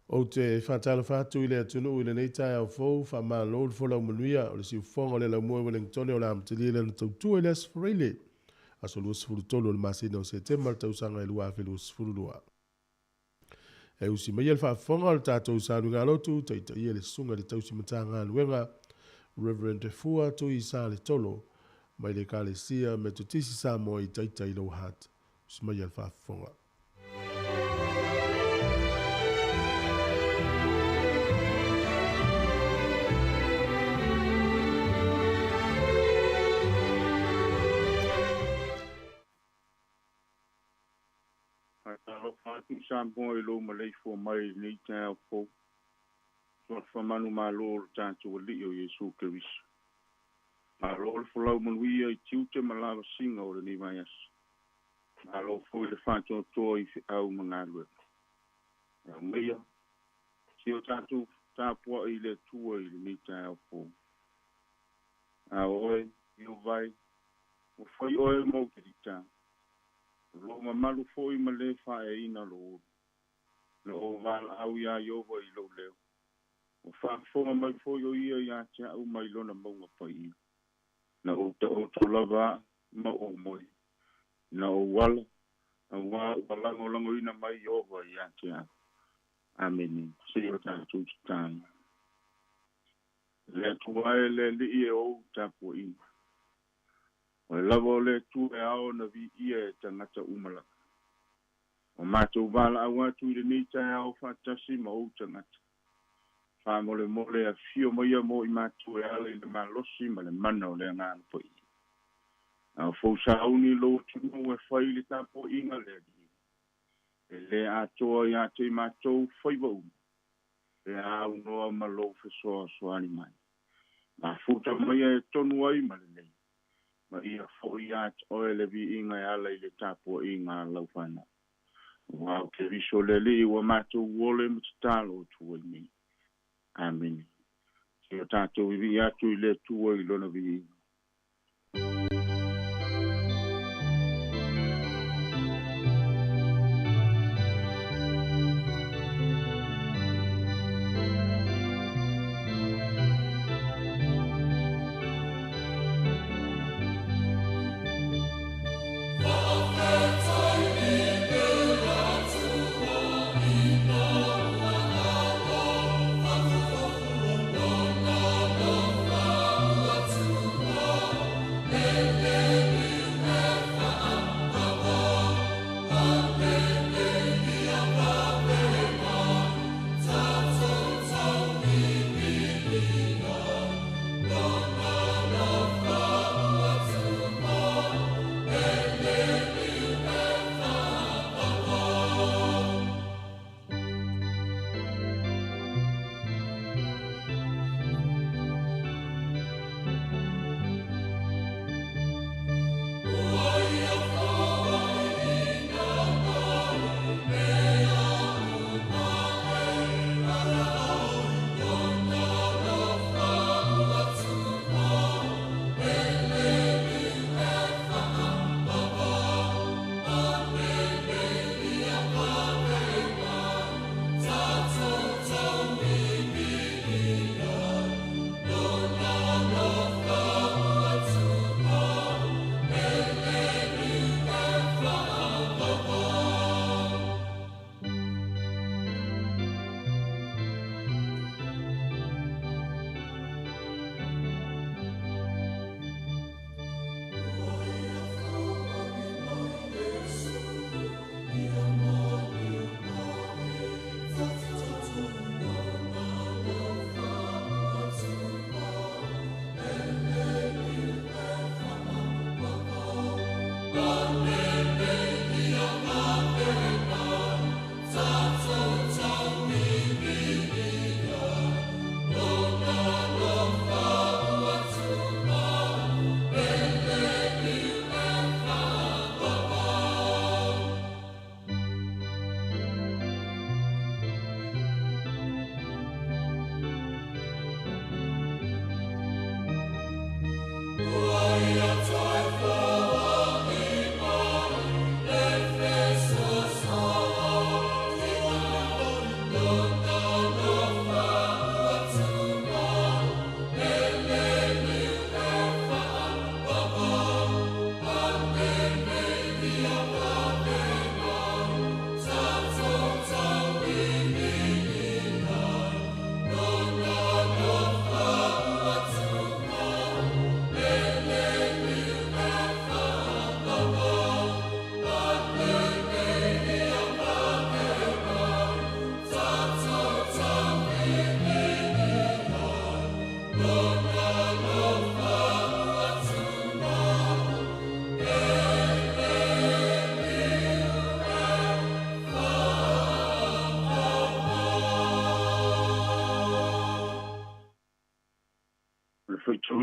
Ou te faatalofa atu i le atunuu i lenei taeao fou, faamalo le folau manuia o le siufofoga o le laumua i Ueligitone o le a amatalia lana tautua i le Aso Faraile, aso 23 o le masina o Setema le tausaga e 2022. E usi maia le faafofoga o le tatou saluigalotu, taitaia le susuga i le tausi Matagaluega, Reverend Fua Tui Saletolo, mai le Ekalesia Metotisi Samoa i Taitai Lower Hutt. Usi maia le faafofoga. Faatalofa atu Samoa i lou maleifua mai i lenei taeao fou. Suafa manumalo o le tatou Alii o Iesu Keriso. Malo le folau manuia i tiute ma lavasiga o lenei vaiaso. Malo foi le faatoatoa i feau ma galuega. E aumaia si o tatou tapuai i le Atua i lenei taeao fou. A oe, Ieova e, ua fai oe mo Kelita. O lou mamalu foi ma le faaeaina lou ulu. Na ou valaau iā Ieova i lou leo. Ua faafofoga mai foi o ia ia te au mai lona mauga paia. Na ou taoto lava aa ma ou moe. Na ou ala, auā ua lagolagoina mai Ieova ia te au. Amene. Seia o tatou tatalo. Le Atua e le Alii e ou tapuaiga. O le lava o le Atua e ao ona viia e tagata uma lava. Ua matou valaau atu i lenei taeao faatasi ma ou tagata. Faamolemole afio maia mo i matou e ala i le malosi ma le mana o le Agaga Paia. A o fou sauni lou atunuu e fai le tapuaiga le Alii. E le atoa ia te i matou faiva uma, pe a aunoa ma lou fesoasoani mai. Mafuta maia e tonu ai ma lelei, ma ia foi ia te oe le viiga e ala i le tapuaiga a lau fanau. Aua o Keriso le Alii ua matou ole ma tatalo atu ai nei. Amene. Seia tatou vivii atu i le Atua i Lona viiga.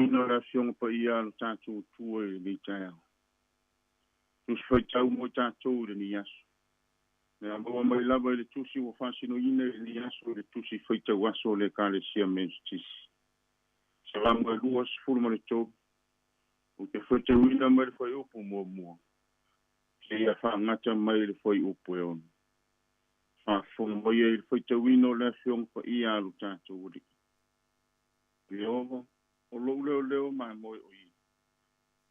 faitauina o le Afioga Paia a lo tatou Atua i lenei taeao. Tusi faitau mo i tatou i lenei aso. Le a maua mai lava i le tusi ua faasinoina i lenei aso i le tusi faitau aso o le Ekalesia Metotisi. Salamo e 23. Ou te faitauina mai le fuaiupu muamua seia faagata mai le fuaiupu e 6. Faafofoga mai ai i le faitauina o le Afioga Paia a lo tatou Alii. Ieova, o lou leoleo mamoe o ia.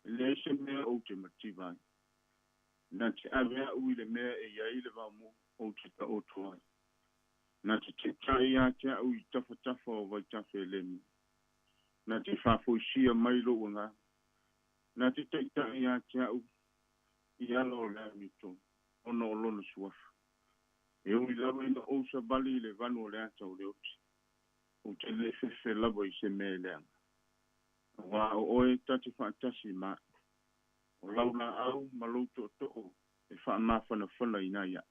E leai se mea ou te mativa ai. Na te ave a'u i le mea e i ai le vaomoa ou te taoto ai. Na te taitai ia te a'u i tafatafa o vaitafe e lemu. Na te faafoisia mai lou agaga. Na te taitai ia te a'u i ala o le amiotonu, ona o lona suafa. E ui lava ina ou savali i le vanu o le ata o le oti, ou te le fefe lava i se mea e leaga. Auā o oe ta te faatasi ma a'u. O lau laau ma lou tootoo e faamafanafana ina ia.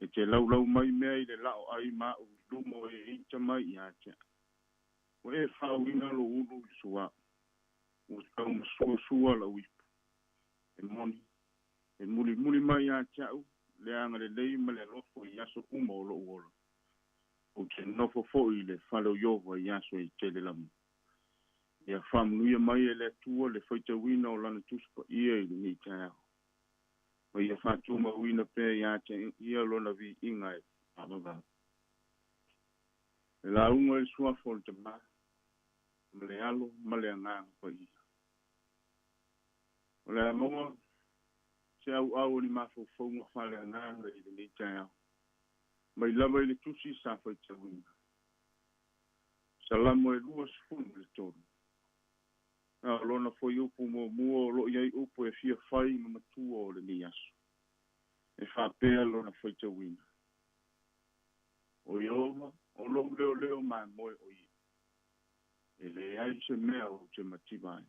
E te laulau mai mea i le lao ai ma a'u i luma o e ita mai ia te a'u. Ua e faaauina lou ulu i le suaʻu. Ua taumasuasua lau ipu. E moni, e mulimuli mai ia te a'u le agalelei ma le alofa i aso uma o lo'u ola. Ou te nofo foi i le fale o Ieova i aso e tele lama. Ia faamanuia mai e le Atua le faitauina o Lana Tusi Paia i lenei taeao. Ma ia faatumauina pea ia te ia Lona viiga e faavavau. Le lauga i le suafa o le Tamā, ma le Alo, ma le Agaga Paia. O le a maua se auau o ni mafaufauga faaleagaga i lenei taeao, mai lava i le tusi sa faitauina. Salamo e 23. A o lona fuaiupu muamua o lo o i ai upu e fia fai ma matua o lenei aso. E faapea lona faitauina. O Ieova, o lou leoleo mamoe o ia. E leai se mea ou te mativa ai.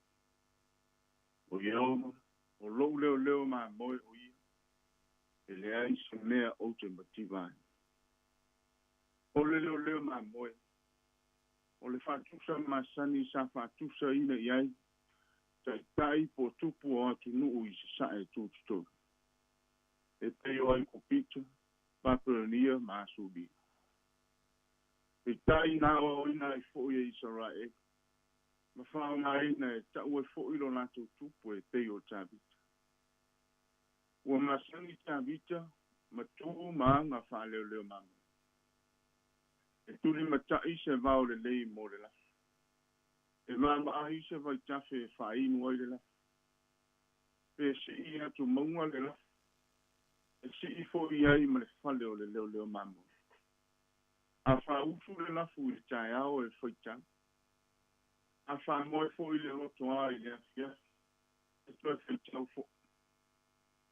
O Ieova, o lou leoleo mamoe o ia. E leai se mea ou te mativa ai. O le leoleo mamoe, o le faatusa masani sa faatusaina i ai taitai po o tupu o atunuu i sasae tutotonu, e pei o Aikupita, Papelonia ma Asuria. Peitai na aoaoina ai foi e Isaraelu ma faaaogaina e ta'u ai foi lo latou tupu e pei o Tavita. Ua masani Tavita ma tu ma aga faaleoleo mamoe. E tulimata'i se vao lelei mo le lafo. E maamaai se vaitafe e faainu ai le lafo. Pe sii atu mauga le lafo, e sii foi ai ma le fale o le leoleo mamoe. A faausu le lafu i le taeao e faitau. A faamoe foi le lotoa i le afiafi, e toe faitau foi.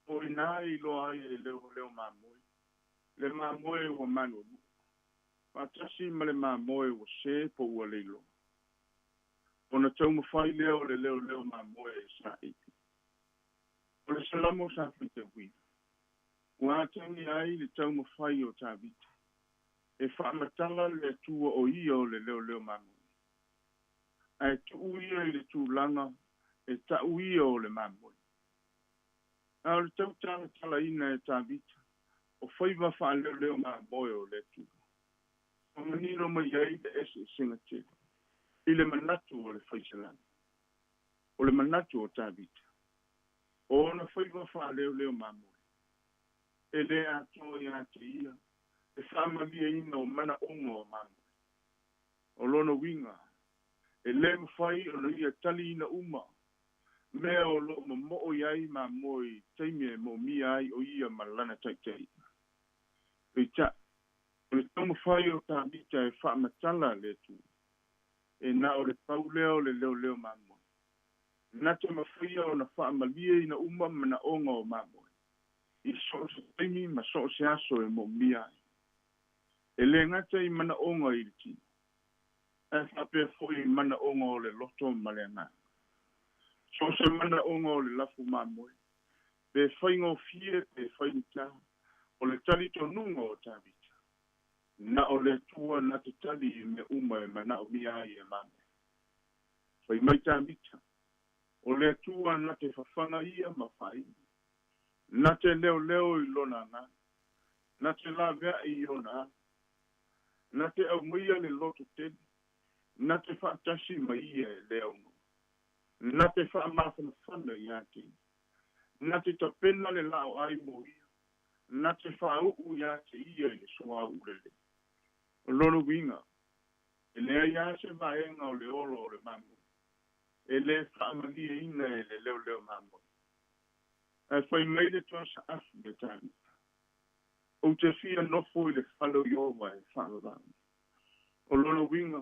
O i ina e iloa ai e le leoleo mamoe, le mamoe ua manuanua, faatasi ma le mamoe ua sē po ua leiloa. Ona taumafai lea o le leoleo mamoe e saili. O le Salamo sa faitauina, ua atagia ai le taumafai o Tavita e faamatala le Atua o ia o le leoleo mamoe, ae tuu ia i le tulaga e ta'u ia o le mamoe. A o le tautalatalaina e Tavita o faiva faaleoleo mamoe o le Atua, ua manino mai ai le eseesega tele i le manatu o le faisalamo. O le manatu o Tavita, o ona faiva faaleoleo mamoe, e le atoa ia te ia le faamalieina o manaoga o mamoe. O lona uiga, e le mafai ona ia taliina uma mea o loo momoo i ai mamoe i taimi e moomia ai o ia ma lana taitaiga. Peitai, o le taumafai o Tavita e faamatala le Atua, e na o le pau lea o le leoleo mamoe. Na te mafaia ona faamalieina uma manaoga o mamoe i so o se taimi ma so o se aso e moomia ai. E le gata i manaoga i le tino, ae faapea foi i manaoga o le loto ma le agaga. So o se manaoga o le lafu mamoe, pe faigofie pe faigata, o le talitonuga o Tavita, na o le Atua na te tali i mea uma e manaomia ai e mamoe. Fai mai Tavita, o le Atua na te fafaga ia ma faainu, na te leoleo i lona agaga, na te laveai i ona ala, na te aumaia le loto tele, na te faatasi ma ia e le aunoa, na te faamafanafana ia te ia, na te tapena le laoai mo ia, na te faauu ia te ia i le suauu lelei. O lona uiga, e leai lava se vaega o le ola o le mamoe e lē faamalieina e le leoleo mamoe. Ae fai mai le toa saafu ia Tavita, ou te fia nofo i le fale o Ieova e faavavau. O lona uiga,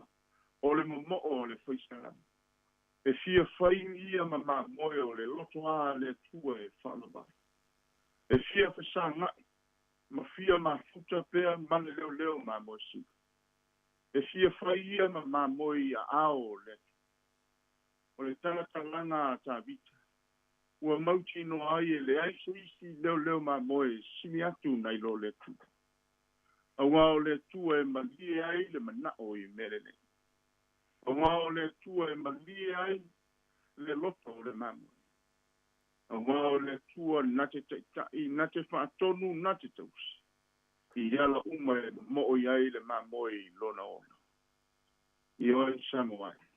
o le momoo o le faisalama, e fia fai ia ma mamoe o le lotoā a le Atua e faavavau. E fia fesaga'i ma fia mafuta pea ma le leoleo mamoe sili. E fia fai ia ma mamoe i aao o le Atua. O le talatalaga a Tavita, ua mautinoa ai e leai se isi leoleo mamoe e sili atu nai lo le Atua. Auā o le Atua e malie ai le manao i mea lelei. Auā o le Atua e malie ai le loto o le mamoe. Auā o le Atua na te taita'i, na te faatonu, na te tausi i ala uma e momoo i ai le mamoe i lona ola. Ioe Samoa e.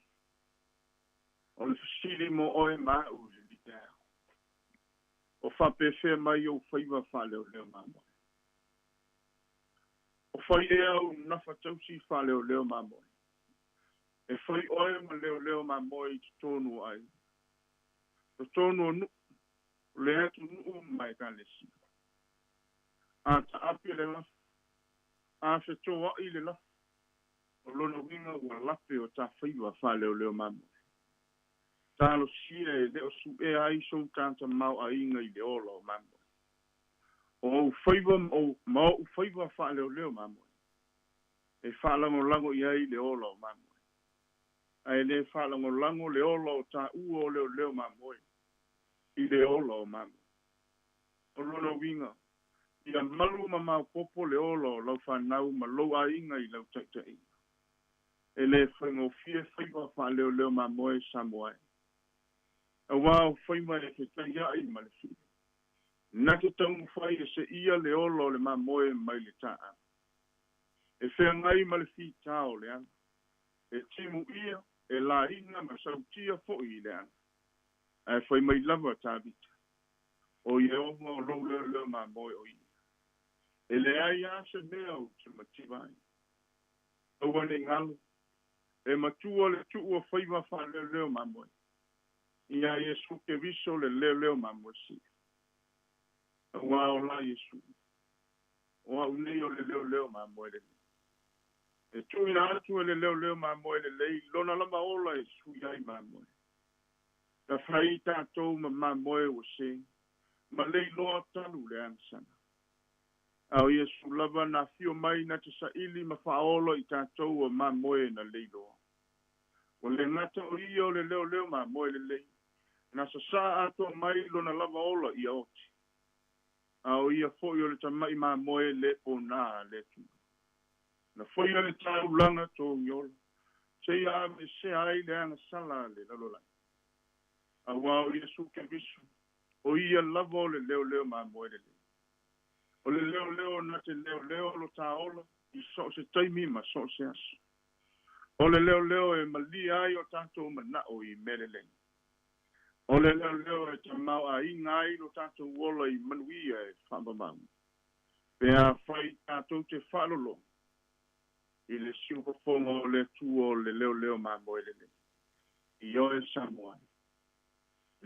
O le fesili mo oe ma a'u i lenei taeao, o faapefea mai ou faiva faaleoleo mamoe? O fai ea ou nafa tausi faaleoleo mamoe? E fai oe ma leoleo mamoe i totonu o aiga, totonu o nuu, o le atunuu ma ekalesia. A taape le lafo, a fetoa'i le lafo, o lona uiga ua lape o tafaiva faaleoleo mamoe. Talosia e le o su'ea ai sou tagata mao'aiga i le ola o mamoe. O ou faiva ma o'u faiva faaleoleo mamoe, e faalagolago i ai le ola o mamoe, ae lē faalagolago le ola o tāua o leoleo mamoe i le ola o mamoe. O lona uiga, ia malu ma maopoopo le ola o lau fanau ma lou aiga i lau taita'iga. E lē faigofie faiva faaleoleo mamoe Samoa e. Auā o faiva e fetaia'i ma le fili. Na te taumafai e se'ia le ola o le mamoe mai le taau. E feagai ma le fitā o le ala. E timu'ia, e laina ma sautia fo'i i le ala. Ae fai mai lava Tavita, O Ieova o lou leoleo mamoe o ia. E leai lava se mea ou te mativa ai. Aua ne i galo, e matua le tu'u o faiva faaleoleo mamoe. Iā Iesu Keriso le leoleo mamoe sili. Auā o la Iesu, o a'u nei o le leoleo mamoe lelei. E tuuina atu e le leoleo mamoe lelei lona lava ola e sui ai mamoe. Na fai tatou ma mamoe ua sē, ma leiloa talu le agasala. A o Iesu lava na afio mai na te saili ma faaola i tatou o mamoe na leiloa. Ua le gata o ia o le leoleo mamoe lelei, na sasā atoa mai lona lava ola ia oti. A o ia fo'i o le tama'i mamoe lē ponā a le Atua. Na faia le taulaga togi ola, seia aveesea ai le agasala a le lalolagi. Auā o Iesu Keriso, o ia lava o le leoleo mamoe lelei. O le leoleo na te leoleo lo tā ola i so o se taimi ma so o se aso. O le leoleo e malie ai o tatou manao i mea lelei. O le leoleo e tamaoaiga ai lo tatou ola i manuia e faavavau. Pe afai tatou te faalologo i le siufofoga o le Atua o le leoleo mamoe lelei. Ioe Samoa e.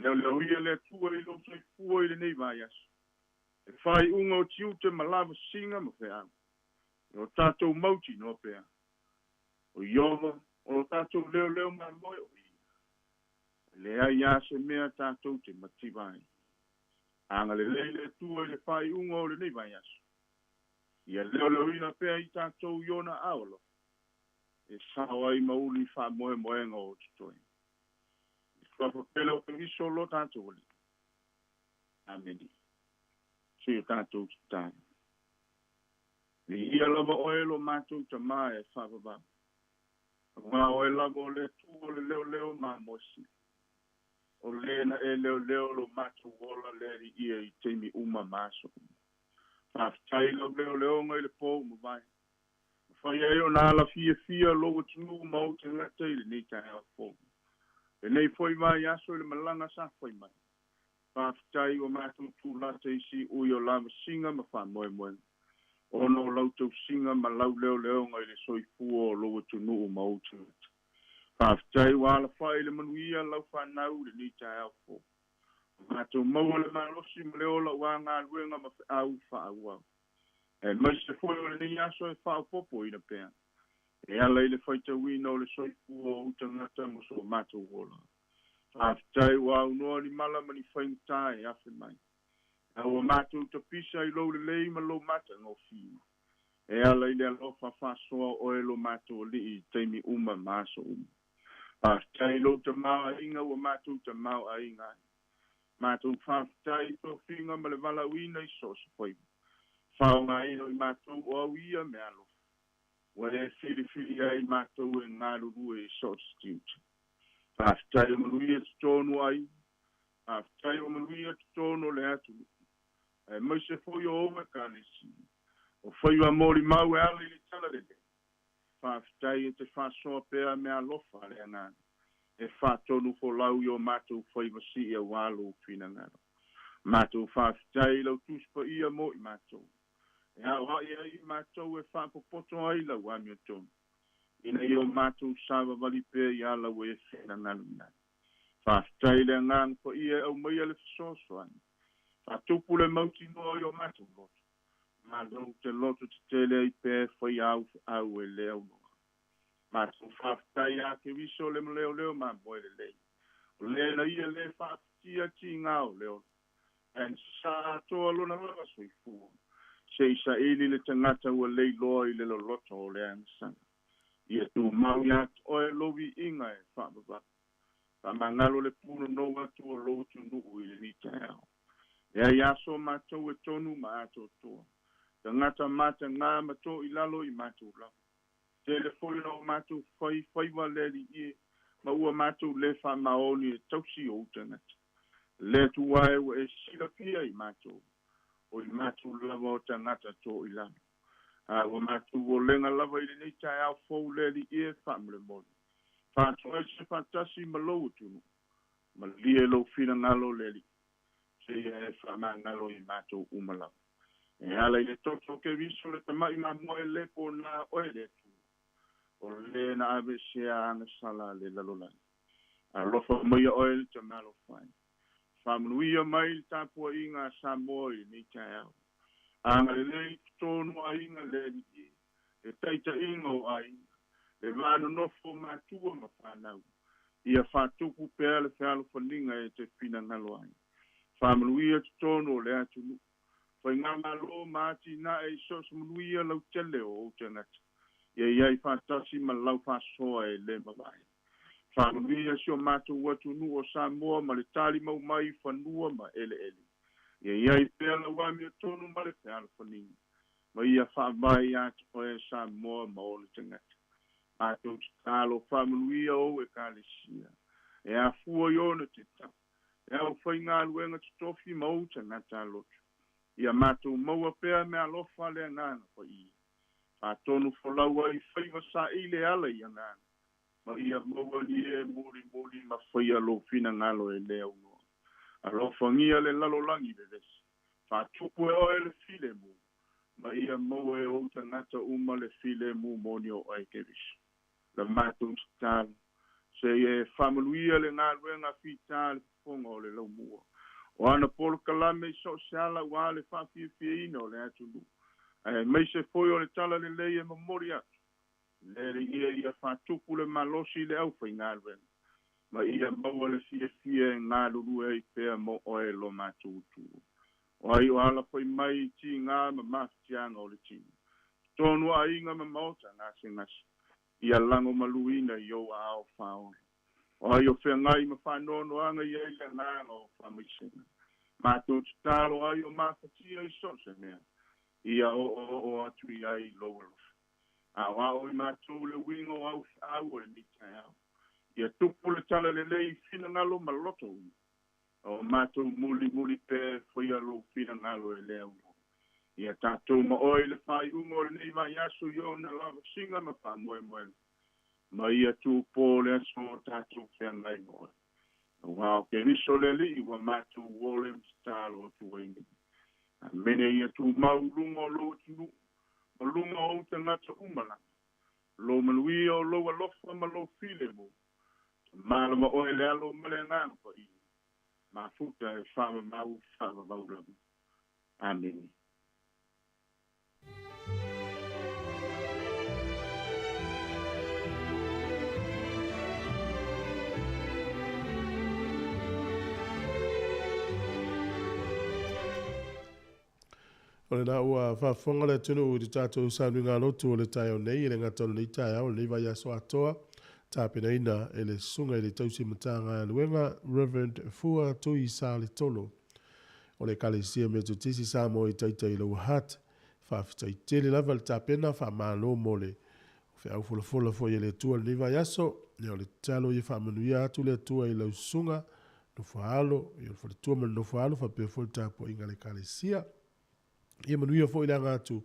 Leoleo ia le Atua i lou soifua i lenei vaiaso. E faaiuga o tiute ma lavasiga ma feau. E o tatou mautinoa pea. O Ieova, o lo tatou leoleo mamoe o ia. E leai lava se mea tatou te mativa ai. Agalelei le Atua i le faaiuga o lenei vaiaso. Ia leoleoina pea i tatou i ona aao alofa, e sao ai ma uli faamoemoega o totoe. I le suafa pele o Keriso lo tatou Alii. Amene. Se i o tatou tatalo. Viia lava oe lo matou Tamā e faavavau. Ngā oe lava o le tu o le leo leo ma mosi. O le na e leo leo lo mātou ola le ri ia i teimi uma maso. Faafetai lau leo leoga i le po ua mavae. Mafai ai ona alafia lou atunuu ma ou tagata i lenei taeao fou. Lenei foi vaiaso i le malaga sa fai mai. Faafetai ua matou tulata i siui o lavasiga ma faamoemoega. Ona o lau tausiga ma lau leoleoga i le soifua o lou atunuu ma ou tagata. Faafetai ua alafai le manuia lau fanau i lenei taeao fou. Matou maua le malosi ma le ola ua galuega ma feau faaauau. Aemaise foi o lenei aso e faaopoopoina pea. E ala i le faitauina o le soifua o ou tagata ma so matou ola. Faafetai ua aunoa ni mala ma ni faigata e afe mai. A ua matou tapisa i lou lelei ma lou matagofie. E ala i le alofa faasoa o oe lo matou alii i taimi uma ma aso uma. Faafetai i lou tamaoaiga ua matou tamaoaiga ai. Matou faafetai i tofiga ma le valaauina i so o se faiva. Faaaogaina o i matou o au ia me alofa. Ua e filifili ai matou e galulue i so o se tiute. Faafetai o manuia totonu o aiga. Faafetai o manuia totonu o le atunuu. Aemaise foi o ou ekalesia. O faiva molimau e ala i le talalelei. Faafetai e te faasoa pea me alofa le agaga. E faatonu folau i o matou faiva sii auā lou finagalo. Matou faafetai i lau Tusi Paia mo i matou. E aoai ai i matou e faapopoto ai lau amiotonu. Ina ia o matou savavali pea i ala ua e finagalo i ai. Faafetai i le agaga paia e aumaia le fesoasoani. Faatupu le mautinoa i o matou loto. Malo te loto tetele ai pea e faia au feau e le aunoa. Matou faafetai ia Keriso le maleoleo mamoe lelei. O le na ia le faafatia tiga o le ola. Ae na sasaa atoa lona lava soifua. Se i saili le tagata ua leiloa i le loloto o le agasala. Ia tumau ia te oe lou viiga e faavavau. Faamagalo le punonou atu o lou atunuu i lenei taeao. E ai aso matou e tonu ma atoatoa. Tagata matagā ma toilalo i matou lava. Tele foi ona o matou fai faiva le alii e, ma ua matou le faamaoni e tausi ou tagata. Le Atua e ua e silafia i matou, o i matou lava o tagata toilalo. A ua matou olega lava i lenei taeao fou le alii e faamolemole. Faatoese faatasi ma lou atunuu. Malie lou finagalo le alii. Seia e faamagalo i matou uma lava. E ala i le toto o Keriso le tama'i mamoe le pona oe le Atua. O le na aveesea agasala a le lalolagi. Alofa maia oe le Tama alofa e. Faamanuia mai le tapuaiga a Samoa i lenei taeao. Agalelei i totonu o aiga le Alii e. Le taitaiga o aiga. Le va nonofo o matua ma fanau. Ia faatupu pea le fealofaniga e te finagalo ai. Faamanuia totonu o le atunuu. Faigamalo ma atinae i so o se manuia lautele o ou tagata. Ia i ai faatasi ma lau faasoa e le mavae. Faamanuia si o matou atunuu o Samoa ma le talimau mai i fanua ma eleele. Ia i ai pea lau amiotonu ma le fealofaniga. Ma ia faavae ia te oe Samoa ma ona tagata. Matou tatalo faamanuia ou ekalesia. E afua i ona tatau. E aufaigaluega totofi ma ou tagata aloto. Ia matou maua pea me alofa le agaga paia. Faatonu folau ai faiva saili e ala i agaga. Ma ia maua ni e mulimuli ma faia lou finagalo e le aunoa. Alofagia le lalolagi vevesi. Faatupu e oe le filemu. Ma ia maua e ou tagata uma le filemu moni o oe Keriso. La matou tatalo. Seia e faamanuia le galuega fita a le fofoga o le laumua. O ana polokalame i so o se ala auā le faafiafiaina o le atunuu. Aemaise foi o le talalelei e momoli atu. Le Alii e ia faatupu le malosi i le aufaigaluega. Ma ia maua le fiafia e galulue ai pea mo oe lo matou Atua. O ai o alafai mai i tiga ma mafatiaga o le tino. Totonu o aiga ma maota gasegase. Ia lagomaluina i ou aao faaola. O ai o feagai ma faanoanoaga i ai le agaga o faamaisega. Matou tatalo ai o mafatia i so o se mea. Ia oooo atu i ai lou alofa. A o ao i mātou le uiga o au feau o lenei taeao. Ia tupu le tala lelei i finagalo ma loto uma. O mātou muli muli pea faia lou finagalo e le auloa. Ia tātou ma oe le faaiuga o lenei vaiaso i ona lavasiga ma faamoemoega. Ma ia tupō le aso o tātou feagai ma oe. Auā o Keriso le Alii ua mātou ole ma tatalo atu ai nei. Amene ia tumau i luga o lou atunuu, ma luga o ou tagata uma lava. Lou manuia o lou alofa ma lou filemu. Tamalama oe le Alo ma le Agaga Paia. Mafuta e faamamau faavavau lava. Amene. O lena ua faafofoga le atunuu i le tatou saunoaga lotu o le taeao nei, e le gata o lenei taeao, o lenei vaiaso atoa, tapenaina e le Susuga i le Tausi Matagaluega, Reverend Fua Tui Saletolo, o le Ekalesia Metotisi Samoa i Taitai Lower Hutt. Faafetai tele lava le tapena, faamalo mo le feau folafola foi e le Atua i lenei vaiaso. Ia o le tatalo ia faamanuia atu le Atua i lau susuga, nofo alo, i le faletua ma le nofo alo, faapea foi le tapuaiga a le Ekalesia. Ia manuia foi le aga atu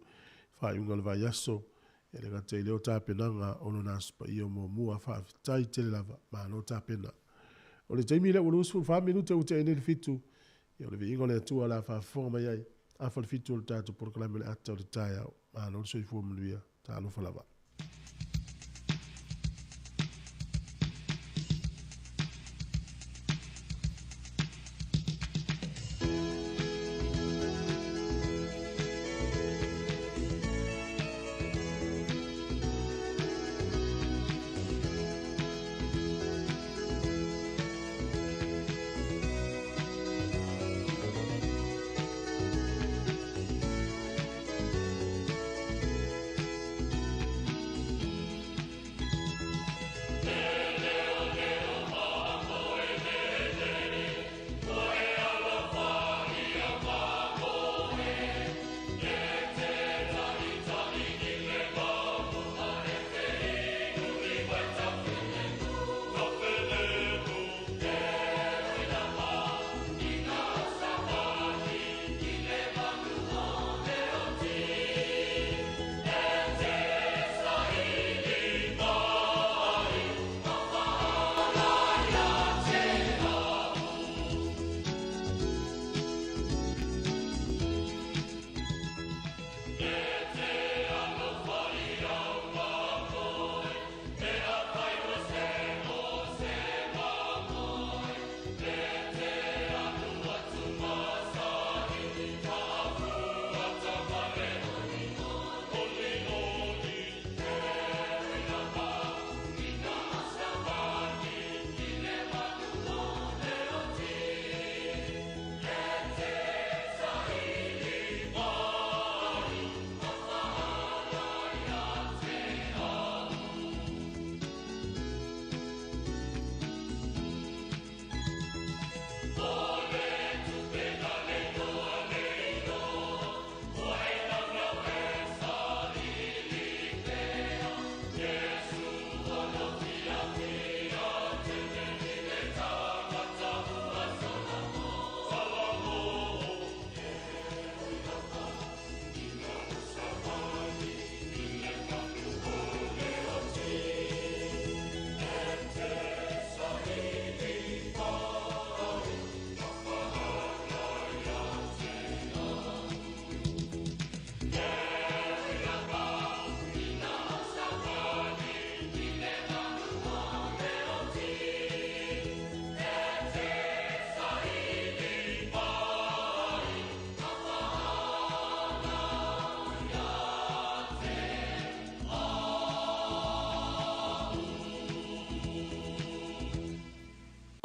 faaiuga o le vaiaso, e le gata i lea o tapenaga o lona Aso Paia muamua. Faafetai tele lava, malo tapena. O le taimi lea ua 24 minute ua tea nei le 7, ia o le viiga o le Atua o le a faafofoga mai ai afa le 7 o le tatou polokalame o le ata o le taeao. Malo le soifua manuia, talofa lava.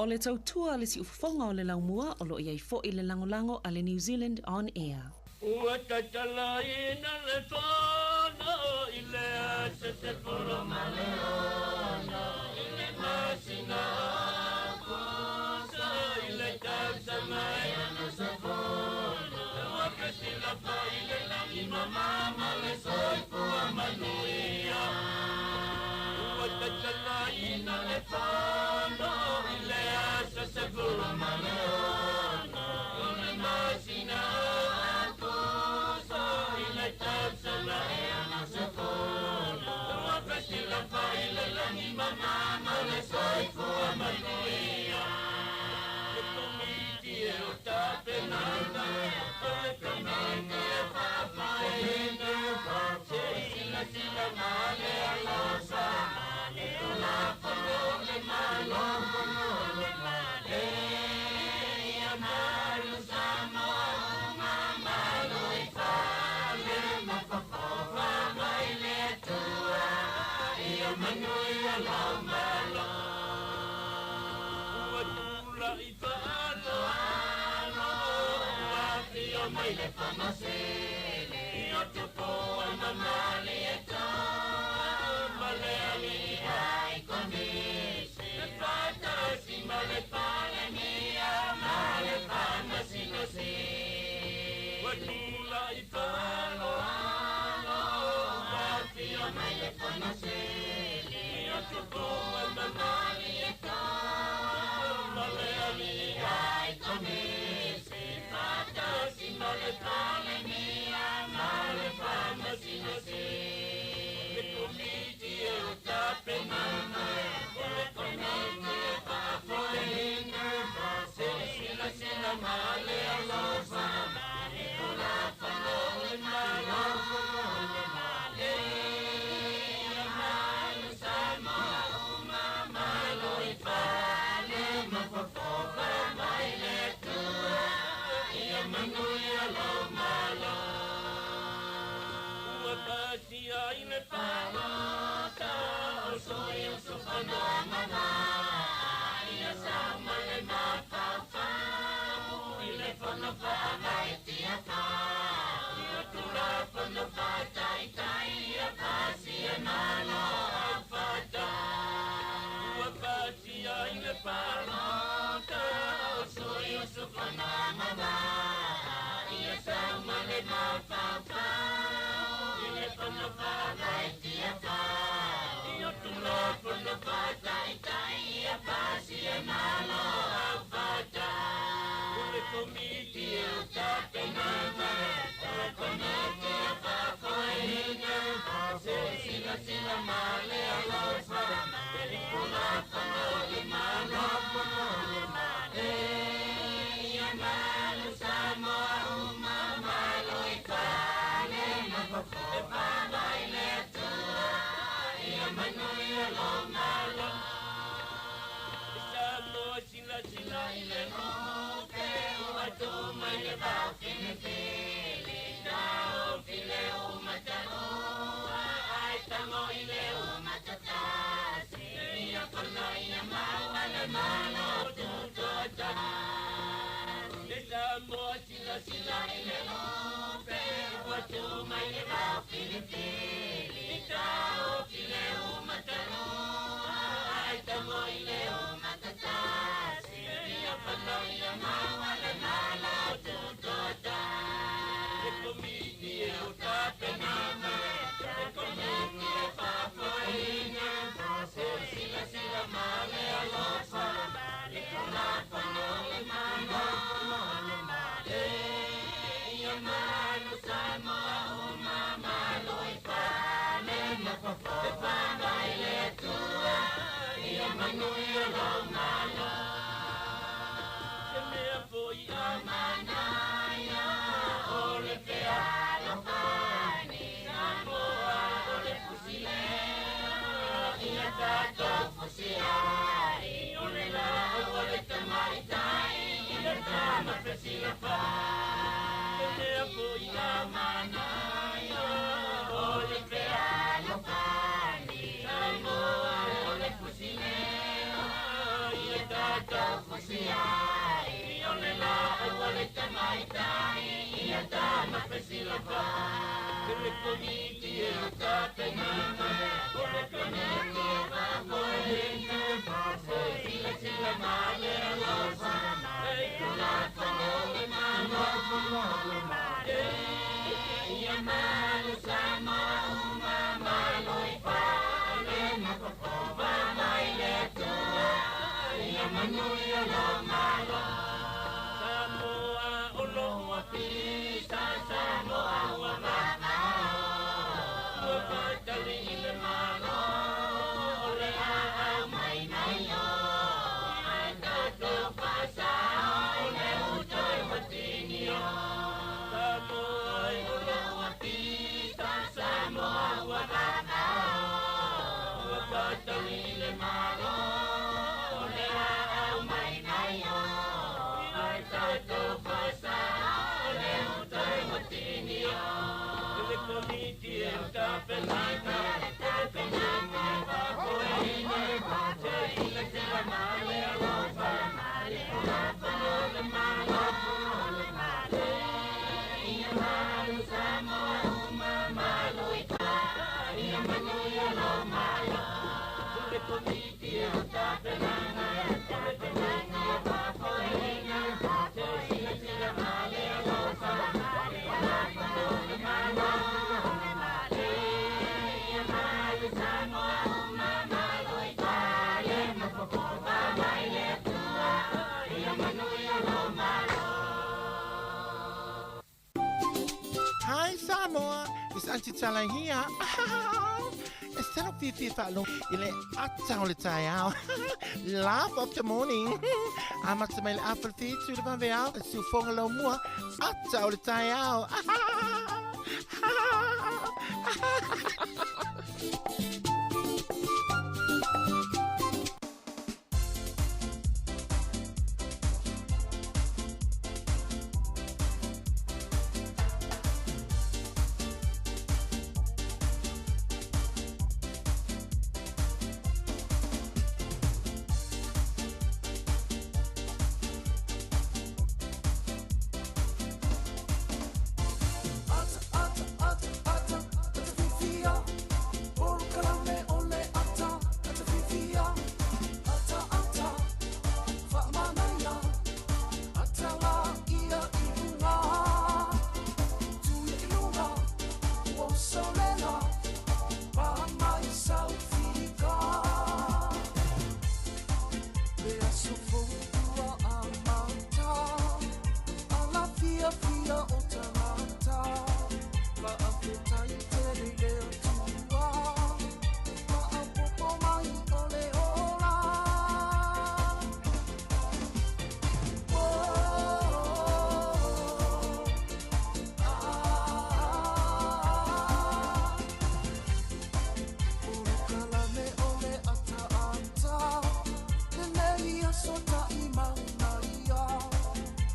O le tautua a le siufofoga o le laumua o lo o i ai foi le lagolago a le New Zealand On Air. Ua tatalaina le fono i le aso 16 i le masina Aokuso i le tausaga e 60. Ua fesilafa i le lagi mama ma le soifua manuia. le fono i le aso 16 o le masina o Aokuso i le tausaga e 60. Ua fesilafai le lagi mama le soifua manuia. Le komiti e o tapenaga, o le komiti e faafoeina, se i silasila ma le alofa i Tulafono o le Malo. E ia malu Samoa uma, malu i fale ma fofofa mai le Atua, ia manuia lau Malo. Ua tula'i fa'aloalo, ua afio mai le Fono Sili o Tupua ma Malietoa ma le Alii ai Komisi, e fa'atasi ma le Palemia ma le Faamasino Sili. Ua tula'i fa'aloalo, ua afio mai le Fono Sili o Tupua ma Malietoa ma le Alii ai Komisi, fa'atasi ma le Palemia ma le Faamasino Sili. Le komiti e o tapenaga, o le komiti e faafoeina, se i silasila ma le alofa i Tulafono o le Malo. E ia malu Samoa uma, malu i fale ma fofofa mai le Atua, ia manuia lou Malo. Ua pasia i le palota o sui usufono agavā, ia sau ma le mafaufau i le fono faavae tiafā. Ia Tulafono faataitai ia pasi e malo aufata. Ua pasia i le palota o sui usufono agavā, ia sau ma le mafaufau i le fono faavae tiafā. Ia Tulafono faataitai ia pasi e malo aufata. O le komiti e o tapenaga, o le komiti e faafoeina, se i silasila ma le alofa i Tulafono o le Malo. E ia malu Samoa uma, malu i fale ma fofofa mai le Atua, ia manuia lou Malo. Samoa silasila i le lupe ua tu mai le vao filifili, taofi le umata'ua ae tago i le umatatasi, ia fono ia maua le Malo tutoatasi. Samoa silasila i le lupe ua tu mai le vao filifili, taofi le umata'ua ae tago i le umatatasi, ia fono ia maua le Malo tutoatasi. Le komiti e o tapenaga, le komiti e faafoeina, se i silasila ma le alofa i Tulafono o le Malo. E ia malu Samoa uma, malu i fale ma fofofa mai le Atua, ia manuia lou Malo. Se mea foi a manaia o le fealofani, Samoa o le fusilea, ia tatou fusiai, o le laau o le tamaitai, ia tama fesilafai. Se mea foi a manaia o le fealofani, Samoa o le fusilea, ia tatou fusiai, o le laau o le tamaitai, ia tama fesilafai. Le komiti e o tapenaga, o le komiti e faafoeina, se i silasila ma le alofa i Tulafono o le Malo. E ia malu Samoa uma, malu i fale ma fofofa mai le Atua. manuia lo malo. Samoa o loa pisa, Samoa ua vavao. Ua faatali i le malo, o le aau mai nai o. Ae tatou faasao le uto e ua tini o. Samoa o loa pisa, Samoa ua vavao. Ua faatali i le malo, o le aau mai nai o. Ae tatou faasao le uto e ua tini o. I le komiti e o tapenaga, tapenaga faafoeina, silasila ma le alofa, alofa no le malo, ia malu Samoa uma malu i ka, ia manuia lo malo. O le komiti e o tapenaga, tapenaga faafoeina, silasila ma le alofa, alofa no le malo, ia malu Samoa uma malu i ka, le mafofofa mai le Atua, ia manuia lo malo. Hi Samoa, it's Auntie Tala here. E talo fiafia faalogo i le ata o le taeao. Laugh of the morning. Amata mai le afa le fitu le vaveao, le siufoga laumua, ata o le taeao. Ata, ata, ata, ata, ata fifia. Polokalame o le ata, ata fifia. Ata, ata, faamanaia. Ata la ia i luga. Tuia i luga, ua usolela. Pa mai saufika. Le aso fou ua amata. Ala fiafia o tagata. Faafetai tele i le Atua. Faaopoopo mai o le ola. Oh, ah. Polokalame o le ataata. Lenei aso taʻimauna ia.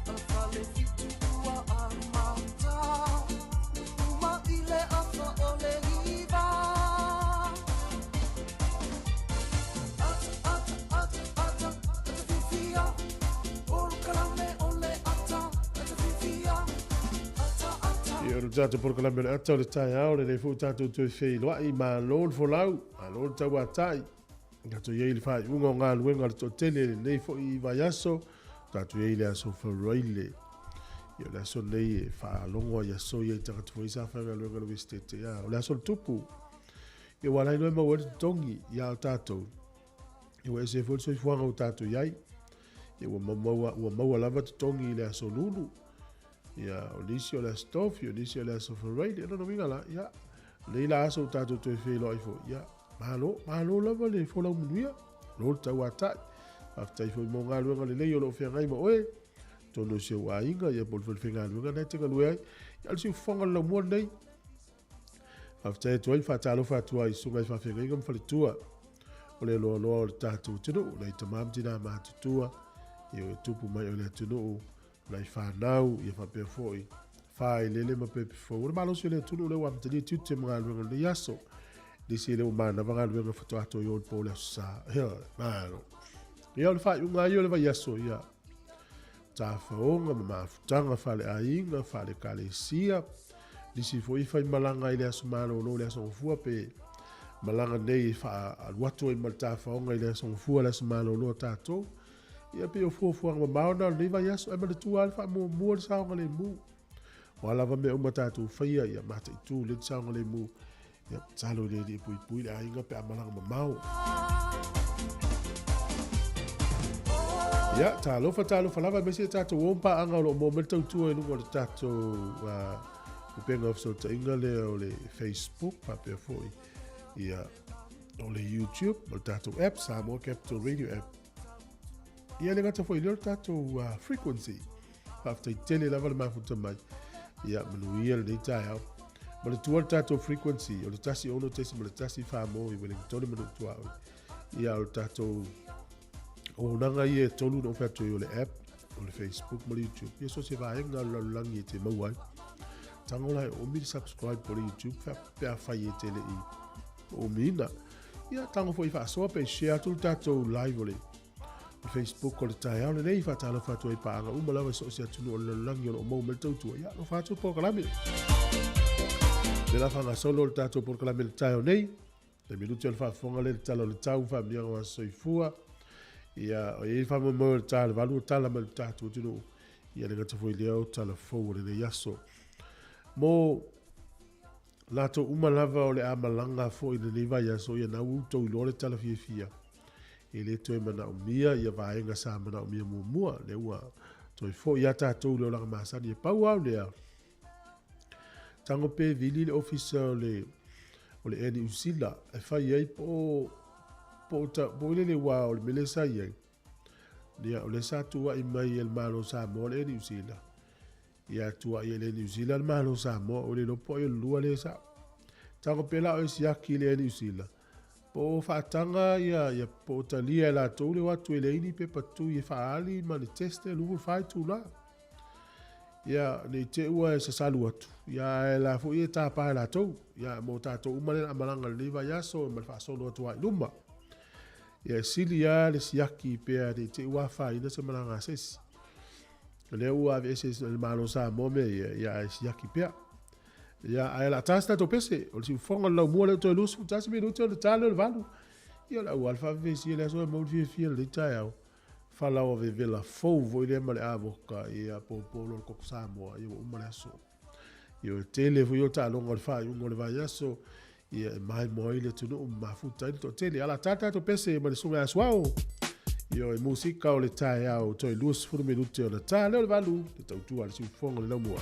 A fale fitu ua amata. Uma i le afa o le iva. Ata, ata, ata, ata, ata fifia. Polokalame o le ata, ata fifia. Ata, ata. Ia o le tatou polokalame o le ata o le taeao, lenei foi ua tatou toe feiloai, malo le folau, malo le tauatai. Tatou i ai i le faaiuga o galuega a le toatele i lenei foi vaiaso, tatou i ai i le aso Faraile. Ia o le aso lenei e faalogo ai i aso ia i tagata foi sa faigaluega i le Esetete, ia o le aso o le tupu. Ia ua ala ai loa e maua ai le totogi ia o tatou. Ia ua ese foi le soifuaga ua tatou i ai. Ia ua maua, ua maua lava totogi i le aso Lulu. Ia o nisi o le aso Tofi, o nisi o le aso Faraile. Ia lona uiga la, ia lenei la aso ua tatou toe feiloai foi. Ia malo, malo lava le folau manuia, malo le tauatai. Faafetai foi mo galuega lelei o lo o feagai ma oe. Atonu o si ou aiga, ia po o le falefaigaluega lena e te galue ai. Ia o le siufofoga o le laumua lenei. Faafetai atu ai, faatalofa atu ai i susuga i faafeagaiga ma faletua o le loaloa o le tatou atunuu, nai tama ma tina matutua, ia o tupu mai o le atunuu, nai fanau, ia faapea foi faaeleele ma pepe fou. O le malosi o le atunuu lea ua amatalia tiute ma galuega o lenei aso. Nisi e le ua manava galuega faatoa toe o i le po o le Aso Sa. Ia, malo. Ia, o le faaiuga ia o le vaiaso, ia, tafaoga ma mafutaga faaleaiga, faale-ekalesia. Nisi foi e fai malaga i le aso malolo, le aso Gafua, pe malaga nei e faaalu atu ai ma le tafaoga i le aso Gafua, le aso malolo a tatou. Ia pei o fuafuaga mamao na o lenei vaiaso, ae manatua lava le faamuamua le saogalemu. O a lava mea uma tatou faia, ia mataitu lelei le saogalemu. Ia tatalo i le Alii e puipui le aiga pe a malaga mamao. Ia, talofa, talofa lava, aemaise tatou o paaga o lo o maua mai le tautua i luga o le tatou upega o fesootaiga lea o le Facebook, faapea foi ia o le YouTube, o le tatou app, Samoa Capital Radio app. Ia le gata foi lea o le tatou frequency. Faafetai tele lava le mafuta mai. Ia, manuia lenei taeao. Ma le tua le tatou frequency, o le 16.1 Samoa i Wellington ma Nuutuaoi. Ia, o le tatou auaunaga ia e tolu na ou fai atu ai o le app, o le Facebook ma le YouTube. Ia so se vaega o le lalolagi e te maua ai. Tago la e oomi le subscribe po o le YouTube pe afai e te le i oomiina. Ia tago foi faasoa pe share atu le tatou live o le Facebook o le taeao lenei. Faatalofa atu ai paaga uma lava i so o se atunuu o le lalolagi o lo o maua mai le tautua. Ia alofa atu le polokalame. Le la faagasolo le tatou polokalame i le taeao nei. Le minute o le faafofoga lea i le tala o le tau, faamanuiaga o aso soifua. Ia, o i ai le faamoemoe o le ta le valu o tala mai le tatou atunuu. Ia le gata foi lea o tala fou o lenei aso. Mo latou uma lava o le a malaga foi i lenei vaiaso, ia na ua outou iloa le tala fiafia. E le toe manaomia ia vaega sa manaomia muamua. Lea ua toe foi ia tatou i le olaga masani. E pau lava o lea, tago pe vili le ofisa o le o le Air Niu Sila e fai ai po o po o le ua o le mele sa i ai. Ia o le sa tuuai mai e le Malo Samoa le Air Niu Sila. Ia tuuai e le Air Niu Sila le Malo Samoa o le lopo ai o le lua le sa. Tago pe la o e siaki le Air Niu Sila. Po o faataga ia ia po o talia e latou le o atu e leai ni pepa tui e faaali ma le test e 24 itula. Ia, ne i te i ua e sasalu atu, ia ae la foi e tapa e latou. Ia, mo tatou uma lea o le a malaga i lenei vaiaso ma le faasolo atu lava i luma. Ia, e sili lava le siaki pea ne i te i ua afaina se malaga a se isi. O lea ua aveese e le Malo o Samoa mea ia, ia ae siaki pea. Ia, ae o le a ta se tatou pese, o le siufofoga o le laumua lea ua toe 21 minute ona ta lea o le 8. Ia, o le auala faavevesi le aso e maua le fiafia i lenei taeao. Falaoa vevela fou foi lea ma le avoka, ia, popo loa le koko Samoa, ia ua uma le aso. Ia, o le tele foi o taaloga o le faaiuga o le vaiaso, ia, e maimoa ai le atunuu ma mafuta ai le toatele. Ala ta tatou pese ma le susuga ia Suao. Ia, o musika o le taeao, toe 20 minute ona ta lea o le 8, le tautua a le siufofoga o le laumua.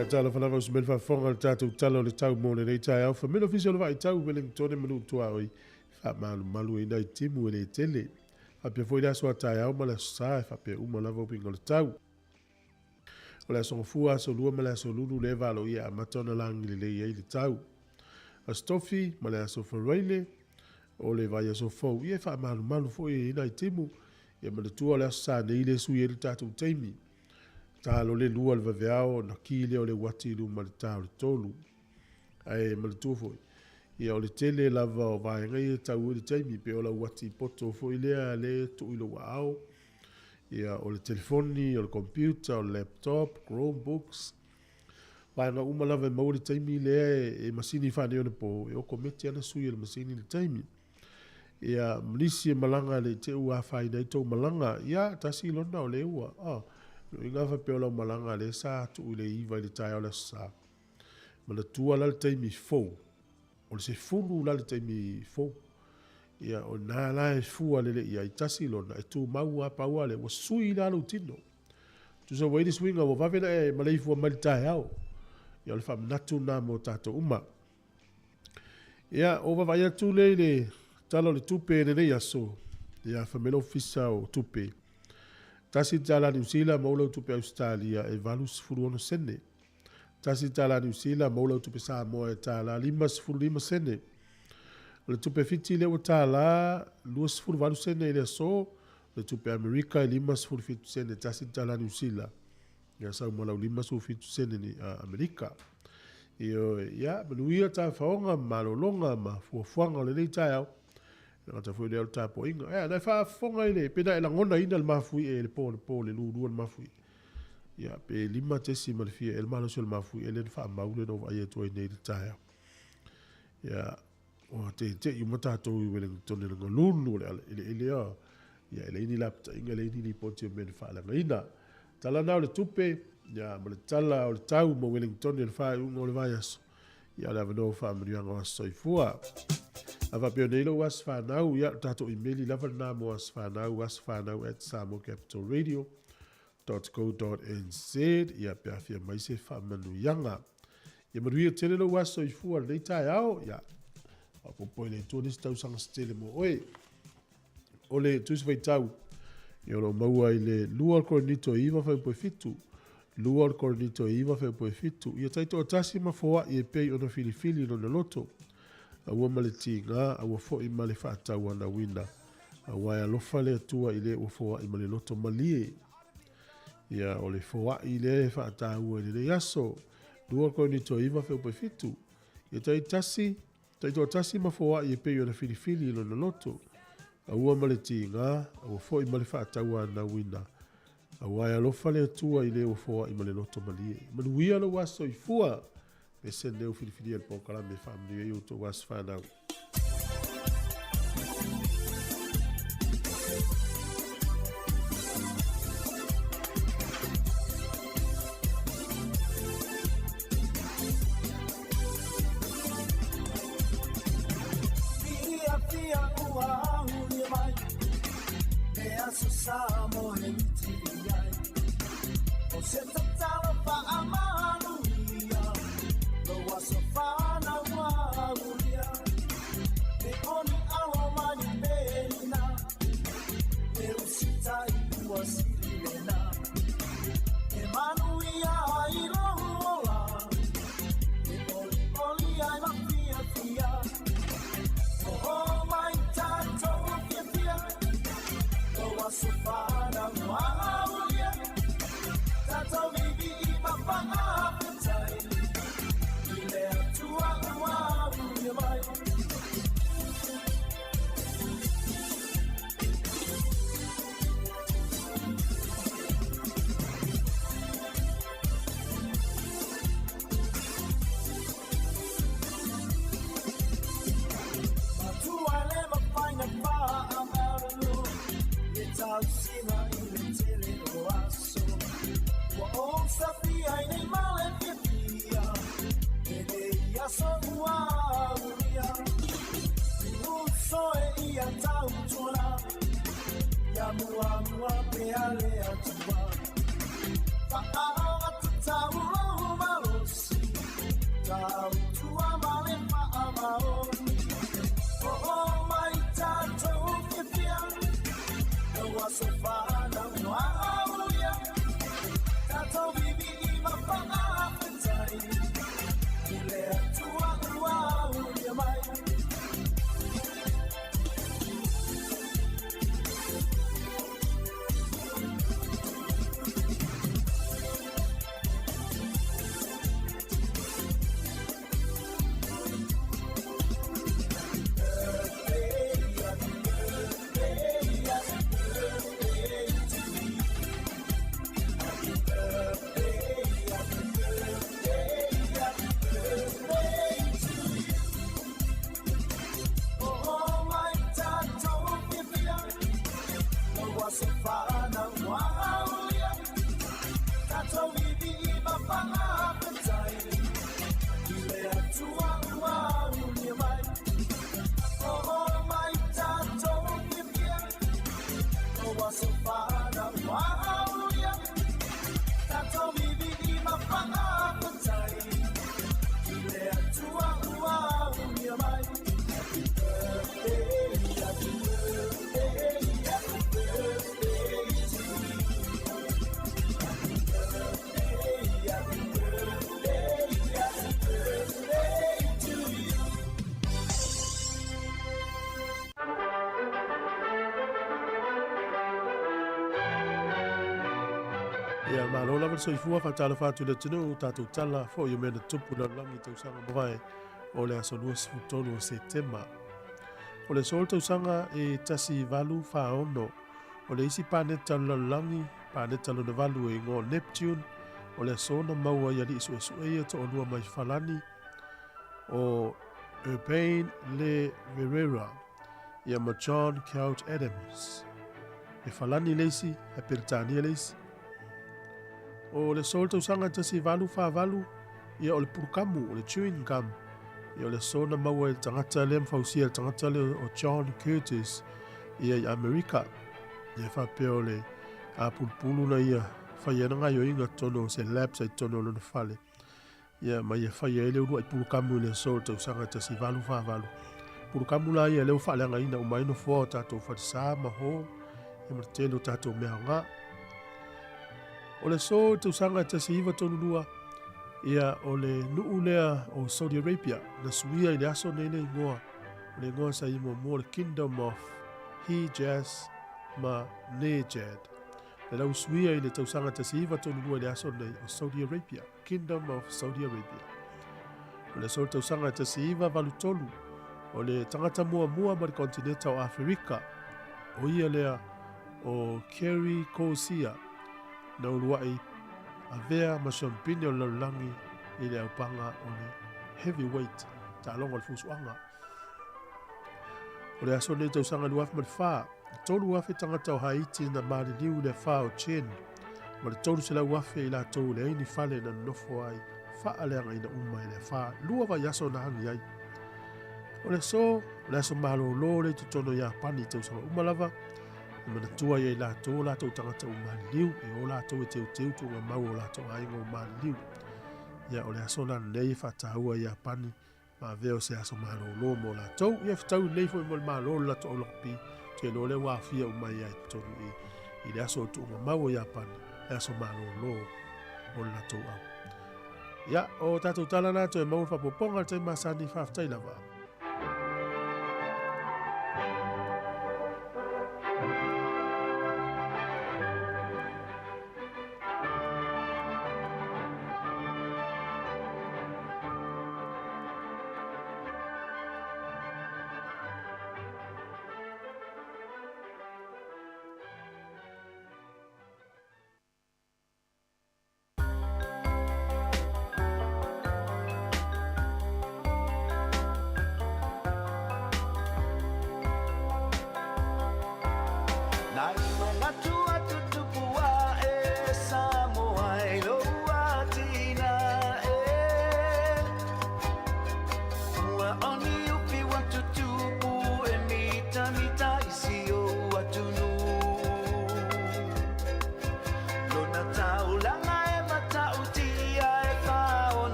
Ia talo falava o se faafofoga le tatou tala o le tau mo lenei taeao. Familo ofisa o le Vaaitau Wellington manu tuaoi faamalumalu ai nai timu e le tele. Faapea foi le aso a taeao ma le aso sa e faapea uma lava uiga o le tau. O le aso gafua, aso lua ma le aso lulu le valo ia amata ona lagi lelei ai le tau. Aso tofi ma le aso faraile o le vaiaso fou ia e faamalumalu foi i nai timu. Ia manatua o le aso sa nei le sui ai le tatou taimi. Ta lo le lua le vaveao na ki lea o le uati i luma le ta o le tolu. Ae manatua foi, ia o le tele lava o vaega ia e tau ai le taimi pe o lau uati poto foi lea le tuu i lou aao. Ia o le telefoni, o le computer, o le laptop, Chromebooks. Vaega uma lava e maua le taimi lea e masini faaneionapo e okometi ana sui e le masini le taimi. Ia nisi e malaga le te ua afaina ai tou malaga. Ia tasi lona o le ua. No inga faapea o lau malaga le sa tuu i le 9 i le taeao o le aso sa. Manatua la le taimi fou. O le 10 la le taimi fou. Ia o nā la e fua lele ia i tasi lona e tū mau a paua le ua sui la lou tino. Tusa ua i le suiga ua vave na e maleifua mai le taeao. Ia o le faamanatu nā mo tātou uma. Ia o vavaai atu le i le tala o le tupe lenei aso. Ia famelo ofisa o tupe. Tasi tala Niu Sila maua lau tupe Australia e 86 sene. Tasi tala Niu Sila maua lau tupe Samoa e tala 55 sene. O le tupe Fiti lea ua tala 28 sene i le aso. O le tupe Amerika e 57 sene. Tasi tala Niu Sila. Ia sau ma lau 57 sene ni Amerika. Ia manuia tafaoga malologa ma fuafuaga o lenei taeao. Gata foi lea o le tapuaiga. Ia na e faafofoga i le pe na e lagonaina le mafui e le po le lulua le mafui. Ia pe 5 tesi ma le fia e le malosi o le mafui e le na faamau le na vaai atu ai nei le taeao. Ia o te te i uma tātou i Wellington le galulu le ala ele ele a. Ia ele ini lapataiga ele ini lipoti o mea na faalagaina. Tala na o le tupe, ia ma le tala o le tau mo Wellington le faaiuga o le vaiaso. Ia le avanoa faamanuiaga o aso soifua. A faapea nei lou aso fanau, ia tatou imeli lava lena mo aso fanau, asofanau@samoacapitalradio.co.nz. Ia pe afia mai se faamanuiaga. Ia manuia tele lou aso soifua lenei taeao. Ia faaopoopo i le Atua nisi tausaga se tele mo oe. O le tusi faitau, ia o lo o maua i le 2 Korinito 9 fuaiupu e 7. 2 Korinito 9 fuaiupu e 7. Ia taitoatasi ma foai e pei ona filifili lona loto. Aua ma le tiga, aua foi ma le faatauanauina. Aua e alofa le Atua i le ua foai ma le loto malie. Ia o le foai le e faataua i lenei aso. 2 Korinito 9 fuaiupu e 7. Ia taitoatasi ma foai e pei ona filifili lona loto. Aua ma le tiga, aua foi ma le faatauanauina. Aua e alofa le Atua i le ua foai ma le loto malie. Manuia lou aso soifua. E se leo filifilia le polokalame faamanuia ai outou aso fanau. Fia fia ua ahulia mai. E aso sa mo he miti ai. O se tatalo faamanuia. Lo aso whana ua ahulia. E oni alo mani pelina. E usita i ua sirilena. E manuia i lou ola. E oli oli ai ma fia fia. Oh, mai tātou fia fia. Lo aso whana ua ahulia. Tātou vivi i mawhanga fetai. I le atua ua ahulia mai. Matua le mafaina whaamaru. E tausina i le tele o aso. Ua o safia i nei male fia fia. E le ia so ua ahulia. Uso e ia tautola. Ia mua mua pe a le atua. Whaao atu tau lou malo. Tautua ma le faamaoni. Oo mai tatou fiafia, ua aso fanau ua aulia. Tatou vivii ma faafetai i le Atua ua aulia mai. Oo mai tatou fiafia, ua aso fanau ua aulia. Tatou vivii ma faafetai i le Atua ua aulia mai. Oo mai tatou fiafia, ua aso fanau ua aulia. Tatou vivii ma faafetai i le Atua ua aulia mai. Happy birthday, happy birthday, happy birthday to you. Happy birthday, happy birthday, happy birthday to you. Ia, malo lava le soifua faatalofa atu i le atunuu tatou tala foi o mea na tupu i le lalolagi i tausaga mavae o le aso 23 o Setema. O le aso o le tausaga e 1846, o le isi paneta o le lalolagi, paneta lona valu e igoa o Neptune, o le aso na maua ai alii suesue ia toalua mai Falani, o Urbain Le Verrier ia ma John Couch Adams. E Falani le isi, ae Peretania le isi. O le aso o le tausaga 1848, ia o le pulukamu, o le chewing gum, ia o le aso na maua e le tagata lea ma fausia e le tagata lea o John Curtis ia i Amerika. Ia e faapea o le apulupulu na ia fai ai ana gaioiga totonu o se labs ai totonu o lona fale. Ia ma ia fai ai le uluai pulukamu i le aso o le tausaga 1848. Pulukamu la ia lea ua faaleagaina uma ai nofoa o tatou falesa ma hall, ia ma le tele o tatou mea aoga. O le aso o le tausaga 1932, ia o le nuu lea o Saudi Arabia na suia i le aso nei le igoa, o le igoa sa i muamua o le Kingdom of Hejaz ma Nejad. Le lausuia i le tausaga 1932 i le aso nei o Saudi Arabia, Kingdom of Saudi Arabia. O le aso o le tausaga 1983, o le tagata muamua mai le kontineta o Aferika, o ia lea o Kerry Cosia, na uluai avea ma siampine o le lalolagi i le aupaga o le heavyweight, taaloga o le fusuaga. O le aso nei tausaga 2004, e 3,000 tagata o Haiti na maliliu i le afa o Chen, ma le 300,000 i latou e leai ni fale na nonofo ai, faaleagaina uma e le afa, lua vaiaso na agi ai. O le aso, o le aso malōlō lea i totonu o Iapani i tausaga uma lava, e manatua ai e i latou o latou tagata ua maliliu, e o latou e teuteu tuugamau o latou aiga ua maliliu. Ia, o le aso la lenei e faataua e Iapani ma avea o se aso malōlō mo latou. Ia, e fetaui lelei foi mo le Malo o le latou aulakapi, ou te iloa o lea ua aofia uma ai lava i totonu i i le aso o tuugamau o Iapani, le aso malōlō mo le latou au. Ia, o tatou tala na, toe maua le faaopoopoga i le taimi masani, faafetai lava.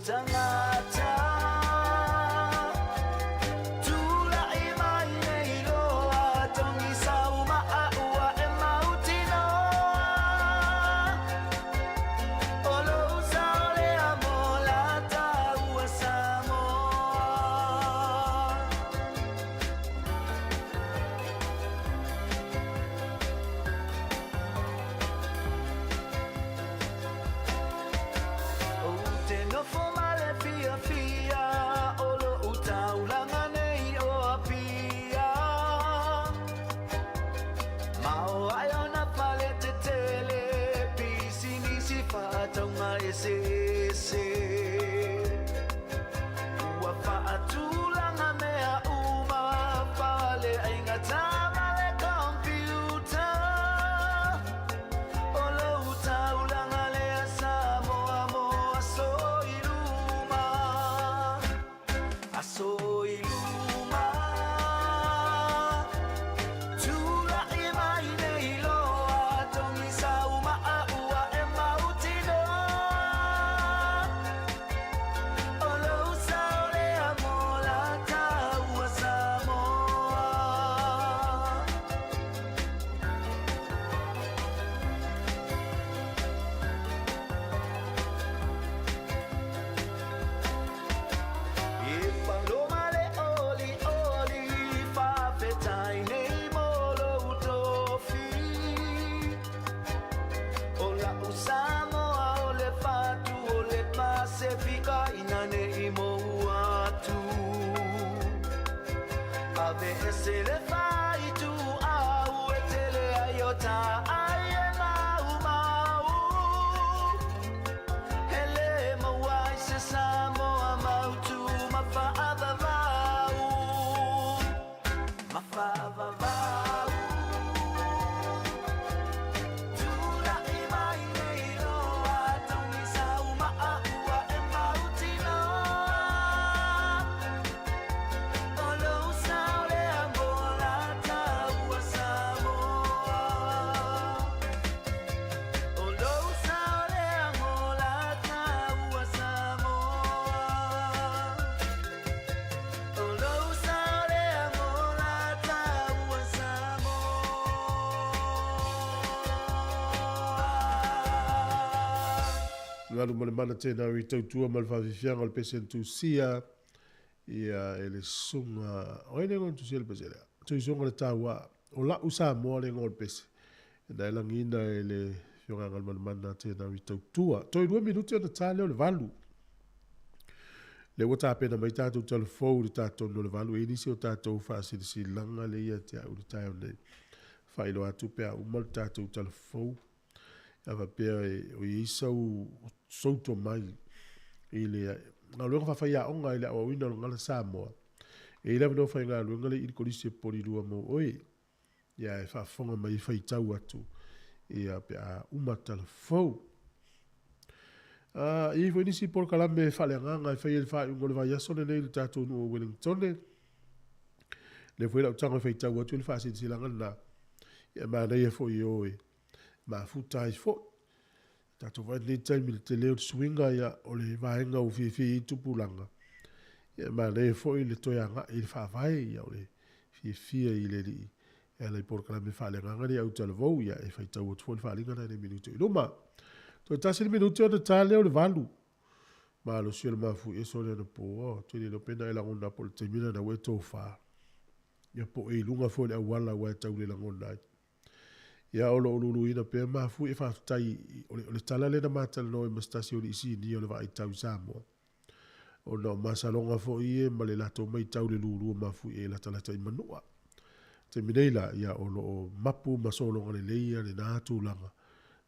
tagata. Tula'i mai nei loa togi sau ma'a ua e mautinoa. O lou sao lea mo la taua Samoa. Ou te nofo ma le fiafia o lo'u taulaga nei o Apia. Ma o ai ona fale tetele, pisinisi faatauga eseese. Ua faatulaga mea uma, faleaiga ma le computer. O lou taulaga lea Samoa mo aso i luma. Aso i luma. Tula'i mai nei loa togi sau ma'a ua e mautinoa. O lou sao lea mo la taua Samoa. E paloma le oli oli faafetai nei mo lou tofi. O la'u Samoa o le fatu o le Pasefika ina nei mou atu. Ave ese le faituau e tele ai o ta ai e maumau. E lē maua ai se Samoa mautu ma faavavau. Ma faavavau. Tula'i mai nei loa togi sau ma'a ua e mautinoa. O lou sao lea mo la taua Samoa. O lou sao lea mo la taua Samoa. O lou sao lea mo la taua Samoa. Galu ma le mana tēnā i tautua ma le whawhiwhianga o le pese tusia ia e le sunga o ai le ngoa tusia le pese lea. Tui sunga le taua o lau Samoa le ngoa o le pese. E nai langina e le fioga galu ma le mana tēnā i tautua. Toi 2 minuti ona tā leo le 8. Le ua tāpena mai tātou telefou le tātou no le 8. E nisi o tātou whaasirisilanga le ia te au le taeo nei. Whailo atu pea uma le tātou telefou. Ava pea e o i sau souto mai i le ngā luenga whawhai a onga i le awawina o ngala Samoa. E i lewa no whai ngā luenga le i kolisi e pori rua mō oe. Ia e whaafonga mai whai tau atu. Ia pea uma telefou. I fo nisi por kalame whale nganga e whai e whai ungo le vai aso le nei le tātou nu o Wellington. Le fo lau tanga whai tau atu le whaasirisilanga na. Ia mana ia fo i oe. Ma futa ai fo. Tātou vai nei taimi le te leo swinga ia o le vaenga o whiwhi i tupulanga. Ia mana ia fo i le toi anga i le whaawai ia o le whiwhi i le li. Ia lei por kalame whale nganga ni au talavou ia e whai tau atu fo le whalinga na ne minuto i luma. Toi tasi le minuto o te leo le 8. Ma lo sio le mafu e so le na po o. Toi le lopena e langona po le taimina na we tō wha. Ia po e lunga fo le awala wa tau le langona ai. Ia o lo ululu ina pea mafu e whaatai o le tala le na mātala no e mastasi o le isi ni o le vai tau Samoa. O na masalonga fo i e ma le lato mai tau le lulu mafu e lata lata i manua. Te minei la ia o lo o mapu masolonga le leia le nā tūlanga.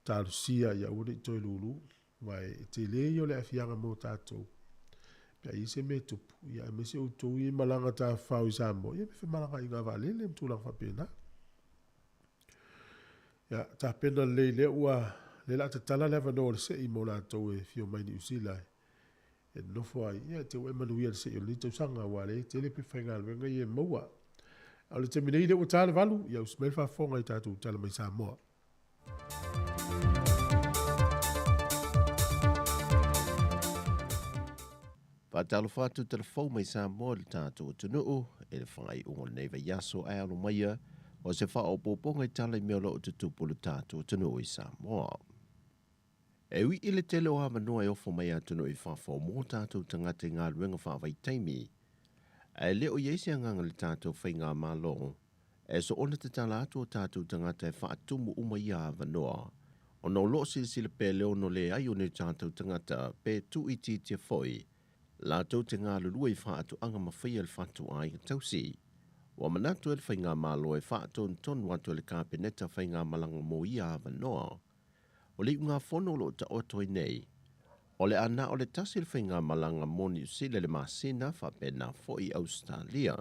Tālusia ia ua nei toi lulu. Vai e te lei o le afianga mō tātou. Pea i se me tupu. Ia e mese o tau i malanga tā whau i Samoa. Ia me whamalanga i ngā waalele mtūlanga whapena. Ia, tā pena lei le ua, le la te tala le wanoa le se i mō lātou e whio mai ni usila e. E nofo ai, ia te ue manu ia le se i o le tau sanga wā le, te le pe whainga alwenga i e maua. A le te minei le ua tā le valu, ia usmel whaafonga i tātou tala mai Samoa. Faatalofa atu telefou mai Samoa i le tatou atunuu i le faaiuga o lenei vaiaso ae alo maia o se faaopoopoga i tala i mea o lo o tutupu i le tatou atunuu i Samoa. E ui i le tele o avanoa e ofo mai atunuu i fafo mo tatou tagata i galuega faavaitaimi, ae le o i ai se agaga i le tatou faigamalo e soona tatala atu o tatou tagata e faatumu uma ia avanoa, ona o lo o silasila pea le ono leai o ni tatou tagata pe tuuitiitia foi latou te galulue i faatoaga ma faia le fatuaiga tausi. Ua manatu ai le faigamalo e faatonutonu atu e le Kapeneta faigamalaga mo ia avanoa. O le iugafono o lo o taoto ai nei, o le a na o le tasi le faigamalaga mo Niu Sila i le masina faapena foi i Ausetalia.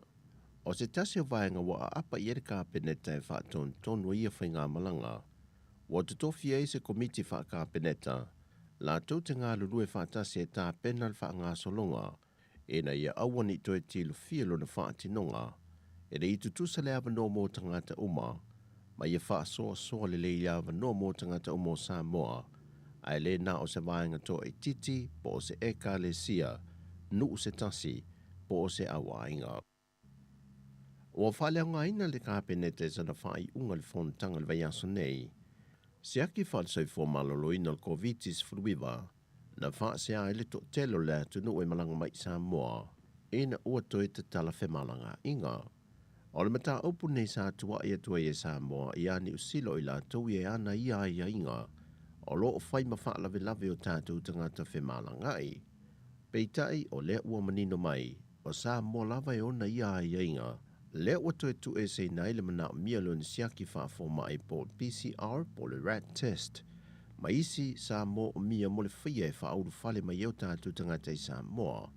O se tasi o vaega ua aapa i ai le Kapeneta e faatonutonu ai ia faigamalaga, ua totofi ai se Komiti Faa-Kapeneta latou te galulue faatasi e tapena le faagasologa ina ia aua ne i toe tilofia lona faatinoga e le i tutusa le avanoa mo tagata uma, ma ia faasoasoa lelei le avanoa mo tagata uma o Samoa, ae le na o se vaega toaitiiti po o se Ekalesia, nuu se tasi, po o se auaiga. Ua faaleaogaina le Kapeneta i sana faaiuga i le fonotaga i le vaiaso nei, siaki faale-soifua maloloina o le Koviti-19 na faasea ai le toatele o le atunuu e malaga mai i Samoa ina ua toe tatala femalagaaiga. O le mataupu lenei sa tuuai atu ai e Samoa ia Niu Sila o i latou e ana ia aiaiga o lo o fai ma faalavelave o tatou tagata femalagaai. Peitai, o lea ua manino mai, o Samoa lava e ona ia aiaiga, lea ua toe tuueseina ai le manaomia o le siaki faafomai po o le PCR po o le RAT test ma isi sa moomia mo le faia e faaulufale mai ai o tatou tagata i Samoa.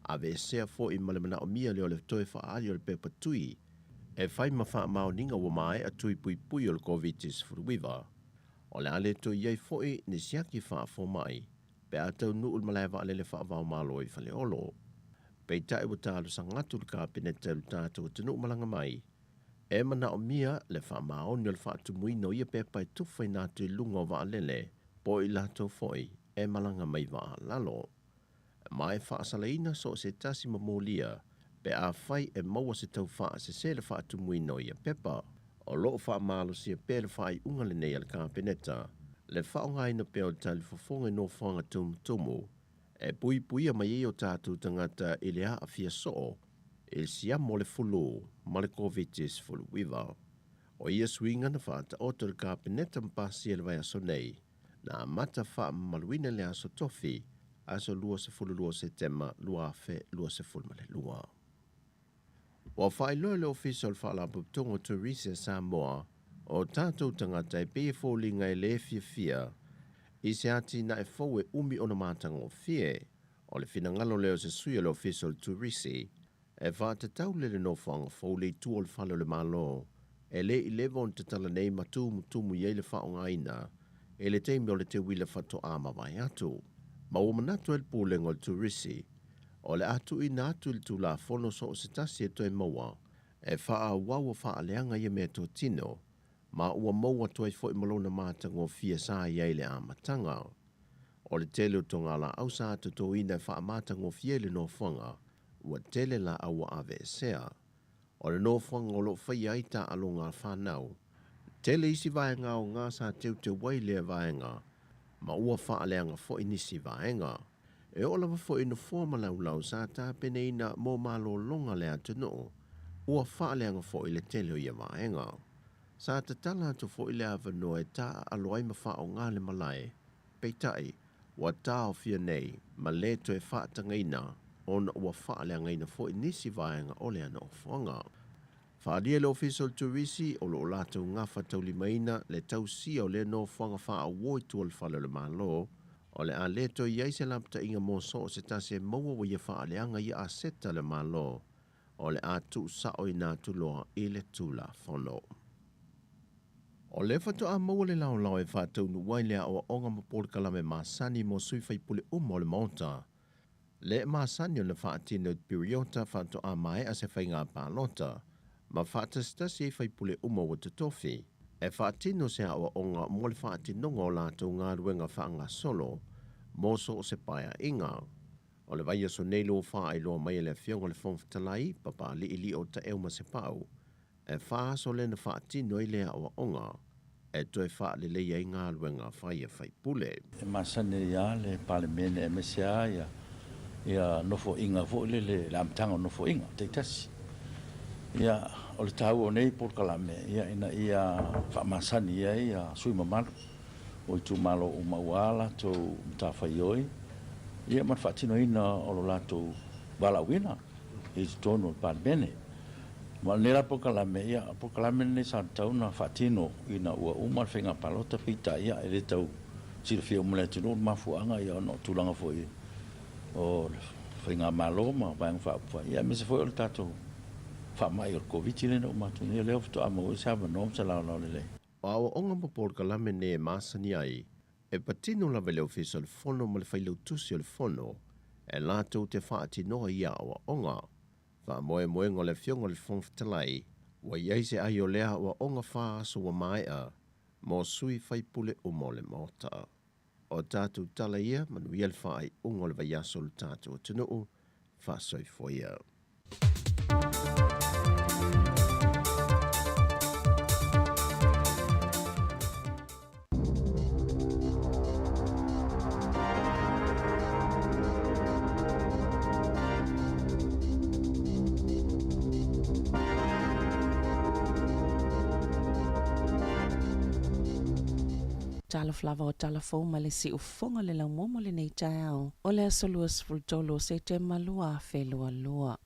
Aveesea foi ma le manaomia lea o le toe faaali o le pepa tui e fai ma faamaoniga ua maea tui puipui o le Koviti-19. O le a le toe i ai foi ni siaki faafomai pe a taunuu le malae vaalele faava-o-Malo i Faleolo. Peitai ua talosaga atu le Kapeneta i lo tatou atunuu malaga mai, e manaomia le faamaoni o le faatumuina o ia pepa e tufaina atu i luga o vaalele po o i latou foi e malaga mai vaa lalo. Ma e faasalaina so o se tasi ma molia pe afai e maua se tau faasese le faatumuina o ia pepa. O lo o faamalosia pea le faaiuga lenei a le Kapeneta le faaaogaina pea o le talifofoga i nofoaga tumutumu e puipuia mai ai o tatou tagata i le aafia soo i le siama o le fulu ma le Koviti-19. O ia suiga na faataoto e le Kapeneta ma pasia i le vaiaso nei, na amata faamamaluina i le aso Tofi, aso 22 Setema 2022. Ua faailoa e le Ofisa o le Faalapotopotoga o Turisi a Samoa o tatou tagata e pei e foliga e le fiafia i se atinae fou e umi ona matagofie. O le finagalo lea o se sui o le Ofisa o le Turisi e faatatau le le nofoaga fou le i tua o le Fale o le Malo e le i leva ona tatala nei ma tumutumu i ai le faaaogaina i le taimi o le teuila faatoa mavae atu. Ma ua manatu ai le Pulega o le Turisi o le a tuuina atu i le Tulafono so o se tasi e toe maua e faaauau faaleaga ia meatotino ma ua maua atu ai foi ma lona matagofie sa i ai i le amataga. O le tele o togalaau sa totoina e faamatagofie i le nofoaga, ua tele laau ua aveesea. O le nofoaga o lo o faia ai taaloga a fanau, tele isi vaega aoga sa teuteu ai lea vaega, ma ua faaleaga foi nisi vaega. E oo lava foi i nofoa ma laulau sa tapenaina mo malologa a le atunuu, ua faaleaga foi le tele o ia vaega. Sa tatala atu foi le avanoa e taaalo ai ma faaaoga le malae, peitai, ua taofia nei ma le toe faatagaina ona ua faaleagaina foi nisi vaega o lea nofoaga. Faaalia e le Ofisa o le Turisi o lo o latou gafataulimaina le tausia o lea nofoaga faaauo i tua o le Fale o le Malo, o le a le toe i ai se lapataiga mo so o se tasi e maua ua ia faaleaga ia aseta a le Malo, o le a tuusaoina atu loa i le Tulafono. O lea faatoa maua le laolao e faataunuu ai le aoaoga ma polokalame masani mo sui faipule uma o le Maota. Le masani ona faatino i le piriota faatoa maea se faiga palota ma faatasitasi ai faipule uma ua totofi e faatino se aoaoga mo le faatinoga o latou galuega faagasolo mo so o se paeaiga. O le vaiaso nei le ua faailoa mai e le Afioga i le Fofoga Fetalai, Papaliilii o Taeu ma Sepau, e fa aso lea na faatino ai le aoaoga e toe faaleleia ai galuega fai a faipule. E masani ai lava le Palemene aemaise lava ia nofoaiga foi lele, le amataga o nofoaiga taitasi. Ia, o le taua o nei polokalame, ia, ina ia faamasani ai ia sui usufono mamalu o itumalo uma aua latou matafaioi ia ma le faatinoina o lo latou valaauina i totonu o le Palemene. Ma o lenei la polokalame, ia, o le polokalame lenei sa tatau ona faatino ina ua uma le faiga palota, peitai, ia, e le tau silafia uma e le atunuu le mafuaaga, ia, ona o tulaga foi o le faigamalo ma Vaega Faaupufai, ia, aemaise foi o le tatou faamai o le Koviti lea na uma atu nei, o lea faatoa maua ai se avanoa ma se laolao lelei. O aoaoga ma polokalame nei e masani ai, e patino lava i le Ofisa o le Fono ma le Failautusi o le Fono e latou te faatinoa ia aoaoga. Faamoemoega o le Afioga i le Fofoga Fetalai, ua i ai se ai o lea aoaoga fa aso ua maea mo sui faipule uma o le Maota. O tatou tala ia, manuia le faaiuga o le vaiaso o le tatou atunuu, faasoifua ia. Talofa lava o tala fou mai le siufofoga o le laumua mo lenei taeao o le aso 23 o Setema 2022.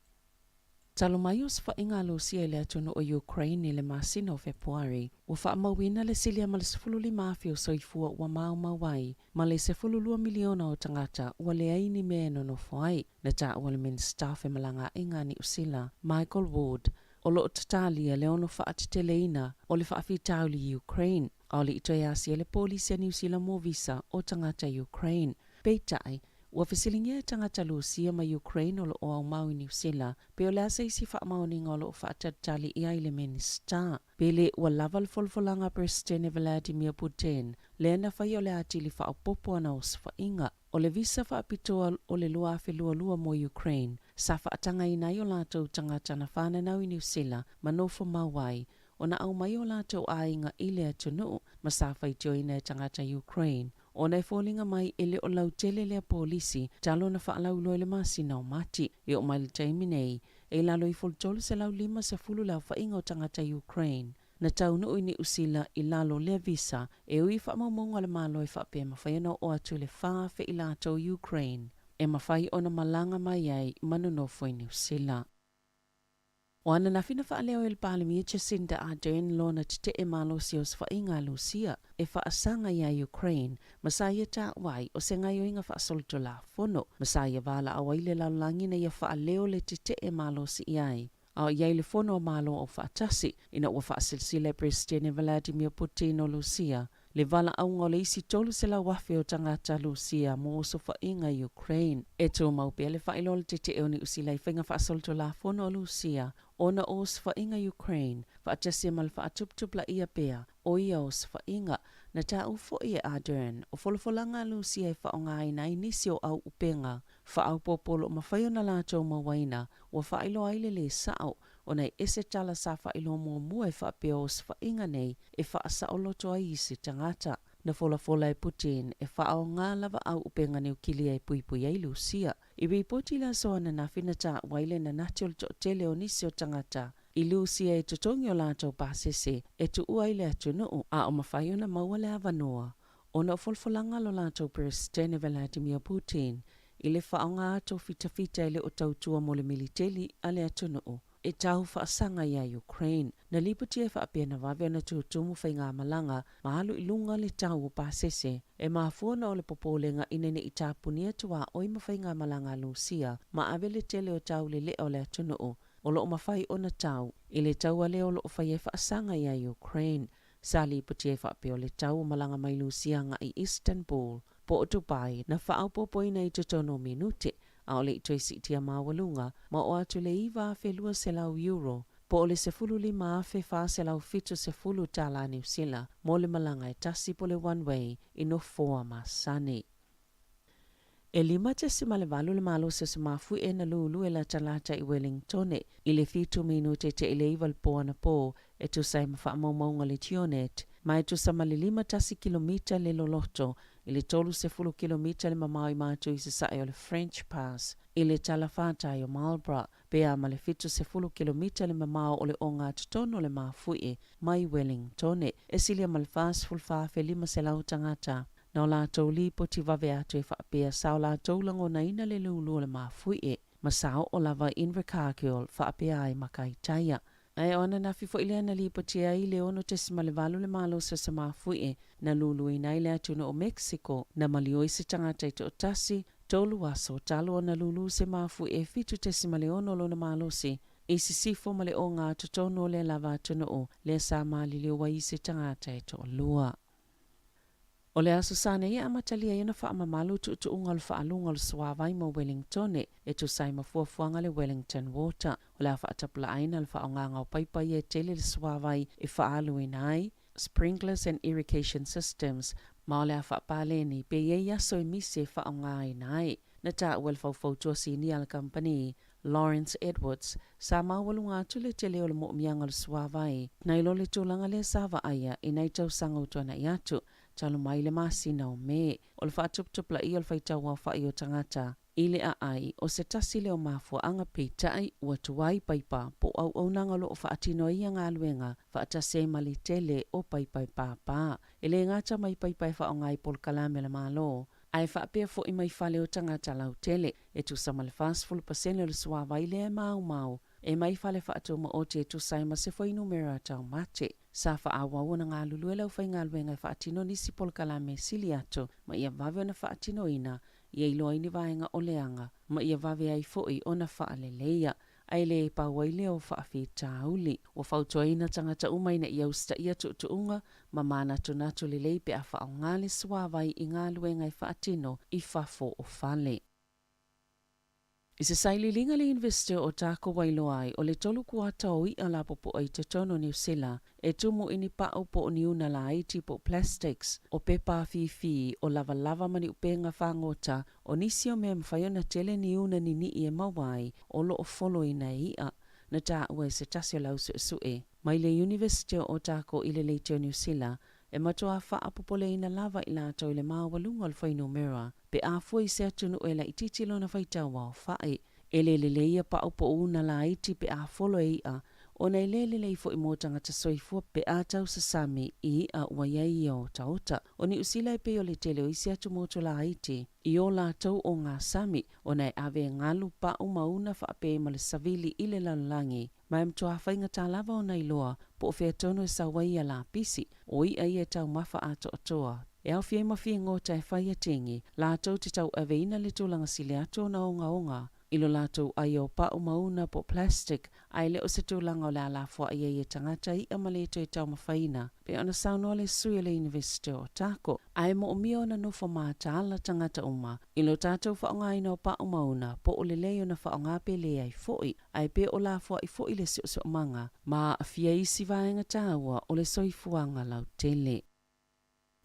Talu mai osofaiga a Lusia i le atunuu o Ukraine i le masina o Fepuari, ua faamauina le silia ma le 15,000 o soifua ua maumau ai, ma le 12 miliona o tagata ua leai ni mea e nonofo ai, na taua le Minisita o Femalagaaiga a Niu Sila, Michael Ward, o lo o tatalia le ono faateteleina o le faafitauli i Ukraine, a o le i toe asia le polisi a Niu Sila mo visa o tagata Ukraine. Peitai, ua fesiligia e tagata Lusia ma Ukraine o lo o aumau i Niu Sila pe o le a se isi faamaoniga o lo o faatalitali i ai le Minisita. Pe le ua lava le folafolaga a Peresetene Vladimir Putin lea na fai o le atili faaopoopo ana osofaiga o le visa faapitoa o le 2022 mo Ukraine sa faatagaina ai o latou tagata na fananau i Niu Sila ma nofo mau ai ona aumai o latou aiga i le atunuu ma sa faitioina e tagata Ukraine ona e foliga mai e le o lautele lea polisi talu ona faalauiloa i le masina o Mati. E oo mai le taimi nei, e i lalo ifo o le 350 le aofaiga o tagata Ukraine na taunuu i Niu Sila i lalo o lea visa e ui i faamaumauga a le Malo e faapea e mafai ona oo atu i le 4,000 i latou Ukraine e mafai ona malaga mai ai ma nonofo i Niu Sila. O ananafi na faaleo e le Palemia Jacinda Ardern lona tetee malosi o osofaiga a Lusia e faasaga iā Ukraine ma sa ia taua ai o se gaoioiga faasolitulafono ma sa ia valaau ai le lalolagi ina ia faaleo le tetee malosi i ai a o i ai le Fono a Malo Aufaatasi ina ua faasilasila e Peresetene Vladimir Putin o Lusia le valaauga o le isi 300,000 o tagata Lusia mo osofaiga i Ukraine. E tumau pea le faailoa o le tetee o Niu Sila i faiga faasolitulafono a Lusia ona o osofaiga i Ukraine, faatasi ai ma le faatuputupulaia pea o ia osofaiga. Na taua foi e Ardern, o folafolaga a Lusia e faaaogaina ai nisi o auupega faaopoopo o lo o mafai ona latou mauaina, ua faailoa ai le lē sao ona e ese tala sa faailoa muamua e faapea o osofaiga nei e faasaoloto ai isi tagata. Na folafola e Putin e faaaoga lava auupega niukilia e puipui ai Lusia. I ripoti i le aso ananafi na taua ai le nanati o le toatele o nisi o tagata i Lusia e totogi o latou pasese e tuua ai le atunuu, a o mafai ona maua le avanoa ona o folafolaga a lo latou Peresetene Vladimir Putin i le faaaoga atu o fitafita e le o tautua mo le militeli a le atunuu e tau faasaga iā Ukraine. Na lipotia e faapea na vave ona tutumu faigamalaga ma alu i luga le tau o pasese e mafua ona o le popolega ina ne i tapunia tuaoi ma faigamalaga a Lusia ma ave le tele o taulelea o le atunuu o lo o mafai ona tau i le taua lea o lo o faia e faasaga iā Ukraine. Sa lipotia e faapea o le tau o malaga mai Lusia agai i Istanbul po o Dubai na faaopoopoina i totonu o minute a o le i toe siitia maualuga ma oo atu le 9,200 euro po o le 15,470 tala Niu Sila mo le malaga e tasi po o le one way i nofoa masani. E 5.8 le malosi o se mafuie na lulu e latalata i Wellingtone i le 7 minute te i le 9 i le po anapō e tusa ai ma faamaumauga a le Geonet, ma e tusa ma le 51 kilomita le loloto i le 30 kilomita le mamao i matu i sasae o le French Pass i le talafatai o Marlborough, pe a ma le 70 kilomita le mamao o le ogatotonu o le mafuie mai Wellingtone. E silia ma le 44,500 tagata na o latou lipoti vave atu e faapea sa o latou lagonaina le lulu o le mafuie ma sa oo lava i Invercargill faapea ai ma Kaitaia. Ae o ananafi foi lea na lipotia ai le 6.8 le malosi o se mafuie na luluina ai le atunuu o Mexico na maliu ai se tagata e toatasi, tolu aso talu ona lulu se mafuie 7.6 lona malosi i sisifo ma le ogatotonu o lea lava atunuu lea sa maliliu ai i se tagata e toalua. O le Aso Sa nei e amatalia ai ona faamamalu tuutuuga o le faaluga o le suavai mo Wellingtone e tusa ai ma fuafuaga a le Wellington Water. O le a faatapulaaina le faaaogaga o paipa ia e tele le suavai e faaaluina ai, sprinklers and irrigation systems, ma o le a faapaleni pe i ai aso e misi e faaaogaina ai. Na taua e le faufautua sinia a le kamupani, Lawrence Edwards, sa maualuga atu le tele o le moomiaga o le suavai nai lo le tulaga lea sa vaaia i nai tausaga ua tuanai atu, talu mai le masina o Me. O le faatuputupulaia o le faitau aofai o tagata i le aai o se tasi lea o mafuaaga peitai ua tuai paipa po o auaunaga o lo o faatino ai ia galuega faatasi ai ma le tele o paipa e pāpā. E le gata mai paipa e faaaoga i polokalame a le Malo, ae faapea foi mai fale o tagata lautele. E tusa ma le 40% o le suavai lea e maumau e mai fale faatumaoti e tusa ai ma se fuainumera taumate. Sa faaauau ona galulue le aufaigaluega e faatino nisi polokalame e sili atu ma ia vave ona faatinoina ia iloa ai ni vaega o leaga ma ia vave ai foi ona faaleleia ae le pau ai lea o faafitauli. Ua fautuaina tagata uma ina ia usitaia tuutuuga ma manatunatu lelei pe a faaaoga le suavai i galuega e faatino i fafo o fale. I se sailiiliga a le Iunivesite o Otago ua iloa ai, o le tolu kuata o iʻa lapopoa i totonu o Niu Sila e tumu i ni paʻu po o ni una laiti po o plastics, o pepa afifi, o lavalava ma ni upega fagota, o nisi o mea e mafai ona tele ni una niniʻi e maua ai o lo o foloina e iʻa. Na taua e se tasi o le au suesue mai le Iunivesite o Otago i le Leitio Niu Sila e matuā faapopoleina lava i latou i le maualuga o le fuainumera pe a fua i se atunuu e laitiiti lona faitau aofai. E le lelei ia paʻu po o una laiti pe a folo e iʻa, ona e le lelei foi mo tagata soifua pe a tausasami i iʻa ua i ai ia otaota. O Niu Sila e pei o le tele o isi atu motu laiti i o latou ogasami, ona e ave e galu paʻu ma una faapea ma le savili i le lalolagi. Ma e matuā faigata lava ona iloa po o fea tonu e sau ai ia lapisi, o iʻa ia e taumafa atoatoa. E aofia ai ma figota e fai a tegi, latou te tauaveina le tulaga sili atu ona ogaoga i lo latou ai o paʻu ma una po o plastic, ae le o se tulaga o le a lafoai ai e tagata iʻa ma le toe taumafaina, pei ona saunoa le sui o le Iunivesite o Otago. Ae moomia ona nofo mataala tagata uma i lo tatou faaaogaina o paʻu ma una po o lelei ona faaaoga pe leai foi. Ae pe o lafoai foi le siosiomaga ma aafia isi vaega taua o le soifuaga lautele.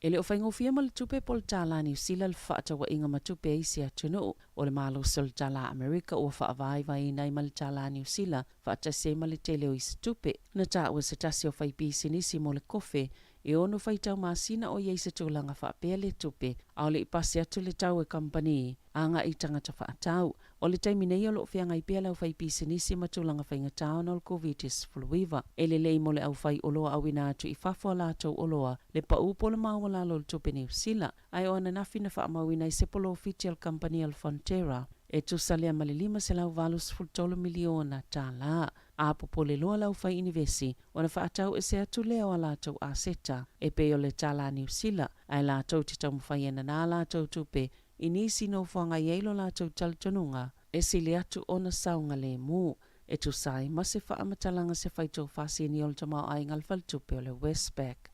E le o faigofie ma le tupe po o le tālā Niu Sila le fefaatauaiga ma tupe a isi atunuu. O le malosi o le tālā Amerika ua faavaivaiina ai ma le tālā Niu Sila faatasi ai ma le tele o isi tupe. Na taua se tasi o faipisinisi mo le kofe e ono faitau masina o i ai se tulaga faapea le tupe a o le i pasi atu le tau e kamupani agai i tagata faatau. O le taimi nei o lo o feagai pea le aufaipisinisi ma tulaga faigata ona o le Koviti-19. E lelei mo le aufai oloa auina atu i fafo a latou oloa le pau po o le maualalo o le tupe Niu Sila, ae o ananafi na faamauina ai se polofiti a le kamupani a le Fonterra e tusa lea ma le $583 miliona tālā. A popole loa le aufai inivesi ona faatau ese atu lea o a latou aseta e pei o le tālā Niu Sila, ae latou te taumafai e nanā latou tupe i nisi nofoaga i ai lo latou talitonuga e sili atu ona saogalemu, e tusa ai ma se faamatalaga se faitofā sini o le tamaoaiga a le faletupe o le Westpac.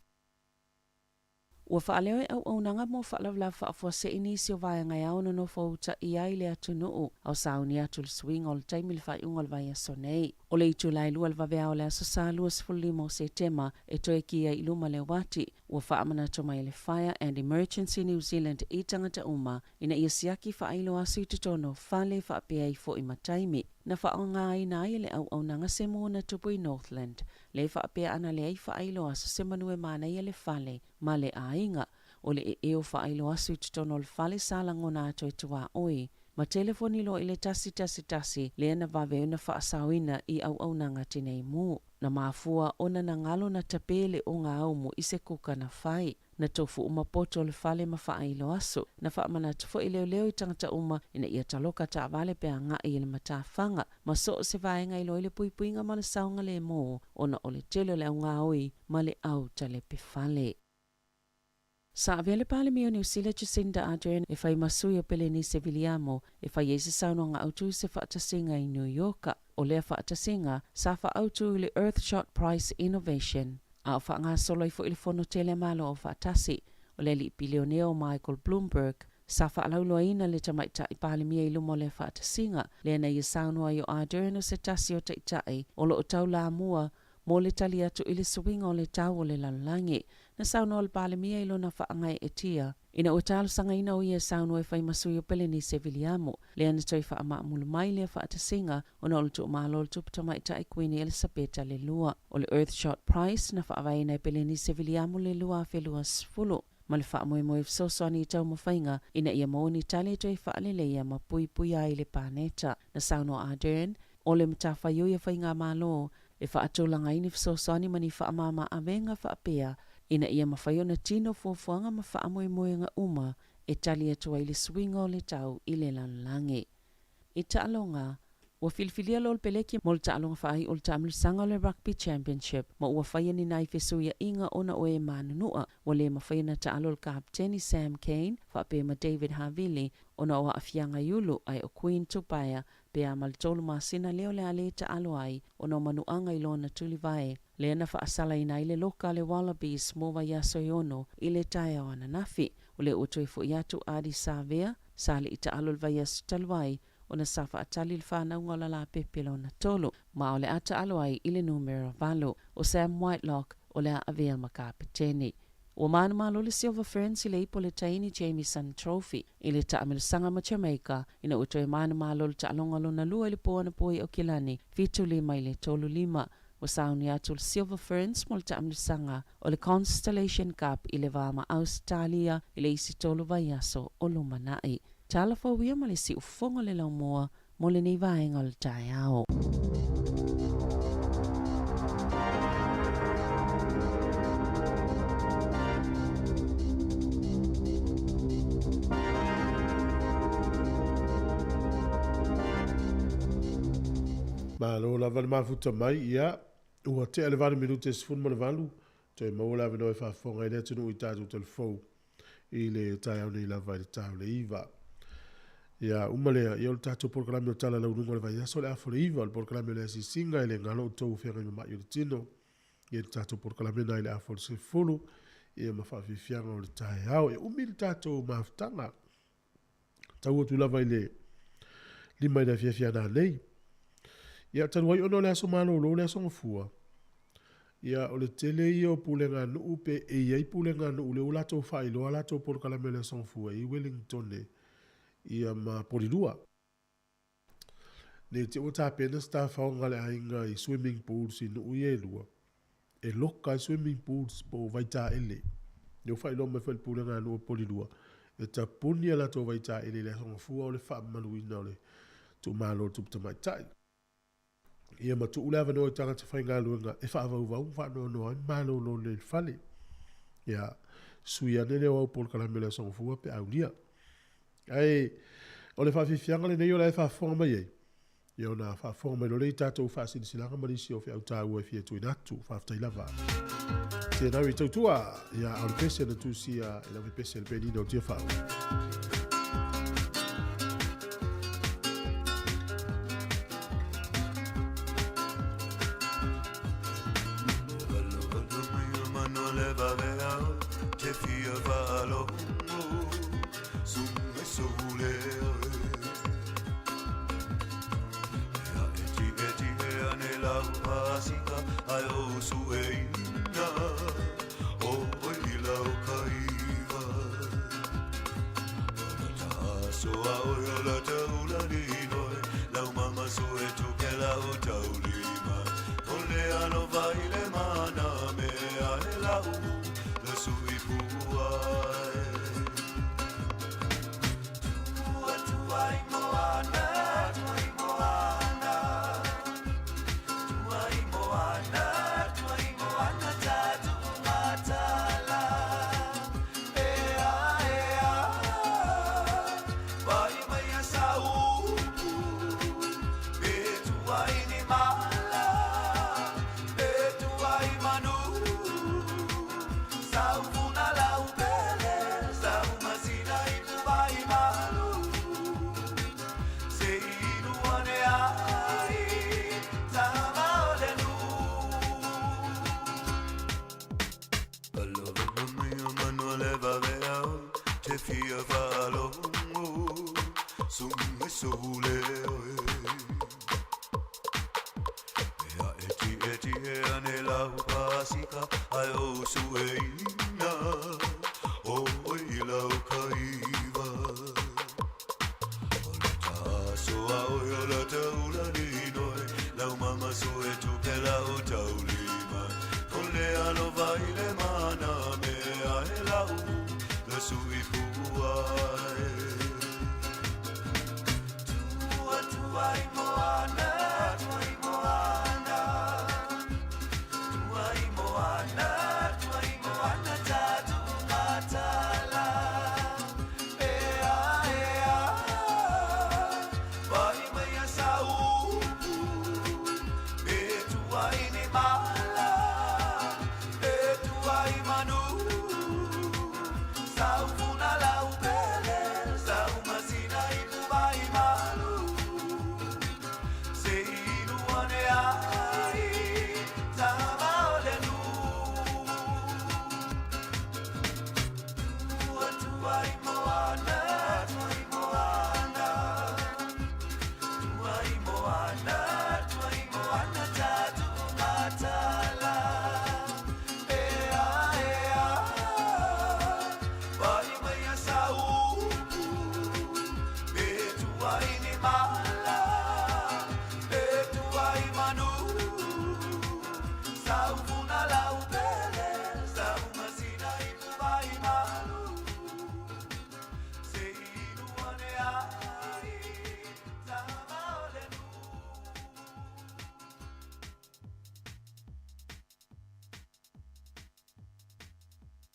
Ua faaleo e auaunaga mo faalavelave faafuasei nisi o vaega e ao nonofo utaia ai le atunuu a o sauni atu le suiga o le taimi i le faaiuga o le vaiaso nei. O le itula e lua le vaveao o le Aso Sa 25 o Setema e toe ki ai i luma le uati. Ua faamanatu mai le Fire and Emergency New Zealand i tagata uma ina ia siaki faailo aso i totonu o fale faapea ai foi ma taimi na faaaogaina ai e le auaunaga se mu na tupu i Northland, le faapea ana leai faailo aso se manu e manaia le fale ma le aiga. O le ʻeʻe o faailo aso i totonu o le fale sa lagona atu e tuaoi ma telefoni loa i le 111 lea na vave ai ona faasaoina i auaunaga tinei mu. Na mafua ona na galo na tape le ogāumu i se kuka na fai. Na tofu uma poto o le fale ma faailo aso. Na faamanatu foi leoleo i tagata uma ina ia taloka taavale pe agai i le matafaga ma so o se vaega i loa i le puipuiga ma le saogalēmū ona o le tele o le augaoi ma le au talepe fale. Sa avea le Palemia o Niu Sila Jacinda Ardern e fai ma sui o Pelenise Viliamo e fai ai se saunoaga autu i se faatasiga i New Yorka. O lea faatasiga sa faaautu i le Earthshot Prize Innovation, a o faagasolo ai foi le Fono Tele a Malo Aufaatasi o le alii pilionea o Michael Bloomberg. Sa faalauiloaina le tamaitai Palemia i luma o lea faatasiga, lea na ia saunoa ai o Ardern o se tasi o taitai o lo o taulamua mo le tali atu i le suiga o le tau o le lalolagi. Na saunoa le Palemia i lona faagaeetia ina ua talosagaina o ia e saunoa e fai ma sui o Pelenise Viliamo, lea na toe faamaamulu mai lea faatasiga ona o le tuumalo o le Tupu Tamaitai Kuini Elisapeta le Lua. O le Earthshot Prize na faavaeina e Pelenise Viliamo le 2020 ma le faamoemoe fesoasoani i taumafaiga ina ia maua ni tali e toe faaleleia ma puipuia ai le paneta. Na saunoa Ardern, o le matafaioi a faigamalo e faatulaga ai ni fesoasoani ma ni faamama-avega faapea ina ia mafai ona tino fuafuaga ma faamoemoega uma e tali atu ai le suiga o le tau i le lalolagi. I taaloga, ua filifilia le Olopeleki mo le taaloga faaiu o le taamilosaga o le Rugby Championship ma ua faia ni nai fesuiaiga ona o e manunua ua le mafai ona taalo le Kapeteni Sam Cane faapea ma David Havili ona o aafiaga i ulu ae o Queen Tupaea Pe a ma le tolu masina lea o le a lē taalo ai ona o manuaga i lona tulivae, lea na faasalaina ai le loka a le Wallabies mo vaiaso e ono i le taeao ananafi. O lea ua toe foʻi atu Ardie Savea, sa le i taalo i le vaiaso talu ai ona sa faatali le fanauga o Lalapepe lona tolu, ma o le a taalo ai i le numera 8. O Sam Whitelock o le a avea ma kapeteni. Ua manumalo le Silver Ferns i le ipu o le Taini Jamieson Trophy i le taamilosaga ma Jamaica ina ua toe manumalo le taaloga lona lua i le po anapo i Aukilani, 75 i le 35. Ua sauni atu le Silver Ferns mo le taamilosaga o le Constellation Cup i le va ma Ausetalia i le isi tolu vaiaso o lumanai. Tala fou ia ma le siufofoga o le laumua mo lenei vaega o le taeao. Malo lava le mafuta mai, ia, ua tea le 8 minute e 18, toe maua le avanoa e faafofoga ai le atunuu i tatou talafou i le taeao nei lava i le ta o le 9. Ia, uma lea, ia o le tatou polokalame o Tala Launuga o le Vaiaso o le afa o le 9, o le polokalame o le asiasiga e le galo outou feagai ma mai o le tino, ia le tatou polokalame na i le afa o le 10, ia ma faafiafiaga o le taeao. E umi le tatou mafutaga, tau atu lava i le 5 i le afiafi a nanei. Ia, talu ai ona o le aso malolo le aso gafua, ia, o le tele ia o pulega a nuu pe e i ai pulega a nuu lea ua latou faailoa a latou polokalame o le aso gafua i Wellingtone ia ma Polilua. Nei te ua tapena se tafaoga a le aiga i swimming pools i nuu ia e lua, e loka ai swimming pools po o vaitaele. Lea ua faailoa mai foi e le pulega a nuu o Polilua, e tapuni a latou vaitaele i le aso gafua o le faamamaluina o le tuumalo o le tupu tamaitai. Ia ma tuu le avanoa i tagata faigaluega e faavauvau ma faanoanoa ai ma malolo lelei i le fale. Ia, sui ane lea o au polokalame o le Aso Gafua pe aulia. Ae, o le faafiafiaga lenei o la e faafofoga mai ai, ia ona faafofoga mai loa lea i tatou faasilasilaga ma nisi o feau taua e fia tuuina atu. Faafetai lava. Tēnā i tautua, ia, a o le pese na tusia e lau pese le penina o Tiafau.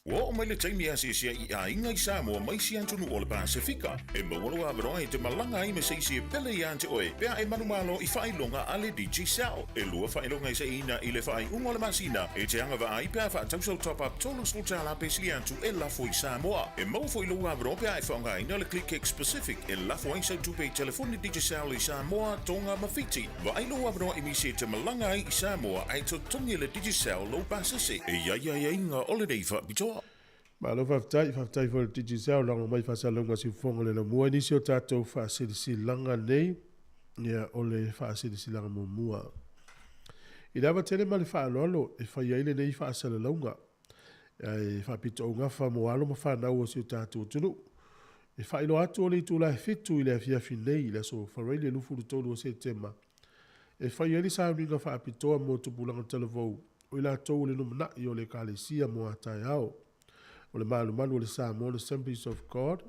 Ua oo mai le taimi e asiasi ai i aiga i Samoa mai isi atunuu o le Pasefika. E maua lou avanoa e te malaga ai ma se isi e pele iā te oe pe a e manumalo i faailoga a le Digicel. E lua faailoga e saiina i le faaiuga o le masina e te agavaa ai pe a faatau sau top-up $30 pe sili atu e lafo i Samoa. E maua foi lou avanoa pe a e faaaogaina le ClickX Pacific e lafo ai sau tupe i telefoni Digicel i Samoa, Tonga ma Fiti. Vaai lou avanoa e misi e te malaga ai i Samoa ae totogi e le Digicel lou pasese. E i ai aiaiga o lenei faapitoa. Malo faafetai, faafetai foi i le Digicel lago mai faasalalauga siufofoga le laumua. I nisi o tatou faasilasilaga nei, ia o le faasilasilaga muamua. I le ava tele ma le faaaloalo e fai ai lenei faasalalauga, ae faapitoaugafa mo alo ma fanau o si o tatou atunuu. E faailoa atu o le itula e 7 i le afiafi nei i le aso Faraile 23 o Setema, e fai ai le sauniga faapitoa mo tupulaga talavou o i latou o le lumanai o le Ekalesia mo a taeao. O le malumalu o le Samoan Assemblies of God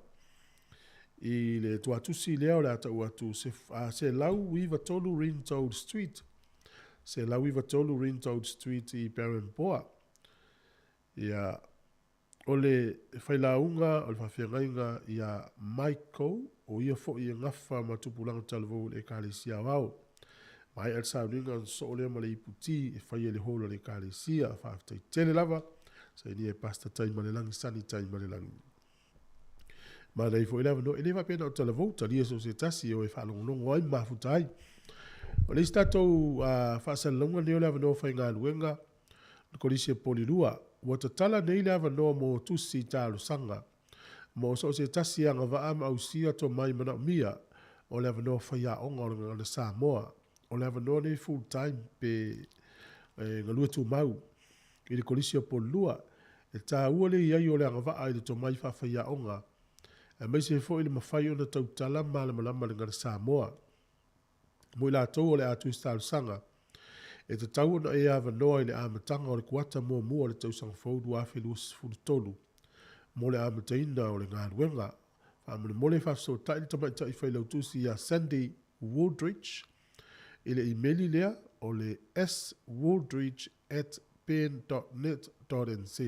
i le tuatusi lea o le a tau atu 193 Rintold Street, 193 Rintold Street i Perempoa. Ia, o le failauga o le faafeagaiga ia Michael, o ia foi e gafa ma tupulaga talavou o le Ekalesia Aoao. Maea le sauniga ona sosoo lea ma le iputi e faia i le hall o le Ekalesia. Faafetai tele lava, sainia e Pastor Taimalelagi, Sani Taimalelagi. Manaia foi le avanoa, e le faapea na o talavou, talia so o se tasi e o e faalogologo ai ma mafuta ai. O le isi tatou faasalalauga lenei o le avanoa faigaluega, le Kolisi o Polilua, ua tatala nei le avanoa mo tusi talosaga. Mo so o se tasi e agavaa ma ausia tomai manaomia o le avanoa faiaoga o le Gagana Samoa. O le avanoa nei full time pe galue tumau i le Kolisi o Polilua. E taua le i ai o le agavaa i le tomai faafaiaoga. Aemaise foi le mafai ona tautala malamalama i le gagana Samoa. Mo i latou o le a tusi talosaga, e tatau ona e avanoa i le amataga o le kuata muamua o le tausaga fou 2023 mo le amataina o le galuega. Faamolemole faafesootai le tamaitai failautusi ia Sandy Wooldridge i le imeli lea o le swooldridge at pen dot net dot nz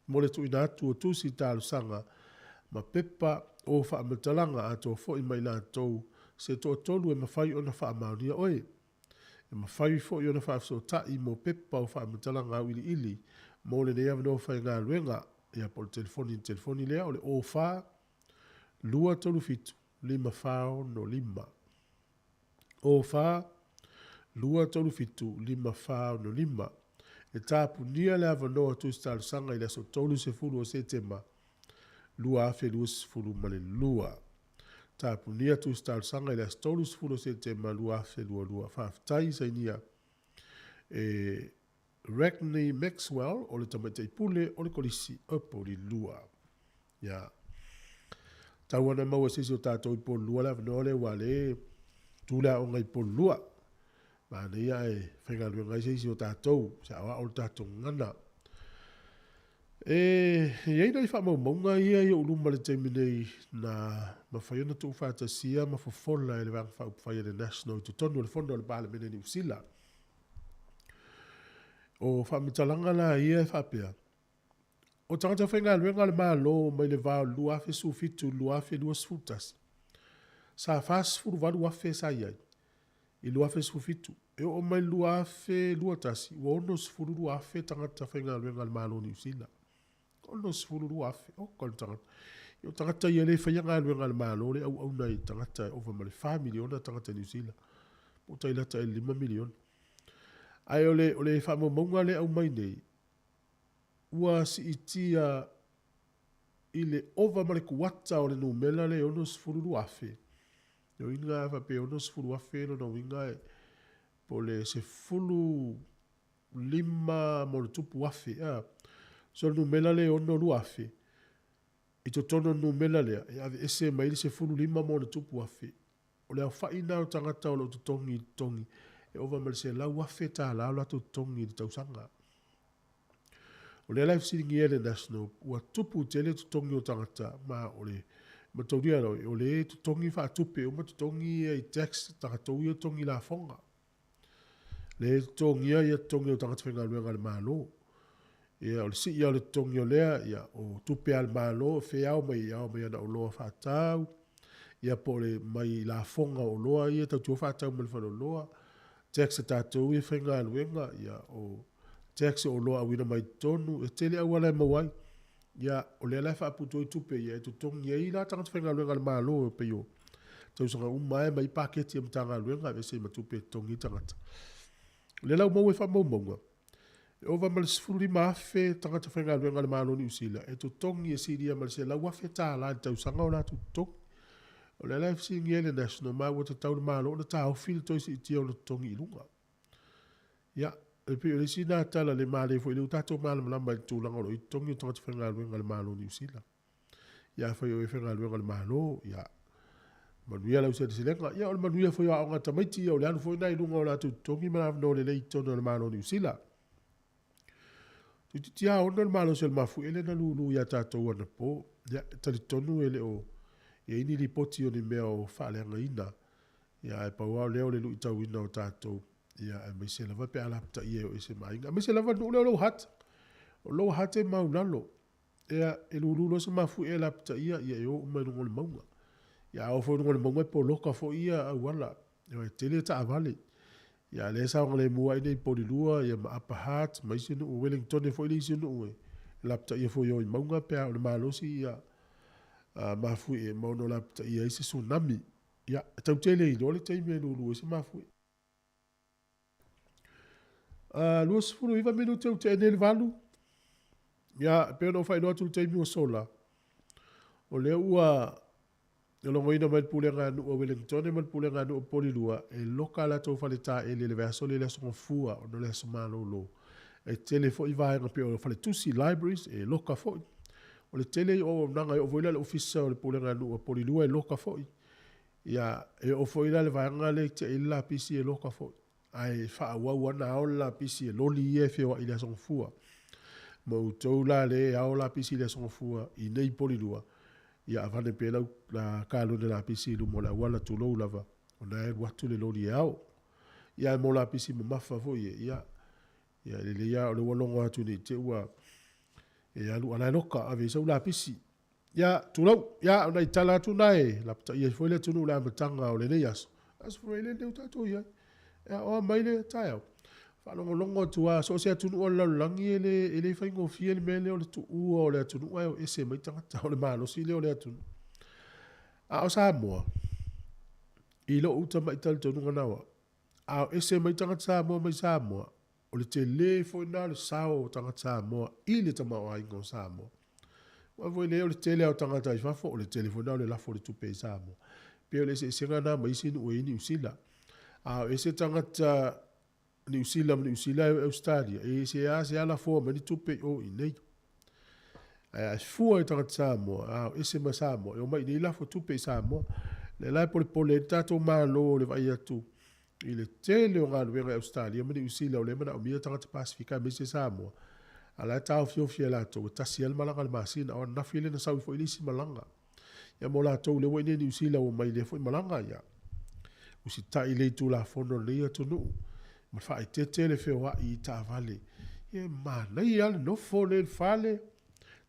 mo le tuuina atu o tusi talosaga ma pepa o faamatalaga atoa foi ma i latou se toatolu e mafai ona faamaonia oe. E mafai foi ona faafesootai mo pepa o faamatalaga auiliili mo lenei avanoa faigaluega, ia po o le telefoni i le telefoni lea o le 04 237 5465. 04 237 5465. E tapunia le avanoa tusi talosaga i le aso 30 o Setema 2022. Tapunia tusi talosaga i le aso 30 o Setema 2022. Faafetai sainia e Ragney Maxwell o le tamaitai pule o le Kolisi o Polilua. Ia. Tau ana maua se isi o tatou i Polilua le avanoa lea ua le tu le aoga i Polilua. Manaia ae faigaluega ai se isi o tatou, se aoao le tatou gagana. E i ai nai faamaumauga ia i ou luma i le taimi nei na mafai ona tuufaatasia ma fofola e le Vaega Faaupufai a le National i totonu o le Fono a le Palemene i Niu Sila. O faamatalaga la ia e faapea, o tagata faigaluega a le Malo mai le va o le 2017 i le 2021, sa 48,000 sa i ai i le 2017. E oo mai i le 2021, ua 62,000 tagata faigaluega a le Malo o Niu Sila. 62,000, oka le tagata. O tagata ia e le faia galuega a le Malo le auauna i tagata e ova ma le 4 miliona tagata i Niu Sila. Po o tai lata i le 5 miliona. Ae o le, o le faamaumauga lea e aumai nei, ua siitia i le ova ma le kuata o le numera lea e 62,000. O lona uiga a faapea e 60,000 lona uiga e po o le 15 ma ona tupu afe. A. So o le numera lea e 62,000, i totonu o le numera lea, e aveese mai ai le 15 ma ona tupu afe. O le aofai lena o tagata o lo o totogi i totogi e ova ma le $100,000 o latou totogi i le tausaga. O lea la e fesiligia e le National, ua tupu tele totogi o tagata, ma o le mataulia la, o le totogi faatupe uma totogi ia i tax, tatou ia totogi lafoga. Le totogia ia totogi o tagata faigaluega a le Malo. Ia, o le sii o le totogi o lea, ia, o tupe a le Malo, e ao mai, ao mai ana oloa faatau, ia po o le mai lafoga o oloa ia tau faatau mai le faleoloa, tax a tatou ia faigaluega, ia, o tax o oloa auina mai totonu, e tele auala e maua ai. Ia, o lea la e faaputu ai tupe ia e totogi ai la tagata faigaluega a le Malo e pei o tausaga uma e mai paketi a Matagaluega aveese ai ma tupe e totogi ai tagata. O lea la ua maua i faamaumauga, e ova ma le 15,000 tagata faigaluega a le Malo o Niu Sila e totogi e silia ma le $100,000 i le tausaga o latou totogi. O lea la e fesiligia ai le National ma ua tatau i le Malo ona taofi le toe siitia o le totogi i luga. Ia, e pei o le isi lena tala le male foi lea ua tatou malamalama i le tulaga o lo o i ai totogi o tagata faigaluega a le Malo o Niu Sila. Ia, afai o oe e faigaluega i le Malo, ia, manuia lau seleselega. Ia, o le manuia foi o aoga a tamaiti, ia, o le alu foi lena i luga o latou totogi ma le avanoa lelei i totonu o le Malo o Niu Sila. Toeitiiti lava 6 le malosi o le mafuie lea na lulu ia tatou anapo. Ia, e talitonu e le o i ai ni lipoti o ni mea o faaleagaina. Ia, ae pau lava o lea o le luitauina o tatou, ia, aemaise lava pe a lapataia e o ese ma aiga. Aemaise lava le nuu lea o Lower Hutt. O Lower Hutt e maulalo. Ia, e lulu loa se mafuie e lapataia, ia e o uma i luga o le mauga. Ia, a oo foi i luga o le mauga e poloka foi ia auala. Ia, e tele taavale. Ia, a lea e saogalemu lava i inei i Polilua, ia ma Upper Hutt, ma isi nuu, Wellingtone foi le isi nuu e lapataia foi e o i mauga pe a o le malosi ia mafuie ma ono lapataia ai se tsunami. Ia, e tau tele iloa le taimi e lulu ai se mafuie. 29 minute ua tea nei le 8. Ia, e pei ona ou faailoa atu i le taimi ua sola, o lea ua logoina mai le pulega a nuu a Wellingtone ma le pulega a nuu a Polilua e loka a latou fale taele i le vaiaso lea i le Aso Gafua ona o le aso malolo. E tele foi vaega pei o faletusi, libraries, e loka foi. O le tele ia o auaunaga e oo foi la i le Ofisa o le Pulega a Nuu a Polilua e loka foi. Ia, e oo foi la i le vaega lea e tea i ai le lapisi e loka foi. Ae faaauau lava ona ao le lapisi e loli ia e feoai i le Aso Gafua. Ma outou la lea e ao lapisi i le Aso Gafua i inei i Polilua, ia avane pea lau kalone lapisi i luma o le auala, tulou lava, o lena e alu atu le loli e ao. Ia ae mo lapisi mamafa foi ia, ia, ia e lelei lava o lea ua logo atu ne i te i ua e alu a o la e loka, ave i ai sau lapisi. Ia, tulou, ia, o nai tala atu na e lapataia ai foi le atunuu i le amataga o lenei aso, Aso Faraile lenei ua tatou i ai. E aoa mai le taeao, faalogologo atu lava, so o se atunuu lava o le lalolagi e le, e le faigofie le mea lea o le tuua o le atunuu ae o ese mai tagata, o le malosi lea o le atunuu. A o Samoa, i lou tamai talitonuga na o au, a o ese mai tagata Samoa mai Samoa, o le tele foi lena o le sao o tagata Samoa i le tamaoaiga o Samoa. Aua foi lea o le tele lava o tagata i fafo, o le tele foi lena o le lafo o le tupe i Samoa. E pei o le eseesega lena ma isi nuu e i ai Niu Sila. A o ese tagata Niu Sila ma Niu Sila e o i Ausetalia, e ese lava se lafoa mai ni tupe i o i inei. Ae a e fua i tagata Samoa, a o ese ma Samoa, e omai i inei lafo tupe i Samoa. O lea la e polepole ai le tatou Malo i le vaai atu i le tele o galuega i Ausetalia ma Niu Sila o lea e manaomia tagata Pasefika aemaise Samoa, a o la e taofiofi e latou e tasi lava le malaga i le masina. O ananafi lea na sau ai foi le isi malaga. Ia mo latou lea ua i inei i Niu Sila ua omai i lea foi malaga, ia usitai lelei i Tulafono a lenei atunuu ma faaeteete le feoai i taavale. Ia e manaia lava le nofo lelei i le fale,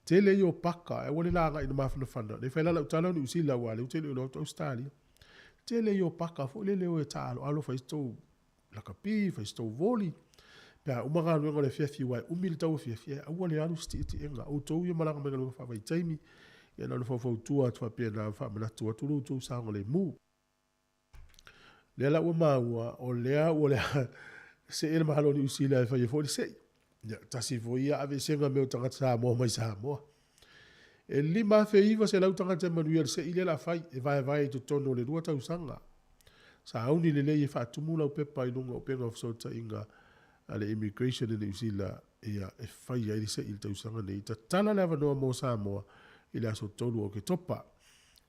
tele ia o paka, ae aua le laga ina mafanafana. O lea e fai la lau tala o Niu Sila aua o lea ou te le o iloa atu Ausetalia. Tele ia o paka foi lele e o e taaaloalo fai ai se tou lakapi, fai se tou voli. Pe a uma galuega o le afiafi aua e umi le tauafiafi, ae aua le alu i se tietiega. Outou ia malaga mai galuega faavaitaimi, ia na ona faufautua atu faapena ma faamanatu atu lo outou saogalemu. Lea la ua maua, o lea ua le see le Malo o Niu Sila e faia foi le sei. Ia, tasi foi ia aveesega mea o tagata Samoa mai Samoa. E 5,900 tagata e manuia i le sei lea o le a fai, e vaevae i totonu o le 2 tausaga. Sauni lelei e faatumu lau pepa i luga o upega o fesootaiga a le Immigration i Niu Sila ia e fai ai le sei i le tausaga nei. Tatala le avanoa mo Samoa i le aso 3 o Oketopa.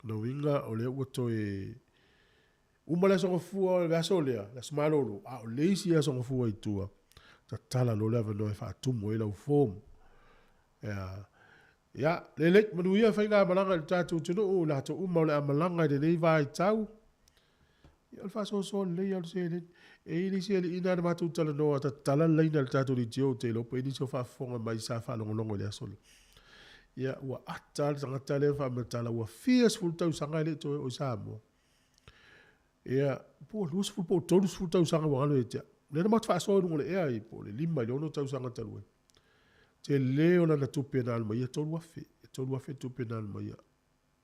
O lona uiga o lea ua toe uma le Aso Gafua o le aso lea, le Aso Malolo, a o le isi Aso Gafua i tua, tatala loa le avanoa e faatumu ai lau form. Ia, ia, lelei, manuia faigamalaga i le tatou atunuu, i latou uma o le a malaga i lenei vaitau. Ia, o le faasoasoa lelei lava o le seleni. E i ai le isi alii na na matou talanoa, tatala le laina i le tatou leitio, ou te iloa po o i ai nisi o faafofoga mai sa faalogologo i le aso lea. Ia, ua ata lava le tagata lea ma faamatala, ua fia sefulu tausaga e le i toe oo i Samoa. Ia, po ua 20 po ua 30 tausaga ua galo ia te au. Lea na matou faasoa i luga o le ea i po o le 5 i le 6 tausaga talu ai. Tele o lana tupe na alu mai ia 3,000. E 3,000 tupe na alu mai ia.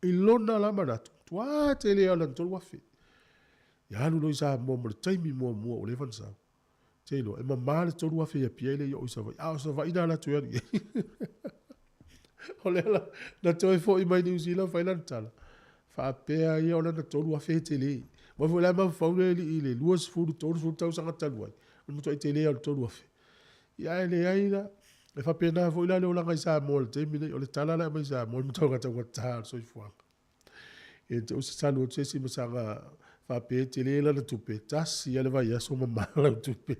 I lona la manatu, matua tele lava o lana 3,000. Ia alu loa i Samoa mo le taimi muamua ua leva ona sau. Te iloa, e mama le 3,000 i Apia e le i oo i Savaii. A o Savaii na alu atu e alu i ai. O lea la, na toe foi mai Niu Sila fai lana tala, faapea ia o lana 3,000 e tele. Aua foi la e mafaufau le alii i le 20, 30 tausaga talu ai, o le matuai tele lava o le 3,000. Ia ae leai la, e faapena foi la le olaga i Samoa i le taimi lenei. O le tala la e aumai i Samoa, o le matua taugata o le soifuaga. E te salu atu se isi ma saga faapea e tele lana tupe, tasi lava le vaiaso mama lau tupe.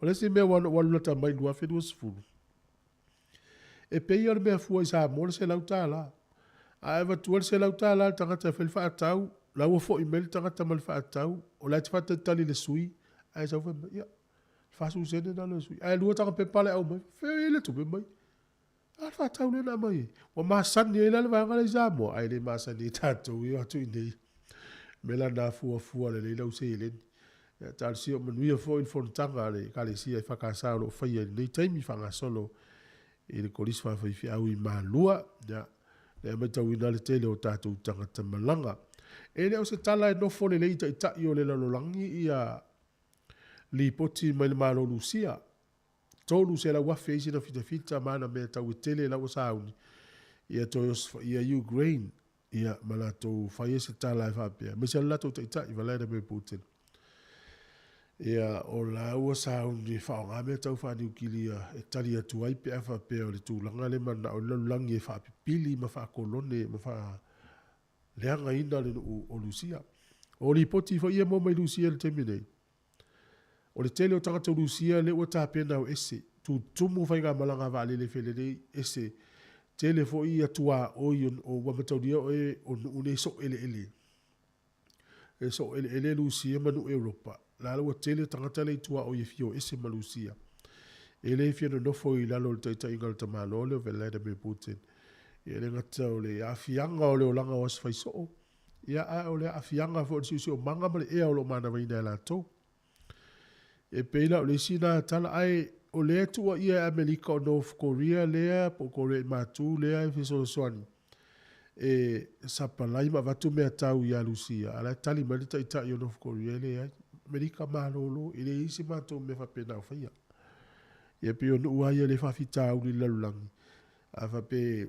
O le isi mea ua ou alu lata mai i le 2020, e pei o le mea fua i Samoa le $100. A e avatua le $100 i le tagata e fai le faatau, la ua foi mai le tagata ma le faatau, o la e te faatalitali i le sui, ae sau fai mai, ia, 40 sene na le sui. Ae lua taga pepa la e aumai, fea o i ai le tupe mai? A le faatau lea na aumai ai. Ua masani ai la le vaega lea i Samoa, ae le masani ai tatou ia o atu i inei. O le mea la lena, fuafua lelei lau seleni. Ia talosia o manuia foi le fonotaga a le Ekalesia EFKS o lo o faia i lenei taimi faagasolo i le Kolisi Faafaifeau i Malua. Ia, lea e matauina le tele o tatou tagata malaga. E le o se tala e nofo lelei i taitai o le lalolagi ia lipoti mai le Malo o Lusia. 300,000 isi na fitafita ma ana mea tau e tele la ua sauni ia toe osofaia Ukraine ia ma latou fai ai se tala e faapea, aemaise lava le latou taitai Vladimir Putin. Ia, o la ua sauni e faaaoga mea tau faaniukilia e tali atu ai pe a faapea o le tulaga lea e mananao ai le lalolagi e faapipili ma faakolone ma faaleagaina le nuu o Lusia. O lipoti foi ia e maua mai Lusia i le taimi nei, o le tele o tagata o Lusia lea ua tapena o ese, tutumu faigamalaga a vaalele felelei ese, tele foi ia tuaoi o ua mataulia oe o nuu nei e soo eleele. E soo eleele Lusia ma nuu Europa, la ua tele tagata lea i tuaoi e fia o ese ma Lusia. E le fia nonofo i lalo o le taitaiga a le tamaloa lea o Vladimir Putin. Ia e le gata o le aafiaga o le olaga o aso fai soo, ia ae o le aafiaga foi o le siosiomaga ma le ea o lo o manavaina e latou. E pei la o le isi na tala, ae o lea e tuuaia e Amerika o North Korea lea po o Korea i Matu lea e fesoasoani e sapalai ma avatu mea tau ia Lusia, a o la e tali mai le taitai o North Korea, e leai, Amerika malolo, e leai se matou mea faapena o faia. Ia pei o nuu lava ia lea e faafitauli i le lalolagi, a faapea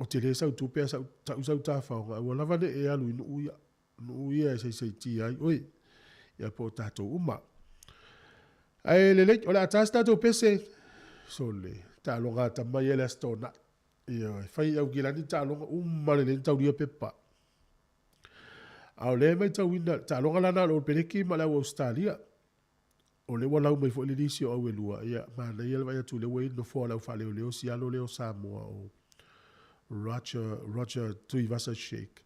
o tele sau tupe ae tau sau tafaoga, aua lava ne i e alu i nuu ia, nuu ia e saisaitia ai oe, ia po o tatou uma. Ae lelei, o le a ta se tatou pese, sole, taaloga a tama ia i le Aso Toonai. Ioe, fai i Aukilani taaloga uma lelei ona taulia pepa. A o lea e matauina, taaloga la na o le Olepeleki ma le au Ausetalia. O lea ua lau mai foi le lisi o au e lua, ia manaia le vaai atu o lea ua i ai le nofoa o le au faaleoleo si alo lea o Samoa o Roger, Roger Tuivasa Sheik.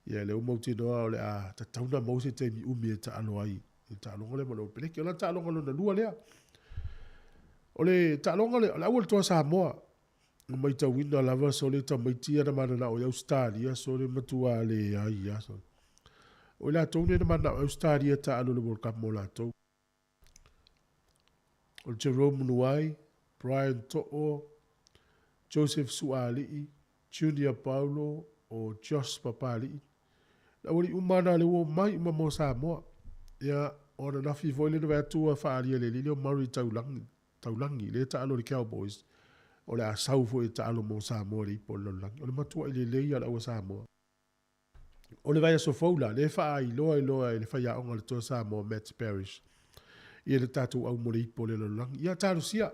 Ia lea ua mautinoa o le a tatau ona maua se taimi umi e taalo ai i le taaloga lea ma le Olepeleki. O lana taaloga lona lua lea. O le taaloga lea, o le au o le Toa Samoa. Na matauina lava sole tamaiti ia na mananao i Ausetalia sole matua leai a sole. O i latou nei na mananao i Ausetalia taalo i le World Cup mo latou. O Jerome Munuai, Brian To'o, Joseph Suaalii, Junior Paulo, o Josh Papali'i. Le aualii uma lava na lea ua omai uma mo Samoa. Ia, o ananafi foi lea na vaai atu ua faaalia e le alii lea o Murray Taulagi, Taulagi lea e taalo i le Cowboys, o le a sau foi e taalo mo Samoa i le Ipu o le Lalolagi. O le matuai lelei lava o le au a Samoa. O le vaiaso fou la, lea e faailoa loa e le faiaoga o le Toa Samoa Matt Parrish ia le tatou au mo le Ipu o le Lalolagi. Ia talosia,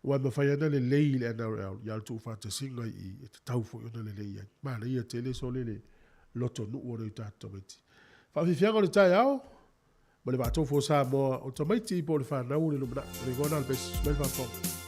aua e mafai lava ona lelei i le NRL, ia o le tuufaatasiga i i, e tatau foi ona lelei ai. Manaia tele sole le lotonuu o nai o tatou tamaiti. Faafiafiaga o le taeao ma le vaatofo o Samoa o tamaiti po o le fanau o le lumanai. O le igoa lena o le pesi. Mai le faafofoga.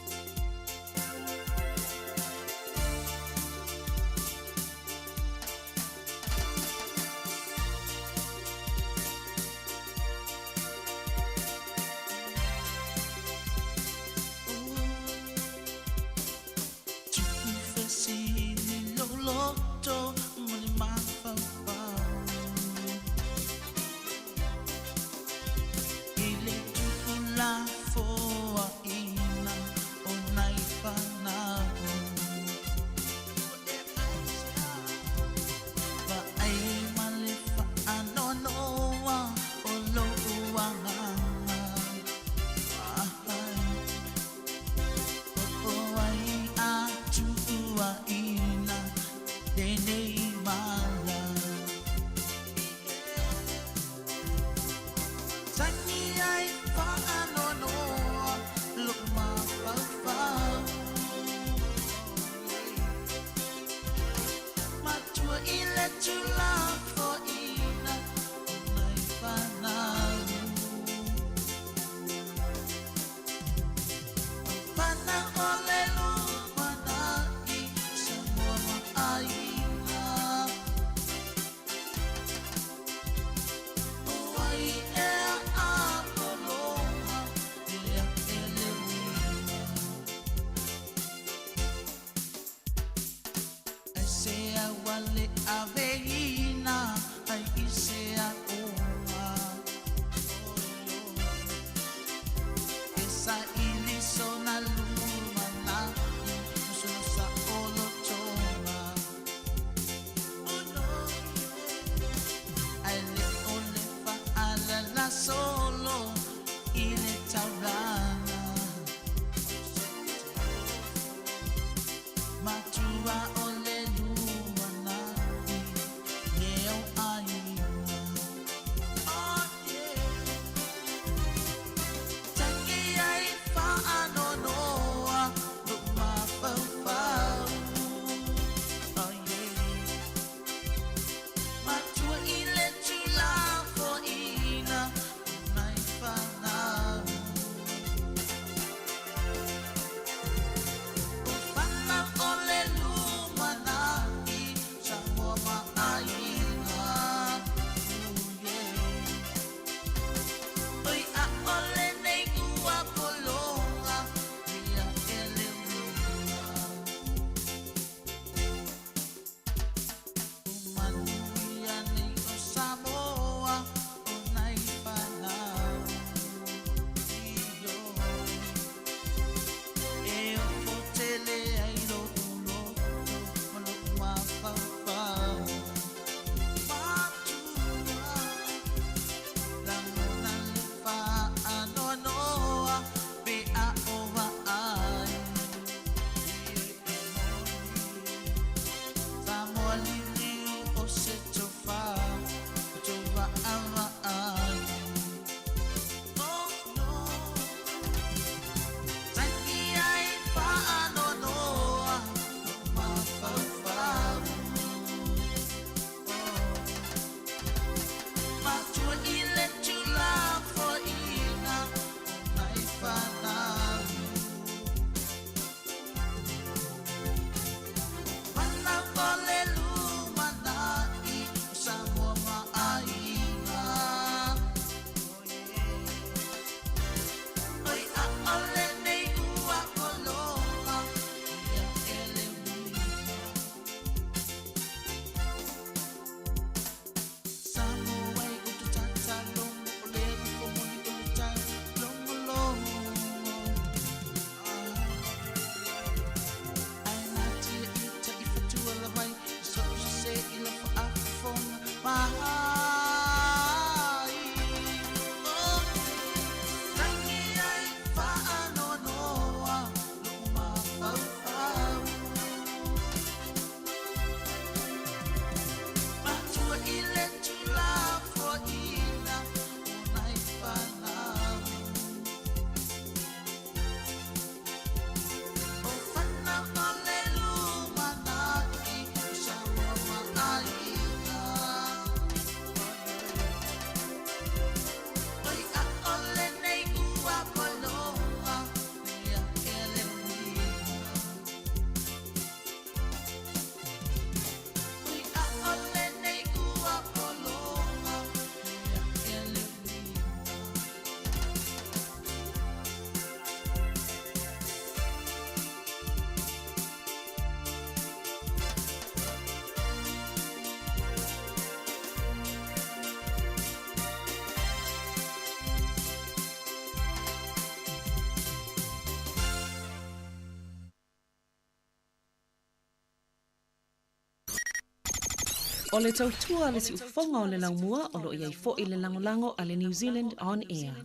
O le tautua a le siufofoga o le laumua o lo o i ai foi le lagolago a le New Zealand On Air.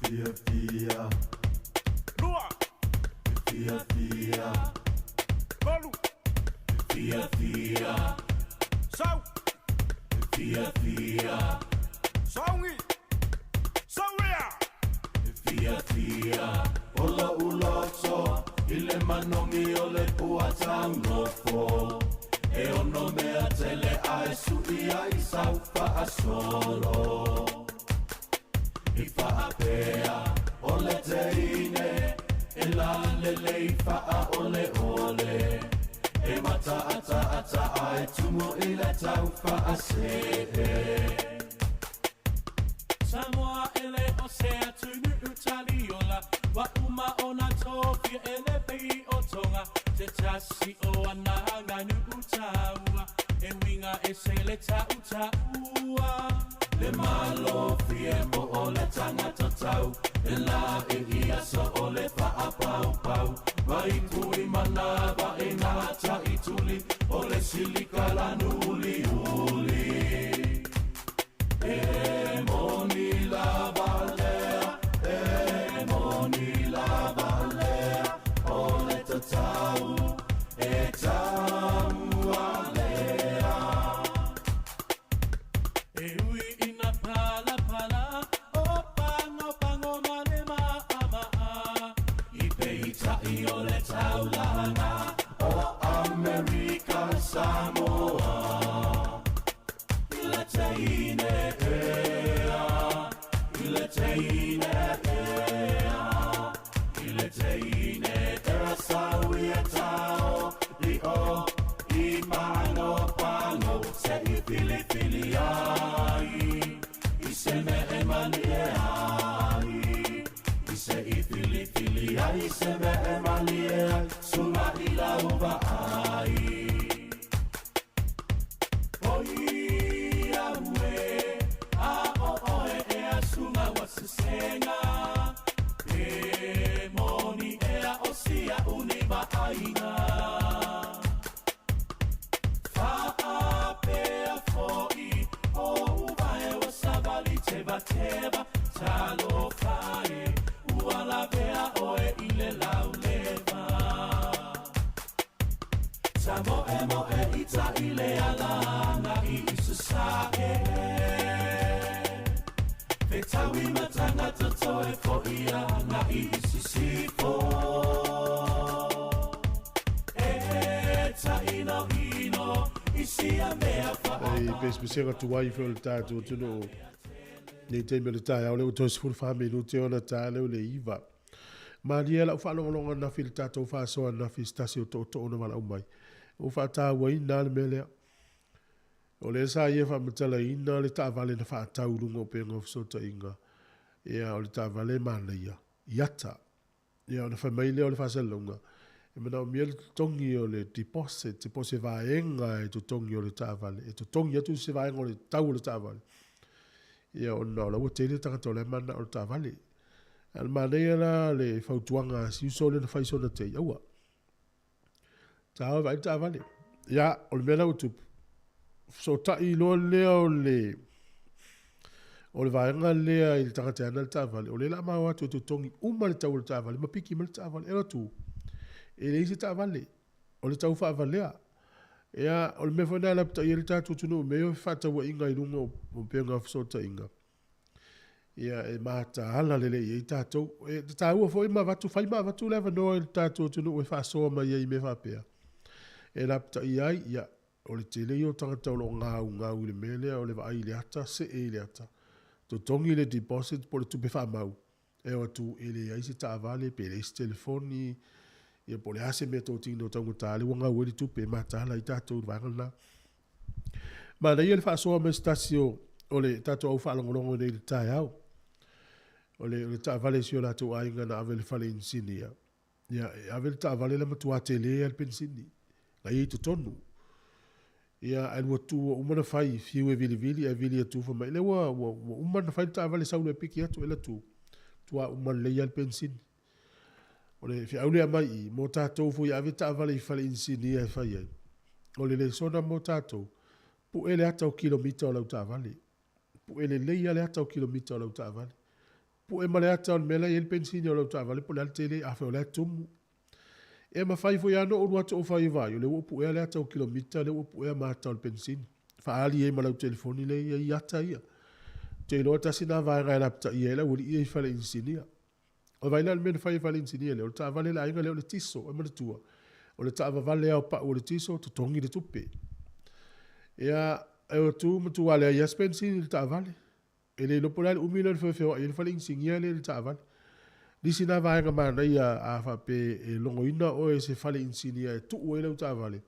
Fiafia. Lua. Fiafia. Tolu. Fiafia. Sau. Fiafia. Sauni. Sauia. Fiafia. Ola uloto. I le manogi o le pua taunofo. E ono mea tele a e sui ai sau faasolo. I faapea o le teine e la lelei faa ole ole. E mata ata ata a e tumu i le tau faasee. Samoa ele o se atunu utaliola Wa uma o nā tōfia ele pei o tonga Te tasi o ana nganu utaua E winga e se le ta utaua Le malo fie mo o le tangata tau E la e ia sa o le paa pau pau Vai pui mana va e ngata i tuli O le silika la nuli uli E moni la valea E moni la valea O le tatau e tau alea E ui ina pala pala O pango pango male ma ama a I peitai o le taulanga O Amerika Samoa I le teine ea I le teine ea I le teine ea saui e tau I o i pango pango Se i pili pili ai I se me e malie ai I se i pili pili ai Se me e malie ai Sunga i lauva ai O ia ue A o oe e a sunga wa sesenga E moni ea o sia uni ma aiga Faapea foi o uvae o savali teva teva Talofa e ua lavea oe i le lauleva Sa moe moe i ta i le alanga i isasae Fe taui matanga tatoe fo ia nga i isisifo E ta ino ino i sia mea Ei pesepesega tuai foi o le tatou atunuu nei taimi o le taeao lea ua toe 14 minute ona ta lea o le 9. Malie lau faalogologo ananafi i le tatou faasoa ananafi i se tasi o tootoo na valaau mai. Ua faatauaina le mea lea. O lea sa ia faamatalaina le taavale na faatau i luga o upega o fesootaiga. Ia, o le taavale e manaia, i ata. Ia, ona fai mai lea o le faasalalauga, e manaomia le totogi o le deposit, po o se vaega e totogi o le taavale, e totogi atu se vaega o le tau o le taavale. Ia, ona o la ua tele tagata o la e mananao i le taavale. A o le manaia la le fautuaga a si uso lea na fai sona tei, aua. Taoa e vaai le taavale. Ia, o le mea la ua tupu, fesootai loa lea o le o le vaega lea i le tagata e ana le taavale, o lea o le a ma o atu e totogi uma le tau o le taavale ma piki mai le taavale. E alu atu, e leai se taavale, o le tau faavalea. Ia, o le mea foi lena e lapatai ai le tatou atunuu i mea ia o fefaatauaiga i luga o upega o fesootaiga. Ia, e mataala lelei ai tatou. E taua foi ma avatu, fai ma avatu le avanoa i le tatou atunuu e faasoa mai ai i mea faapea. E lapatai ai, ia, o le tele ia o tagata o lo o gaugau i le mea lea o le vaai i le ata, see i le ata, totogi le deposit po o le tupe faamau, e o atu e leai se taavale pe leai se telefoni, ia po o le a se mea totino taugata lea ua gau ai le tupe e mataala ai tatou i le vaega lena. Manaia le faasoa mai se tasi o, o le tatou au faalogologo nei i le taeao. O le, o le taavale i si o latou aiga na ave i le fale inisinia. Ia, e ave le taavale la matua tele lava le penisini, la i ai i totonu. Ia, ae lua tu ua uma ona fai, fiu e vilivili ae vili atu fai mai, lea ua, ua, ua uma ona fai le taavale sau loa e piki atu, ela tu, matua uma lelei lava le penisini. O le feau lea aumai i i, mo tatou foi e ave taavale i fale inisinia e fai ai. O le lesona mo tatou, pue le ata o kilomita o lau taavale. Pue lelei lava le ata o kilomita o lau taavale. Pue ma le ata o le mea la e i ai le penisini o lau taavale po o le a le tele, afai o la e tumu. E mafai foi lava ona ou alu atu ou fai e vaai, o lea ua ou puea le ata o kilomita, lea ua ou puea ma ata o le penisini. Faaali ai ma lau telefoni lea e i ai i ata ia. Ou te iloa tasi lena vaega e lapataia ai le aualii ia i fale inisinia. O vaai la i le mea na fai e le fale inisinia lea, o le taavale a le aiga lea o le tiso, e manatua, o le taavavale lava o pau o le tiso, totogi le tupe. Ia, e o atu matua leai lava se penisini i le taavale. E le iloa po o le a le umi lea o le feofeoai ai le fale inisinia lea i le taavale. Nisi na vaega manaia a faapea e logoina oe e se fale inisinia e tuu ai lau taavale,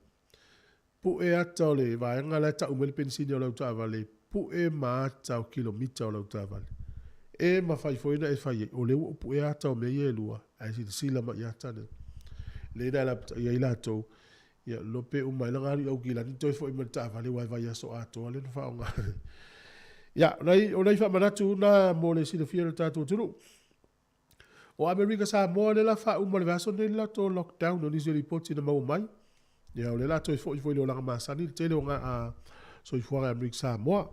pue ata o le vaega la e tau mai ai le penisini o lau taavale, pue ma ata o kilomita o lau taavale. E mafai foi ona e fai ai, o lea ua ou puea ata o mea ia e lua, ae silasila mai i ata nei. Lea na lapataia ai latou, ia iloa pe uma ai lana alu i Aukilani toe foi mai i le taavale aua e vaiaso atoa lea na faaaoga ai. Ia, o nai faamanatu na mo le silafia e le tatou atunuu. O Amerika Samoa lea la faauma i le vaiaso lenei le latou lockdown o nisi o lipoti na maua mai. Ia o lea la toe foi foi i le olaga masani le tele o soifuaga i Amerika Samoa.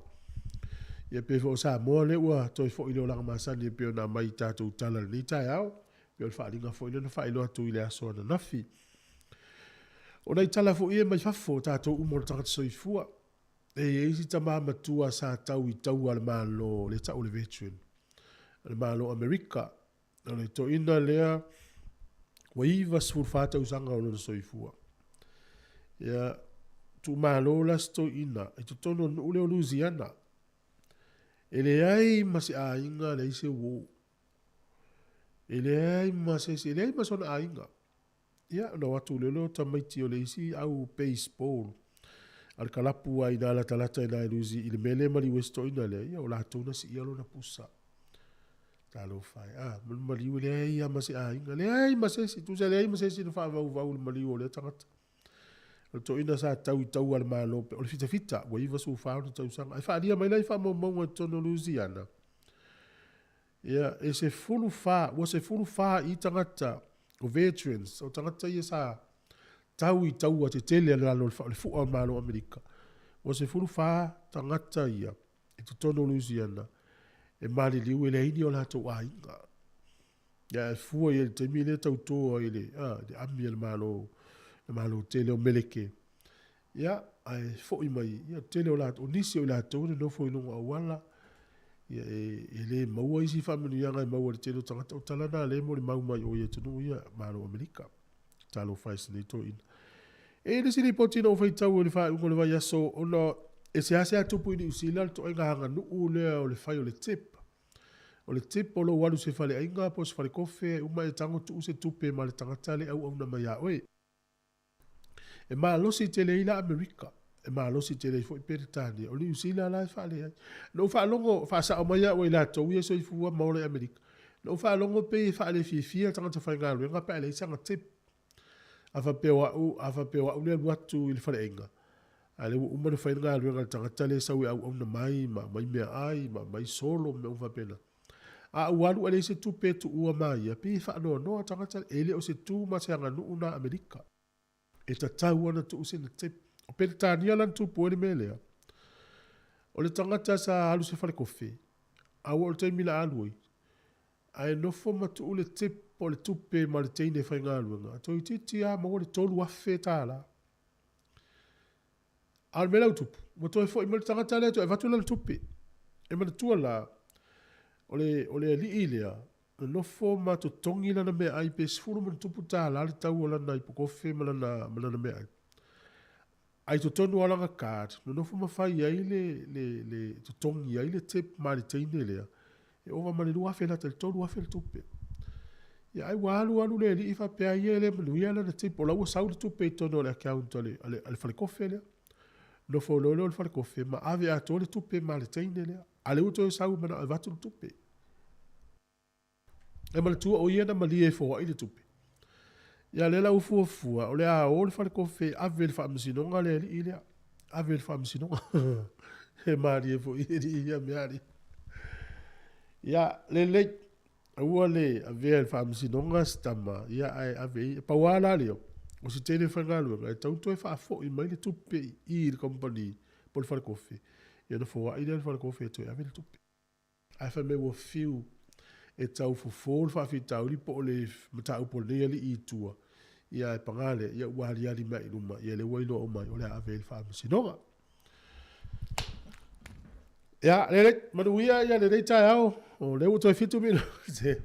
Ia pei foi o Samoa lea ua toe foi i le olaga masani e pei ona aumai i tatou tala i lenei taeao. Pei o le faaaliga foi lea na faailoa atu i le aso ananafi. O nai tala foi ia mai fafo, o tatou uma o tagata soifua. E i ai si tama matua sa tau i taua a le Malo, lea e tau o le veteran, a le Malo o Amerika. O le toeaina lea, ua 94 tausaga o lona soifua. Ia, tuumalo la si toeaina i totonu o le nuu lea o Louisiana. E leai ma se aiga, leai se uo. E leai ma se isi, e leai ma sona aiga. Ia, ona o atu lea o tamaiti o le isi au baseball a le kalapu lava i ina latalata i ina i Louisiana i le mea lea e maliu ai si toeaina lea, ia o latou na siia lona pusa. Talofa e, a, ma le maliu e leai lava ma se aiga, leai ma se isi, tusa e leai ma se isi na faavauvau i le maliu o lea tagata. O le toeaina sa tau i taua a le Malo, o le fitafita, ua 94 ona tausaga. Ae faaalia mai la i faamaumauga i totonu o Louisiana, Ia, e 14, ua 14 i tagata o veterans, o tagata ia sa tau i taua tetele a le lalo o le fua o le Malo o Amerika. Ua 14 tagata ia i totonu o Louisiana e maliliu e leai ni o latou aiga. Ia, e fua i ai i le taimi lea e tauto ai i le, a, le ami a le Malo, le Malo tele o Meleke. Ia, ae foi mai, ia, tele o latou, o nisi o i latou e nonofo i luga o auala, ia, e, e le maua isi faamanuiaga e maua e le tele o tagata. O tala na lea e molimau mai o i atunuu ia, Malo o Amerika. Talofa e si nei toeaina. E i ai le isi lipoti na ou faitau i le faaiuga o le vaiaso, ona e seasea tupu i Niu Sila le toaiga aganuu lea o le fai o le tip. O le tip o lou alu i se faleaiga po o se falekofe, e uma e tago tuu se tupe ma le tagata lea e auauna mai ia oe. E malosi tele ai la Amerika, e malosi tele ai foi Peretania. O Niu Sila la e faaleai. Na ou faalogo, faasao mai au e i latou ia e soifua ma ola i Amerika, na ou faalogo pei e faalefiafia tagata faigaluega pe a leai sana tip. A faapea o au, a faapea o au lea e alu atu i le faleaiga, a lea ua uma ona fai le galuega a le tagata lea e sau e auauna mai ma aumai meaai ma aumai solo ma mea uma faapena. A ua alu ae leai se tupe e tuua ma ia, pei e faanoanoa tagata, e le o se tu ma se aganuu na Amerika. E tatau ona tuu sina tip. O Peretania la na tupu ai le mea lea, o le tagata sa alu i se falekofe, a ua oo i le taimi la alu ai, ae nofo ma tuu le tip po o le tupe ma le teine faigaluega, toeitiiti lava maua le $3,000. A o le mea la ua tupu, ua toe foi mai le tagata lea e toe avatu lana tupe. E manatua la, o le, o le alii lea, na nofo ma totogi lana meaai pe $10+ le tau o lana ipukofe ma lana, ma lana meaai. Ae i totonu lava o lana card, na nofo ma fai ai le, le, le totogi ai le tip ma le teine lea, e ova ma le 2,000 lata i le 3,000 le tupe. Ia ai ua alu alu le alii faapea ai ia e le manuia lana tip, o la ua sau le tupe i totonu o le account a le, a le, a le falekofe lea. Nofo loa lea o le falekofe ma ave atoa le tupe ma le teine lea. A lea ua toe sau e manao e avatu le tupe. E manatua o ia na malie e foai le tupe. Ia lea la ua fuafua, o le a o le falekofe e ave i le faamasinoga le alii lea. Ave i le faamasinoga. E malie foi e alii ia mea alii. Ia, lelei. Aua le avea i le faamasinoga se tama, ia ae ave i. Pau lava la lea, O se teine faigaluega e tatau ona toe faafoi mai le tupe i i i le kamupani po o le falekofe, ia ona foai lea e le falekofe e toe ave le tupe. Ae fai mai ua fiu e tau fofo le faafitauli po o le mataupu a lenei alii i tua, ia ae paga lea, ia ua aliali mai i luma, ia lea ua iloa uma ai o le a ave i ai le faamasinoga. Ia, lelei, manuia ia lenei taeao, o lea ua toe 7 minute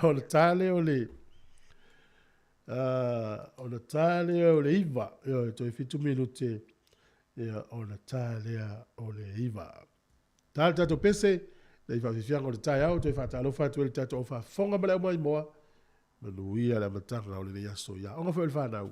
ona ta lea o le ona ta lea o le 9, ioe, toe 7 minute ia ona ta lea o le 9. Ta le tatou pese, le faafiafiaga o le taeao, toe faatalofa atu ai le tatou au faafofoga ma le au maimoa, manuia le amataga o lenei aso i aoga foi o le fanau.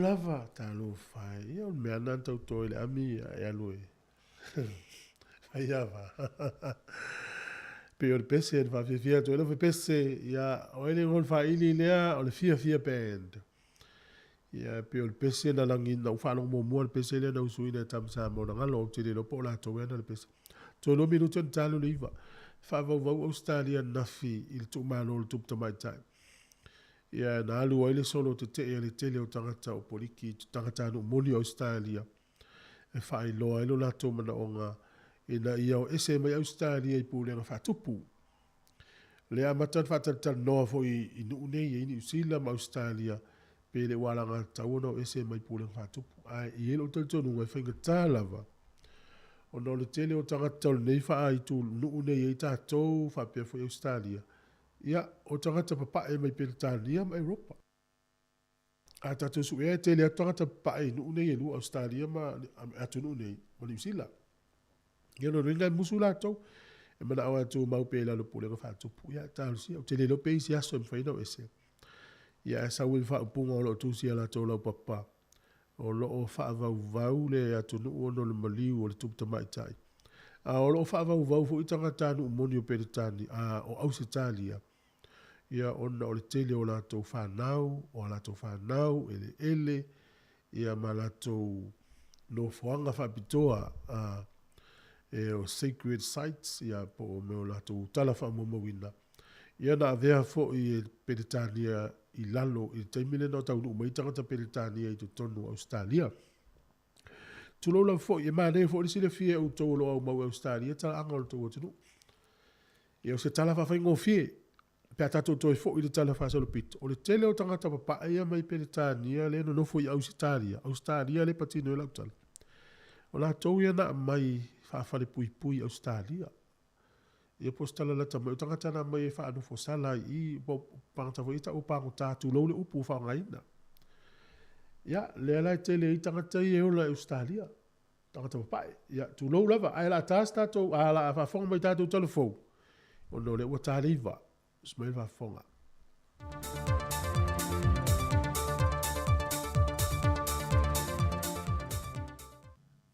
lava, talofa e. Ia o le mea lena na tauto ai le ami e alu e fai ava. Pei o le pese na faafiafia atu ai lau pese, ia, o ai le igoa o le faili lea, o le Fiafia Band. Ia, pei o le pese na lagi, na ou faalogo muamua le pese lea na usuina e Tama Samoa na galo, ou te le iloa po o latou ea na le pese. Toe 2 minute ona ta lea o le 9. Faavauvau Ausetalia ananafi i le tuumalo o le tupu tamaitai. Ia, na alu ai le solo tetee a le tele o tagata o poliki, tagatanuu moni o Ausetalia, e faailoa ai lo latou manaoga ina ia o ese mai Ausetalia i pulega faatupu. Lea amata ona faatalatalanoa foi i nuu nei e i Niu Sila ma Ausetalia pe le ua alagatatau ona o ese mai pulega faatupu. Ae i ai lou talitonuga e faigata lava ona o le tele o tagata o lenei faaaitu nuu nei e i ai tatou faapea foi Ausetalia, ia, o tagata papae mai Peretania ma Europa. A tatou suea e tele atu tagata papae i nuu nei e lua, Ausetalia ma atunuu nei ma Niu Sila. Ia lona uiga e musu latou, e manao lava e tumau pea i lalo o pulega faatupu. Ia talosia, ou te le iloa pe i se aso e mafai ona o ese. Ia ae sau ai ma faaupuga o lo o tusi i a latou laupapa, o lo o faavauvau le atunuu ona o le maliu o le tupu tamaitai. A o lo o faavauvau foi tagatanuu moni o Peretani, a o Ausetalia, ia ona o le tele o latou fanau, o a latou fanau, eleele, ia ma latou nofoaga faapitoa, a, e o sacred sites, ia po o mea o latou tala faamaumauina, ia na avea foi e Peretania i lalo i le taimi lea na taunuu mai ai tagata Peretania i totonu o Ausetalia. Tulou lava foi, e manaia foi le silafia e outou o lo o aumau i Ausetalia talaaga o le tou atunuu. Ia o se tala faafaigofie, pe a tatou toe foi i le tala faasolopito, o le tele o tagata papae ia mai Peretania lea e nonofo i Ausetalia, Ausetalia lea e patino ai lau tala, o latou ia na aumai faafalepuipui i Ausetalia. Ia po o se tala lata mai, o tagata na aumai e faanofosala ai i i, po o tagata foi ia e tau o pagota, tulou le upu ua faaaogaina. Ia, lea la e tele ai tagata ia e ola i Ausetalia, tagata papae. Ia, tulou lava, ae o le a ta se tatou, a o le a faafofoga mai i tatou tala fou, ona o lea ua ta le 9. Usu mai le faafofoga.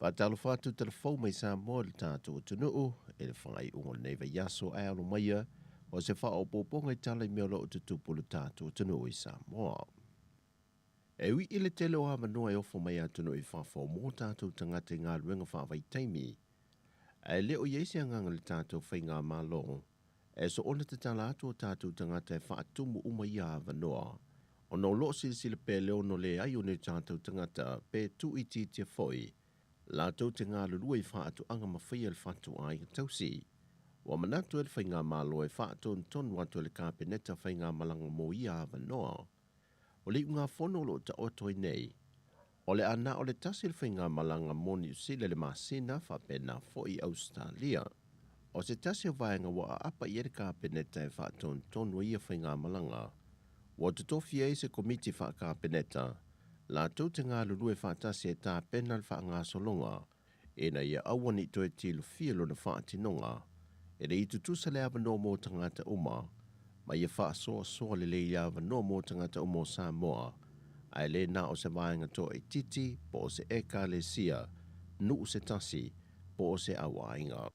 Faatalofa atu tala fou mai Samoa i le tatou atunuu i le faaiuga o lenei vaiaso ae alo maia o se faaopoopoga i tala i mea o lo o tutupu i le tatou atunuu i Samoa. E ui i le tele o avanoa e ofo mai atunuu i fafo mo tatou tagata i galuega faavaitaimi, ae le o i ai se agaga i le tatou faigamalo e soona tatala atu o tatou tagata e faatumu uma ia avanoa, ona o lo o silasila pea le ono leai o ni tatou tagata pe tuuitiitia foi latou te galulue i faatoaga ma faia le fatuaiga tausi. Ua manatu ai le faigamalo e faatonutonu atu e le Kapeneta faigamalaga mo ia avanoa. O le iugafono o lo o taoto ai nei, o le a na o le tasi le faigamalaga mo Niu Sila i le masina faapena foi i Ausetalia. O se tasi o vaega ua aapa i ai le Kapeneta e faatonutonu ai ia faigamalaga, ua totofi ai se Komiti Faa-Kapeneta latou te galulue faatasi e tapena le faagasologa ina ia aua ne i toe tilofia lona faatinoga, e le i tutusa le avanoa mo tagata uma, ma ia faasoasoa lelei le avanoa mo tagata uma o Samoa, ae le na o se vaega toaitiiti po o se Ekalesia, nuu se tasi, po o se auaiga.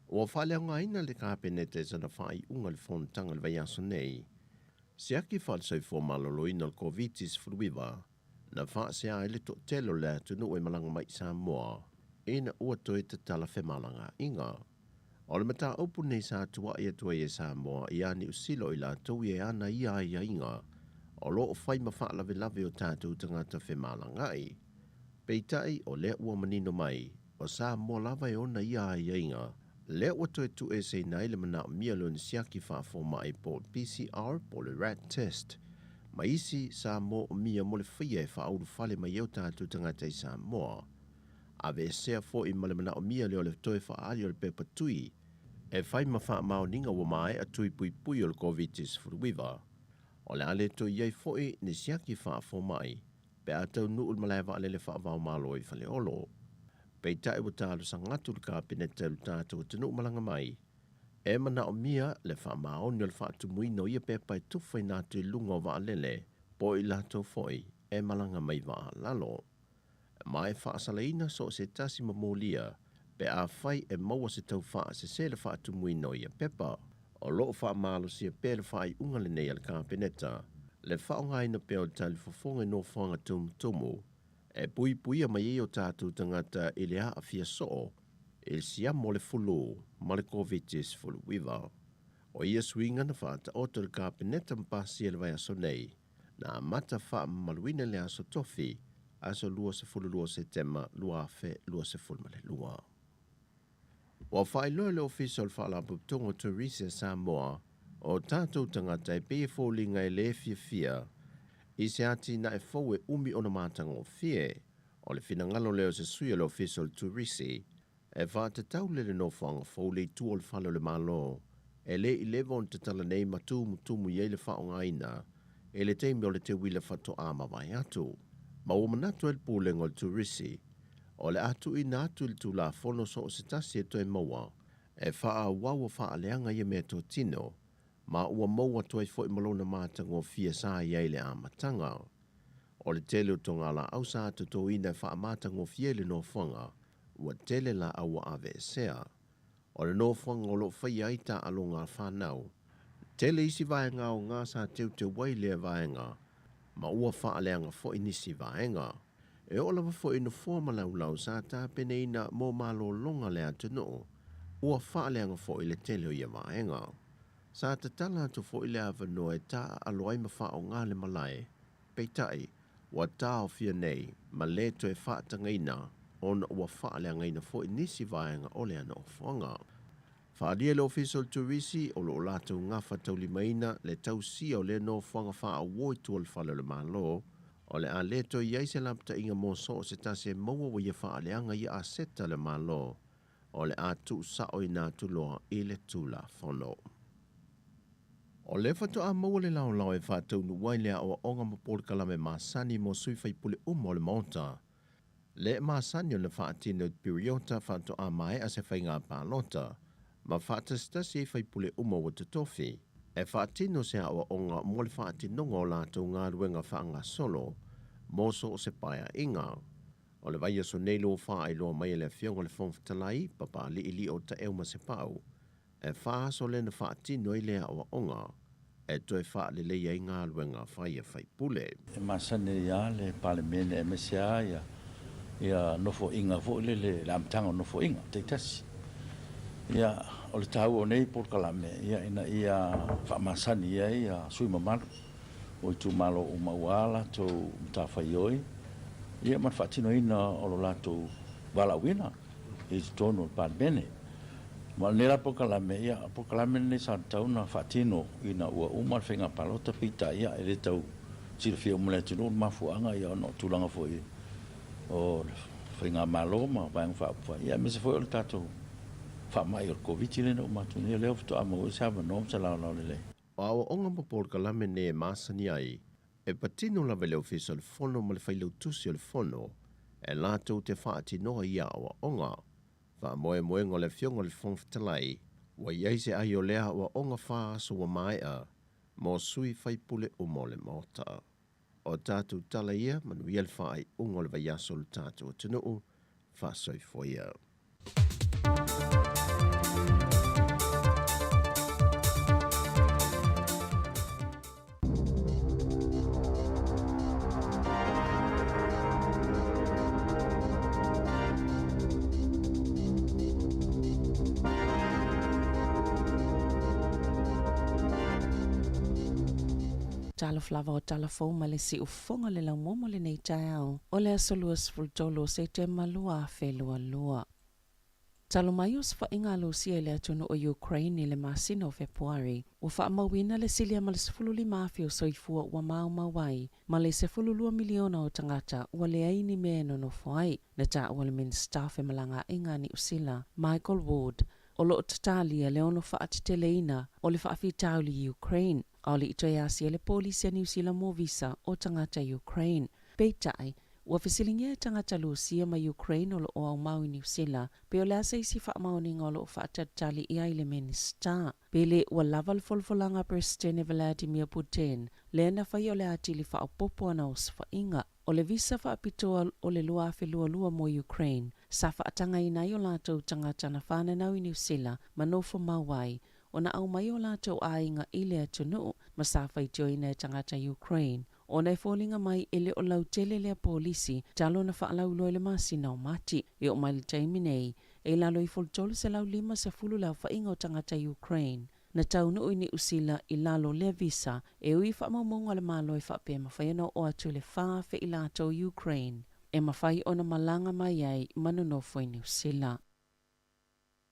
Ua faaleaogaina le Kapeneta i sana faaiuga i le fonotaga i le vaiaso nei. Siaki faale-soifua maloloina o le Koviti-19 na faasea ai le toatele o le atunuu e malaga mai i Samoa ina ua toe tatala femalagaaiga. O le mataupu lenei sa tuuai atu ai e Samoa ia Niu Sila o i latou ia e ana ia aiaiga o lo o fai ma faalavelave o tatou tagata femalagaai. Peitai, o lea ua manino mai, o Samoa lava e ona ia aiaiga, lea ua toe tuueseina ai le manaomia o le siaki faafomai po o le PCR po o le rat test ma isi sa moomia mo le faia e faaulufale mai ai o tatou tagata i Samoa. Aveesea foi ma le manaomia lea o le toe faaali o le pepa tui e fai ma faamaoniga ua maea tui puipui o le Koviti-19. O le a le toe i ai foi ni siaki faafomai pe a taunuu le malae vaalele faava-o-Malo i Faleolo. Peitai ua talosaga atu le Kapeneta i lo tatou atunuu malaga mai, e manaomia le faamaoni o le faatumuina o ia pepa e tufaina atu i luga o vaalele po o i latou foi e malaga mai vaa lalo. Ma e faasalaina so o se tasi ma molia pe afai e maua se tau faasese le faatumuina o ia pepa. O lo o faamalosia pea le faaiuga lenei a le Kapeneta le faaaogaina pea o le talifofoga i nofoaga tumutumu e puipuia mai ai o tatou tagata i le aafia soo i le siama o le fulu ma le Koviti-19. O ia suiga na faataoto e le Kapeneta ma pasia i le vaiaso nei, na amata faamamaluina i le aso Tofi, aso 22 Setema 2022. Ua faailoa e le Ofisa o le Faalapotopotoga o Turisi a Samoa, o tatou tagata e pei e foliga e le fiafia i se atinae fou e umi ona matagofie. O le finagalo lea o se sui o le Ofisa o le Turisi e faatatau le le nofoaga fou le i tua o le Fale o le Malo e le i leva ona tatala nei ma tumutumu i ai le faaaogaina i le taimi o le teuila faatoa mavae atu. Ma ua manatu ai le Pulega o le Turisi o le a tuuina atu i le Tulafono so o se tasi e toe maua e faaauau a faaleaga ia meatotino ma ua maua atu ai foi ma lona matagofie sa i ai i le amataga. O le tele o togalaau sa totoina e faamatagofie i le nofoaga, ua tele laau ua aveesea. O le nofoaga o lo o faia ai taaloga a fanau. Tele isi vaega aoga sa teuteu ai lea vaega, ma ua faaleaga foi nisi vaega. E oo lava foi i nofoa malaulau sa tapenaina mo malologa a le atunuu, ua faaleaga foi le tele o ia vaega. Sa tatala atu foi le avanoa e taaalo ai ma faaaoga le malae, peitai, ua taofia nei ma le toe faatagaina ona ua faaleagaina foi nisi vaega o lea nofoaga. Faaalia e le Ofisa o le Turisi o lo o latou gafataulimaina le tausia o lea nofoaga faaauo i tua o le Fale o le Malo, o le a le toe i ai se lapataiga mo so o se tasi e maua ua ia faaleaga ia aseta a le Malo, o le a tuusaoina atu loa i le Tulafono. O lea faatoa maua le laolao e faataunuu ai le aoaoga ma polokalame masani mo sui faipule uma o le Maota. Le masani ona faatino i le piriota faatoa maea se faiga palota ma faatasitasi ai faipule uma ua totofi e faatino se aoaoga mo le faatinoga o latou galuega faagasolo mo so o se paeaiga. O le vaiaso nei lua faailoa mai e le Afioga i le Fofoga Fetalai, Papaliilii o Taeu ma Sepau, e fa aso lea na faatino ai le aoaoga e toe faaleleia ai galuega fai a faipule. E masani ai lava le Palemene aemaise lava ia nofoaiga foi lele, le amataga o nofoaiga taitasi. Ia, o le taua o nei polokalame, ia, ina ia faamasani ai ia sui usufono mamalu o itumalo uma aua latou matafaioi, ia ma le faatinoina o lo latou valaauina i totonu o le Palemene. Ma o lenei la polokalame, ia, o le polokalame lenei sa tatau ona faatino ina ua uma le faiga palota, peitai, ia, e le tau silafia uma e le atunuu le mafuaaga, ia, ona o tulaga foi o le faigamalo ma Vaega Faaupufai, ia, aemaise foi o le tatou faamai o le Koviti lea na uma atu nei, o lea faatoa maua ai se avanoa ma se laolao lelei. O aoaoga ma polokalame nei e masani ai, e patino lava i le Ofisa o le Fono ma le Failautusi o le Fono e latou te faatinoa ia aoaoga. Faamoemoega o le Afioga i le Fofoga Fetalai, ua i ai se ai o lea aoaoga fa aso ua maea mo sui faipule uma o le Maota. O tatou tala ia, manuia le faaiuga o le vaiaso o le tatou atunuu, faasoifua ia. Talofa lava o tala fou mai le siufofoga le laumua mo lenei taeao o le aso 23 o Setema 2022. Talu mai o osofaiga a Lusia i le atunuu o Ukraine i le masina o Fepuari, ua faamauina le silia ma le 15,000 o soifua ua maumau ai, ma le 12 miliona o tagata ua leai ni mea e nonofo ai, na taua le Minisita o Femalagaaiga a Niu Sila, Michael Ward, o lo o tatalia le ono faateteleina o le faafitauli i Ukraine, a o le i toe asia le polisi a Niu Sila mo visa o tagata Ukraine. Peitai, Ua fesiligia e tagata Lusia ma Ukraine o lo o aumau i Niu Sila pe o le a se isi faamaoniga o lo o faatalitali i ai le Minisita. Pe le ua lava le folafolaga a Peresetene Vladimir Putin lea na faia o le atili faaopoopo ana osofaiga. O le visa faapitoa o le 2022 mo Ukraine sa faatagaina ai o latou tagata na fananau i Niu Sila ma nofo mau ai ona aumai o latou aiga i le atunuu ma sa faitioina e tagata Ukraine ona e foliga mai e le o lautele lea polisi talu ona faalauiloa i le masina o Mati. E oo mai le taimi nei, e i lalo ifo o le 350 le aofaiga o tagata Ukraine na taunuu i Niu Sila i lalo o lea visa, e ui i faamaumauga a le Malo e faapea e mafai ona oo atu i le 4,000 i latou Ukraine e mafai ona malaga mai ai ma nonofo i Niu Sila.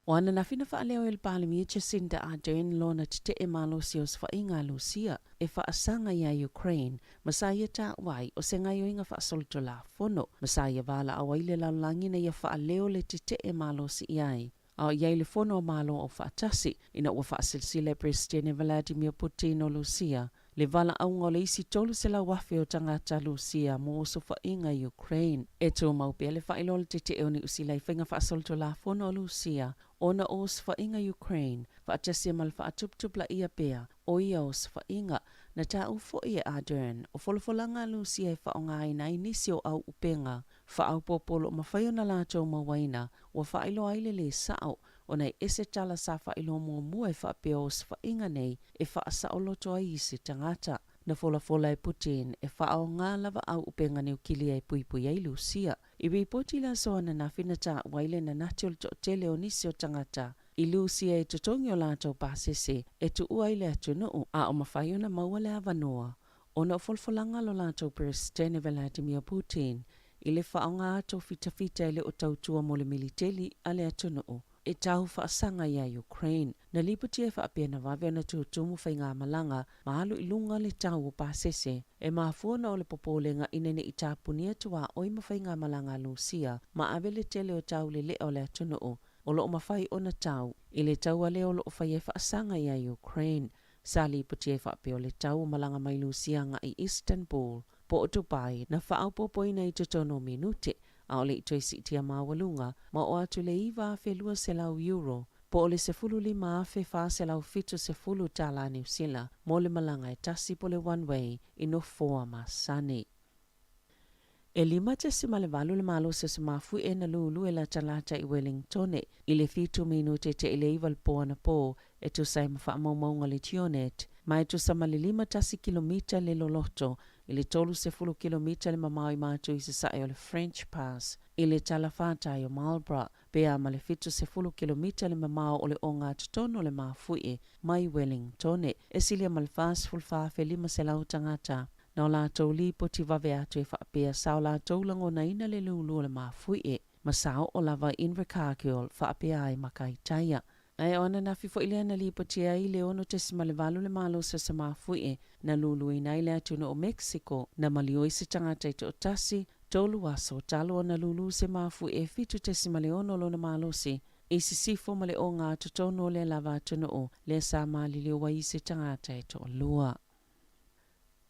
O ananafi na faaleo ai e le Palemia Jacinda Ardern lona tetee malosi o osofaiga a Lusia e faasaga iā Ukraine ma sa ia taua ai o se gaoioiga faasolitulafono ma sa ia valaau ai le lalolagi ina ia faaleo le tetee malosi i ai a o i ai le Fono a Malo Aufaatasi ina ua faasilasila e Peresetene Vladimir Putin o Lusia le valaauga o le isi 300,000 o tagata Lusia mo osofaiga i Ukraine. E tumau pea le faailoa o le tetee o Niu Sila i faiga faasolitulafono a Lusia ona o osofaiga i Ukraine, faatasi ai ma le faatuputupulaia pea o ia osofaiga. Na taua foi e Ardern, o folafolaga a Lusia e faaaogaina ai nisi o auupega faaopoopo o lo o mafai ona latou mauaina, ua faailoa ai le lē sao ona e ese tala sa faailoa muamua e faapea o osofaiga nei e faasaoloto ai isi tagata. Na folafola e Putin e faaaoga lava auupega niukilia e puipui ai Lusia. I ripoti i le aso ananafi na taua ai le nanati o le toatele o nisi o tagata i Lusia e totogi o latou pasese e tuua ai le atunuu, a o mafai ona maua le avanoa ona o folafolaga a lo latou Peresetene Vladimir Putin i le faaaoga atu o fitafita e le o tautua mo le militeli a le atunuu e tau faasaga iā Ukraine. Na lipotia e faapea na vave ona tutumu faigamalaga ma alu i luga le tau o pasese e mafua ona o le popolega ina ne i tapunia tuaoi ma faigamalaga a Lusia ma ave le tele o taulelea o le atunuu o lo o mafai ona tau i le taua lea o lo o faia e faasaga iā Ukraine. Sa lipotia e faapea o le tau o malaga mai Lusia agai i Istanbul po o Dubai na faaopoopoina i totonu o minute, a o le i toe siitia maualuga ma oo atu i le €9,200 euro po o le $15,470 tala Niu Sila mo le malaga e tasi po o le one way i nofoa masani. E 5.8 le malosi o se mafuie na lulu e latalata i Wellingtone i le 7 minute te i le 9 le po anapō e tusa ai ma faamaumauga a le Geonet, ma e tusa ma le 51 kilomita le loloto i le 30 kilomita le mamao i matu i sasae o le French Pass i le talafatai o Marlborough, pe a ma le 70 kilomita le mamao o le ogatotonu o le mafuie mai Wellingtone. E silia ma le 44,500 tagata Na o latou lipoti vave atu e faapea sa o latou lagonaina le lulu o le mafuie ma sa oo lava i Invercargill faapea ai ma Kaitaia. Ae o ananafi foi lea na lipotia ai le 6.8 le malosi o se mafuie na luluina ai le atunuu o Mexico na maliu ai se tagata i toatasi, tolu aso talu ona lulu se mafuie e 7.6 lona malosi i sisifo ma le ogatotonu o lea lava atunuu lea sa maliliu ai i se tagata e toalua.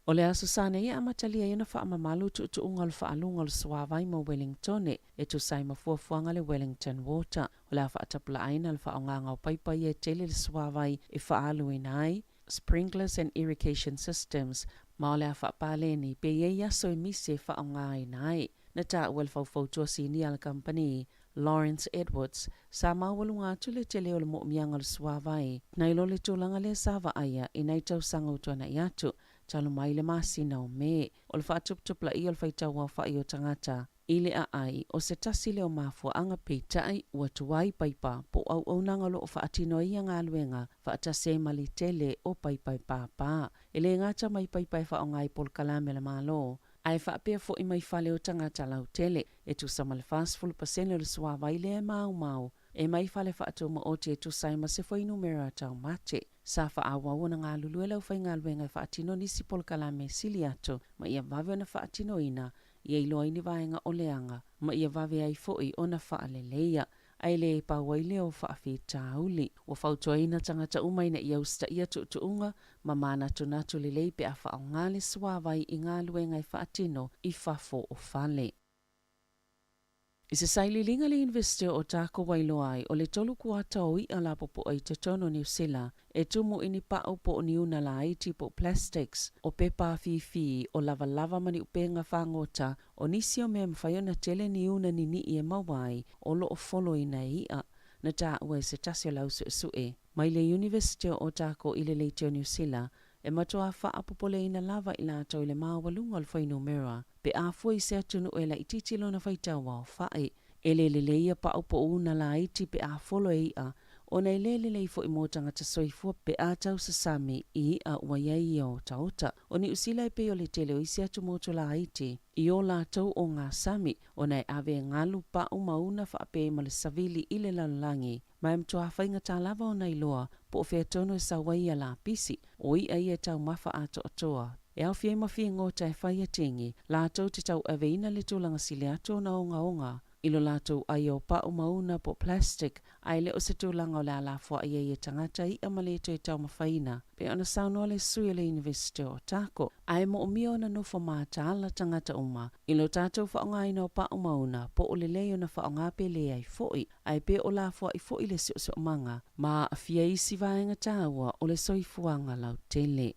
O le Aso Sa nei e amatalia ai ona faamamalu tuutuuga o le faaluga o le suavai mo Wellingtone e tusa ai ma fuafuaga a le Wellington Water. O le a faatapulaaina le faaaogaga o paipa ia e tele le suavai e faaaluina ai, sprinklers and irrigation systems, ma o le a faapaleni pe i ai aso e misi e faaaogaina ai. Na taua e le faufautua sinia a le kamupani, Lawrence Edwards, sa maualuga atu le tele o le moomiaga o le suavai nai lo le tulaga lea sa vaaia i nai tausaga ua tuanai atu, talu mai le masina o Me. O le faatuputupulaia o le faitau aofai o tagata i le aai o se tasi lea o mafuaaga peitai ua tuai paipa po o auaunaga o lo o faatino ai ia galuega faatasi ai ma le tele o paipa e pāpā. E le gata mai paipa e faaaoga i polokalame a le Malo, ae faapea foi mai fale o tagata lautele, e tusa ma le 40% o le suavai lea e maumau e mai fale faatumaoti e tusa ai ma se fuainumera taumate. Sa faaauau ona galulue le aufaigaluega e faatino nisi polokalame sili atu ma ia vave ona faatinoina ia iloa ai ni vaega o leaga ma ia vave ai foi ona faaleleia. ae le pau ai lea o faafitauli. Ua fautuaina tagata uma ina ia usitaia tuutuuga ma manatunatu lelei pe a faaaoga le suavai i galuega e faatino i fafo o fale. I se sailiiliga a le Iunivesite o Otago ua iloa ai, o le tolu kuata o iʻa lapopoa i totonu o Niu Sila e tumu i ni paʻu po o ni una laiti po o plastics, o pepa afifi, o lavalava ma ni upega fagota, o nisi o mea e mafai ona tele ni una niniʻi e maua ai o lo o foloina e iʻa. Na taua e se tasi o le au suʻesuʻe mai le Iunivesite o Otago i le Leite o Niu Sila e matuā faapopoleina lava i latou i le maualuga o le fuainumera pe a fua i se atunuu e laitiiti lona faitau aofaʻi. E le lelei ia paʻu po o una laiti pe a folo e iʻa, ona e le lelei foi mo tagata soifua pe a tausasami i iʻa ua i ai ia otaota. O Niu Sila e pei o le tele o isi atu motu laiti i o latou ogasami, ona e ave e galu paʻu ma una faapea ma le savili i le lalolagi. Ma e matuā faigata lava ona iloa po o fea tonu e sau ai ia lapisi, o iʻa ia e taumafa atoatoa. E aofia ai ma figota e fai a tegi, latou te tauaveina le tulaga sili atu ona ogaoga i lo latou ai o paʻu ma una po o plastic, ae le o se tulaga o le a lafoai ai e tagata iʻa ma le toe taumafaina, pei ona saunoa le sui o le Iunivesite o Otago. Ae moomia ona nofo mataala tagata uma i lo tatou faaaogaina o paʻu ma una po o lelei ona faaaoga pe leai foi. Ae pe o lafoai foi le siosiomaga ma aafia isi vaega taua o le soifuaga lautele.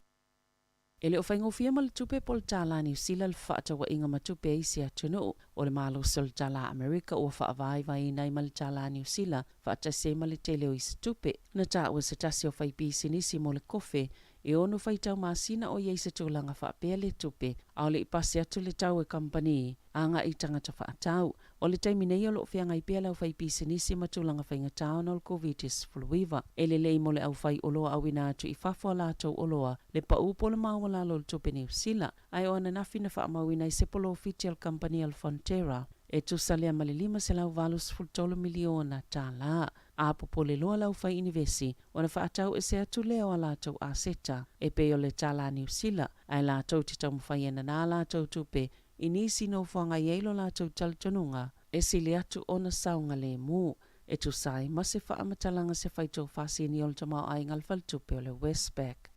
E le o faigofie ma le tupe po o le tālā Niu Sila le fefaatauaiga ma tupe a isi atunuu. O le malosi o le tālā Amerika ua faavaivaiina ai ma le tālā Niu Sila faatasi ai ma le tele o isi tupe. Na taua se tasi o faipisinisi mo le kofe e ono faitau masina o i ai se tulaga faapea le tupe, a o le i pasi atu le tau e kamupani agai i tagata faatau. O le taimi nei o lo o feagai pea le aufaipisinisi ma tulaga faigata ona o le Koviti-19. E lelei mo le aufai oloa auina atu i fafo a latou oloa le pau po o le maualalo o le tupe Niu Sila, ae o ananafi na faamauina ai se polofiti a le kamupani a le Fonterra e tusa lea ma le $583 miliona tālā. A popole loa le aufai inivesi ona faatau ese atu lea o a latou aseta e pei o le tālā Niu Sila, ae latou te taumafai e nanā latou tupe i nisi nofoaga i ai lo latou talitonuga e sili atu ona saogalemu, e tusa ai ma se faamatalaga se faitofasini o le tamaoaiga a le faletupe o le Westpac.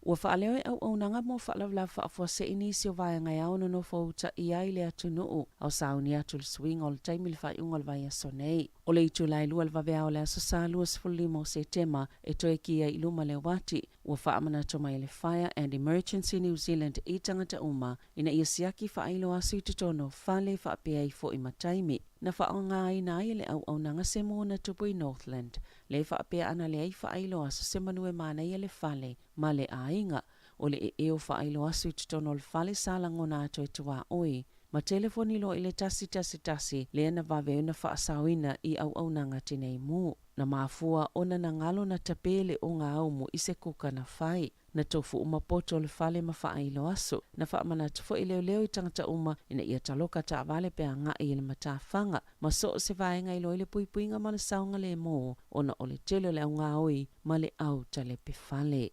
Ua faaleo e auaunaga mo faalavelave faafuasei nisi o vaega e ao nonofo utaia ai le atunuu a o sauni atu le suiga o le taimi i le faaiuga o le vaiaso nei. O le itula e lua le vaveao o le aso Sa 25 o Setema e toe ki ai i luma le uati. Ua faamanatu mai e le Fire and Emergency New Zealand i tagata uma ina ia siaki faailo aso i totonu o fale faapea ai foi ma taimi na faaaogaina ai e le auaunaga se mo na tupu i Northland le faapea ana leai faailo aso se manu e manaia le fale ma le aiga. O le ʻeʻe o faailo aso i totonu o le fale sa lagona atu e tuaoi ma telefoni loa i le 111 lea na vave ai ona faasaoina i auaunaga tinei mu. Na mafua ona na galo na tape le ogaumu i se kuka na fai. Na tofu uma poto o le fale ma faailo aso. Na faamanatu foi leoleo i tagata uma ina ia taloka taavale pe agai i le matafaga ma so o se vaega i iloa ai le puipuiga ma le saogalemu ona o le tele o le augaoi ma le au talepe fale.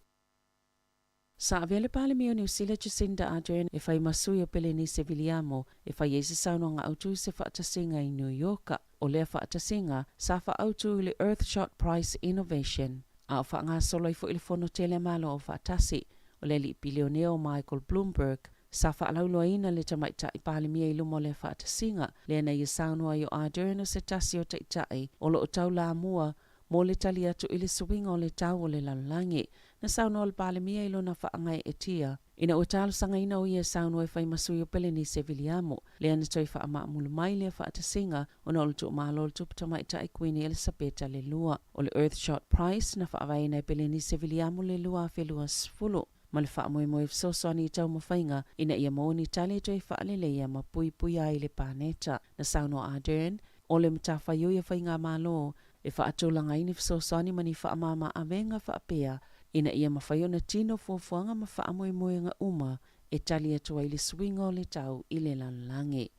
Sa avea le Palemia o Niu Sila Jacinda Ardern e fai ma sui o Pelenise Viliamo e fai ai se saunoaga autu i se faatasiga i New York. O lea faatasiga sa faaautu i le Earthshot Prize Innovation, a o faagasolo ai foi le Fono Tele a Malo Aufaatasi o le alii pilionea o Michael Bloomberg. Sa faalauiloaina le tamaitai Palemia i luma o lea faatasiga, lea na ia saunoa ai o Ardern o se tasi o taitai o lo o taulamua mo le tali atu i le suiga o le tau o le lalolagi. Na saunoa le Palemia i lona faagaeetia ina ua talosagaina o ia e saunoa e fai ma sui o Pelenise Viliamo, lea na toe faamaamulu mai lea faatasiga ona o le tuumalo o le tupu tamaitai Kuini Elisapeta le Lua. O le Earthshot Prize na faavaeina e Pelenise Viliamo le 2020 ma le faamoemoe fesoasoani i taumafaiga ina ia maua ni tali e toe faaleleia ma puipuia ai le paneta. Na saunoa Ardern, o le matafaioi a faigamalo e faatulaga ai ni fesoasoani ma ni faamama avega faapea ina ia mafai ona tino fuafuaga ma faamoemoega uma e tali atu ai le suiga o le tau i le lalolagi.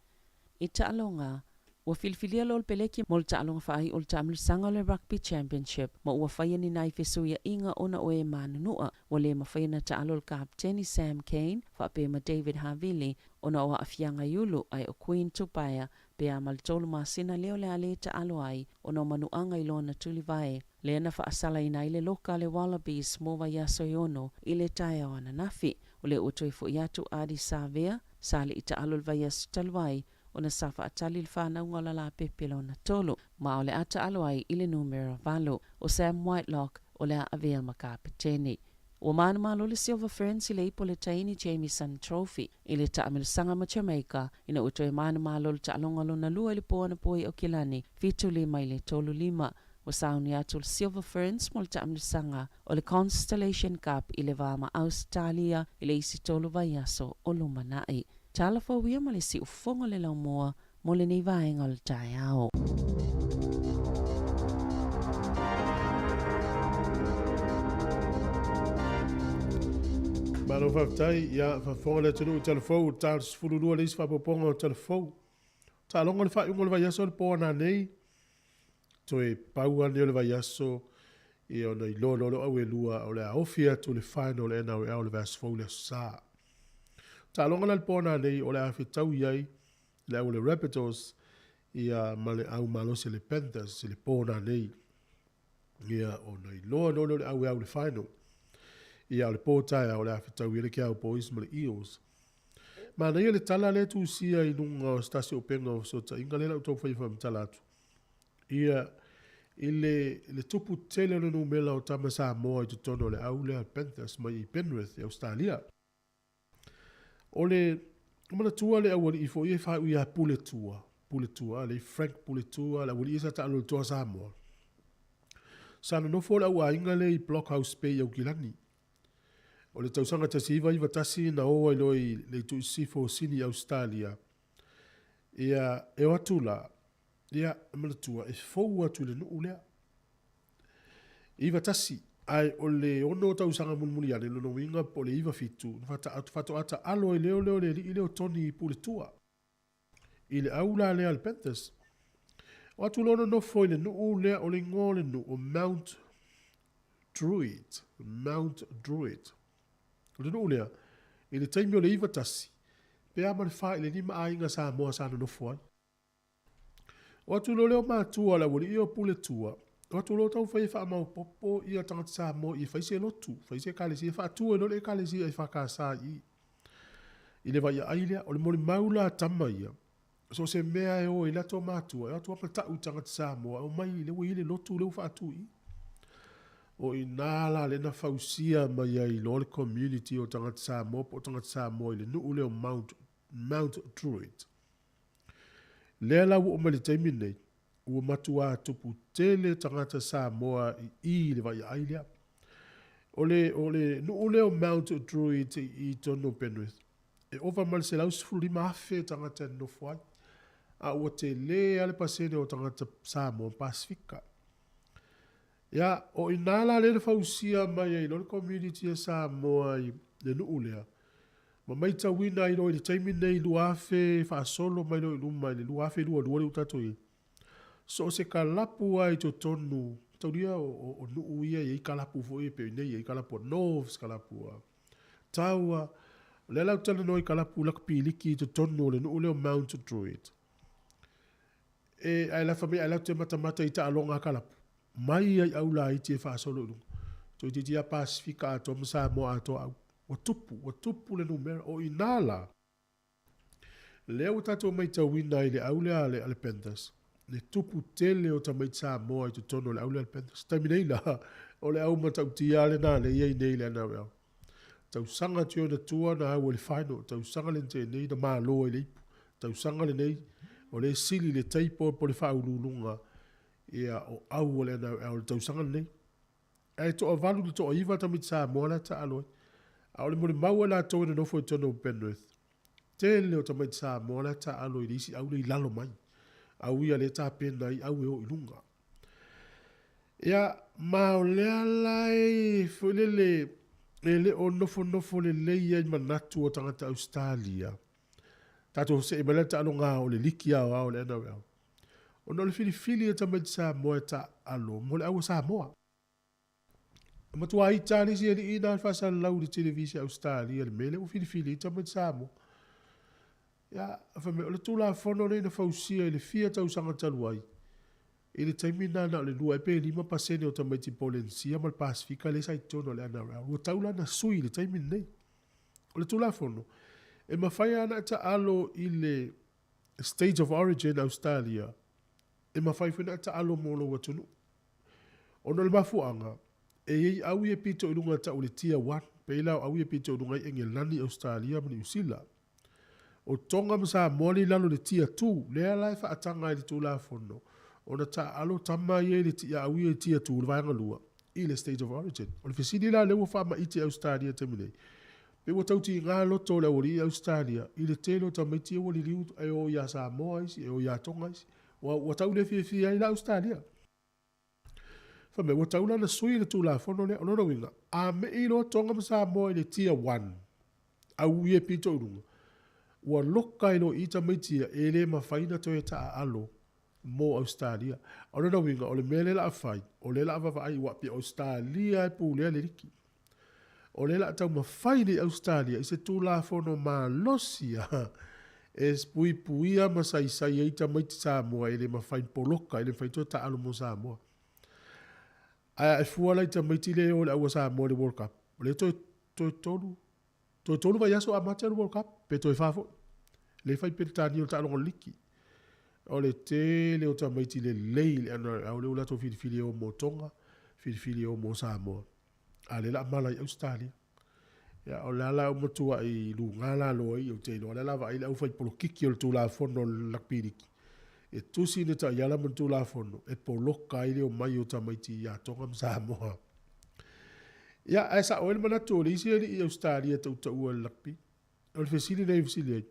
I taaloga, ua filifilia loa le peleki mo le taaloga faaiu o le taamilosaga o le Rugby Championship ma ua faia ni nai fesuiaiga ona o e manunua ua le mafai ona taalo le kapeteni Sam Cane faapea ma David Havili ona o aafiaga i ulu ae o Queen Tupaea. Pe a ma le tolu masina lea o le a le taalo ai ona o manuaga i lona tulivae, lea na faasalaina ai le loka a le Wallabies mo vaiaso e ono i le taeao ananafi. O lea ua toe foi atu Ardie Savea, sa le i taalo i le vaiaso talu ai ona sa faatali le fanauga o Lalapepe lona tolu, ma o le a taalo ai i le numera valu. ʻO Sam Whitelock o le a avea ma kapeteni. Ua manumalo le Silver Ferns i le ipu o le taini Jamieson Trophy i le taamilosaga ma Jamaica ina ua toe manumalo le taaloga lona lua i le po anapo i Aukilani, 7-5 i le 3-5. Ua sauni atu le Silver Ferns mo le taamilosaga o le Constellation Cup i le va ma Ausetalia i le isi tolu vaiaso o lumanai. Tala fou ia ma le siufofoga o le laumua mo lenei vaega o le taeao. Malo faafetai, ia faafofoga le atunuu i tala fou, ta 12 le isi faaopoopoga o tala fou. Taaloga o le faaiuga o le vaiaso le po ananei, toe pau lava lenei o le vaiaso, ia ona iloa loa lea o au e lua o le a ofi atu le final o le NRL i le vaiaso fou i le Aso Sa. Taaloga la le po ananei o le a fetau i ai le au o le Rabbitohs ia ma le au malosi a le Panthers i le po nanei. Ia ona iloa loa lea o le au e au i le final. Ia o le po taeao o le a fetau i ai le Cowboys ma le Eels. Manaia le tala lea e tusia i luga o se tasi o upega o fesootaiga lea la ua taumafai e faamatala atu. Ia i le, le tupu tele o le numera o tama Samoa i totonu o le au lea Panthers mai i Penrith i Ausetalia. O le manatua le aualii foi e faaiu ia Puletua, Puletua, le Frank Puletua, le aualii sa taalo i le Toa Samoa. Sa nonofo le au aiga lea i Blockhouse Bay i Aukilani. O le tausaga 1991 na o ai loa i le itu i sisifo o Sini i Ausetalia. Ia, e o atu la, ia, manatua, e fou atu i le nuu lea. 91, ae o le ono tausaga mulimuli ane, lona uiga po o le 97, na faatoa taalo ai lea lea o le alii lea o Tony Puletua i le au la lea a le Panthers. O atu loa nonofo i le nuu lea, o le igoa o le nuu o Mount Druitt, Mount Druitt. O le nuu lea, i le taimi o le 91, pe a ma le 4 i le 5 aiga Samoa sa nonofo ai. O atu loa lea o matua o le aualii ia o Puletua, o atu loa taumafai e faamaopoopo ia tagata Samoa ia fai se lotu, fai se ekalesia, faatu ai loa le ekalesia EFKS i i. I le vaiaai lea, o le molimau la a tama ia, so o se mea e o ai latou matua, e o atu lava matau i tagata Samoa, e omai lea ua i ai le lotu lea ua faatu i i. O i ina la lea na fausia mai ai loa le community o tagata Samoa po o tagata Samoa i le nuu lea o Mount, Mount Druitt. Lea la ua oo mai le taimi lenei, ua matuā tupu tele tagata Samoa i i i le vaiaai lea. O le, o le nuu lea o Mount Druitt i i tonu o Penrith, e ova ma le 115,000 tagata e nonofo ai, a ua tele lava le pasene o tagata Samoa ma Pasefika. Ia, o i ina la lea na fausia mai ai loa le community a Samoa i le nuu lea, ma maitauina ai loa i le taimi lenei 2000 faasolo mai loa i luma i le 2022 lea ua tatou i ai, so o se kalapu lava i totonu, mataulia o nuu ia e i ai kalapu foi ia pei o i inei e i ai kalapu a Norths, kalapu a Taua, o lea la ou te talanoa i kalapu lakapi liki i totonu o le nuu lea o Mount Druitt. E, ae lafa mai ae latou te matamata i taaloga a kalapu, mai ai au laiti e faasolo i luga. Toeitiiti lava Pasefika atoa ma Samoa atoa au. Ua tupu, ua tupu le numera. O i ina la, lea ua tatou maitauina ai le au lea a le, a le Panthers, le tupu tele o tamaiti Samoa i totonu o le au lea a le Panthers. Taimi nei la, o le au matautia lava lena lea e i ai nei i le NRL. Tausaga atu i ona tua na au ai le final, tausaga lena tea nei na malo ai le ipu. Tausaga lenei, o lea e sili le table po o le faauluuluga ia o au o le NRL i le tausaga lenei. Ae toavalu i le toaiva tamaiti Samoa la e taalo ai. A o le molimau a i latou e nonofo i totonu o Penrith, tele o tamaiti Samoa la e taalo i le isi au lea i lalo mai, au ia lea e tapena ai au e o i luga. Ia, ma o lea la e foi lele e le o nofonofo lelei ai manatu o tagata Ausetalia. Tatou see mai la i le taaloga o le liki aoao o le NRL. Ona o le filifili e tamaiti Samoa e taaalo mo le au a Samoa. E matua ita lava le isi alii na i le faasalalau i le televise a Ausetalia i le mea lea ua filifili ai tamaiti Samoa. Ia, fai mai, o le Tulafono lenei na fausia i le fia tausaga talu ai, i le taimi lena na o le 2 ea pe 5% o tamaiti Polenisia ma le Pasefika lea sa i totonu o le NRL. Ua tatau la ona sui i le taimi lenei. O le Tulafono, e mafai lava ona e taalo i le State of Origin Ausetalia, e mafai foi ona e taalo mo lou atunuu. Ona o le mafuaaga, e i ai au ia e pito i luga e tau o le Tier One, pei la o au ia e pito i luga ai Engelani, Ausetalia ma Niu Sila. O Tonga ma Samoa lea e i lalo o le Tier Two, lea la e faataga ai e le Tulafono ona taaalo tama ia i le au ia i Tier Two, le vaega lua, i le State of Origin. O le fesili la lea ua faamaite e Ausetalia i le taimi nei, pe ua tau tiga loto o le aualii ia i Ausetalia i le tele o tamaiti ia ua liliu e o ia Samoa isi, e o ia Tonga isi, ua tau le fiafia ai la Ausetalia. Fai mai, ua tatau la ona sui le Tulafono lea. O lona uiga, a mei loa Tonga ma Samoa i le Tier One, au ia e pito i luga, ua loka ai loa i i tamaiti ia, e le mafai ona toe taaalo mo Ausetalia. O lona uiga, o le mea lea o le a fai, o lea o le a vaavaai, aua pei o Ausetalia e pulea le liki. O lea o le a taumafai nei Ausetalia i se Tulafono malosi lava e puipuia ma saisai ai tamaiti Samoa e le mafai poloka, e le mafai toe taaalo mo Samoa. Ae a e fua la i tamaiti lea e o i le aua Samoa i le World Cup, o lea toe, toe tolu, toe tolu vaiaso amata le World Cup, pe toe fa foi. Lea e fai i Peretania o le taaloga o le liki. O le tele o tamaiti lelei i le NRL lea ua latou filifili e o mo Tonga, filifili e o mo Samoa. A o lea o le a mala i Ausetalia. Ia, o le a la ua matuai luga lalo ai, ou te iloa o lea o le a vaai le aufaipolokiki o le Tulafono a le Lakapi Liki, e tusi le taiala ma le Tulafono e poloka ai le omai o tamaiti ia Tonga ma Samoa. Ia, ae sao ai le manatu o le isi alii Ausetalia e tautaua i le lakapi. O le fesili lea e fesili ai,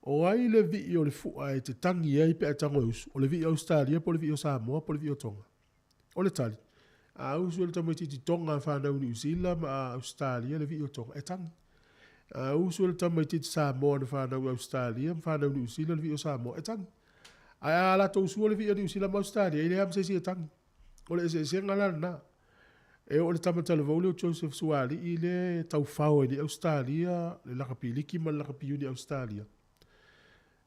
o ai le vii o le fua e te tagi ai pe a e tago e usu? O le vii o Ausetalia po o le vii o Samoa po o le vii o Tonga? O le tali, a usu e le tamaitiiti Tonga a fanau i Niu Sila ma Ausetalia le vii o Tonga, e tagi. A usu e le tamaitiiti Samoa na fanau i Ausetalia ma fanau i Niu Sila le vii o Samoa, e tagi. Ae a latou usua le vii o Niu Sila ma Ausetalia, e leai lava ma se isi e tagi. O le eseesega la lena. E oo i le tama talavou lea o Joseph Suaalii lea e taufao ai nei Ausetalia, le lakapi liki ma le lakapi iuni Ausetalia.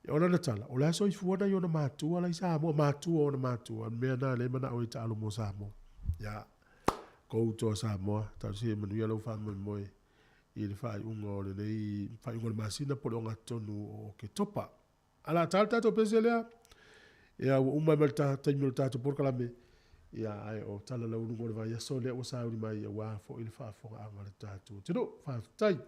O lana tala, o la e soifua nai ona matua la i Samoa, matua o ona matua, o le mea lena lea e manao ai e taalo mo Samoa. Ia, kou toa Samoa, talosia ia manuia lou faamoemoe i le faaiuga o lenei, faaiuga o le masina po o le ogatotonu o Oketopa. A la ta le tatou pese lea, ia ua uma ai ma le taimi o le tatou polokalame, ia ae o tala laualuga o le vaiaso lea ua sauni mai aua foi le faafofogaaga a le tatou atunuu. Faafetai.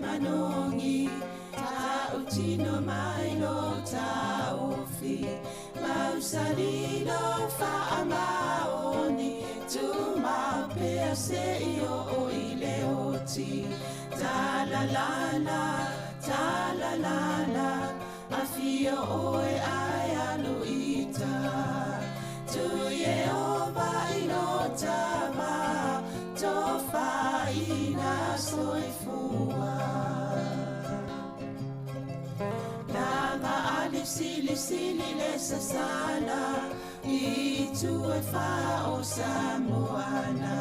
manogi Ta'utino mai lo ta'ofi Mausali lo fa'amaoni Tumau pea se'i o'o i le oti Talalala, talalala Afio oe ae alu ita Tu Ieova i lo tava Tofaina soifua Langa ali sili sili le sasala I tu e wha o Samoana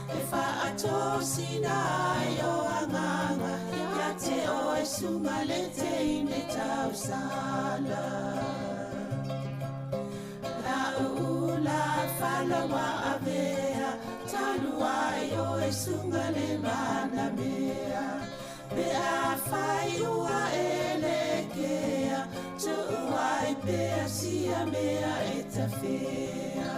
E whaatosina ai o anganga Ia te o e sunga le te ine tausala La uula falawa avea Talua ai o e sunga le mana mea Pe a whai ua e le kea Tuuai pea sia mea e tawhea.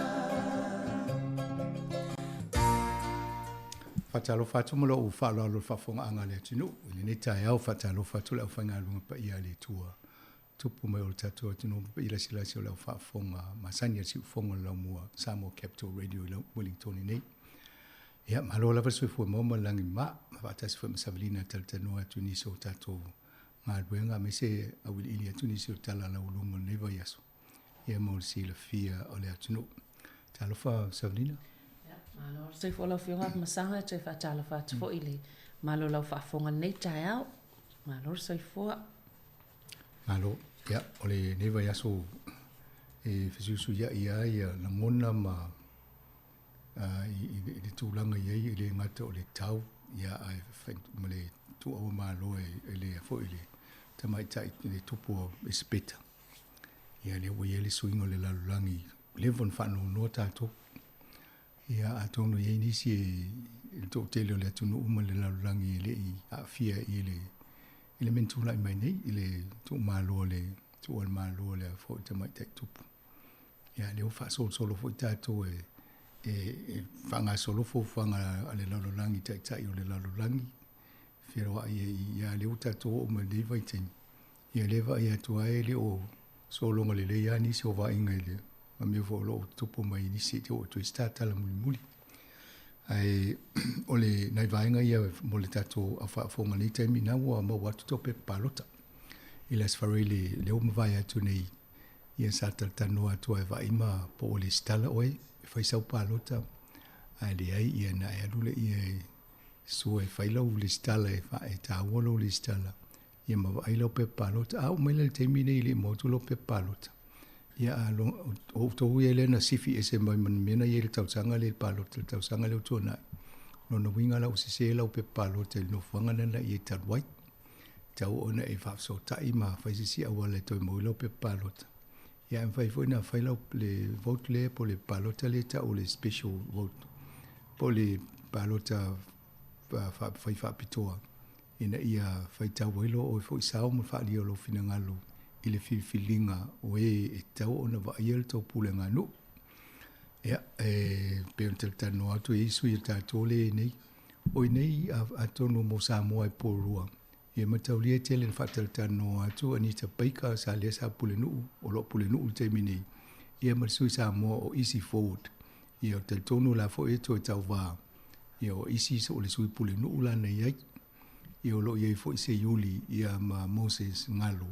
Faatalofa atu ma lou faaaloalo i le faafofogaaga a le atunuu i lenei taeao. Faatalofa atu le aufaigaluega paia a le Atua, tupu mai o le tatou atunuu ma paia lasilasi o le au faafofoga masani a le siufofoga o le Laumua Samoa Capital Radio i Wellington nei. Ia, malo lava le soifua maua ma le lagi ma faatasi foi ma Savalina e talatalanoa atu i nisi o tatou galuega aemaise auiliili atu nisi o tala lauuluga o lenei vaiaso ia mo le silafia o le atunuu. Talofa Savalina. Ia, malo le soifua lau Afioga Masaga, e toe faatalofa atu foi i le malo o lau faafofoga i lenei taeao. Malo le soifua. Malo. Ia, o lenei vaiaso e fesuisuiai lava ia lagona ma i le tulaga i ai, e le gata o le tau, ia ae ma le tuuaua malo e le foi le tamaitai i le tupu o Esipeta. Ia lea ua i ai le suiga o le lalolagi, ua leva ona faanoanoa tatou. Ia atonu e i ai nisi e le toatele o le atunuu ma le lalolagi e le i aafia i le i le mea na tulai mai nei i le tuumalo a le tuua o le Malo a le foi tamaitai tupu. Ia lea ua faasolosolo foi tatou e e faagasolo fuafuaga a le lalolagi, taitai o le lalolagi, feloai ai ia lea ua tatou oo mai lenei vaitaimi. Ia lea e vaai atu lava e le o sologa lelei lava nisi o vaaiga i le ma mea foi o lo o tutupu mai i nisi e te oo atu ai se tatala mulimuli. Ae o le nai vaega ia mo le tatou au faafofoga i lenei taimi, na ua maua atu tou pepa palota i le Aso Faraile lea ua mavae atu nei, ia sa talatalanoa atu ai vaai ma po ua lesitala oe e fai sau palota, ae leai ia na e alu lea e sua e fai lau lesitala e e taua lou lesitala ia ma vaai lau pepa palota. A oo mai la i le taimi nei e le i maua atu lau pepa palota, ia a o outou ia lea na sifi ese mai ma le mea na i ai i le tausaga lea i le palota i le tausaga lea ua tuanai, lona uiga la ua sese lau pepa palota i le nofoaga lea na i ai talu ai. Tau ona e faafesootai ma fai se isi auala e toe maua ai lau pepa palota. Ia ae mafai foi ona fai lau le vote lea po o le palota lea e tau o le special vote po o le palota fai faapitoa ina ia faitau ai loa oe foi sao ma le faaalia o lou finagalo i le filifiliga o e e tatau ona vaaia le tou puleganuu. Ia, e pei ona talatalanoa atu e i ai sui o tatou lea e i nei, o i nei atonu mo Samoa e polua, ia mataulia e tele na faatalatalanoa atu Anita Baker sa lea sa pulenuu, o lo o pulenuu i le taimi nei, ia ma le sui Samoa o Isi Ford. Ia o talitonu la foi e toe tauvā, ia o isi o le sui pulenuu la na i ai. Ia o lo o i ai foi Seiuli ia ma Moses Ngalo,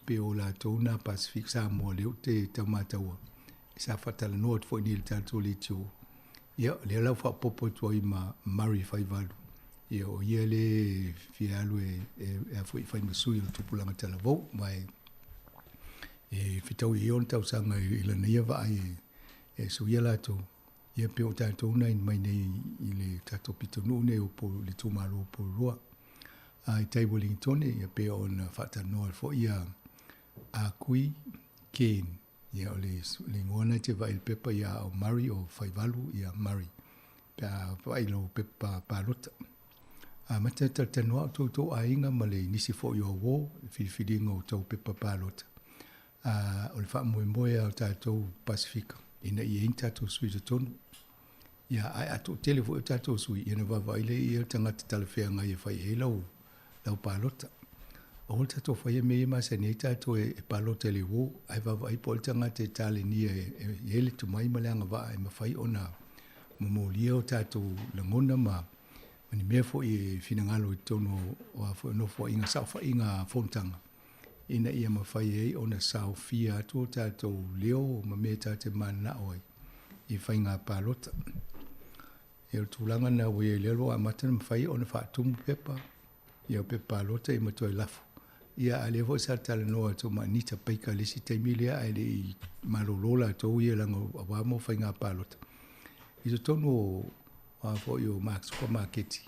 pe o latou na Pacific Samoa lea ou te tau mataua, sa faatalanoa atu foi nei i le tatou leitio. Ia lea la ua faaopoopo atu ai ma Murray Faivalu, ia o ia lea e fia alu e e a foi fai ma sui o le tupulaga talavou, ma e e fetaui ai ona tausaga i lana ia vaai e suia latou. Ia pei o tatou na mai nei i le tatou pitonuu nei o le itumalo o Porirua. A i tai Wellingtone, ia pei ona faatalanoa foi ia a Kui Ken, ia o le igoa na e te vaai i le pepa ia o Murray o Faivalu ia Murray pe a vaai i lau pepa palota. Amata talatalanoa outou i tou aiga ma le nisi foi o uo i le filifiliga o tou pepa palota. A o le faamoemoe lava o tatou Pasefika ina ia i ai ni tatou sui i totonu. Ia, ae a toatele foi o tatou sui, ia ona vaavaai lea i ai o tagata talafeagai e fai ai lau lau palota. Aua le tatou faia mea ia e masani ai tatou e palota i le uo, ae vaavaai po o ai le tagata e talenia e i ai le tomai ma le agavaa e mafai ona momolia o tatou lagona ma ni mea foi e finagalo i totonu o a foi nofoaiga saofaiga a fonotaga ina ia mafai ai ona saofia atu o tatou leo ma mea tatou te mananao ai i faiga palota. Ia o le tulaga lena ua i ai lea ua amata ona mafai ona faatumu pepa, ia o pepa palota ia ma toe lafo. Ia a o lea foi sa talanoa atu ma Anita Baker i le isi taimi lea ae le i malolo latou ia leaga aua mo faiga palota. I totonu o a foi o supamaketi,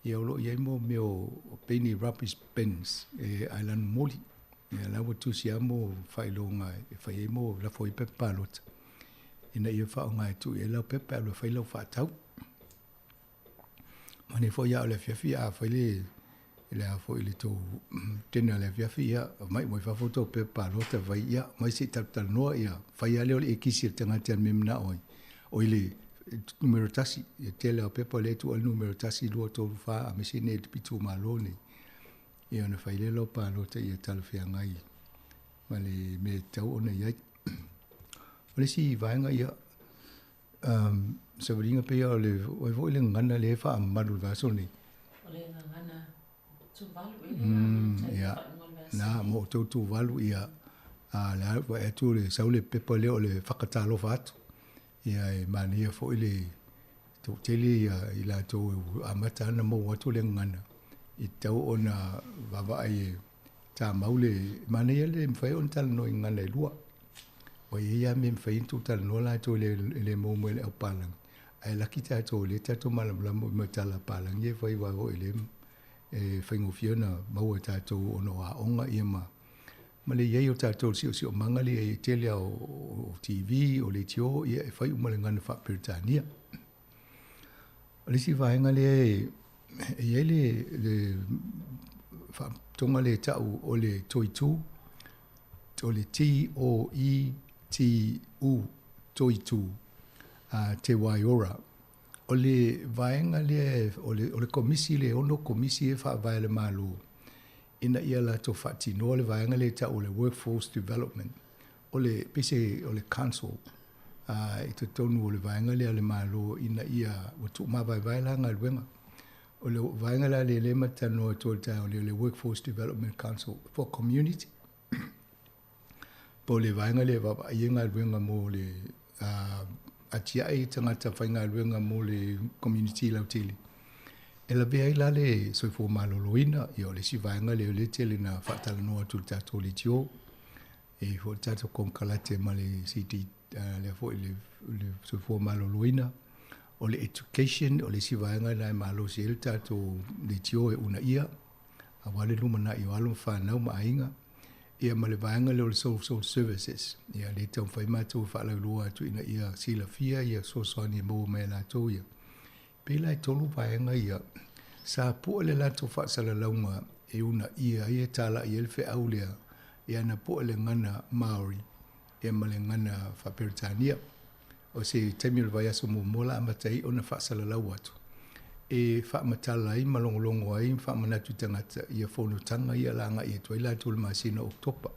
ia o lo o i ai mo mea o pei ni rubbish bins e ae lanu moli. Ia la ua tusi lava mo faailoga e fai ai mo lafo ai pepa palota ina ia faaaoga e tuu i ai lau pepa e alu e fai lau faatau. Manaia foi a o le afiafi a fai le le a foi le tou dinner i le afiafi, ia aumai mai fafo tou pepa palota fai, ia aumai se i talatalanoa, ia fai lava lea o le ekisi a le tagata i le mea e manao ai, oi le numera 1. Ia tele lava o pepa lea e tuu ai le numera 1, 2, 3, 4, aemaise i inei i le itumalo nei, ia ona fai lea o lau palota ia talafeagai ma le mea e tatau ona i ai. O le isi vaega, ia, savaliga pei o le ai foi le gagana lea e faamamalu i le vaiaso lenei. O le gagana Tuvalu e le Ia, na mo outou Tuvalu, ia, a le a vaai atu le sau le pepa lea o le whakatalofa atu. Ia e manaia foi le toatele ia i latou e amata ana maua atu le gagana e tatau ona vaavaai e tamau le manaia le mafai ona talanoa i gagana e lua. Ua i ai lava mea e mafai ona tuutalanoa latou e le maua mai e le aupalagi, ae laki tatou o lea tatou malamalama uma i tala a palagi e fai aua foi o lea e faigofie ona maua e tatou ona o aoga ia ma ma le i ai o tatou i le siosiomaga lea e tele lava o TV, o leitio, ia e fai uma i le gagana faa-Peretania. O le isi vaega lea e i ai le faalapotopotoga lea e tau o le Toitū, o le T-O-I-T-U, Toitū, Te Waiora. O le vaega lea, o le komisi lea, e 6 komisi e faavae a le Malo ina ia latou faatinoa le vaega lea e tau o le Workforce Development. O le, pei se, o le council i totonu o le vaega lea a le Malo ina ia, ua tuumavaevae la galuega. O le vaega la lea lea ma te talanoa atu ai i le taeao nei, o le Workforce Development Council for Community, po o le vaega lea e vaavaai ai galuega mo le atiae tagata faigaluega mo le community lautele. E lavea ai la le soifua maloloina, ia o le isi vaega lea o lea e tele ina faatalanoa atu i le tatou leitio, e i ai foi le tatou konekarate ma le CD, lea foi le soifua maloloina. O le education, o le isi vaega lena e malosi ai le tatou leitio e uunaia, aua le lumanai o alo ma fanau ma aiga. Ia ma le vaega lea o le social services, ia lea e taumafai matou e faalauiloa atu ina ia silafia ia fesoasoani e maua mai e latou ia. Pei la e 3 vaega ia, sa pue le latou faasalalauga e uunaia ai e talai ai le feau lea, ia na pue le gagana Māori ia ma le gagana faa-Peretania. O se taimi o le vaiaso muamua la amata ai ona faasalalau atu e faamatala ai ma logologo ai ma faamanatu i tagata ia fonotaga ia la agai atu ai latou i le masina o Oketopa.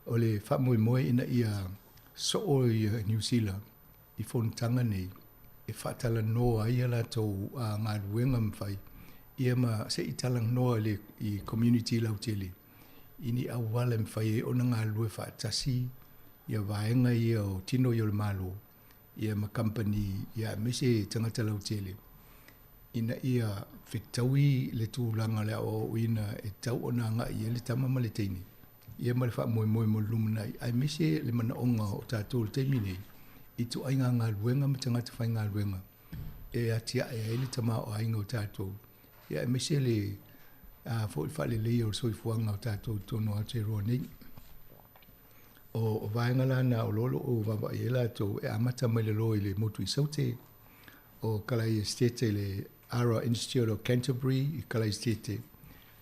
O le faamoemoe ina ia soo ia Niu Sila i fonotaga nei e faatalanoa ai a latou galuega mafai ia ma se i talanoa i le i community lautele i ni auala e mafai ai ona galulue faatasi ia vaega ia o tino ia o le Malo ia ma kamupani ia aemaise tagata lautele ina ia fetaui le tulaga o le aoaoina e tatau ona agai i ai le tama ma le teine ia ma le faamoemoe mo le lumanai aemaise le manaoga o tatou i le taimi nei i ituaiga galuega ma tagata faigaluega e atiae ai le tamaoaiga o tatou ia aemaise le foi faaleleia o le soifuaga o tatou i totonu o Aotearoa nei. O vaega la na o lo o vaavaai ai latou e amata mai lalo i le motu i Saute, o Kalaia Estate i le Ara Institute of Canterbury i Kalaia Estate,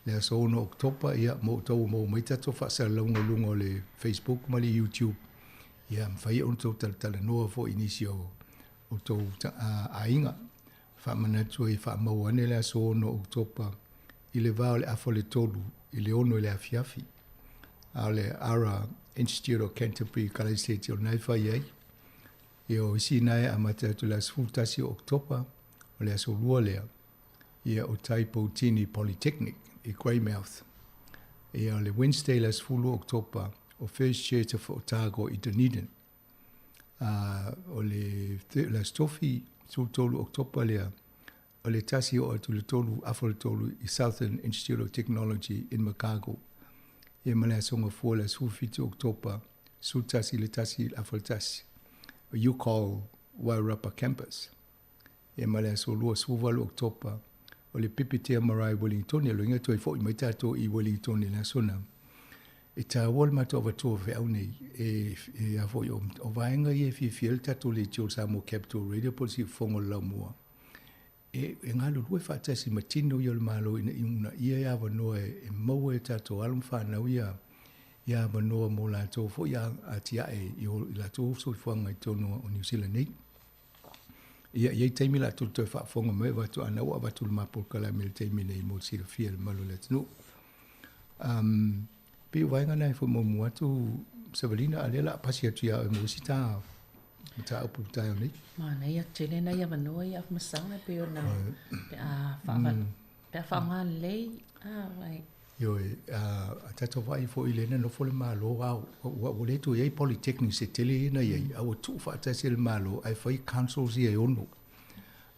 le aso 6 o Oketopa, ia, mo outou ua maua mai tatou faasalalauga i luga o le Facebook ma le YouTube, ia, mafai ona outou talatalanoa foi i nisi o outou aiga. Faamanatu ai, faamau ane le aso 6 o Oketopa. i le va o le 2:30 i le 6 i le afiafi. A o le Ara Institute o Canterbury Kalaiseti o lena e fai ai. Ia o isi na e amata atu i le aso 11 o Oketopa, o le aso Lua lea, ia o Tai Poutini Polytechnic i Greymouth. Ia o le Wednesday le aso 12 o Oketopa, o First Church of Otago i Dunedin. A o le, le aso Tofi, 13 o Oketopa lea, o le 1 oo atu i le 3, afa o le 3 i Southern Institute of Technology in Invercargill. Ia ma le aso Gafua le aso 17 o Oketopa, 11 i le 1 i le afa o le 1, o UCOL Wairarapa Campus. Ia ma le aso Lua 18 o Oketopa, o le Pipitea Marae Wellingtone, o loiga toe fo'i mai tatou i Wellingtone i le aso na. E taua le matou avatua feau nei, e, e a foi o, o vaega ia e fiafia ai le tatou leitio o le Samoa Capital Radio po o le siufofoga o le laumua. E, e galulue faatasi ma tino ia o le Malo ina ia uunaia e avanoa e, e maua e tatou alo ma fanau ia, ia avanoa mo latou foi a, atiae i, o, i latou soifuaga i totonu o Niu Sila nei. Ia, i ai taimi latou toe faafofoga mai avatu ana ua avatu le ma polokalame i le taimi nei mo le silafia e le mamalu o le atunuu. Um, pei o vaega na e foi muamua atu Savalina, a lea la a pasi atu ia oe mo isi tā mataupu taeao nei. Manaia tele nai avanoa ia afamasaga e pei ona pe a faava pe a faaaoga lelei a vai. Ioe, a tatou vaai foi i lena nofo le Malo a ua le toe i ai polytechnics e tele ia na i ai, a ua tuu faatasi e le Malo ae fai councils ia e ono.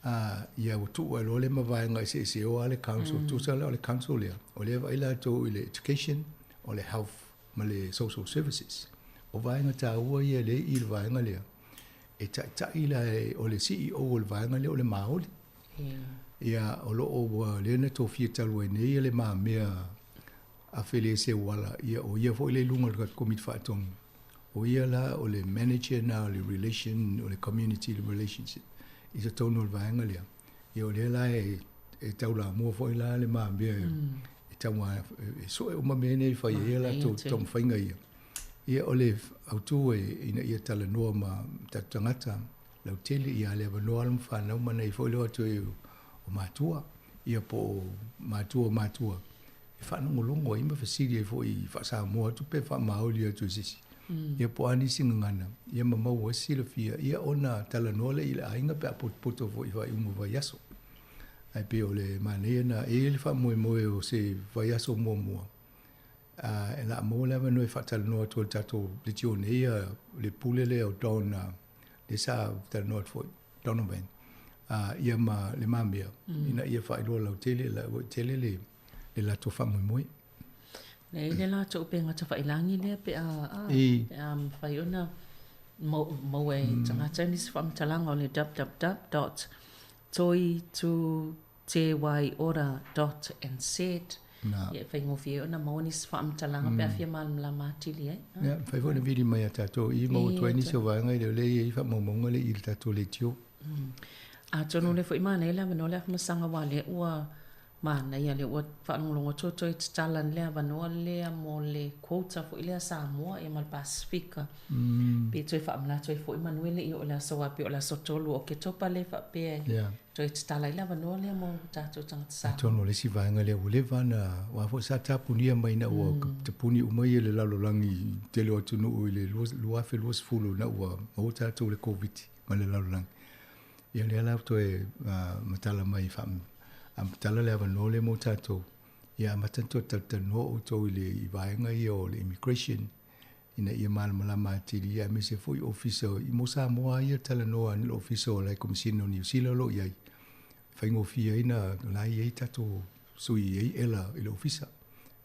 A, ia ua tuu ai loa le mavaega eseese o a le council, mm. tusa la o le council lea, o lea vaai latou i le education, o le health ma le social services. O vaega taua ia lea i le vaega lea, e taitai la e, o le CEO o le vaega lea o le Māori. Ia, o lo o ua lea na tofia talu ai nei le mamea a Fele Seuala, ia o ia foi le i luga o le Komiti Faatonu. O ia la o le manager na o le relation, o le community relationship i totonu o le vaega lea. Ia o lea la e, e taulamua foi la le mamea mm. e tau e sue uma mea nei fai ai latou taumafaiga ia. Ia o le autu e ina ia talanoa ma tatou tagata lautele ia le avanoa alo ma fanau ma nei foi leo atu e o matua ia po o matua o matua e faalogologo ai ma fesili ai foi i faa-Samoa atu pe faa-Māori atu e se isi. Mm. Ia po o a nisi gagana, ia ma maua ai se silafia, ia ona talanoa lea i le aiga pe a potopoto foi i faaiuga o vaiaso. Ae pei o le manaia na, e i ai le faamoemoe o se vaiaso muamua, a e la maua le avanoa e faatalanoa atu ai le tatou leitio nei ia le pule lea o Don lea sa talanoa atu foi Donovan ia ma le mamea mm. ina ia faailoa lautele la ua tele le le latou faamoemoe. Nei le latou upega tafailangi lea pe a, a, pe a mafai ona maua e mm. tagata nisi faamatalaga o le www.toi2tewaiora.nz ia e faigofie ai ona maua nisi faamatalaga pe a fia malamalama atili ai. Ia, mafai foi ona vili mai ia tatou i maua atu ai nisi o vaega i le lea e i ai faamaumauga lea i le tatou leitio. Atonu o lea foi manaia le avanoa le afamasaga aua o lea ua Manaia lea ua faalogologo atu toe tatala le avanoa lea mo le quota foi lea Samoa ia ma le Pasifika. Mm. Pe toe faamanatu ai foi manu e le i oo i le aso aua pei o le aso 3 o Oketopa lea faapea e yeah. toe tatala ai le avanoa lea mo tatou tagata Samoa. Atonu o le isi vaega lea ua leva ona aua foi sa tapunia mai ina ua mm. tapuni uma ia le lalolagi i tele o atunuu i le 2020 ina ua maua tatou le Koviti ma le lalolagi. Ia lea la ua toe matala mai faa matala le avanoa lea mo tatou. Ia amata ona toe talatalanoa outou i le i vaega ia o le immigration ina ia malamalama atili ia aemaise foi ofisa i mo Samoa ia talanoa ni le ofisa o le Komesina o Niu Sila o lo o i ai. Faigofie ai na la i ai tatou sui i ai ela i le ofisa.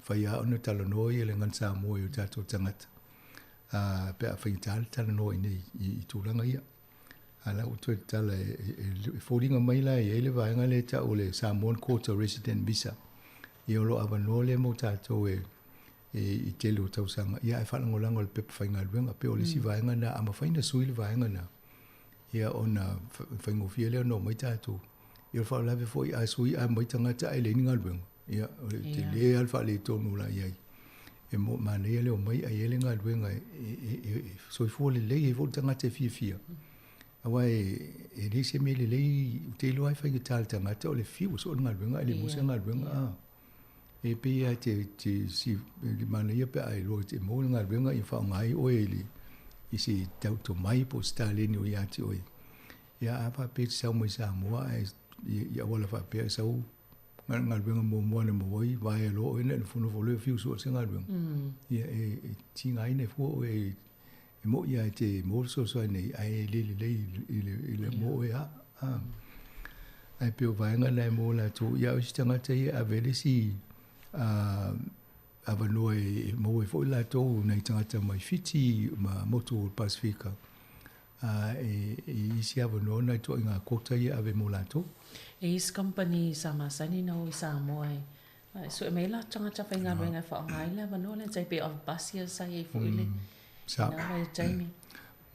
Fai lava ona talanoa ia le Gagana Samoa i o tatou tagata. A pe a faigata le talanoa i nei i tulaga ia. A la ua toe tatala e foliga mai la e i ai le vaega lea e tau o le Samoan Quota Resident Visa. Ia o lo o avanoa lea mo tatou e i tele o tausaga, ia ae faalagolago i le pepa faigaluega. Pei o le isi vaega lena, a mafai ona sui le vaega lena, ia ona faigofie lea ona omai tatou. Ia o le faalavelave foi a sui a omai tagata ae leai ni galuega, ia o le tele lava le faaletonu o la e i ai. E manaia le omai ae i ai le galuega e soifua lelei ai foi le tagata e fiafia. Aua e leai se mea lelei, ou te iloa lava e faigata i le tagata o le fiu e soo le galuega ae le maua se galuega. E pei lava e te si le manaia pe a e iloa e maua le galuega ia faaaoga ai oe i le i se tau tomai po o se taleni o ia te oe. Ia a faapea e te sau mai Samoa ae i auala faapea e sau galuega muamua na maua ai vaea loa oe ona e nofonofo loa e fiu e sue se galuega. Ia e tigaina ai fua oe e moni lava e te maua le fesoasoani nei ae le lelei i le mo oe lava. Ae pei o vaega na e mo latou, ia a o isi tagata ia e ave ai le isi avanoa e maua ai foi latou nai tagata mai Fiti ma motu o le Pasefika e i isi avanoa nai ituaiga quota ia e ave mo latou. E isi kamupani sa masani na o i Samoa e sue mai ai latou tagata faigaluega e faaaoga ai le avanoa lea, tai pei o Avepasi sa i ai foi le lena vaitaimi.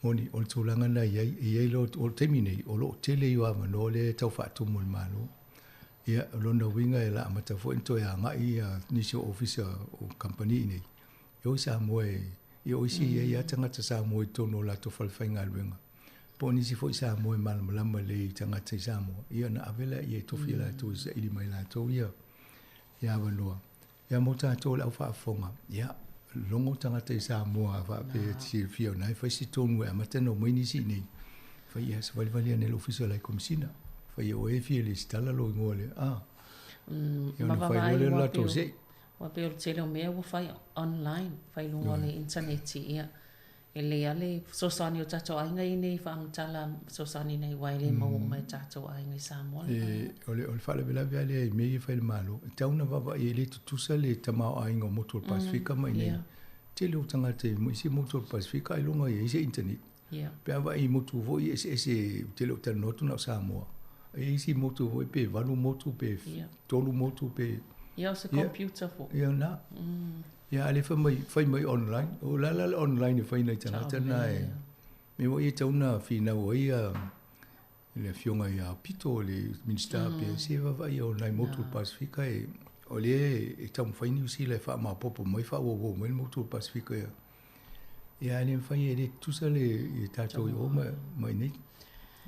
Moni, o le tulaga lena e i ai, e i ai loa, o le taimi nei, o lo o tele ia o avanoa lea e tau faatumu e le Malo. Ia, o lona uiga e la amata foi ona toe agai ia nisi o ofisa o kamupani i inei, e o i Samoa e, ia o isi e i ai lava tagata Samoa i totonu o latou falefaigaluega, po o nisi foi Samoa e malamalama lelei i tagata i Samoa, ia ona ave lea e tofi e latou e saili mai e latou ia avanoa. Ia mo tatou le au faafofoga, ia, logo tagata i Samoa a faapea e te silafia o na e fai se tonu e amata ona omai nisi i inei, fai ia savalivali ane i le Ofisa o le Komesina, fai ia oe e fia lesitala lou igoa lea, a. Ia ona fai loa lea o le latou se'i. Aua pei o le tele o mea ua fai online, fai i luga o le initaneti, ia. E lelei lava le fesoasoani o tatou aiga i nei faamatala fesoasoani nei aua e le maua uma e tatou aiga i Samoa le E, o le, o le faalavelave lava lea i mea ia e fai e le Malo, e tatau ona vaavaai e le tutusa le tamaoaiga o motu o le Pasefika ma inei. Tele o tagata i isi motu o le Pasefika ailoga e i ai se internet. Pe a vaai i motu foi eseese ou te le o talanoa atu na o Samoa. E i ai isi motu foi pe 8 motu pe 3 motu pe. Ia o se computer foi. Ia na. Ia a lea fai mai, fai mai online. O le a la le online e fai nai tagata na e. Mea foi ia e tatau ona finau ai ia le afioga ia Pito le Minisita pe se vaavaai o nai motu o le Pasefika e o lea e taumafai Niu Sila e faamaopoopo mai faaauauau mai le motu o le Pasefika ia. Ia ae le mafai e le tutusa le i tatou i o ma ma i inei.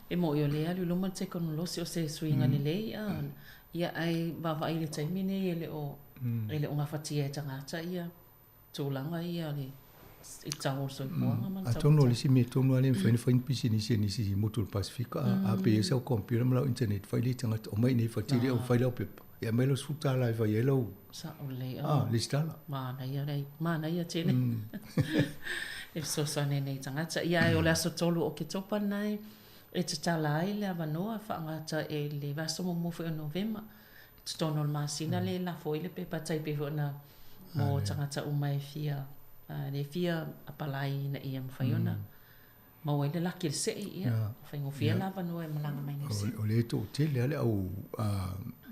E moni o lea e alu i luma le tekonolosi o se suiga lelei a ia ae vaavaai i le taimi nei e le o e le o gafatia e tagata ia tulaga ia le i tau o le soifuaga ma le tau. Atonu o le isi mea tonu lava lea e mafai ona fai ni pisinisi a nisi i motu o le Pasefika, a pe i ai sau computer ma lau internet, fai lea i tagata, omai i inei fatili au fai lau pepa. Ia aumai lau $10 e fai ai lau Sao lelei a lesitala. Manaia lei, manaia tele. E fesoasoani ai nei tagata. Ia ae o le aso 3 o Oketopa lenei e tatala ai le avanoa e faagata e le vaiaso muamua foi o Novema. Totonu o le masina lea e lafo ai le pepa tai pei foi ona mo tagata uma e fia le fia apalai ina ia mafai ona maua ai le laki i le se'i, ia faigofie le avanoa e malaga mai Niu Sila. O lea e toatele lava le au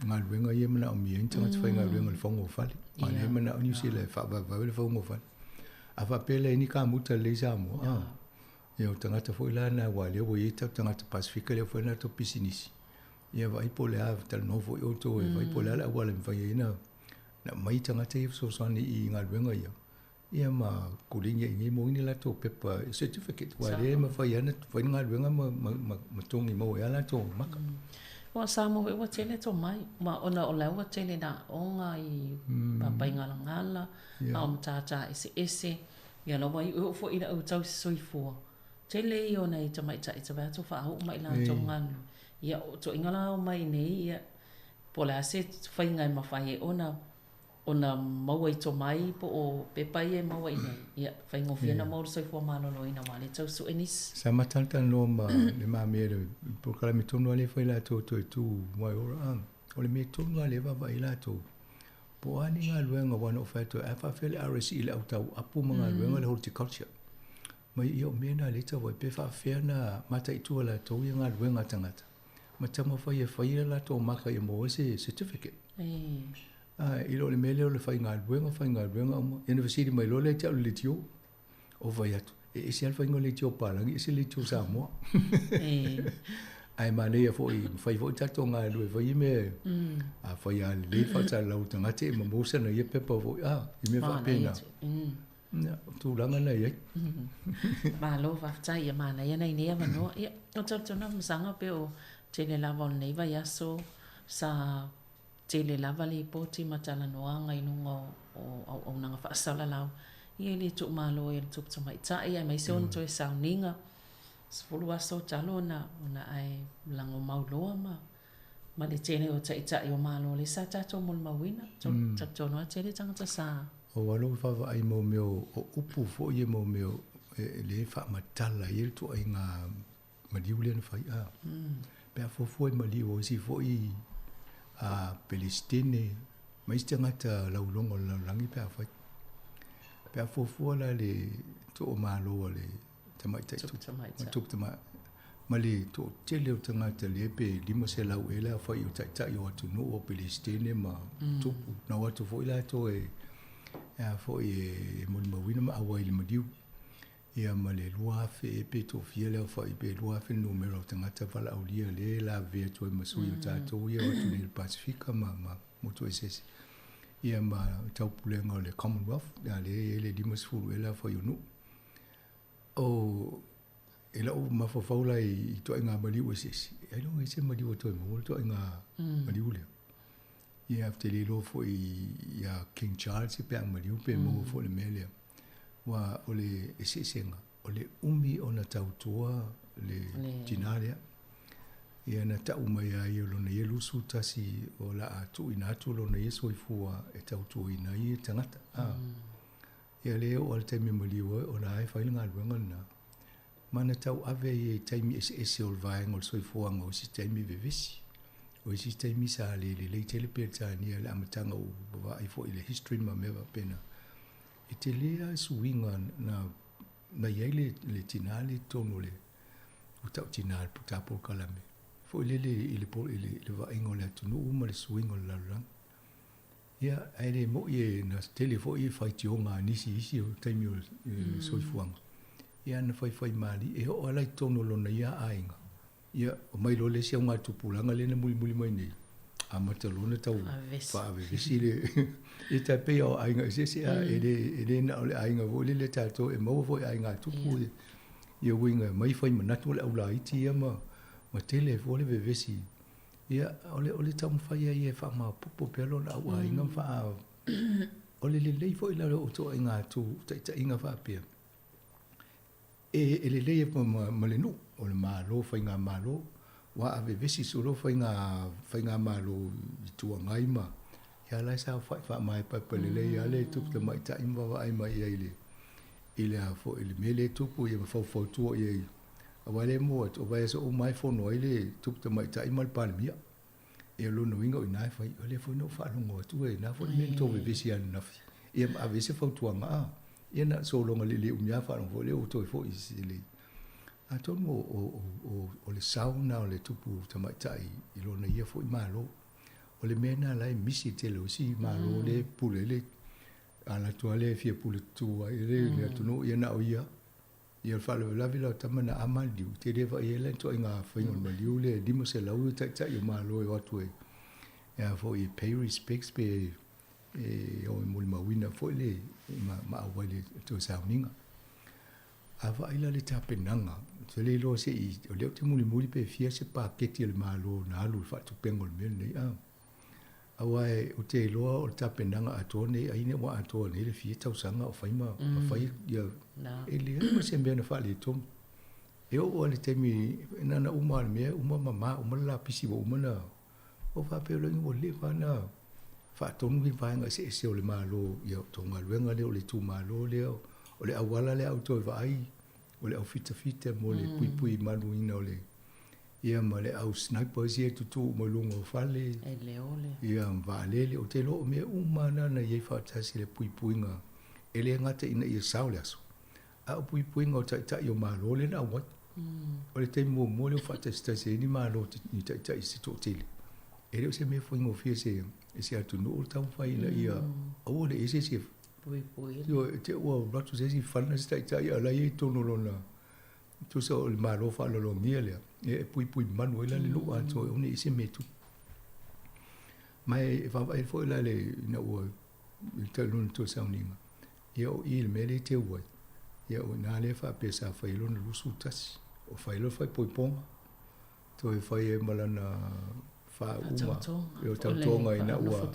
galuega ia e manaomia ai ni tagata faigaluega i le faaugofale. Aua o lea e manao Niu Sila e faavaevae le faaugofale. A faapea la e i ai ni kamuta lelei i Samoa, ia o tagata foi la na aua o lea ua i ai tagata Pasefika lea ua fai a latou pisinisi. Ia vaai po o le a, talanoa foi outou e vaai po o le a le auala e mafai ai ona aumai tagata ia e fesoasoani i galuega ia, ia ma koligia i inei mo ai ni latou pepa certificate, aua o lea e mafai lava ona fai le galuega ma togi maua ai lava latou maka. Ua Samoa foi ua tele tomai, ma ona o la ua tele na aoga i Papaigalagala, a o matata eseese, ia la ua iu foi i le au tausisoifua. Tele ia o nai tamaitai te vaai atu faauu mai latou galulue. Ia o toeaiga la omai i inei ia po o le a se faiga e mafai ai ona ona maua i tomai po o pepa ia e maua i inei, ia faigofie ona maua le soifua maloloina aua o lea e tau sue nisi. Sa ma talatalanoa ma le mamea i le polokalame tonu lava lea e fai latou toe tu Waiora a o le mea tonu lava lea e vaavaai ai latou po o a ni galuega aua na ou fai atu ai a faapefea le RSE i le au tau apu ma galuega le horticulture. Mai ia o mea na lea e tau ai pe faafefea ona mataitu e latou ia galuega a tagata ma taumafai e fai a latou maka ia maua ai se certificate. A i lo le mea lea o le faigaluega, faigaluega uma. Ia ona fesili mai loa lea ia te au i le leitio. Ou fai atu, e ese lava le faiga o leitio palagi, ese leitio Samoa. Ae manaia foi, mafai foi tatou galulue e fai ia mea, a fai lava lelei le faasalalau a le tagata ia ma maua sana ia pepa foi, a, i mea faapena. Ia, o tulaga na e i ai. Malo faafetai, ia manaia nai nei avanoa. Ia, o talitonu lava Masaga pei o tele lava o lenei vaiaso sa. Tele lava lipoti ma talanoaga i luga o auaunaga faasalalau, ia e le tuumalo ai e le tupu tamaitai aemaise ona toe sauniga 10 aso talu ona ona ae lagomau loa ma ma le tele o taitai o Malo lea sa tatou molimauina. Talitonu lava tele tagata sa. Ua alu vaavaai mo mea o upu foi ia mo mea e le faamatala ai le ituaiga maliu lea na fai a. Pe a fuafua i maliu o isi foi a Peresetene ma isi tagata lauiloga o le lalolagi pe a fai. Pe a fuafua la le toamalo a le tamaitai tupu tamaitai ma le toatele o tagata lea pe 500 ea le aofai o taitai o atunuu o Peresetene ma tupu. Na o atu foi latou e a foi e molimauina ma auai i le maliu. Ia ma le 2,000 ea pe toafia le aofai pe 2,000 le numera o tagata valaaulia lea e lavevea atu ai ma sui o tatou ia o atu nei i le Pasefika ma ma motu eseese. Ia ma taupulega o le Commonwealth, a lea e i ai le 50 ea le aofai o nuu. O i lou mafaufau la i ituaiga maliu eseese, ailoga i se maliu e toe maua le ituaiga maliu lea. Ia, ou te le iloa foi ia King Charles pe a maliu pe maua foi le mea lea. Aua o le eseesega, o le umi ona tautua le tinā lea. Ia na tau mai lava ia o lona ia 21 o le a tuuina atu lona ia soifua e tautuaina ai tagata. Ia lea e oo lava i le taimi e maliu ai, o la e fai le galuega lena. Ma na tauave ai ia i taimi eseese o le vaega o le soifuaga, o isi taimi vevesi, o isi taimi sa le lelei tele Peretania i le amataga ua vaai foi i le history ma mea faapena. E tele lava suiga na na i ai le, le tinā lea i totonu o le ua tau tinā i le ta polokalame foi lele i le, i le, i le vaaiga o le atunuu ma le suiga o le lalolagi. Ia, ae le moi e na tele foi faitioga a nisi i isi o taimi o le soifuaga. Ia na faifaimalie, e oo lava la i totonu o lona ia aiga. Ia, omai loa le isi augatupulaga lea na mulimuli mai nei, amata loa ona tau faavevesi le e tai pei o aiga eseese a e le e le na o le aiga foi lele tatou e maua foi aiga tupu ia uiga mai fai manatu o le au laiti ia ma ma tele ai foi le vevesi. Ia, o le, o le taumafai ai e faamaopoopo pea lona auaiga ma faa... O le lelei foi la o ituaiga atu taitaiga faapea, e, e lelei ai ma, ma, ma le nuu, o le Malo, faigamalo, ua avevesi solo faiga, faigamalo Itu Agai ma, ia la e saofai faamaepaepa lelei lava le tupu tamaitai ma vaavaai mai i ai i le, i le a foi, i le mea lea e tupu ia ma faufautua i ai. Aua lea e mua atu, o vaiaso uma lava e fono ai le Tupu Tamaitai ma le Palemia. Ia o lona uiga o i ina e fai, o lea foi na ou faalogo atu e na foi le mea na tou vevesi ai ananafi. Ia ma ave ai se fautuaga a. Ia na o sologa lelei umi lava faalogo foi lea ua toe foi i se lei. Atonu o, o, o, o le sao lena o le Tupu Tamaitai i lona ia foi Malo. O le mea lena la e misi i le tele o isi Malo lea e pule ai le ala atu lava lea e fia pule tutu ai le atunuu, ia na o ia. Ia o le faalavelave la o tama na a maliu, te le vaai ai la i ituaiga faiga o le maliu lea e 500 taitai o Malo e o atu e e a foi e pay respects pe e o e molimauina foi le ma, ma auai le toe sauniga. A vaai la le tapenaga, ou te le iloa se i, o lea ou te mulimuli pe fia se paketi a le Malo na alu i le faatupega o le mea lenei a. Aua ou te iloa o le tapenaga atoa nei, ai ina ua atoa nei le fia tausaga o fai ma mm. fai ia e leai ma se mea na faaletonu. E oo lava i le taimi na na uma le mea, uma mama, uma le lapisi ua uma na o faapea loa ua leva na faatonu ni vaega eseese o le Malo, ia o tou galuega lea, o le itumalo lea, o le auala lea a outou e vaai, o le au fitafita mo le puipui maluina o le Ia ma le au snipers ia e tutū uma i luga o fale. E leo le. Ia ma vaalele, ou te iloa o mea uma na na i ai faatasi le puipuiga e le gata ina ia sao le aso, a o puipuiga o taitai o Malo lea na auai. O le taimi muamua lea ua faatasitasi ai ni Malo ni taitai se toatele. E le o se mea faigofie se e se atunuu le taumafai ina ia aua ne i i ai se isi e puipui. Ioe, te i ua alu atu se isi fana se taitai a o la e i ai i totonu o lona Tusa o le Malo faaaloalogia lea, e puipui manu ai la le nuu atoa e aua ne i i ai se mea e tupu. Ma e vaavaai foi la le, ina ua i le lona toe sauniga, ia o i le mea lea e teu ai, ia o i ina lea e faapea sa fai ai lona 21, o fai loa le faaipoipoga, toe fai ai ma lana faauma o tautoga ina ua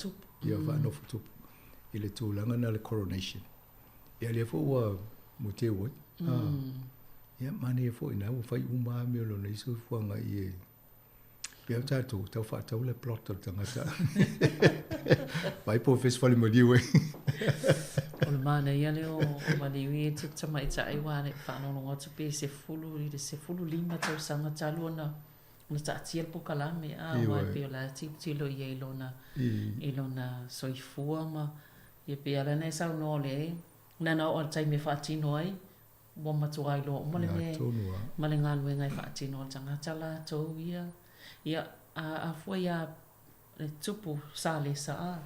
ia faanofo tupu i le tulaga na le coronation. Ia lea foi ua muteu ai. Ia manaia foi na ua fai uma lava mea o lona soifuaga i e pei o tatou tau faatau le plot o le tagata. Vai po fes fale maliu e. O le manaia lea o maliu ia e tamaitai aua le faalogologo atu pe 10 i le 15 tausaga talu ona ona taatia le polokalame a aua e pei o la e tilotilo i ai i lona soifua ma ia pei lava lea na e saunoa o lea na ona oo lava i le taimi e faatino ai ua matua iloa uma le mea ma le galuega e faatino a le tagata latou ia. Ia, a fua ia le tupu Salesa a,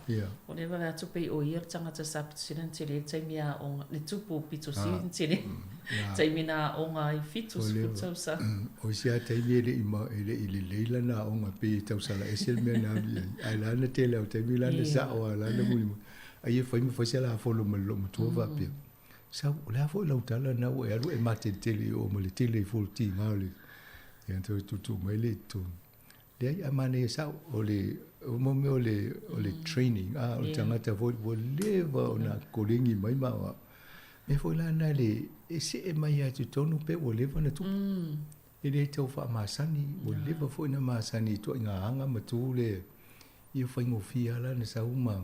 o lea e vaai atu pei o ia le tagata sa pito sili ona tele le taimi e aoga, le tupu pito sili ona tele le taimi na aoga ai, 70 tausaga. O isi lava taimi e le i, e le i lelei lana aoga, pei e tausala ese le mea na alu i ai. Ae la na tele o taimi la na sao lava la na mulimuli. Ai e fai ma fai se lafono ma le loomatua faapea. Sau, o le a foi lau tala na ua e alu e mateletele i o ma le tele i fo tiga o le ia toe tuutuu mai lea i totonu. Leai, ae manaia sao, o le o mo mea o le o le training, a o le tagata foi ua leva ona kolegi mai ma aoao. Mea foi la na le e see mai lava i totonu pe ua leva ona tupu. E le tau faamasani, ua leva foi ona masani i ituaiga aga ma tu le ia faigofie lava la ona sau ma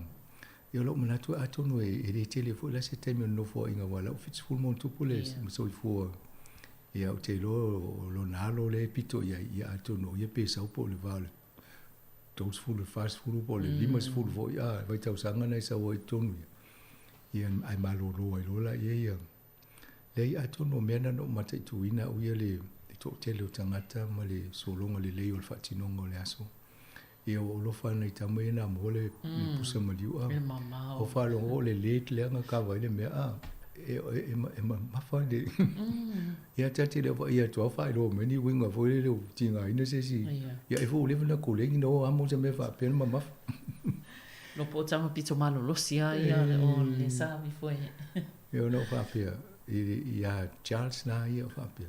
Ia o lou manatu atonu e le tele foi la se taimi o le nofoaiga aua o la ua 70 ma ona tupu le soifua. Ia ou te iloa o lona alo lea e pito i ai, ia atonu o ia pe sau po o le va o le 30, le 40 po o le 50 foi, a, vaitausaga na e sau ai i totonu ia. Ia ae malolo ai loa laia ia. Leai, atonu o mea na na ou mataituina au ia le toatele o tagata ma le sologa lelei o le faatinoga o le aso. Ia ua ou alofa ana i tama ia na amoa le pusa maliu a. O faalogo o le lead lea na kava ai le mea a. E mamafa le. Ia ta te le vaai atu a faailoa mai ni uiga foi lele ua tigaina se isi. Ia ai foi ua leva ona koleni na o amo se mea faapea na mamafa. Lopo o tama pito malolosi a ia o le sa ifo e. Ia ona ou faapea ia Charles na ia faapea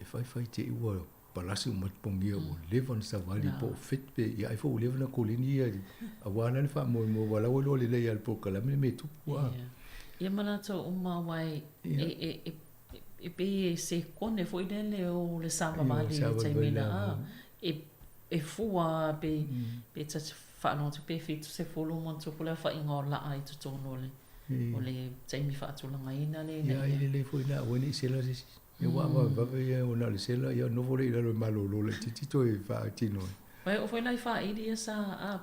e faifai te i ua palasi uma pogia ua leva ona savali po o fit pe ia ai foi ua leva ona koleni ia aua la le faamoemoe aua la ua iloa lelei lava e le polokalame le mea e tupu a. Ia ma latou uma aua e e e pei e sekone foi lele o le savavali i le taimi na a e e fua pe pe ta te faalogo atu pe 70 ma ona tupu le aofaiga o laa i totonu o le o le taimi faatulagaina lea ina ia. Ia e lelei foi ina aua ne i sela se isi. Ia ua vavevave ia ona o le sela, ia nofo lea i lalo e malolo laitiiti toe faatino ai. Ua oo foi la i faaili ia sa a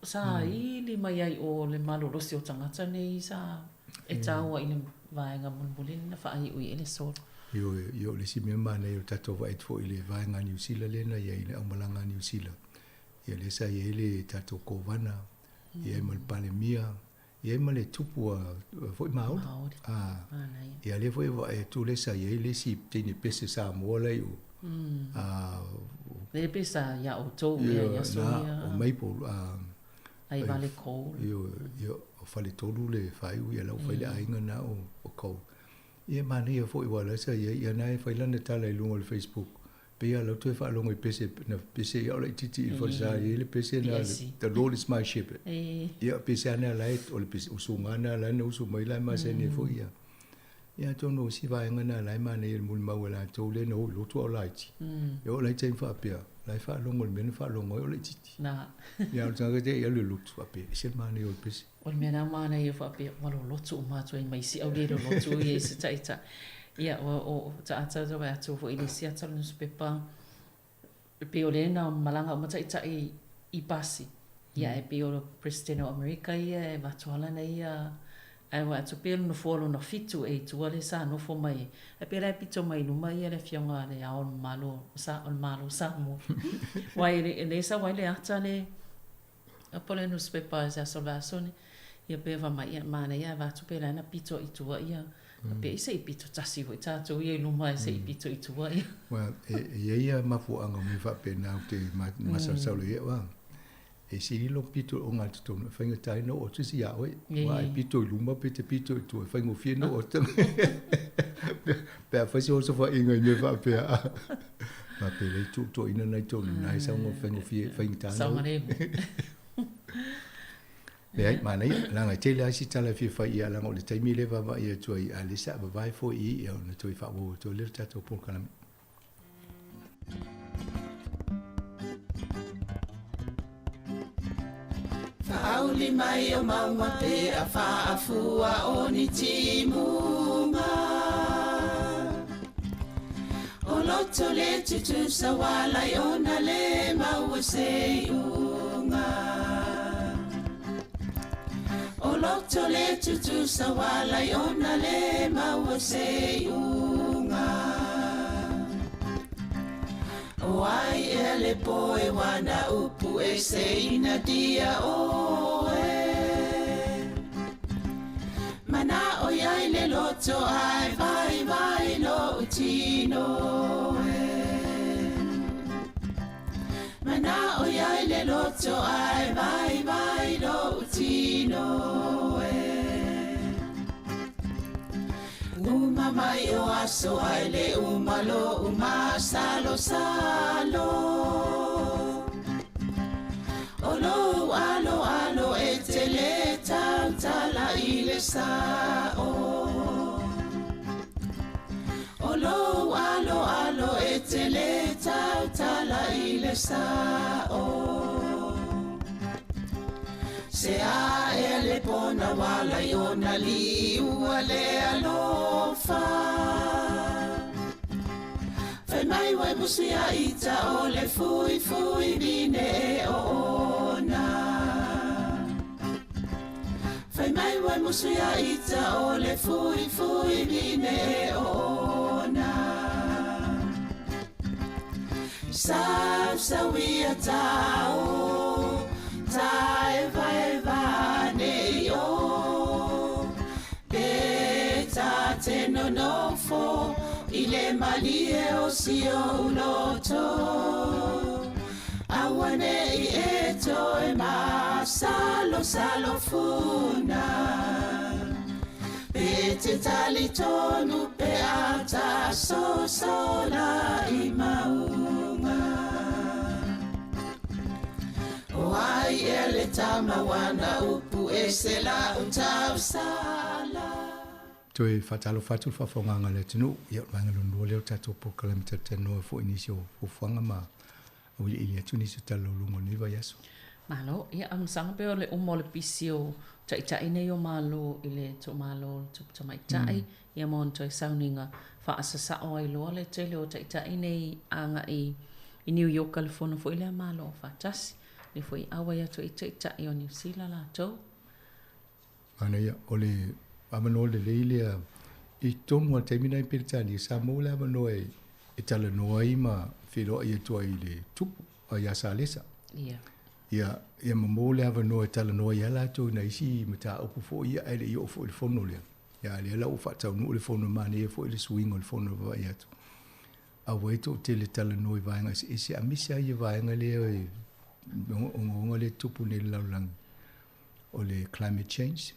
saili mai ai o le malolosi o tagata nei sa e taua i le vaega mulimuli na faaiu i ai le solo. Ioe, ia o le isi mea manaia o le tatou vaai atu foi i le vaega a Niu Sila lea na i ai i le aumalaga a Niu Sila, ia lea sa i ai le tatou Kovana, i ai ma le Palemia, I ai ma le tupu a foi Maori. Maori. A, ia lea foi e vaai atu lea sa i ai le isi teine pese Samoa la i o. A, Le pei sa ia outou ia ia aso ia. O Maple. A, Ai vale Cole. Io, io, o Faletolu le faaiu ia lau fai le aiga na o Cole. Ia manaia foi aua la sa i ai, ia na e fai lana tala i luga o le Facebook. Pei lava o lau toe faalogo i pese, na pese ai au laitiiti i le falesa, e i ai le pese na, The Lord is my shepherd. Ia, pese lava na la e, o le pese, usuga na la na usu mai la e masani ai foi ia. Ia atonu o isi vaega na la e manaia i le molimau a latou lea na o i lotu a o laiti. E oo la i taimi faapea, la e faalogo i le mea na faalogo ai o laitiiti. Ia, o le tagata te i alu i le lotu faapea, e ese le manaia o le pese. O le mea la manaia faapea, ua lolotu uma atu ai ma isi au le lolotu ia i se taitai. Ia, o, o, taata vaai atu foi i le isi ata o le nusipepa, e pei o lea na malaga uma taitai i pasi. Ia, e pei o le President o Amerika ia e avatu lava lana ia, ae vaai atu pei o le nofoa lona fitu ea i tua lea sa nofo mai ai. Ae pei la e pito mai i luma ia le Afioga a Le Ao o le Malo, o le Malo o Samoa. Aua e le sau ai le ata le A po o le nusipepa i se aso o le vaiaso nei, ia pe fai mai, ia manaia ae vaeatu pe la na pito i tua ia, faapea i se i pito tasi foi tatou ia i luma ae se i pito i tua ia. Well, e i ai lava mafuaaga o mea faapena ou te masalosalo i ai au a. E sili lou pito o ogatotonu e faigata ai ona oo atu se isi ia oe. Aua e pito i luma pe te pito i tua, e faigofie ona oo atu pe a fai se osofaiga i mea faapea. Faapea lea tuutuuaina nai tonu na e saunoa faigofie faigata na. Saogalemu. Leai, manaia, leaga e tele lava isi tala e fia fai ia leaga o le taimi lea e vaavaai atu ai, a o lea sa e vavae foi i i ona toe faaauau atu ai lea o le tatou polokalame. Faauli mai o mauga pe a faafua o ni timuga. O loto le tutusa walai ona le maua se iuga. O loto le tutusa walai ona le maua se iuga. O ai ea le poe wana upu e se ina dia oe. Mana o iai le loto ai vai vai lo utino e. Mana o iai le loto ai vai vai lo utino e. Uma mai o aso ai le uma lo uma salo salo. O lo alo alo e te le tau tala i le sa o. O lo alo alo e te le tau tala i le sa o. Se a e le pona wala i ona li ua le alofa. Fai mai wai musia ita o le fui fui vine e o ona. Fai mai wai musia ita o le fui fui vine e o ona. Sau sau ia tau, tai vai vai nei o. Pe ta te no no fo, i le malie o si o loto. Aua nei e toe ma salo salo funa. Pe te tali tonu pe ata so sola i maunga. O ai e le tama wana upu e se la utau sala. Toe faatalofa atu le faafofogaaga a le atunuu, ia o le vaega lona lua lea o le tatou polokalame talatalanoa foi i nisi o fuafuaga ma auiliili atu nisi o talalauluga o lenei vaiaso. Malo, ia amusaga pei o le uma o le pisi o taitai nei o Malo i le toamalo o le tupu tamaitai, ia ma ona toe sauniga faasasao ai loa le tele o taitai nei agai i New York i le fono foi lea Malo Aofaatasi, lea foi i auai atu ai taitai o Niu Sila latou. Manaia, o le avanoa lelei lea i totonu lava o le taimi lenei i Peretania, sa maua le avanoa e talanoa ai ma feiloai atu ai i le tupu ia Salesa. Ia. Ia, ia ma maua le avanoa e talanoa ai lava latou i nai isi mataupu foi ia, ae le i oo foi i le fono lea. Ia, a o lea la ua faataunuu le fono, manaia foi le suiga o le fono e vaavaai atu. A ua i ai toatele talanoa i vaega eseese, aemaise lava ia vaega lea e ogaoga lea e tupu nei i le lalolagi, o le climate change,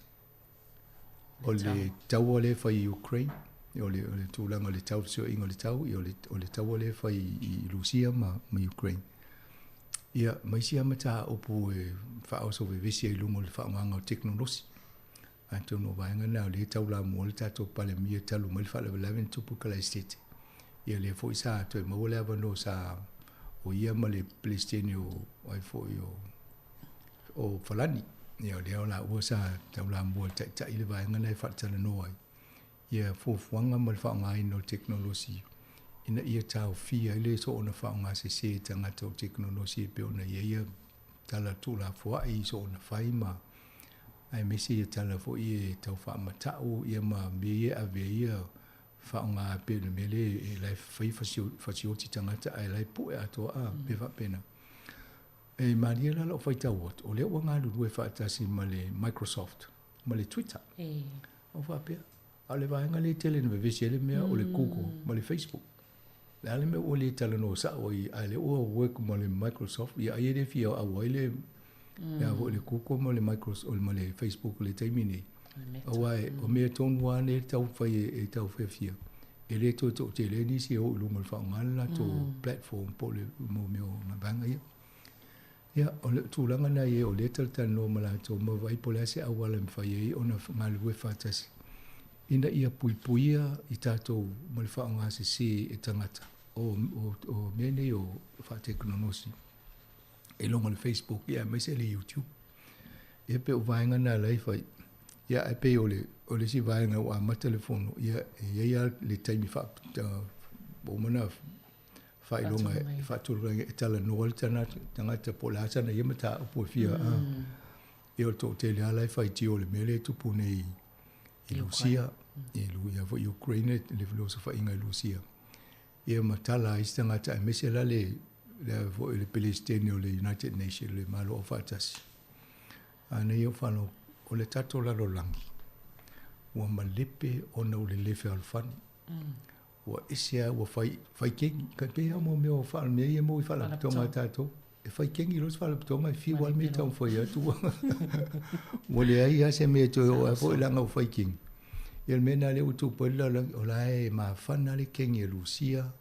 o le taua lea e fai i Ukraine, o le, o le tulaga o le tau, le fesoaina o le tau, ia o le, o le taua lea e fai i Rusia ma, ma Ukraine. Ia, ma isi lava mataupu e faaoso vevesi ai i luga o le faaaogaga o tekonolosi. Atonu o vaega na o lea e taulamua le tatou Palemia talu mai le faalavelave na tupu i Kalaesetete. Ia lea foi sa toe maua le avanoa sa o ia ma le Peresetene o ai foi o o Falani. Ia o lea o laua sa taulamua i le taitai le vaega na e faatalanoa ai ia fuafuaga ma le faaaogaina o le tekonolosi ina ia taofia ai le soona faaaogasese e tagata o tekonolosi e pei ona i ai ia tala tuulafoai i soona fai ma aemaise ia tala foi e tau faamatau ia ma mea ia e ave ai ia faaaoga e pei o le mea lea e la e fai fasioti tagata ae la e pue atoa a mea faapena. E malie la lau faitau atu, o lea ua galulue faatasi ma le Microsoft ma le Twitter. O faapea, a o le vaega lea e tele ina vevesi ai le mea o le Google ma le Facebook. O le a le mea ua le talanoa sao ai, a o lea ua work ma le Microsoft, ia ai e le fia auai le, le a foi le Google ma le Microsoft, ma le Facebook i le taimi nei. Aua o mea tonu lava nei e taumafai e taufiafia. E lē toe toʻatele ai nisi e oo i luga o le faaaoga le latou platform po o le mo mea o vaega ia. Ia, o le tulaga lena i ai o lea e talatalanoa ma latou ma vaai po o le a se auala e mafai ai ona galulue faatasi ina ia puipuia i tatou ma le faaaoga sesē e tagata o o o mea nei o faatekonolosi i luga o le Facebook ia aemaise le YouTube. Ia pei o vaega na la e fai. Ia ae pei o le o le isi vaega ua amata le fono, ia e i ai lava le taimi faa ua uma ona faailoga e faatulaga e talanoa le tagata po o le a sana ia mataupu e fia ia o le toatele lava la e faitio i le mea lea e tupu nei i Lusia, i ia foi Ukraine le osofaiga i Lusia. Ia ma tala ai isi tagata aemaise la le le foi le Peresetene o le United Nations le Malo Aufaatasi. A nei ou faalogo, o le tatou lalolagi, ua malepe ona o le le fealofani. Ua ese lava ua fai, fai kegi. E pei lava mo mea o mea ia e maua i faalapotopotoga a tatou. E fai kegi loa se faalapotopotoga e fiu lava le mea e taumafai atu ua leai lava se mea e toe oo ai foi leaga ua fai kegi. Ia o le mea lena lea ua tupu ai le lalolagi, o la e mafana le kegi a Lusia,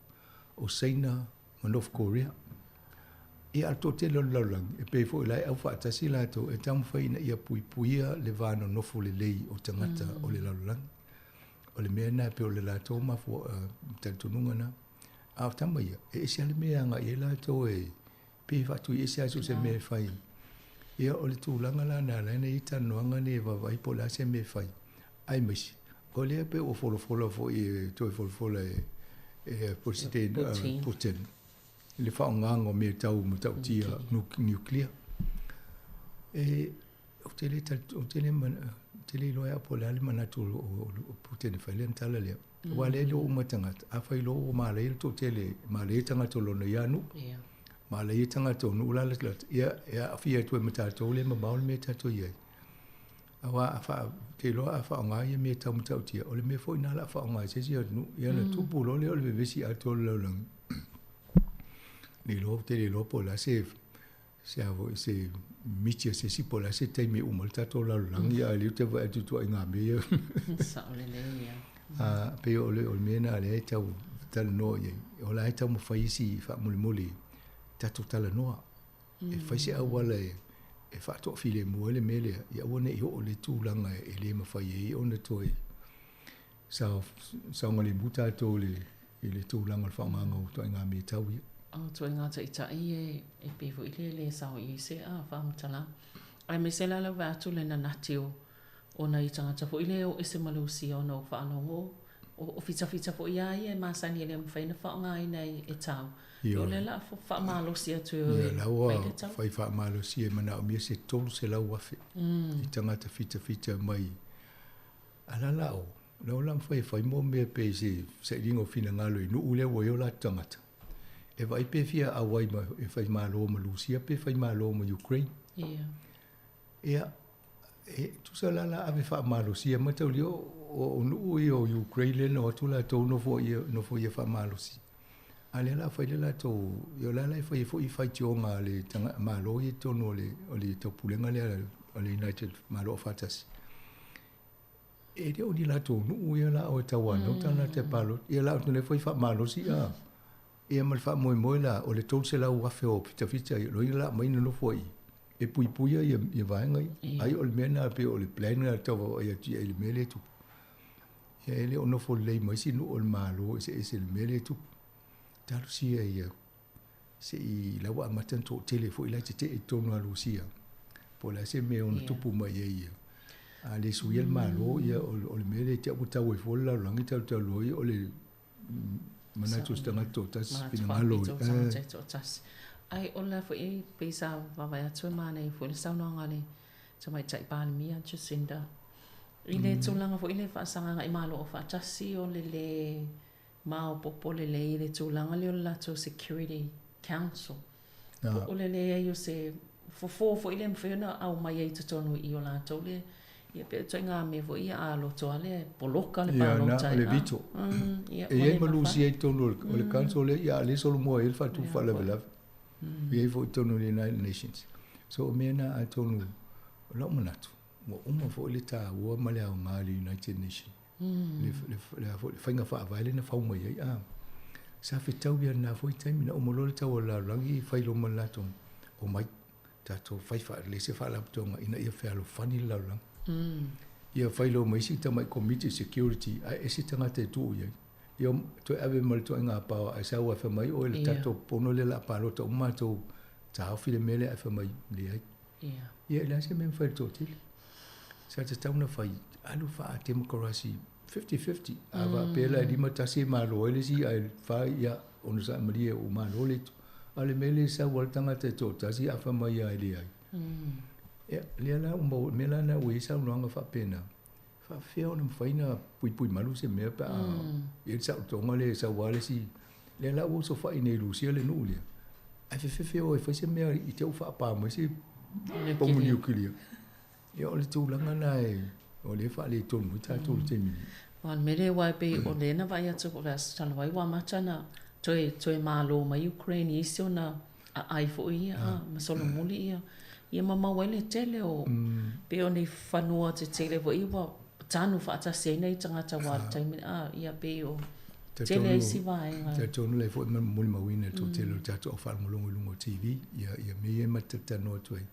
o Saina ma North Korea. Ia a o le toatele o le lalolagi, e pei foi o la e aufaatasi latou e taumafai ina ia puipuia le va nonofo lelei o tagata o le lalolagi. O le mea lena e pei o le latou mafua, talitonuga lena. A o tama ia, e ese lava le mea e agai i ai latou e pei e faatuiese lava so o se mea e fai. Ia, o le tulaga la na ala ai ona i ai talanoaga nei e vaavaai po o le a se mea e fai, aemaise o lea pei ua folafola foi e toe folafola e e President Putin le faaaogaga o mea tau matautia nuclear. E ou te le ou te le ou te le iloa po o le a le manatu o Putin e fai lana tala lea. Aua lea e iloa uma e tagata, afai loa ua malaia le toatele, malaia tagata o lona ia nuu, malaia tagata o nuu la latalata, ia e aafia atu ai ma tatou lea e mamao le mea e tatou i ai. Aua a faa, ou te iloa a faaaoga ia mea tau matautia, o le mea foi lena o le a faaaoga e se isi atunuu. Ia ona tupu loa lea o le vevesi atoa o le lalolagi. Le iloa, ou te le iloa po o le a se se a foi se miti a se isi po o le a se taimi e uma ai le tatou lalolagi, a o lea ou te vaai atu i ituaiga mea ia. Sao lelei ia. A pei o le mea lena o lea e tau talanoa i ai. O la e taumafai isi faamolemole tatou talanoa. E fai se auala e faatoafilemu ai le mea lea, ia aua ne i oo i le tulaga e le mafai ai ona toe saogalemu tatou i le tulaga o le faaaogaina o ituaiga mea tau ia. O ituaiga taitai e pei foi lea e le sao i ai se faamatalaga. Aemaise la lau vaai atu i le nanati o o nai tagata foi lea e o ese ma Lusia ona o faalogo o fitafita foi a ia e masani e le mafai ona faaaogaina e tau. O lea la faamalosi atu e oe. Ia la ua fai faamalosi e manaomia se 300,000 i tagata fitafita mai a la la o la ua mafai e fai mo mea pei se sailiga o finagalo i nuu lea ua i ai o latou tagata. E vaai pe fia auai ma e fai malo ma Lusia pe fai malo ma Ukraine. Ia. Ia, e tusa la la ave faamalosia mataulia o nuu ia o Ukraine lea na o atu latou nofo ia faamalosi. A lea la fai le latou, ia o la la e fai ai foi faitioga a le Malo ia i totonu o le taupulega lea o le United Malo Aufaatasi. E le o ni latou nuu ia la o e tauanau tagata e palota. Ia la o lea foi faamalosi a. Ia ma le faamoemoe la o le 300,000 o fitafita ia loia la aumai nonofo ai e puipuia ia ia vaega ia. Ai o le mea lena pei o le plan lena e tau vaavaai atu i ai i le mea lea e tupu. Ia e le o nofo lelei ma isi nuu o le Malo eseese i le mea lea e tupu. Talosia ia se i la ua amata ona toatele foi la e tetee i totonu o Lusia. Po o le a se mea e ono tupu mai ai ia. A le suia le Malo ia o le mea lea te i ua tau ai fua le lalolagi talu talu ai o le manatu o se tagata toatasi, finagalo. Tagata toatasi. Ai o le foi pei sa vaavaai atu e manaia foi le saunoaga a le Tamaitai Palemia Jacinda i le tulaga foi lea faasagaga i Malo Aufaatasi o le lē maopoopo lelei i le tulaga lea o le latou Security Council. Po o le leai o se fofo foi lea e mafai ona aumai ai i totonu i o latou lea. Ia pei o ituaiga mea foi ia a loto lava lea e poloka le palota. Ia, na, o le veto. E i ai ma Lusia i totonu o le council lea, ia a o lea e solomua i ai le faatupu faalavelave. E i ai foi i totonu o le United Nations. So o mea na atonu, o lou manatu, ua uma foi le taua ma le aoga o le United Nations. Le le le a foi le faiga faavae lea na fau mai ai a. Sa fetau ia lena foi taimi na uma loa le taua o le lalolagi fai loa ma le latou omai tatou fai faalelei se faalapotopotoga ina ia fealofani le lalolagi. Ia fai loa ma isi tamai komiti security ae ese tagata e tuu i ai. Ia toe ave ma le ituaiga power ae sau ae fai mai oe le tatou pono lea o le a palota uma matou taofi le mea lea ae fai mai leai. Ia e leai se mea e mafai e le toatele. Sa tatau ona fai alu faa-temokarasi 50-50. A faapea la e 51 e malo ai le isi ae 4 ia onosai malie ua malo le itu. A o le mea lea e sau lava le tagata e toatasi ae fai mai lava e leai. Ia, lea la ua maua, o le mea la lena ua i ai saunoaga faapena, faapefea ona mafai ona puipui malu se mea pe a i ai le saolotoga lea e sau lava le isi. Lea la ua osofai nei i Lusia le nuu lea, ae fefefe o e fai se mea i te i ua faapa mai se pomu niukilia. Ia o le tulaga lena o lea e faaletonu ai tatou i le taimi nei. Aua o le mea lea aua e pei o lea na vaai atu o le aso talu ai ua amata ona toe toe malo mai Ukraine i isi ona aai foi ia ma solomuli ia ia ma maua ai le tele o pei o ni fanua tetele foi ia ua tanu faatasi ai nai tagata aua o le taimi a ia pei o tele ai isi vaega. Talitonu lea foi ma molimauina i le toatele o le tatou au faalogologo i luga o TV ia ia mea ia ma te talanoa atu ai.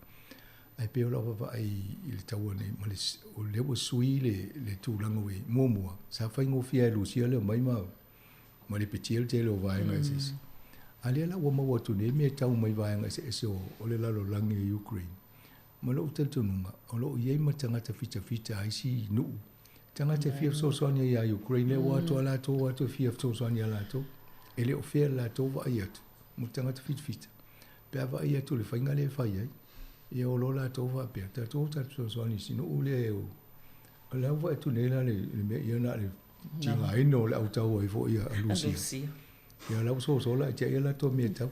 Ae pei o lau vaavaai i le taua nei ma le o lea ua sui le le tulaga ua i ai. Muamua, sa faigofie lava e Lusia le omai ma ma lepetia le tele o vaega eseese. A lea la ua maua atu nei mea e tau mai vaega eseese o o le lalolagi e Ukraine. Ma lou talitonuga, o lo o i ai ma tagata fitafita a isi nuu, tagata e fia fesoasoani ai ia Ukraine, lea ua o atu lava latou o atu e fia fesoasoani ia latou. E le o fair le latou vaai atu mo tagata fitafita pe a vaai atu i le faiga lea e fai ai. Ia o lo latou faapea, tatou o tatou fesoasoani i si nuu lea e o la ua vaai atu nei la le mea ia na o le tigaina o le au taua ai foi a Lusia. Ia la ua soso la ia latou mea tau.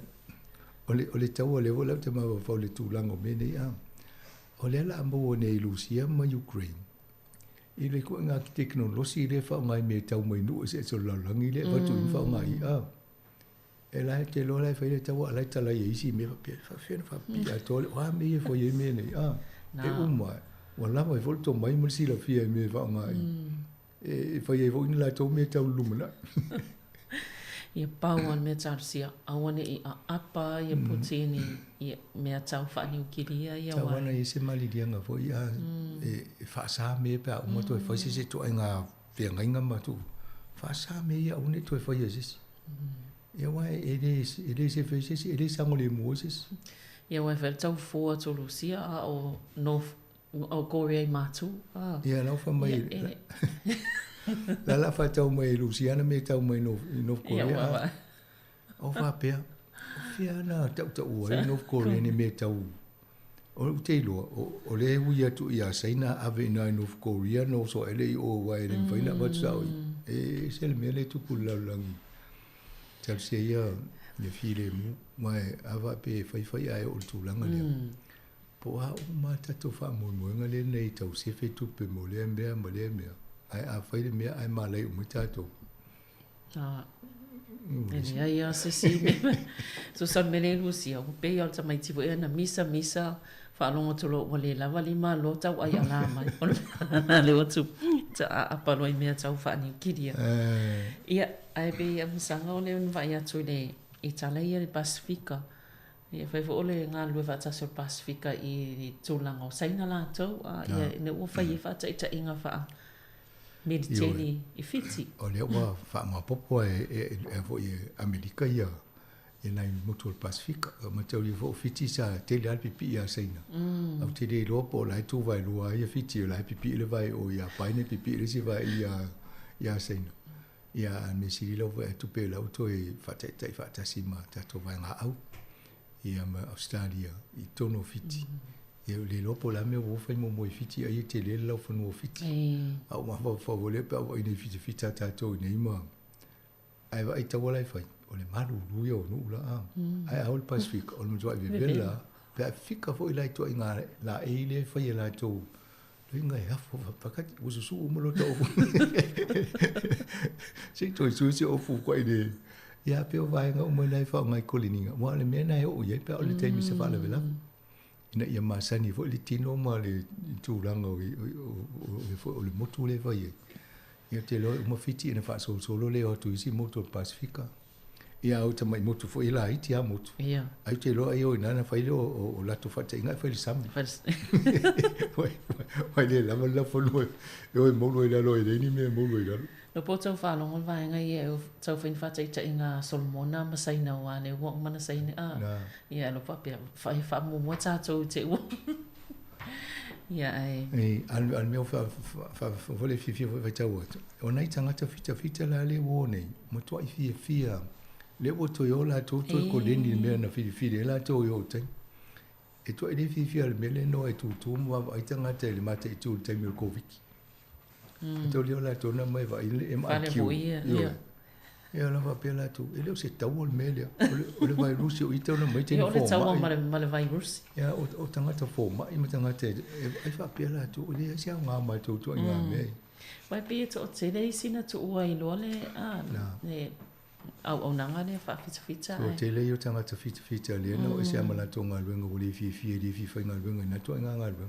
O le o le taua lea foi la ou te mafaufau i le tulaga o mea nei a. O lea o le a maua nei e Lusia ma Ukraine i le ituaiga tekonolosi lea e faaaoga i mea tau mai nuu eseese o le lalolagi lea e avatu i faaaoga i a. E la e te iloa la e fai le taua a o la e talai e isi mea faapea, e faapefea ona faapipii atoa le, o a mea ia e fai ai mea nei, a, e uma, ua lava ai foi le tomai ma le silafia i mea e faaaoga ai, e fai ai foi ni latou mea tau le lumanai. Ia pau lava le mea talosia, aua ne i aapa ia Putin i mea tau faaniukilia ia. Tau ana i se maliliaga foi a e faasa mea pe a uma toe fai se isi ituaiga feagaiga ma tuu. Faasa mea ia aua ne i toe faia e se isi. Ia aua e le e le sefe ai se isi, e le saogalemu ai se isi. Ia aua e fai le tau fua atu o Lusia a o North o Korea i Matu. A. Ia la ua fai mai la la faatau mai e Lusia ana mea e tau mai i North Korea. Ia ua O faapea, o fea na tautaua ai North Korea ni mea tau O lou te iloa, o lea e ui atu ia Saina ave i ina i North Korea na oso ae le i o aua e le mafai ona avatu sao i. E ese le mea lea e tupu i le lalolagi. Talosia ia le filemu, ma a faapea e faifai ae oo i le tulaga lea. Po o a uma a tatou faamoemoega lea nei tau sefe tupe mo lea mea ma lea mea, ae a fai le mea ae malai uma ai tatou. E leai lava se isi mea. Tusa o le mea lea i Lusia, ua pei lava o le tamaiti foi ia na misa misa faalogo atu loa ua le lava lima loa tau ai ala mai. O le mea lena lea ua tupu, ta aapa loa i mea tau faaniukilia. Ia, ae pei a masaga o lea na vaai atu i le i tala ia i le Pasefika. Ia fai foi o le galulue faatasi o le Pasefika i tulaga o Saina latou, a ia ina ua fai ai faataitaiga faa Militeli i Fiti. O lea ua faamaopoopo e foi e Amerika ia ia nai motu o le Pasefika. O mataulia foi o Fiti sa tele lava le pipii ia Saina. Ae ou te le iloa po o la e tu vaelua ai ia Fiti o la e pipii le vae o ia Paina pipii le isi vae ia Saina. Ia a o le mea sili lau vaai atu pe o la ua toe faataitai faatasi ma tatou vaegaau ia ma Ausetalia i totonu o Fiti. Ia le iloa po o le a mea ua fai muamua i Fiti ai e tele le laufanua o Fiti. A ua mafaufau foi lea pe a vaai nei fitafita a tatou i nei ma ae vaai taua la e fai, o le malulu ia o nuu la a. Ae a o le Pasefika, o le matuai vevela lava. Pe a fika foi la i ituaiga laei lea e fai e latou, loiga e afu faapakati, ua susuu uma lota ofu. Se i toe sui se ofu koe le ia pei o vaega uma na e faaaoga i koleniga, aua o le mea lena e oo i ai pe a oo i le taimi o se faalavelave. Ina ia masani foi le tino ma le tulaga o le motu lea e fai ai. Ia te loa uma Fiti ina faasolosolo lea o atu i isi motu o le Pasefika. Ia a o tamai motu foi e laiti lava motu. Ia. Ai ou te iloa ai o i ina na fai lea o, o latou faataitaiga ae fai i le sami. Aua e le lava le lafanua e o e moulu ai i lalo e leai ni mea e moulu ai i lalo. No po tau faalogo le vaega ia e tau fai ni faataitaiga a Solomona ma Saina aua lea ua uma na saina a. Na. Ia alo faapea fa e faamuamua tatou i te ua. Ia ae. E, a o le mea ua fa fa le fiafia foi e faitau atu, o nai tagata fitafita la lea ua o nei, matuai fiafia lea ua toe o latou toe koleni i le mea na filifili ai latou i o tai. E tuai le fiafia i le mea lea na o e tutu ma vaavaai tagata i le mataitu i le taimi o le Koviti. Mm. Tau lea o latou na mai vaai le MIQ. Ioe. Ia la faapea latou, e le o se taua le mea lea. O le vairusi o ita ona mai te ni fomai. O le taua ma le, ma le vairusi. Ia, o, o tagata fomai ma tagata e, ai faapea latou, e leai se aoga o matou ituaiga mm. mea. Vai pei e toatele isi na tuua ai loa le, a, le auaunaga lea faafitafita. Toatele ia o tagata fitafita lea na o ese lava ma latou galuega ua le fiafia e le fia faigaluega i na ituaiga galuega.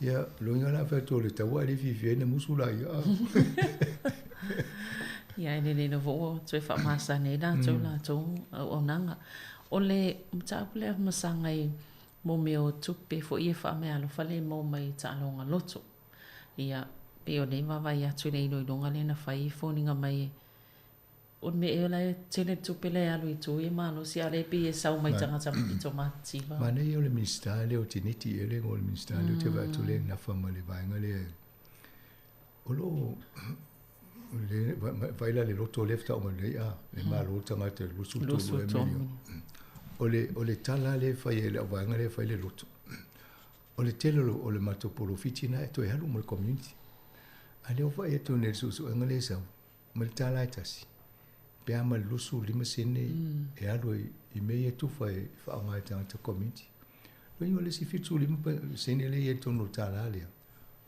Ia, loiga la fai atu o le taua ae le fiafia ai na musu la ia. Ia, e lelei lava ua toe faamasani ai latou latou auaunaga. O le mataupu lea masaga i mo mea o tupe foi e faameaalofa lea e maua mai i taaloga loto. Ia, pei o lea e vaavaai atu i le iloiloga lea na fai e foliga mai O le mea ea la e tele le tupe la e alu i tua ia malosi a o lea e pei e sau mai tagata pito matitiva. Manaia o le Minisita lea o Tineti ea le igoa o le Minisita lea ou te vaai atu lea e nafa ma le vaega lea o lo o vaai la le loto lea faatoa uma nei a le malo le tagata i le 23 ea miliona. O le o le tala lea e fai e le auvaega lea e fai le loto o le tele o le matou polofiti lena e toe alu mo le community. A lea ua vaai atu nei i le suesuega lea e sau ma le $1 e tasi, pe a ma le 25 sene e alu ai i mea ia e tufa e faaaoga e tagata community. Lona uiga o le isi 75 sene lea e i ai i totonu o le $1 lea,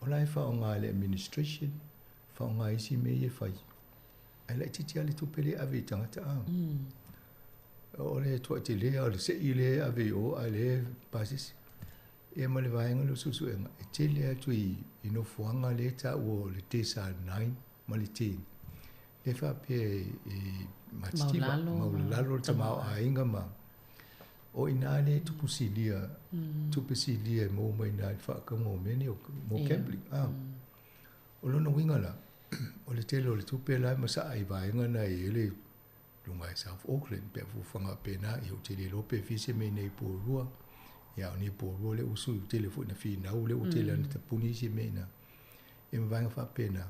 o la e faaaoga e le administration, faaaoga i isi mea ia e fai. Ae laitiiti lava le tupe lea e ave i tagata a. O le tuai tele lava o le sei lea e ave i o a o lea e pasese. Ia ma le vaega lea o suesuega, e tele atu i nofoaga lea e taua o le Decile 9 ma le 10. Lea faapea e matitiva, maulalalo le tamaoaiga ma o i ina lea e tupu silia, tupe silia e maua mai i ina i le faatauga o mea nei o mo gambling. O lona uiga la, o le tele o le tupe la e masaa i vaega na e i ai le luga i South Auckland pe a fuafuaga faapena, ia ou te le iloa pe fia se mea i inei i Porirua. Ia a o nei i Porirua lea ua sui, ua tele foi ina finau lea ua tele lava ina tapuni isi mea i ina. Ia ma vaega faapena,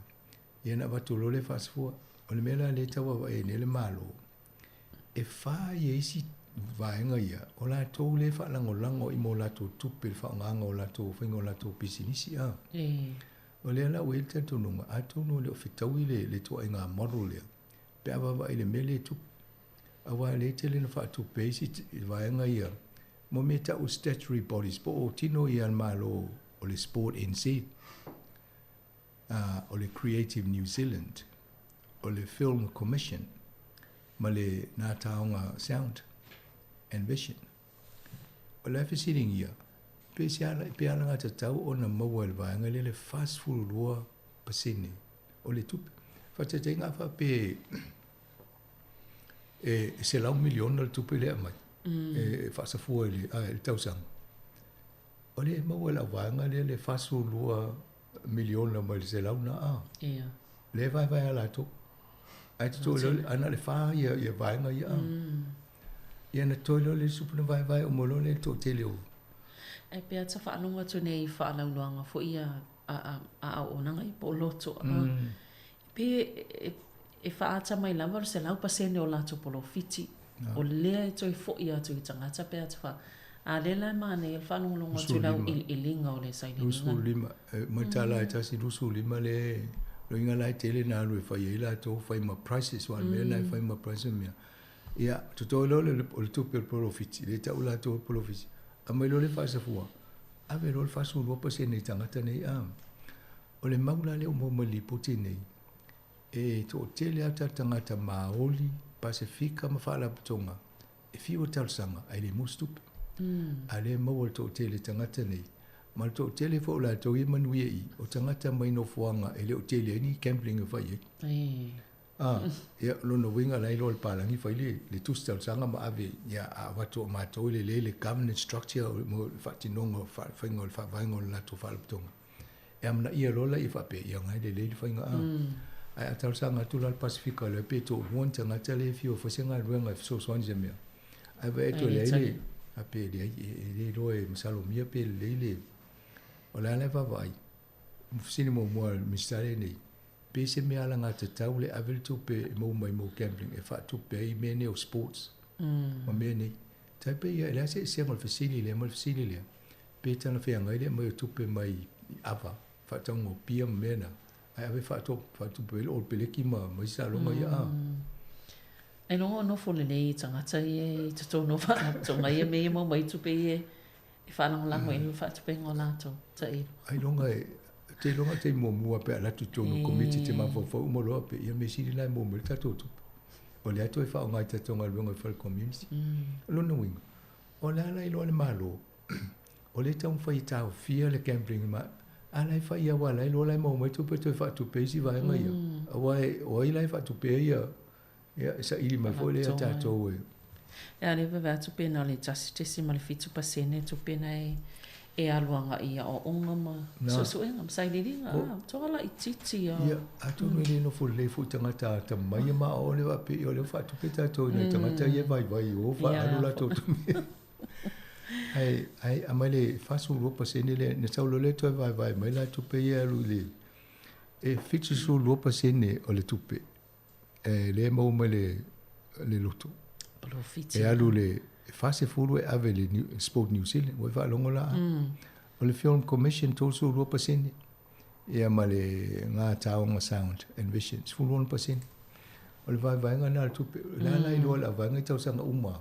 ia ona avatu loa lea faasafua. O le mea la lea e tau vaavaai ai nei le Malo, e fa ia isi vaega ia, o latou lea e faalagolago i mo latou tupe i le faaaogaina o latou faiga o latou pisinisi a. O lea la ua i ai le talitonuga, atonu e le o fetaui le ituaiga model lea, pe a vaavaai i le mea lea e tupu. Aua o lea e tele ina faatupe ai isi vaega ia mo mea e tau o statutory bodies po o tino ia a le Malo o le Sport NZ, o le Creative New Zealand, o le Film Commission ma le Nā Taonga Sound and Vision. O le a fesiligia, pe se ala, pe alagatatau ona maua e le vaega lea le 42% o le tupe. Faataitaiga a faapea e $100 miliona le tupe lea e aumai e faasafua i le, i le tausaga. O lea e maua e le auvaega lea le 42 miliona mai le selau na a. Ia. Lea e vaevae a latou. Ae totoe loa, ae na o le fa ia, ia vaega ia a. Ia na totoe loa le isi na vaevae uma loa lea i le toatele o. Ae pe ata faalogo atu nei i faalauiloaga foi ia a auaunaga ia po o loto a. Pe e faaata mai lava o le 100% o latou polofiti, o lea e toe foi atu i tagata pe ata faa. A lea la e manaia le faalogologo atu i le auiliiliga o le sailiiliga. 25, mai le $1 e tasi, 25 le loiga la e tele na alu e fai ai latou, fai ma prices, aua o le mea lena e fai ma prices ma mea. Ia, totoe loa o le tupe o le polofiti, lea e tau latou o le polofiti, aumai loa le faasafua, ave loa le 42% i tagata nei a. O le mau la lea ua maua mai i le lipoti nei, e toatele lava tatou tagata Māori, Pasefika ma Faalapotopotoga e fiu e talosaga ae le maua se tupe. A o lea e maua e le toatele tagata nei, Ma le toatele foi o latou ia e manuia i i, o tagata mai nofoaga e le o tele ai ni gambling e fai ai. A, ia, o lona uiga la e iloa e le palagi fai le, le tusi talosaga ma ave, ia, a avatu o matou e lelei le governance structure mo le faatinoga o le faiga o le faavaega o le latou faalapotopotoga. E amanaia loa laia faapea, ia na e lelei le faiga a. Ae a talosaga atu la le Pasefika lea pe toalua ni tagata lea e fia o fai se galuega e fesoasoani i se mea. Ae vaai atu e leai le, a pe leai, e le iloa e masalomia pe lelei le, o le a la e vaavaai. Fesili muamua a le Minisita lenei, pe se mea alagatatau le ave le tupe e maua mai mo gambling e faatupe ai mea nei o sports ma mea nei. Tai pei ia, e leai se eseesega o le fesili lea ma le fesili lea, pe talafeagai le aumai o tupe mai i ava, faatauga o pia ma mea na, ae ave faatupe ai le All Peleki ma isi taaloga ia a. Ailoga o nofo lelei tagata ia i totonu o faalapotopotoga ia me ia mau mai tupe ia e faalagolago i le faatupega o latou tailo. Ailoga e te iloga te muamua pe a alu atu i totonu o komiti te mafaufau uma loa pe ia mea sili la e maua mai le tatou tupe. O lea toe faaaoga i tatou galuega i fale community. O lona uiga, o le a la iloa le Malo, o lea e taumafai e taofia le gambling ma a la e fai aua la e iloa la e maua mai tupe toe faatupe isi vaega ia. Aua o ai la e faatupea ia ia e saili mai foi lea ia tatou e. Ia lea vaavaai atu pe na o le 1.7% tupe na e alu agai i aoaoga ma suesuega ma sailiiliga. A, toa laitiiti a. Ia, atonu e le nofo lelei foi tagata atamai ma aoao lea faapea, ia o lea ua faatupe tatou i nai tagata ia e vaivai i o faaalu latou tupe. Ae, ae aumai le 42% lea, na sau loa lea toe vaevae mai la tupe ia e alu i le, e 72% o le tupe e lea e maua mai le, le loto. Polofiti. E alu le 40 e ave i le Sport New Zealand, ua e faalogo la. O le Film Commission 32%, ia ma le Ngā Taonga Sound and Vision 16%. O le vaevaega lena o le tupe, o le a la iloa le vaega i tausaga uma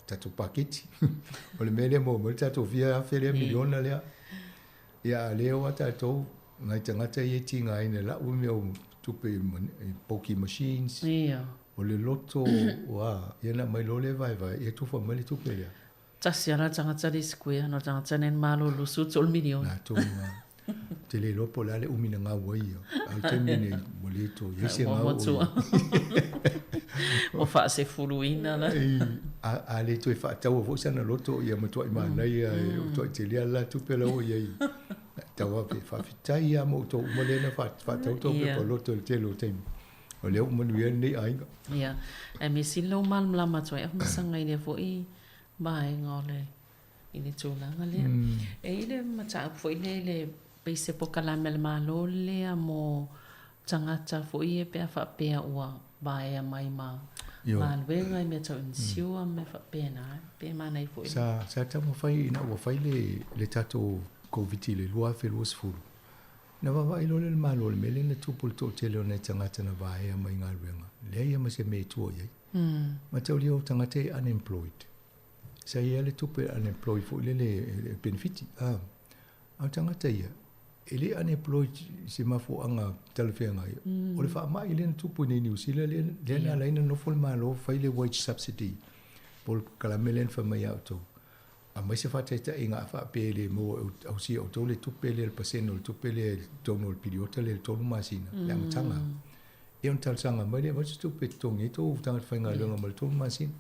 tatou paketi. O le mea lea e maua mai le tatou fia afe lea, miliona lea. Ia a lea o a tatou nai tagata ia e tigaina i lau mea o tupe i pokie machines. Ia. O le loto, o a, ia na aumai loa lea vaevae, ia tufa mai le tupe lea. Tasi lava la tagata le square, na o le tagata nei na malolo 13 miliona. Na tonu lava. Ou te le iloa po o le a le umi na gau ai ia. A o le taimi lenei, ua le toe i ai se gau o ia. Ua faasefuluina la. A le toe faataua foi sana loto, ia matuai manaia, e matuai tele lava le la tupe la ua i ai. Tau lava pe faafetai lava mo outou uma lea na faatau tou pepa loto i le tele o taimi. O lea ua manuia lenei aiga. Ia, ae mea sili lou malamalama atu ai Afamasaga i lea foi vaega o le i le tulaga lea. E i ai le mataupu foi lea i le pei se polokalame a le Malo lea mo tagata foi ia pe a faapea ua vaea mai ma galuega i mea tau insure ma mea faapena, pe manaia foi. Sa sa taumafai ina ua fai le le tatou Koviti i le 2020, na vaavaai loa lea le Malo i le mea lea na tupu i le toatele o nai tagata na vaea mai galuega, leai lava ma se mea e tua i ai. Mataulia o tagata ia unemployed. Sa i ai le tupe unemployed foi lele e penefiti. A o tagata ia, e le unemployed i se mafuaaga talafeagai. O le faamai lea na tupu i nei Niu Sila lea, lea na ala ai ona nofo le Malo fai le wage subsidy po o le polokalame lea na fai mai ia outou. Aumai se faataitaiga a faapea e le maua e ausia e outou le tupe lea, le pasene o le tupe lea i totonu o le piliota lea i le 3 masina, le amataga. Ia ona talosaga mai lea, avatu se tupe e totogi ai tou tagata faigaluega mo le 3 masina.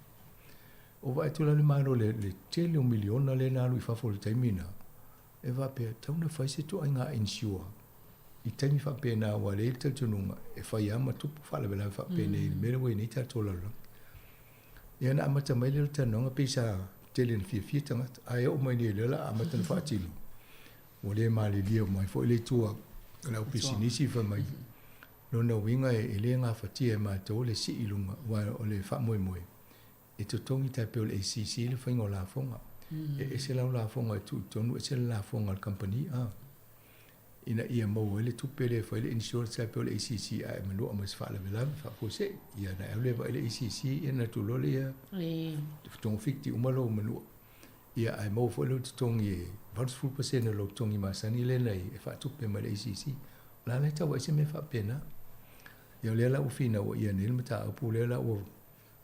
Ua vaai atu la le Malo i le tele o miliona lea na alu i fafo i le taimi lena, e faapea, e tatau ona fai se ituaiga insure i taimi faapena aua e i ai le talitonuga e fai lava ma tupu faalavelave faapenei i le mea lea ua i ai nei tatou lalolagi. Ia ona amata mai lea o le talanoaga pei sa tele ina fiafia tagata, ae oo mai nei o lea o le a amata ona faatino, ua le malilie mai foi le itu a le au pisinisi fai mai, lona uiga e le gafatia e matou le sii i luga aua o le faamoemoe e totogi tai pei o le ACC le faiga o lafoga. E ese lau lafoga e tuu i totonu, ese le lafoga a le kamupani a. Ina ia maua ai le tupe lea e fai le insurance tai pei o le ACC a e manua ma se faalavelave faafuasei. Ia ona e alu lea e vaai le ACC ia ona alu loa lea togafiti uma lou manua. Ia ae maua foi lou totogi e 80% o lou totogi masani lea na e faatupe mai le ACC. O la la e tau ai se mea faapena. Ia o lea la ua finau ai nei le mataupu lea la ua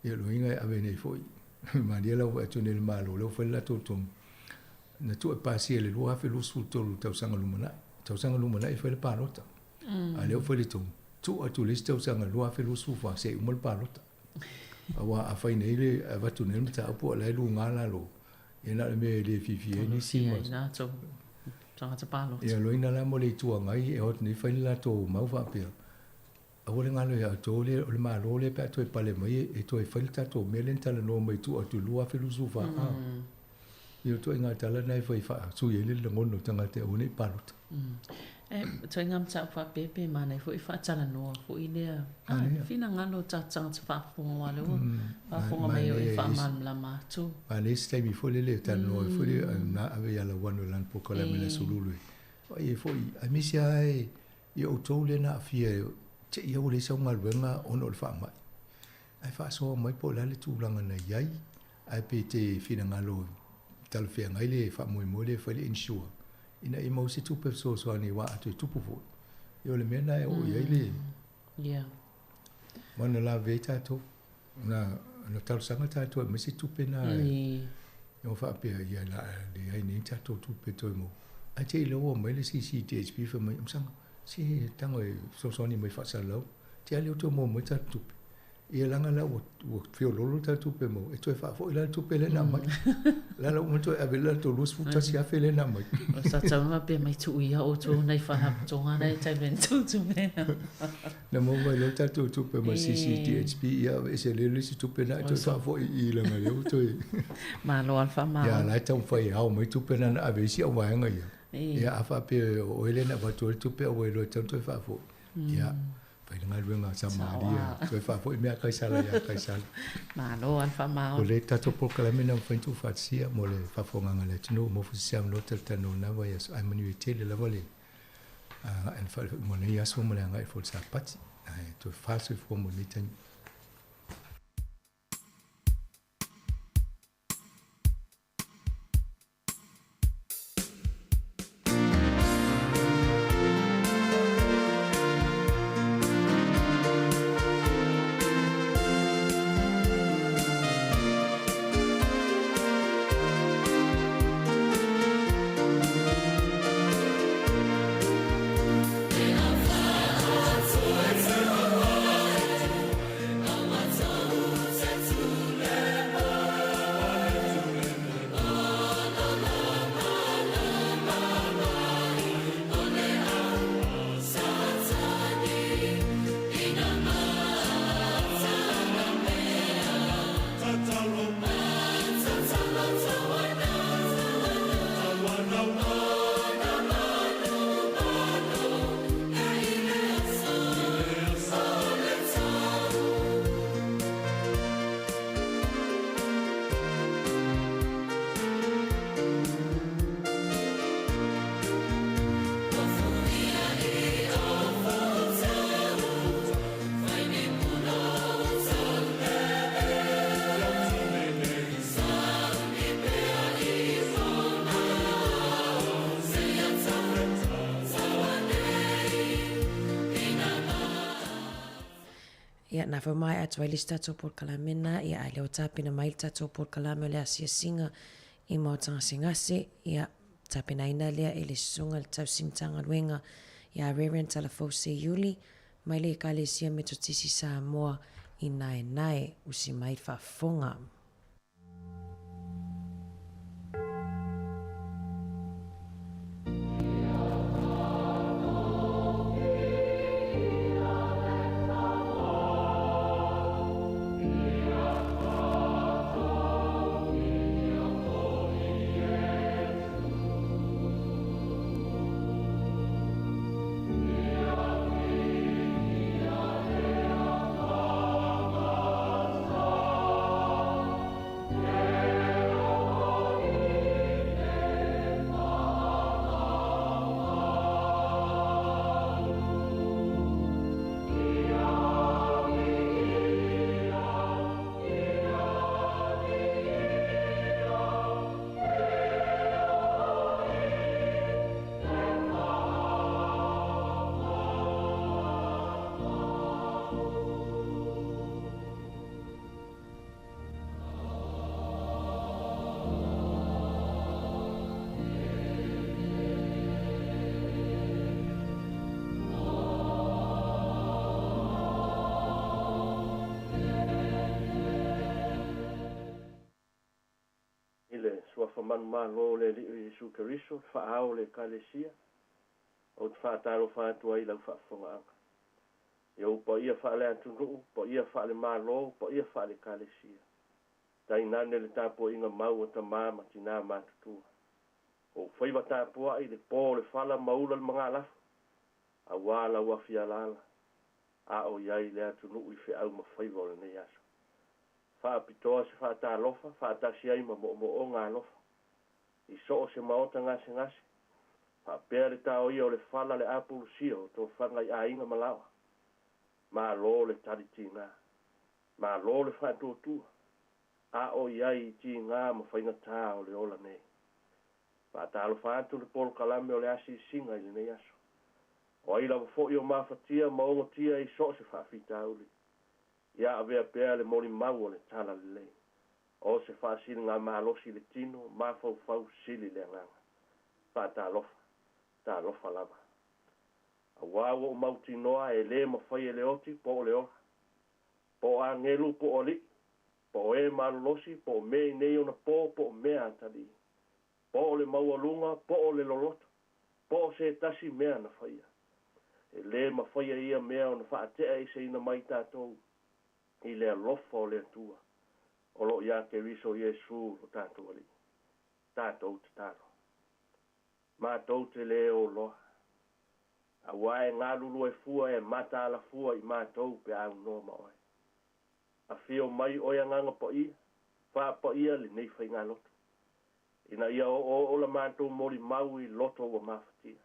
Ia o le uiga e ave nei foi, malie la ua vaai atu nei i le Malo, lea ua fai le latou tonu. Na tuu e pasia i le 2023 i le tausaga lumanai. Tausaga lumanai e fai le palota. A o lea ua fai le tonu, tuu atu i le isi tausaga 2024 se i uma le palota. Aua a fai nei le avatu nei le mataupu a o la e luga lalo, ia na o le mea e le fiafia ai nisi ma. Tagata palota. Ia loina la mo le Itu Agai e o atu nei fai le latou mau faapea, aua le galo ia outou le o le Malo lea pe a toe pale mai e toe fai le tatou mea lea na talanoa mai e tuu atu i le 2024. Ia o ituaiga tala na e fai e faasui ai le lagona o tagata e aua ne i palota. E ituaiga mataupu faapea pe manaia foi faatalanoa foi lea finagalo o tatou tagata faafofoga aua o lea ua faafofoga mai o e faamalamalama atu. Manaia se taimi foi lele e talanoa ai foi lea na ave ia Lauano i lana polokalame i le Aso Lulu e vaai ai foi aemaise lava i outou lea na aafia te i ua leai sau galuega ona o le faamai. Ae faasoa mai po o le a le tulaga na i ai, ae pe te finagalo talafeagai le faamoemoe lea e fai le insure ina ia maua se tupe fesoasoani aua a toe tupu foi, ia o le mea lena e oo i ai le aua na lavevea ai tatou. Na na talosaga tatou e aumai se tupe na e ua faapea ia o le a leai nei ni tatou tupe toe maua. Ae te i lea ua omai le CCDHB fai mai, Masaga, se tago e fesoasoani mai faasalalau, te a lea ua toe maua mai tatou tupe. Ia leaga la ua ua feoloolo le tatou tupe maua, e toe faafoi la le tupe lea na aumai. La la ua uma ona toe ave le latou $21,000 lea na aumai. Sa tatau ona faapea mai tuu ia outou nai faalapotopotoga na e tai tou tupe. Na maua mai loa le tatou tupe mai le CCDHB, ia aveese lea le isi tupe na e toe faafoi i i leaga o lea ua toe. Malo lava le faamalo. Ia la e taumafai e ao mai tupe na na ave i isi au vaega ia. Ia a faapea o oe lea na avatu ai le tupe ae ua iloa e tatau ona toe faafoi, ia fai le galuega a Samaria, toe faafoi mea a Kaisara ia Kaisara. Malo lava le faamalo. O le tatou polokalame na mafai ona tuufaatasia mo le faafofogaaga a le atunuu mo foi se avanoa talatalanoa i lena vaiaso ae manuia tele lava le agai mo lenei aso ma le agai foi i le Sapati. Ae toe fa soifua mo lenei taimi. Ia, na faamaea atu ai le isi tatou polokalame lena, ia, a o lea ua tapena mai le tatou polokalame o le asiasiga i Maota Gasegase, ia, tapenaina lea e le Susuga i le Tausi Matagaluega ia Reverend Talafou Seiuli mai le Ekalesia Metotisi Samoa i Naenae. Usi mai le faafofoga. manumalo o le Alii o Iesu Keriso, le Faaao o le Ekalesia, ou te faatalofa atu ai i lau faafofogaaga. I ou paia faale-atunuu, paia faale-Malo, paia faale-Ekalesia, tainane le tapuaiga mau a tama ma tinā matutua. Ou faiva tapuai, le po o le fala ma ula le magalafu, auā lau afi alaala, a o i ai le atunuu i feau ma faiva o lenei aso. Faapitoa se faatalofa, faatasi ai ma moomooga alofa, i so o se maota gasegase, faapea le taoia o le fala le apulusia o tofaga i aiga ma laoa. Malo le tali tiga, malo le faatuatua, a o i ai i tiga ma faigata o le ola nei. Faatalofa atu le polokalame o le asiasiga i lenei aso. O ai lava foi o mafatia ma ogotia i so o se faafitauli, ia avea pea le molimau o le talalelei, o se faasiligamalosi i le tino, mafaufau sili le agaga. Faatalofa, talofa lava. Auā ua ou mautinoa e lē mafai e le oti po o le ola, po o agelu po o alii, po o e malolosi, po o mea i nei ona po po o mea atalii, po o le maualuga po o le loloto, po o se tasi mea na faia. E lē mafaia ia mea ona faate'aeseina mai tatou i le alofa o le Atua o lo o iā Keriso Iesu lo tatou Alii. Tatou tatalo. Matou te lē oloa, auā e galulue fua e mataala fua i matou pe a aunoa ma oe. Afio mai oe Agaga Paia, faapaia lenei faigalotu, ina ia oooo la matou molimau i loto ua mafatia.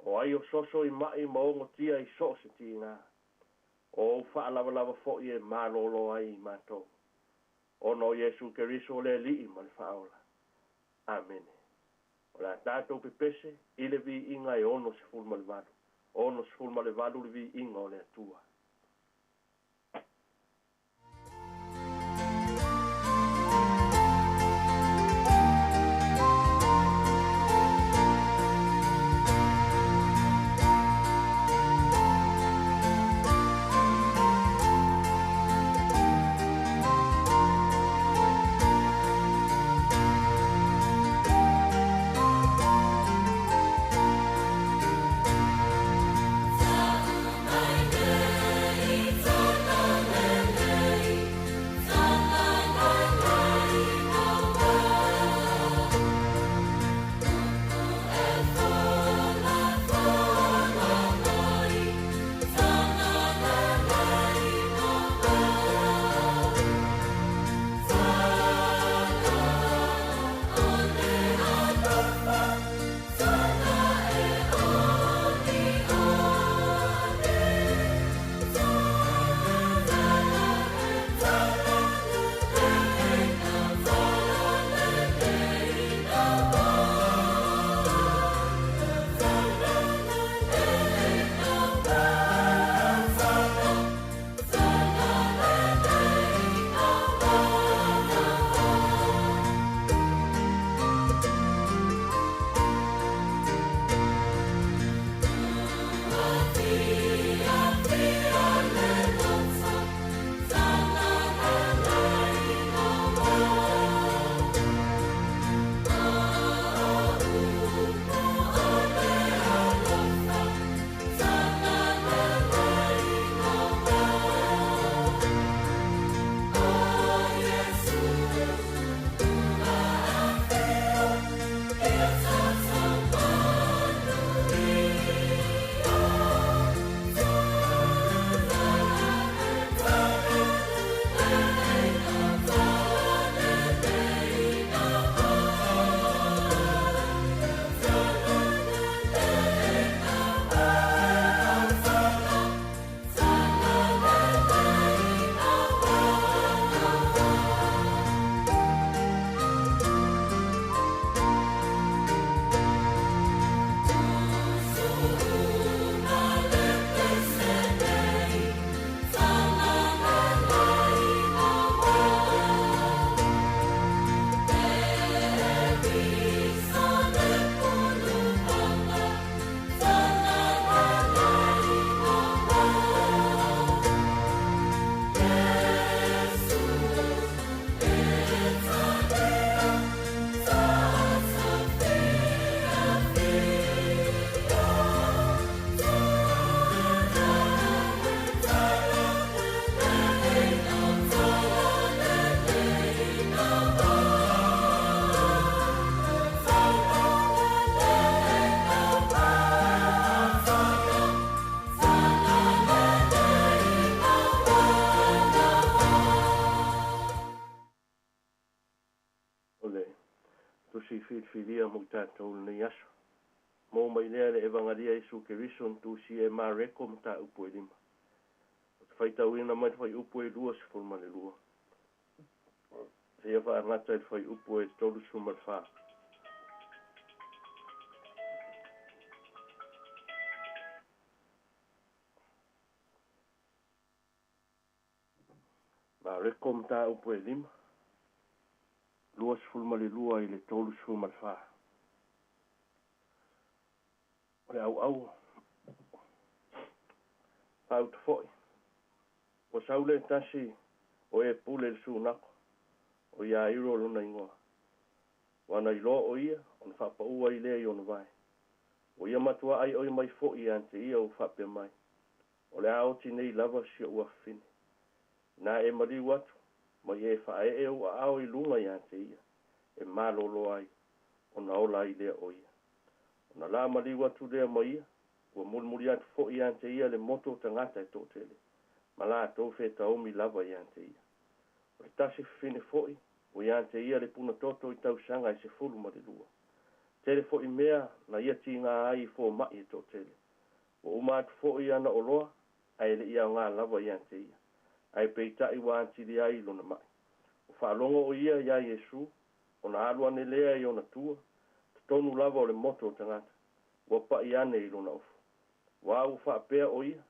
O ai o soso i ma'i ma ogotia i so o se tiga, o ou faalavalava foi e malōlō ai i matou, ona o Iesu Keriso le Alii ma le Faaola. Amene. O le a tatou pepese i le viiga e 68, 68 le viiga o le Atua. Tusi filifilia mo i tatou i lenei aso. Maua mai lea le Evagalia Iesu Keriso na tusia e Mareko mataupu e lima. Ou te faitauina mai le fuaiupu e 22 seia faagata i le fuaiupu e 34. Mareko mataupu e lima, 22 i le 34. O le auau faauta foi. Ua sau le tasi o e pule i le sunako, o Iairo lona igoa. Ua na iloa o ia, ona faapaua ai lea i ona vae. Ua ia matuā aioi mai foi ia te ia ua faapea mai, O le a oti nei lava si ou afafine. Inā e maliu atu, ma ia e faaee ou aao i luga ia te ia, e malolo ai, ona ola ai lea o ia. Ona la maliu atu lea ma ia, ua mulimuli atu foi ia te ia le moto o tagata e toatele, ma latou fetaomi lava ia te ia. O le tasi fafine foi, ua ia te ia le punatoto i tausaga e 12. Tele foi mea na ia tiga ai i fomai e toatele. Ua uma atu foi ana oloa, ae le i aoga lava ia te ia. Ae peitai ua atili ai lona mai. Ua faalogo o ia iā Iesu, ona alu ane lea i ona tua, totonu lava o le moto o tagata, ua pai ane i lona ofo. Ua ua faapea o ia,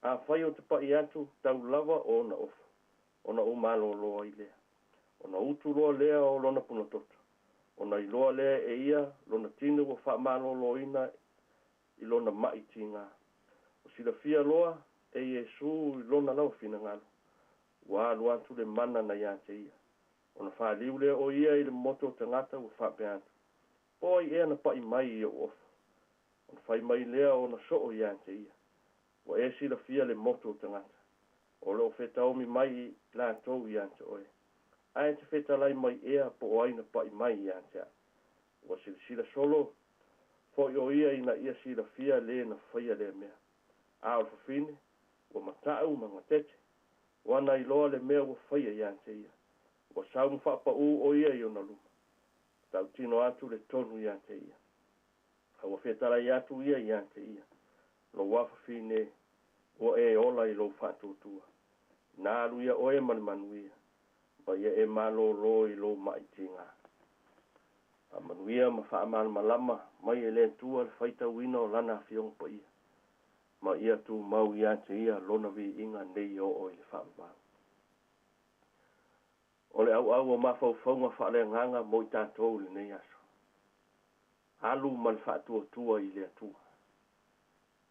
afai ou te pai atu, tau lava o ona ofo, ona ou malōlō ai lea. Ona utu loa lea o lona punatoto, ona iloa lea e ia lona tino ua faamalōlōina i lona mai tiga. Ua silafia loa e Iesu i lona lava finagalo, ua alu atu le mana na ia te ia. Ona faliu lea o ia i le moto o tagata ua faapea atu, Po ai ea na pai mai i ou ofo? Ona fai mai lea o ona soo ia te ia, Ua e silafia le moto o tagata, o lo o fetaomi mai i latou ia te oe. Ae te fetalai mai ea po o ai na pai mai ia te au. Ua silasila solo foi o ia ina ia silafia le na faia lea mea. A o le fafine, ua matau ma gatete, ua na iloa le mea ua faia ia te ia. Ua sau ma faapaū o ia i ona luma, tautino atu le tonu ia te ia. A ua fetalai atu ia ia te ia, Lou afafine, ua e ola i lou faatuatua. Na alu ia oe ma le manuia, ma ia e malōlō i lou mai tiga. Faamanuia ma faamalamalama mai e le Atua le faitauina o lana afioga paia, ma ia tumau ia te ia lona viiga nei e oo i le faavavau. O le auau o mafaufauga faaleagaga mo i tatou i lenei aso. Alu ma le faatuatua i le Atua.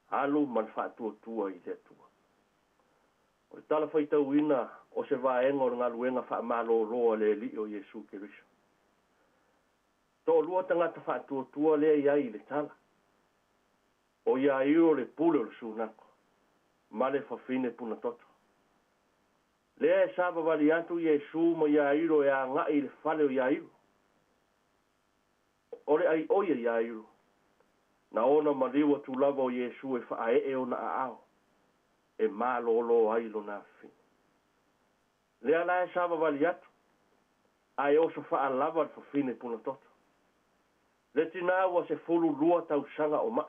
Alu ma le faatuatua i le Atua. O le tala faitauina o se vaega o le galuega faamalōlō a le Alii o Iesu Keriso. Toalua tagata faatuatua lea i ai i le tala. O Iairo le pule o le sunako, ma le fafine punatoto. Lea e savavali atu Iesu ma Iairo e agai i le fale o Iairo. O le aioi a Iairo, na ona maliu atu lava o Iesu e faaee ona aao, e malōlō ai lona afafine. Lea la e savavali atu, ae oso faalava le fafine punatoto. Le tinā ua 12 tausaga o mai.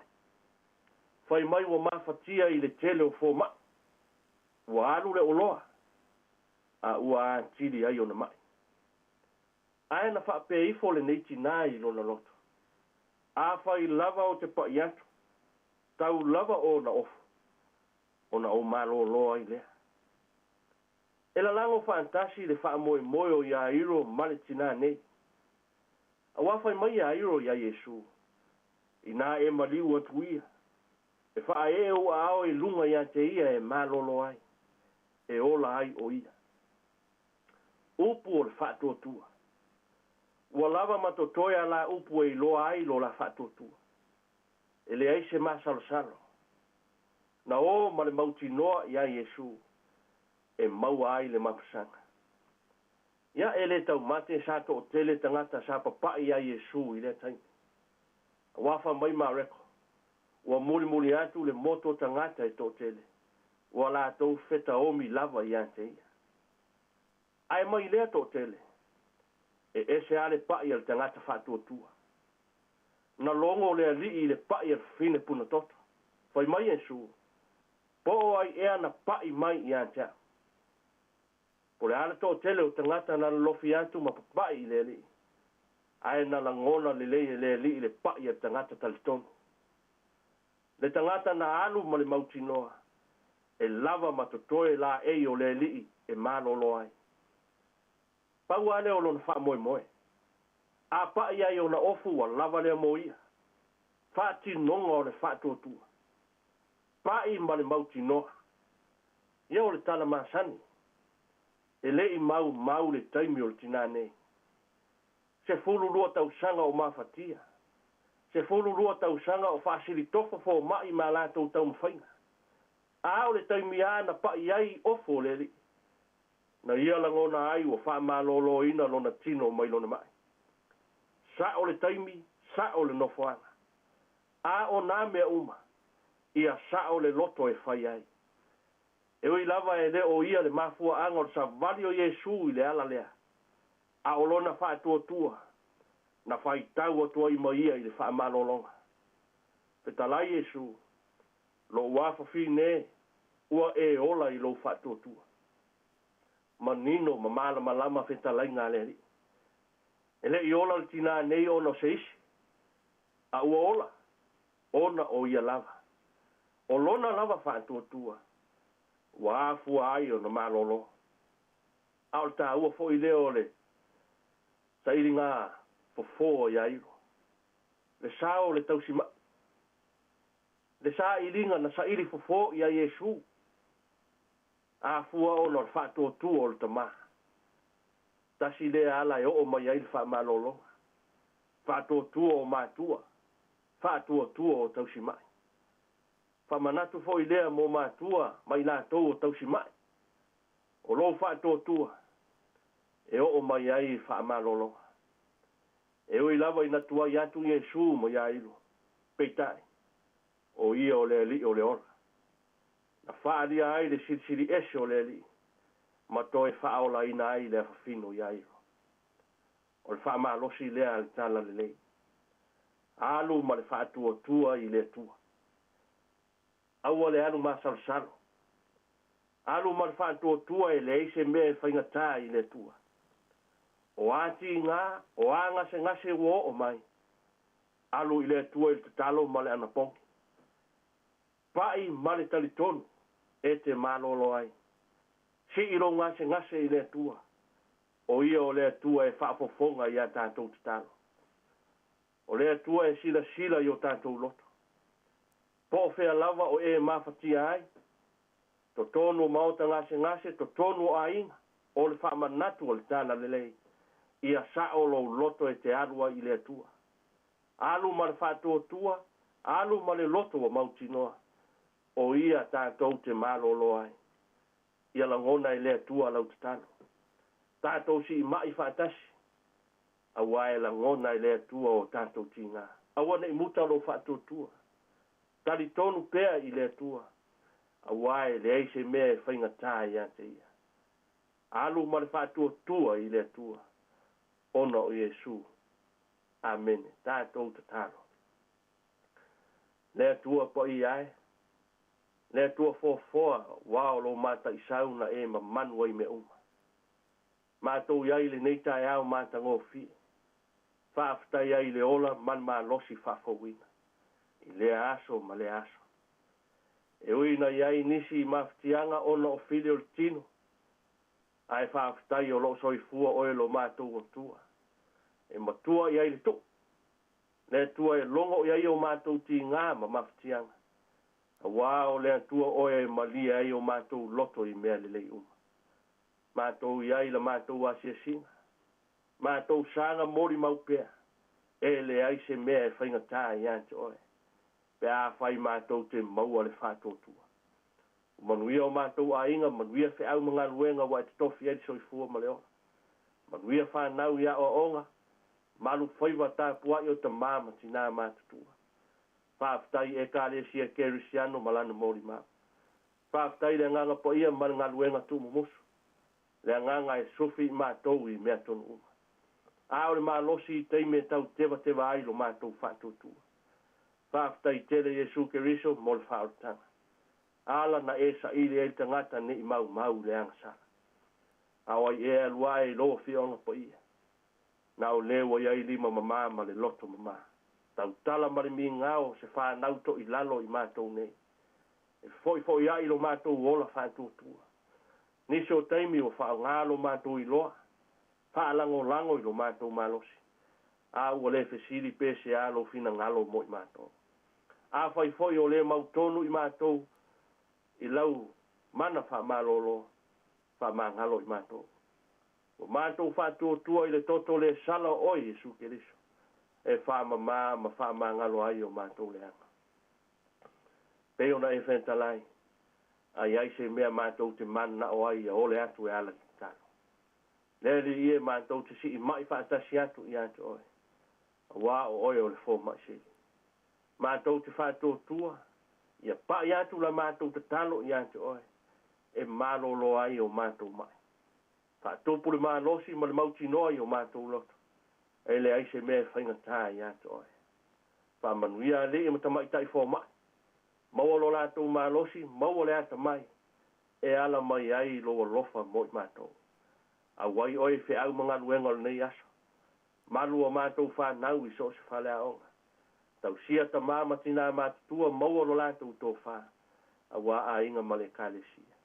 Fai mai ua mafatia i le tele o fomai. Ua alu le oloa, a ua atili ai ona mai. Ae na faapea ifo lenei tinā i lona loto, Afai lava ou te pai atu, tau lava ona ofo, ona ou malōlō ai lea. E lalago faatasi le faamoemoe o Iairo ma le tinā nei. Auā fai mai Iairo iā Iesu, Inā e maliu atu ia, e faaee ou aao i luga ia te ia e malōlō ai, e ola ai o ia. Upu o le faatuatua. Ua lava ma totoe a la upu e iloa ai lo la faatuatua. E leai se masalosalo. Na o ma le mautinoa iā Iesu e maua ai le mapusaga. Ia e le taumate sa toatele tagata sa papai iā Iesu i lea taimi. Auā fai mai Mareko, ua mulimuli atu le moto o tagata e toatele, ua latou fetaomi lava ia te ia. Ae mai lea toatele, E ese lava le pa'i a le tagata faatuatua. Na logo le Alii i le pa'i a le fafine punatoto. Fai mai Iesu, Po o ai ea na pa'i mai ia te au? Po o le a le toatele o tagata na lolofi atu ma papa'i i le Alii, ae na lagona lelei e le Alii le pa'i a le tagata talitonu. Le tagata na alu ma le mautinoa, e lava ma totoe laei o le Alii e malolo ai. Pau lava lea o lona faamoemoe. A pa'i ai ona ofu ua lava lea mo ia. Faatinoga o le faatuatua. Pa'i ma le mautinoa. Ia o le tala masani. E le i maumau le taimi o le tinā nei. 12 tausaga o mafatia. 12 tausaga o faasilitofo fomai ma a latou taumafaiga. A o le taimi lava na pa'i ai ofu o le Alii. Na ia lagona ai ua faamaloloina lona tino mai lona ma'i. Sa'o le taimi, sa'o le nofoaga. A o nā mea uma, ia sa'o le loto e fai ai. E ui lava e le o ia le mafuaaga o le savali o Iesu i le ala lea, a o lona faatuatua, na faitau atu ai ma ia i le faamalologa. Fetalai Iesu, Lou afafine, ua e ola i lou faatuatua. Manino ma malamalama fetalaiga a le Alii. E le i ola le tinā nei ona o se isi, a ua ola ona o ia lava. O lona lava faatuatua, ua afua ai ona malolo. A o le taua foi lea o le sailiga fofo o Iairo, le sao o le tausima'i, le sailiga na saili fofo iā Iesu, afua ona o le faatuatua o le tama. Tasi lea ala e oo mai ai le faamalologa, faatuatua o matua, faatuatua o tausima'i. Faamanatu foi lea mo matua ma i latou o tausima'i, o lou faatuatua e oo mai ai faamalologa. E ui lava ina tuai atu Iesu ma Iairo, peitai, o ia o le Alii o le ola. Na faaalia ai le silisili ese o le Alii ma toe faaolaina ai le afafine o Iairo. O le faamalosi lea a le Tala Lelei. Alu ma le faatuatua i le Atua. Aua le alu masalosalo. Alu ma le faatuatua e leai se mea e faigatā i le Atua. O a tiga, o a gasegase ua oo mai, alu i le Atua i le tatalo ma le anapogi. Pa'i ma le talitonu e te malolo ai. Sii lou gasegase i le Atua, o Ia o le Atua e faafofoga i a tatou tatalo. O le Atua e silasila i o tatou loto. Po o fea lava o e mafatia ai, totonu o maota gasegase, totonu o aiga, o le faamanatu o le Tala Lelei, ia sa'o lou loto e te alu ai i le Atua. Alu ma le faatuatua, alu ma le loto ua mautinoa, o Ia tatou te malolo ai. Ia lagona e le Atua lau tatalo. Tatou siima'i faatasi, auā e lagona e le Atua o tatou tigā. Aua ne i muta lou faatuatua. Talitonu pea i le Atua, auā e leai se mea e faigatā ia te Ia. Alu ma le faatuatua i le Atua, ona o Iesu. Amene. Tatou tatalo. Le Atua paia e, le Atua foafoa, ua o lou mataisau na e mamanu ai mea uma. Matou i ai i lenei taeao matagofie, faafetai ai i le ola ma le malosi faafouina, i lea aso ma lea aso. E ui ina i ai nisi mafatiaga ona o fili o le tino, ae faafetai o lo o soifua oe lo matou Atua, e matua i ai le tuu, le Atua e logo i ai o matou tigā ma mafatiaga, auā o le Atua oe e malie ai o matou loto i mea lelei uma. Matou i ai la matou asiasiga, matou saga molimau pea, e leai se mea e faigatā ia te oe, pe afai matou te maua le faatuatua. Ua manuia o matou aiga, manuia feau ma galuega ua e totofi ai le soifua ma le ola. Manuia fanau i aoaoga, malu faiva tapuai o tamā ma tinā matutua. Faafetai i Ekalesia Kerisiano ma lana molimau. Faafetai i le Agaga Paia ma le galuega tuumumusu, le Agaga e sufi i matou i mea tonu uma. A o le malosi i taimi e tau tevateva ai lo matou faatuatua. Faafetai tele Iesu Keriso mo le faaolataga. Ala na e saili ai le tagata ne i maumau i le agasala. A o ai ea e alu ae i lou afioaga paia? Na o le ua i ai lima mama ma le loto mama. Tautala ma le migao se fanau toilalo i matou nei. E fefoifoiai lo matou ola faatuatua. Nisi o taimi ua faaaoga lo matou iloa, faalagolago i lo matou malosi, a ua le fesili pe se a lou finagalo mo i matou. Afai foi o le mautonu i matou i lau mana faamalolo, faamagalo i matou. Ua matou faatuatua i le toto le sala o oe Iesu Keriso, e faamama ma faamagalo ai o matou leaga. Pei ona e fetalai, a i ai se mea matou te mananao ai ia ole atu e ala i tatalo. Le Alii e, matou te siimai faatasi atu ia te oe, auā o oe o le fomai sili. Matou te faatuatua, ia pai atu la matou tatalo ia te oe, e malolo ai o matou mai. Faatupu le malosi ma le mautinoa i o matou loto, e leai se mea e faigata ia te oe. Faamanuia alii ma tamaitai fomai, maua lo latou malosi, maua le atamai, e ala mai ai lou alofa mo i matou. Auai oe i feau ma galuega o lenei aso. Malu a matou fanau i so o se faleaoga. Tausia tamā ma tinā matutua, maua lo latou tofa, auā aiga ma le Ekalesia.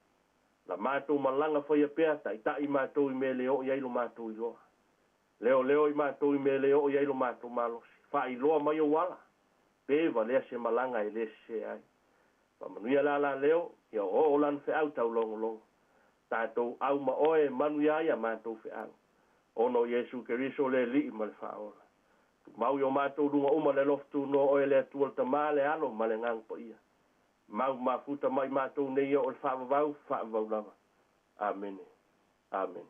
La matou malaga faia pea, taitai matou i mea e le oo i ai lo matou iloa. Leoleo i matou i mea e le oo i ai lo matou malosi. Faailoa mai ou ala, pe valea se malaga e le sese ai. Faamanuia le alaleo, ia oooo lana feau taulogologo. Tatou au ma oe e manuia ai a matou feau. Ona o Iesu Keriso le Alii ma le Faaola. Tumau i o matou luga uma le alofa tunoa oe le Atua le Tama, le Alo ma le Agaga Paia. Mau mafuta mai matou nei ia o le faavavau, faavavau lava. Amene. Amene.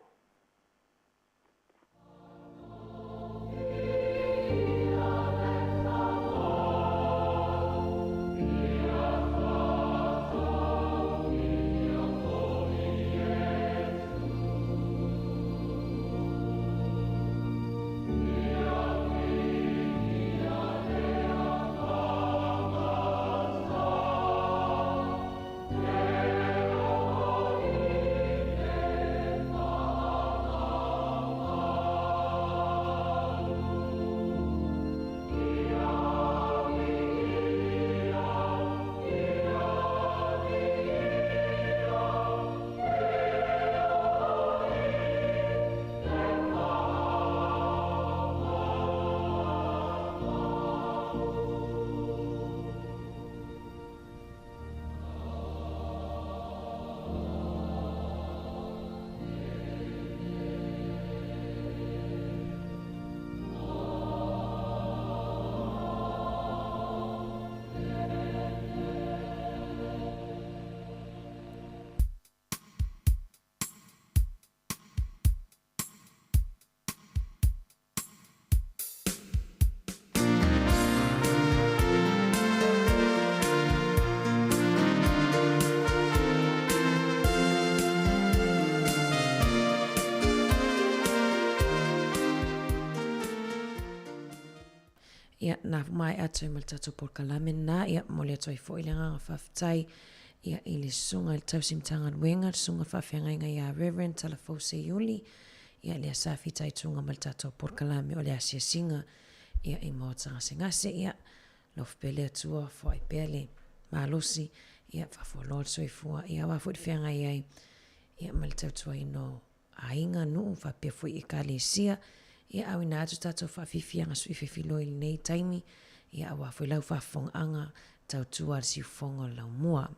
Ia, na maea atu ai ma le tatou polokalame lena, ia, momoli atu ai foi le agaga faafetai, ia, i le susuga i le tausi Matagaluega, le susuga faafeagaiga ia Reverend Talafou Seiuli, ia, lea sa fitaituga ma le tatou polokalame o le asiasiga, ia, i Maota Gasegase, ia, Alofa pea le Atua, foai pea le malosi, ia, faafualoa le soifua, ia, aua foi le feagai ai, ia, ma le tautuaina o aiga, nuu, faapea foi ekalesia, ia, auina atu tatou faafiafiaga suifefiloi i lenei taimi, ia, aua foi lau faafofogaaga tautua a le siufofoga o le laumua.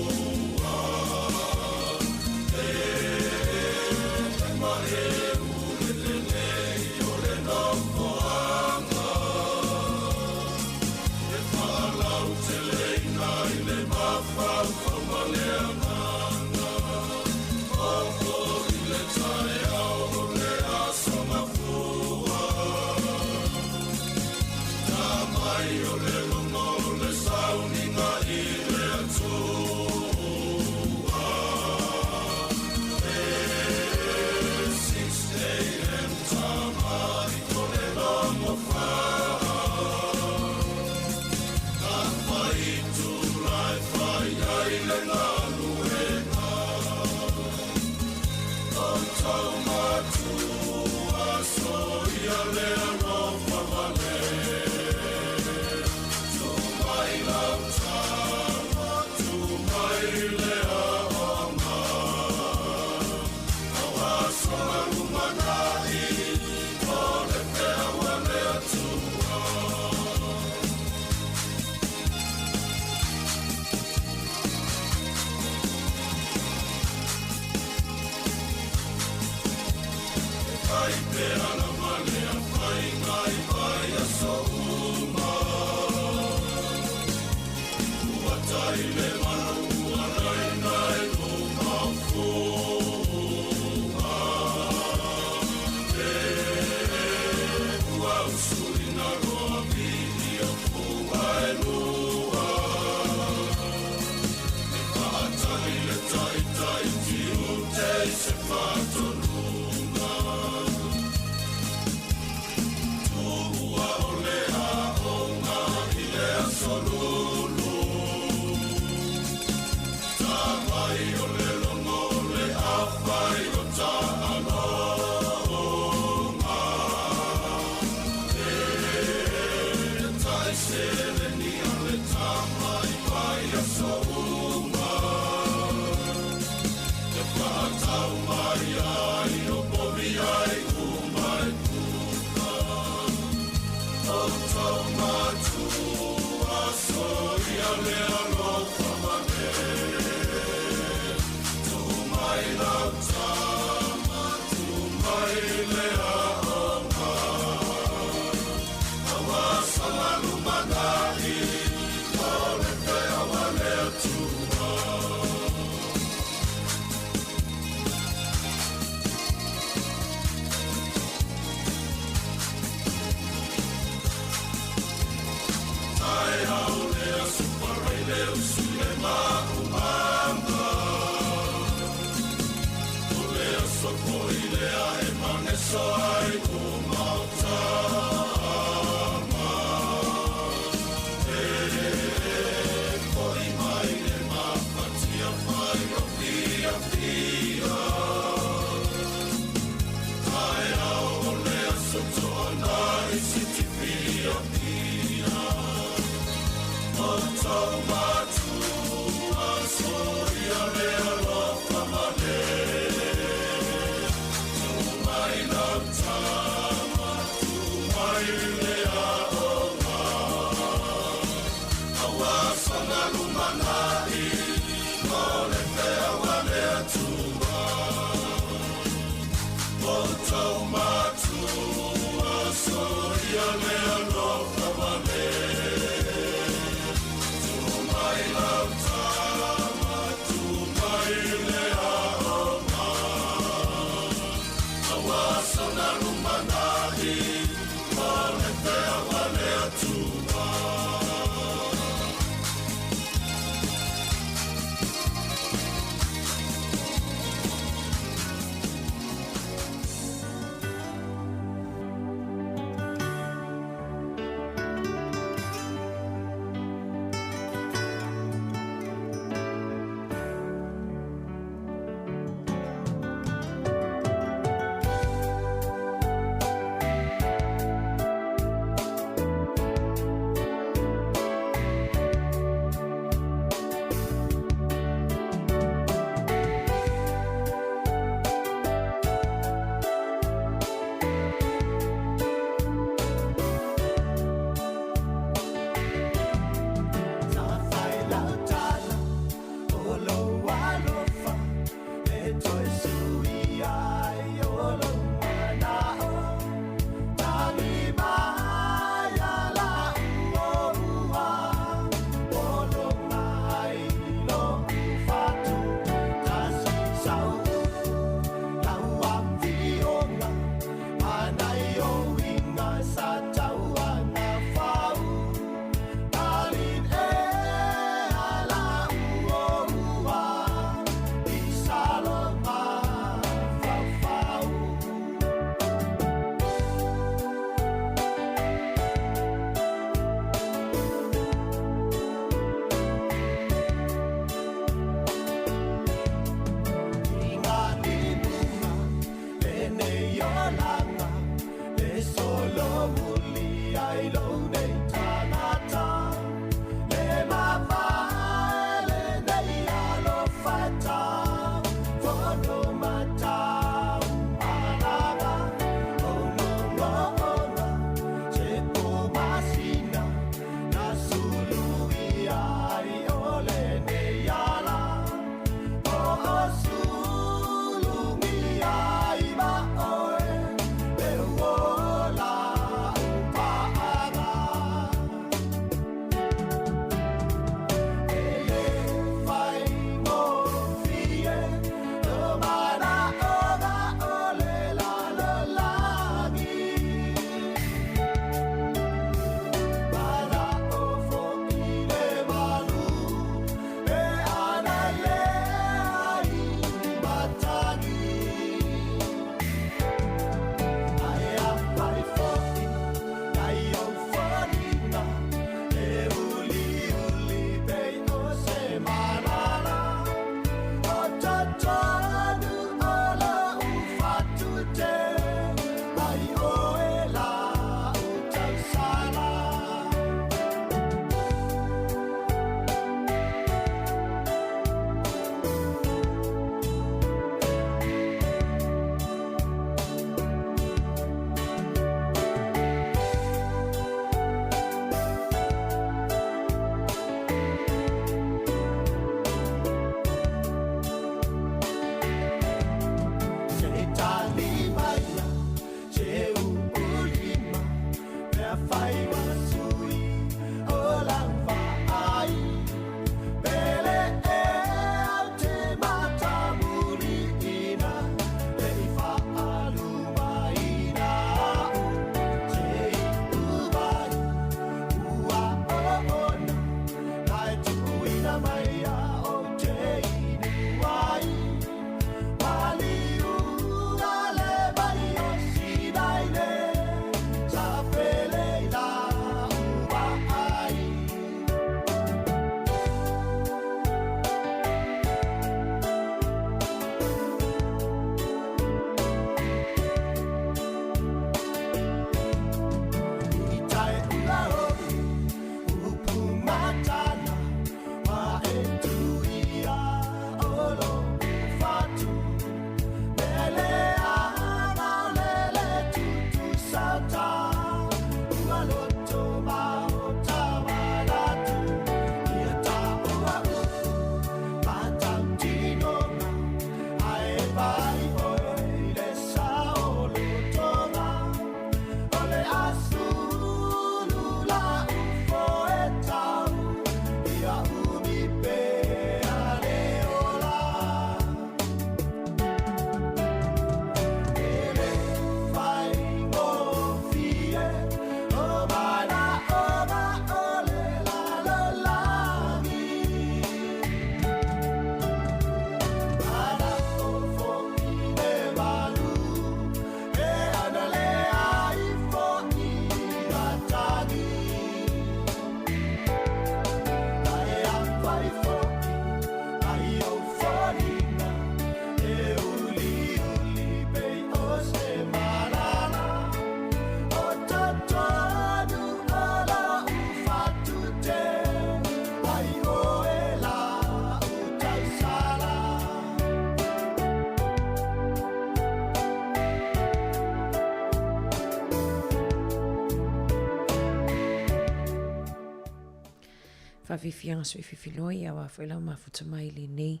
Faafiafiaga soififiloa ia aua foi lau mafuta mai i lenei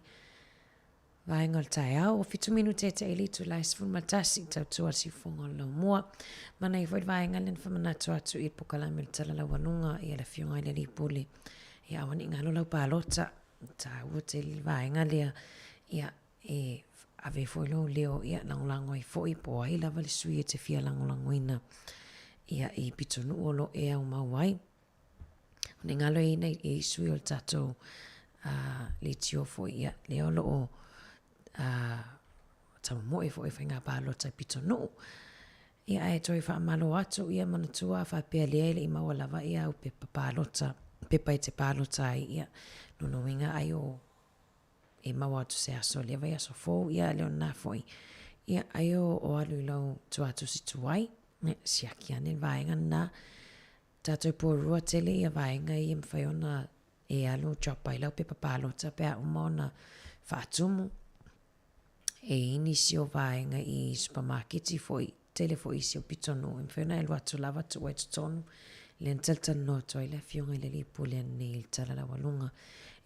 vaega o le taeao. Ua fitu minute e te ili itula e 11 tautua le siufofoga o le laumua. Manaia foi le vaega lea na faamanatu atu i le pokalame o le tala laualuga ia le afioga i le Alii Pule. Ia aua ne i galo lau palota. Taua tele le vaega lea. Ia e ave foi lou leo ia lagolago ai foi po o ai lava le sui e te fia lagolagoina ia i pitonuu o lo o e aumau ai. O ne galo e nei e sui o le tatou leitio foi ia lea o lo o taumoe foi faiga palota i pitonuu. Ia ae toe faamalo atu ia manatua a faapea lea e le i maua lava ia au pepa palota, pepa e te palota ai ia lona uiga ai o e maua atu se aso lea vaiaso fou ia lea o lena foi ia ai o, o alu i lau tuatusi tuai, ia siaki ane le vaega lena. Tatou Porirua tele ia vaega ia e mafai ona e alu drop ai lau pepa palota pe a uma ona faatumu. E i ai nisi o vaega i supamaketi foi, tele foi isi o pitonuu e mafai ona e alu atu lava tuu ai i totonu, lea na talatalanoa atu ai le Afioga i le Alii Pule ananei i le tala laualuga.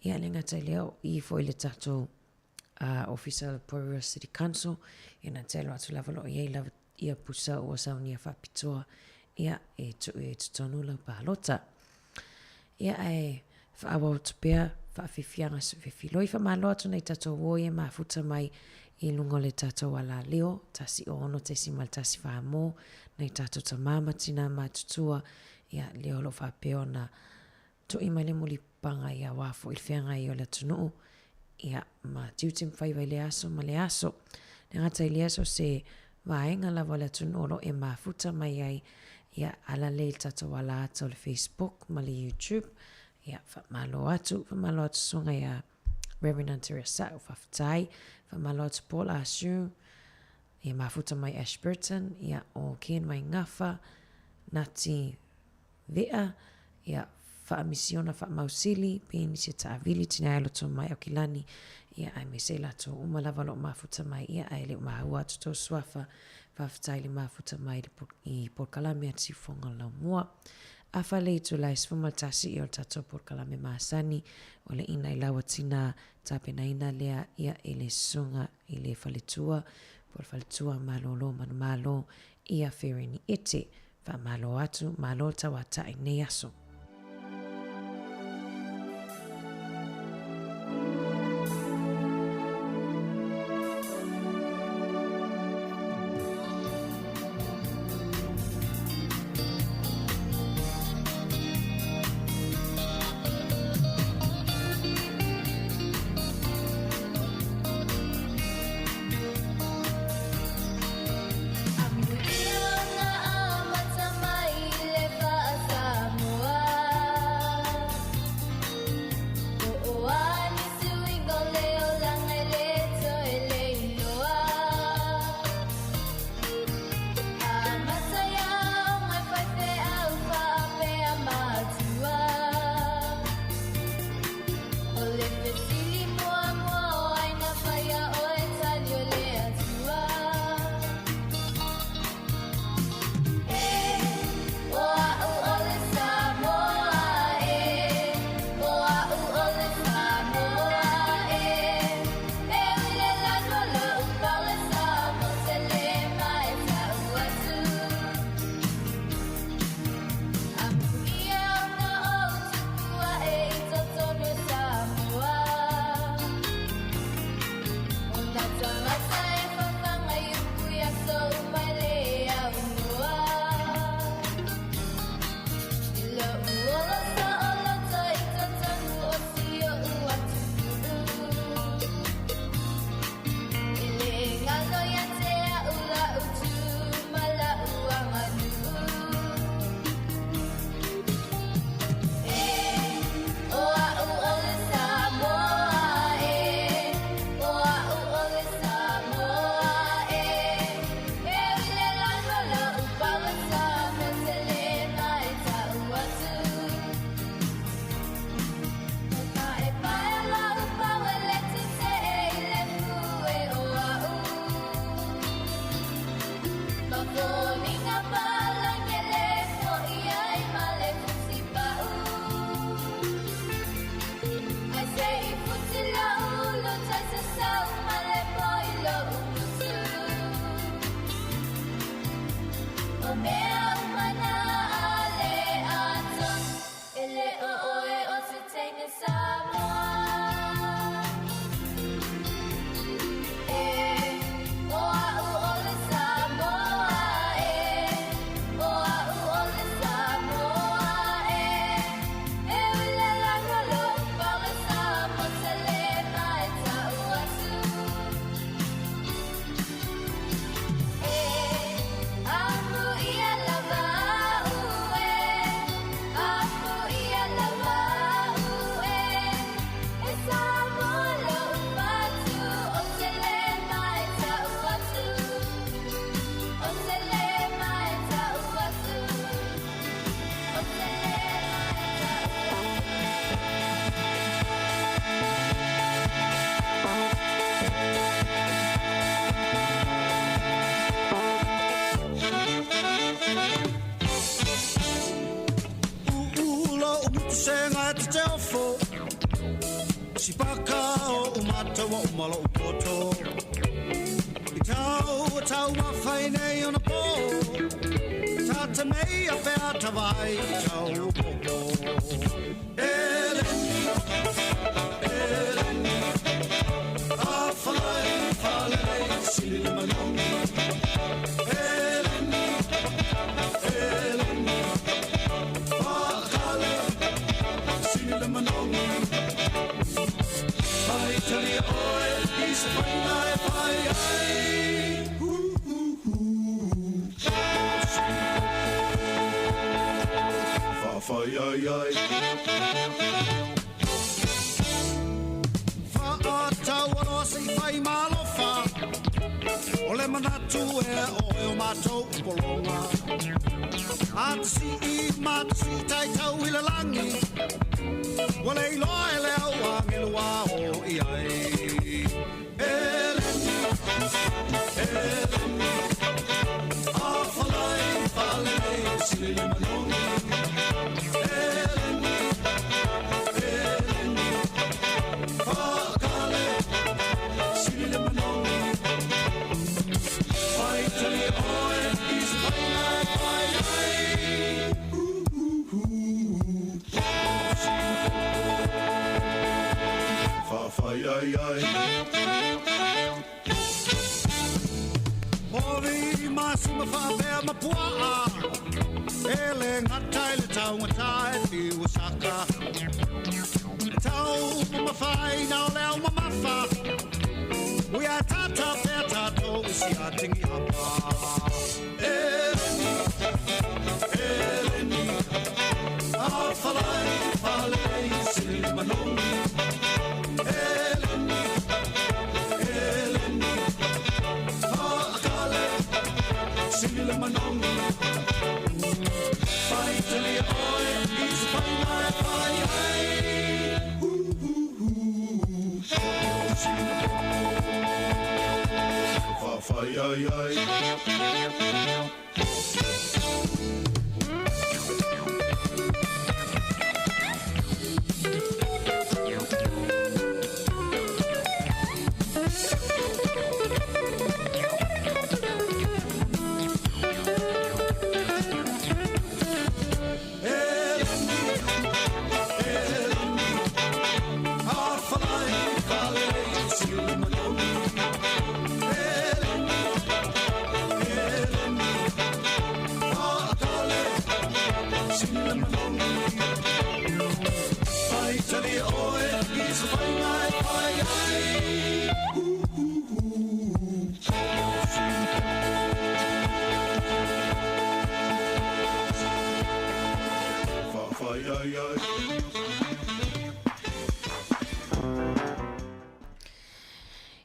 Ia e le gata i lea, o i foi i le tatou Ofisa o le Porirua City Council, ia na te alu atu lava o lo o i ai lava ia pusa ua saunia faapitoa ia e tuu i ai i totonu lau palota. Ia ae faaauau atu pea faafiafiaga sufifiloi. Faamalo atu nai tatou uo ia e mafuta mai i luga o le tatou alaleo 106.1 mo nai tatou tama ma tina matutua ia lea o lo o faapea ona Tui mai le mulipapaga ia aua foi le feagai o le atunuu, ia, ma tiute ma faiva i lea aso ma lea aso. Le gata i lea so se vaega lava o le atunuu o lo o e mafuta mai ai, ia, ala lea i le tatou ala ata o le Facebook ma le YouTube, ia, faamalo atu, faamalo atu susuga ia Reverend Anteria Sa'u, faafetai, faamalo atu Paul Ah Siu, ia mafuta mai Ashburton, ia, o Ken Maingafa, Nati Vea, ia, faamisiona faamausili, penisi taavili, tina e loto mai Aukilani, ia, aemaise i latou uma lava o lo o mafuta mai, ia, ae le o maua atu tou suafa, faafetai le mafuta mai i polokalame a Siufoga o Laumua. Afa le itula e 11 ia o le tatou polokalame masani, o le ina i lau tina tapenaina lea ia e le susuga i le faletua, po o le faletua malolo manumalo ia Fereni Ete. Faamalo atu, malo le tauatai i lenei aso. tusega e te te ofo Sipaka o umata wa umalo upoto I tau o tau mawhai nei ona pō Tata mei a pea tawai i tau popo Eleni, eleni A whalai, whalei, sili le manogi Eleni, eleni Whaakale, sili le manogi Pai tali oe, i se whainga e pai ai Hu, hu, hu Whawhai ai ai Whaatau aloa se i whai malofa O le manatu e oe o mātou polonga A te si i ma te si tai tau i le langi Ua le iloa e le au angelua o i ai Eleni, eleni A whalai, whalei, sile le manogi Eleni, eleni Whaakale, sile le manogi Pai tali oe, i se whainga e pai ai Hu, hu, hu Whawhai ai ai Mori masima whaapea mapuaa E le ngata i le taungata e whiu saka E tau mawhai nao leo mamafa Ui a tata pea tātou i si a tingi hapa Eleni, eleni A whalai, whalei, sili le manogi Eleni, eleni Whaakale, sili le manogi Pai tali oe, i se whainga e pai ai Hu, hu, hu Whawhai ai ai Eleni, eleni A whalai, whalei, sili le manogi Eleni, eleni Whaakale, sili le manogi Pai tali oe, i se whainga e pai ai Hu, hu, hu Whawhai ai ai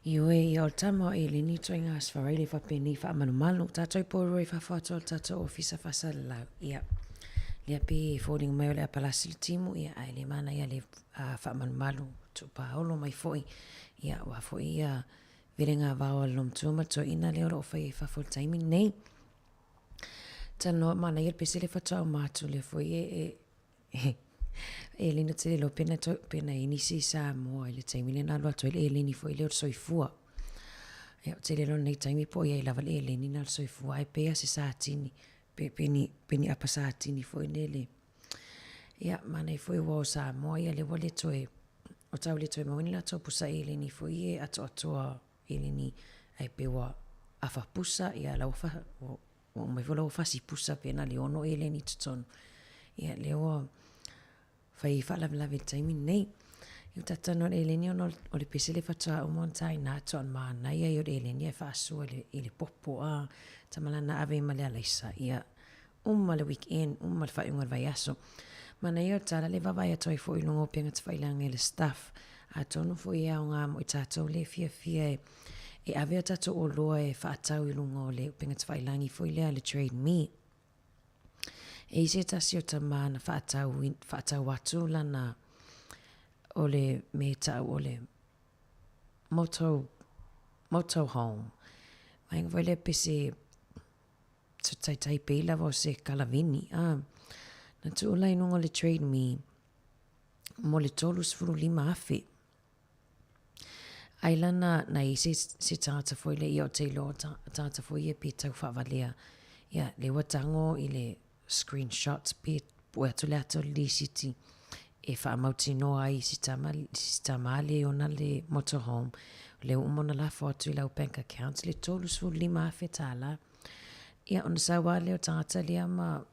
Ioe, ia o le tama o Eleni toiga Asfaraile faapeni faamalumalu tatou poroi faafatoa o le tatou ofisa faasalalau. Ia, lea pe e foliga mai o le a palasi le timu, ia ae le manaia le faamalumalu tuupaolo mai foi. Ia, aua foi ia velega vao a le lomtua ma le toeaina lea o lo o faia i fafo i le taimi lenei. Talanoa, manaia le pese lea faatoa uma atu lea foi e, e, eleni ou te le iloa pena tau pena i ai nisi i Samoa i le taimi lea na alu atu ai le eleni foi lea o le soifua. Ia ou te le iloa i lenei taimi po o i ai lava le eleni na o le soifua ae pei lava se satini pe pe ni pe ni apa satini foi lele. Ia manaia foi ua o Samoa ia lea ua le toe o tau le toe maua ni latou pusa eleni foi e atoatoa eleni ae pei ua afa pusa ia la ua fa ua Ua uma ifo la ua fasi pusa pe na le ono eleni i totonu. Ia, lea ua fai ai faalavelave i le taimi lenei. Ia, ua tatou talanoa i le eleni ona o le pese lea faatoa uma ona taina atu a o le manaia ia o le eleni ae faasua i le, i le popo a tama la na ave ai ma le alaisa. Ia, uma le weekend, uma le faaiuga o le vaiaso. Manaia o le tala lea e vaavaai atu ai foi i luga o upega tafailagi a le staff. Atonu foi e aoga mo i tatou lea e fiafia e E ave a tatou oloa e faatau i luga o le upega tafailagi foi lea a le Trade Me. E i se tasi o tama na faatau, faatau atu lana o le me tau o le moto, moto home. Vaega foi lea pe se taitai pei lava o se kalaveni. Ah, na tuu la i luga o le Trade Me. mo le 35,000. Ai lana na i se, se tagata foi lea, ia o te iloa o tagata foi ia pe tau faavalea. Ia, le ua tago i le screenshots pe pue atu le ata o le lisiti e faamautinoa ai si tama, si tama le ona le motorhome, lea ua uma ona lafo atu i lau bank account le $35,000 tālā. Ia, ona sau lava lea o tagata lea ma,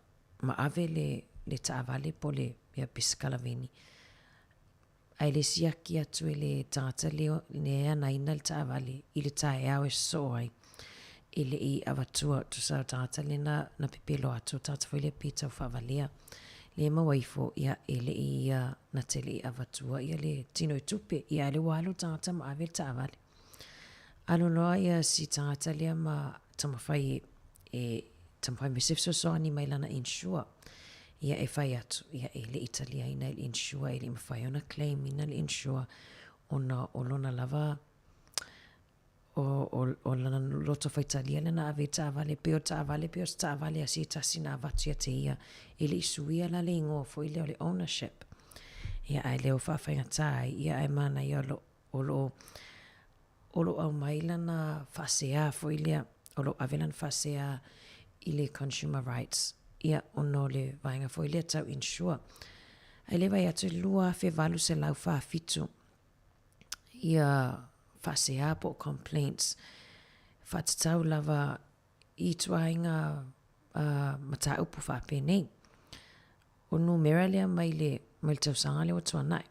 ma ave le, le taavale po o le, ia, pisikalaveni. Ae le siaki atu e le tagata lea e anaina le taavale i le taeao e sosoo ai, e le i avatua, tusa o le tagata lea na, na pepelo atu, o le tagata foi lea pei tau faavalea. Lea e maua ifo, ia, e le i ia, na te le i avatua ia le tino i tupe, ia ae lea ua alu le tagata ma ave le taavale. Alu loa ia si tagata lea ma taumafai e, e taumafai mai se fesoasoani mai lana insure. Ia e fai atu, ia e le i taliaina e le insure, e le i mafai ona claim ina le insure ona o lona lava o, o, o lana loto faitalia lea na ave i taavale, pei o taavale, pei o se taavale a se tasi na avatu ia te ia, e le i suia la le igoa foi lea o le ownership. Ia ae lea ua faafaigata ai, ia ae manaia o lo, o lo o o lo o aumai lana faasea foi lea, o lo o ave lana faasea i le Consumer Rights, ia, ona o le vaega foi lea tau insure. Ae le vaai atu i le 2847 ia faasea po o complaints faatatau lava i ituaiga mataupu faapenei. O numera lea mai le, mai le tausaga lea ua tuanai.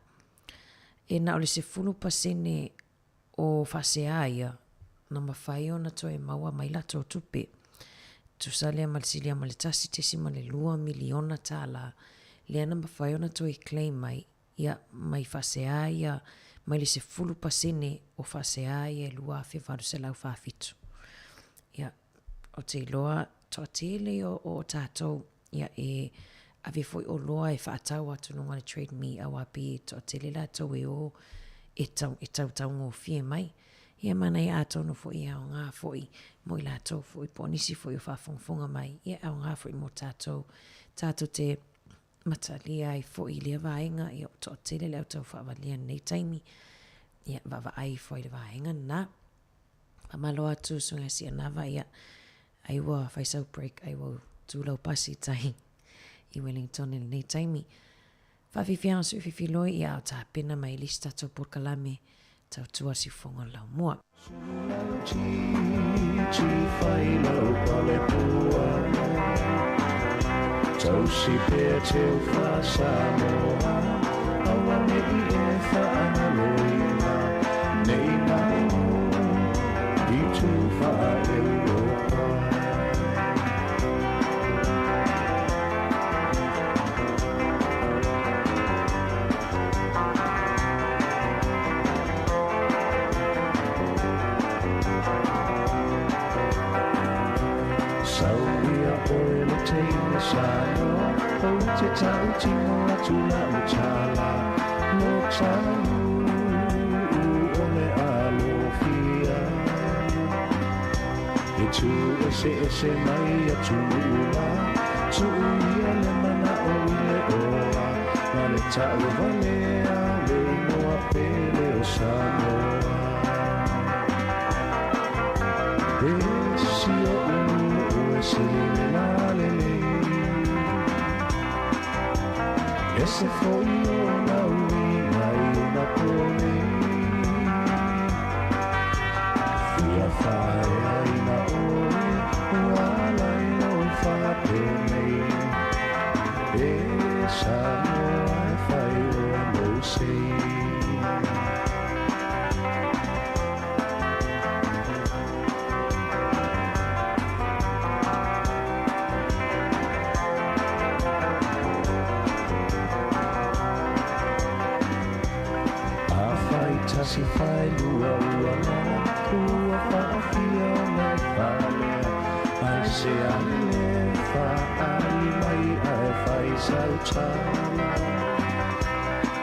E na o le 10% o faasea ia na mafai ona toe maua mai latou tupe. Tusa lea ma le silia ma le $1.2 miliona tala lea na mafai ona toe claim mai, ia, mai faasea ia mai le 10% o faasea ia e 2,847. Ia, ou te iloa toatele o, o tatou Ia, e ave foi oloa e faatau atu i luga o le Trade Me aua pei e toatele latou e o e tau, e tautaugofie mai. Ia manaia atonu foi e aoga foi mo i latou foi po o nisi foi o faafogafoga mai, ia e aoga foi mo tatou, tatou te matalia ai foi i lea vaega, ia ua toatele le au tau faavalia i lenei taimi, ia vaavaai ifo ai i le vaega lena. Faamalo atu Susuga Sianava, ia ai ua fai sau break ai ua tu lau pasi i tai i Wellington i lenei taimi. Faafiafiaga sui fifiloi ia ao tapena mai le isi tatou polokalame tautua siufofoga o le laumua. Tausi pea teu wha-Samoa Aua nei e whaangaloina Nei ngaro i tū wha-Europa. Sau ia oe le teine Samoa Ou te tautino atu lau tala Lo talu o le alofia E tū eseese mai atunuu la Tuu ia le mana'o i le ola Ma le tauvalea le igoa pele o Samoa E si oʻu nuu e sili le lalelei Ese foi ona uiga i ona po nei Fia faaeaina oe ua ala i lou faapenei E Samoa e fai oe mou sei. Afai tasi fai lua ua la ua faafia ona e falea Ai se ale faali mai ae fai sau tala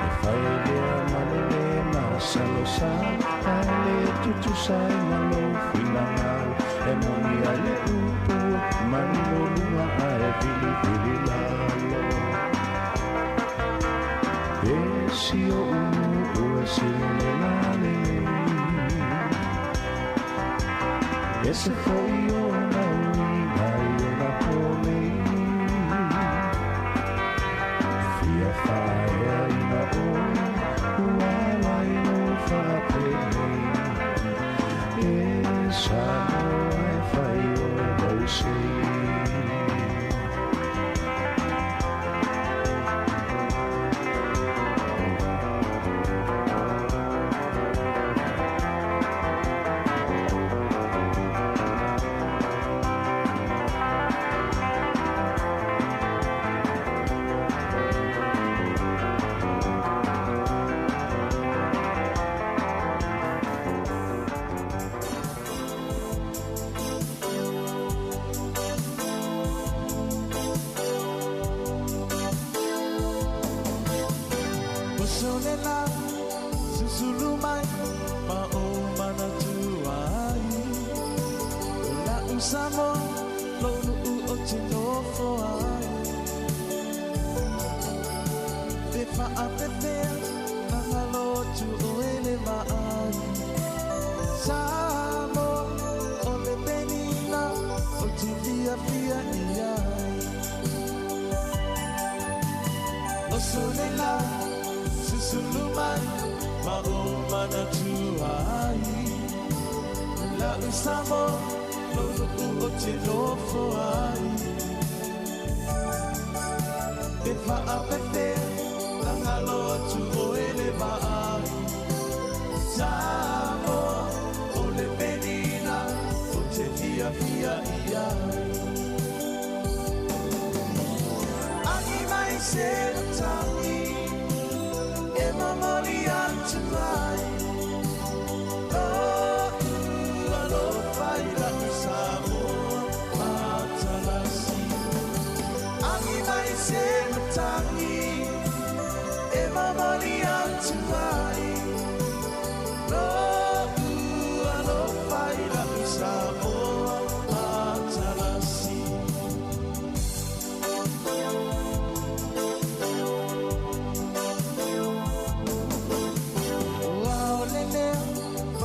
E fai lea ma le le masalosalo Ae le tutusa ai ma lou finagalo E moni ai le upu manino luga ae vilivili lalo E Ese foi ona uiga i ona po nei. Fia whaea ina oe, ua lai no whaapenei. E Samoa e whai oe mau sei. Usolela susulu mai ma o mana tuai La usamo lo nu'u o te nofo ai Te whaapepea nangalo tu o ele maai Samo o le penina o te fia fia iai Usolela susulu mai ma o mana tuai La usamo lo nu'u o te nofo ai Te whaapepea nangalo atu o ele maai Samo o le penina o te fia fia iai Agi mai se tangi e mamori atu ai Lo'u alofa i la'u Samoa matalasi Agi mai se matangi e mamori atu ai Lo'u alofa i la'u Samoa matalasi Ua o le lea,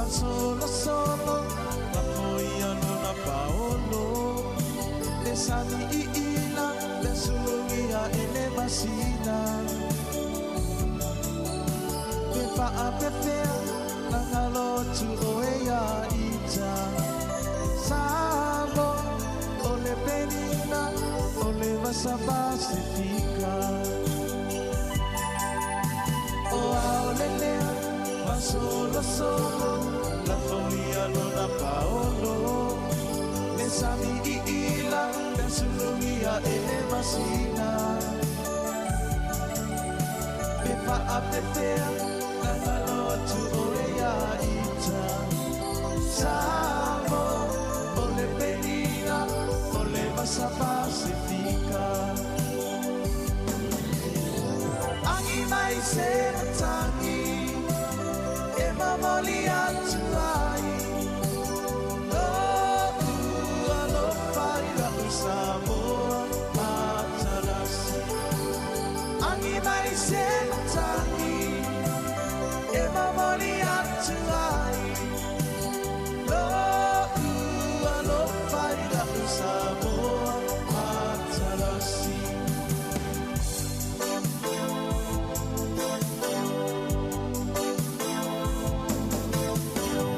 solo solo, na foi ano na paolo. Le sami i ila, le sulungia e le masina. Pe whaapepea, na ngalo tu o e ia ita. Samo, o le penina, o le vasa Pasifika. O ao le lea, ma solo solo, la foia lona paolo. Le sami i ila, le sulungia e le masina. Pe whaapepea, na ngalo atu o e ia ita. Samo, o le penina, o le vasa Pasifika. Agi mai se matangi, e mamoli atu ai. Lo'u alofa i la'u Samoa matalasi. Agi mai se matangi, e mamoli atu ai. Lo'u alofa i la'u Samoa matalasi.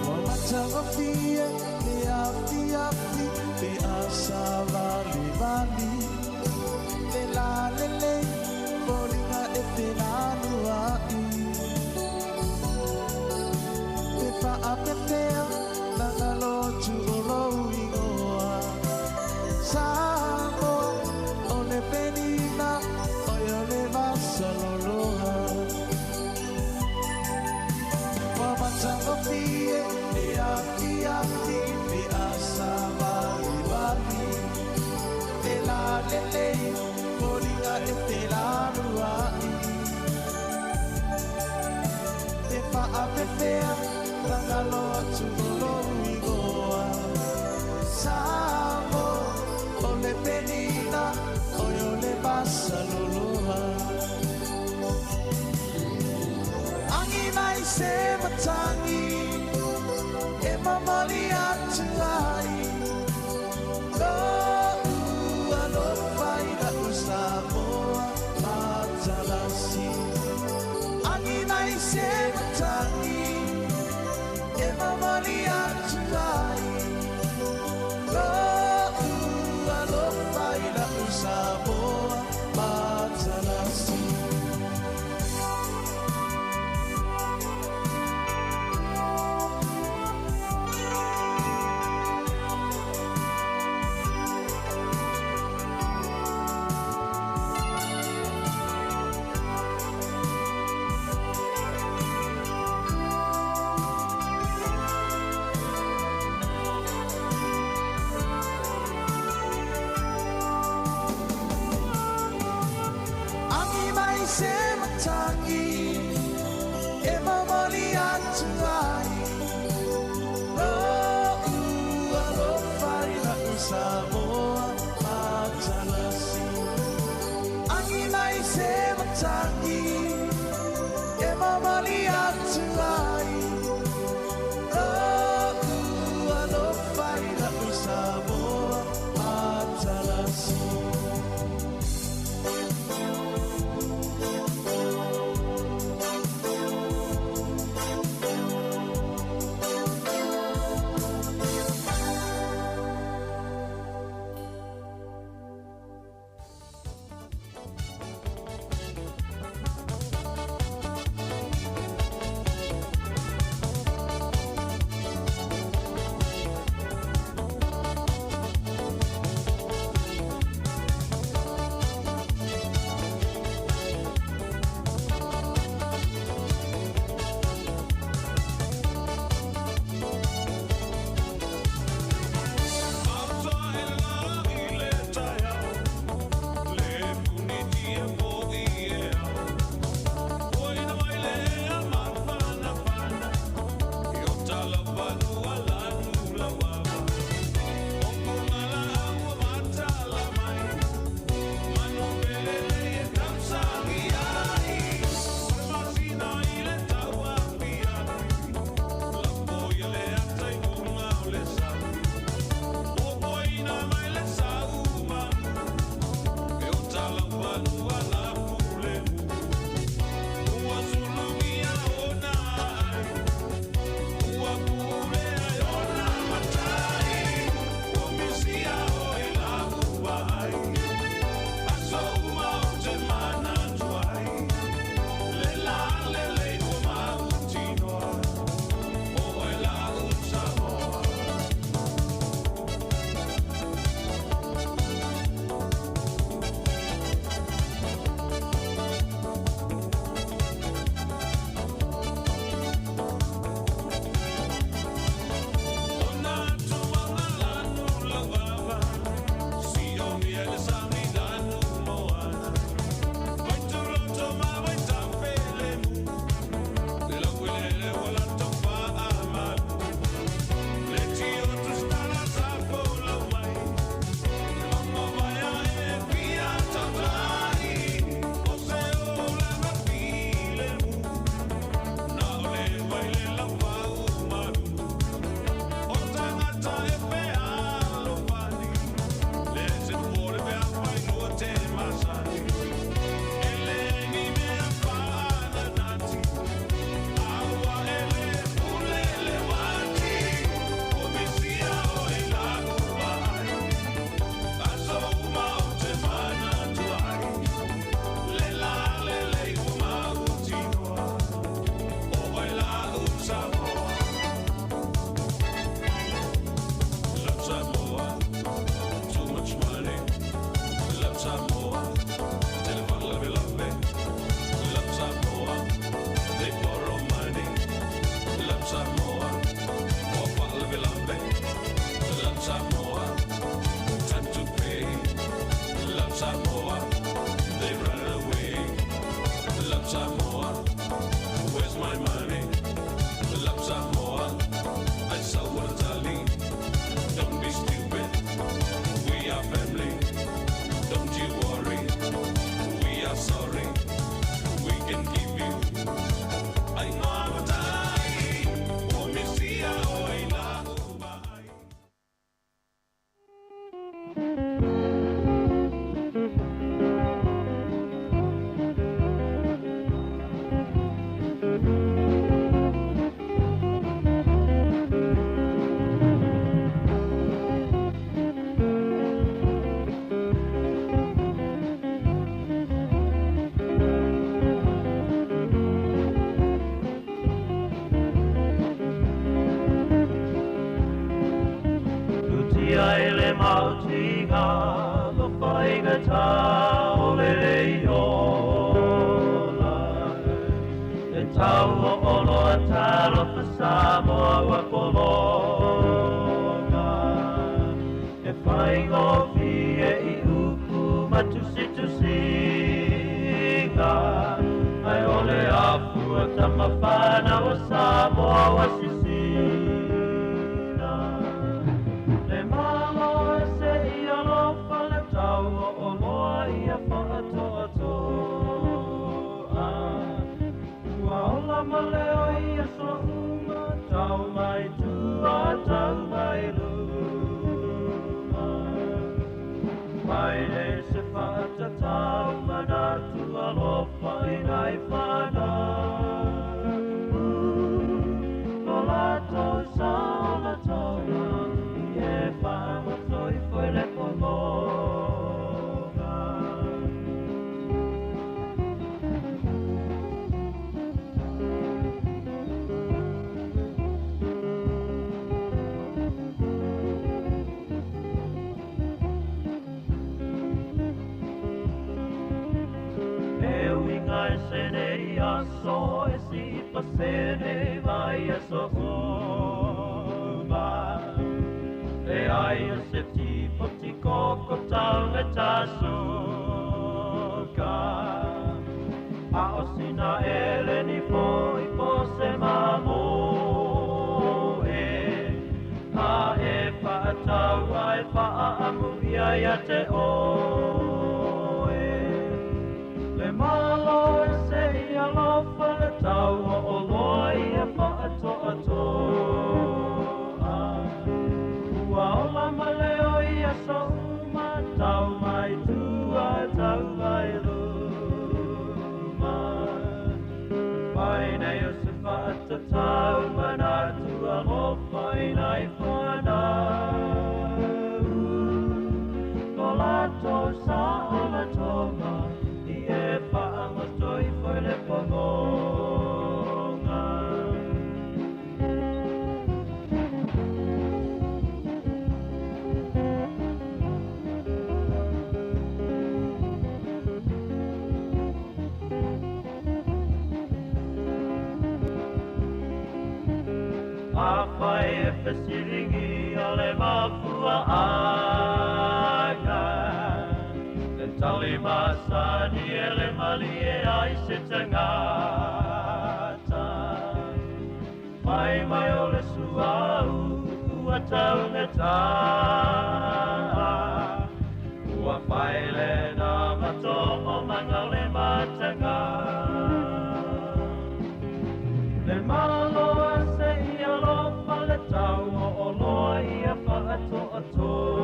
Ua matagofie le afiafi pe asa valivali. Le la lelei foliga e felanua'i. Pe faapepea nagalo atu o lou igoa. Samoa o le penina oe o le vasaloloa. Ua matagofie le afiafi pe asa valivali. Le la lelei foliga e felanua'i. Pe faapepea nagalo atu o lou igoa. Samoa o le penina oe o le vasaloloa. Agi mai se matangi, e mamoli atu ai. se matagi e mamali atu ai Lo'u alofa i la'u Samoa matalasi Agi mai se matagi e mamali atu ai Lo'u alofa i la'u Samoa matalasi. Whaingofie i uku matusitusiga. o tamafana o Samoa wa sisina. Le malo e se i alofa le tau o oloa ia whaatoatoa. Ua ola ma leo i aso uma, tau mai tua, tau mai luma. Mai le se whaatatau manatu alofa i nai whanau. Ko latou sa o la tonga, i e whaangoto i foe le pongonga. E uiga e sene i aso, e si pasene mai e so uma. E ai e se tipo ti koko taunga tasuka. A o sina ele ni foi po se mamo e. A e whaatau ai whaamu ia ia te oe. Le malo e se i alofa le tau o oloa ia whaatoatoa. Ua ola ma leo i aso uma, tau mai tua, tau mai luma. Mai nei o se whaatatau manatu alofa i nai whanau. Ko latou sa o la tonga, i e whaangoto i foe le pongonga. A whai e whasiringi o le mafua anga. Le tali masani e le mali e ai se tangata. Mai mai o le suau ua taungata. Ua whai le nā mato o manga le matanga. Le malo e se i alofa le tau o oloa ia whaatoatoa.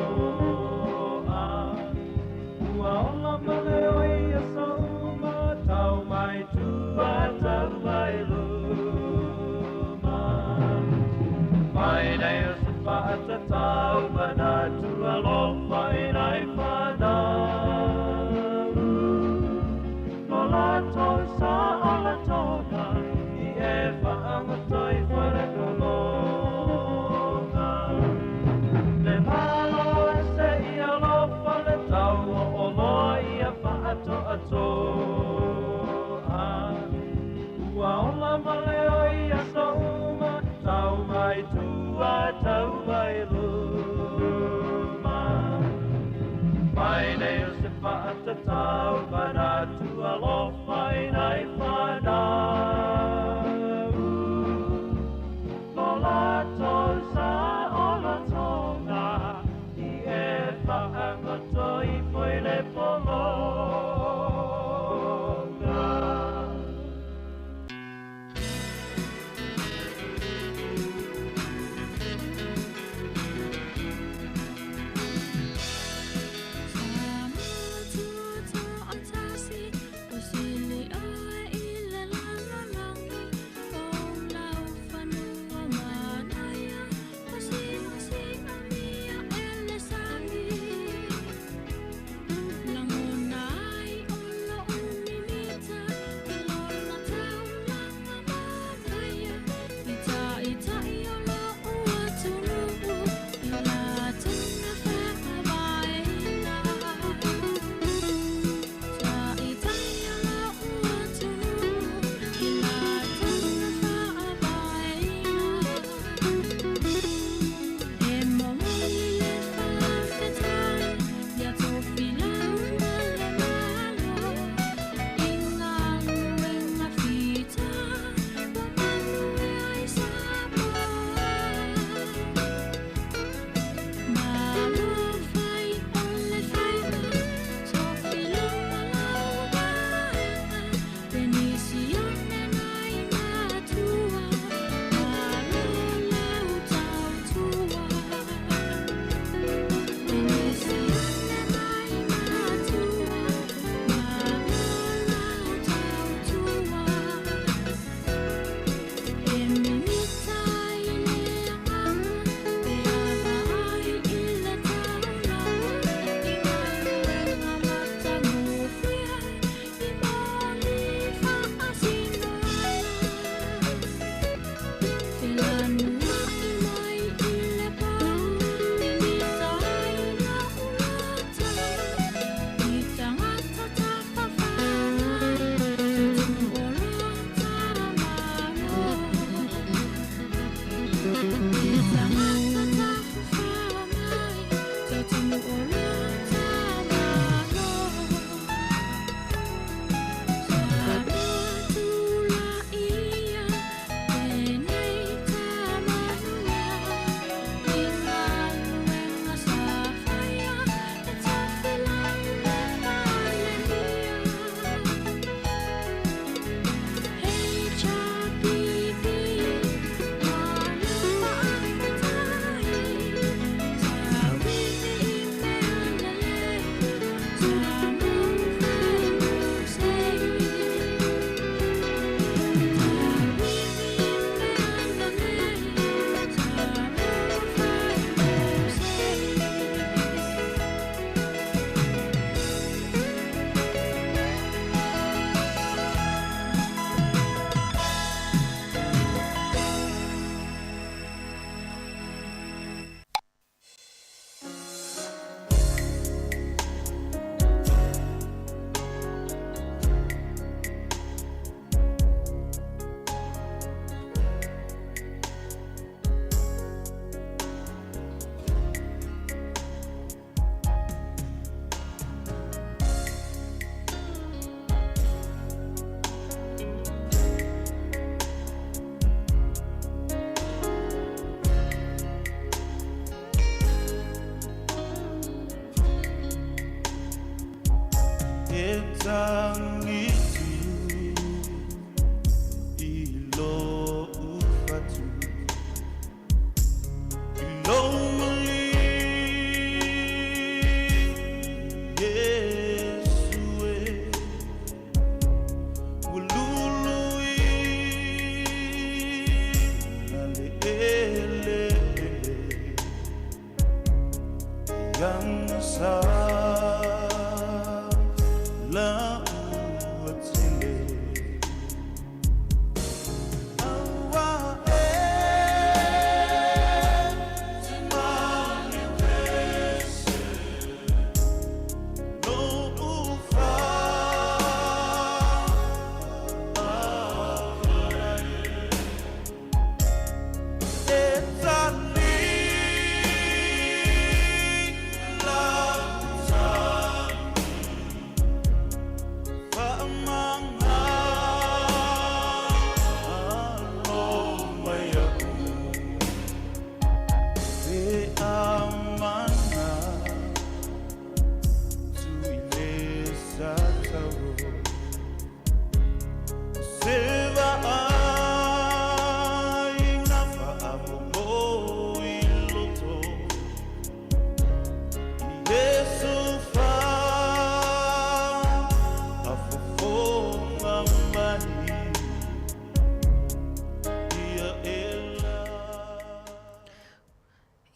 Ua ola ma leo i aso uma, tau mai tua, tau mai luma. Mai nei o se whaatatau manatu alofa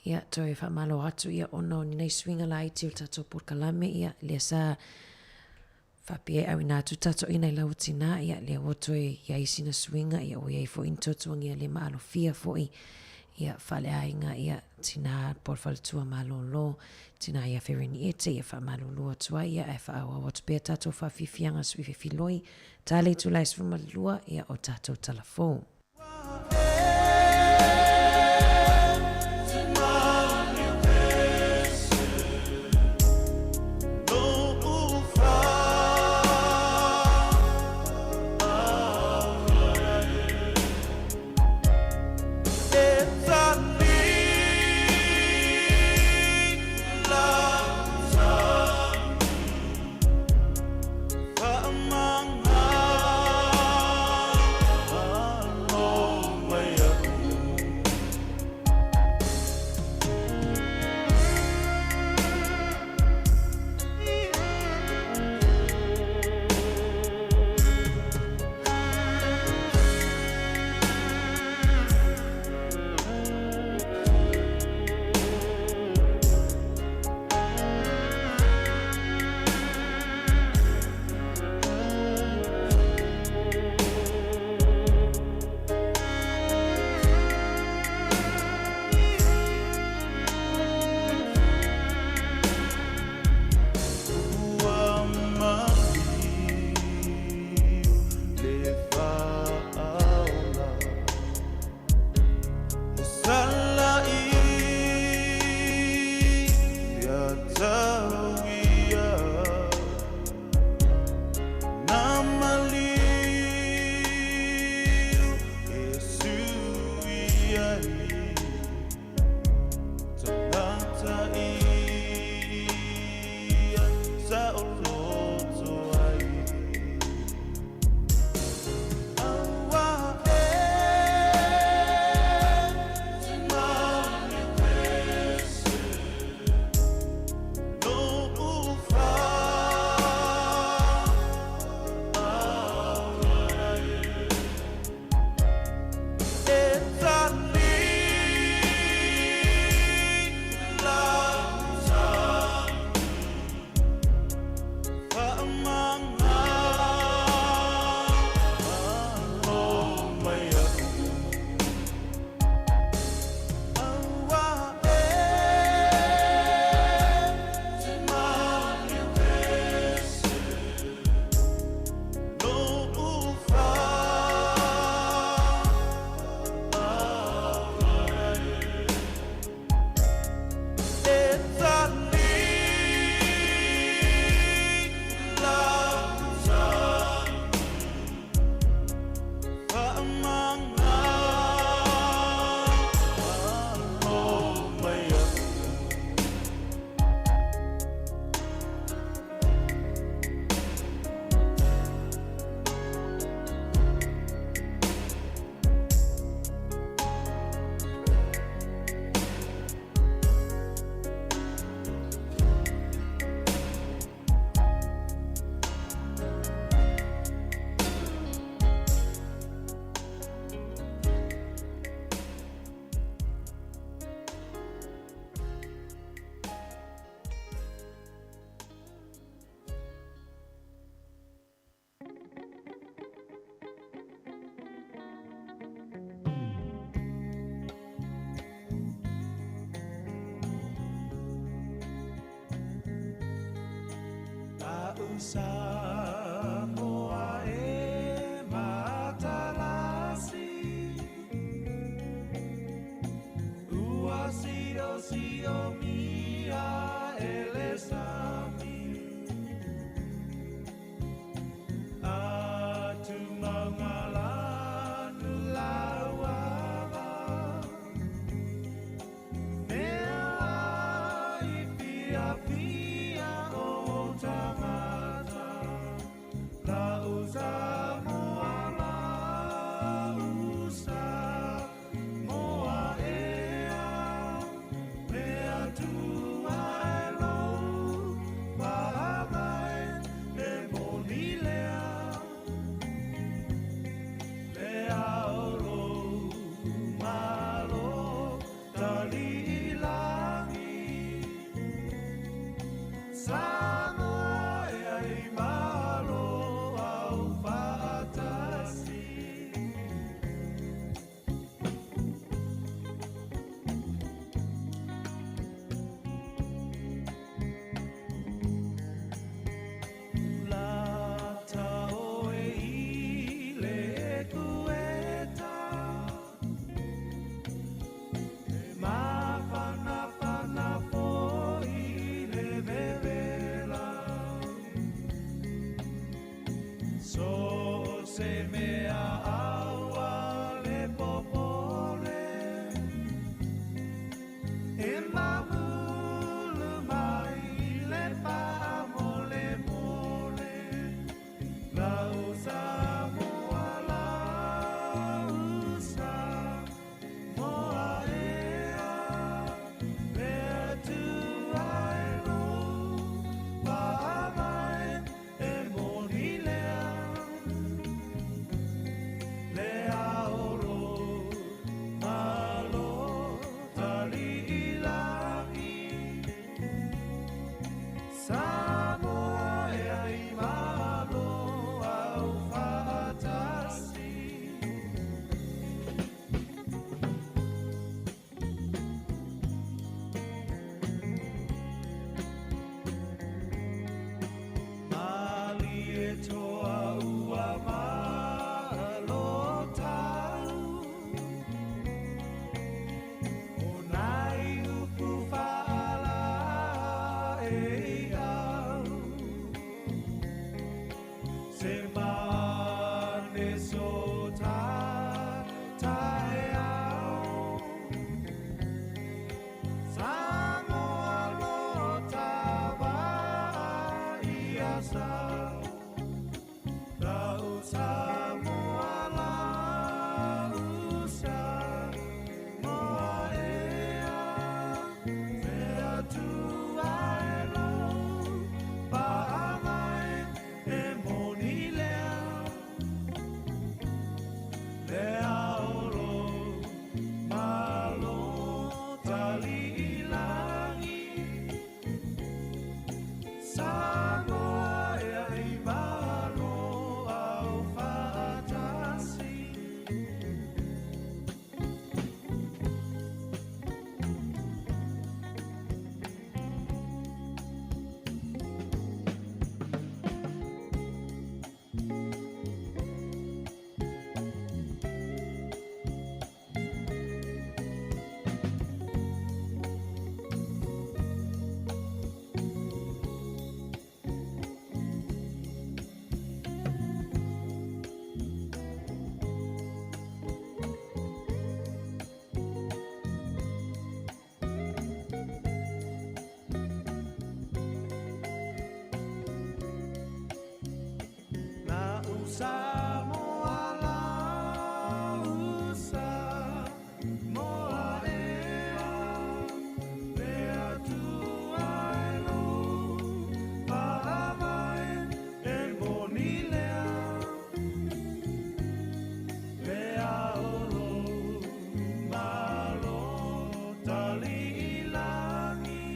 Ia, toe faamalo atu ia ona o ni nai suiga laiti o le tatou polokalame, ia, lea sa faapea e auina atu tatou ina i lau tinā, ia, lea ua toe i ai sina suiga, ia, ua i ai foi ni tuatuagia le maalofia foi, ia, faaleaiga, ia, tinā po o le faletua malōlō, tinā ia Fereniete, ia, faamalulu atu ai, ia, ae faaauau atu pea tatou faafiafiaga sui fefiloi, ta le itula e 12, ia, o tatou tala fou. Samoa e matalasi Ua sio sio mia ele sami Atu maungalanu lauava Mea i fia fia o tangata La usa moa la usa moa ea Mea tua e lou paavai e moni lea Le aolo malo tali ilangi Samoa e ai malo au faatasi Lata oe i le kueta E mafanafana foi le vevela So se mea aua le popole E mamulu mai le paamole mole La usa moa la usa moa ea Le atua e lou paavai e moni lea Le aolo malo tali ilangi Samoa e ai malo au faatasi Mali e toa ua malo tau O nai upu whaala e au Se maane so ta tae au Samoa lo tava ia sa La usa moa la usa moa ea Mea tua e lou paavai e moni lea Le aolo malo tali ilangi Samoa e ai malo au faatasi La usa moa la usa moa ea Le atua e lou paavai e moni lea Le aolo malo tali ilangi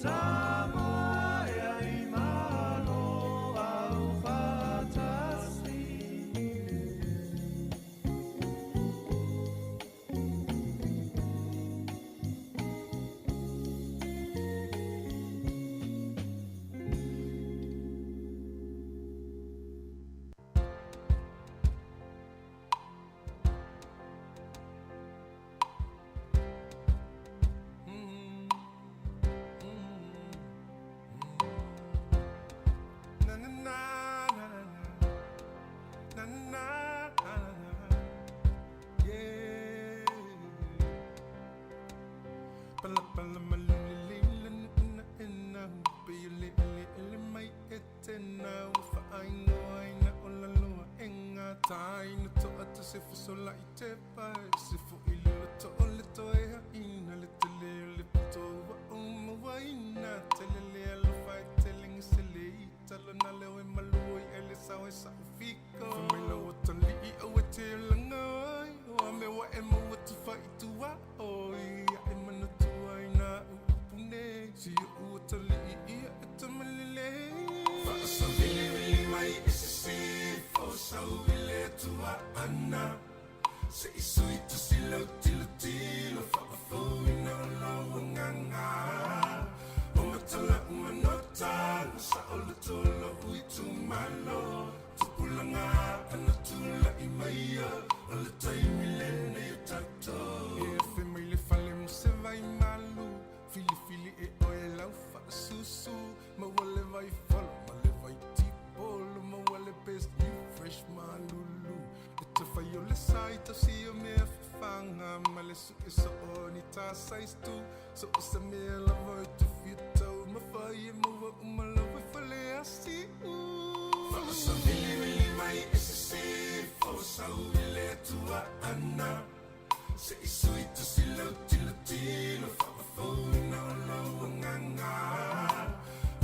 Samoa e ai malo au Aingoa ina o laloa e ngā tai na toa ta se fasola i te pai. Se fo i le loto o le toe ha ina le te le o le puto wa o mawa ina. Te le le alofa e te lengi se le i talo na leo e malua i ele sao e sa ufiko. Fa mai lau o tali i au e te langa oi. O a me wa e maua tu fa i tua oi. Ia e mana tua i nā upu nei. Si o ua tali i ia e tamalele. Faasavili vili mai i sisifo sau i le tua ana. Se isu i tusi lau tilo tilo faafoina o lau agaga. O matala umanota na sa o le tolo ui tumalo. Tupulaga ana tula'i maia o le taimi lenei o tatou. E afe mai le fale mo se vai malu. Filifili e oe lau faasusu. Maua le vai falo ma le vai tipolo. Maua le best new fresh malulu. E te fai o le sai tausi o mea fafaga ma le suʻe so o ni tā size tu. So o se mea lava e te fia tau ma fai e maua uma lau e fale asiʻu. Faasavili mai i sisifo sau i le Atua ana. Se i sui tusi lau tilotilo faafoina o lau agaga.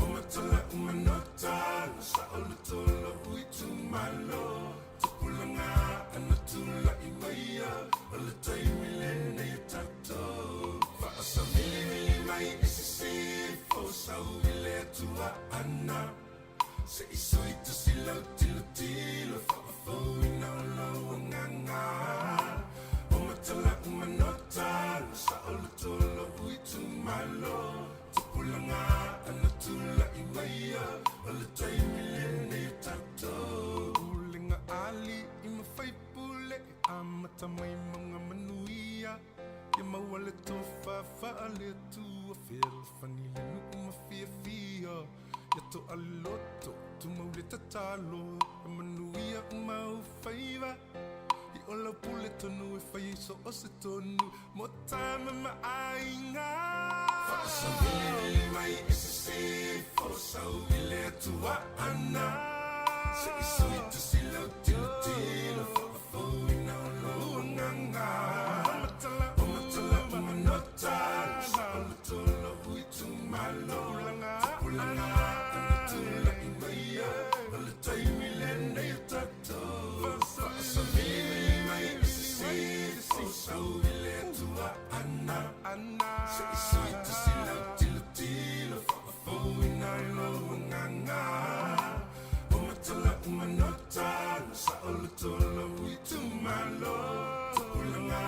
O matala umanota na sa o le tolo ui tumalo. Tupulaga ana tula'i maia o le taimi lenei o tatou. Faasavilivili mai i sisifo sau i le Atua ana. Se i sui tusi lau tilotilo faafoina o lau agaga. O matala umanota na sa o le tolo ui tumalo. Tupulaga ana tula'i maia o le taimi lenei o tatou. Pulega ali i mafai pule e amata mai mauga manuia. Ia maua le tofa faale Atua fealofani le nuu ma fiafia. Ia toa le loto tumau le tatalo e manuia uma au faiva. I o lau pule tonu e fai ai so o se tonu mo tama ma aiga. Faasavilivili mai i sisifo sau i le Atua ana. Se i sui tusi lau tilotilo faafoina o lou agaga. O matala umanota na sa o le tolo ui tumalo. Tupulaga ana tula'i maia o le taimi lenei o tatou. Faasavilivili mai i sisifo sau i le Atua ana. Se i sui tusi lau tilotilo faafoina o lou agaga. O matala umanota na sa o le tolo ui tumalo. Tupulaga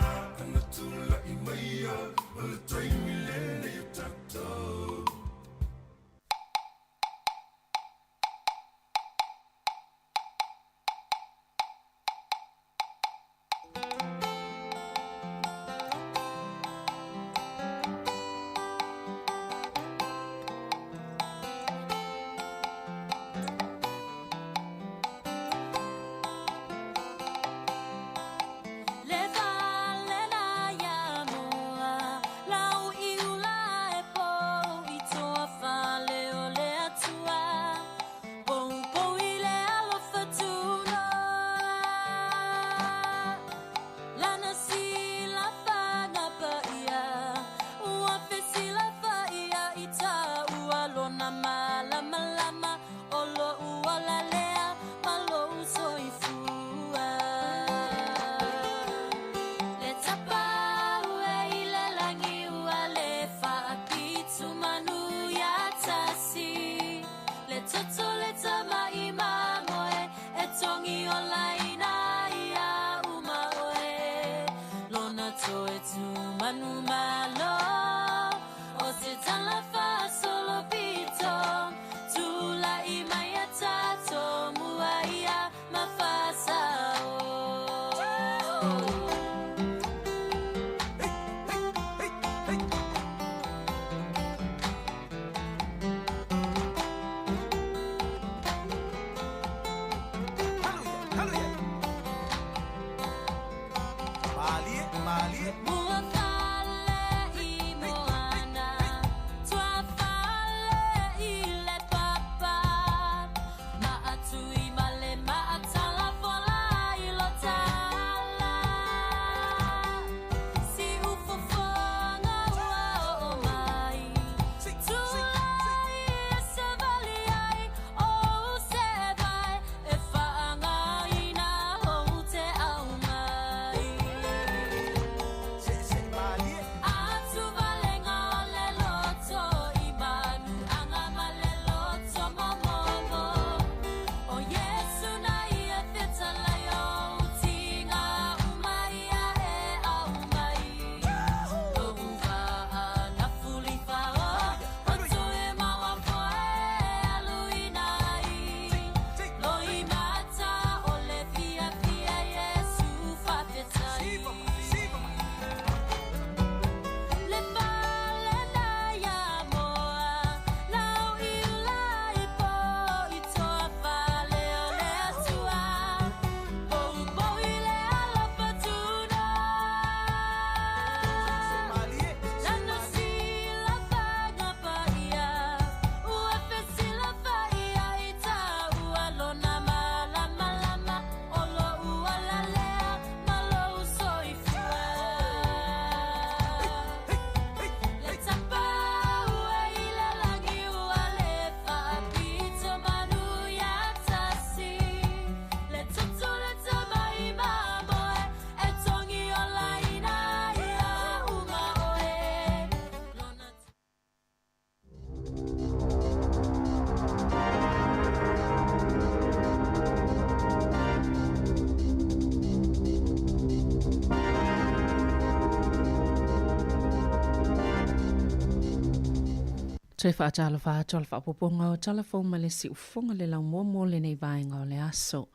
Toe faatalofa atu a le faaopoopoga o tala fou ma le siufofoga le laumua mo lenei vaega o le aso.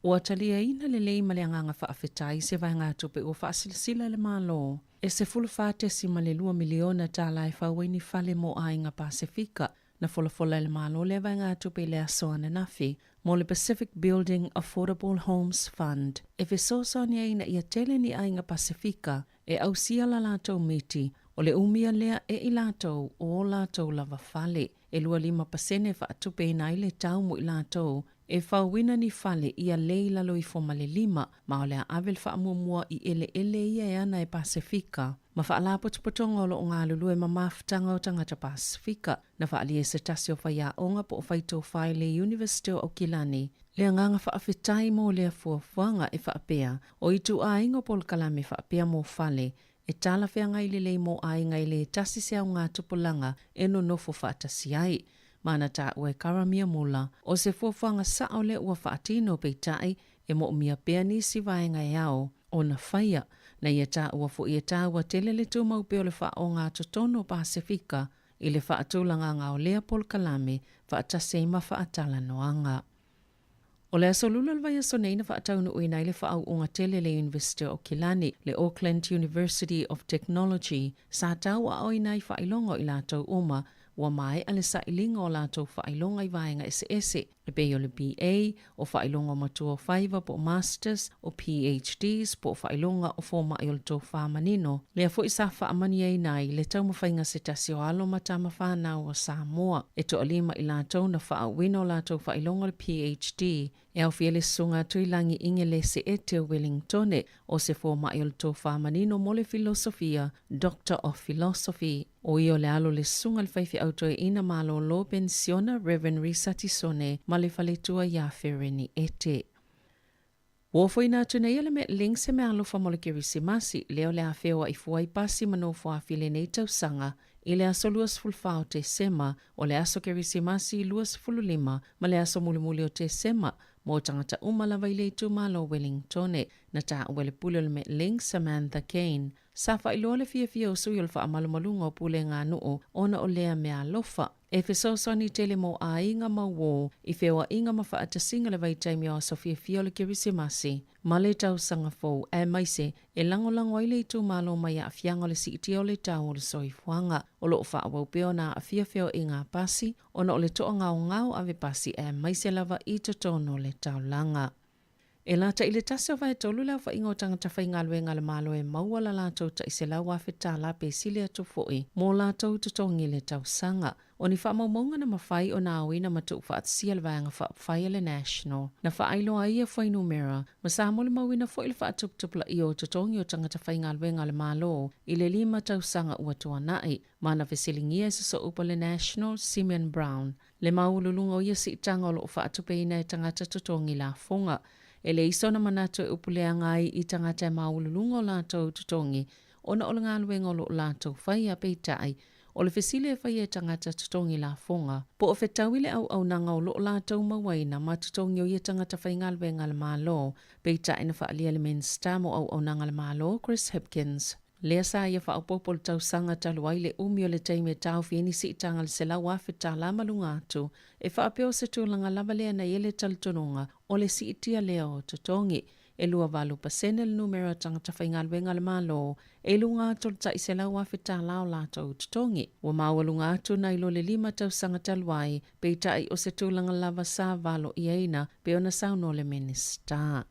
Ua taliaina lelei ma le agaga faafetai se vaegatupe ua faasilasila e le Malo e $14.2 miliona tala e fau ai ni fale mo aiga Pasefika. Na folafola e le Malo lea vaegatupe i le aso ananafi mo le Pacific Building Affordable Homes Fund e fesoasoani ai ina ia tele ni aiga Pasefika e ausia la latou miti, o le umia lea e i latou o o latou lava fale. E 25% e faatupeina ai le tau mo i latou e fauina ni fale ia le i lalo ifo ma le 5, ma o le a ave le faamuamua i eleele ia e ana e Pasefika ma faalapotopotoga o lo o galulue ma mafutaga o tagata Pasefika. Na faaalia e se tasi o faiaoga po o faitofa i le Iunivesite o Aukilani le agaga faafetai mo lea fuafuaga e faapea, o ituaiga o polokalame faapea mo fale e talafeagai lelei mo aiga e le tasi se aoga tupulaga e nonofo faatasi ai. Ma na taua e Karamia Mula, o se fuafuaga sao lea ua faatino peitai e moomia pea nisi vaega e ao ona faia. Na ia taua foi e taua tele le tumau pea o le faaogatotonu o Pasefika i le faatulagaga o lea polokalame faatasi ai ma faatalanoaga. O le aso Lula o le vaiaso nei na faataunuuina ai le faaauuga tele le Iunivesite o Aukilani, le Auckland University of Technology, sa tauaaoina ai faailoga o i latou uma ua maea le sailiga o latou faailoga i vaega eseese, e pei o le BA, o faailoga o matua o faiva po o Masters, o PhDs po o faailoga o fomai o le tofa manino. Lea foi sa faamanuiaina ai le taumafaiga se tasi o alo ma tama fanau o Samoa e toalima i latou na faaauuina o latou faailoga o le PhD e aofia le Susuga a Tuilagi Igelese Ete o Welingtone, o se fomai o le tofa manino mo le filosofia, Doctor of Philosophy, o ia o le alo o le Susuga i le Faifeau Toeaina Malolo Penisiona Rev. Risa Tisone ma le faletua ia Fereni Ete. Ua ofoina atu nei e le Metlink se meaalofa mo le Kerisimasi, lea o le a feoai fua ai pasi ma nofoafi i lenei tausaga i le aso 24 o Tesema, o le aso Kerisimasi 25 ma le aso mulimuli o Tesema mo tagata uma lava i le itumalo o Wellingtone. Na taua e le pule o le Metlink, Samantha Kane, sa faailoa le fiafia o sui o le faamalumaluga o pulega a nuu ona o lea meaalofa. E fesoasoani tele mo aiga ma uō i feoaiga ma faatasiga le vaitaimi o aso fiafia o le Kerisimasi ma le tausaga fou, aemaise e lagolago ai le itumalo mai aafiaga o le siitia o le tau o le soifuaga. O lo o faaauau pea ona aafia feoaiga a pasi ona o le toagaogao ave pasi aemaise lava i totonu o le taulaga. E lata i le tasi o vaetolu le aofaiga o tagata faigaluega a le Malo e maua la latou tai $100,000 pe sili atu foi mo latou totogi i le tausaga. O ni faamaumauga na mafai ona aoina ma tuufaatasia le Vaega Faaupufai a le National na faailoa ai ia fuainumera ma sa molimauina foi le faatuputupulaia o totogi o tagata faigaluega a le Malo i le 5 tausaga ua tuanai ma na fesiligia e sosoupa le National Simeon Brown Le maualuluga o ia siitaga o lo o faatupeina e tagata totogi lafoga. E leai sona manatu e upu leaga ai i tagata e maualuluga o latou totogi ona o le galuega o lo o latou faia, peitai, o le fesili e faia e tagata totogi lafoga, po o fetaui le auaunaga o lo o latou mauaina ma totogi o ia tagata faigaluega a le Malo, peitai na faaalia e le Minisita mo Auaunaga a le Malo, Chris Hipkins. Lea sa ia faaopoopo le tausaga talu ai le umi o le taimi e taofi ai ni siitaga i le $100,000 ma luga atu, e faapea o se tulaga lava lea na i ai le talitonuga o le siitia lea o totogi. E 28% le numera o tagata faigaluega a le Malo e i luga atu o le tai $100,000 o latou totogi. Ua maualuga atu nai lo le 5 tausaga talu ai, peitai o se tulaga lava sa valoiaina pei ona saunoa le Minisita.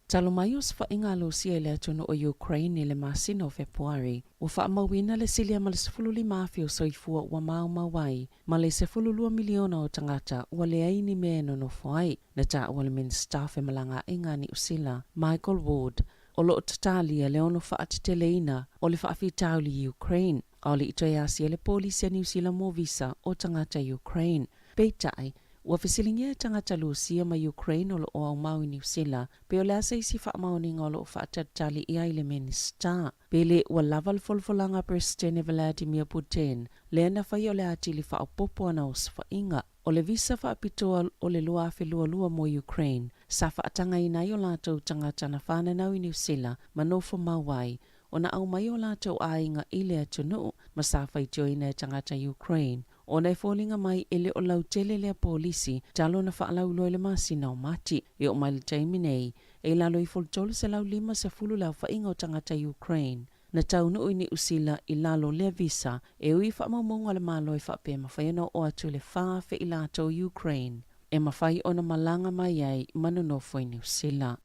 Talu mai osofaiga a Lusia i le atunuu o Ukraine i le masina o Fepuari, ua faamauina le silia ma le 15,000 o soifua ua maumau ai, ma le 12 miliona o tagata ua leai ni mea e nonofo ai. Na taua le Minisita o Femalagaaiga a Niu Sila, Michael Ward, o lo o tatalia le ono faateteleina o le faafitauli i Ukraine, a o le i toe asia le polisi a Niu Sila mo visa o tagata Ukraine. Peitai, ua fesiligia e tagata Lusia ma Ukraine o lo o aumau i Niu Sila pe o le a se isi faamaoniga o lo o faatalitali i ai le Minisita. Pe le ua lava le folafolaga a Peresetene Vladimir Putin lea na faia o le atili faaopoopo ana osofaiga o le visa faapitoa o le 2022 mo Ukraine sa faatagaina ai o latou tagata na fananau i Niu Sila ma nofo mau ai. ona aumai o latou aiga i le atunuu ma sa faitioina e tagata Ukraine ona e foliga mai e le o lautele lea polisi talu ona faalauiloa i le masina o Mati. E oo mai i le taimi nei, e i lalo ifo o le 350 le aofaiga o tagata Ukraine na taunuu i Niu Sila i lalo o lea visa, e ui i faamaumauga a le Malo e faapea e mafai ona oo atu i le 4,000 i latou Ukraine e mafai ona malaga mai ai ma nonofo i Niu Sila.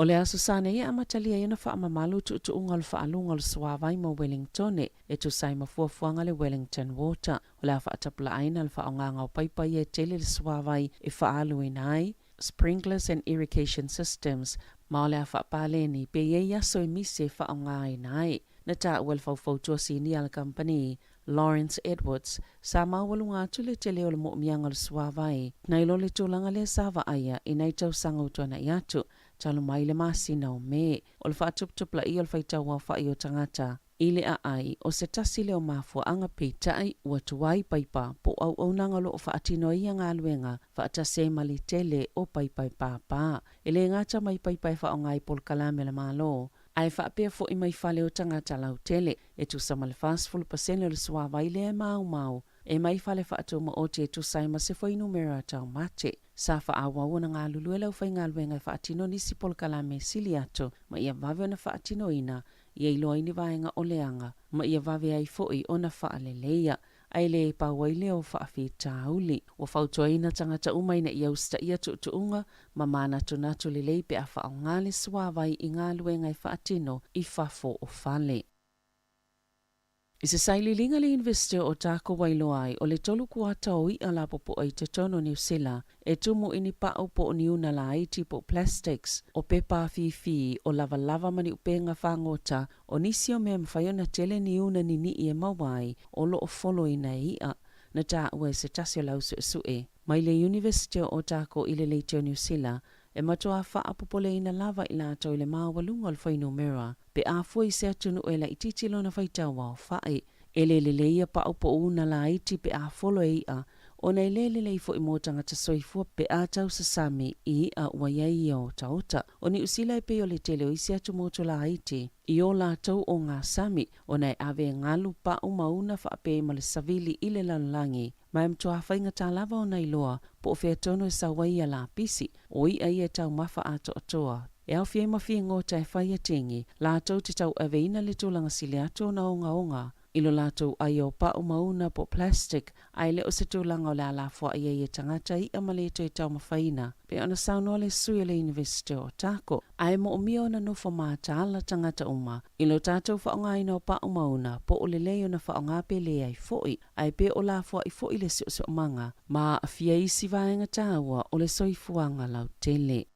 O le Aso Sa nei e amatalia ai ona faamamalu tuutuuga o le faaaluga o le suavai mo Wellingtone e tusa ai ma fuafuaga a le Wellington Water. O le a faatapulaaina le faaaogaga o paipa ia e tele le suavai e faaaluina ai, sprinklers and irrigation systems, ma o le a faapaleni pe i ai aso e misi e faaaogaina ai. Na taua e le faufautua sinia a le kamupani, Lawrence Edwards, sa maualuga atu le tele o le moomiaga o le suavai nai lo le tulaga lea sa vaaia i nai tausaga ua tuanai atu, talu mai le masina o Me. O le faatuputupulaia o le faitau aofai o tagata i le aai o se tasi lea o mafuaaga peitai ua tuai paipa po o auaunaga o lo o faatino ai ia galuega faatasi ai ma le tele o paipa e pāpā. E le gata mai paipa e faaaoga i polokalame a le Malo, ae faapea foi mai fale o tagata lautele. E tusa ma le 40% o le suavai lea e maumau e mai fale faatumaoti e tusa ai ma se fuainumera taumate. Sa faaauau ona galulue le aufaigaluega e faatino nisi polokalame e sili atu ma ia vave ona faatinoina ia iloa ai ni vaega o leaga ma ia vave ai foi ona faaleleia ae le pau ai lea o faafitauli. Ua fautuaina tagata uma ina ia usitaia tuutuuga ma manatunatu lelei pe a faaaoga le suavai i galuega e faatino i fafo o fale. I se sailiiliga a le Iunivesite o Otago ua iloa ai, o le tolu kuata o iʻa lapopoa i totonu o Niu Sila e tumu i ni paʻu po o ni una laiti po o plastics, o pepa afifi, o lavalava ma ni upega fagota, o nisi o mea e mafai ona tele ni una niniʻi e maua ai o lo o foloina e iʻa. Na taua e se tasi o le au suesue mai le Iunivesite o Otago i le Leite o Niu Sila e matuā faapopoleina lava i latou i le maualuga o le fuainumera pe a fua i se atunuu e laitiiti lona faitau aofai. E le lelei ia paʻu po o una laiti pe a folo e iʻa, ona e le lelei foi mo tagata soifua pe a tausasami i iʻa ua i ai ia otaota. O Niu Sila e pei o le tele o isi atu motu laiti i o latou ogasami, ona e ave e galu paʻu ma una faapea ma le savili i le lalolagi. Ma e matuā faigata lava ona iloa po o fea tonu e sau ai ia lapisi, o iʻa ia e taumafa atoatoa. E aofia ai ma figota e fai a tegi, latou te tauaveina le tulaga sili atu ona ogaoga i lo latou ai o paʻu ma una po o plastic, a e le o se tulaga o le a lafoai ai e tagata iʻa ma le toe taumafaina, pei ona saunoa le sui o le Iunivesite o Otago. A e moomia ona nofo mataala tagata uma i lo tatou faaaogaina o paʻu ma una po o lelei ona faaaoga pe leai foi. Ae pe o lafoai foi le siosiomaga ma aafia isi vaega taua o le soifuaga lautele.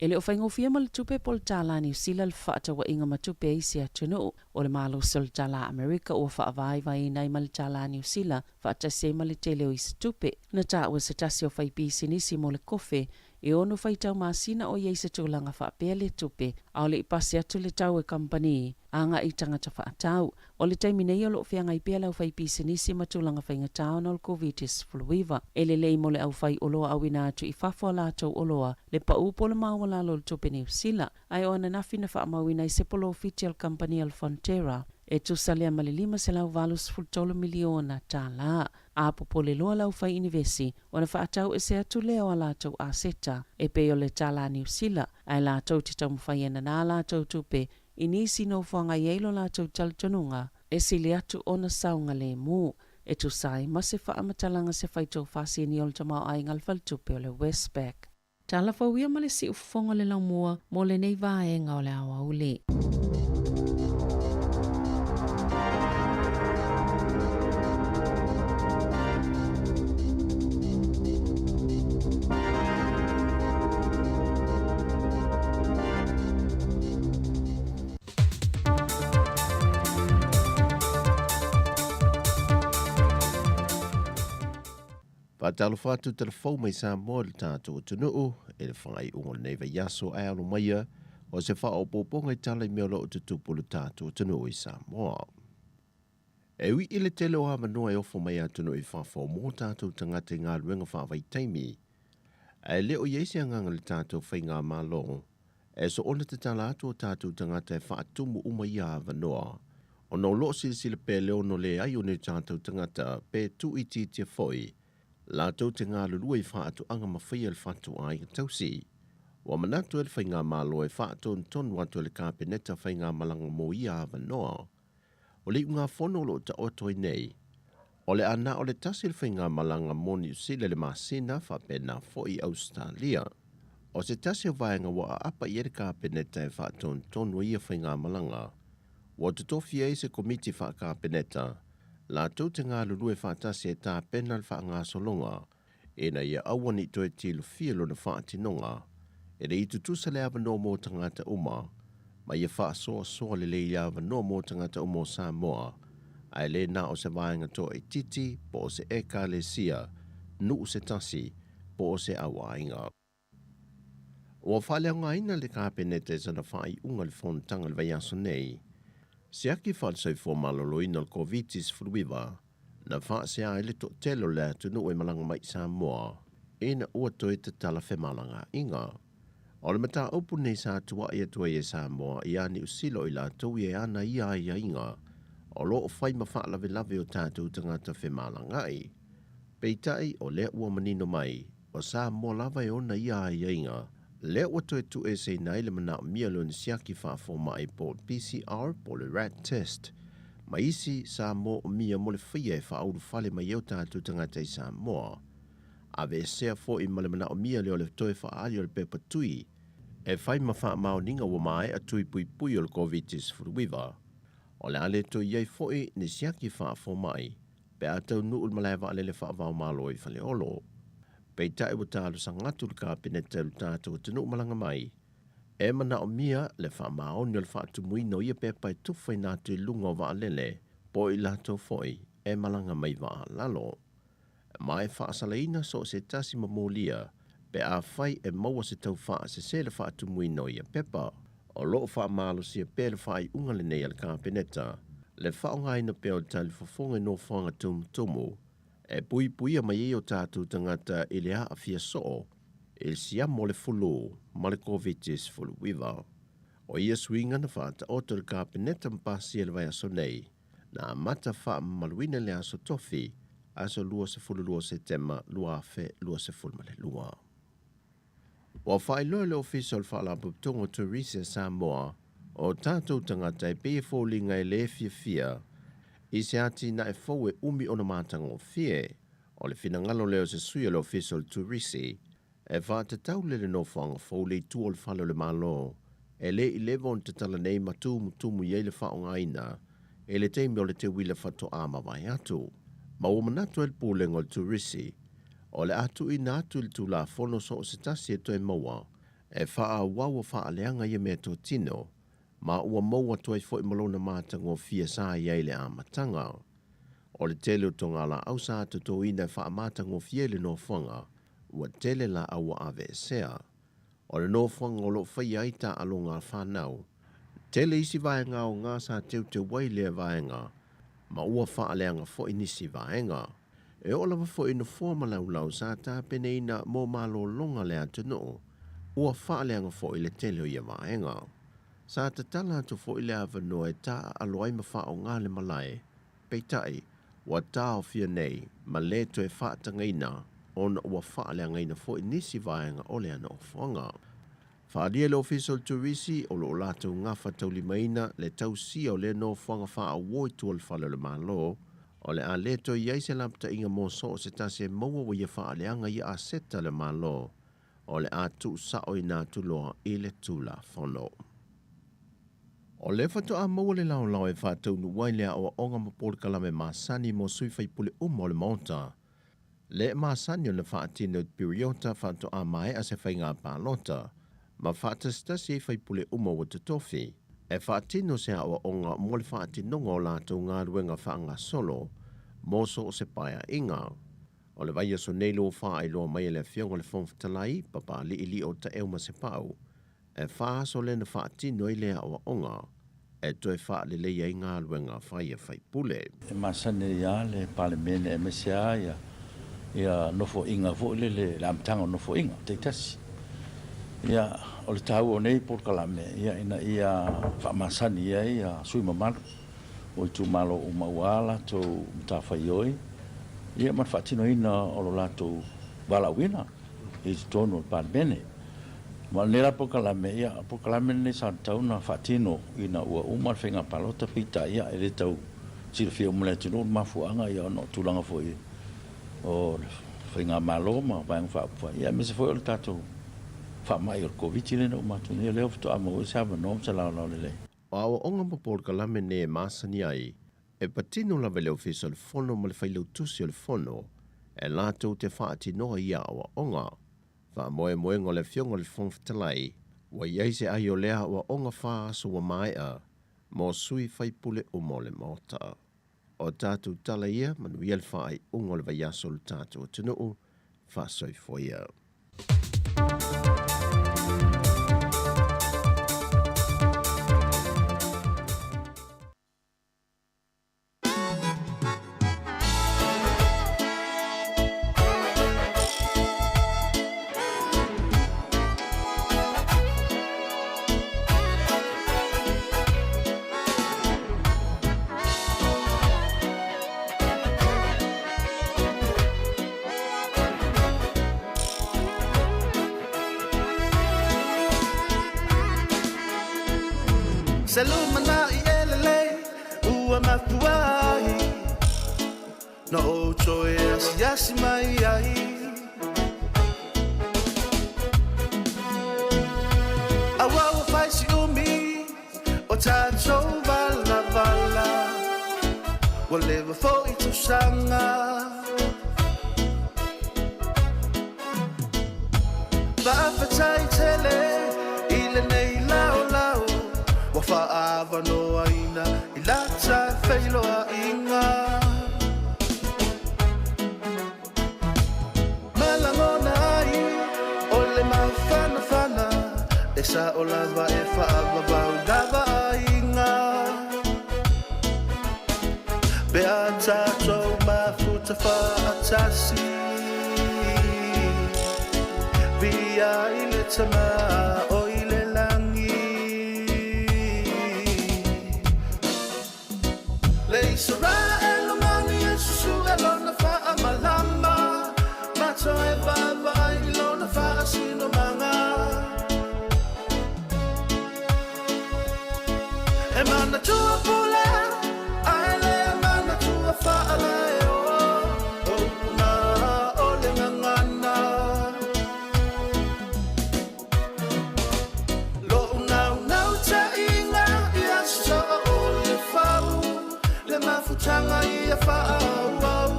E le o faigofie ma le tupe po o le tālā Niu Sila le fefaatauaiga ma tupe a isi atunuu. O le malosi o le tālā Amerika ua faavaivaiina ai ma le tālā Niu Sila faatasi ai ma le tele o isi tupe. Na taua se tasi o faipisinisi mo le kofe E ono faitau masina o i ai se tulaga faapea le tupe, a o le i pasi atu le tau e kamupani agai i tagata faatau. O le taimi nei o lo o feagai pea le aufaipisinisi ma tulaga faigata ona o le Koviti-19. E lelei mo le aufai oloa auina atu i fafo a latou oloa le pau po o le maualalo o le tupe Niu Sila, ae o ananafi na faamauina ai se polofiti a le kamupani a le Fonterra e tusa lea ma le $583 miliona tālā. A popole loa le aufai inivesi, ona faatau ese atu lea o a latou aseta, e pei o le tālā Niu Sila, ae latou te taumafai e nanā latou tupe i nisi nofoaga i ai lo latou talitonuga e sili atu ona saogalemu, e tusa ai ma se faamatalaga se faitau faasini o le tamaoaiga a le faletupe o le Westpac. Tala fou ia ma le siufofoga o le laumua mo lenei vaega o le aoauli. Faatalofa atu tala fou mai Samoa i le tatou atunuu i le faaiuga o lenei vaiaso ae alo maia o se faaopoopoga i tala i mea o lo o tutupu i le tatou atunuu i Samoa. E ui i le tele o avanoa e ofo mai atunuu i fafo mo tatou tagata i galuega faavaitaimi, ae le o i ai se agaga i le tatou faigamalo. E soona tatala atu o tātou tagata e faatumu uma ia avanoa. Ona o loo silasila pea le ono leai o ni tātou tagata pe tuuitiitia foi latou te galulue i faatoaga ma faia le fatuaiga tausi. Ua manatu ai le Faigamalo e faatonutonu atu e le Kapeneta faigamalaga mo ia avanoa. O le iugafono o loo taoto ai nei, o le a na o le tasi le faigamalaga mo Niu Sila i le masina faapena foi i Ausetalia. O se tasi o vaega ua aapa i ai le Kapeneta e faatonutonu ai ia faigamalaga, ua totofi ai se Komiti Faa-Kapeneta latou te galulue faatasi e tapena le faagasologa ina ia aua ne i toe tilofia lona faatinoga, e le i tutusa le avanoa mo tagata uma, ma ia faasoasoa lelei le avanoa mo tagata uma o Samoa, ae le na o se vaega toaitiiti po o se Ekalesia, nuu se tasi, po o se auaiga. Ua faaleaogaina le Kapeneta i sana faaiuga i le fonotaga i le vaiaso nei. Siaki faale-soifua maloloina o le Koviti-19 na faasea ai le toatele o le atunuu e malaga mai i Samoa ina ua toe tatala femalagaaiga. O le mataupu lenei sa tuai atu ai e Samoa ia Niu Sila o i latou ia e ana ia aiaiga o lo o fai ma faalavelave o tatou tagata femalagaai. Peitai, o lea ua manino mai, o Samoa lava e ona ia aiaiga, lea ua toe tuueseina ai le manaomia lea o ni siaki faafomai po o le PCR po o le rat test ma isi sa moomia mo le faia e faaulufale mai ai o tatou tagata i Samoa. Aveesea foi ma le manaomia lea o le toe faaali o le pepa tui e fai ma faamaoniga ua maea tui puipui o le Koviti-19. O le a le toe i ai foi ni siaki faafomai pe a taunuu i le malae vaalele faava-o-Malo i Faleolo. Peitai ua talosaga atu le Kapeneta i lo tatou atunuu malaga mai, e manaomia le faamaoni o le faatumuina o ia pepa e tufaina atu i luga o vaalele po o i latou foi e malaga mai vaa lalo. Ma e faasalaina so o se tasi ma molia pe afai e maua se tau faasese le faatumuina o ia pepa. O lo o faamalosia pea le faaiuga lenei a le Kapeneta, le faaaogaina pea o le talifofoga i nofoaga tumutumu e puipuia mai ai o tatou tagata i le aafia soo i le siama o le fulu ma le Koviti-19. O ia suiga na faataoto e le Kapeneta ma pasia i le vaiaso nei, na amata faamamaluina i le aso Tofi, aso 22 Setema 2022. Ua faailoa e le Ofisa o le Faalapotopotoga o Turisi a Samoa, o tatou tagata e pei e foliga e le fiafia i se atinae fou e umi ona matagofie. O le finagalo lea o se sui o le Ofisa o le Turisi e faatatau le le nofoaga fou le i tua o le Fale o le Malo e le i leva ona tatala nei ma tumutumu i ai le faaaogaina i le taimi o le teuila faatoa mavae atu. Ma ua manatu ai le Pulega o le Turisi o le a tuuina atu i le Tulafono so o se tasi e toe maua e faaauau o faaleaga ia meatotino ma ua maua atu ai foi ma lona matagofie sa i ai i le amataga. O le tele o togalaau sa totoina e faamatagofie i le nofoaga, ua tele laau ua aveesea. O le nofoaga o lo o faia ai taaloga a fanau. Tele isi vaega aoga sa teuteu ai lea vaega ma ua faaleaga foi nisi vaega. E oo lava foi i nofoa ma laulau sa tapenaina mo malologa a le atunuu, ua faaleaga foi le tele o ia vaega. Sa tatala atu foi le avanoa e taaalo ai ma faaaoga le malae, peitai, ua taofia nei ma le toe faatagaina ona ua faaleagaina foi nisi vaega o lea nofoaga. Faaalia le Ofisa o le Turisi o lo o latou gafataulimaina le tausia o lea nofoaga faaauo i tua o le Fale o le Malo, o le a le toe i ai se lapataiga mo so o se tasi e maua ua ia faaleaga ia aseta a le Malo, o le a tuusaoina atu loa i le Tulafono. O lea faatoa maua le laolao e faataunuu ai le aoaoga ma polokalame masani mo sui faipule uma o le Maota. Le masani ona faatino i le piriota faatoa maea se faiga palota ma faatasitasi ai faipule uma ua totofi e faatino se aoaoga mo le faatinoga o latou galuega faagasolo mo so o se paeaiga. O le vaiaso nei lua faailoa mai e le Afioga i le Fofoga Fetalai, Papaliilii o Taeu ma Sepau, e aso lea na faatino ai le aoaoga e toe faaleleia ai galuega fai a faipule. E masani ai lava le Palemene aemaise lava ia nofoaiga foi lele, le amataga o nofoaiga taitasi. Ia, o le taua o nei polokalame, ia, ina ia faamasani ai ia sui mamalu o itumalo uma aua latou matafaioi, ia, ma le faatinoina o lo latou valaauina i totonu o le Palemene. Ma o lenei la polokalame, ia, o le polokalame lenei sa tatau ona faatino ina ua uma le faiga palota, peitai, ia, e le tau silafia uma e le atunuu le mafuaaga, ia, ona o tulaga foi o le Faigamalo ma Vaega Faaupufai, ia aemaise foi o le tatou faamai o le Koviti lea na uma atu nei, o lea faatoa maua ai se avanoa ma se laolao lelei. O aoaoga ma polokalame nei e masani ai, e patino lava i le Ofisa o le Fono ma le Failautusi o le Fono e latou te faatinoa ia aoaoga. Faamoemoega o le Afioga i le Fofoga Fetalai, ua i ai se ai o lea aoaoga faa-aso ua maea mo sui faipule uma o le Maota. O tatou tala ia, manuia le faaiuga o le vaiaso o le tatou atunuu, faasoifua ia. Se lumanai e lelei ua mafua ai Na ou toe asiasi mai ai Aua ua fai si umi o tatou valavala Ua leva foi tausaga Faafetai tele i lenei laolao Ua faaavanoaina i la ta feiloaiga Ma lagona ai o le mafanafana E sao lava e faavavau lava aiga Pe a tatou mafuta faatasi Viia i le Tama o i le lagi Le Isaraelu mani e susue lona faamalama Ma toe vaavaai i lona faasinomaga E manatua pule ae le manatua faalaeo O upu na o le gagana Lo'u naunautaiga ia soo o le fau Le mafutaga ia faaauau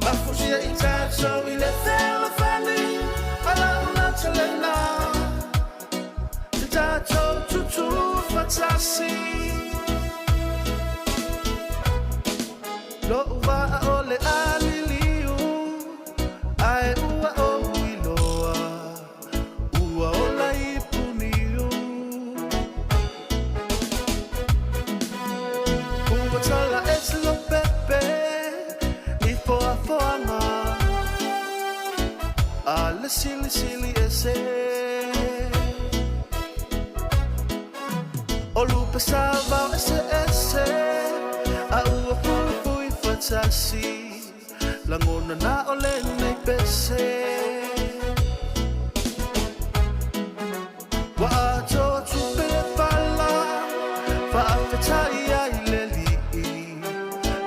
Mafusia i tatou i le fealofani A lau lautalena Te tatou tutū faatasi Lo'u vaa o le a liliu Ae ua ou iloa Ua ola i Puniu Ua tala ese Lopepe i foafoaga A le silisili ese O lupe sa vao eseese A ua fuifui faatasi Lagona na o lenei pese Ua atoa tupe le pala Faafetai ai le Alii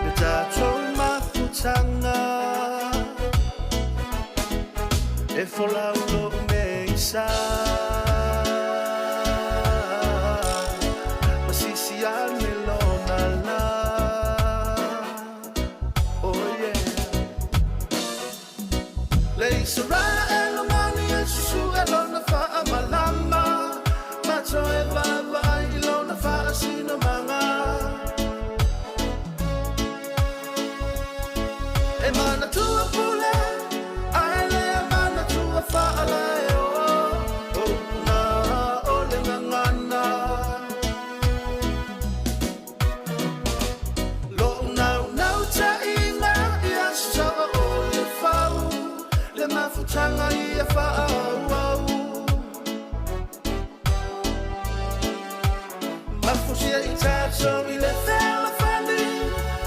Le tatou mafutaga E folau lou meisa Ma sisi ane lona la Oh yeah Le Isaraelu mani e susue lona faamalama Ma toe vaavaai i lona faasinomaga E manatua pule ae le manatua faalaeo O upu na o le gagana Lo'u naunautaiga ia soo o le fau mafutanga ia fa'aauau Mafusia i tatou i le fealofani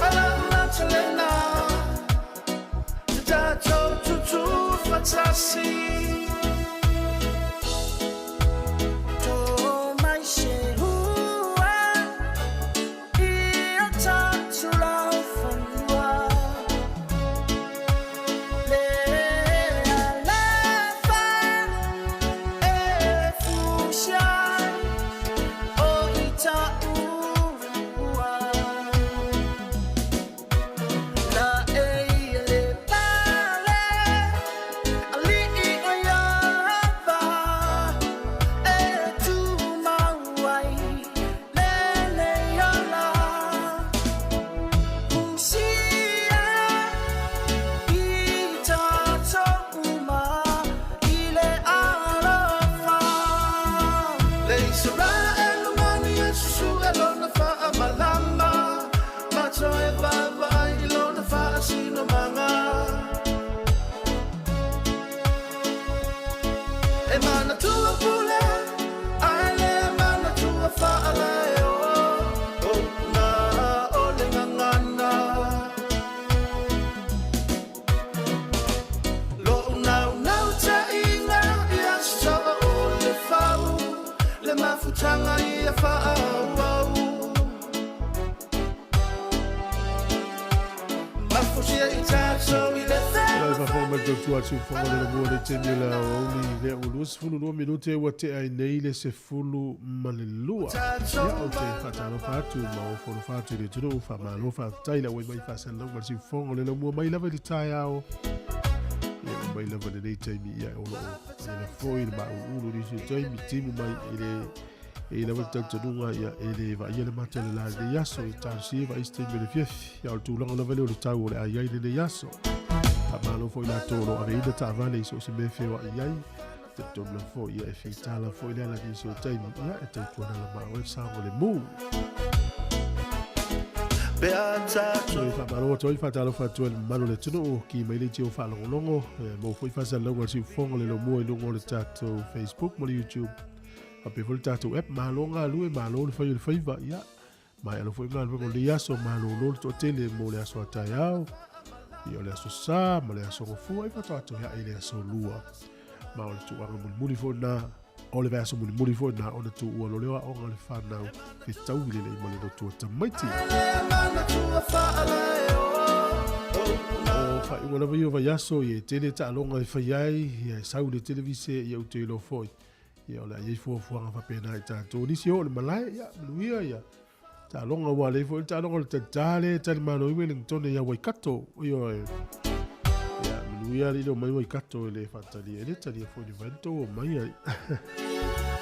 Alaulata lena Te tatou tutu fatasi 22 minute ua tea ai nei le 12. Ia, ou te faatalofa atu ma o folofa atu i le atunuu, faamalo faafetai le auai mai faasalalauga le siufofoga o le laumua mai lava i le taeao. Ia, o mai lava lenei taimi, ia, o loo lela foi le maʻuluʻulu i nisi o taimi, timu mai i le e lava le talitonuga, ia, e le vaaia le mata i le la lenei aso, i talosia vaai se taimi o le fiafi. Ia, o le tulaga lava lea o le tau o le a i ai lenei aso. Faamalo foi latou o loo aveina taavale i so o se mea e feoai ai. Talitonu lava foi, ia, e fitala foi le ala nisi o taimi, ia, e tautuana la mao e saoga le mu. Oi faamalo atu ai, faatalofa atu ai le mamalu o le atunuu ki mai le tio faalogologo, mo foi faasalalauga o le siufofoga le lomua i luga o le tatou Facebook ma le YouTube. Faapea foi le tatou app, malo galue, malo le fai o le faiva, ia. Mai alo foi galuega o lenei aso, malolo le toatele mo le aso a taeao, ia o le aso sa ma le aso gafua, e faatoa toe ae i le aso lua. Ma o le tulaga mulimuli foi na, o le vaiaso mulimuli foi na, ona tuua loa lea o aoga a le fanau fetaui lelei ma le lotu o tamaiti. O faaiuga lava ia o vaiaso, ia e tele taaloga e fai ai, ia e sau i le televise, ia ou te iloa foi. Ia o le a i ai fuafuaga faapena i tatou. Nisi o le malae, ia, manuia, ia, taaloga ua lei foi le taaloga o le talitā le talimalo i Wellington ia Waikato. Ioe. Ia, manuia le mai Waikato e le faatalia, e le talia foi ni vai le tou o mai ai.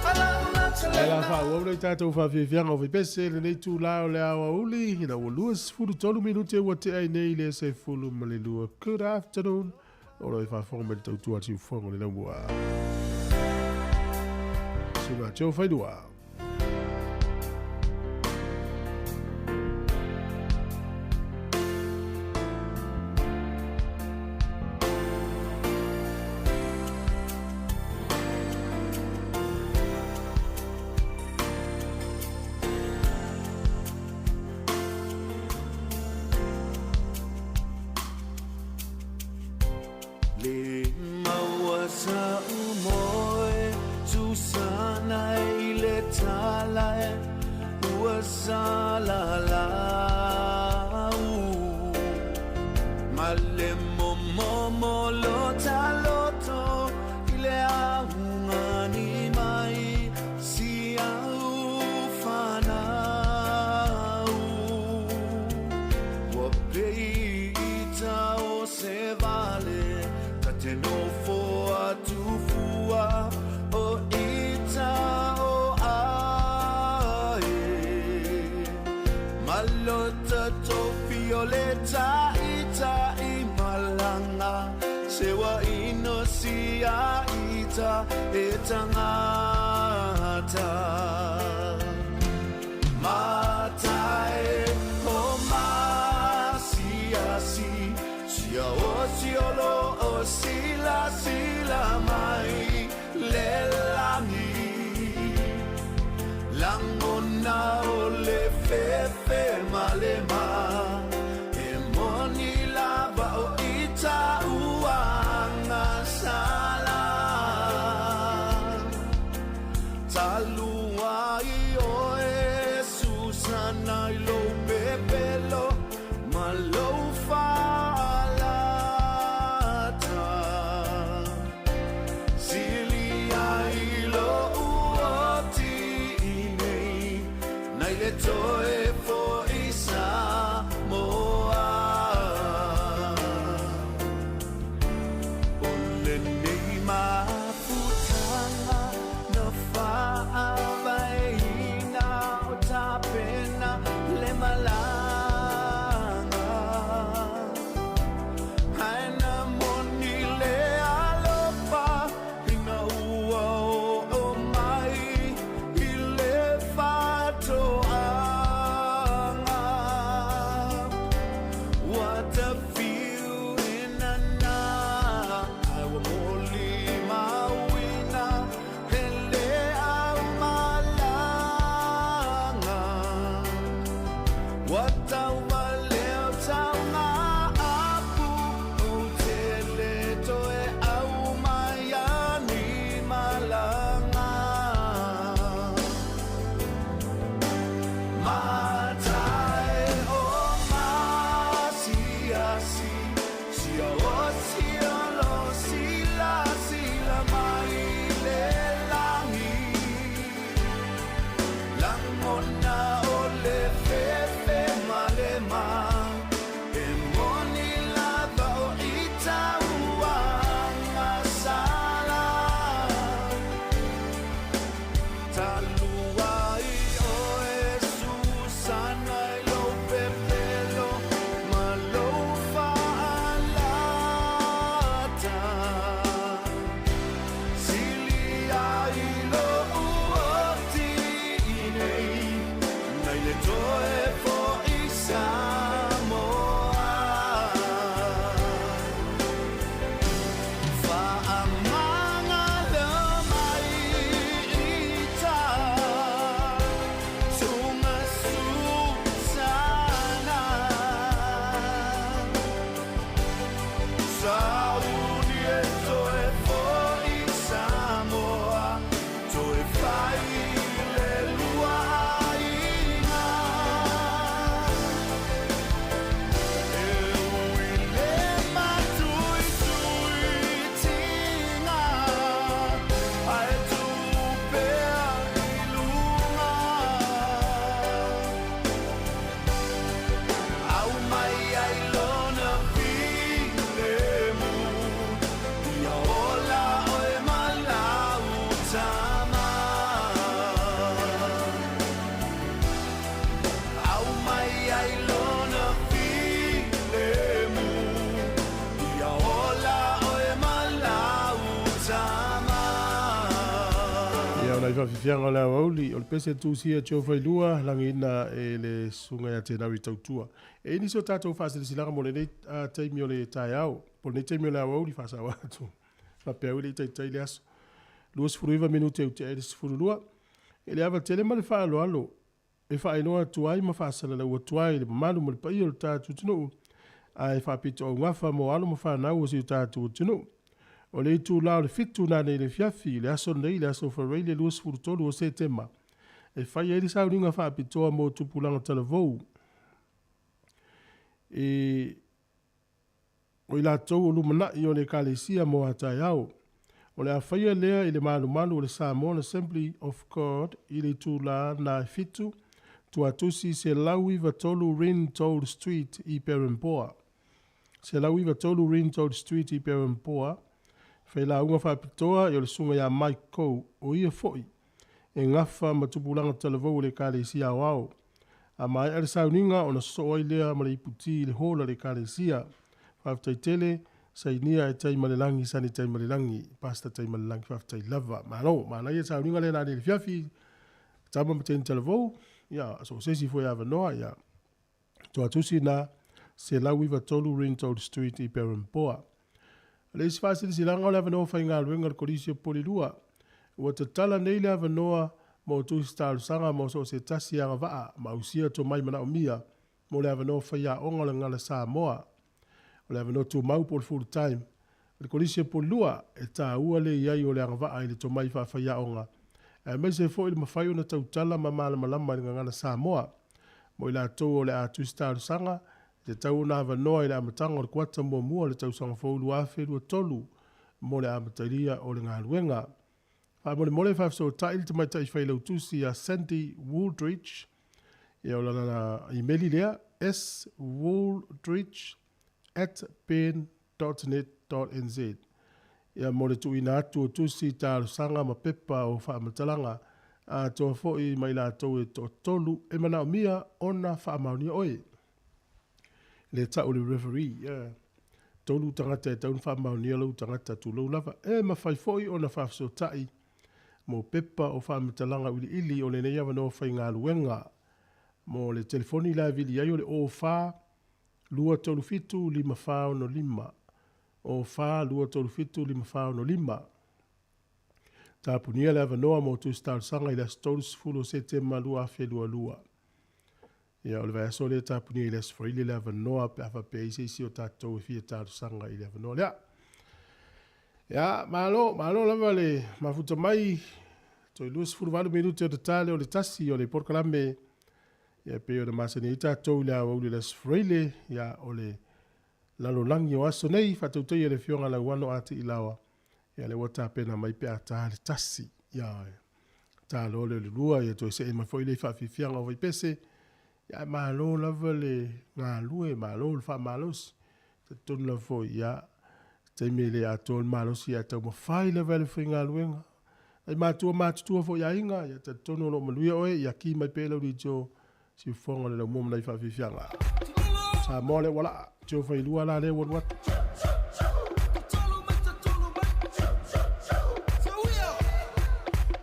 Ae la faaauau nei tatou faafiafiaga o faipese lenei itulā o le aoauli, ina ua 23 minute ua tea ai nei le 12. Good afternoon. O lo e faafofoga mai le tautua a le siufofoga o le laumua. Susuga Joe Failua. Le maua sa umoe Susana i le tala e ua salalau Ma le momomo lo taloto i le augani mai si au fanau Ua peita o se vale ta te nofo atu fua o ita o ae Malota tofi o le taita i malanga Sewa ino si a ita e tangata Matai o masiasi Sia o si o lo o si la si siolo sila sila mai le lagi Lagona o le fefe ma le ma E moni lava o i tauaga sala Talu ai oe Susana i lou pepelo ma lou faalata Sili ai lou oti nei nai le toe fo'i Samoa Faamagalo mai ita Suga Susana Sauni e toe fo'i Samoa Toe fai le lua aiga E ui le matuituitiga Ae tuu pea i luga Aumai ai lona filemu Ia ola oe ma lau tama Aumai ai lona filemu Ia ola oe ma lau tama Ia, o nai faafiafiaga o le aoauli, o le pese tusia e Joe Failua, lagiina e le Susuga ia Tenawi Tautua. E i ai nisi o tatou faasilasilaga mo lenei taimi o le taeao, po o lenei taimi o le aoauli, faasao atu, faapea au e le i taitai le aso. 29 minute ua tea ai le 12. I le ava tele ma le faaaloalo e faailoa atu ai ma faasalalau atu ai i le mamalu ma le paia o le tatou atunuu, ae faapitoaugafa mo alo ma fanau o si o tatou atunuu. O le itula o le 7 nanei i le afiafi i le aso lenei, le aso Faraile 23 o Setema, e fai ai le sauniga faapitoa mo tupulaga talavou i o i latou o lumanai o le Ekalesia mo a taeao. O le a faia lea i le malumalu o le Samoan Assembly of God i le itula na e 7, Tuatusi 193 Rintoul Street i Perempoa. 193 Rintoul Street i Perempoa, Failauga faapitoa i o le Susuga ia Mike Kou, o ia foi e gafa ma tupulaga talavou o le Ekalesia Aoao. A maea le sauniga ona sosoo ai lea ma le iputi i le hall a le Ekalesia. Faafetai tele, sainia e Taimalelagi Sani Taimalelagi, Pastor Taimalelagi, faafetai lava. Malo, manaia le sauniga lea nanei i le afiafi, tama ma teine talavou, ia, so o se isi foi avanoa, ia, Tuatusi na 193 Rintoul Street i Perempoa. O le isi faasilasilaga o le avanoa faigaluega o le Kolisi o Porirua, ua tatala nei le avanoa mo tusi talosaga mo so o se tasi e agavaa ma ausia tomai manaomia mo le avanoa faiaoga o le Gagana Samoa. O le avanoa tumau po o le full time o le Kolisi o Porirua, e taua le i ai o le agavaa i le tomai faafaiaoga aemaise foi le mafai ona tautala ma malamalama i le Gagana Samoa. Mo i latou o le a tusi talosaga, e tatau ona avanoa i le amataga o le kuata muamua o le tausaga fou 2023 mo le amatalia o le galuega. Faamolemole faafesootai le tamaitai failautusi ia Sandy Wooldridge, ia o lana imeli lea, swooldridge@pen.net.nz, ia mo le tuuina atu o tusi talosaga ma pepa o faamatalaga atoa foi ma i latou e toatolu e manaomia ona faamaonia oe. Le tau le referee, yeah. Tolu tagata e tatau ona faamaonia lou tagata tulou lava. E mafai foi ona faafesootai mo pepa o faamatalaga iliili o lenei avanoa faigaluega. Mo le telefoni la e vili ai o le 04 237 5465. 04 237 5465. Tapunia le avanoa mo tusi talosaga i le aso 30 o Setema 2022. Ia, o le vaiaso lea tapunia i le aso Faraile le avanoa pe a faapea i se isi o tatou e fia talosaga i le avanoa lea. Ia, malo, malo lava le mafuta mai. Toe 28 minute o tatale o le tasi o le polokalame. Ia, pei ona masani ai tatou i le aoauli o le aso Faraile, ia, o le lalolagi o aso nei, faatautaia le Afioga Lauano a Tiilaoa, ia lea ua tapena mai pe a ta le 1. Ia ta loa lea o le 2, ia toe see mai foi lea i faafiafiaga o Vaipese. Ia ae malo lava le galue, malo le faamalosi. Talitonu lava foi, ia, taimi e le atoa le malosi, ae taumafai lava e le faigaluega. Ai matua matutua foi aiga, ia talitonu o lo o manuia oe, ia ki mai pea lau leitio siufofoga o le laumua ma nai faafiafiaga. Samoa le ualaa, tio failua la lea ua alu atu.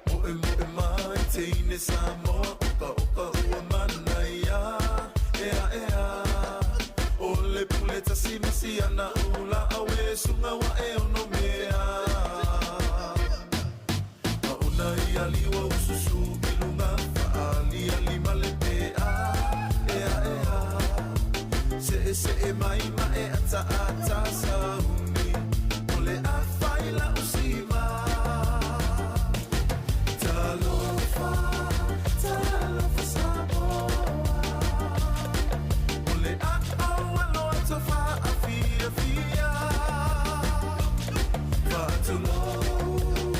Moe moe mai teine Samoa oka oka ua manaia ea ea o le pule tasi masiana ula awe sunga wa e ono mea ma ona ia liwa ususu ilunga faali ali male pea ea ea se se e mai ma e ata ata sauni o le afai la usima. Talofa, talofa Samoa. O le a'au alo atofa afiafia. Faatulou,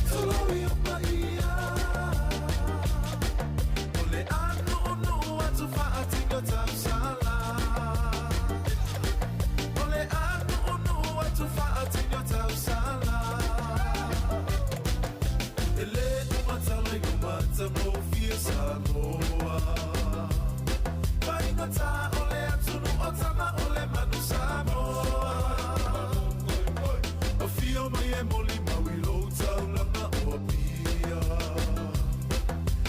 tulou i o paia. O le anu'unu'u atu faatino tausala. O le anu'unu'u atu faatino tausala. E le umatala i umata mo fia Samoa. Faigata o le atunu o tama o le manu Samoa. O fio mai e moli mau i lou taulaga o Apia.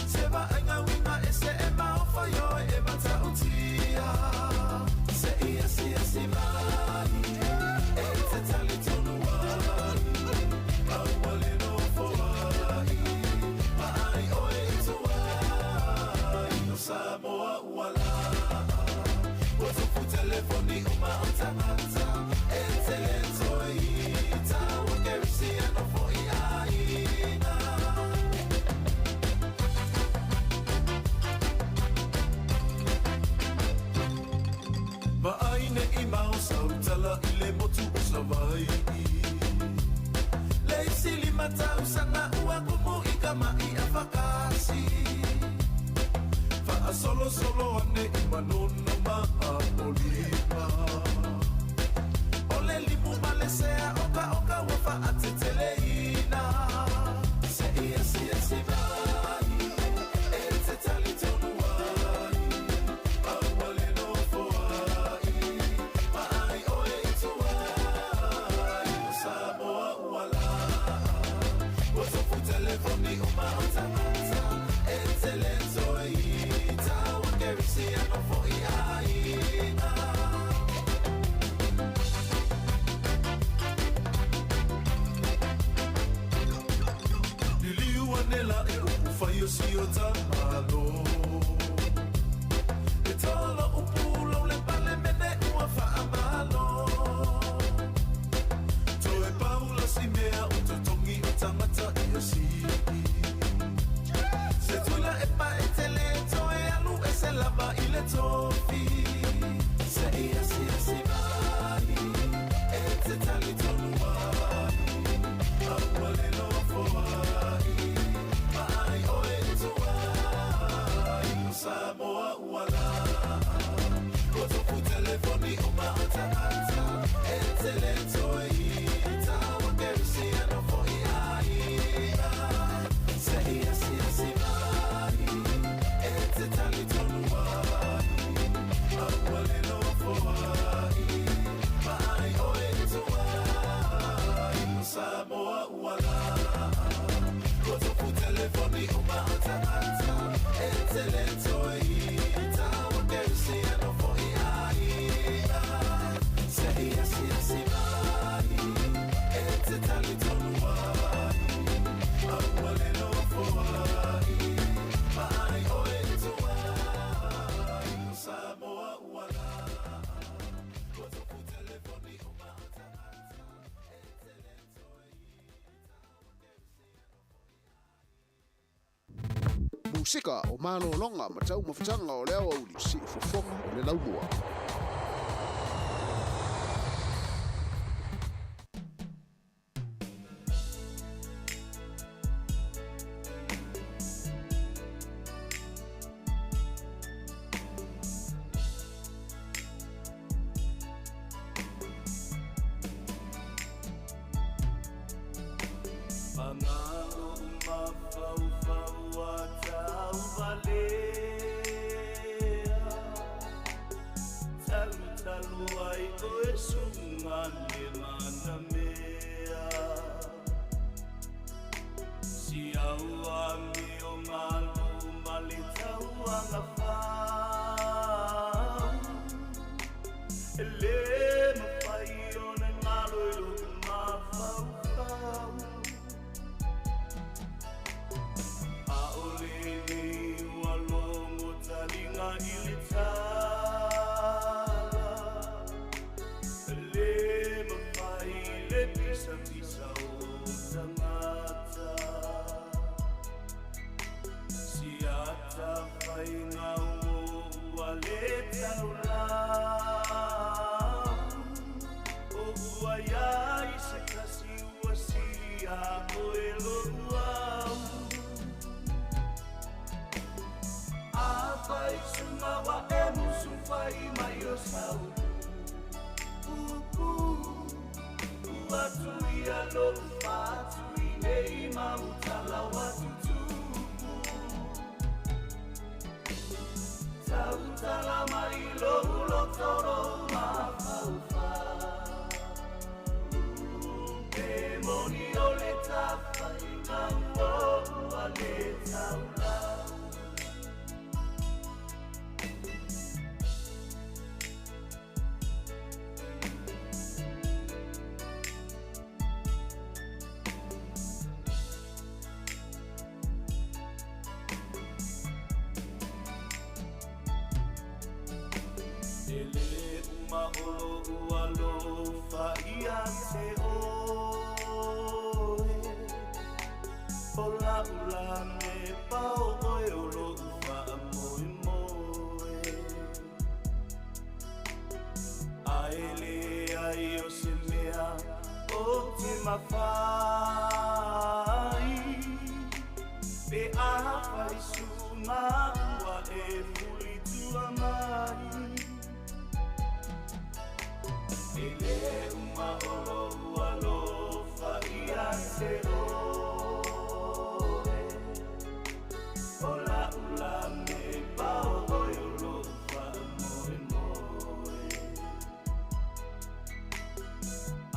Se vaaiga uiga e se e maofa ioe e matautia. Se ia siasi mai, e te talitonu ai. Aua le nofo ai, maai oe i tuai. O Samoa ua laa, ua tofu telefoni uma o tagata. E te le toe ita, ua kerisiano foi aiga. Maai ne i mau sautala i le motu o Savaii. Le isi lima tausaga ua kumu i ka mai a whakasi. Faasolosolo ane i manono ma apolima. O le limu ma le sea oka oka ua faateteleina. Se ia siasi mai, e te talitonu ai. Aua le nofo ai, maai oe i tuai. O Samoa ua laa, ua tofu telefoni uma o tagata. E te le toe ita, ua kerisiano foi aiga. Liliu ane la e upu fai o si o tamalo. E tolo upu lau le pale mene ua faamalo. Toe paula si mea o totongi o tangata i a sii. Se tuila e pa e tele toe alu e se lava i le tofi. Se ia siasi mai, e te talitonu ai. Aua le nofo ai, maai oe i tuai. O Samoa ua laa, ua tofu telefoni uma o tagata. E te le toe ita, ua kerisiano foi aiga. Se ia siasi mai, e te talitonu ai. Aua le nofo ai, maai oe i tuai. O Samoa ua laa, ua tofu telefoni uma o tagata. E te le toe ita, ua kerisiano foi aiga. Se ia siasi mai, e te talitonu ai. Aua le nofo ai, maai oe i tuai. O Samoa ua laa, ua tofu telefoni uma o tagata. E te le toe ita, Musika o malolonga ma tau mafutaga o le aoauli siufofoga o le laumua. Ua ngalo mafaufau a tauvalea Talutalu ai oe suga le manamea Si au ami o ngalu ma le tauaga fau E le mafai ona ngalo i lo'u mafaufau A'ole nei ua logo taliga i le tala E le mafai le pisapisa o tagata Siata faiga o ua le taulau O ua iai se kasi ua silia oe lo'u au Afai suga ua e musufai mai o sau Upu Ua tuia lo'u fatu i nei mautala ua tutupu Tautala mai lo'u loto mafaufau Pe moni o le tafaiga ua ua le taulau E le uma o lo'u alofa ia te oe O la'u lame pao oe o lo'u fa'amoemoe Ae leai o se mea o te mafai Pe afai suga ua e fulitua mai E le uma o lo'u alofa ia te oe O la'u lame pao oe o lo'u fa'amoemoe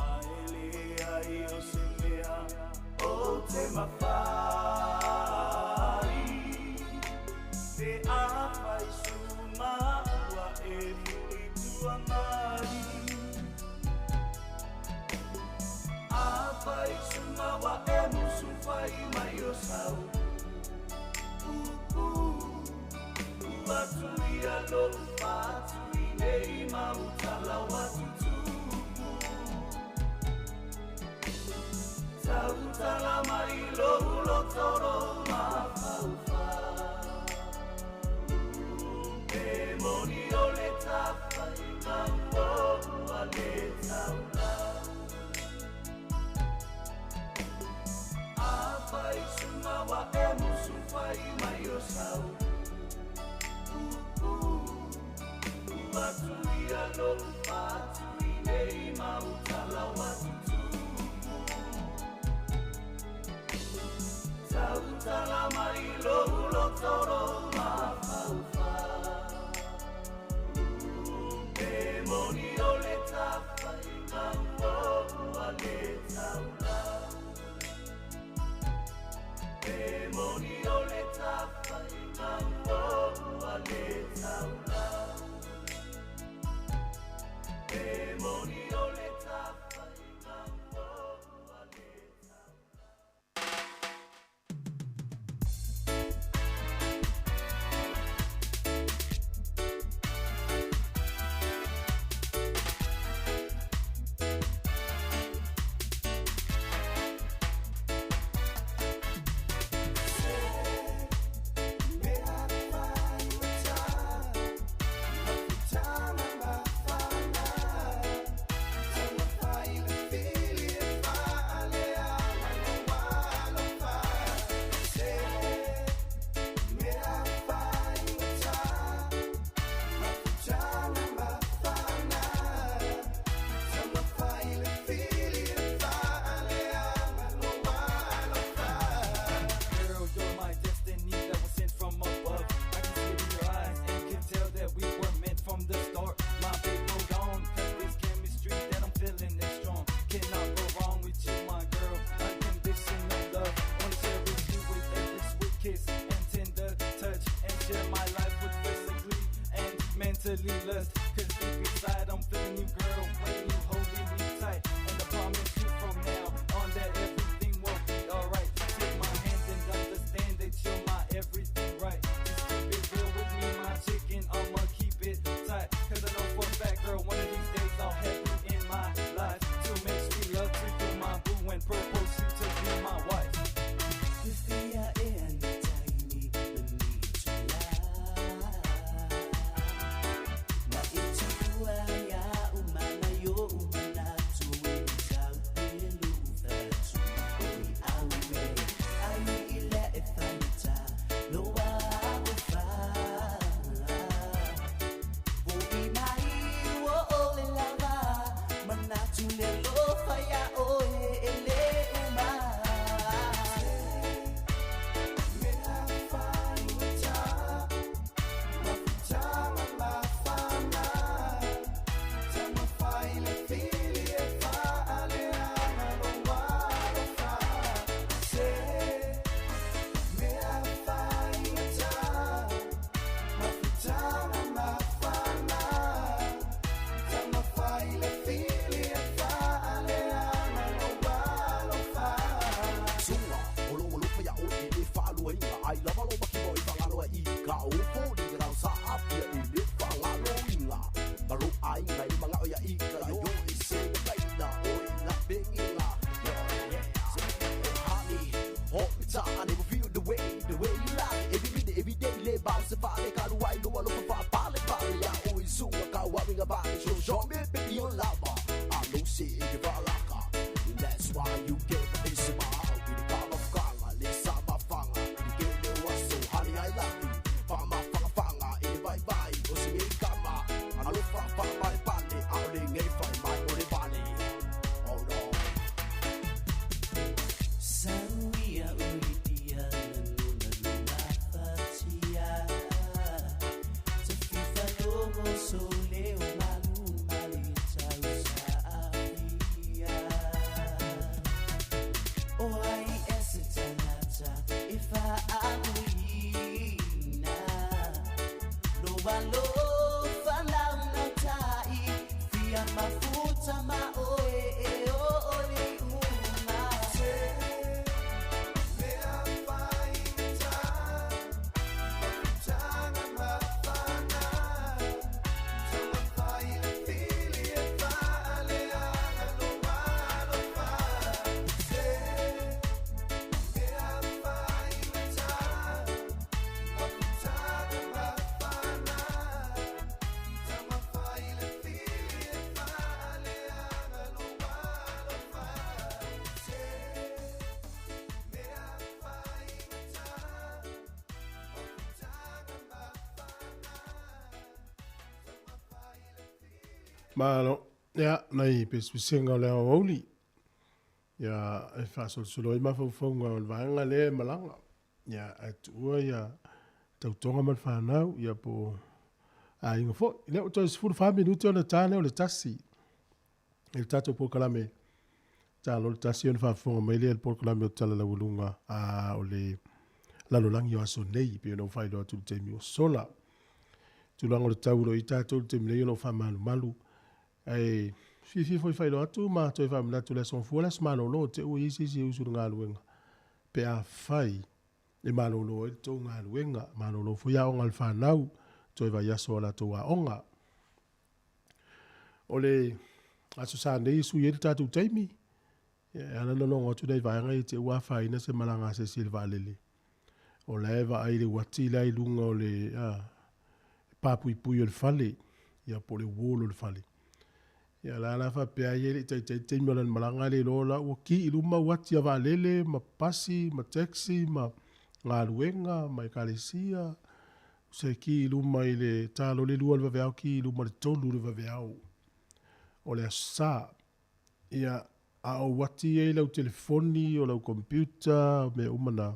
Ae leai o se mea o te mafai Pe afai suga ua e fulitua mai Afai suga ua e musufai mai o sau Upu Ua tuia lo'u fatu i nei mautala ua tutupu Tautala mai lo'u loto mafaufau Pe moni o le tafaiga ua ua le taulau Afai suga ua e musufai mai o sau Upu Ua tuia lo'u fatu i nei mautala ua tutupu Tautala mai lo'u loto mafaufau Pe moni o le tafaiga ua ua le taulau Pe moni o le tafaiga ua ua le taulau Pe moni o le tafaiga ua ua le taulau mentally lust. Cause deep inside I'm feeling you, girl, when you holding me tight. And I promise you from now on that everything will be alright. Take my hand and understand that you're my everything, right? Just keep it real with me, my chicken, I'ma keep it tight. Cause I know for a fact, girl, one of these days I'll have you in my life. To make sweet love to you, my boo, and propose you to be my wife. Malo, ia, nai pesipesega o le aoauli. Ia, e faasolosolo ai mafaufauga o le vaega lea e malaga. Ia, ae tuua ia tautoga ma le fanau, ia po aiga foi. Lea ua toe 14 minute ona ta lea o le 1. I le tatou polokalame, ta loa le 1 ona faafofoga mai lea i le polokalame o Tala Laualuga a o le lalolagi o aso nei, pei ona ou faailoa atu i le taimi ua sola. Tulaga o le tau o lo o i ai tatou i le taimi nei o lo o faamalumalu. Ae fiafia foi e faailoa atu ma toe faamanatu i le aso Gafua, le aso malolo, te ua i ai se isi e usu i le galuega pe afai e malolo ai le tou galuega, malolo foi aoga a le fanau, toe vaiaso o latou aoga. O le aso sa nei e sui ai le tatou taimi, e ala ona logo atu nai vaega ia te ua afaina se malaga a se isi i le vaalele. O la e vaai le uati la i luga o le papuipui o le fale, ia po o le wall o le fale. Ia la la faapea ai e le i taitai le taimi o lana malaga le iloa la ua ki i luma uati a vaalele ma pasi ma taxi ma galuega ma ekalesia. Se ki i luma i le talo le 2 o le vaveao ki i luma le 3 o le vaveao o le aso Sa. Ia, a o uati ai lau telefoni, o lau computer, mea uma na,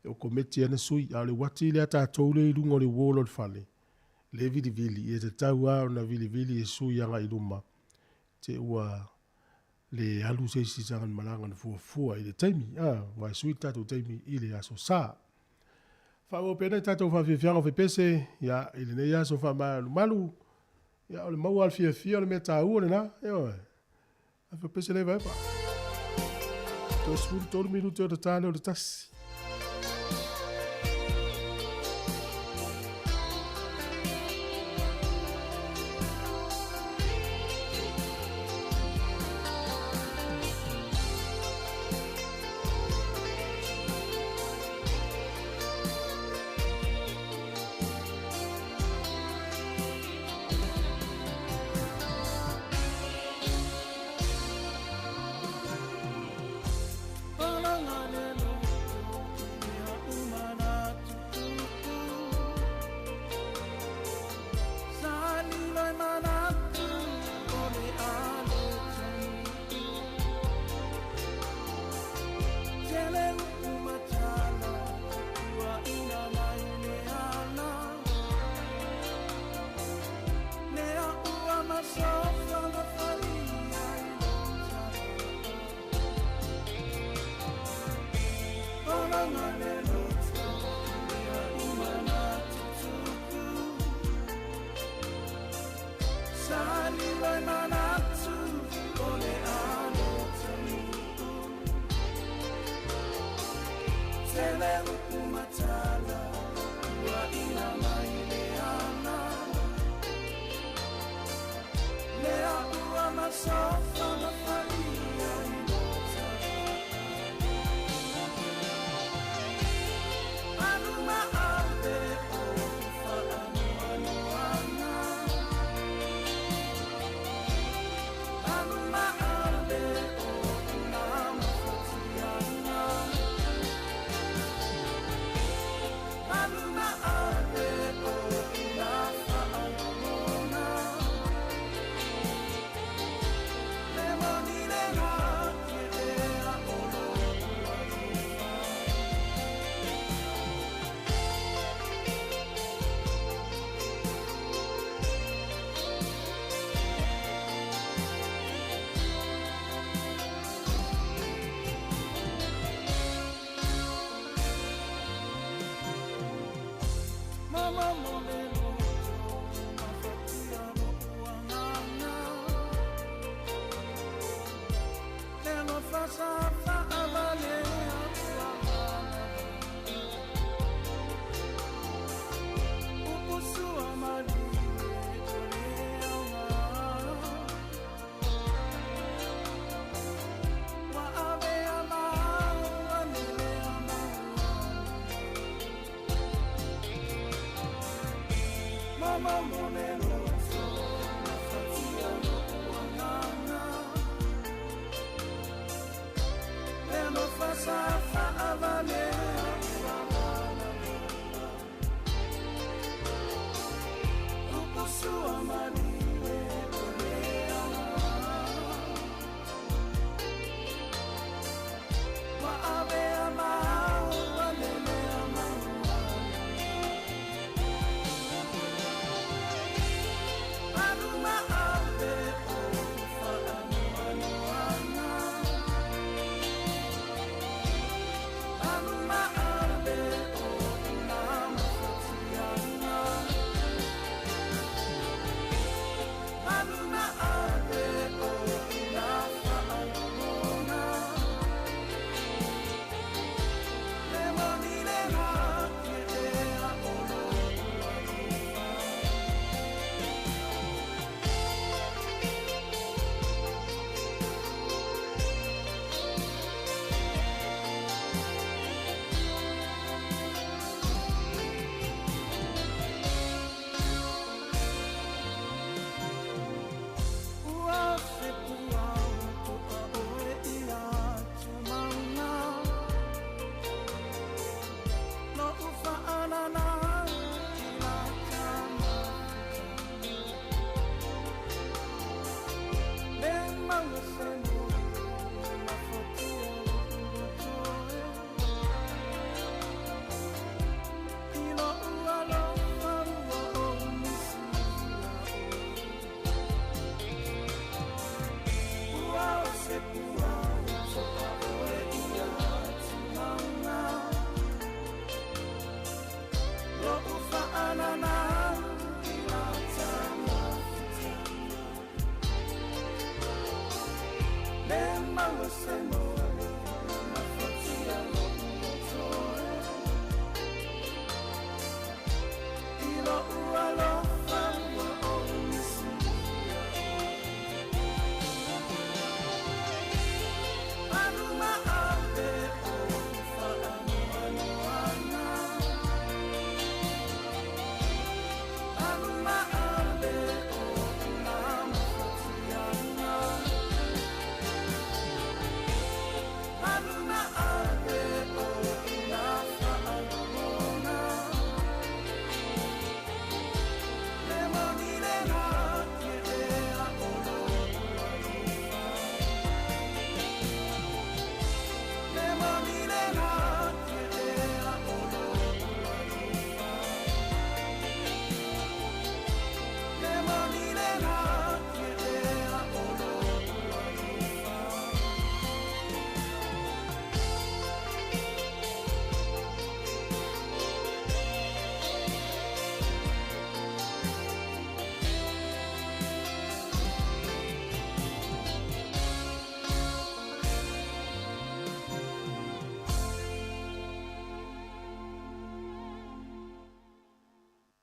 e okometi ana sui. A o le uati lea tatou lea i luga o le wall o le fale, le vilivili, ia tatau lava ona vilivili e sui agai i luma, te ua le alu se isi saga malaga na fuafua i le taimi, a, aua e sui le tatou taimi i le aso Sa. Faaauau pea nai tatou faafiafiaga o fepese, ia, i lenei aso faamalumalu, ia, o le maua lava o le fiafia o le mea taua lena, ioe. Ae fepese leva epa. Toe 13 minute o ta lea o le tasi.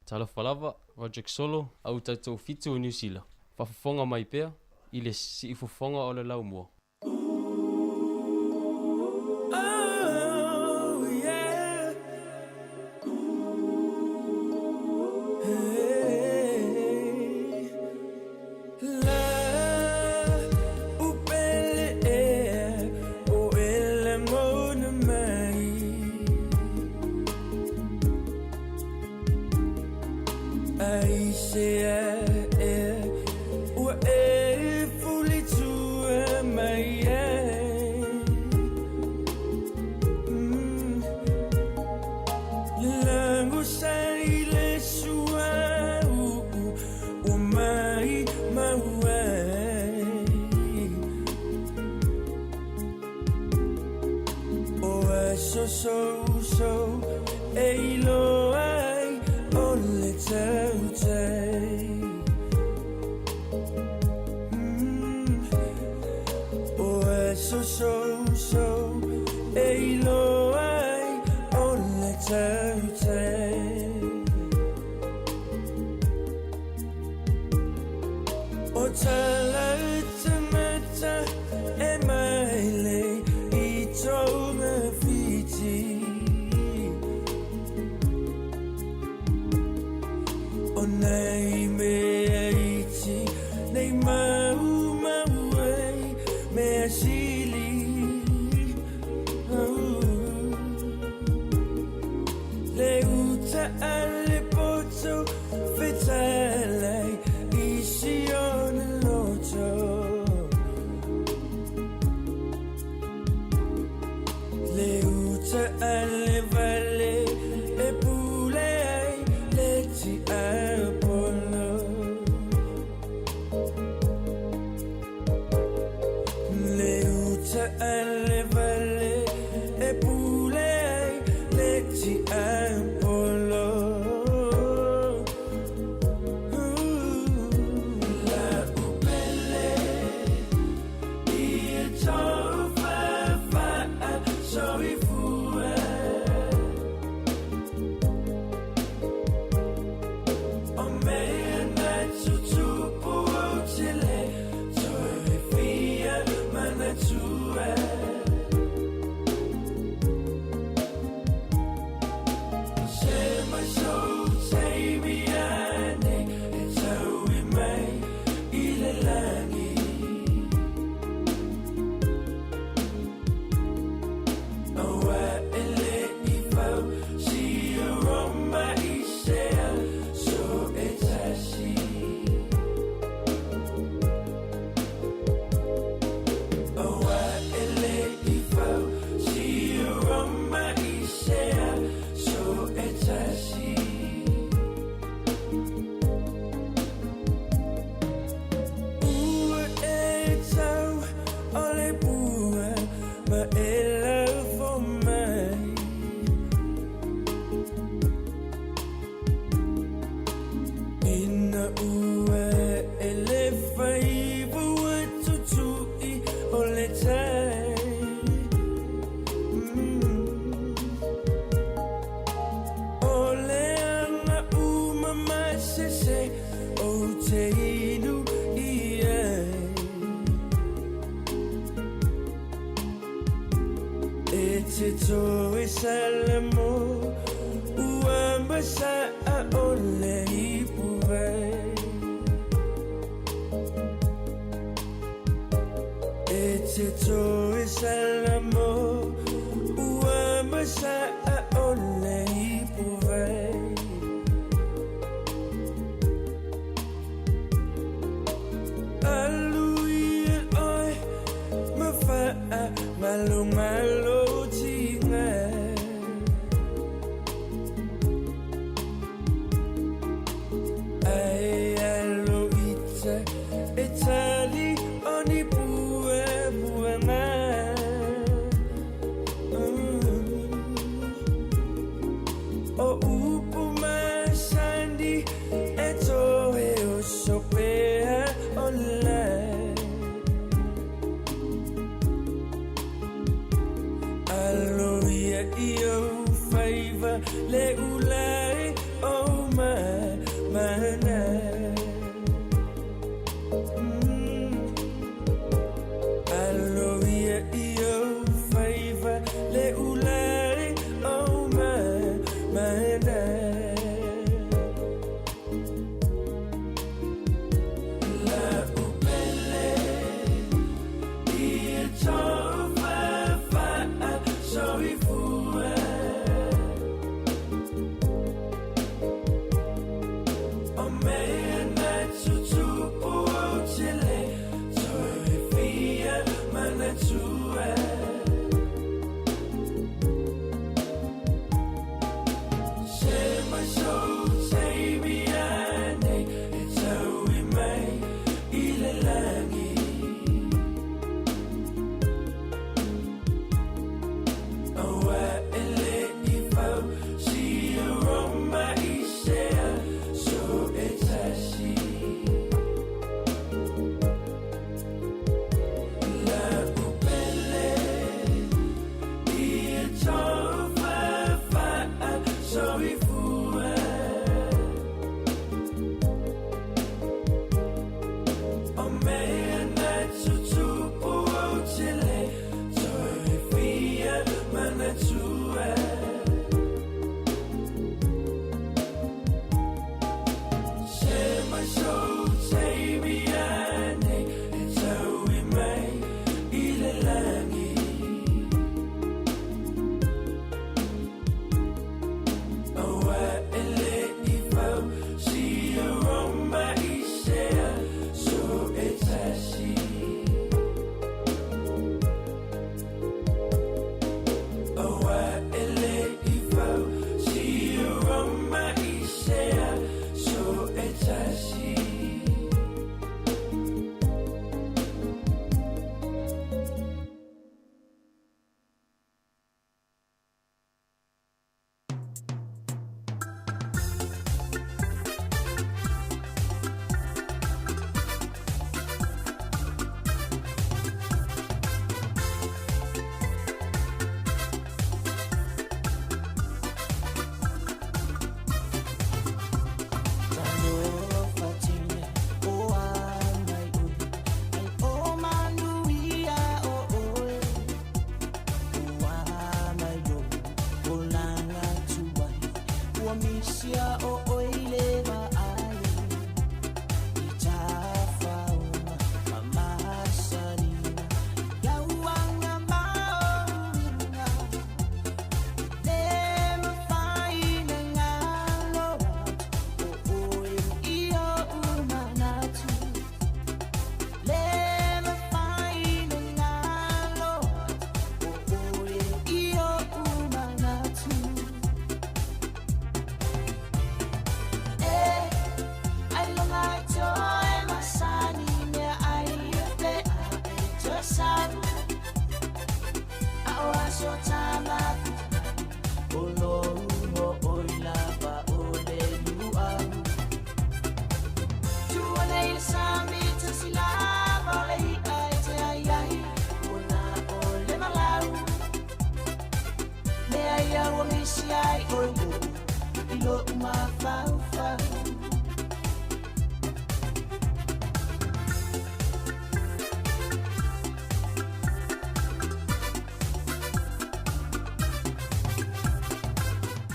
Talofa lava, Roderick Solo, au tatou fitu o Niu Sila. Faafofoga mai pea i le siufofoga o le laumua. Alo ia i ou faiva le ulai o mai.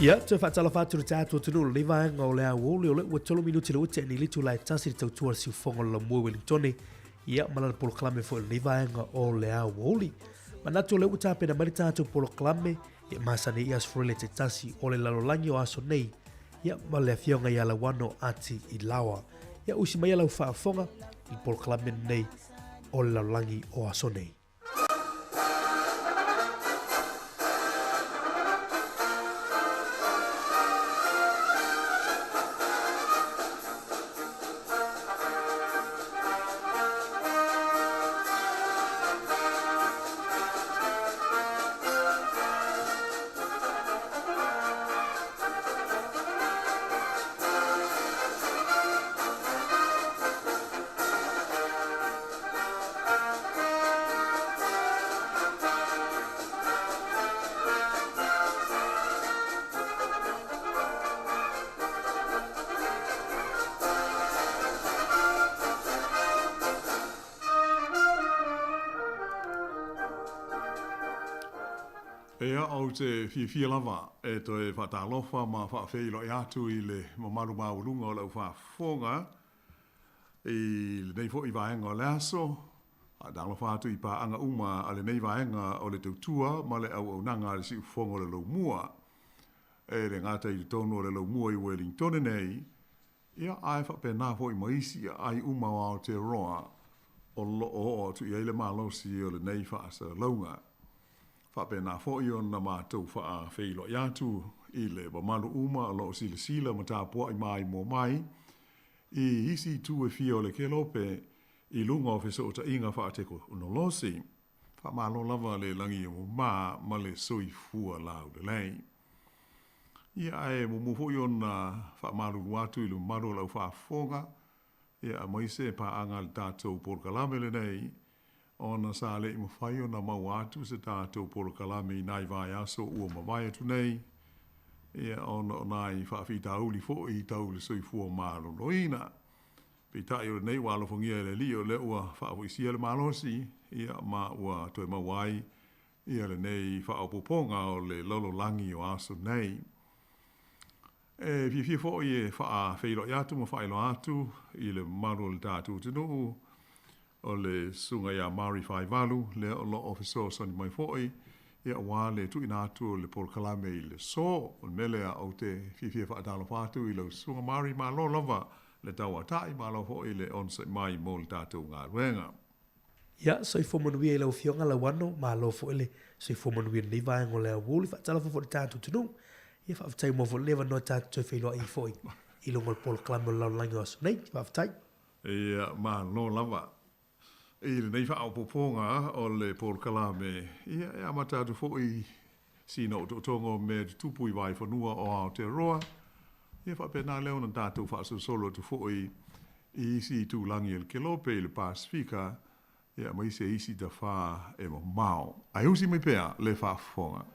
Ia, toe faatalofa atu i le tatou atunuu i lenei vaega o le aoauli o lea ua tolu minute le ua tea nei le itula e tasi i le tautua a le siufofoga o le laumua i Wellingtone, ia ma lana polokalame foi o lenei vaega o le aoauli. Manatu o lea ua tapena mai le tatou polokalame e masani ai i Aso Faraile taitasi o le lalolagi o aso nei, ia ma le afioga ia Lauano Ati Ilaoa. Ia usi maia lau faafofoga i le polokalame lenei o le lalolagi o aso nei. Ea, ou te fiafia lava e toe faatalofa ma faafeiloai atu i le mamalu maualuga o lau faafofoga i lenei foi vaega o le aso. Faatalofa atu i paaga uma a lenei vaega o le tautua ma le auaunaga a le Siufofoga o le Laumua. E le gata i totonu o le Laumua i Uelintone nei, ia ae faapena foi ma isi aai uma o Aotearoa o lo o oo atu i ai le malosi o lenei faasalalauga. Faapena foi ona matou faafeiloai atu i le mamalu uma o lo o silasila ma tapuai maimoa mai i isi itu e fia o le kelope i luga o fesootaiga faatekonolosi. Faamalo lava le lagi e mama ma le soifua laulelei. Ia ae muamua foi ona faamalulu atu i le mamalu o lau faafofoga, ia aemaise paaga a le tatou polokalame lenei, ona sa le i mafai ona maua atu se tatou polokalame i nai vaiaso ua mavae atu nei, ia ona o nai faafitauli foi tau le soifua maloloina. Peitai o lenei ua alofagia e le Alii o lea ua faafoisia le malosi, ia ma ua toe maua ai ia lenei faaopoopoga o le lalolagi o aso nei. E fiafia foi e faafeiloai atu ma faailoa atu i le mamalu o le tatou atunuu o le Susuga ia Mari Faivalu, lea o lo o fesoasoani mai foi ia aua le tuuina atu o le polokalame i le aso. O le mea lea ou te fiafia e faatalofa atu i lau Susuga Mari, malo lava le tauatai, malo foi le onosai mai mo le tatou galuega. Ia, soifua manuia i lau Afioga Lauano, malo foi le soifua manuia i lenei vaega o le aoauli. Faatalofa foi i le tatou atunuu. Ia, faafetai mo foi lenei avanoa tatou toe feiloai ai foi i luga o le polokalame o le lalolagi o aso nei. Faafetai. Ia, malo lava i lenei faaopoopoga o le polokalame. Ia, e amata atu foi sina otootoga o mea tutupu i Vaefanua o Aotearoa, ia faapena lea ona tatou faasolosolo atu foi i isi itulagi o le Kelope i le Pasefika, ia aemaise isi tafā e mamao. Ae usi mai pea le faafofoga.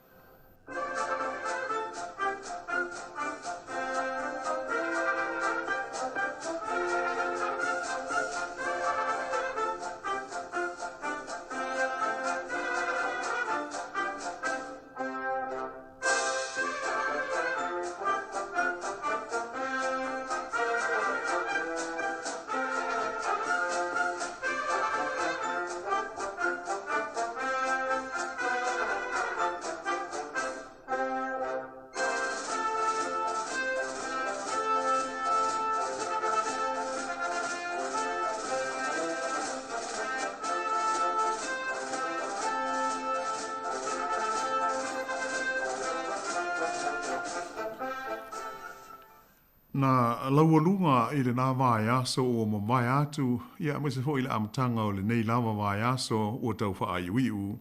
Na laualuga i lenā vaiaso ua mavae atu, ia aemaise foi i le amataga o lenei lava vaiaso ua tau faaiuiu,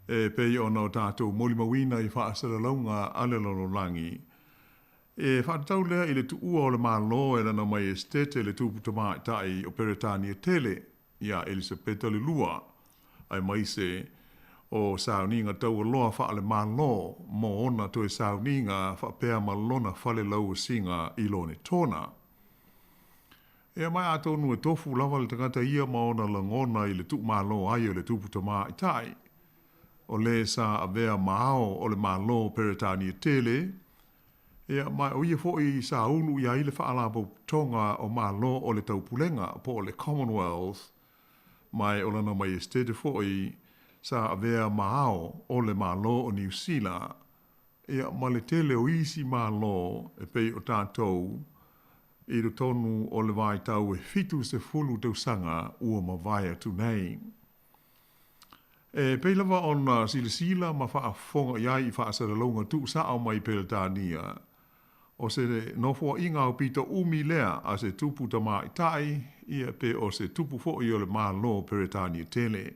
e pei ona o tatou molimauina i faasalalauga a le lalolagi. E faatatau lea i le tuua o le Malo e lana Maiesetete le Tupu Tamaitai o Peretania Tele, iā Elisapeta le Lua, aemaise o sauniga taualoa faale-Malo mo ona toe sauniga faapea ma lona fale lauasiga i Lonetona. Ea mai atonu e tofu lava le tagata ia ma ona lagona i le tuumalo ai o le Tupu Tamaitai, o le sa avea ma ao o le Malo o Peretania Tele, Ia, ma o ia foi sa ulu i ai le Faalapotopotoga o Malo o le Taupulega, po o le Commonwealth, ma o lana Maiesetete foi sa avea ma ao o le Malo o Niu Sila, ia, ma le tele o isi Malo e pei o tatou i totonu o le vaitau e 70 tausaga ua mavae atu nei. E pei lava ona silasila ma faafofoga i ai i faasalalauga tuusao mai Peretania, o se nofoaiga aupito umi lea a se tupu tamaitai, ia pe o se tupu foi o le Malo Peretania tele.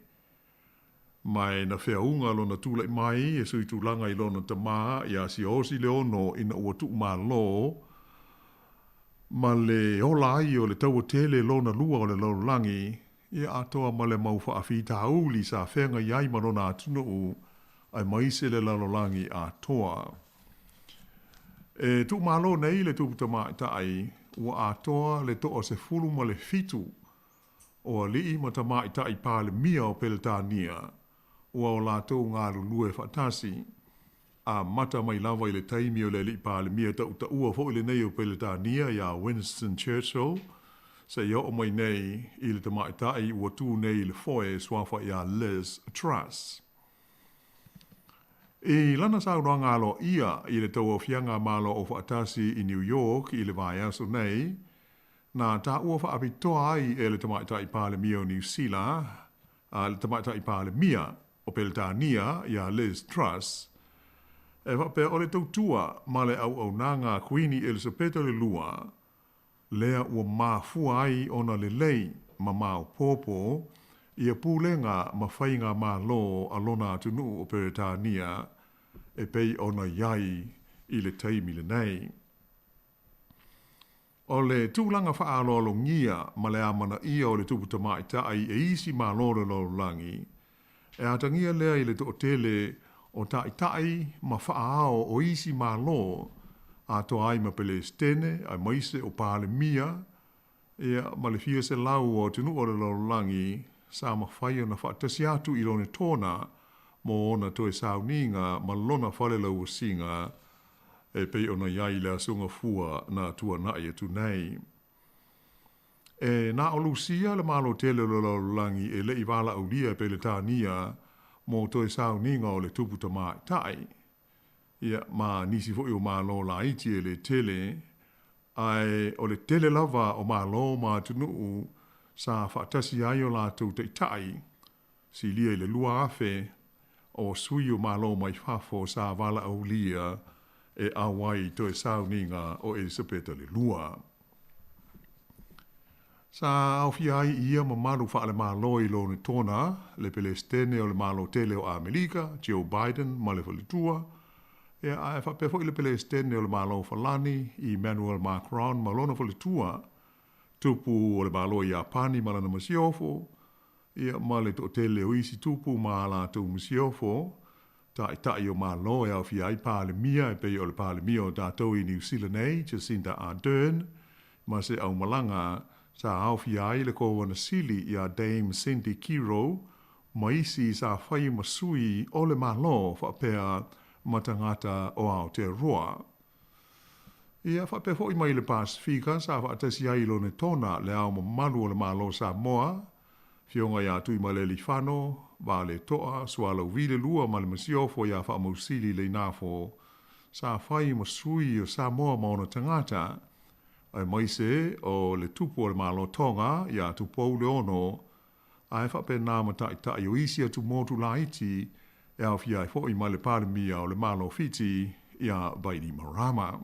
Ma e na feauga lona tulai mai e suitulaga i lona tamā iā Siaosi Leono ina ua tuumalo ma le ola ai o le taua tele lona lua o le lalolagi, Ia atoa ma le mau faafitauli sa feagai ai ma lona atunuu, aemaise le lalolagi atoa. E tuumalo nei le tupu tamaitai ua atoa le 17 o alii ma tamaitai Palemia o Peretania ua o latou galulue faatasi, amata mai lava i le taimi o le alii Palemia tautaua foi lenei o Peretania iā Winston Churchill, seia oo mai nei i le tamaitai ua tu nei i le foe e suafa iā Liz Truss. I lana saunoaga aloaia i le Tauaofiaga Malo Aufaatasi i New York i le vaiaso nei, na taua faapitoa ai e le tamaitai Palemia o Niu Sila, a le Tamaitai Palemia o Peretania iā Liz Truss, e faapea o le tautua ma le auaunaga a Kuini Elisapeta le Lua lea ua mafua ai ona lelei ma maopoopo ia pulega ma faigamalo a lona atunuu o Peretania e pei ona i ai i le taimi lenei. O le tulaga faaaloalogia ma le amanaia o le tupu tamaitai e isi Malo o le lalolagi, e atagia lea i le toatele o taitai ma faaao o isi Malo, atoa ai ma Pelesitene aemaise o Palemia, ia, ma le fia selau o atunuu o le lalolagi sa mafai ona faatasi atu i Lonetona mo ona toe sauniga ma lona falelauasiga e pei ona i ai i le Aso Gafua na tuanaʻi atu nei. E na o Lusia le Malo tele o le lalolagi e le i valaaulia e Peletania mo toe sauniga o le Tupu Tamaitai, ia, ma nisi foi o Malo laiti e le tele, ae o le tele lava o Malo ma atunuu sa faatasi ai o latou taitai, silia i le 2,000 o sui o Malo mai fafo sa valaaulia e auai i toe sauniga o Elisapeta le Lua. Sa aofia ai i ia mamalu faale-Malo i Lonetona le Pelesitene o le Malo Tele o Amerika, Joe Biden ma le faletua, ia, ae faapea foi le Pelesitene o le Malo o Falani, Emmanuel Macron ma lona faletua, tupu o le Malo o Iapani ma lana masiofo, ia, ma le toatele o isi tupu ma a latou masiofo, Taitai o Malo e aofia ai Palemia e pei o le Palemia o tatou i Niu Sila nei, Jacinda Ardern, ma se aumalaga sa aofia ai le Kovana Sili iā Dame Cindy Kiro ma isi sa fai ma sui o le Malo faapea ma tagata o Aotearoa. Ia faapea foi mai le Pasefika sa faatasi ai i Lonetona le Ao Mamalu o le Malo o Samoa, Afioga iā Tuimalealiifano, Vaaleto'a, Sualauvi le Lua ma le Masiofo iā Faamausili Leinafo, sa fai ma sui o Samoa ma ona tagata, aemaise o le Tupu o le Malo Tonga iā Tupou Leono, ae faapena ma taitai o isi atumotu laiti e aofia ai foi ma le Palemia o le Malo o Fiti iā Bainimarama.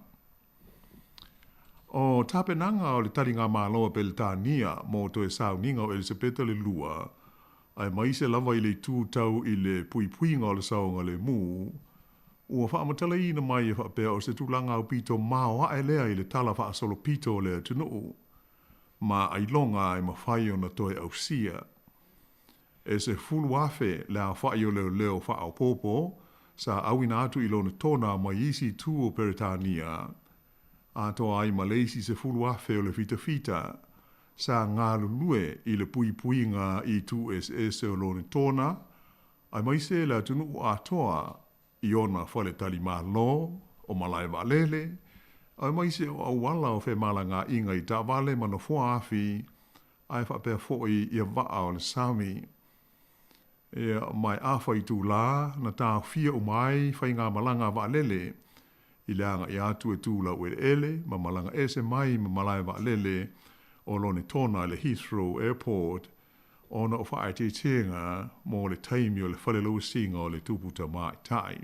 O tapenaga o le taligamalo a Peletania mo toe sauniga o Elisapeta le Lua, aemaise lava i le itu tau i le puipuiga o le saogalemu, ua faamatalaina mai e faapea o se tulaga aupito maoae lea i le tala faasolopito o le atunuu, ma ailoga e mafai ona toe ausia. E 10,000 le aofai o leoleo faaopoopo sa auina atu i Lonetona mai isi itu o Peretania, atoa ai ma le isi 10,000 o le fitafita sa galulue i le puipuiga i itu eseese o Lonetona, aemaise le atunuu atoa i ona faletalimalo, o malae vaalele, aemaise o auala o femalagaaiga i taavale ma nofoa afi, ae faapea foi ia vaa o le sami. Ia, ma e afa itulā na taofia uma ai faigamalaga a vaalele i le agaʻi atu e tu laueleele ma malaga ese mai ma malae vaalele o Lonetona i le Heathrow Airport ona o faaeteetega mo le taimi o le falelauasiga o le Tupu Tamaitai.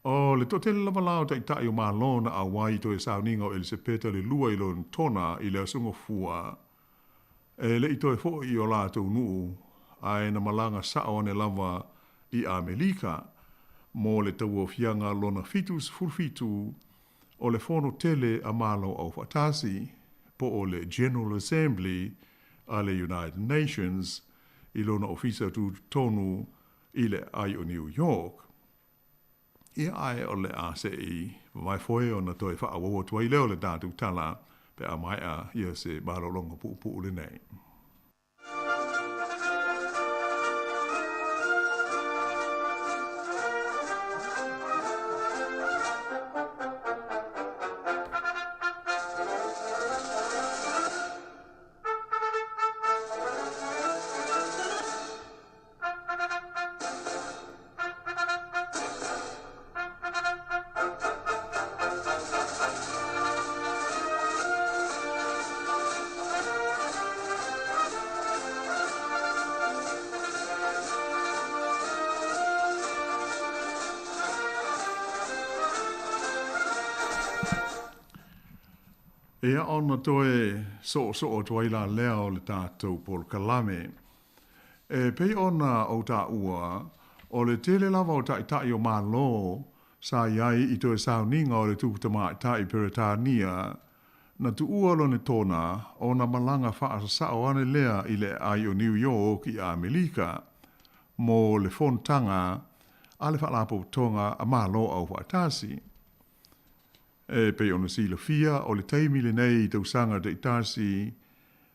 O le toatele lava la o taitai o Malo na auai i toe sauniga o Elisapeta le Lua i Lonetona i le Aso Gafua, e le i toe foi i o latou nuu, ae na malaga sao ane lava i Amelika mo le tauaofiaga lona 77 o le Fono Tele a Malo Aufaatasi, po o le General Assembly a le United Nations, i lona ofisa tutotonu i le aai o New York. Ia, ae o le a se i vavae foe ona toe faaauau atu ai lea o le tatou tala pe a maea ia se malologa puupuu lenei. Ia ona toe soosoo atu ai la lea o le tatou polokalame. E pei ona ou taua, o le tele lava o taitai o Malo sa i ai i toe sauniga o le Tupu Tamaitai Peretania, na tuua Lonetona ona malaga faasasao ane lea i le aai o New York i Amerika mo le fonotaga a le Faalapotopotoga a Malo Aufaatasi. E pei ona silafia, o le taimi lenei i tausaga taitasi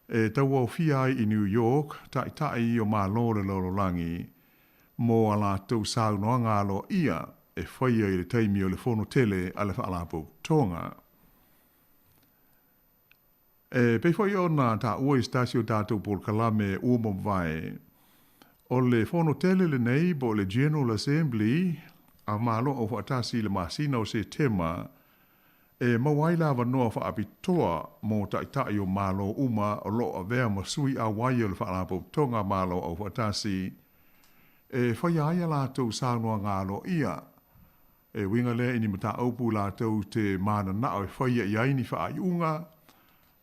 e tauaofia ai i New York taitai o Malo o le lalolagi mo a latou saunoaga aloaia e faia i le taimi o le fono tele a le Faalapotopotoga. E pei foi ona taua i se tasi o tatou polokalame ua mavae, o le fono tele lenei po o le General Assembly a Malo Aufaatasi i le masina o Setema e maua ai le avanoa faapitoa mo Taitai o Malo uma o lo o avea ma sui auai o le Faalapotopotoga a Malo Aufaatasi e faia ai a latou saunoaga aloaia. E uiga lea i ni mataupu latou te mananao e faia i ai ni faaiuga,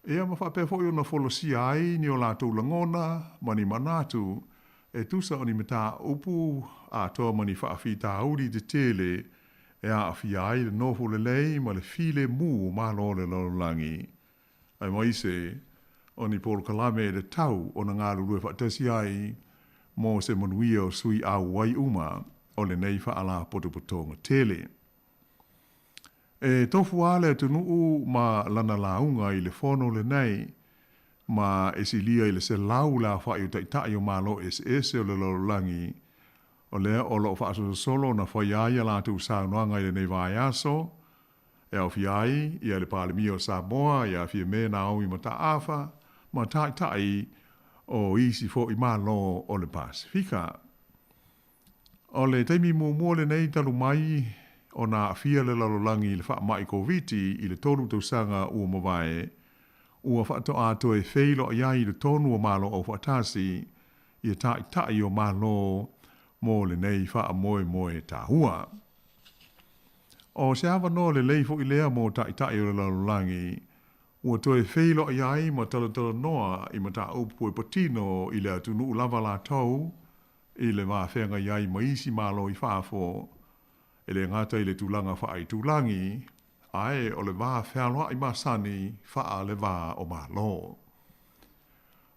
ia ma faapea foi ona folasia ai ni o latou lagona ma ni manatu e tusa o ni mataupu atoa ma ni faafitauli tetele e aafia ai le nofo lelei ma le filemu o Malo o le lalolagi, aemaise o ni polokalame e tatau ona galulue faatasi ai mo se manuia o sui auai uma o lenei faalapotopotoga tele. E tofu lava le atunuu ma lana lauga i le fono lenei, ma e silia i le 100 le aofai o taitai o Malo eseese o le lalolagi, o lea o lo o faasolosolo ona faia ai a latou saunoaga i lenei vaiaso, e aofia ai ia le Palemia o Samoa ia Fiame Naomi Mataafa ma taitai o isi foi Malo o le Pasefika. O le taimi muamua lenei talu mai ona aafia le lalolagi i le faamai Koviti i le 3 tausaga ua mavae, ua faatoa toe feiloai ai i totonu o Malo Aufaatasi ia taitai o Malo mo lenei faamoemoe taua. O se avanoa lelei foi lea mo taitai o le lalolagi ua toe feiloai ai ma talatalanoa i mataupu e patino i le atunuu lava latou i le va feagai ai ma isi Malo i fafo, e le gata i le tulaga faaitulagi, ae o le va fealoai masani faa le va o Malo.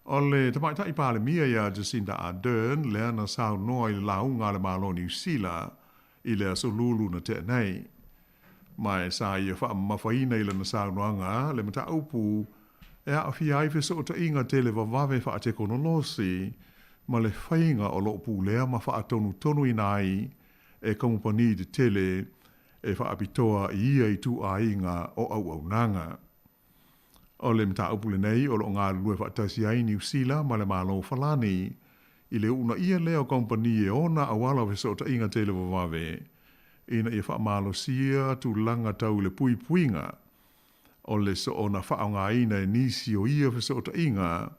O le Tamaitai Palemia ia Jacinda Ardern lea na saunoa i le lauga a le Malo o Niu Sila i le Aso Lulu na tea nei. Ma e sa ia faamamafaina i lana saunoaga le mataupu e aafia ai fesootaiga televavave faatekonolosi ma le faiga o lo o pulea ma faatonutonuina ai e kamupani tetele e faapitoa i ia ituaiga o auaunaga. O le mataupu lenei o lo o galulue faatasi ai Niu Sila ma le Malo o Falani i le uunaia lea o kamupani e ona auala o fesootaiga televavave ina ia faamalosia tulaga tau i le puipuiga o le soona faaaogaina e nisi o ia fesootaiga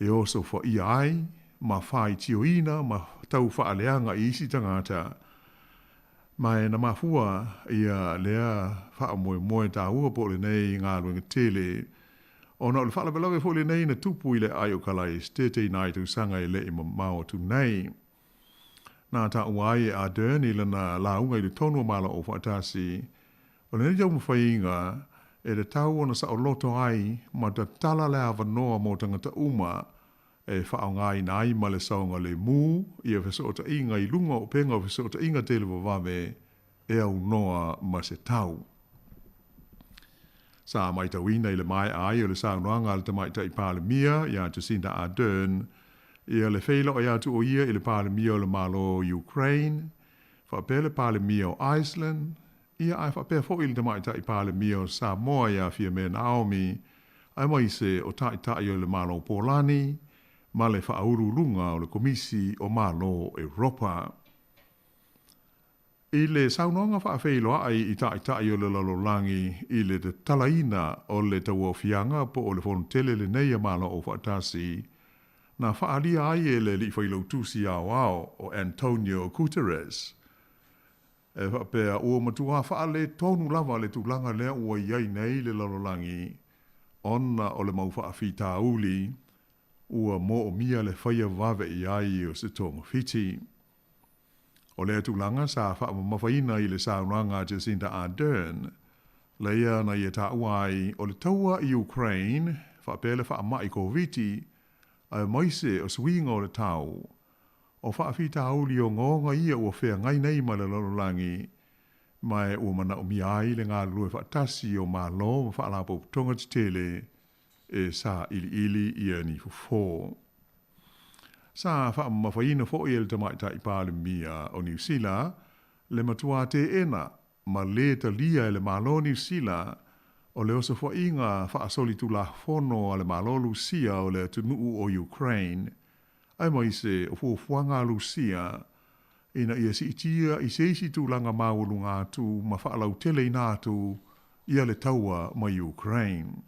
e osofaia ai ma faitioina ma tau faaleaga i isi tagata. Ma e na mafua ia lea faamoemoe taua po o lenei galuega tele ona o le faalavelave foi lenei na tupu i le aai o Kalaesetete i nai tausaga e le i mamao atu nei. Na taua ai e Ardern i lana lauga i totonu o Malo Aufaatasi, o lenei taumafaiga e tatau ona saoloto ai ma tatala le avanoa mo tagata uma e faaaogaina ai ma le saogalemu ia fesootaiga i luga o upega o fesootaiga televavave e aunoa ma se tau. Sa matauina i le maea ai o le saunoaga a le Tamaitai Palemia ia Jacinda Ardern ia le feiloai atu o ia i le Palemia o le Malo o Ukraine, faapea le Palemia o Iceland, ia ae faapea foi le Tamaitai Palemia o Samoa ia Fiame Naomi, aemaise o Taitai o le Malo o Polani ma le Faauluuluga o le Komisi o Malo o Europa. I le saunoaga faafeiloai i Taitai o le lalolagi i le tatalaina o le tauaofiaga po o le fonotele lenei a Malo Aufaatasi, na faaalia ai e le Alii Failautusi Aoao o Antonio Guterres, e faapea ua matua faaletonu lava le tulaga lea ua i ai nei le lalolagi ona o le mau faafitauli ua moomia le faia vave i ai o se togafiti. O lea tulaga sa faamamafaina i le saunoaga a Jacinda Ardern, lea na ia taua ai o le taua i Ukraine faapea le faamai Koviti aemaise o suiga o le tau, o faafitauli ogaoga ia ua feagai nei ma le lalolagi, ma ua manaomia ai le galulue faatasi o Malo ma faalapotopotoga tetele e sailiili ia ni fofo. Sa faamamafaina foʻi e le Tamaitai Palemia o Niu Sila le matuā teena ma lē talia e le Malo o Niu Sila o le osofaʻiga faasolitulafono a le Malo Lusia o le atunuu o Ukraine aemaise o fuafuaga a Lusia ina ia siitia i se isi tulaga maualuga atu ma faalauteleina atu ia le taua ma Ukraine.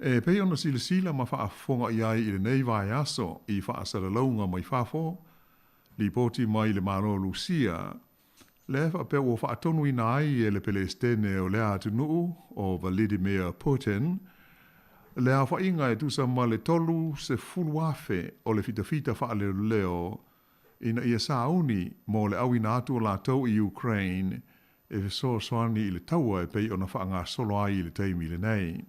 E pei ona silasila ma faafofoga i ai i lenei vaiaso i faasalalauga mai fafo, lipoti mai le Malo o Lusia, lea faapea ua faatonuina ai e le Pelesitene o lea atunuu o Vladimir Putin le aofaiga e tusa ma le 30,000 o le fitafita faaleoleo ina ia sauni mo le auina atu o latou i Ukraine e fesoasoani i le taua e pei ona faagasolo ai i le taimi lenei.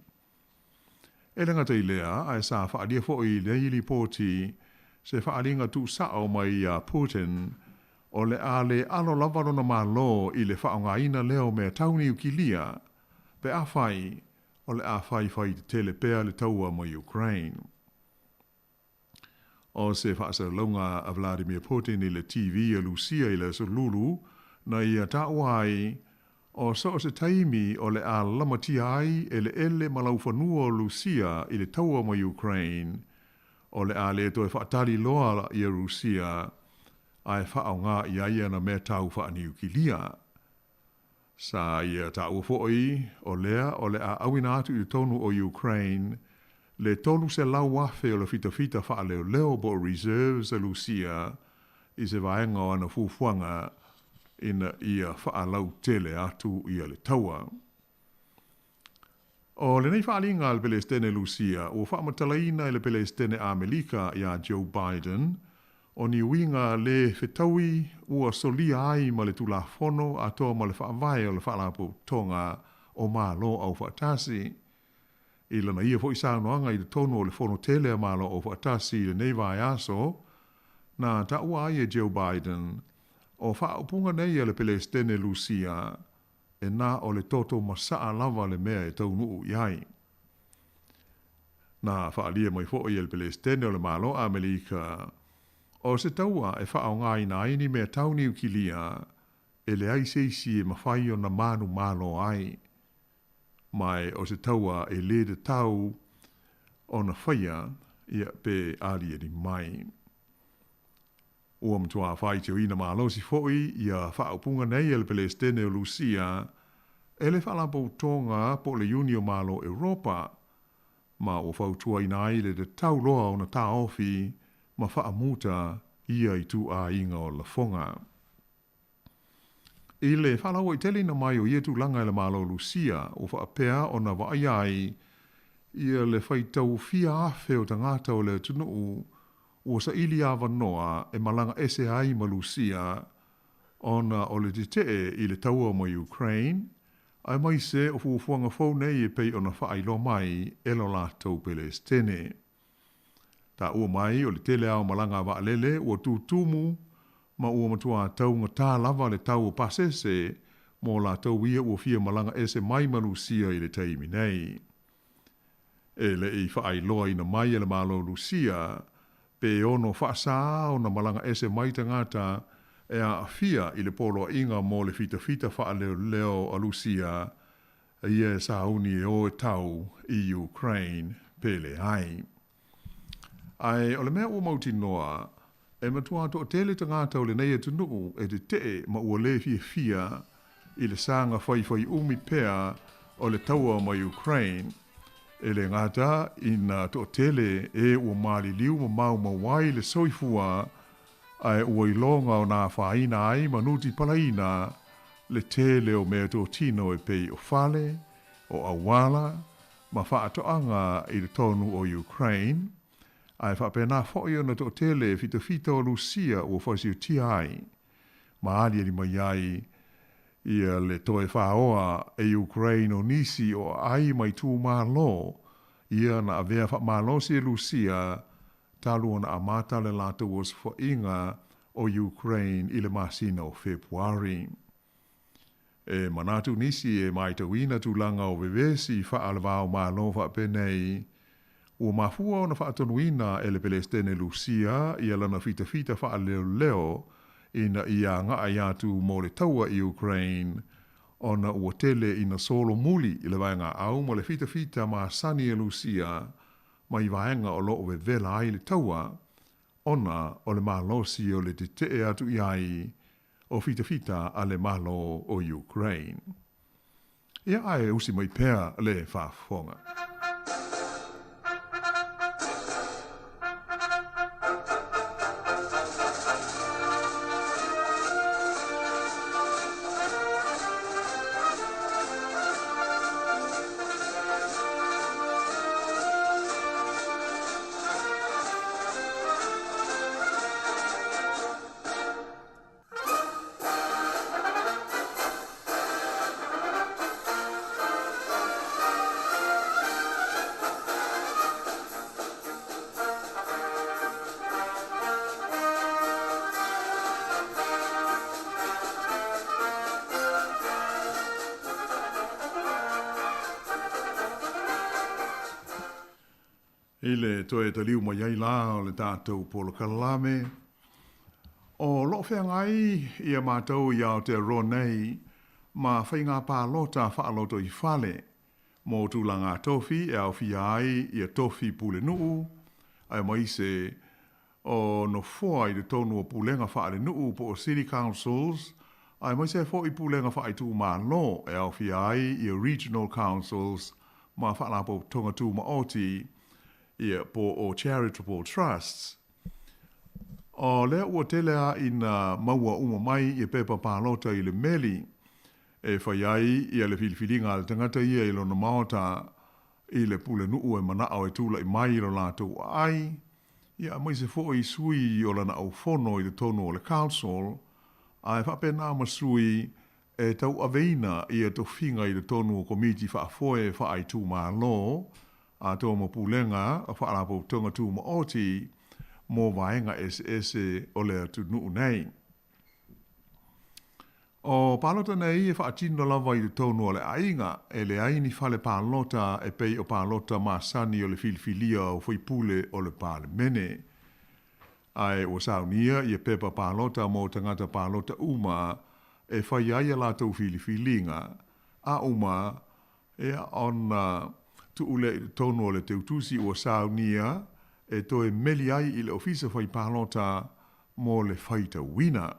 E le gata i lea, ae sa faaalia foi i lenei lipoti se faaaliga tuusao mai iā Putin o le a le alo lava lona Malo i le faaaogaina lea o mea tau niukilia pe afai o le a faifai tetele pea le taua ma Ukraine. O se faasalalauga a Vladimir Putin i le TV a Lusia i le Aso Lulu na ia taua ai, o so o se taimi o le a lamatia ai eleele ma laufanua o Lusia i le taua ma Ukraine, o le a le toe faatali loa ia Rusia ae faaaoga i ai ana mea tau faaniukilia. Sa ia taua foʻi, o lea o le a auina atu i totonu o Ukraine le 300,000 o le fitafita faaleoleo po o reserves a Lusia i se vaega o ana fuafuaga ina ia faalautele atu ia le taua. O lenei faaaliga a le Pelesitene Lusia ua faamatalaina e le Pelesitene Amelika iā Joe Biden o ni uiga lē fetaui ua solia ai ma le Tulafono atoa ma le Faavae o le Faalapotopotoga o Malo Aufaatasi. I lana ia foi saunoaga i totonu o le Fono Tele a Malo Aufaatasi i lenei vaiaso, na taua ai e Joe Biden o faaupuga nei a le Pelesitene Lusia e na o le toto masaa lava le mea e taunuu i ai. Na faaalia mai foʻi e le Pelesitene o le Malo Amelika, o se taua e faaaogaina ai ni mea tau niukilia e leai se isi e mafai ona manumalo ai, ma e o se taua e lē tatau ona faia ia pe aliali mai. Ua matuā faitioina malosi foʻi ia faaupuga nei a le Pelesitene o Lusia e le Faalapotopotoga po o le Iuni o Malo Europa, ma ua fautuaina ai le tatau loa ona taofi ma faamuta ia ituaiga o lafoga. I le faalauaiteleina mai o ia tulaga e le Malo o Lusia, ua faapea ona vaaia ai ia le faitau fia afe o tagata o le atunuu ua saili avanoa e malaga ese ai ma Lusia ona o le tetee i le taua ma Ukraine, aemaise o fuafuaga fou nei e pei ona faailoa mai e lo latou Pelesitene. Taua mai o le tele lava o malaga a vaalele ua tutumu ma ua matuā taugatā lava le tau o pasese mo latou ia ua fia malaga ese mai ma Lusia i le taimi nei. E le i faailoaina mai e le Malo o Lusia pe ono faasā ona malaga ese mai tagata e aafia i le poloaiga mo le fitafita faaleoleo a Lusia ia e sauni e o e tau i Ukraine pe leai. Ae o le mea ua mautinoa, e matua toatele tagata o lenei atunuu e tetee ma ua lē fiafia i le saga faifaiumi pea o le taua ma Ukraine, e le gata ina toatele e ua maliliu ma maumau ai le soifua, ae ua iloga ona afaina ai ma nutipalaina le tele o meatotino e pei o fale, o auala, ma faatoaga i totonu o Ukraine, ae faapena foʻi ona toatele fitafita o Lusia ua fasiotia ai ma aliali mai ai ia le toe faoa e Ukraine o nisi o aai ma itumalo ia na avea faamalosi e Lusia talu ona amata le latou osofaʻiga o Ukraine i le masina o Fepuari. E manatu nisi e matauina tulaga o vevesi faale-va-o-Malo faapenei, Ua mafua ona faatonuina e le Pelesitene Lusia ia lana fitafita faaleoleo ina ia agaʻi atu mo le taua i Ukraine ona ua tele ina solomuli i le vaegaʻau ma le fitafita masani a Lusia mai vaega o lo o vevela ai le taua ona o le malosi o le tetee atu i ai o fitafita a le Malo o Ukraine. Ia ae usi mai pea le faafofoga. I le toe taliu mai ai la o le tatou polokalame, o lo o feagai ia matou i Aotearoa nei ma faiga palota faalotoifale mo tulaga tofi e aofia ai ia tofi pulenuu aemaise o nofoa i totonu o pulega faalenuu po o City Councils aemaise ai foi pulega faaitumalo e aofia ai ia Regional Councils ma Faalapotopotoga Tumaoti ia po o Charitable Trusts. O lea ua tele a ina maua uma mai ia pepa palota i le meli e fai ai ia le filifiliga a le tagata ia i lona maota i le pulenuu e manao e tulai mai i lo latou aai, ia aemaise foi i sui o lana aufono i totonu o le Council, ae faapena ma sui e tauaveina ia tofiga i totonu o Komiti Faafoe Faaitumalo atoa ma Pulega o Faalapotopotoga Tumaoti mo vaega eseese o le atunuu nei. O palota nei e faatino lava i totonu o le aiga, e leai ni fale palota e pei o palota masani o le filifilia o faipule o le Palemene. Ae ua saunia ia pepa palota mo tagata palota uma e fai ai a latou filifiliga, a uma, ia, ona tuu lea i totonu o le teutusi ua saunia e toe meli ai i le ofisa fai palota mo le faitauina.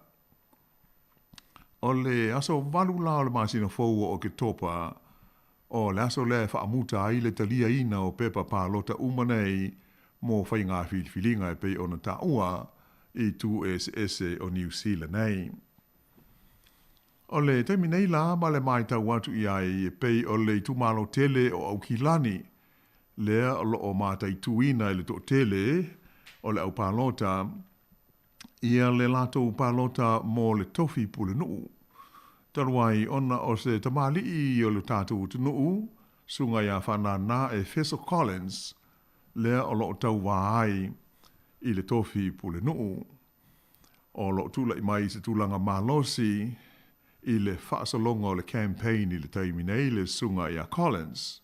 O le aso 8 la o le masina fou o Oketopa, o le aso lea e faamuta ai le taliaina o pepa palota uma nei mo faiga filifiliga e pei ona taua i itu eseese o Niu Sila nei. O le taimi nei la ma le matau atu i ai e pei o le itumalo tele o Aukilani lea o lo o mataituina e le toatele o le aupalota ia le latou palota mo le tofi pulenuu. Talu ai ona o se tamalii o le tatou atunuu, susuga ia Faanana Efeso Collins, lea o lo o tauva ai i le tofi pulenuu. O lo o tulai mai i se tulaga malosi i le faasologa o le campaign i le taimi nei le susuga ia Collins.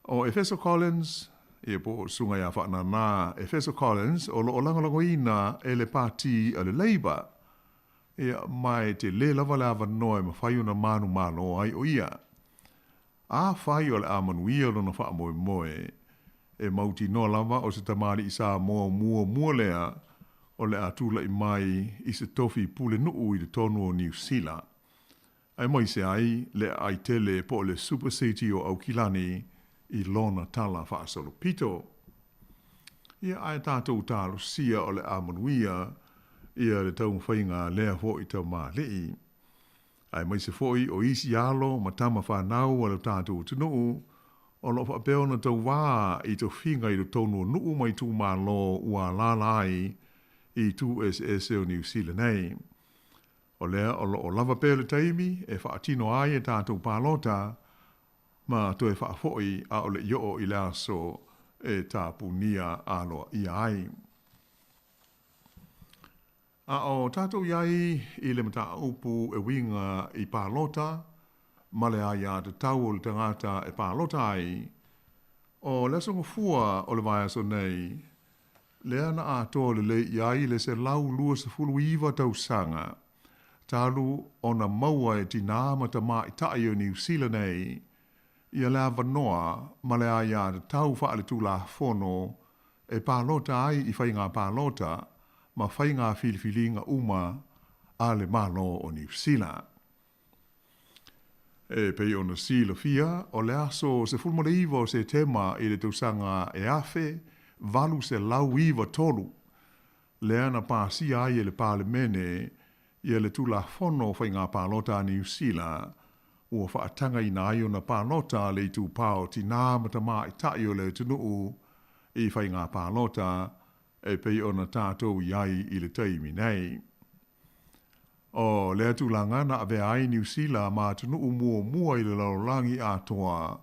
O Efeso Collins, ia po o Susuga ia Faanana Efeso Collins, o lo o lagolagoina e le Pati a le Labour, ia, ma e tele lava le avanoa e mafai ona manumalo ai o ia. Afai o le a manuia lona faamoemoe, e mautinoa lava o se tamalii Samoa muamua lea o le a tulai mai i se tofi pulenuu i totonu o Niu Sila, aemaise ai le aai tele po o le Super City o Aukilani i lona tala faasolopito. Ia, ae tatou talosia o le a manuia ia le taumafaiga a lea foi tamalii, aemaise foi o isi alo ma tama fanau a lo tatou atunuu o lo o faapea ona tauvā i tofiga i totonu o nuu ma itumalo ua alaala ai i itu eseese o Niu Sila nei. O lea o lo o lava pea le taimi e faatino ai e tatou palota ma toe faafoi a o le i oo i le aso e tapunia aloaia ai. A o tatou i ai i le mataupu e uiga i palota ma le aiatatau o le tagata e palota ai, O le aso Gafua o le vaiaso nei, lea na atoa lelei i ai le 129 tausaga talu ona maua e tinā ma tamaitai o Niu Sila nei ia le avanoa ma le aiatatau faaletulafono e palota ai i faiga palota ma faiga filifiliga uma a le Malo o Niu Sila. E pei ona silafia, o le aso 19 o Setema i le tausaga e 1893, lea na pasia ai e le Palemene ia le Tulafono o Faiga Palota a Niu Sila, ua faatagaina ai ona palota le itupa o tinā ma tamaitai o le atunuu i faiga palota e pei ona tatou i ai i le taimi nei. O lea tulaga na avea ai Niu Sila ma atunuu muamua i le lalolagi atoa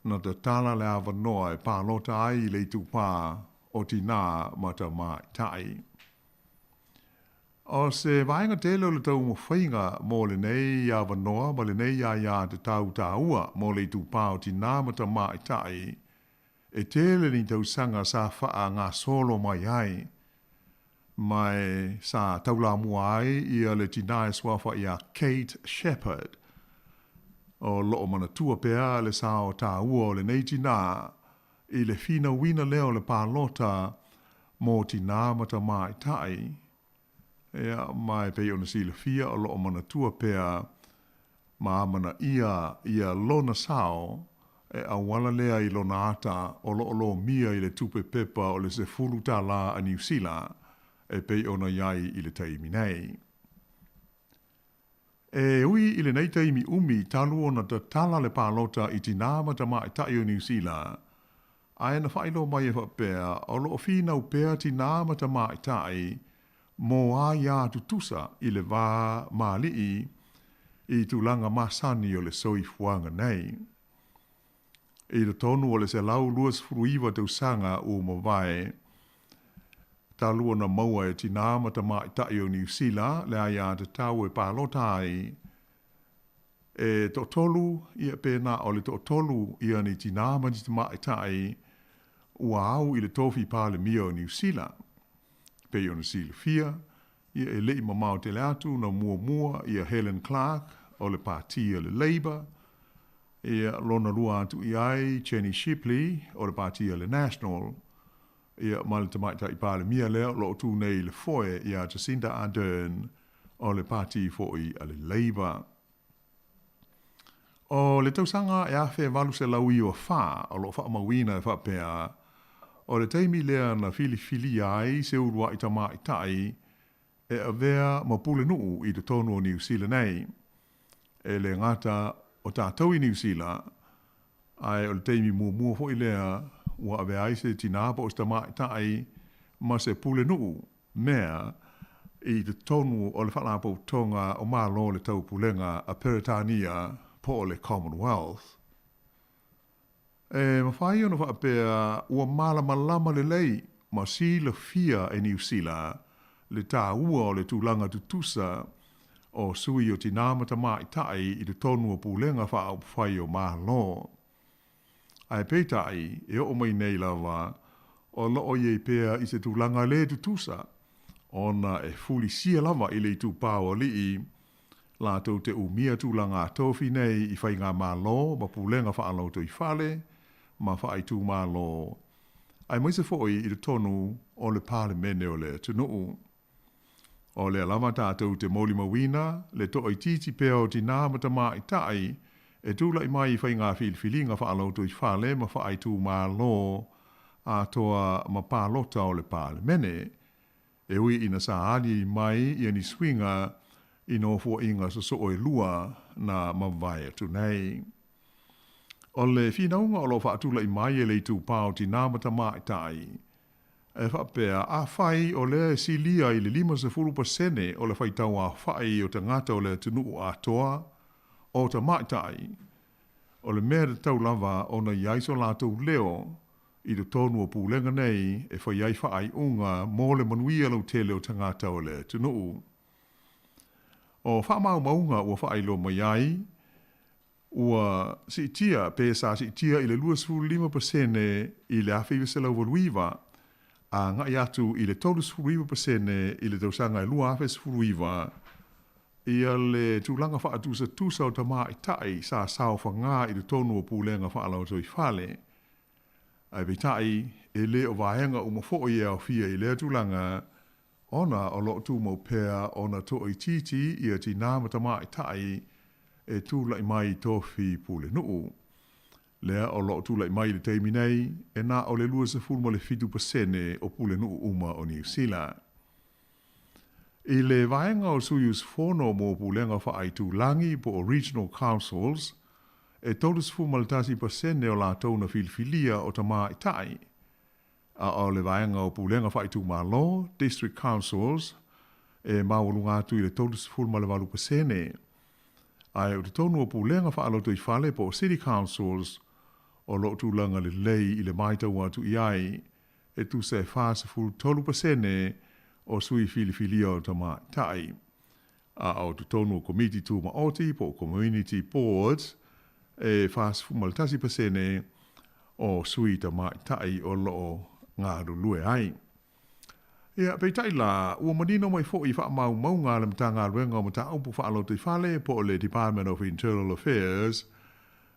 na tatala le avanoa e palota ai i le itupa o tinā ma tamaitai. O se vaega tele o le taumafaiga mo lenei avanoa ma lenei aiatatau taua mo le itupa o tinā ma tamaitai e tele ni tausaga sa faagasolo mai ai, ma e sa taulamua ai ia le tinā e suafa ia Kate Sheppard. O loo manatua pea le sao taua o lenei tinā i le finauina lea o le palota mo tinā ma tamaitai. Ia, ma e pei ona silafia o loo manatua pea ma amanaia ia lona sao e auala lea i lona ata o loo lomia i le tupe pepa o le $10 a Niu Sila e pei ona i ai i le taimi nei. E ui i lenei taimi umi talu ona tatala le palota i tinā ma tamaitai o Niu Sila, ae na faailoa mai e faapea o loo finau pea tinā ma tamaitai mo aia tutusa i le va ma alii i tulaga masani o le soifuaga nei. I totonu o le 129 tausaga ua mavae, talu ona maua e tinā ma tamaitai o Niu Sila le aiatatau e palota ai, e toatolu ia pe na o le toatolu ia ni tinā ma ni tamaitai ua au i le tofi Palemia o Niu Sila. Pei ona silafia, ia e le'i mamao tele atu na muamua ia Helen Clark o le Pati a le Labour, ia lona lua atu i ai Jenny Shipley o le Pati a le National, ia ma le tamaitai Palemia lea o loo tu nei i le foe ia Jacinda Ardern o le Pati foi a le Labour. O le tausaga e 1894 o loo faamauina e faapea, o le taimi lea na filifilia ai se uluai tamaitai e avea ma pulenuu i totonu o Niu Sila nei. E le gata o tatou i Niu Sila, ae o le taimi muamua foi lea ua avea ai se tinā po o se tamaitai ma se pulenuu mea i totonu o le Faalapotopotoga o Malo o le Taupulega a Peretania po o le Commonwealth. E mafai ona faapea ua malamalama lelei ma silafia e Niu Sila le taua o le tulaga tutusa o sui o tinā ma tamaitai i totonu o pulega faaupufai o Malo. Ae peitai, e oo mai nei lava, o loo i ai pea i se tulaga le tutusa, ona e fulisia lava i le itupa o alii latou te umia tulaga tofi nei i faigamalo ma pulega faalotoifale ma faaitumalo, aemaise foi i totonu o le Palemene o le atunuu. O lea lava tatou te molimauina le toaitiiti pea o tinā ma tamaitai e tula'i mai i faiga filifiliga faalotoifale ma faaitumalo atoa ma palota o le Palemene, e ui ina saali mai ia ni suiga i nofoaiga sosoo e lua na mavae atu nei. O le finauga o loo faatula'i mai e le itupa o tinā ma tamaitai, e faapea, afai o lea e silia i le 50% o le faitau aofa'i o tagata o le atunuu atoa o tamaitai, o le mea tatau lava ona i ai so latou leo i totonu o pulega nei e fai ai faaiuga mo le manuia lautele o tagata o le atunuu. O faamaumauga ua faailoa mai ai, Ua siitia pe sa siitia i le 25% i le 1989 a agai atu i le 39% i le tausaga e 2019 ia le tulaga faatusatusa o tamaitai sa saofagā i totonu o pulega faaalotoifale. Ae peitai, e le o vaega uma foi e aofia i lea tulaga, ona o lo o tumau pea ona toaitiiti ia tinā ma tamaitai e tulai mai i tofi pulenuu. Lea o lo o tulai mai i le taimi nei, e na o le 27% o pulenuu uma o Niu Sila. I le vaega o sui usufono mo pulega faaitulagi po o Regional Councils, e 31% o latou na filifilia o tamaitai, a o le vaega o pulega faaitumalo, District Councils, e maualuga atu i le 38%. Ae o totonu o pulega faalotoifale po o City Councils, o lo o tulaga lelei i le matau atu i ai, e tusa e 43% o sui filifilia o tamaitai. A o totonu o Komiti Tumaoti po o Community Boards, e 41% o sui tamaitai o lo o galulue ai. Ia, peitai la, ua manino mai foi i faamaumauga a le Matagaluega o Mataupu Faalotoifale po o le Department of Internal Affairs,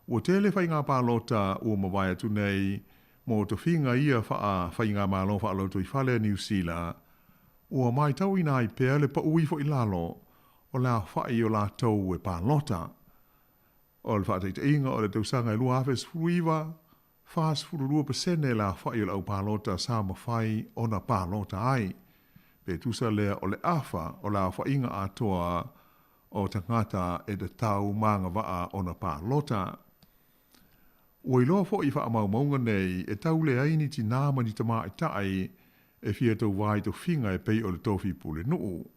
ua tele faiga palota ua mavae atu nei mo tofiga ia faa-faigamalo faalotoifale a Niu Sila, ua matauina ai pea le pau ifo i lalo o le aofai o latou e palota. O le faataitaiga o le tausaga e 2019, 42% le aofai o le aupalota sa mafai ona palota ai, pe tusa lea o le afa o le aofaiga atoa o tagata e tatau ma agavaa ona palota. Ua iloa foi i faamaumauga nei e tau leai ni tinā ma ni tamaitai e fia tauva i tofiga e pei o le tofi pulenuu.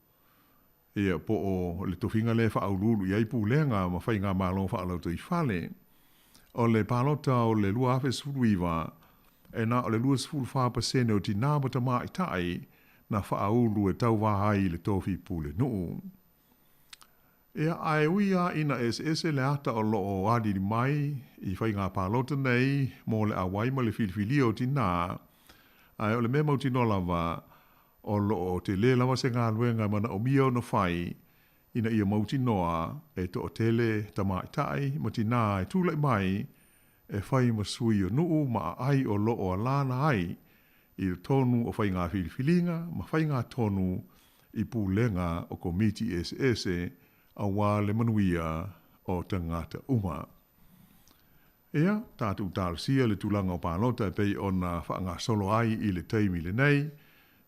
Ia, po o le tofiga lea e faauluulu i ai pulega ma faigamalo faalautoifale. O le palota o le 2019, e na o le 24% o tinā ma tamaitai na faaulu e tauva ai i le tofi pulenuu. Ia, ae ui lava ina eseese le ata o lo o alili mai i faiga palota nei mo le auai ma le filifilia o tinā, ae o le mea mautinoa lava, o lo o tele lava se galuega e manaomia ona fai ina ia mautinoa e toatele tamaitai ma tinā e tulai mai e fai ma sui o nuu ma aai o lo o alala ai i totonu o faiga filifiliga ma faiga tonu i pulega o komiti eseese aua le manuia o tagata uma. Ia, tatou talosia le tulaga o palota e pei ona faagasolo ai i le taimi lenei,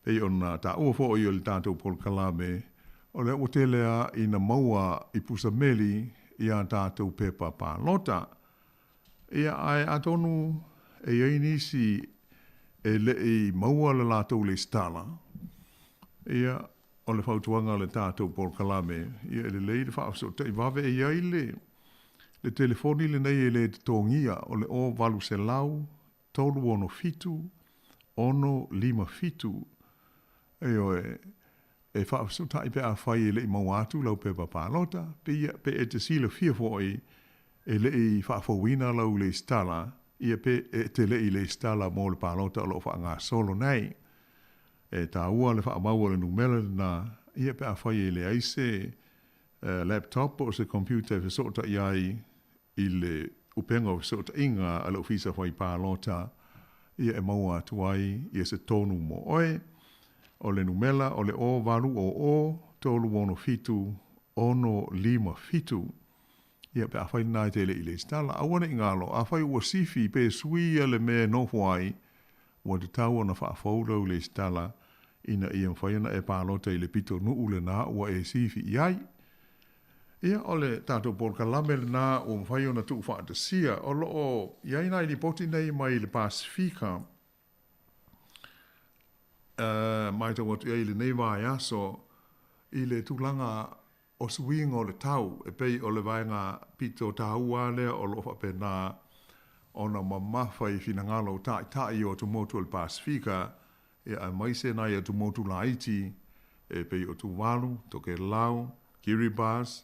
pei ona taua foi o le tatou polokalame, o lea ua tele lava ina maua i pusameli i a tatou pepa palota. Ia, ae atonu e i ai nisi e le i maua le latou lesitala, ia, o le fautuaga a le tatou polokalame, ia e lelei le faafesootai vave e i ai le le telefoni lenei e le totogia, o le 0800 367 657. Ioe, e faafesootai pe afai e le i maua atu lau pepa palota, pe ia, pe e te silafia foi e le i faafouina lau lesitala, ia pe e te le i lesitala mo le palota o lo o faagasolo nei. E taua le faamau o le numera lena, ia pe afai e leai se laptop po o se computer e fesootai ai i le upega o fesootaiga a le Ofisa Fai Palota, ia e maua atu ai ia se tonu mo oe. O le numela o le 0800 367 657. Ia pe afai lena e te le i lesitala, aua ne i galo, afai ua sifi pe sui ia le mea e nofo ai, ua tatau ona faafou lau lesitala ina ia mafai ona e palota i le pitonuu lena ua e sifi i ai. Ia, o le tatou polokalame lena ua mafai ona tuufaatasia. O lo o i ai nai lipoti nei mai le Pasefika, e matau atu i ai i lenei vaiaso i le tulaga o suiga o le tau, e pei o le vaega pito taua lea o lo o faapena ona mamafa i finagalo o taitai o atumotu o le Pasefika, ia aemaise nai atumotu laiti e pei o Tuvalu, Tokelau, Kiribati,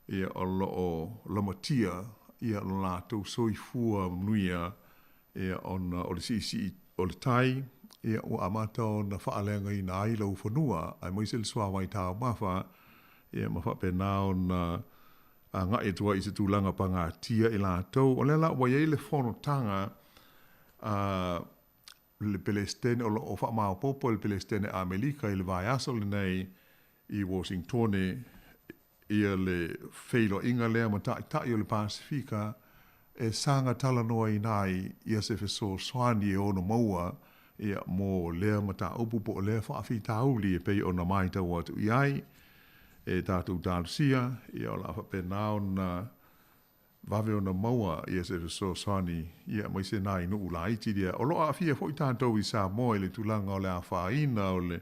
ia o lo o lamatia ia lo latou soifua manuia ia ona o le siisii o le tai ia ua amata ona faaleagaina ai laufanua aemaise le suavai taumafa ia ma faapena ona agai atu ai i se tulaga pagatia i latou. O lea la ua i ai le fonotaga a le Pelesitene o lo o faamaopoopo e le Pelesitene Amelika i le vaiaso lenei i Washingtone ia le feiloaiga lea ma Taitai o le Pasefika e saga talanoaina ai ia se fesoasoani e ono maua ia mo lea mataupu po o lea faafitauli e pei ona matau atu i ai e tatou talosia ia o le a faapena ona vave ona maua ia se fesoasoani ia aemaise nai nuu laiti ia. O lo o aafia foi tatou i Samoa i le tulaga o le afaina o le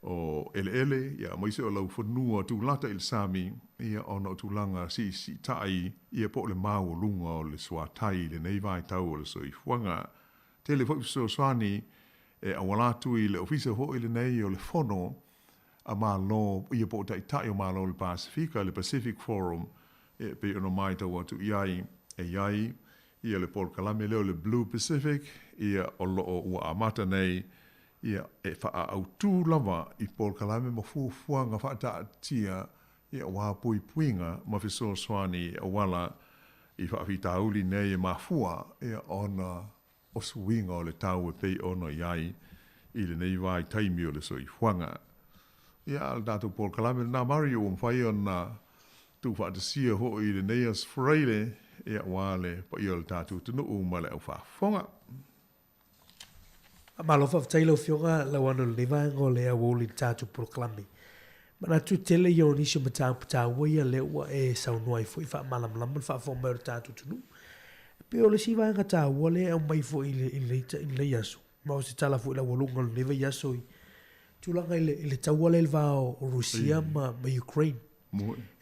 o eleele ia aemaise o laufanua tulata i le sami ia ona o tulaga siisiitai ia po o le maualuga o le suatai i lenei vaitau o le soifuaga. Tele foi fesoasoani e auala atu i le Ofisa foi lenei o le Fono a Malo ia po o Taitai o Malo o le Pasefika, le Pacific Forum, e pei ona matau atu i ai, e i ai ia le polokalame lea o le Blue Pacific, ia o lo o ua amata nei ia e faaautu lava i polokalame ma fuafuaga faataatia ia aua puipuiga ma fesoasoani i auala i faafitauli nei e mafua ia ona o suiga o le tau e pei ona i ai i lenei vaitaimi o le soifuaga. Ia, a o le tatou polokalame lena, Mario, ua mafai ona tuufaatasia foi i lenei Aso Faraile, ia, aua le paia o le tatou atunuu ma le aufaafofoga. Faamalo faafetai lau Afioga Lauano i lenei vaega o le aoauli i le tatou polokalame. Manatu tele ia o nisi o mataupu taua ia lea ua e saunoa ai foi faamalamalama le faafofoga mai o le tatou atunuu. E pei o le isi vaega taua lea e aumai foi i lenei aso, ma o se tala foi laualuga o lenei vaiaso i tulaga i le taua lea i le va o Rusia ma Ukraine.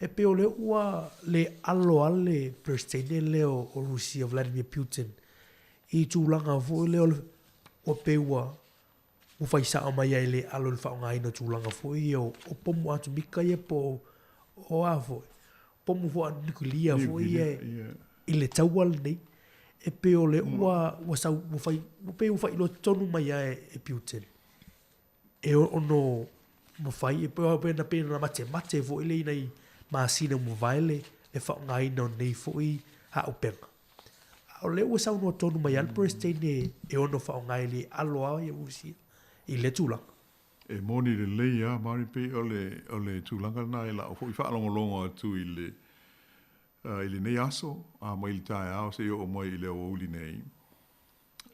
E pei o lea ua le alo lava le Peresetene lea o Rusia Vladimir Putin i tulaga foi lea ua pei ua Ua fai sao mai ai le alo i le faaaogaina o tulaga foi ia o pomu atomika ia po o a foi, pomu foi niukilia foi ia i le taua lenei. E pei o lea ua ua sau ua fai ua pei ua faailoa tonu mai lava e Putin e ono mafai e pei ona matemate foi lea i nai masina ua mavae le faaaogaina o nei foi auupega. A o lea ua saunoa tonu mai lava le Peresetene e ono faaaoga e le alo lava ia Rusia i lea tulaga. E moni lelei lava, Mari, pei o le, o le tulaga lena i lau foi faalogologo atu i le, i lenei aso, a mai le taeao seia oo mai i le aoauli nei.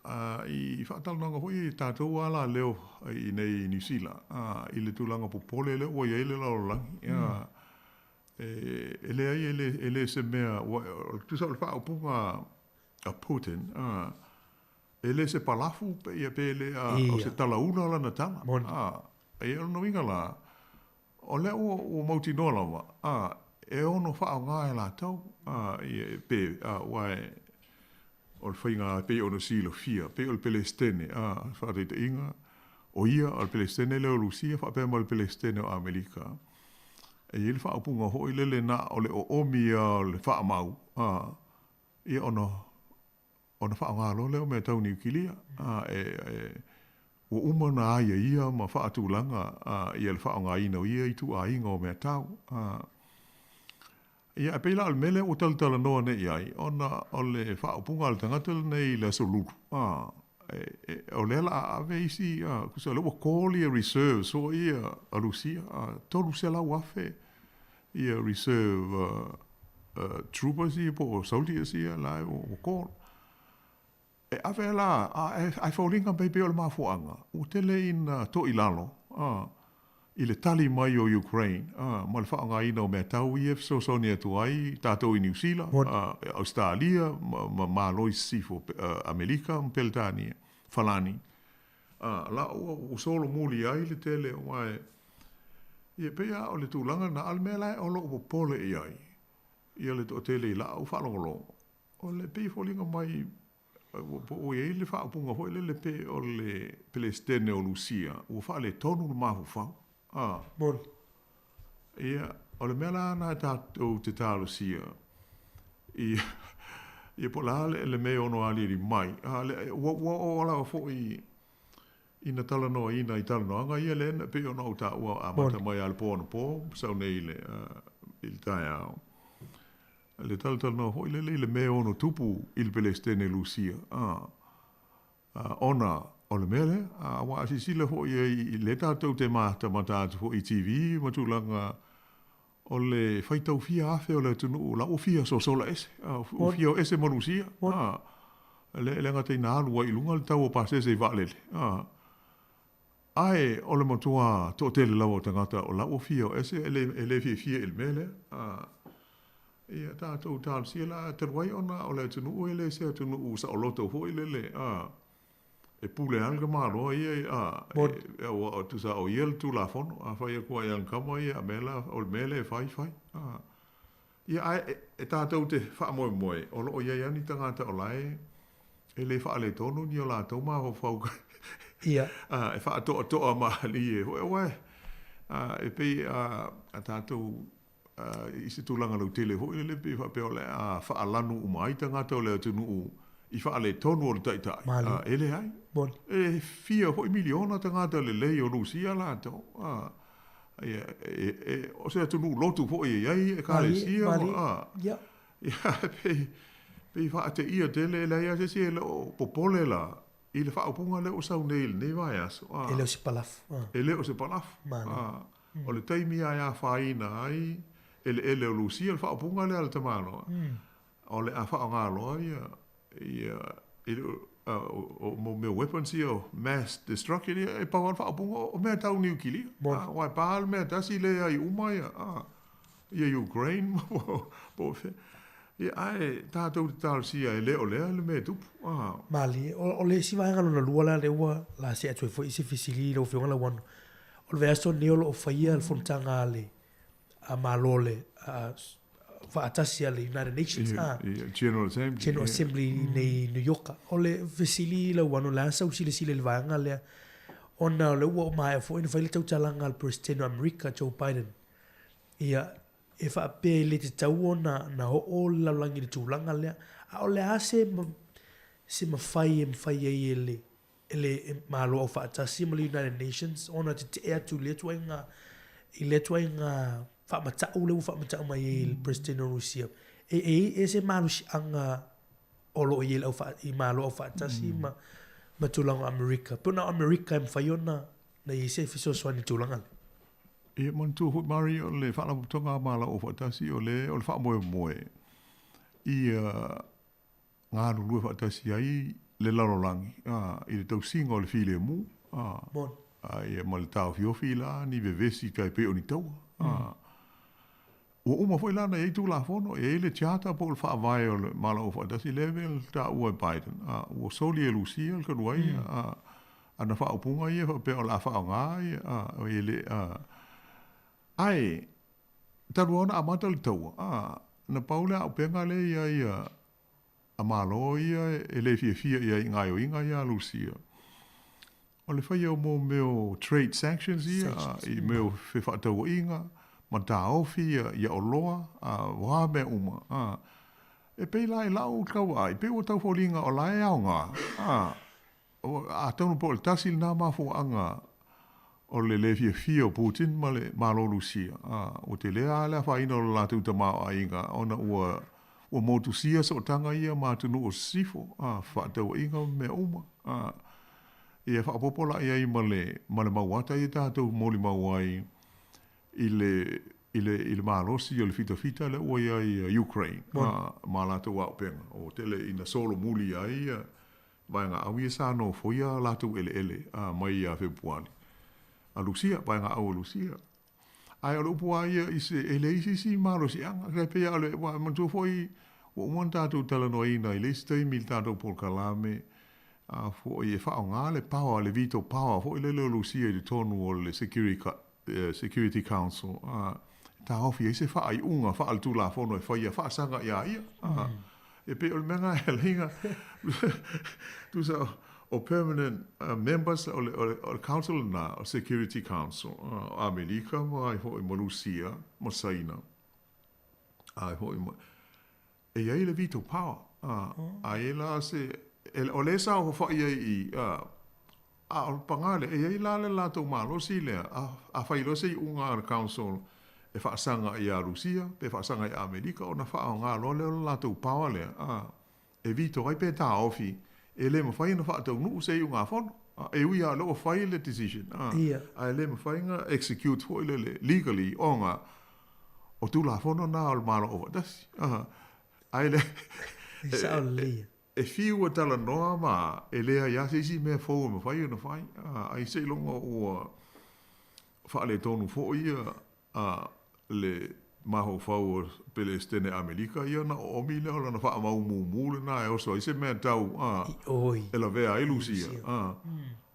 A i faatalanoaga foi ia tatou lava la leo i inei i Niu Sila, a i le tulaga popole lea ua i ai le lalolagi. A E leai, e le, e le se mea, ua, tusa o le faaupuga a Putin, a, e le se palafu pe ia pe le a, o se talaula lana tala. A, e o lona uiga la, o lea ua, ua mautinoa lava, a, e ono faaaoga e latou, a, ia, pe, a, aua e, o le faiga e pei ona silafia, pei o le Pelesitene, a, faataitaiga, o ia, o le Pelesitene lea o Lusia faapea ma le Pelesitene o Amerika, E i ai le faaupuga foi lele na o le oomi lava o le faamau, a, ia ona, ona faaaoga loa lea o mea tau niukilia. A, e, e, ua uma ona aiaia ma faatulaga, a, ia le faaaogaina o ia ituaiga o mea tau. A, ia, e pei la o le mea lea ua talatalanoa nei i ai, ona o le faaupuga a le tagata lenei i le Aso Lulu, a, o lea la a ave isi, tusa o lea ua call ia reserves foi ia a Rusia, 300,000 ia reserve troopers ia po o soldiers ia la ua call. E ave la, ae foliga mai pei o le mafuaaga, ua tele ina toilalo, i le tali mai o Ukraine ma le faaaogaina o mea tau ia e fesoasoani atu ai tatou i Niu Sila, Ausetalia ma Malo i Sisifo, Amerika ma Peretania, Falani. La ua solomuli ai le tele aua e ia pei lava o le tulaga lena, a o le mea la o lo o popole i ai ia le toatele i lau faalogologo, o le pei e foliga mai Po ua i ai le faaupuga foi lele pe o le Peresetene o Lusia ua faaletonu le mafaufau. A. Moni. Ia, o le mea la lena tatou te talosia, I ia po o le a le le mea e ono aliali mai, a le ua ua oo lava foi ina talanoaina i talanoaga ia lea na pei ona ou taua amata mai lava i le po anapo sau nei i le i le taeao. Le talatalanoa foi lele i le mea e ono tupu i le Pelesitene Lusia, a ona o le mea lea, aua a silasila foi i ai i lea tatou te matamata atu foi i TV ma tulaga o le faitau fia afe o le atunuu la ua fia sosola ese, ua fia o ese ma Lusia, a, le le gata ina alu ai i luga le tau o pasese i vaalele, a, ae o le matua toatele lava o tagata o la ua fia o ese e le e le fiafia i le mea lea, a. Ia tatou talosia la talu ai ona o le atunuu e le se atunuu saoloto foi lele, a, e pule lava le tamaloa ia a, e, ua tusa o ia le Tulafono, a fai atu lava ia le tama ia, a mea la, o le mea lea e fai, fai. A. Ia, ae e, e tatou te faamoemoe, o lo o i ai lava ni tagata o la e, e le faaletonu ni o latou mafaufau Ia. a, e faatoatoa malie foi, aua a, e pei a, a tatou i se tulaga lautele foi lele pei faapea o le a faalanu uma ai tagata o le atunuu i faaletonu o le taitai, e leai. E fia foi miliona tagata lelei o Lusia latou. Ia, e, o se atunuu lotu foi e i ai ekalesia. Ia, pei, pei faateia tele, e leai lava se isi e le o popole la i le faaupuga lea ua sau nei i lenei vaiaso. E le o se palafu. E le o se palafu. O le taimi lava e afaina ai eleele o Lusia, le faaupuga lea a le tamaloa, o le a faaaoga loa ia, ia, i le, o, o mea weapons ia o mass destruction ia, e pau lava le faaupuga o mea tau niukilia. Aua e pa le mea tasi leai uma ia, ia Ukraine po o fea. Ia, ae tatou te talosia e le o lea le mea e tupu. Malie, o le isi vaega lona lua la lea ua la see atu ai foi i se fesili i lau Afioga Lauano. O le vaiaso lenei o lo o faia le fonotaga a le a Malo le faatasi a le United Nations a General Assembly, General Assembly i nei New York. O le fesili i Lauano, o le a sau silasila i le vaega lea ona o lea ua maea foi ona fai le tautalaga a le Peresetene o Amerika Joe Biden. Ia, e faapea e le tatau ona na oo le lalolagi i le tulaga lea, a o le a se se mafai e mafai ai e le e le Malo Aufaatasi ma le United Nations ona tetee atu i lea ituaiga i lea ituaiga faamatau lea ua faamatau mai ai e le Peresetene o Rusia. E, e, e se malosiaga o lo o i ai i Malo Aufaatasi ma, ma tulaga o Amerika. Pe na o Amerika e mafai ona na i ai se fesoasoani i le tulaga lea. Ia manatua foi Mari o le Faalapotopotoga a Malo Aufaatasi o le o le faamoemoe ia galulue faatasi ai le lalolagi i le tausiga o le filemu ia ma le taofiofi la ni vevesi tai pei o ni taua. Ua uma foi la ona i ai Tulafono, e i ai le Charter po o le Faavae o le Malo Aufaatasi lea e taua e Biden, ua soli e Lusia le talu ai ana faaupuga ia faapea o le a faaaoga ia, e le, ae talu lava ona amata le taua, na pau le auupega lea i ai a Malo ia e le fiafia i ai i gaoioiga ia a Lusia, o le faia o mo mea o trade sanctions ia, i mea o fefaatauaiga, ma taofi ia, ia oloa, a o a mea uma. A, e pei la i lau tauvaai, pei ua tau foliga o la e aoga, a, atonu po o le tasi lena mafuaaga o le lē fiafia o Putin ma le Malo Lusia, a, ua tele lava le afaina o le latou tamaoaiga ona ua ua motusia sootaga ia ma atunuu o sisifo, a, fefaatauaiga ma mea uma, a, ia faaopoopo la i ai ma le ma le mau ata ia tatou molimau ai i le i le i le malosi o le fitafita lea ua i ai Ukraine, a, ma latou auupega, ua tele ina solomuli ai ia vaegaau ia sa nofoia a latou eleele mai ia Fepuari. A Lusia, vaegaau a Lusia. Ae o le upu lava ia i se, e leai se isi malosiaga. E pei lava o le, ua manatua foi ua uma ona tatou talanoaina i le isi taimi i le tatou polokalame, a foi e faaaoga le power, le veto power foi lele o Lusia i totonu o le Security Council, e taofi ai se faaiuga faaletulafono e faia faasaga iā ia. E pei o le mea lena e ala ai ona tusa o permanent members o le council lena, o Security Council, o Amerika ma ai foi ma Lusia ma Saina, ai foi ma. e i ai le veto power. A i ai la se, o lea sa ofofa'i ai i i, a o le pagā lea, e i ai la le latou malosi lea, afai loa se iuga a le Council e faasaga ia Rusia pe faasaga i Amerika, ona faaaoga loa lea o le latou power lea, e veto ai pe taofi, e le mafai ona faataunuu se iugafono. E ui lava o lea ua fai le decision, ae le mafai ona execute foi lele legally ona o Tulafono na o le Malo Aufaatasi. Ae le E sao lelei ia. E fiu e talanoa ma e leai lava se isi mea fou e mafai ona fai, ai seiloga ua faaletonu foi ia le mafaufau o Pelesitene Amerika ia ona oomi lea o lana faamau mumu lena e oso ai se mea tau e lavea ai Lusia.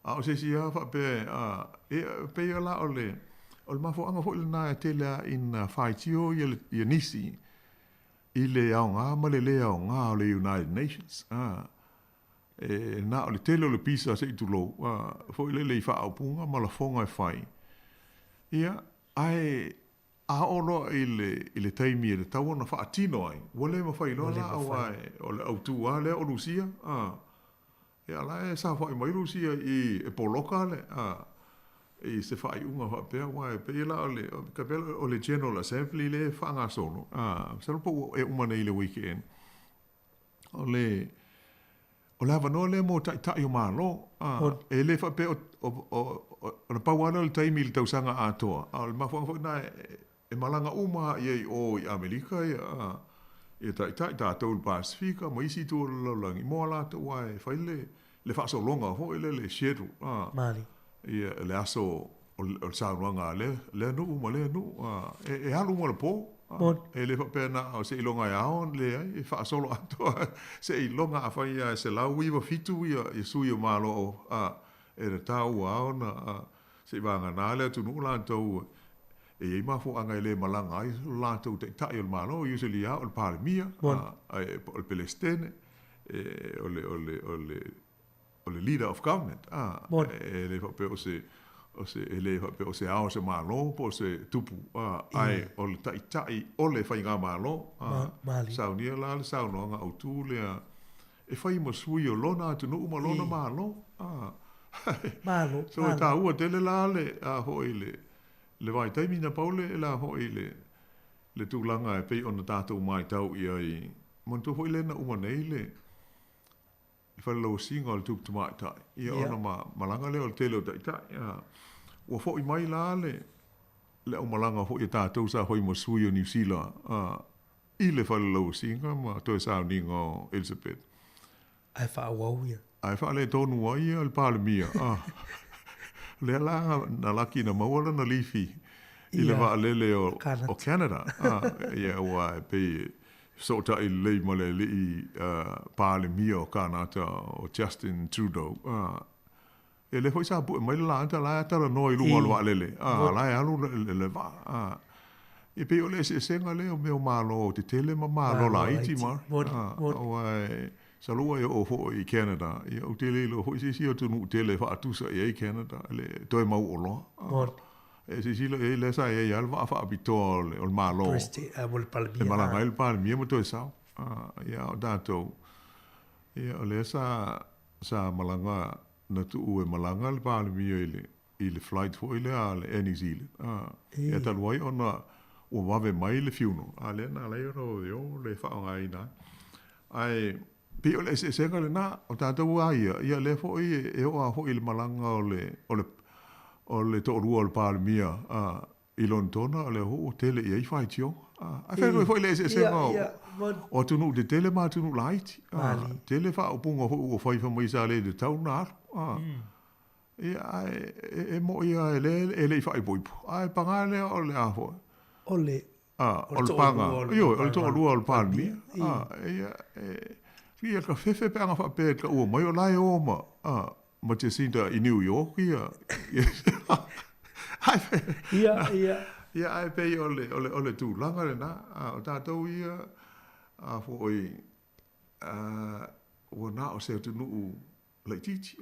A o se isi lava faapea e pei la o le mafuaaga foi lena e tele lava ina faitio ia nisi i le aoga ma le lē aoga o le United Nations. E na o le tele o le pisa se i tulou, foi lele i faaupuga ma lafoga e fai. Ia, ae a oo loa i le taimi e tatau ona faatino ai, ua le mafai loa la, aua o le autū lava lea o Lusia. Ia, la e saofai mai Lusia i e poloka le, i se faaiuga faapea, aua e pei la o le, o le General Assembly lea e faagasolo, masalo po ua e uma nei i le weekend. O le o le avanoa lea mo taitai o Malo. E le faapea o na pau lava lea o le taimi i le tausaga atoa, a o le mafuaaga foi lena e malaga uma lava i ai i o i Amerika ia taitai, tatou i le Pasefika ma isi itu o le lalolagi, mo a latou aua e fai le faasologa foi lea, le schedule, ia le aso o le saunoaga a lea nuu ma lea nuu, e alu uma le po. E le faapea na o seiloga e ao, leai, e faasolo atoa seiloga afai lava e 197 ia sui o Malo e tatau lava ona seivagana le atunuu latou e i ai mafuaaga e le malaga ai lo latou taitai o le Malo, usually lava o le Palemia, o le Pelesitene, o le leader of government, e le faapea o se e le faapea o se ao o se Malo po o se tupu, ae o le taitai o le faigamalo. Saunia la le saunoaga autū lea e fai ma sui o lona atunuu ma lona Malo. Malo. So e taua tele la le a foi le vaitaimi na pau le la foi le tulaga e pei ona tatou matau i ai. Manatua foi lea na uma nei le falelauasiga o le tupu tamaitai, ia ona malaga lea o le tele o taitai. Ua foi mai la le aumalaga foi a tatou sa fai ma sui o Niu Sila i le falelauasiga ma toe sauniga o Elizabeth. Ae faaauau ia. Ae faaletonu ai ia le Palemia. Lea la na laki na maua lana lifi i le vaalele o Canada. Ia ua e pei fesootai lelei ma le alii Palemia o Kanata o Justin Trudeau. Ia lea foi sa pue mai le laata la e talanoa i luga o le vaalele. La e alu le vaa. Ia pei o le eseesega lea o mea o Malo tetele ma Malo laiti ma. Aua e salua e oo foi i Canada. Ia ou te le iloa foi se isi atunuu tele e faatusa i ai Canada le toe mau oloa. E silasila i ai lea sa i ai lava le vaa faapitoa o le Malo e malaga ai le Palemia ma toe sao. Ia a o tatou, ia o lea sa malaga na tuu e malaga le Palemia i le flight foi lea a le Air New Zealand. Ia talu ai ona ua vave mai le funeral, a lea na ala ai ona vave o le faaaogaina ai. Ae pei o le eseesega lena, o tatou lava ia, ia lea foi e oo lava foi i le malaga o le toalua o le Palemia i Lonetona, o lea foi ua tele i ai faitioga. Ae fai foi le eseesega o atunuu tetele ma atunuu laiti. Tele faaupuga foi ua fai fai mai sa le tatau ona alu. Ia, ae e moni lava e le i faaipoipo, ae paga lea o le a foi. O le O le paga, ioe, o le toalua o le Palemia. Ia, ia ka fefe pe ana faapea e taua mai o la e o ma, ma Jacinda i New York, ia. Ia, ia. Ia, ae pei o le, o le, o le tulaga lena, o tatou ia, a foi, ua na o se atunuu laitiiti,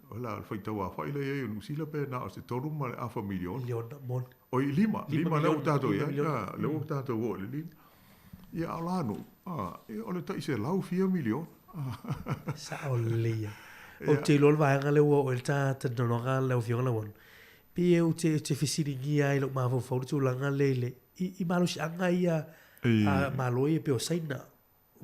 o le a faitau aofai lea i ai o Niu Sila pe na o se 3.5 miliona. Miliona, moni. Oi, 5, 5 lea ua tatou i ai, lea ua tatou oo i le 5. Ia a o la nuu, ia o le tai 100 fia miliona. Sa'o lelei ia. Ou te iloa le vaega lea ua oo i ai le ta talanoaga lau Afioga Lauano, pei ou te fesiligia ai i lou mafaufau le tulaga lea i le i malosiaga ia a Malo ia pei o Saina,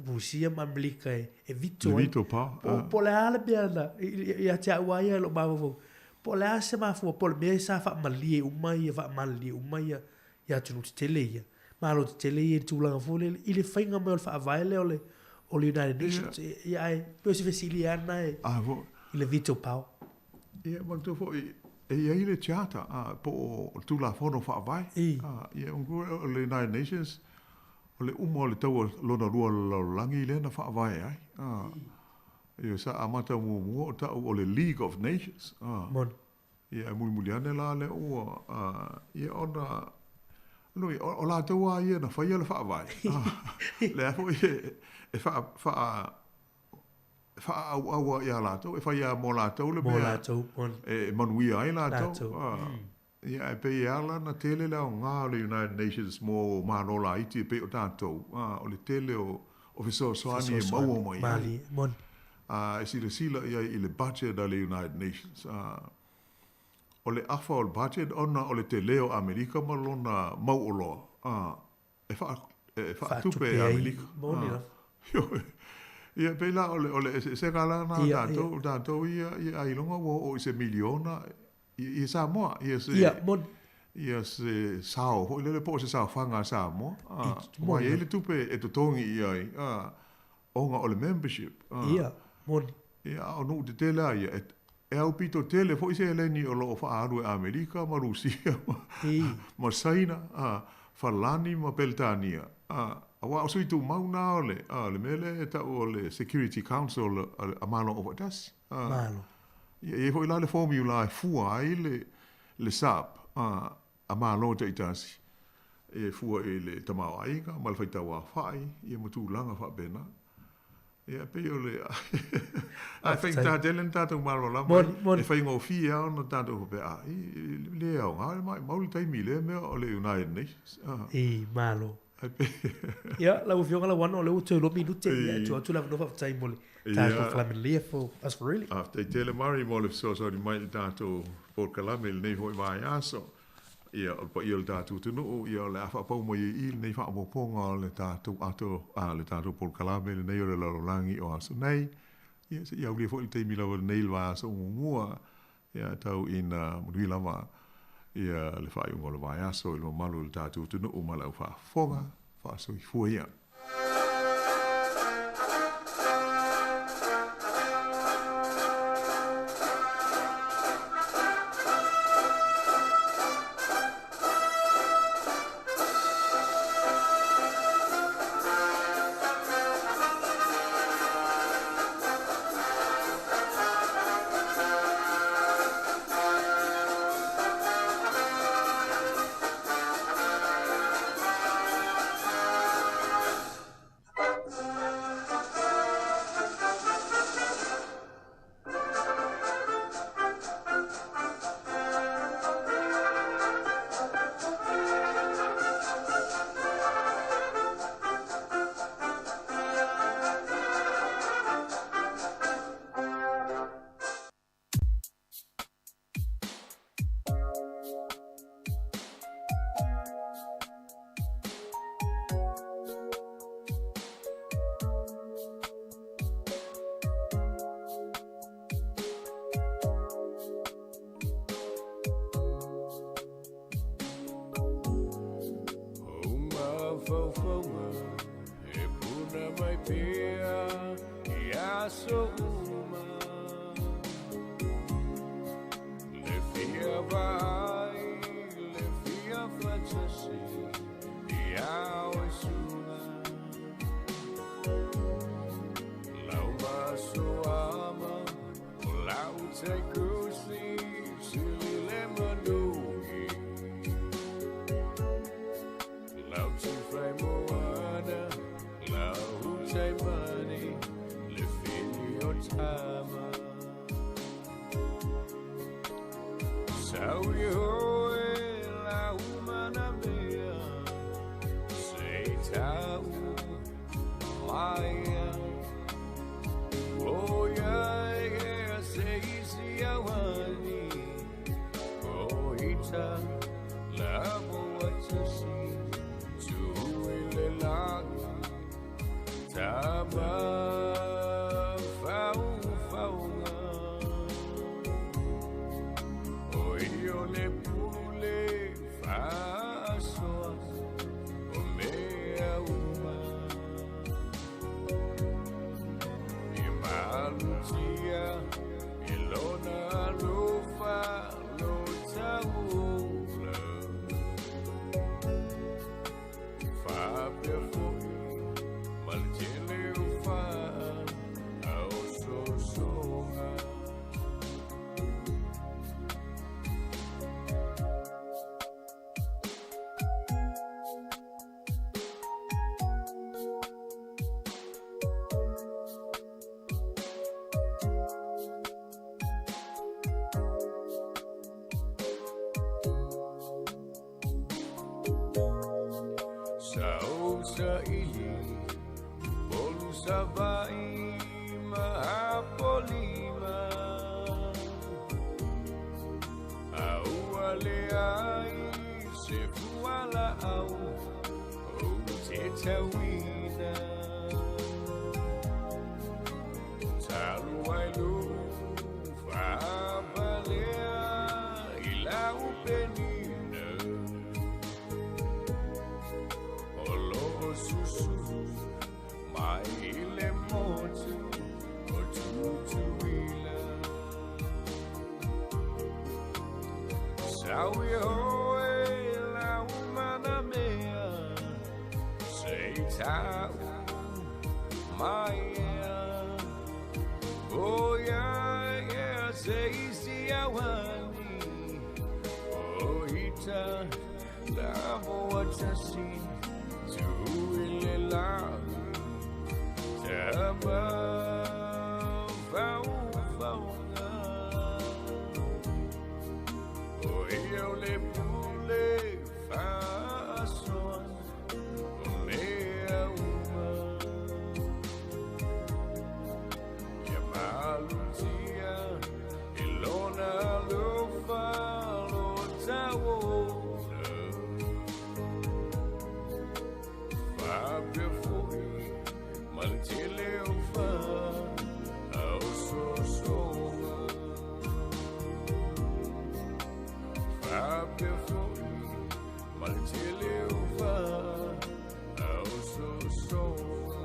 Rusia ma Amerika e veto ai. Le veto power. Po o le a le mea na, ia te au lava ia i lou mafaufau, po o le a se mafua, po o le mea sa faamalie uma ia, faamalilie uma ia atunuu tetele ia, Malo tetele ia i le tulaga foi lele, i le faiga mai o le faavae lea o le o le United Nations. Ia ae pei o se fesili lava lena e i le veto power. Ia manatua foi e i ai le charter po o le Tulafono Faavae. Ia manatua o le United Nations o le uma o le taua lona lua o le lalolagi lea na faavae ai. Ia sa amata muamua o ta'u o le League of Nations. Moni. Ia, e mulimuli ane la lea ua, ia ona, nui, o latou lava ia na faia le faavae, lea foi e faa, faa, faaauau lava ia latou, e fai lava mo latou le mea e manuia ai latou. Ia, ae pei e ala ona tele le aoga o le United Nations mo Malo laiti e pei o tatou, o le tele o fesoasoani e maua mai ai. E silasila i ai i le budget a le United Nations. O le afa o le budget ona o le tele o Amerika ma lona mau oloa, e faatupe e Amerika. Ia, pei la o le eseesega la lena a tatou, o tatou ia ailoga ua oo i se miliona i Samoa, ia se, ia se sao foi lele po o se saofaga a Samoa, aua e i ai le tupe e totogi i ai, ona o le membership. Ia, moni. Ia, a o nuu tetele lava ia, e aupito tele foi seleni o lo o faaalu e Amerika ma Rusia ma Saina, Falani ma Peretania, aua o sui tumau na o le, le mea lea e tau o le Security Council a Malo Aufaatasi. Malo. Ia, e i ai foi la le formula e fua ai le SAP a Malo taitasi, e fua i le tamaoaiga ma le faitauaofai, ia ma tulaga faapena. Ia, e pei o le ae faigata tele ona tatou malamalama ai, e faigofie lava ona tatou faapea, a, e le aoga le maumau le taimi i lea mea o le United Nations. I, malo. Ia, lau Afioga Lauano, o lea ua toe 2 minute, ia, e tuu atu le avanoa faafetai mo le tatou polokalame lelei for us for really. Faafetai tele Murray mo le fesoasoani mai i le tatou polokalame i lenei foi vaiaso. Ia, o le paia o le tatou atunuu, ia o le a faapau mai ai i i lenei faaopoopoga o le tatou ato, a, le tatou polokalame lenei o le lalolagi o aso nei. Ia, seia aulia foi le taimi lava lenei i le vaiaso muamua, ia, tau ina manuia lava ia le faaiuga o le vaiaso i le mamalu o le tatou atunuu ma le au faafofoga faasoifua ia. O mafaufauga e puna mai pea i aso uma. Le fia vaai, le fia fatasi ia oe suga. Lau maso ama, o lau taikusi, sili le manugi. Lau tifai moana, lau taimani, le fili o Tama faufaunga O ia o le pule faasoa o mea uma E malutia e lona alofa lo tauola Faapea fo'i ma le tele o faa aososoga. Sa ou saili Polu Sava'i ma Apolima A ua leai se fualaau ou te tauina Talu ai lou faavalea i lau penina O loo susu mai i le motu o Tutuila Sau e hoe lau manamea Sei tau mai ea O ia ea se isi auani O ita lavo atasi Tuile lagi Tama faufaunga O ia o le pule faasoa o mea uma Ia malutia e lona alofa lo tauola Faapea fo'i ma le tele o faa aososoga Faapea fo'i ma le tele o faa aososoga.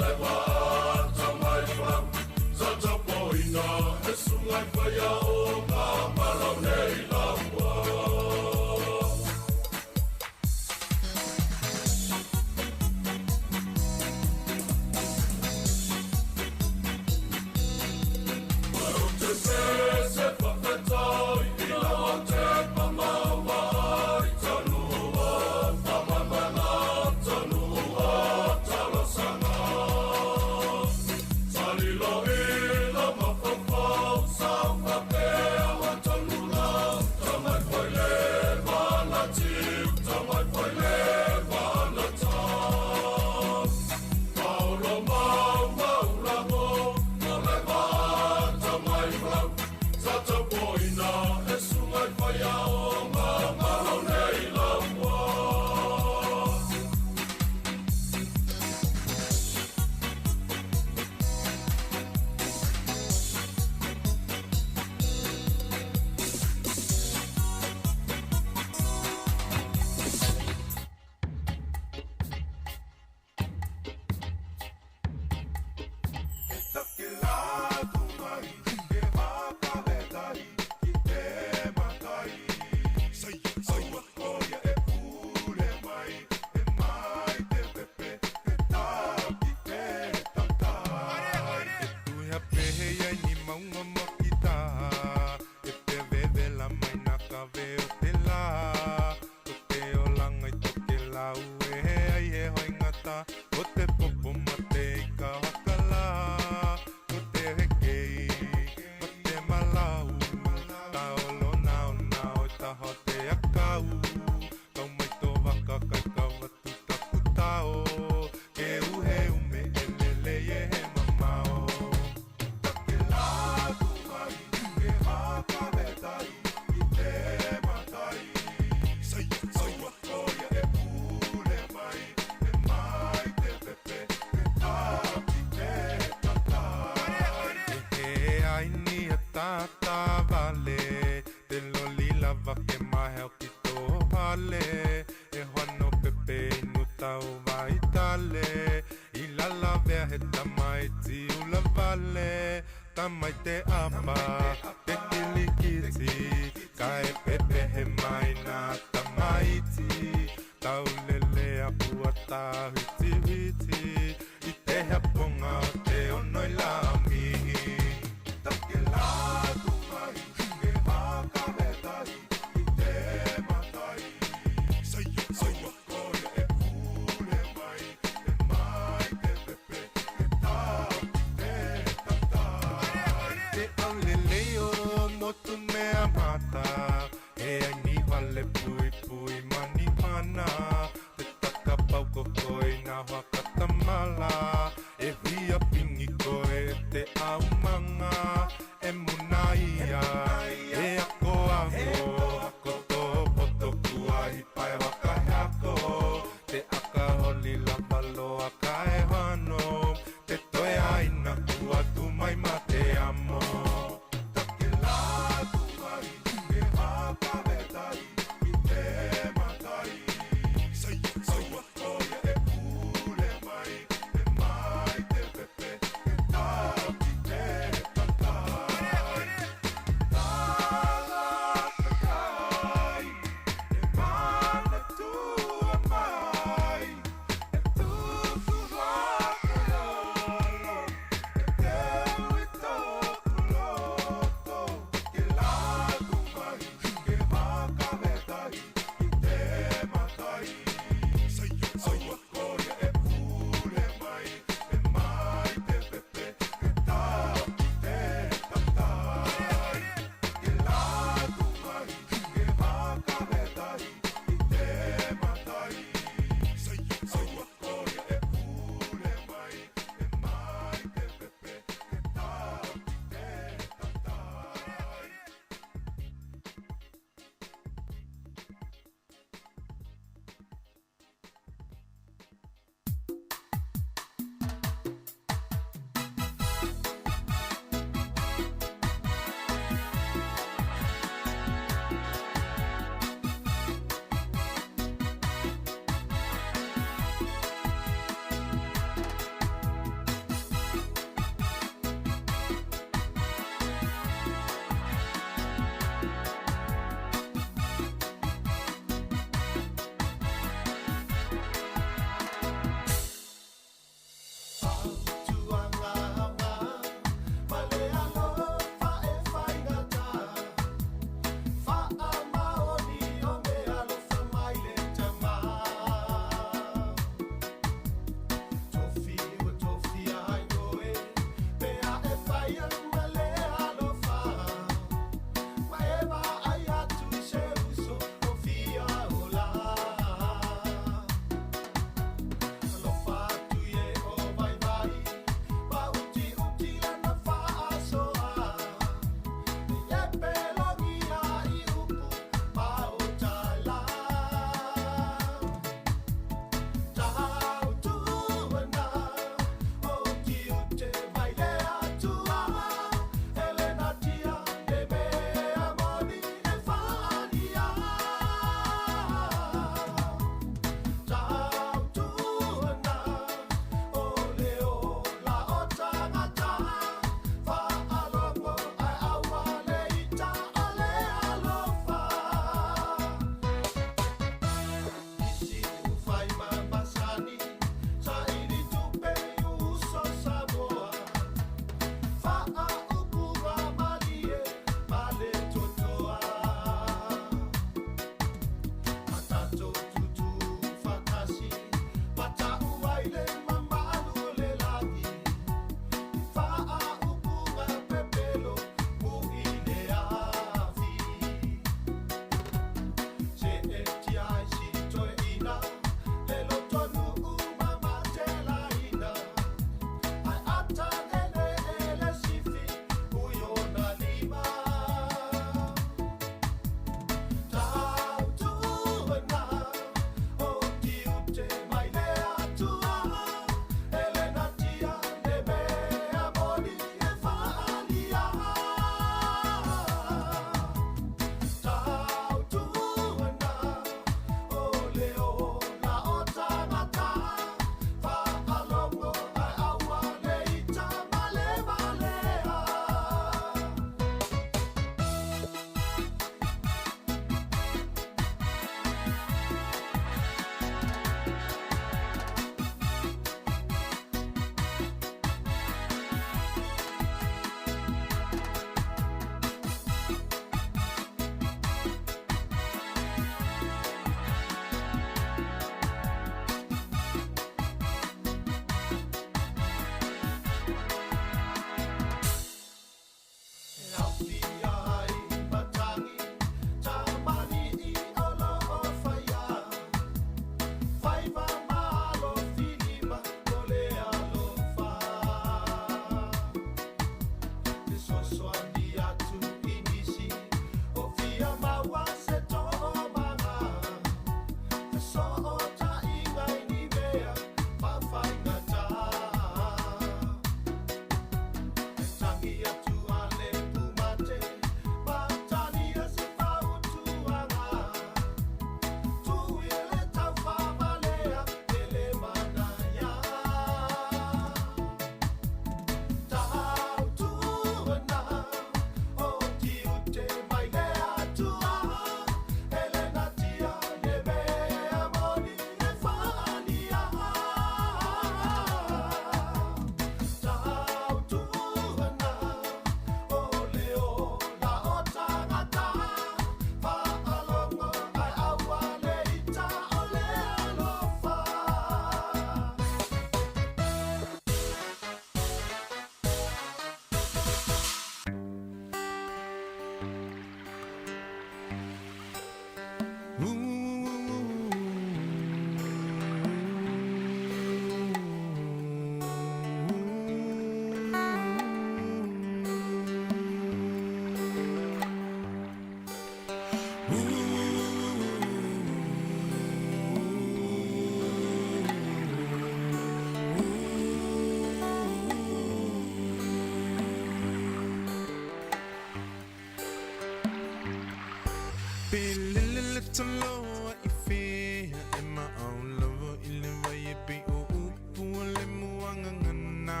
toloa i fea e maau lava i le vai e pei o upu o le muagagana.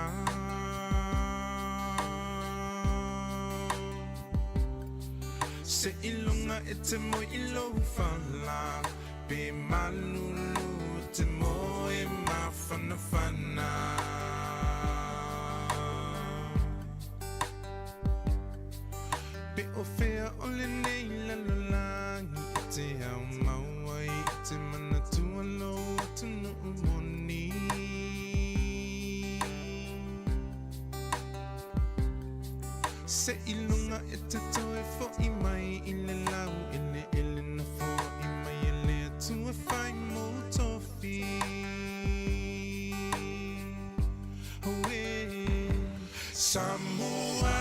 Se iloga e te moe i lou fala, pe malulu e te moe mafanafana. Pe o fea o lenei lalolagi e te au mau ai i te manatua lou atunuu moni. Se iloga e te toe fo'i mai i le lau eleele na foa'i mai e le Atua fai mou tofi. Auē, Samoa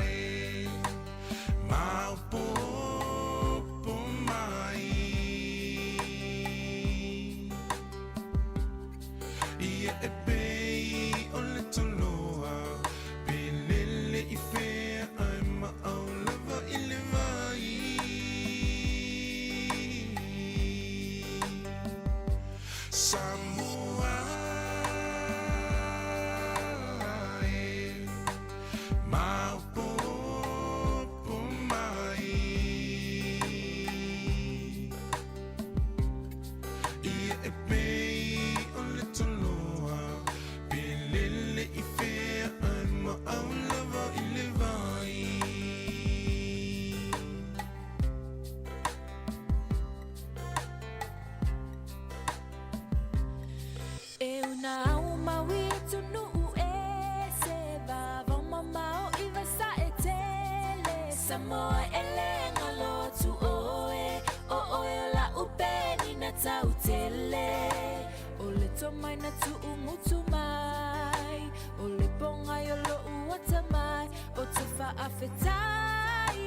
e, maopoopo mai. Ia e pei o le toloa, pe lele i fea ae maau lava i le vai. Samoa e, maopoopo mai. Ia e pei o le toloa, pe lele i fea ae maau lava i le vai. E una au maui atunuu e se vavao mamao i vasa e tele. Samoa e le galo atu oe, o oe o lau penina tau tele. O le tomai na tuumutu mai, o le pogai o lou atamai, o te faafetai.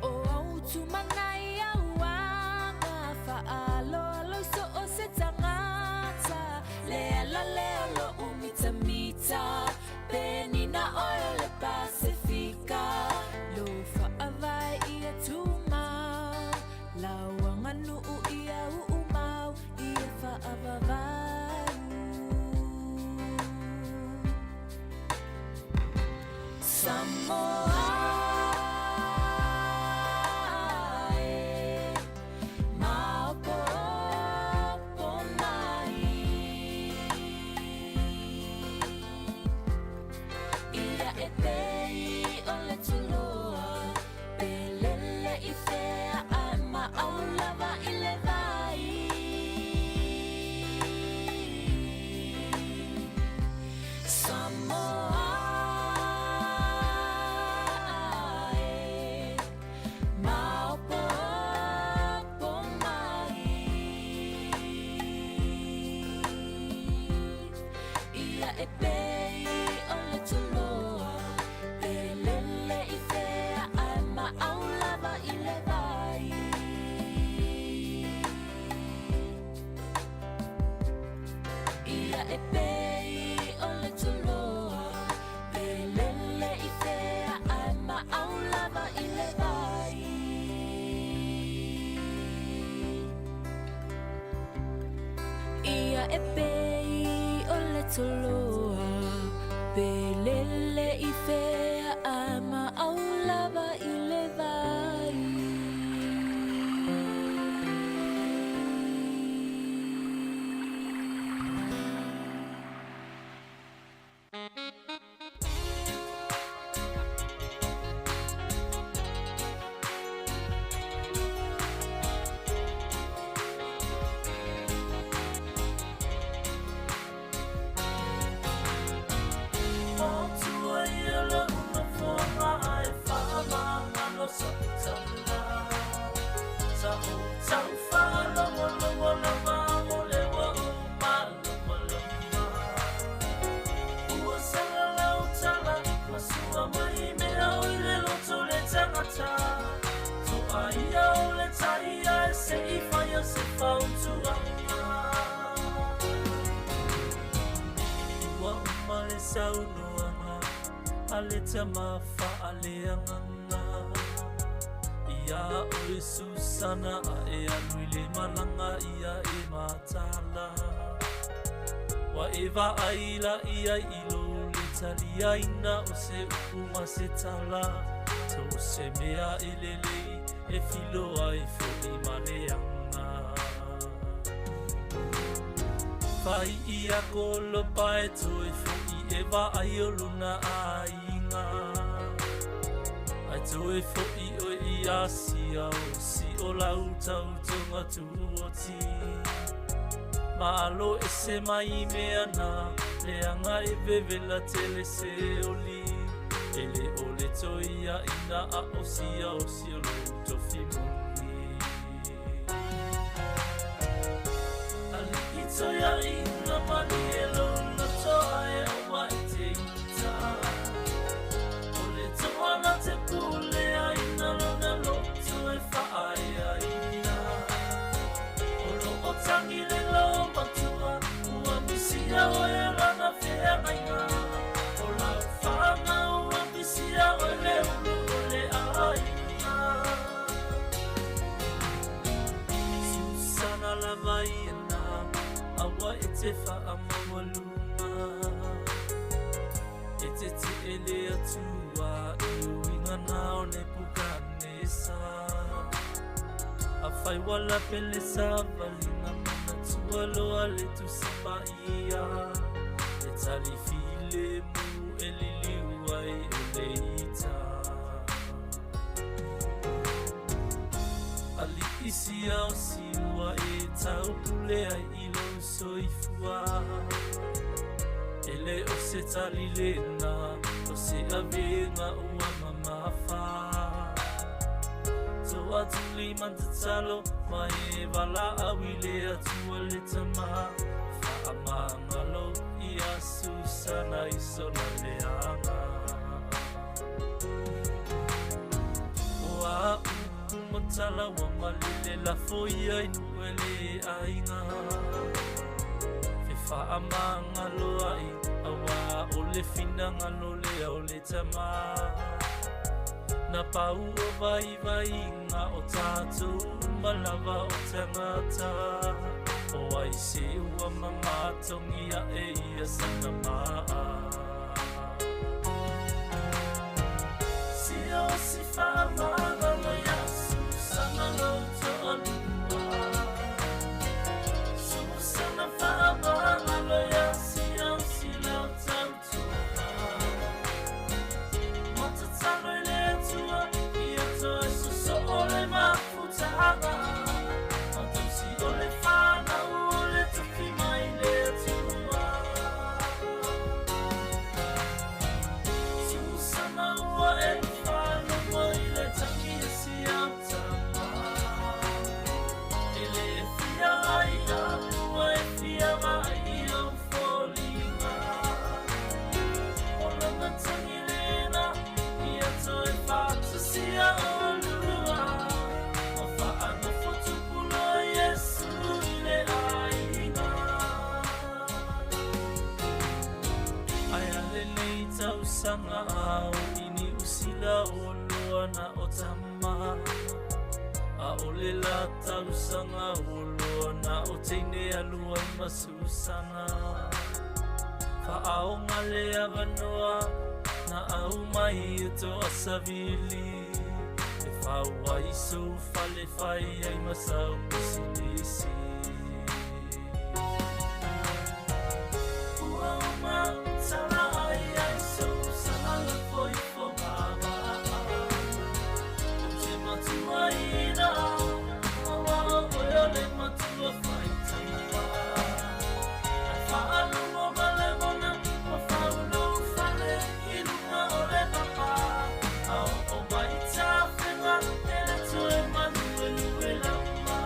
O au tumanai au aga, faaloalo i so o se tagata. Le ala lea o lou mitamita, penina oe o le Pasefika. Lou faavae ia tumau, lau aganuu ia uumau, ia faavavau. Samoa e, maopoopo mai. Ia e pei o le toloa, pe lele i fea ae maau lava i le vai. Samoa e, maopoopo mai. Ia e pei o le toloa, pe lele i fea ae maau lava i le vai. Ia e pei o le toloa, pe lele i fea ae maau lava i le vai. Ia e pei o le toloa, pe lele i fea ae maau lava i le vai. Ua uma le saunoaga. Faale tama faale agaga Ia oe Susana a e alu i le malaga ia e matala Ua e vaai laʻi ai i lou le taliaina o se upu ma se tala So o se mea e lelei e filoa ai foʻi ma leaga Fai ia kolopa e toe foʻi e vaai o lona aiga Ae toe foʻi oe i Asia o si o lau tautoga tuoti Malo ese mai mea na leaga e vevela tele se oli E le o le toia ina a o sia o si o lou tofi moni Alii toia ina malie lou loto ae aua e te ita O le toa na te pule aina lona loto e faaeaina O loo tagi le lou matua ua misia oe lana feagaiga O lau fanau ua misia oe le ulu o le aiga Susana lava iana aua e te faamaualuga E te teʻe le Atua i uiga na o Nebukanesa Afai ua lape le savaliga manatua loa le Tusi Paia E tali filemu e liliu ai o le ita Alii sia o siua e taupule ai i lou soifua E le o se tali lena o se avega ua mamafa Toa tuli matatalo ma e valaau i le Atua le tama Faamagalo ia Susana i sona leaga O a upu matala ua malele lafo ia i nuu e le aiga Fefaamagalo ai auā o le finagalo lea o le tama Na pau o vaivaiga o tatou uma lava o tagata O ai se ua mamatogia e ia sana maa Sia o si faamagalo ia Susana lou toalua Susana faamagalo ia sia o si lau tautoga Matatalo i le Atua ia toe sosoo le mafutaga Matausi o le fanau o le tofi mai le Atua Susana ua e faalogo i le tagi a si au tama E le fia ai ua e fia vaai i ou foliga O lona tagi lena ia toe faatasia olua Ma faanofo tupulo Iesu i le aiga Ae a lenei tausaga ao i Niu Sila o loa na o tama A o le la tausaga o loa na o teine alu ai ma Susana Faaoga le avanoa na au mai e toa savili E fau ai sou fale fai ai ma sau pisinisi Ua uma tala ai ai Susana lafo ifo mama O te matua ina Aua o oe o le matua faitaua Ai faalogo ma le mona ma faulou fale i luga o le papa A oo mai tafega e le toe maluelue lama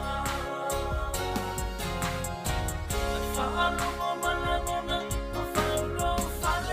Ai faalogo ma le mona ma faulou fale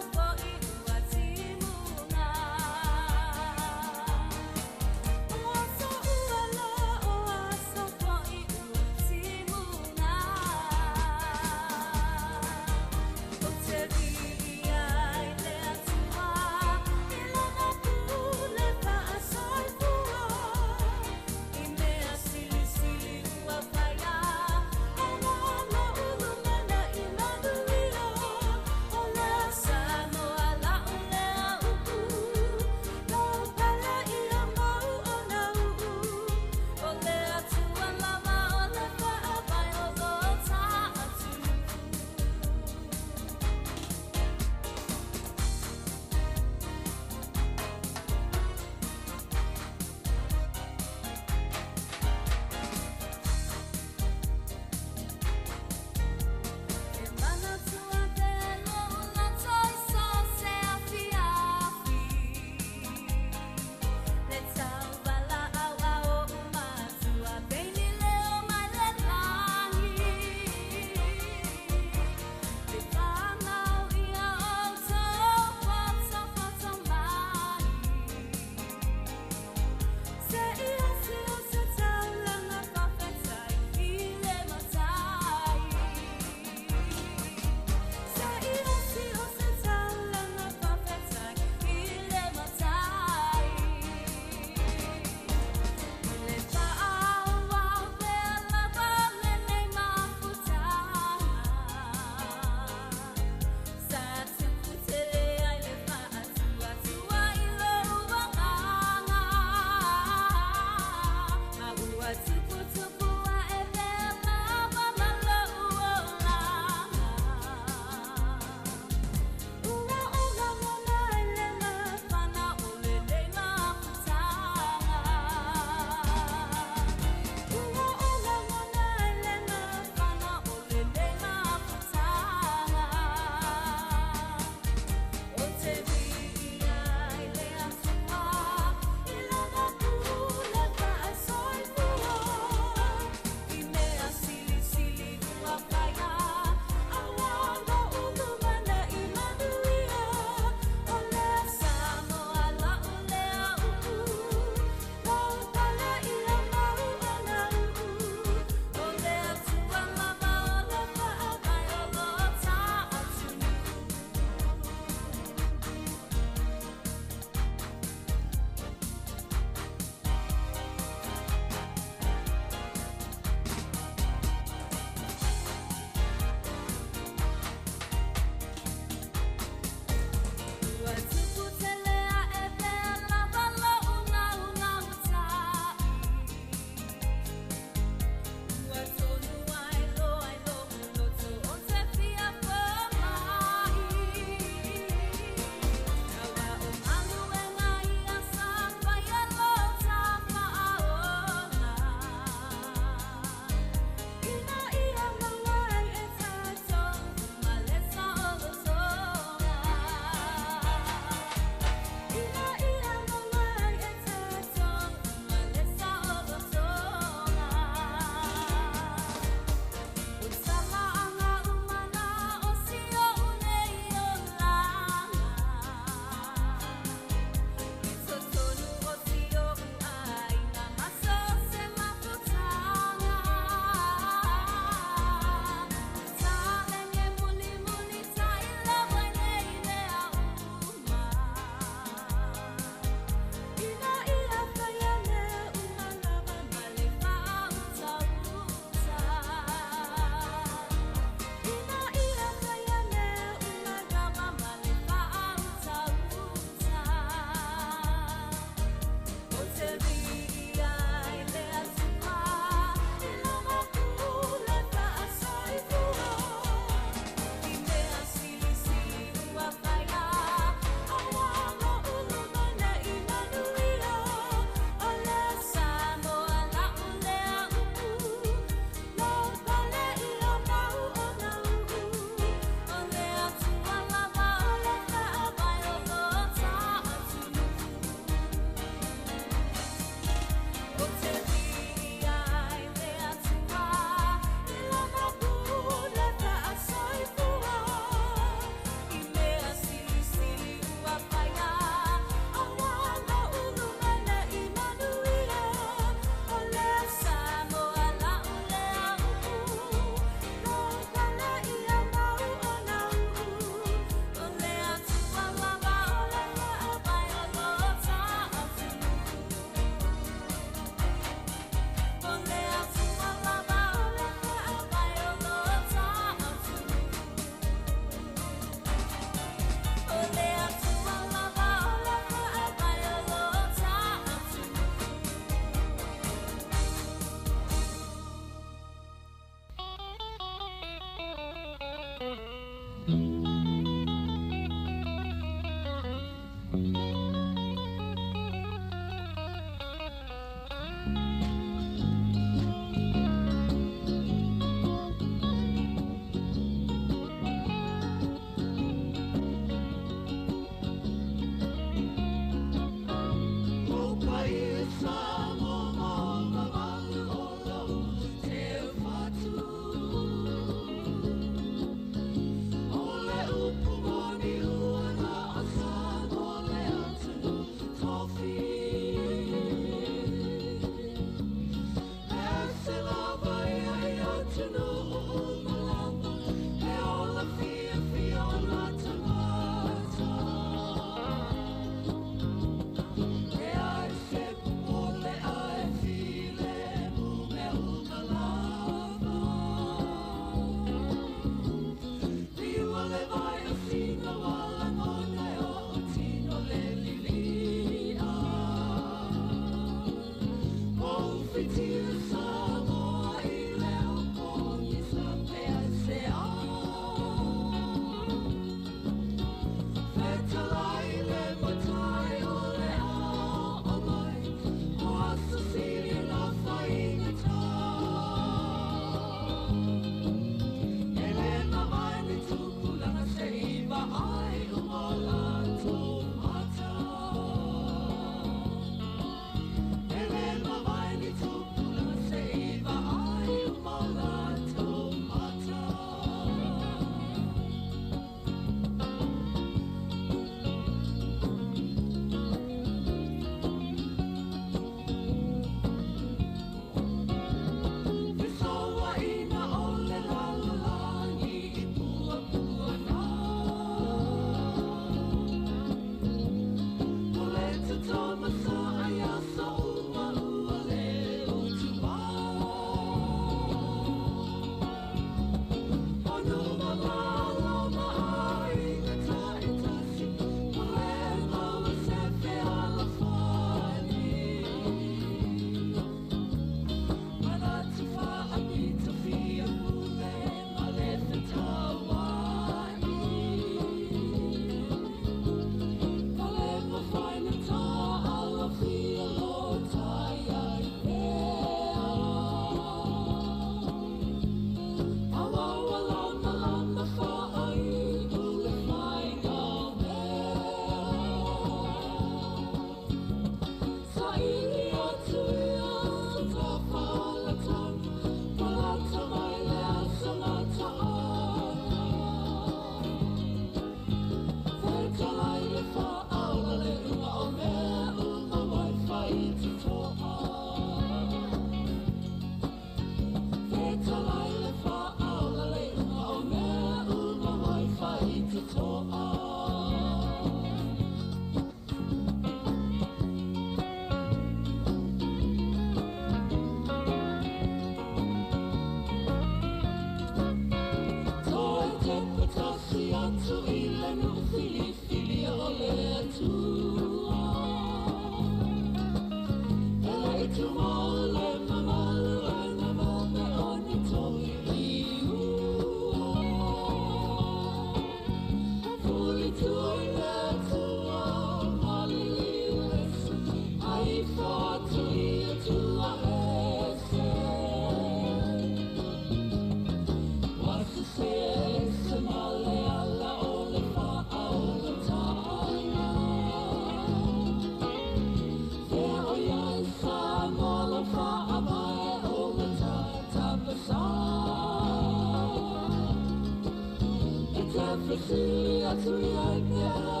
sili atu ia i ke ala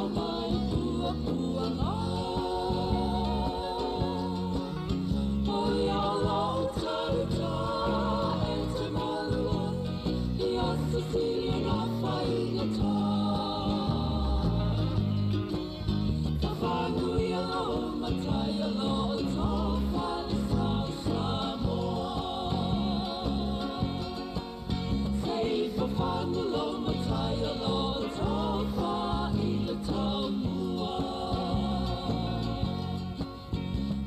o mai puapuaga. O ia o tauta e te malua, i aso sili o nā whaigata. Whafanui a lo matai a lo o tō whale sao Samoa. Sei whawhanu lo matai a lo o tō wha i le taumua.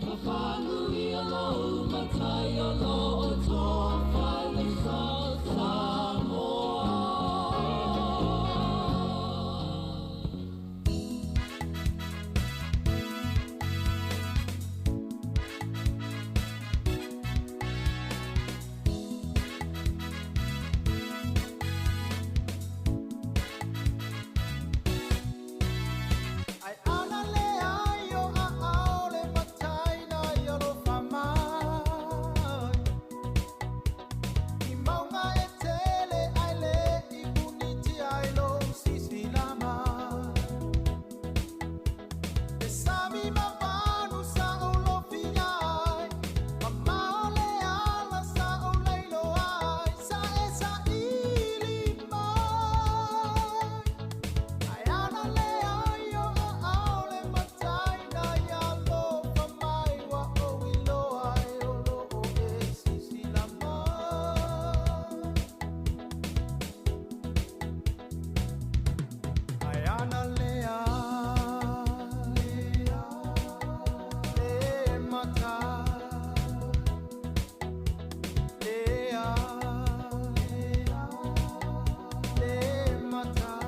Whafanui a lo matai a lo o tō whale sao Samoa. Ai ana le ai o a ao le matai na i alofa mai. I maunga e tele ai le i puniti ai lo sisila mai. E sami mavanu sa o lofi ai, mamao le ala sa o leilo ai, sa e sa ili mai. Ai ana le ai o a ao le matai na i alofa mai wa o iloa e o lo o e sisila mai. Ai ana le ai le matai, le ai le matai.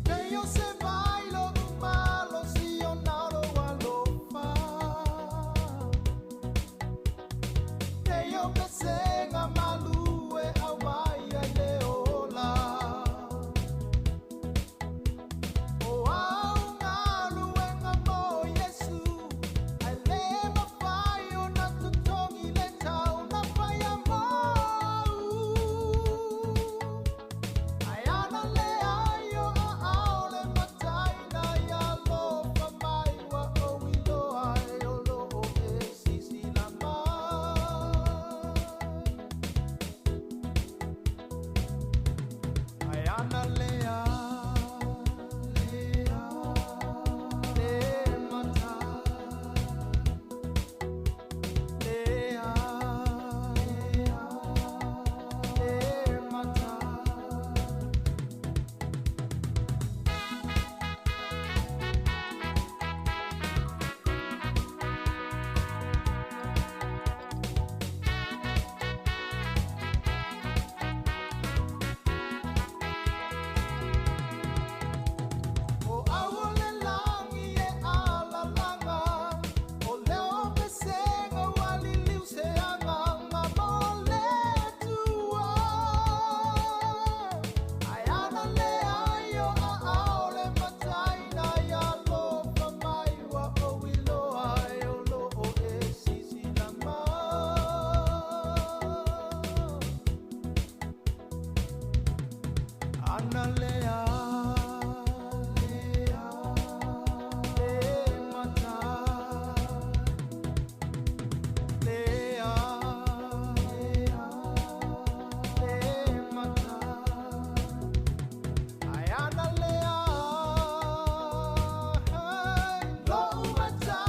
Teio se vai lo malo si o nalo alofa. Teio pesenga malue au mai ai le ola. O au ngaluenga mo Yesu, ai le mawhai o na tutongi le tau na whaia mau. Ai ana le ai o a ao le matai na i alofa mai wa o iloa e o lo o e sisila mai. Ai ana le ai le matai, le ai le matai. O au le langi e alalanga, o leo pesenga wa liliu se anganga mo le tua. Ai ana le ai o a ao le matai na i alofa mai wa o iloa e o lo o e sisila mai. Ana le ai le matai, le ai le matai. Ai ana le ai lo matai.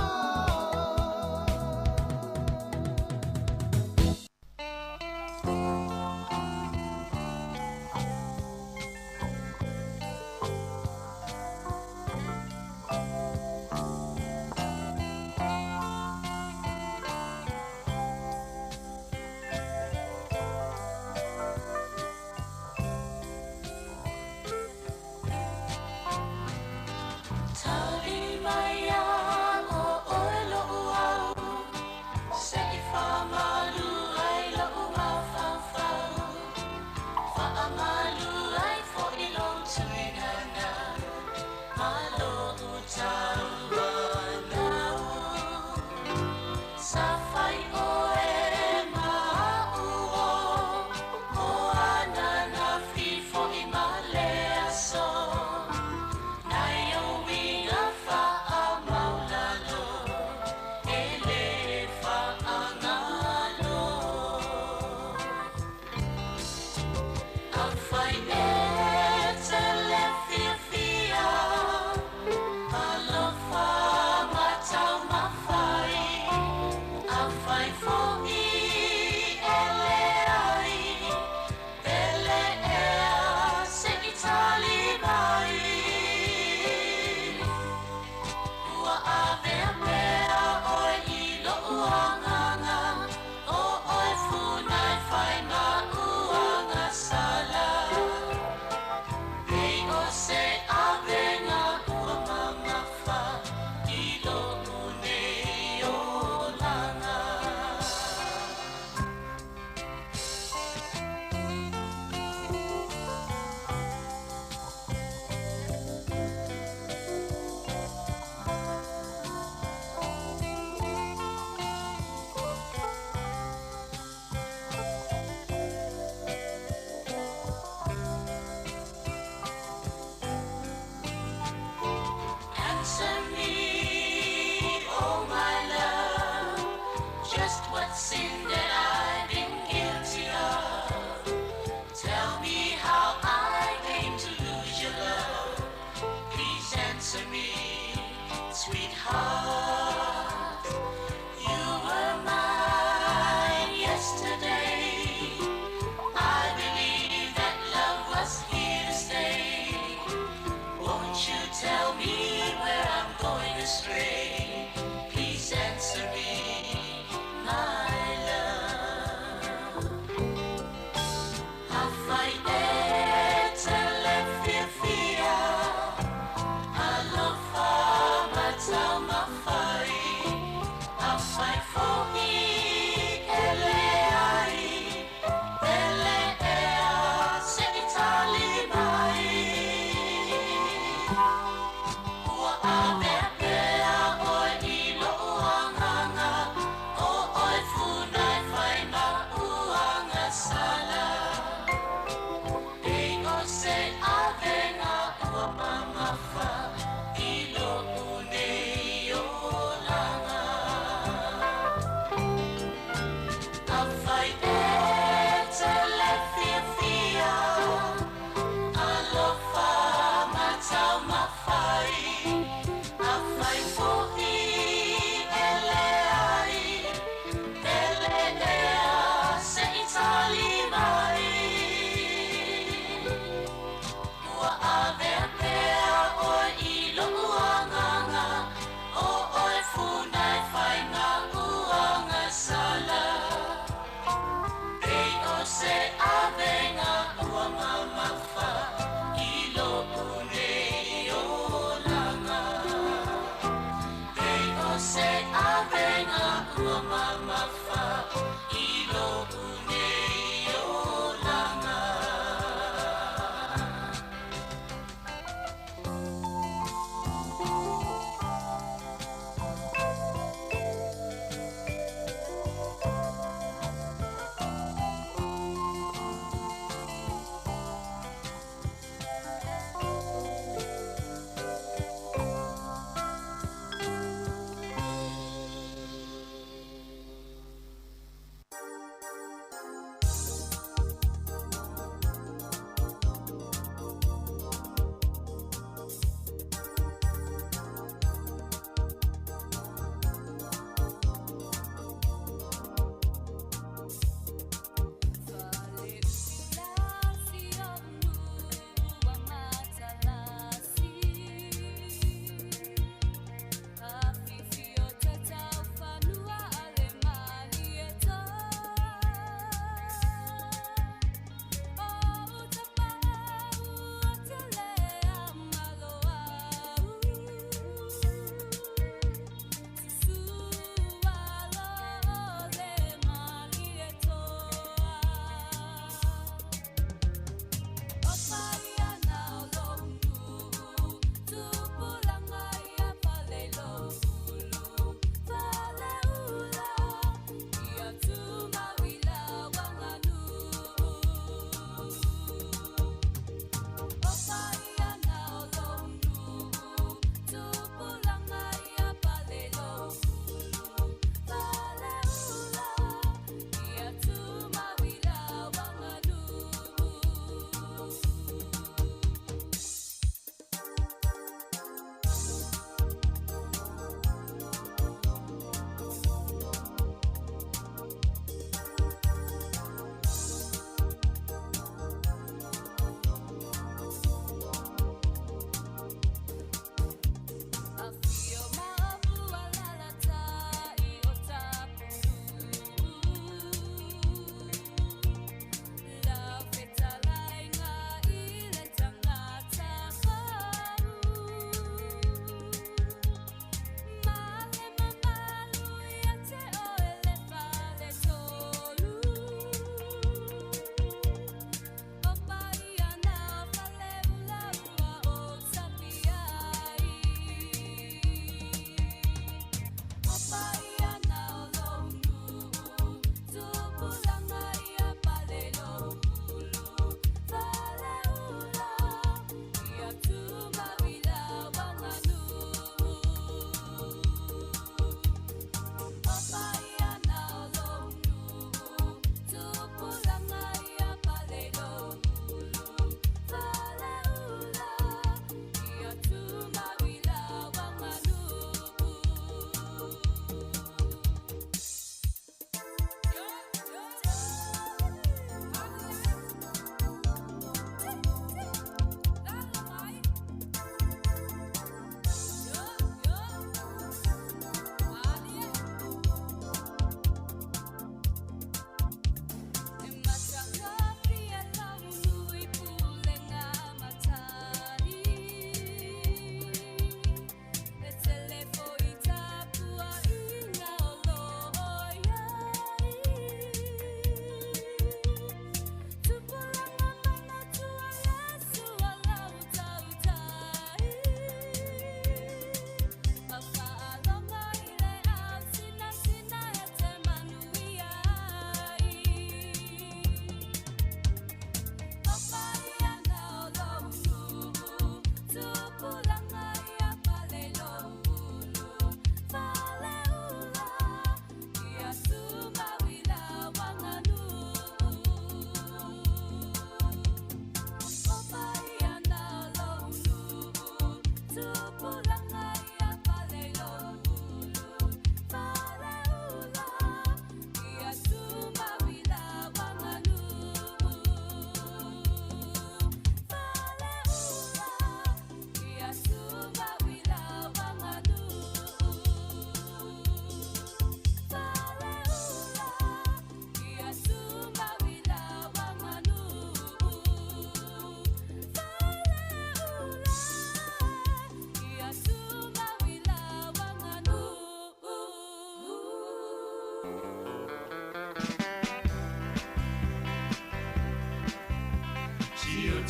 What sin that I've been guilty of? Tell me how I came to lose your love. Please answer me, sweetheart. You were mine yesterday. I believe that love was here to stay. Won't you tell me where I'm going astray? Please answer me, my love. Afai e te le fiafia, alofa ma taumafai. Afai fo'i e leai, pele ea se i tali mai. Ua avea pea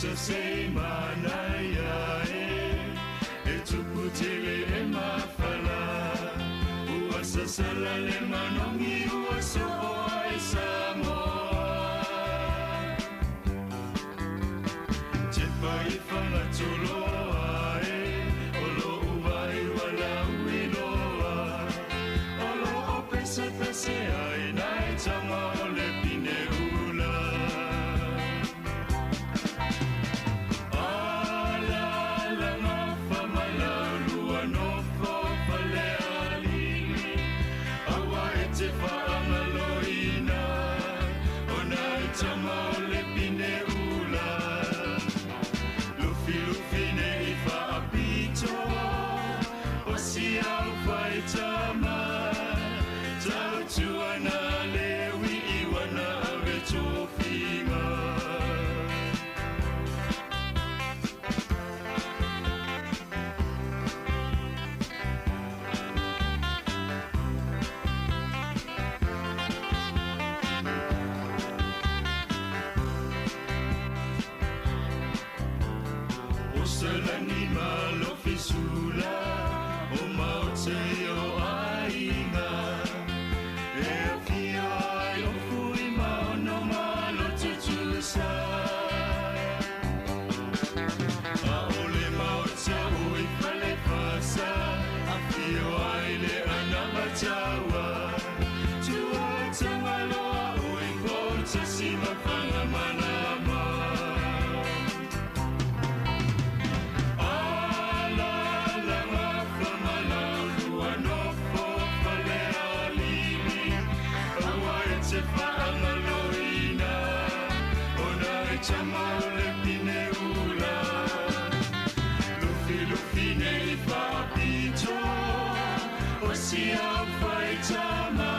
maota se manaia e E tupu tele e mafala Ua sasala le manongi ua soo ai Samoa Tepa i whangatoloa e Olo uwai wala uiloa Olo o pese pese ai nai tama o le pine ula Ala la ngafa malaulua nofo fale alili Aua e te whaangaloina O nai tama o le pine ula Lufi lufi ne i whaapito O si au whai tama Tau tuana lewi iwana ave tōwhinga O selani malofi sula O maote o aiga E afio ai o fui maono malo tutusa A ole maota o i fale fasa Afio ai le anamataua Tua tangaloa o i kota si mafanga manama Ala la ngafa malaulua nofo fale alili Aua e te whaangaloina O nai tama o le pine ula Lufi lufi nei whaapito O si au whai tama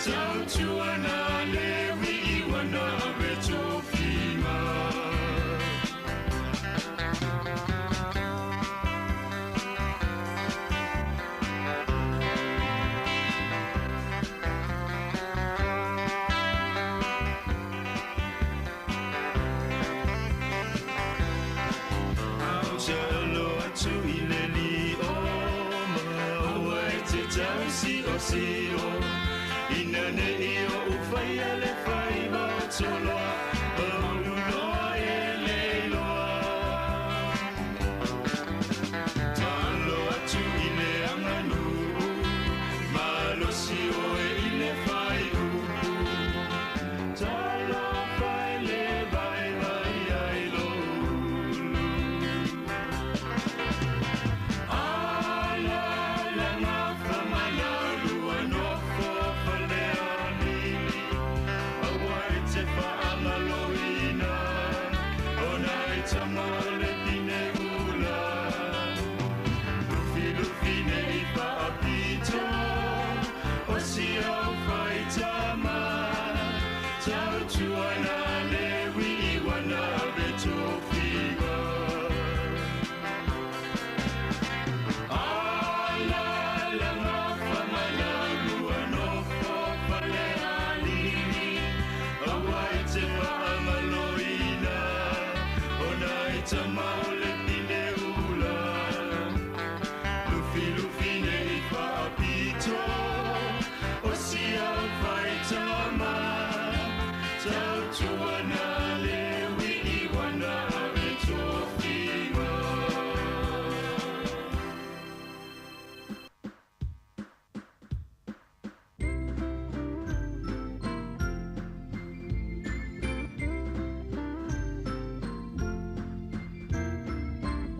Tau tuana lewi iwana ave tōwhinga Au te alo atu i le li o Aua e te tau si o si o Ina ne i o uwhaia le whaiva o toloa Aulu loa e le loa Talo atu i le anganu Malosi oe i le whai upu Talo whai le vai vai ai lo ulu Ala la ngafa malaulua nofo fale alili Aua e te whaangaloina O nai tama o le pine ula Lufi lufi nei whaapito O si au whai tama Tau tuana lewi iwana ave tōwhinga Ala la ngafa malaulua nofo fale alili Aua e te whaangaloina O nai tama o le pine ula Lufi lufi nei whaapito O si au whai tama Tau tuana lewi iwana ave tōwhinga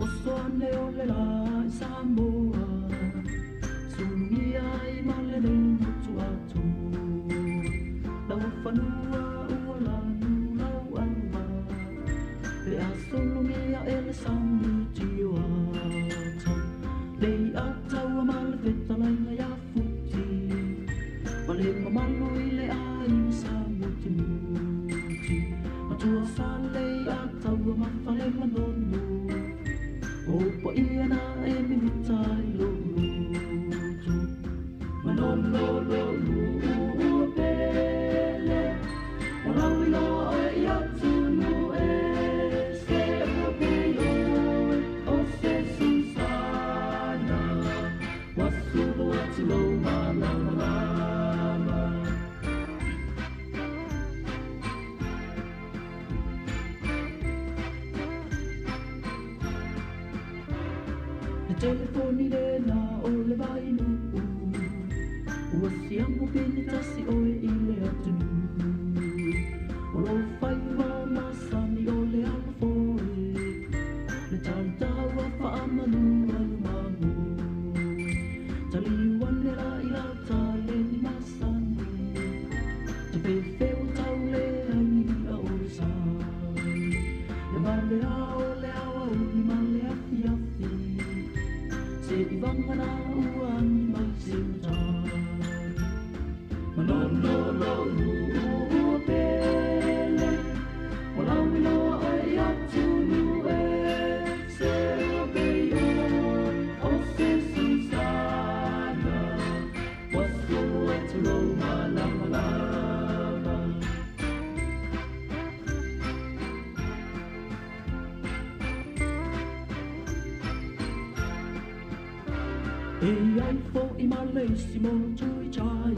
O soane o le la i Samoa Sulungia i male nei motu atu Lau fanua ua lanu lau aua Le a sulungia e le sami tio ata Le i ataua ma le fetalainga ia futi Ma le mamalu i le aiga sa muti muti Matua sa le i ataua ma fale manono O pa ia na e mimita i lo loto Manono lo lua pele O lau iloa e ia tunu e telefoni lena o le vainuu Ua siamu pini tasi oe i le atunuu O lo faiva masani o le alofoe Le tautaua faamanu alumago Taliu ane la i lau taleni masani Te feufeu taule ai ni ia o le sai Le valea o le aoauli ma le afiafi Se i vagana ua agi mai se matai Manono lou ua pele O lau iloa oe i atunuu e Se ua pei oe o se susana Ua sulu atu lou malamalama E ai fo'i ma le isi motu i tai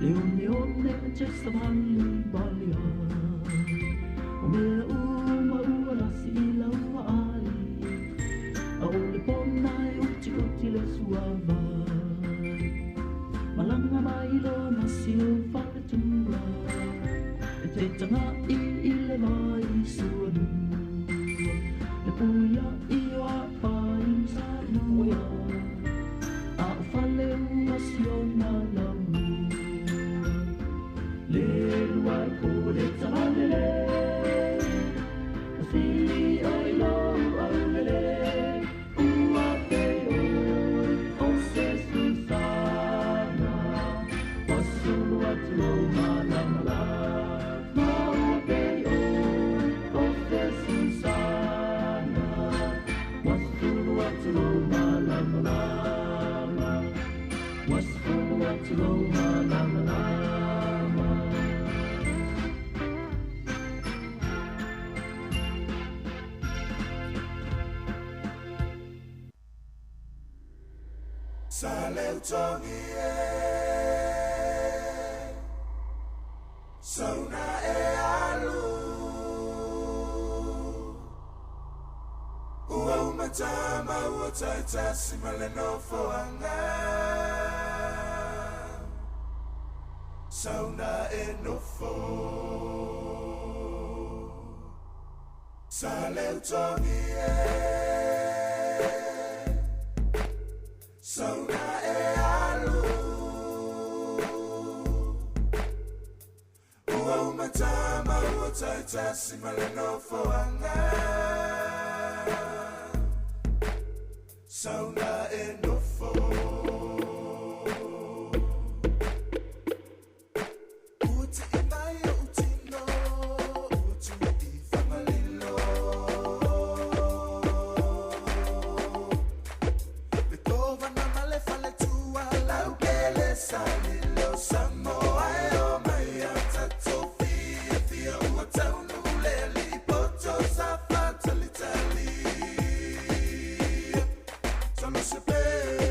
Le one one e te savali bali ai O mea uma ua lasi i laua ai A o le pona e uti uti le suavai Malanga mai loa ma si o faletua E te taga'i i le vai sualua Le puia i o apai ma salua A o fale ua siona lamua Le lua i po le talalele O sili o i lou aulele Ua pei oe o se susana Ua sulu atu lou malamalama Ua pei oe o se susana Ua sulu atu lou malamalama Ua sulu atu lou malamalama Sa leu tongi e Sauna e alu Ua umatama ua taitasi ma le nofoaga Sauna e nofo Sa leu tongi e Sauna e alu Ua umatama ua taitasi ma le nofoaga Sauna e nofo Ua ti'i mai o utino Ua tui i whangalilo Le tovana ma le faletua Lau kele salilo Samoa e o mai a tatou fia fia Ua taunu le lipoto sa fatalitali Salo se pe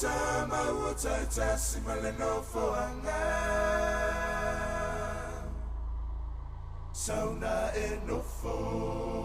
tama ua taitasi ma le nofoaga. Sauna e nofo.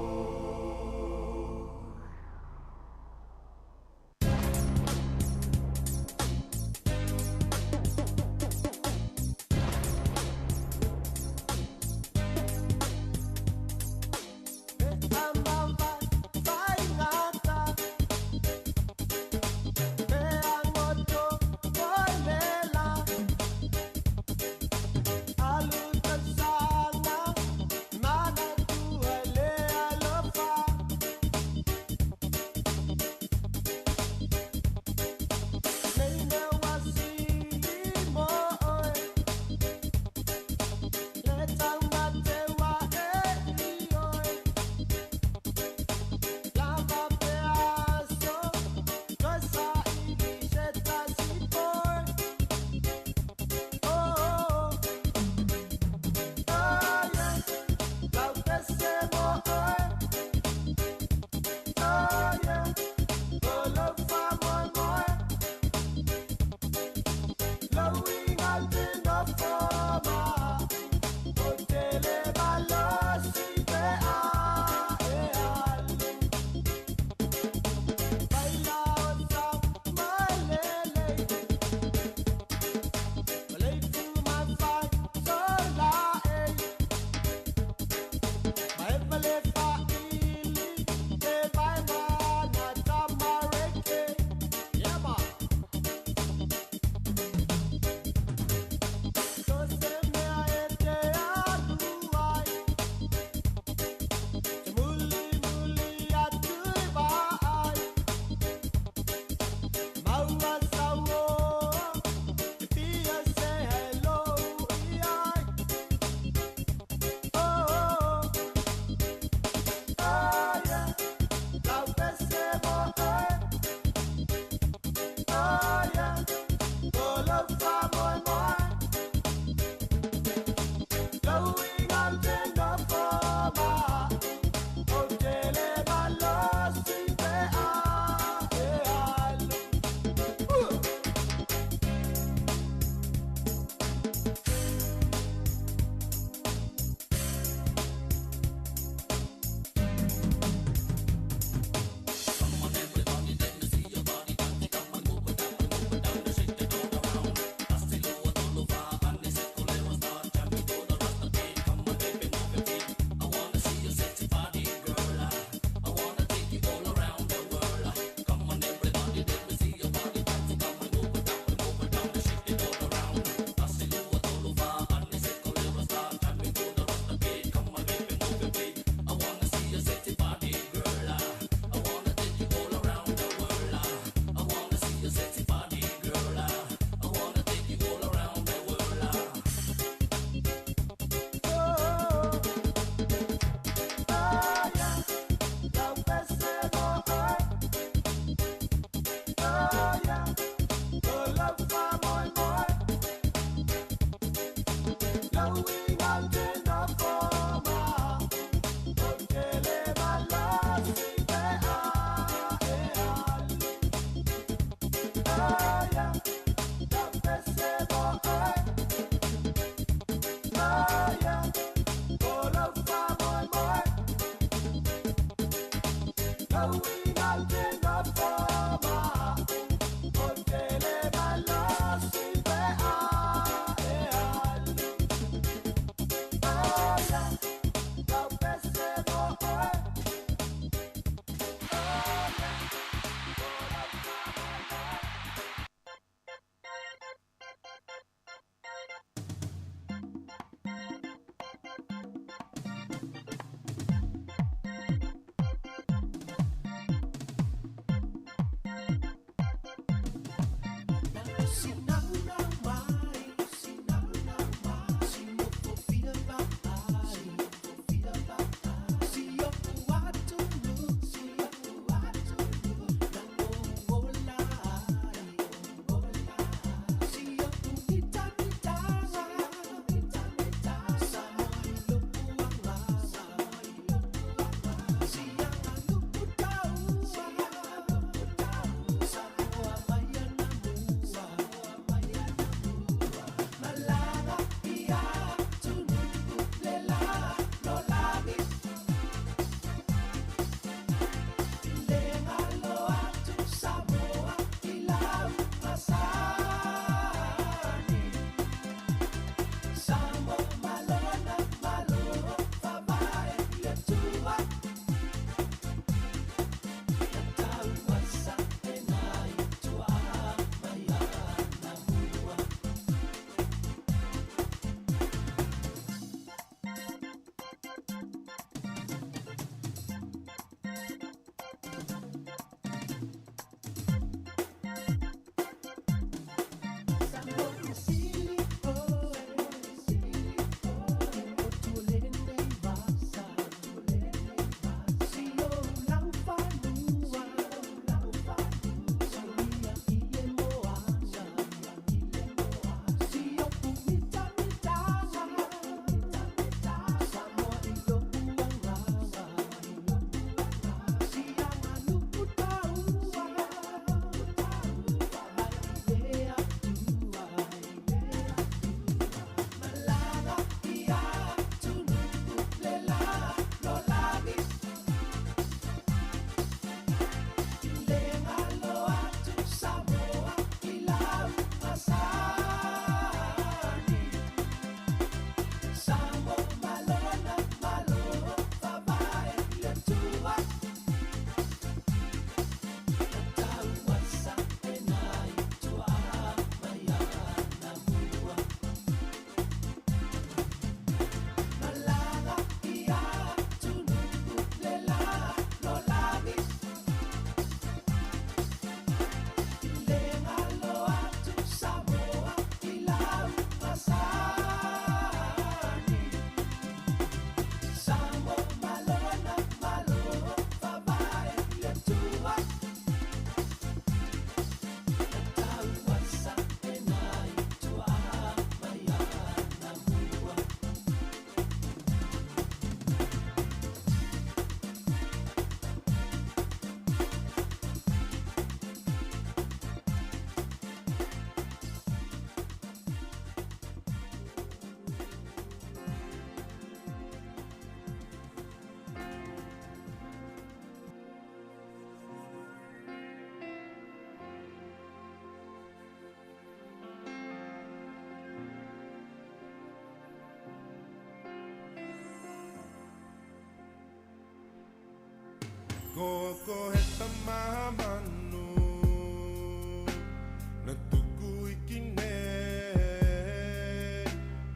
Ko ko he tamamanu Na tuku iki nei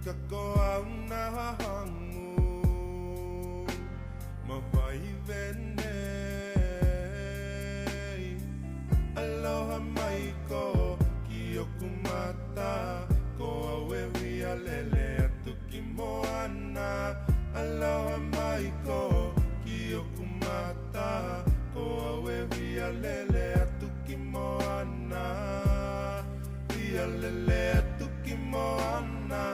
Ka ko au nā hangu Ma vai venei Aloha mai ko ki oku mata Ko au e hui lele atu ki moana Aloha mai ko ki oku mata Ko au e hui lele atu ki moana Hui lele atu ki moana.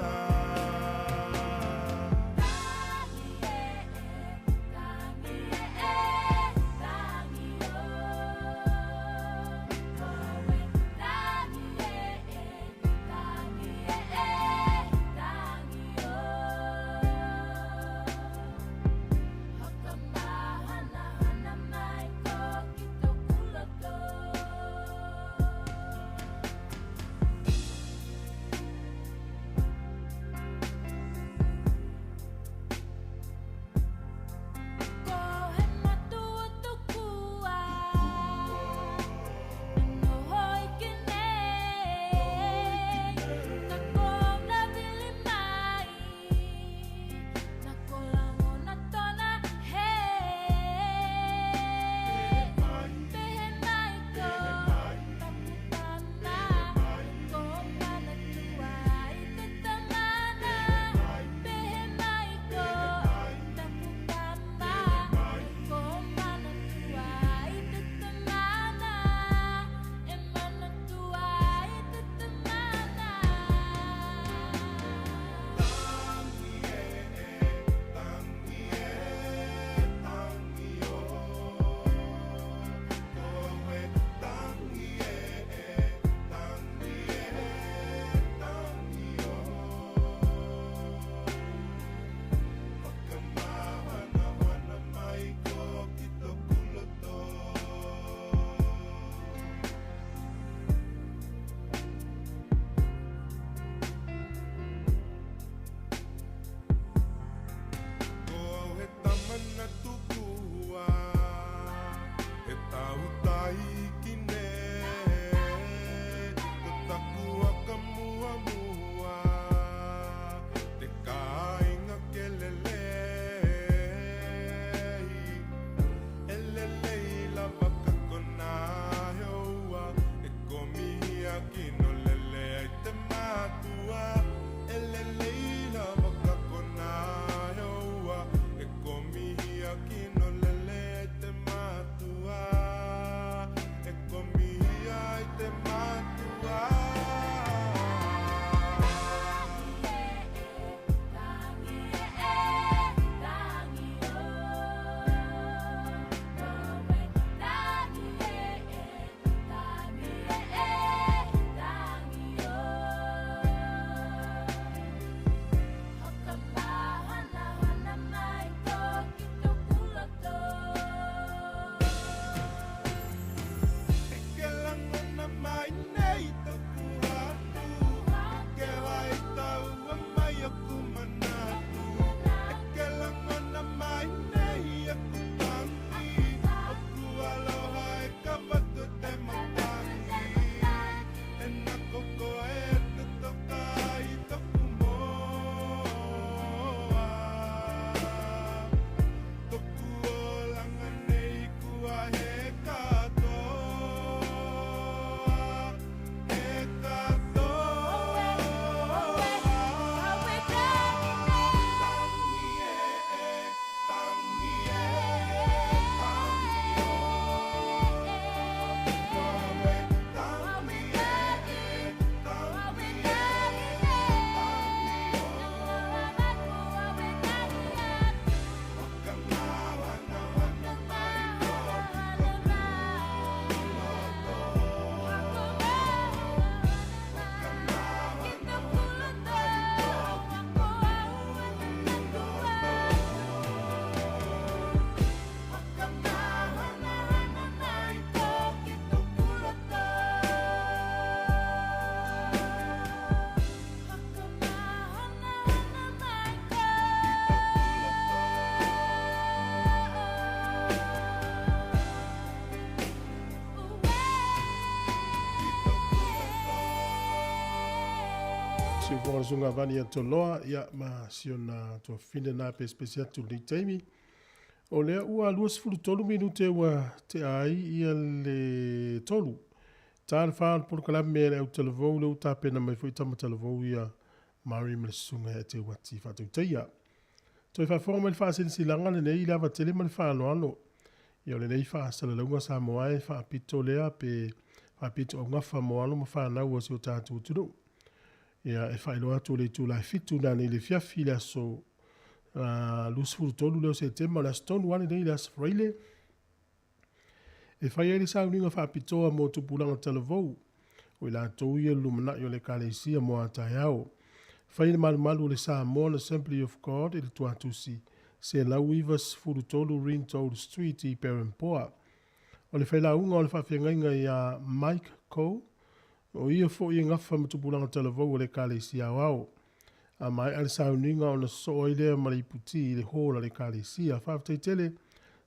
o le Susuga Vani Antoloa, ia, ma si ona tuafafine na pesepese atu i lenei taimi. O lea ua 23 minute ua tea ai ia le tolu. Ta le fa o le polokalame a le autalavou lea ua tapena mai foi tama talavou ia Mary ma le Susuga ia Teuati Faatautaia. Toe faafofoga mai le faasilasilaga lenei i le ava tele ma le faaaloalo. Ia o lenei faasalalauga Samoa e faapito lea pe faapito augafa mo alo ma fanau a si o tatou atunuu. Ia e faailoa atu o le itula e 7 nanei i le afiafi i le aso 23 lea o Setema, o le aso tonu lava lenei, le aso Faraile, e fai ai le sauniga faapitoa mo tupulaga talavou, o i latou ia i le lumanai o le Ekalesia mo a taeao. Fai i le malumalu o le Samoan Assembly of God i le Tuatusi, 193 Rintoul Street i Perempoa. O le failauga o le faafeagaiga ia Mike Coe, o ia foi e gafa ma tupulaga talavou o le Ekalesia Aoao. A maea le sauniga ona sosoo ai lea ma le iputi i le hall a le Ekalesia. Faafetai tele,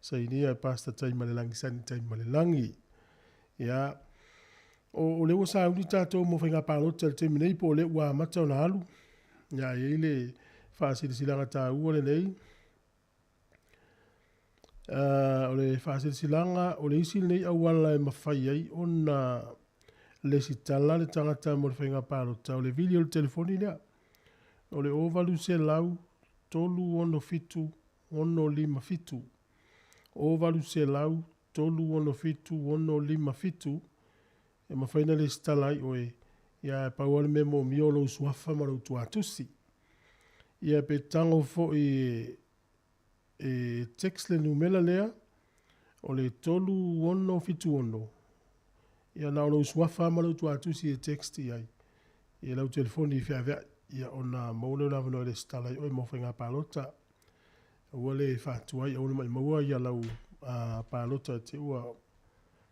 sainia e Pastor Taimalelagi Sani Taimalelagi. Ia, o, o lea ua sauni tatou mo faiga palota i le taimi nei po o lea ua amata ona alu. Ia, e i ai le faasilasilaga taua lenei. O le faasilasilaga, o le isi lenei auala e mafai ai ona lesitala le tagata mo le faiga palota, o le vili o le telefoni lea. O le 0800 367 657. 0800 367 657 e mafai ona lesitala ai oe, ia ae pau lava le mea e moomia o lou suafa ma lou tuatusi. Ia pe tago foi e e text le numera lea o le 3676, ia na o lou suafa lava ma lou tuatusi e text i ai i lau telefoni feaveai, ia ona maua lea o le avanoa e resitala ai oe mo faiga palota. Aua le faatuai, aua le maimaua ia lau palota te ua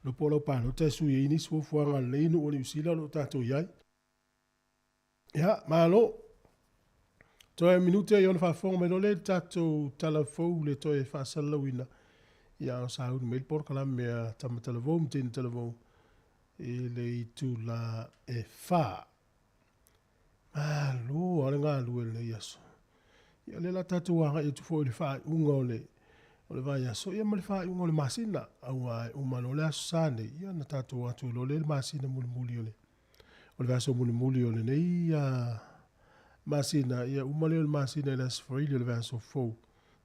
lopo o lau palota e sui ai nisi fuafuaga a lenei nuu o Niu Sila o lo o tatou i ai. Ia, malo. Toe minute ia ona faafofoga mai loa lea i le tatou tala fou le toe faasalalauina. Ia, o sauni mai le polokalame a Tama Talavou ma Teina Talavou i le itula e 4. Malo lava le galue i lenei aso. Ia, o lea la tatou agai atu foi i le faaiuga o le o le vaiaso ia ma le faaiuga o le masina, aua e uma loa le aso Sa nei, ia ona tatou o atu ai loa lea i le masina mulimuli o le O le vaiaso mulimuli o lenei masina, ia uma lea o le masina i le Aso Faraile o le vaiaso fou,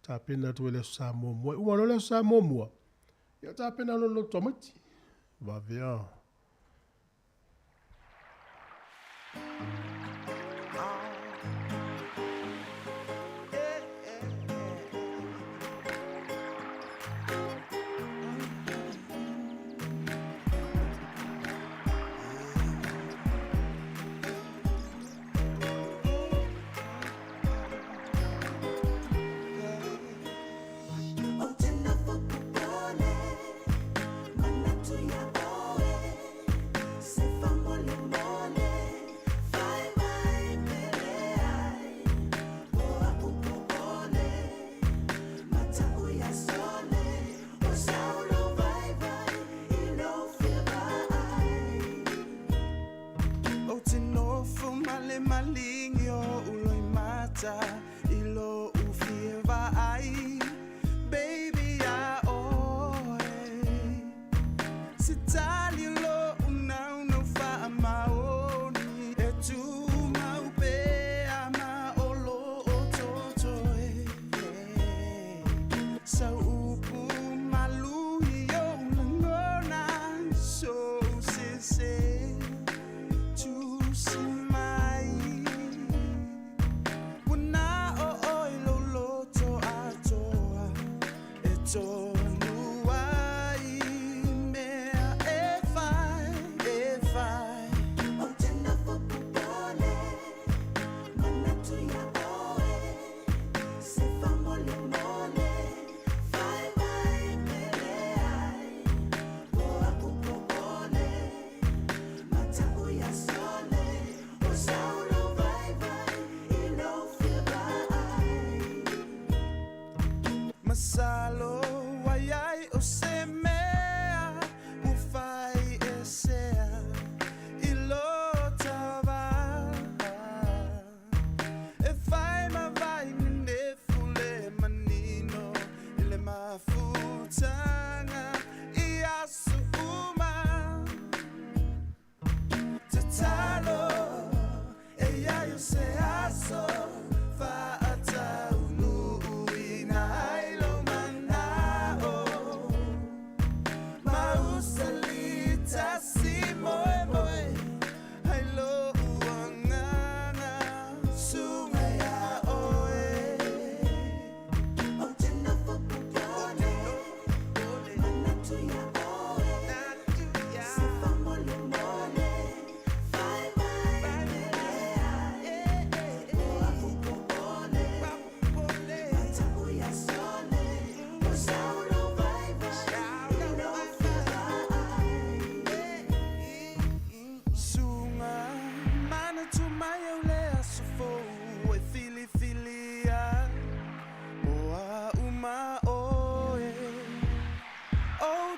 tapena atu ai le Aso Sa muamua. E uma loa le Aso Sa muamua, ia tapena loa le loto tamaiti. Vave a.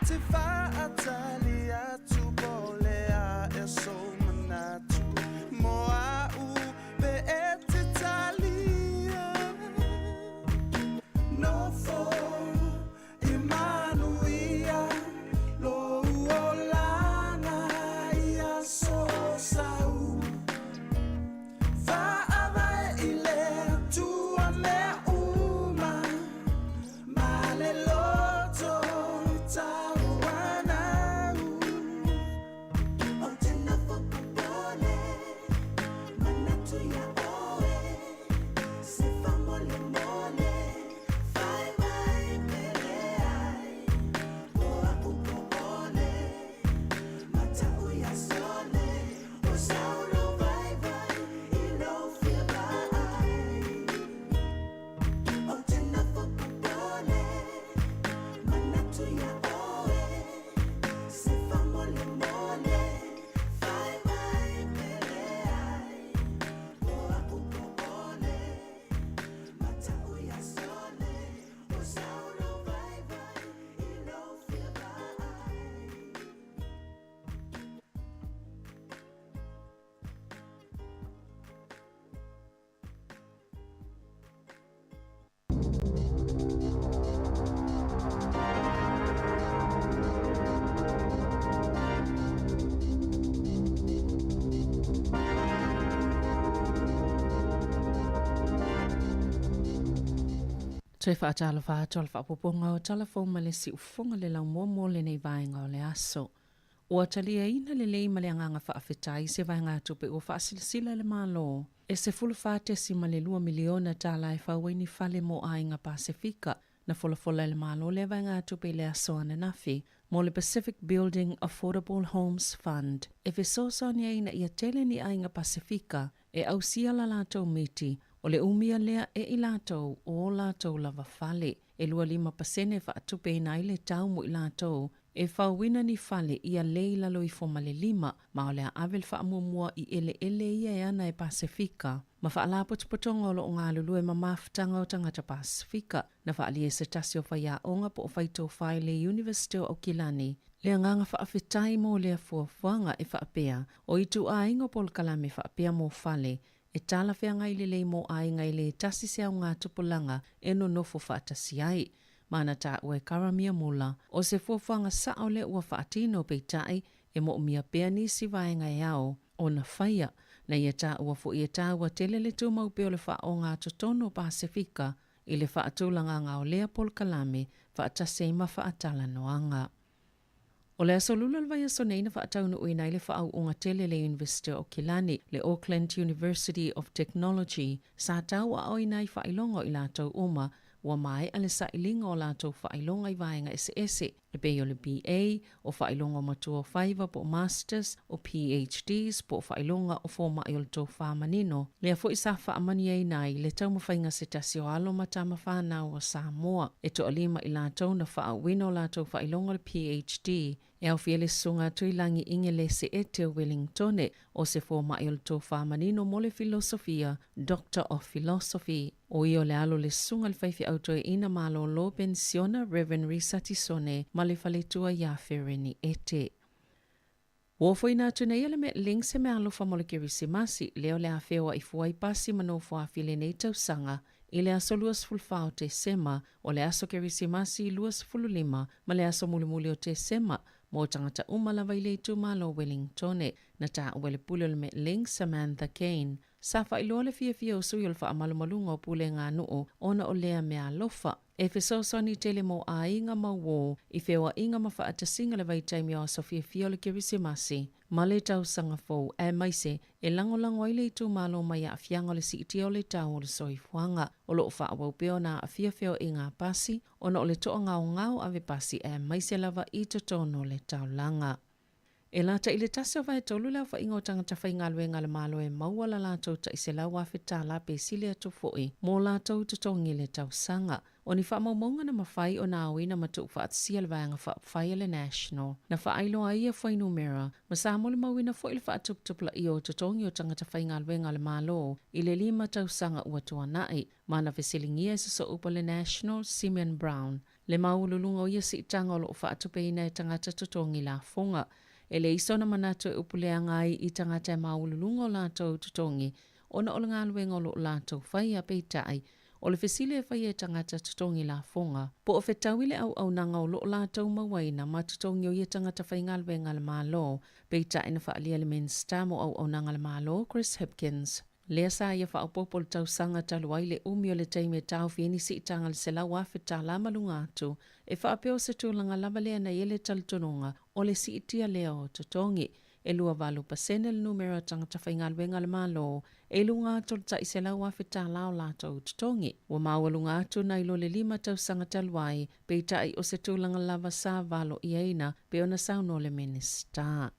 te faatali atu po o le a ea sou manatu mo a'u pe e te talia. Nofo i manuia lou olaga i aso o sau. Faavae i le Atua mea uma ma le loto tauanau. Ou te nofo popole, manatu iā oe, se faamolemole, fai mai pe leai, po a'u po ʻole, mata'u iā sole, o sau lou vaivai i lou fia vaai. Ou te nofo popole, manatu iā oe, se faamolemole, fai mai pe leai, po a'u po ʻole, mata'u iā sole, o sau lou vaivai i lou fia vaai. Toe faatalofa atu o le faaopoopoga o tala fou ma le siufofoga le laumua mo lenei vaega o le aso. Ua taliaina lelei ma le agaga faafetai se vaegatupe ua faasilasila e le Malo e $14.2 miliona tala e fau ai ni fale mo aiga Pasefika. Na folafola e le Malo lea vaegatupe i le aso ananafi mo le Pacific Building Affordable Homes Fund e fesoasoani ai ina ia tele ni aiga Pasefika e ausia la latou miti o le umia lea e i latou o o latou lava fale. E 25% e faatupeina ai le tau mo i latou e fauina ni fale ia le i lalo ifo ma le 5, ma o le a ave le faamuamua i eleele ia e ana e Pasefika ma faalapotopotoga o lo o galulue ma mafutaga o tagata Pasefika. Na faaalia e se tasi o faiaoga po o faitofa i le Iunivesite o Aukilani le agaga faafetai mo lea fuafuaga e faapea, o ituaiga o polokalame faapea mo fale e talafeagai lelei mo aiga e lē tasi se aoga tupulaga e nonofo faatasi ai. Ma na taua e Karamia Mula, o se fuafuaga sa'o lea ua faatino peitai e moomia pea nisi vaega e ao ona faia. Na ia taua fo'i e taua tele le tumau pea o le faaogatotonu o Pasefika i le faatulagaga o lea polokalame faatasi ai ma faatalanoaga. O le aso Lula o le vaiaso nei na faataunuuina ai le faaauuga tele i le Iunivesite o Aukilani, le Auckland University of Technology, sa tauaaoina ai faailoga o i latou uma ua maea le sailiga o latou faailoga i vaega eseese, e pei o le BA, o faailoga o matua o faiva po o Masters, o PhDs po o faailoga o fomai o le tofa manino. Lea foi sa faamanuiaina ai le taumafaiga a se tasi o alo ma tama fanau o Samoa. E toalima i latou na faaauuina o latou faailoga o le PhD, e aofia le Susuga a Tuilagi Igelese Ete o Welingtone, o se fomai o le tofa manino mo le filosofia, Doctor of Philosophy. O ia o le alo o le Susuga i le Faifeau Toeaina Malolo Penisiona Rev. Risa Tisone ma le faletua ia Fereni Ete. Ua ofoina atu nei e le Metlink se meaalofa mo le Kerisimasi, lea o le a feoai fua ai pasi ma nofoafi i lenei tausaga i le aso 24 o Tesema, o le aso Kerisimasi 25 ma le aso mulimuli o Tesema mo tagata uma lava i le itumalo o Wellingtone. Na taua e le pule o le Metlink, Samantha Kane, sa faailoa le fiafia o sui o le faamalumaluga o pulega a nuu ona o lea meaalofa. E fesoasoani tele mo aiga ma uō i feoaiga ma faatasiga le vaitaimi o aso fiafia o le Kerisimasi ma le tausaga fou aemaise e lagolago ai le itumalo mai aafiaga o le siitia o le tau o le soifuaga. O lo o faaauau pea ona aafia feoaiga a pasi ona o le toagaogao ave pasi aemaise lava i totonu o le taulaga. E lata i le tasi o vaetolu le aofaiga o tagata faigaluega a le Malo e maua la latou tai $100,000 pe sili atu foi mō latou totogi i le tausaga. O ni faamaumauga na mafai ona aoina ma tuufaatasia e le Vaega Faaupufai a le National, na faailoa ai ia fuainumera, ma sa molimauina foi le faatuputupulaia o totogi o tagata faigaluega a le Malo i le lima tausaga ua tuanai, ma na fesiligia e sosoupu a le National, Simeon Brown, le maualuluga o ia siitaga o lo o faatupeina e tagata totogi lafoga. E leai sona manatu e upu leaga ai i tagata e maualuluga o latou totogi ona o le galuega o lo o latou faia, peitai, o le fesili e faia e tagata totogi lafoga, po o fetaui le auaunaga o lo o latou mauaina ma totogi o ia tagata faigaluega a le Malo, peitai na faaalia e le Minisita mo Auaunaga a le Malo, Chris Hipkins, lea sa ia faaopoopo i le tausaga talu ai le umi o le taimi e taofi ai ni siitaga i le $100,000 ma luga atu, e faapea o se tulaga lava lea na i ai le talitonuga o le siitia lea o totogi. E 28% le numera o tagata faigaluega a le Malo e i luga atu o le tai $100,000 o latou totogi. Ua maualuga atu nai lo le lima tausaga talu ai, peitai o se tulaga lava sa valoiaina pei ona saunoa le Minisita.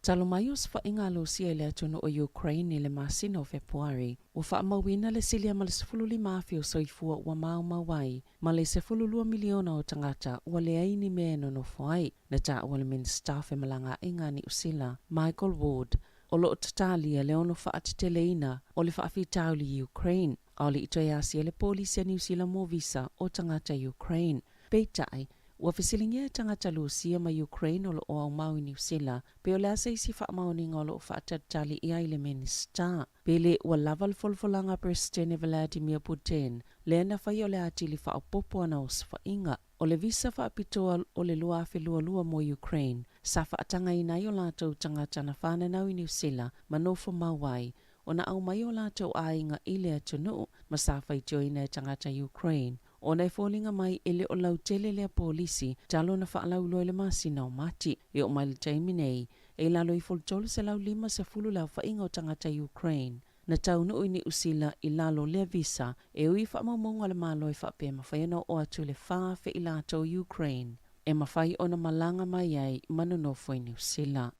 Talu mai osofaiga a Lusia i le atunuu o Ukraine i le masina o Fepuari, ua faamauina le silia ma le 15,000 o soifua ua maumau ai, ma le 12 miliona o tagata ua leai ni mea e nonofo ai, na taua le Minisita o Femalagaaiga a Niu Sila, Michael Ward, o lo o tatalia le ono faateteleina o le faafitauli i Ukraine, a o le i toe asia le polisi a Niu Sila mo visa o tagata Ukraine. Peitai, ua fesiligia e tagata Lusia ma Ukraine o lo o aumau i Niu Sila, pe o le a se isi faamaoniga o lo o faatalitali i ai le Minisita. Pe le ua lava le folafolaga a Peresetene Vladimir Putin, lea na fai o le atili faaopoopo ana osofaiga. O le visa faapitoa o le 2022 mo Ukraine, sa faatagaina ai o latou tagata na fananau i Niu Sila ma nofo mau ai, ona aumai o latou aiga i le atunuu ma sa faitioina e tagata Ukraine, ona e foliga mai e le o lautele lea polisi talu ona faalauiloa i le masina o Mati. E oo mai le taimi nei, e i lalo ifo o le 350 le aofaiga o tagata Ukraine na taunuu i Niu Sila i lalo o lea visa, e ui i faamaumauga a le Malo e faapea e mafai ona oo atu i le 4,000 i latou Ukraine e mafai ona malaga mai ai ma nonofo i Niu Sila.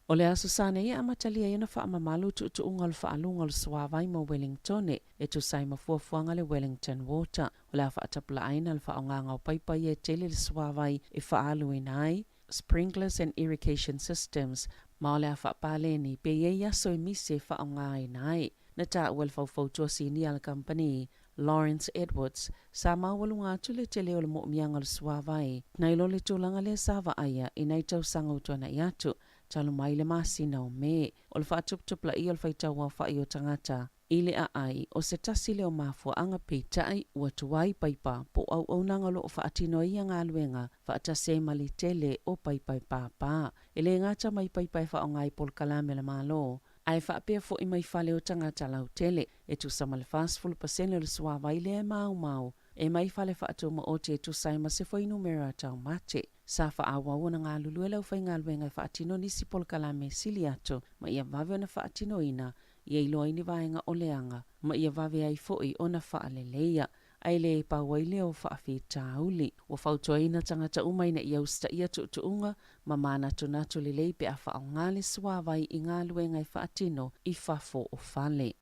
O le Aso Sa nei e amatalia ai ona faamamalu tuutuuga o le faaaluga o le suavai mo Wellingtone e tusa ai ma fuafuaga a le Wellington Water. O le a faatapulaaina le faaaogaga o paipai e tele le suavai e faaaluina ai, sprinklers and irrigation systems, ma o le a faapaleni pe i ai aso e misi e faaaogaina ai. Na taua e le faufautua sinia a le kamupani, Lawrence Edwards, sa maualuga atu le tele o le moomiaga o le suavai nai lo le tulaga lea sa vaaia i nai tausaga ua tuanai atu, talu mai le masina o Me. O le faatuputupulaia o le faitau aofai o tagata i le aai o se tasi lea o mafuaaga peitai ua tuai paipa po o auaunaga o lo o faatino ai ia galuega faatasi ai ma le tele o paipa e pāpā. E le gata mai paipa e faaaoga i polokalame a le Malo, ae faapea foi mai fale o tagata lautele. E tusa ma le 40% o le suavai lea e maumau e mai fale faatumaoti e tusa ai ma se fuainumera taumate. Sa faaauau ona galulue le aufaigaluega e faatino nisi polokalame sili atu ma ia vave ona faatinoina ia iloa ai ni vaega o leaga ma ia vave ai foi ona faaleleia ae le pau ai lea o faafitauli. Ua fautuaina tagata uma ina ia usitaia tuutuuga ma manatunatu lelei pe a faaaoga le suavai i galuega e faatino i fafo o fale.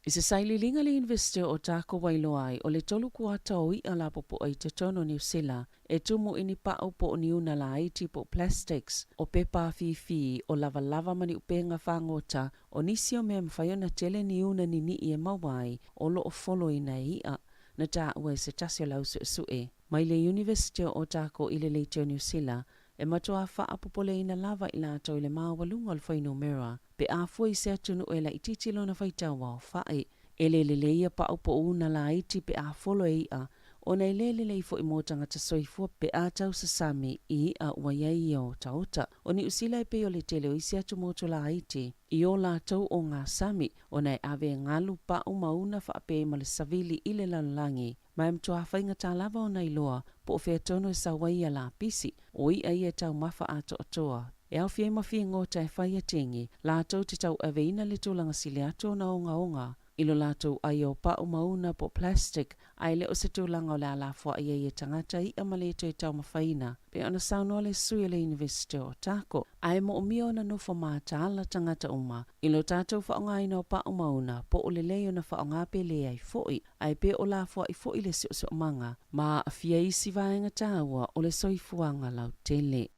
I se sailiiliga a le Iunivesite o Otago ua iloa ai, o le tolu kuata o iʻa lapopoa i totonu o Niu Sila e tumu i ni paʻu po o ni una laiti po o plastics, o pepa afifi, o lavalava ma ni upega fagota, o nisi o mea e mafai ona tele ni una niniʻi e maua ai o lo o foloina e iʻa. Na taua e se tasi o le au suesue mai le Iunivesite o Otago i le Leitio Niu Sila, e matuā faapopoleina lava i latou i le maualuga o le fuainumera pe a fua i se atunuu e laitiiti lona faitau aofai. E le lelei ia paʻu po o una laiti pe a folo e iʻa, ona e le lelei foi mo tagata soifua pe a tausasami i iʻa ua i ai ia otaota. O Niu Sila e pei o le tele o isi atu motu laiti i o latou ogasami, ona e ave e galu paʻu ma una faapea ma le savili i le lalolagi. Ma e matuā faigata lava ona iloa po o fea tonu e sau ai ia lapisi, o iʻa ia e taumafa atoatoa. E aofia ai ma figota e fai a tegi, latou te tauaveina le tulaga sili atu ona ogaoga. i lo latou aia o pa'u mauna po o plastic, ae le o se tulaga o le a lafoai ai e tagata i'a ma le toe taumafaina, pei ona saunoa le sui o le Iunivesite o Otago. Ae moomia ona nofo mataala tagata uma i lo tatou faaaogaina o pa'u mauna po o lelei ona faaaoga pe leai foi, ae pe o lafoai foi le siosiomaga ma aafia isi vaega taua o le soifuaga lautele.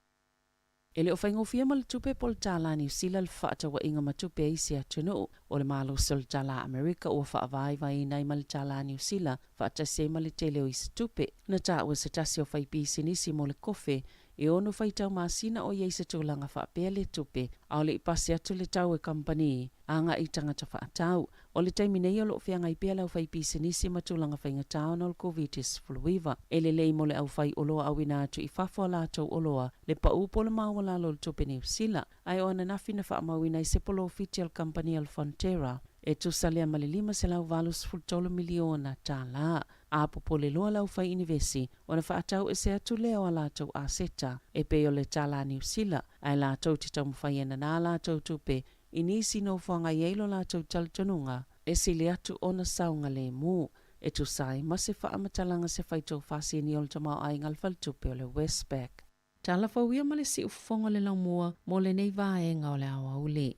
E le o faigofie ma le tupe po o le tālā Niu Sila le fefaatauaiga ma tupe a isi atunuu. O le malosi o le tālā Amerika ua faavaivaiina ai ma le tālā Niu Sila faatasi ai ma le tele o isi tupe. Na taua e se tasi o faipisinisi mo le kofe e ono faitau masina o i ai se tulaga faapea le tupe a o le i pasi atu le tau e kamupani agai i tagata faatau. O le taimi nei o lo o feagai pea le aufaipisinisi ma tulaga faigata ona o le Koviti-19. E lelei mo le aufai oloa auina atu i fafo a latou oloa le pau po o le maualalo o le tupe Niu Sila, ae o ananafi na faamauina ai se polofiti a le kamupani a le Fonterra e tusa lea ma le $583 miliona tālā. A popole loa le aufai inivesi ona faatau ese atu lea o a latou aseta e pei o le tālā Niu Sila, ae latou te taumafai e nanā latou tupe I nisi nofoaga i ai lo latou talitonuga e sili atu ona saogalemu, e tusa ai ma se faamatalaga se faitoufasini o le tamaoaiga a le faletupe o le Westpac. Tala fou ia ma le siufofoga o le laumua mo lenei vaega o le aoauli.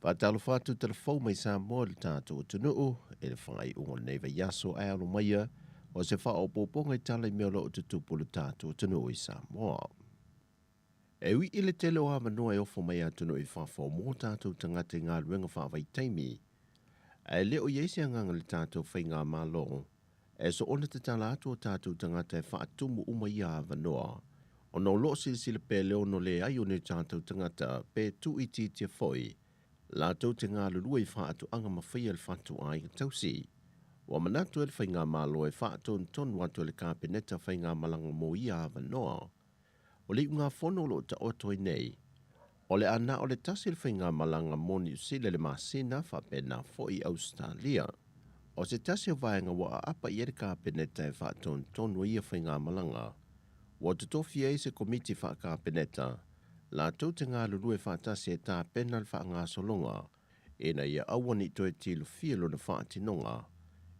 Faatalofa atu tala fou mai Samoa i le tatou atunuu i le faaiuga o lenei vaiaso ae alo maia o se faaopoopoga i tala i mea o lo o tutupu i le tatou atunuu i Samoa. E ui i le tele o avanoa e ofo mai atunuu i fafo mo tatou tagata i galuega faavaitaimi, ae le o i ai se agaga i le tatou faigamalo e soona tatala atu o tatou tagata e faatumu uma ia avanoa, ona o lo o silasila pea le ono leai o ni tatou tagata pe tuuitiitia foi latou te galulue i faatoaga ma faia le fatuaiga tausi. Ua manatu ai le faigamalo e faatonutonu atu e le Kapeneta faigamalaga mo ia avanoa. O le iugafono o lo o taoto ai nei, o le a na o le tasi le faigamalaga mo Niu Sila i le masina faapena foi i Ausetalia. O se tasi o vaega ua aapa i ai le Kapeneta e faatonutonu ai ia faigamalaga, ua totofi ai se Komiti Faa-Kapeneta latou te galulue faatasi e tapena le faagasologa ina ia aua ne i toe tilofia lona faatinoga,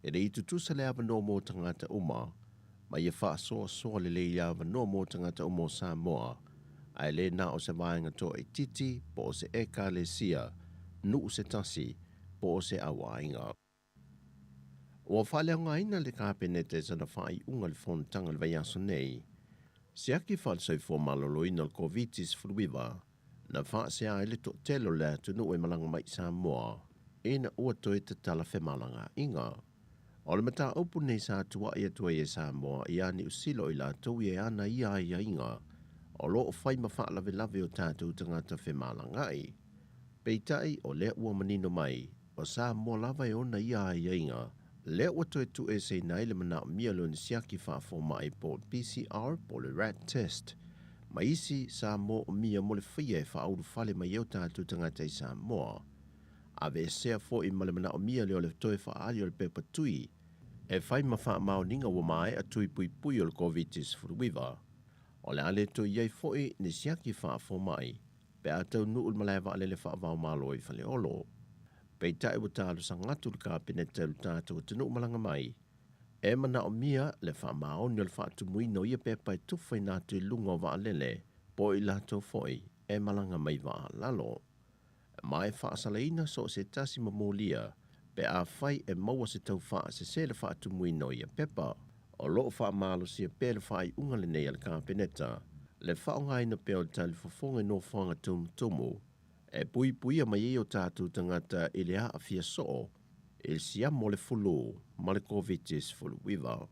e le i tutusa le avanoa mo tagata uma, ma ia faasoasoa lelei le avanoa mo tagata uma o Samoa, ae le na o se vaega toaitiiti po o se Ekalesia, nuu se tasi, po o se auaiga. Ua faaleaogaina le Kapeneta i sana faaiuga i le fonotaga i le vaiaso nei, siaki faale-soifua maloloina o le Koviti-19 na faasea ai le toatele o le atunuu e malaga mai i Samoa ina ua toe tatala femalagaaiga. O le mataupu lenei sa tuuai atu ai e Samoa ia Niu Sila o i latou ia e ana ia aiaiga o lo o fai ma faalavelave o tatou tagata femalagaai. Peitai, o lea ua manino mai, o Samoa lava e ona ia aiaiga, lea ua toe tuueseina ai le manaomia o lona siaki faafomai po o le PCR po o le rat test ma isi sa moomia mo le faia e faaulufale mai ai o tatou tagata i Samoa. Aveesea foi ma le manaomia lea o le toe faaali o le pepa tui e fai ma faamaoniga ua maea tui puipui o le Koviti-19. O le a le toe i ai foi ni siaki faafomai pe a taunuu le malae vaalele faava-o-Malo i Faleolo. Peitai ua talosaga atu le Kapeneta i lo tatou atunuu malaga mai, e manaomia le faamaoni o le faatumuina o ia pepa e tufaina atu i luga o vaalele po o i latou foi e malaga mai vaa lalo. Ma e faasalaina so o se tasi ma molia pe afai e maua se tau faasese le faatumuina o ia pepa. O lo o faamalosia pea le faaiuga lenei a le Kapeneta le faaaogaina pea o le talifofoga i nofoaga tumutumu e puipuia mai ai o tatou tagata i le aafia soo i le siama o le fulu ma le Koviti-19.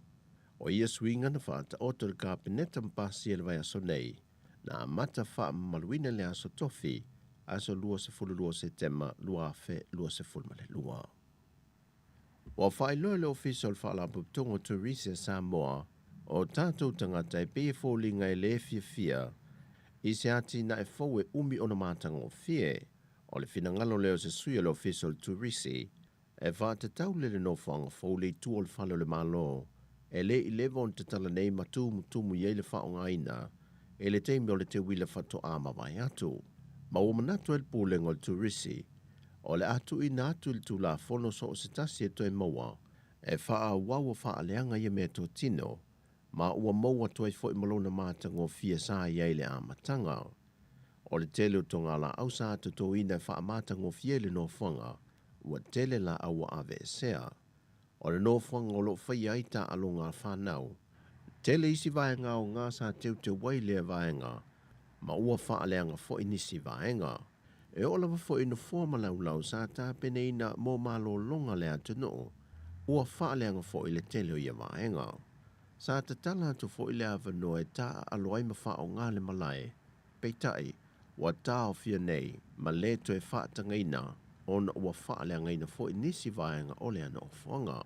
O ia suiga na faataoto e le Kapeneta ma pasia i le vaiaso nei, na amata faamamaluina i le aso Tofi, aso 22 Setema 2022. Ua faailoa e le Ofisa o le Faalapotopotoga o Turisi a Samoa, o tatou tagata e pei e foliga e le fiafia i se atinae fou e umi ona matagofie. O le finagalo lea o se sui o le Ofisa o le Turisi e faatatau le le nofoaga fou le itu o le fale o le Malo e le i leva ona tatala nei ma tumutumu i ai le faaaogaina i le taimi o le teuila faatoa mavae atu. Ma ua manatu ai le Pulega o le Turisi o le a tuuina atu i le Tulafono so o se tasi e toe maua e faaauau o faaleaga ia meatotino ma ua maua atu ai foi ma lona matagofie sa i ai i le amataga. O le tele o togalaau sa totoina e faamatagofie le nofoaga ua tele laau ua aveesea. O le nofoaga o lo o faia ai taaloga a fanau. Tele isi vaega aoga sa teuteu ai lea vaega ma ua faaleaga foi nisi vaega. E oo lava foi i nofoa ma laulau sa tapenaina mo malologa a le atunuu, ua faaleaga foi le tele o ia vaega. Sa tatala atu foi le avanoa e taaalo ai ma faaaoga le malae, peitai, ua taofia nei ma le toe faatagaina ona ua faaleagaina foi nisi vaega o lea nofoaga.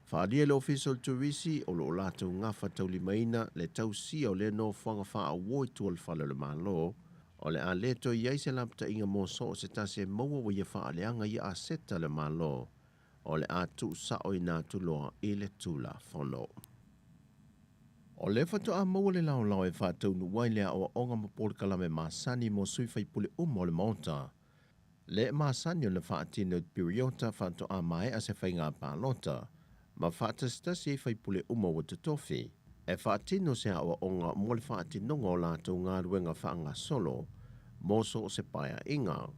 Faaalia e le Ofisa o le Turisi o lo o latou gafataulimaina le tausia o lea nofoaga faaauo i tua o le fale o le Malo, o le a le toe i ai se lapataiga mo so o se tasi e maua ua ia faaleaga ia aseta a le Malo, o le a tuusaoina atu loa i le Tulafono. O lea faatoa maua le laolao e faataunuu ai le aoaoga ma polokalame masani mo sui faipule uma o le Maota. Le masani ona faatino i le piriota faatoa maea se faiga palota ma faatasitasi ai faipule uma ua totofi e faatino se aoaoga mo le faatinoga o latou galuega faagasolo mo so o se paeaiga.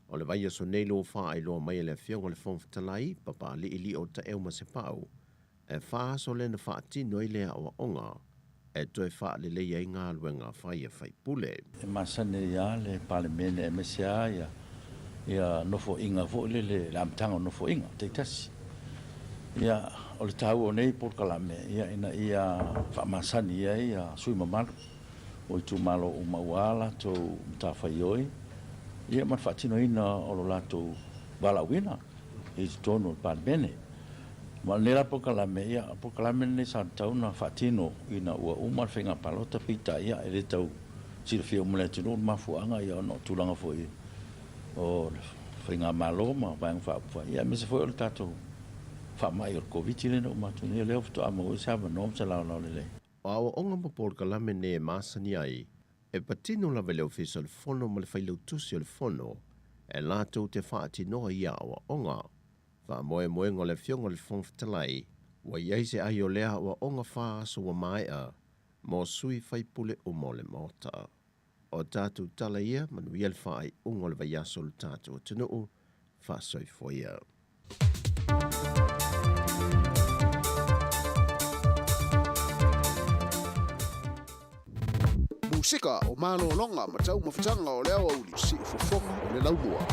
O le vaiaso nei lua faailoa mai e le Afioga i le Fofoga Fetalai, Papali'ili'o Taeu Masepau, e 4 aso lea na faatino ai le aoaoga e toe faaleleia ai galuega fai a faipule. E masani ai lava le Palemene aemaise lava ia nofoaiga foi lele, le amataga o nofoaiga taitasi. Ia, o le taua o nei polokalame, ia, ina ia faamasani ai ia sui usufono mamalu o itumalo uma aua latou matafaioi, ia ma le faatinoina o lo latou valaauina i totonu o le Palemene. Ma o lenei la polokalame, ia, o le polokalame lenei sa tatau ona faatino ina ua uma le faiga palota, peitai, ia, e le tau silafia uma e le atunuu le mafuaaga, ia, ona o tulaga foi o le faigamalo ma Vaega Faaupufai, ia, aemaise foi o le tatou faamai o le Koviti lea na uma atu nei, o lea faatoa maua ai se avanoa ma se laolao lelei. O aoaoga ma polokalame nei e masani ai, e patino lava i le Ofisa o le Fono ma le Failautusi o le Fono e latou te faatinoa ia aoaoga. Faamoemoega o le Afioga i le Fofoga Fetalai, ua i ai se ai o lea aoaoga 4 aso ua maea mo sui faipule uma o le Maota. O tatou tala ia, manuia le faaiuga o le vaiaso o le tatou atunuu, faasoifua ia. Musika o malologa ma taumafataga o le aoauli, siufofoga o le laumua.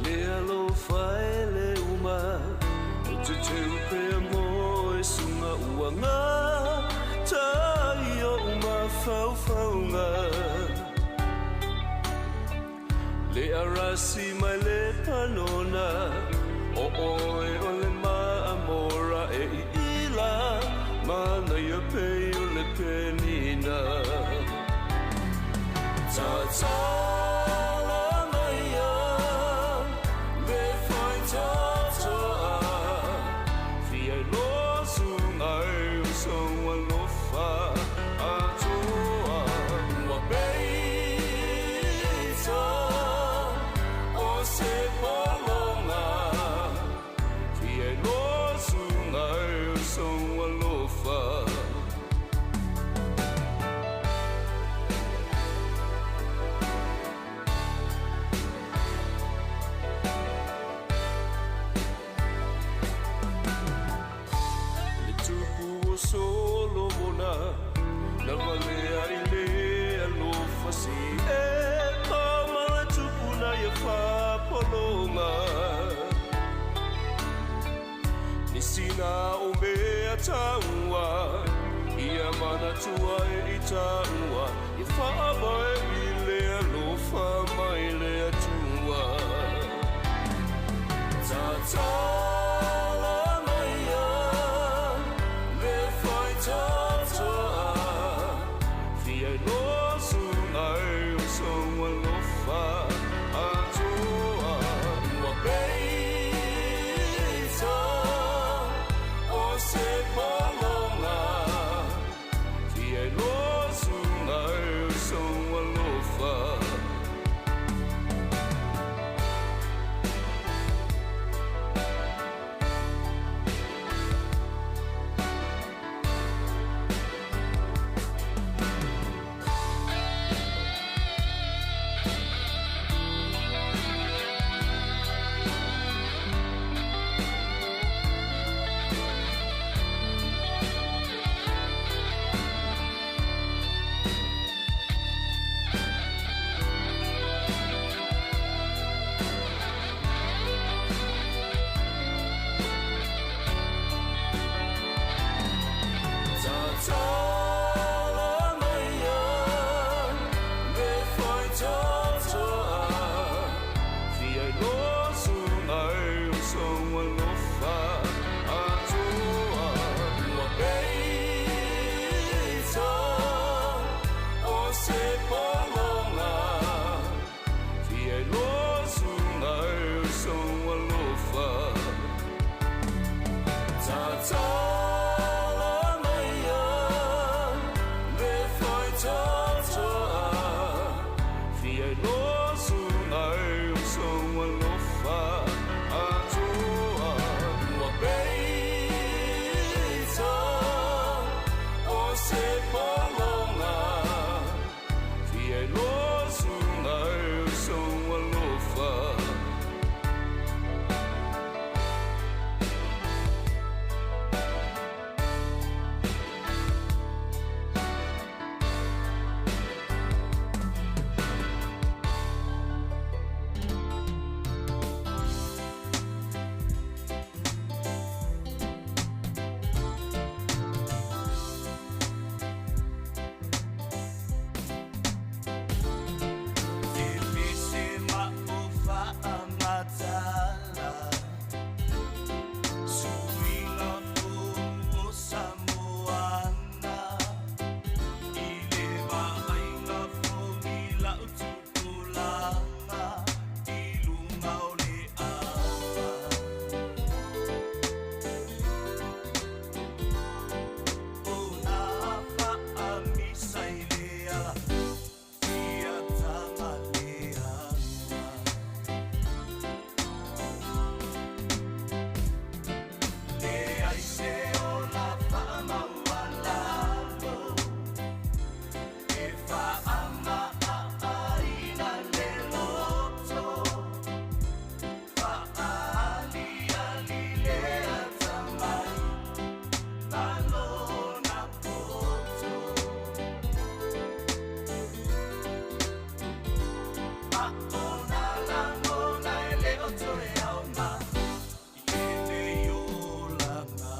Le alofa e le uma O te teu pea mo e sunga ua ngātai o mafaufauga Le arasi mai le panona O oe o le maamora e i ila Manaia pei o le penina Tatala maia le fai tatoa Fia lo sungai o so alofa atoa Ua peita o se polonga Fia lo sungai o so alofa. Atua e i tāua I whaavae i le alofa mai le Atua. Tatala maia le whai tātoa Fia losu ai o sou alofa Atua. Ua peita o se palonga Fia losu ai o sou alofa. Tatala maia le whai tātoa Fia losu ai o sou alofa Atua. Ua peita o se palonga Fia losu ai o sou alofa. Tatala maia le whai tātoa Fia losu ai o sou alofa Atua. Ua peita o se palonga Fia losu ai o sou alofa. Te pese ma o whaamatala Suinga o o Samoana I le vaaiga fogi lau tupulaga I luga o le ava O nā whaamisa i le ala Ia tama le anga Le ai se o la whaamaualalo E whaama a aina le loto Whaali ali le atamai Malona poto Aona langona e le o toe auma I le olanga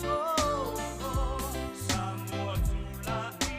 Oh, oh, Samoa tula'i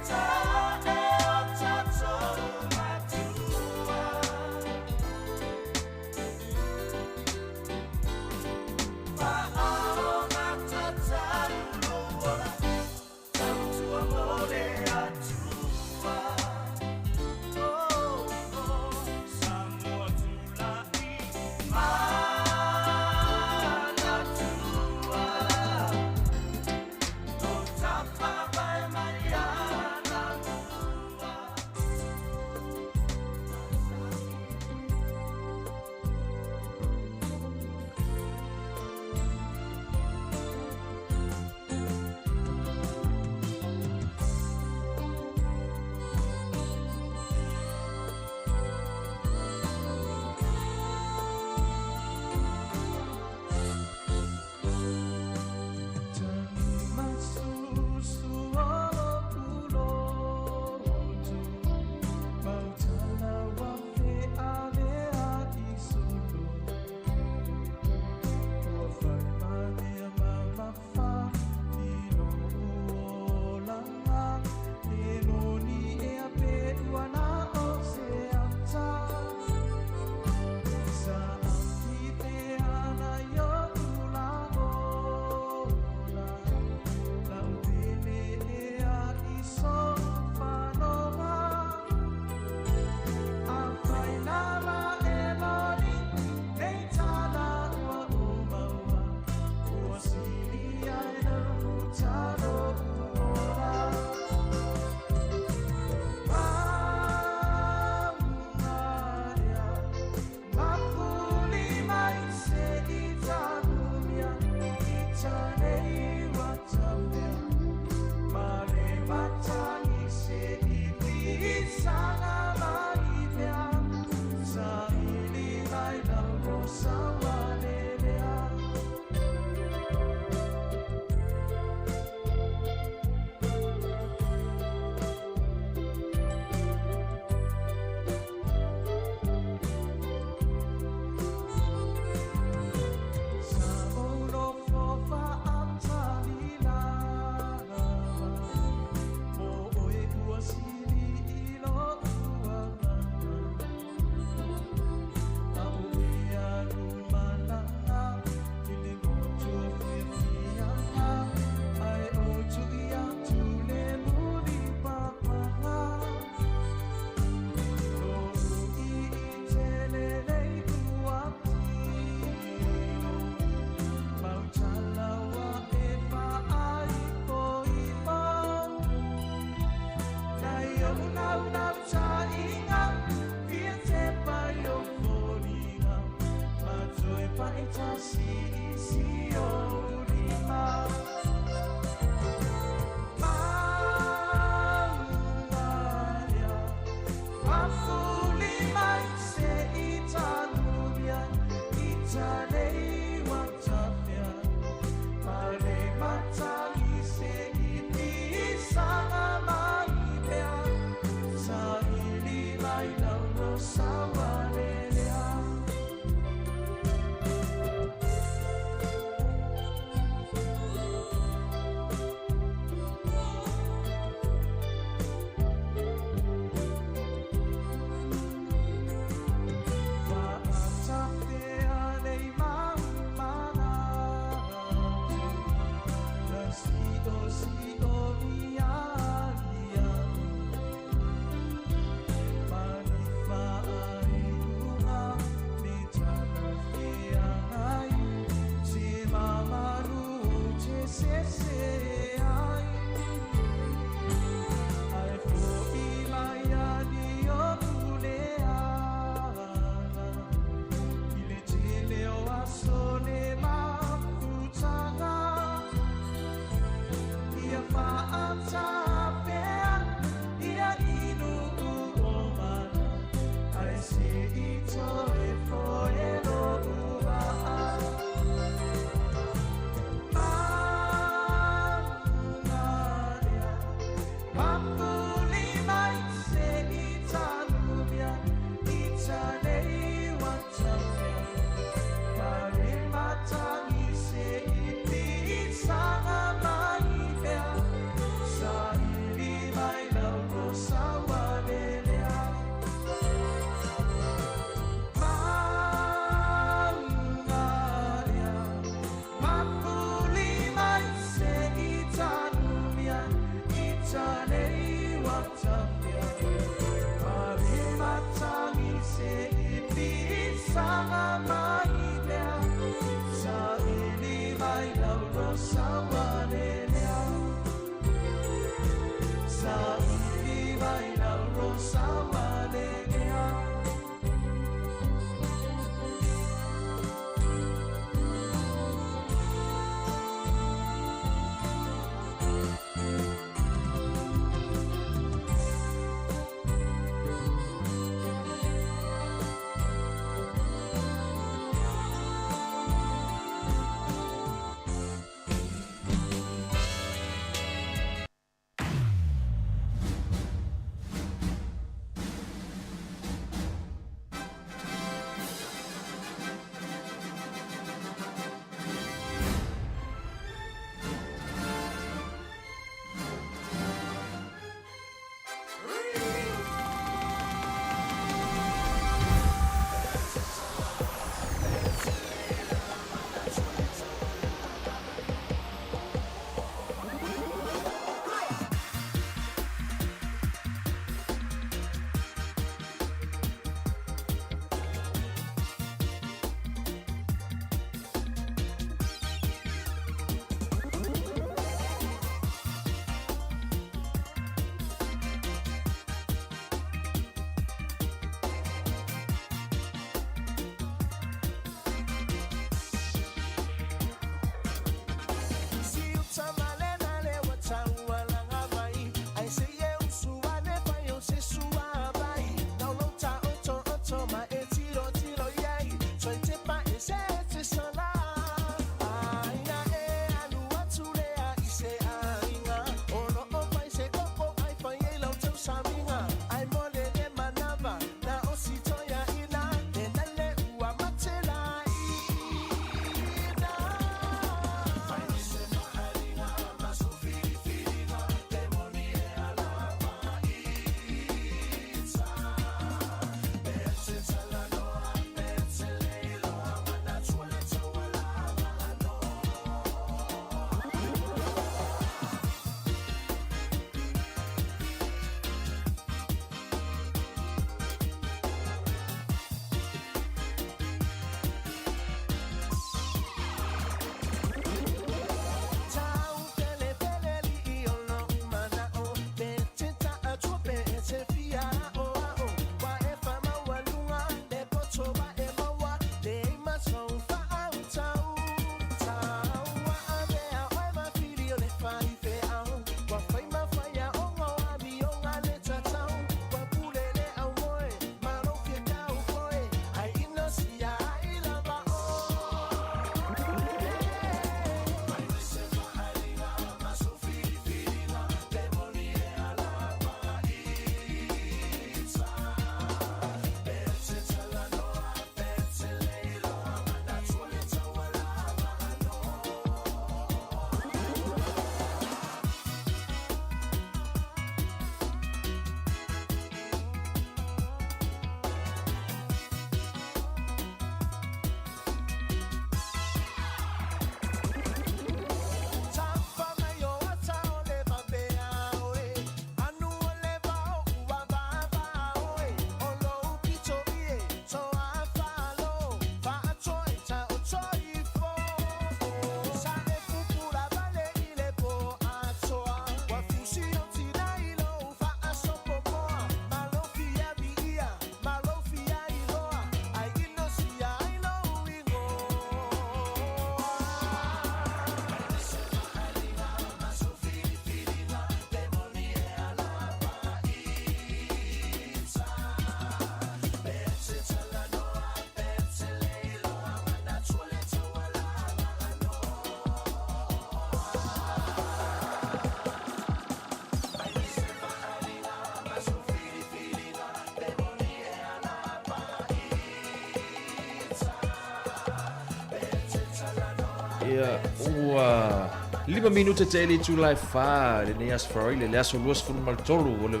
Ia, ua 5 minute te ele itula e whā, lenei aso Faraile, le aso 23 o le,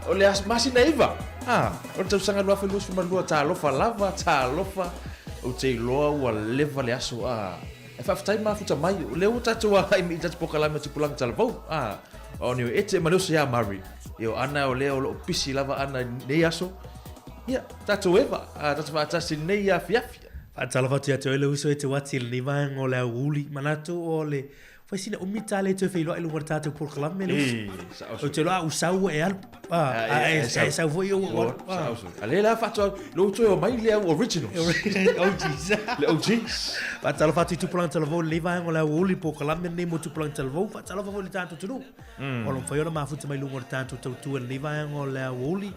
o le aso masina iva. Ah, o le tausaga 2022, talofa lava, talofa, ou te iloa ua leva le aso, ah. E faafetai mafuta mai, o lea ua tatou agai mai i tatou polokalame o Tupulaga Talavou, ah. O ni o ete ma le oso ia Murray. Ia o Ana o lea o loo pisi lava Ana i nei aso. Ia, tatou eva, ah, tatou faatasi i lenei afiafi. Faatalofa atu ia te oe le uso e te wati i lenei vaega o le aoauli. Manatu o le fai sina umi ta le toe feiloai i luga o le tatou polokalame le uso. Ou te iloa a u sau ua e alu. Ah, e sau foi ou ah. A le la faatoa lou toe o mai le au originals. OGs. Le OGs. Faatalofa atu i tupulaga talavou lenei vaega o le aoauli polokalame lenei mo tupulaga talavou. Faatalofa foi i le tatou atunuu. O lo o mafai ona mafuta mai luga o le tatou tautua i lenei vaega o le aoauli.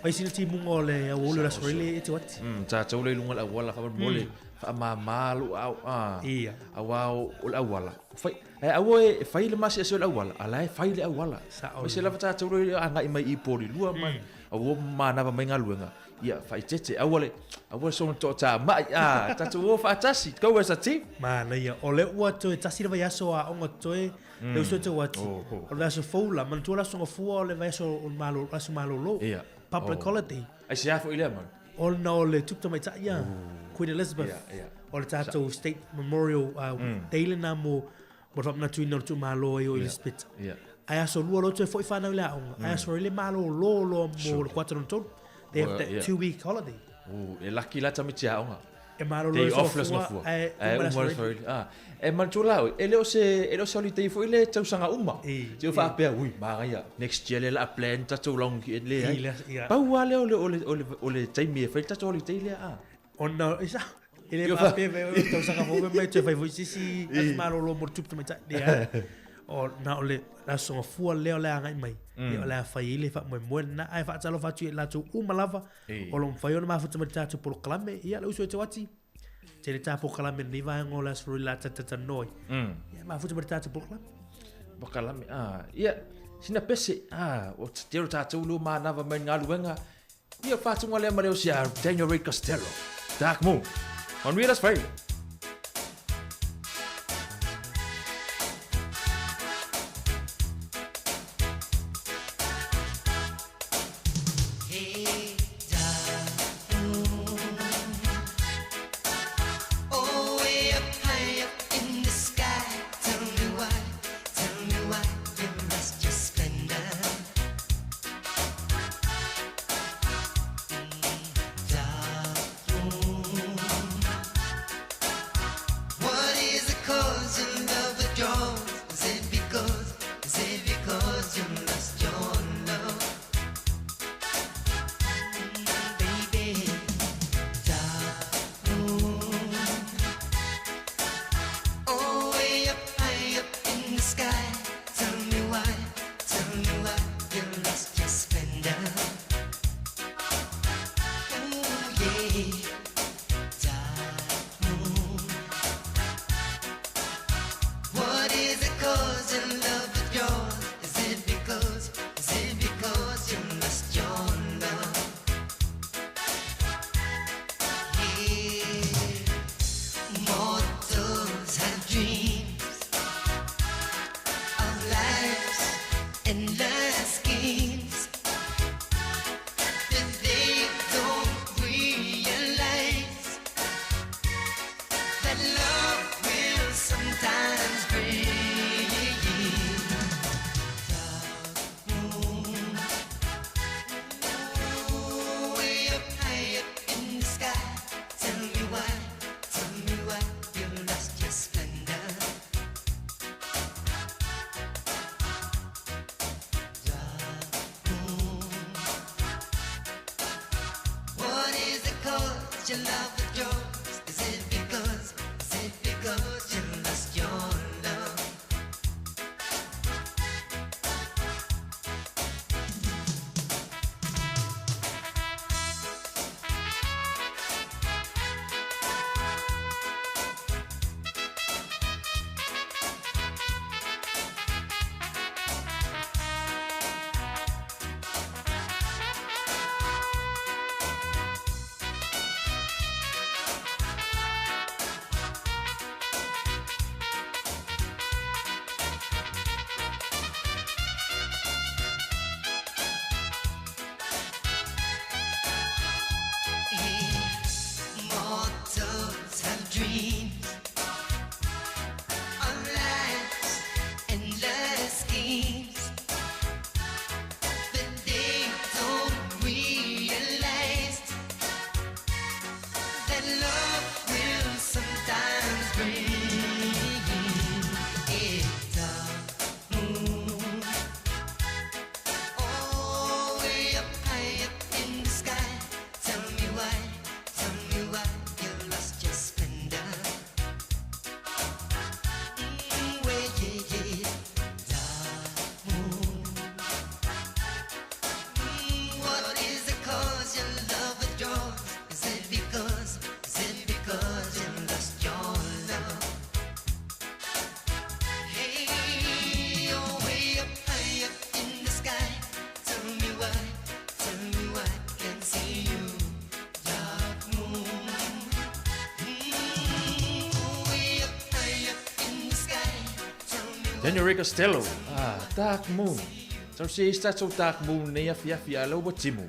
Fai sina timuga o le aoauli o le Aso Faraile e te ati. Tatou le i luga o le auala faamolemole faamama lou aao Ia. Aua o le auala fai ae aua e fai le masease o le auala a la e fai le auala. Sao. Aemaise lava tatou le agai mai i Porirua ma aua manava mai galuega ia faaeteete aua le aua le soona toatamai a tatou o faatasi go as a team. Manaia. O lea ua toe tasi le vaiaso o aoga totoe le uso e tau atu. O le vaiaso fou la, manatua le aso Gafua o le vaiaso o le malo, aso malolo. Ia. Public holiday. Aisea foi lea mau? Ona o le Tupu Tamaitai ia, Queen Elizabeth. O le tatou State Memorial Day lena mo mo le faamanatuina o le tuumalo ai o Elizabeth. Ae aso lua loa toe foi whanau le aoga. Ae aso le malolo loa mo le kuata lona tolu. They have that 2 week holiday. Oh, e laki la tamaiti aoga. E malolo Day le off le aso Gafua, Gafua. ae Ae uma le uma aso le aso Faraile. Ah, e manatua la oe, e le o se e le o se holiday foi le tausaga uma. Te o faapea, ui, manaia, next year lea o le a plan tatou long le I ai. le- ia. Pau lava lea o le o le o le o le taimi e fai le tatou holiday lea ah. Ona, e sao, e le Ia faapea mai o le tausaga fou mai toe fai foi se isi aso malolo mo le tupu tamaitai. Leai. O na o le aso Gafua lea o le agai mai. Ia o le a fai ai le faamoemoe lena. Ae faatalofa atu i latou uma lava o lo o mafai ona mafuta mai le tatou polokalame. Ia le uso e tau ati, tele ta polokalame lenei vaega o le aso Faraile la talatalanoa ai. Ia mafuta mai le tatou polokalame. Polokalame, ah, ia, sina pese, ah, o te tele o tatou lea ua manava mai i le galuega, ia faatuga lea ma le osi a Daniel Ray Costello, Dark Moon. Manuia le Aso Faraile. Hey, dark moon. Oh, way up high up in the sky. Tell me why, tell me why you lost your splendor. Dark moon. Daniel Ray Costello, ah, Dark Moon. Tau se isi tatou Dark Moon nei afiafi a lea ua timu.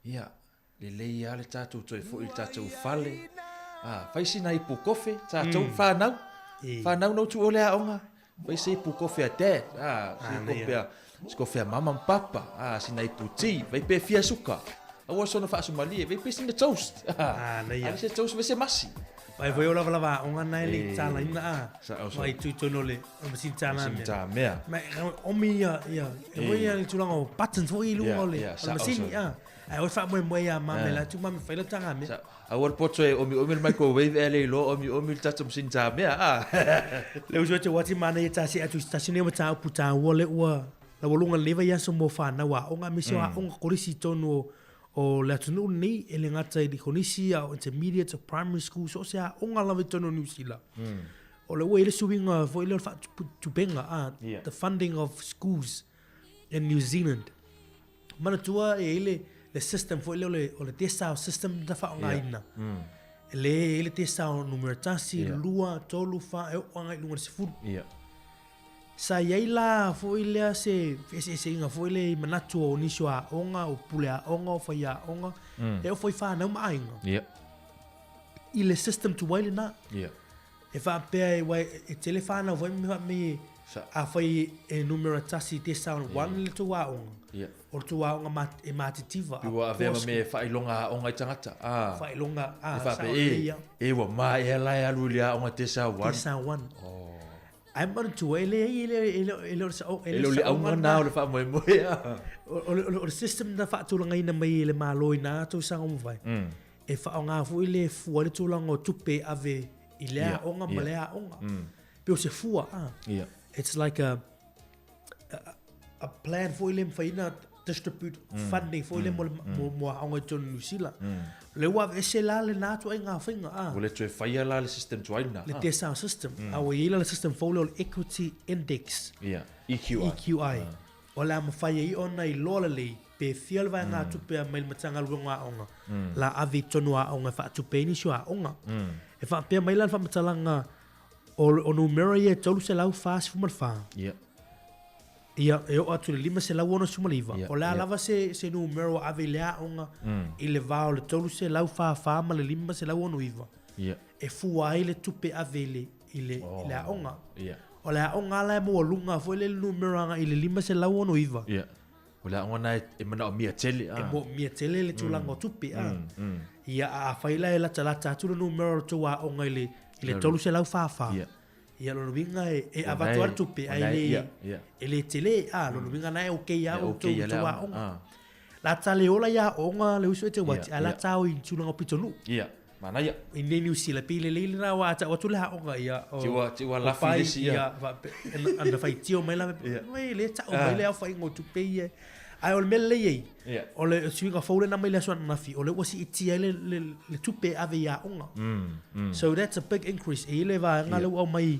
Ia, lelei lava le tatou toe foi i le tatou fale. Ah, fai sina ipu kofe, tatou whanau. Whanau no tu o le aoga. Fai se ipu kofe a dad. Ah, se kofe a, se kofe a mama ma papa. Ah, sina ipu tea. Vai pe fia suka. Aua sono faasumalie, vai pe sina toast. Ah, ale se toast vai se masi. Vai foi o lava lava aoga na e le i tālaina a. Mai tui tonu o le masini tāna mea. Masini tā mea. Mai omi ia, ia, e moi ia le tulaga o buttons foi i luga o le masini a. Ai oi faamoemoe ia mame la tu mame fai la tanga mea. Aua le poto e omi omi le microwave e le iloa omi omi le tatou masini tā mea a. Le uso e te wati mana ia tasi atu i tasi nei mataupu tāua le ua laualuga lenei vaiaso mo whanau aoga aemaise o aoga kolisi i tonu o o le atunuu lenei e le gata i le kolisi a o intermediate o primary school so o se aoga lava i totonu o Niu Sila. O le ua i ai le suiga foi lea o le faatupega a the funding of schools in New Zealand. Manatua e i ai le le system foi lea o le o le decile system na faaaogaina. E le i ai le decile numera tasi, lua, tolu, fa, e oo agai i luga i le sefulu. Sa i ai la foi lea se feeseeseaiga foi lea i manatu o nisi o aoga, o pule aoga, o faiaoga, e oo foi i whanau ma aiga. I le system tuai lena. E faapea e, wai, e tele whanau foi me faamei e, a whai e numera tasi te sound one le tou aoga. O le tou aoga ma, e matitiva. Pi ua avea ma me whailonga aoga i tangata. Ah. Whailonga, ah, E faapea, e, e ua ma e ala e alu i le aoga te sound one. Te sound one. Oh. Ai manatua, e leai, e le, e le, e le o le sao, e le o le auga na o le faamoemoe a. O, o, o le system na faatulagaina mai e le Malo i nā tausaga ua mavae, e faaaoga foi le fua ai le tulaga o tupe e ave i lea aoga ma lea aoga. Pei o se fua, a. It's like a, a, a plan foi lea e mafai ai ona distribute funding foi lea mo le mo aoga i totonu o Niu Sila. Lea ua aveese la lena ituaiga faiga a. Ua le toe faia la le system tuai lena. Le decile system. A ua i ai la le system fou lea o le Equity Index. Ia, EQI. EQI. O le a mafai ai ona iloa lelei pe fia le vaegatupe a mai le Matagaluega o Aoga la ave i totonu o aoga e faatupe ai nisi o aoga. E faapea mai la le faamatalaga o numera ia e 344. Ia. Ia, e oo atu i le 569. O le a lava se, se numera ua ave i le aoga i le va o le 344 ma le 569. Ia. E fua ai le tupe ave i le, i le, i le aoga. Ia. O le aoga la e maualuga foi lea i le numera agai i le 569. Ia. O le aoga na e manaomia tele. E moomia tele le tulaga o tupe. Ia, a afai la e latalata atu le numera o le tou aoga i le, i le 344. Ia. Ia, lona uiga e avatu lava le tupe, ae le, e le tele. A, lona uiga na e okay lava outou i tou aoga. La ta le ola i aoga le uso e te wati, ae la ta o i tulaga o pitonuu. Ia, manaia. I nei Niu Sila, pei lelei lena aua a tau atu le aoga, ia, o, Ti ua lafi le isi, ia, ana faitio mai la, wei, le tau mai le aofaiga o tupe ia. Ae o le mea lelei ai, o le suiga fou lena mai le aso ananafi, o lea ua siitia ai le tupe e ave i aoga. So that's a big increase. E i ai le vaega lea ua aumai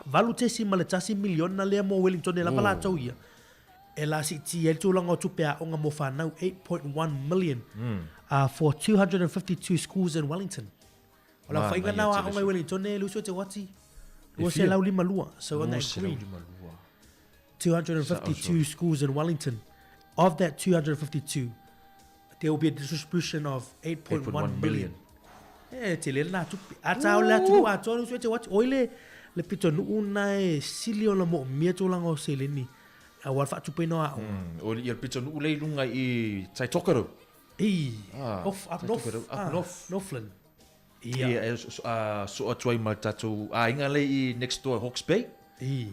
$8.1 miliona lea mo Wellington e lava latou ia, e la siitia ai le tulaga o tupe aoga mo whanau, 8.1 million for 252 schools in Wellington. O le aofaiga lena o aoga i Wellington e Lucio Te Wati, 252. So on that green. 252 schools in Wellington. Of that 252, there will be a distribution of 8.1 million. E tele lena tupe. A tā o le atunuu atoa le uso e te wati. Oi le, le pitonuu na e sili ona moomia tulaga o seleni. Aua le faatupeina o aoga. O le pitonuu le i luga i Taitokerau. I, off, up north. Up north. Northland. Ia. Ia, e soo atu ai ma le tatou aiga lea i next door Hawke's Bay. I.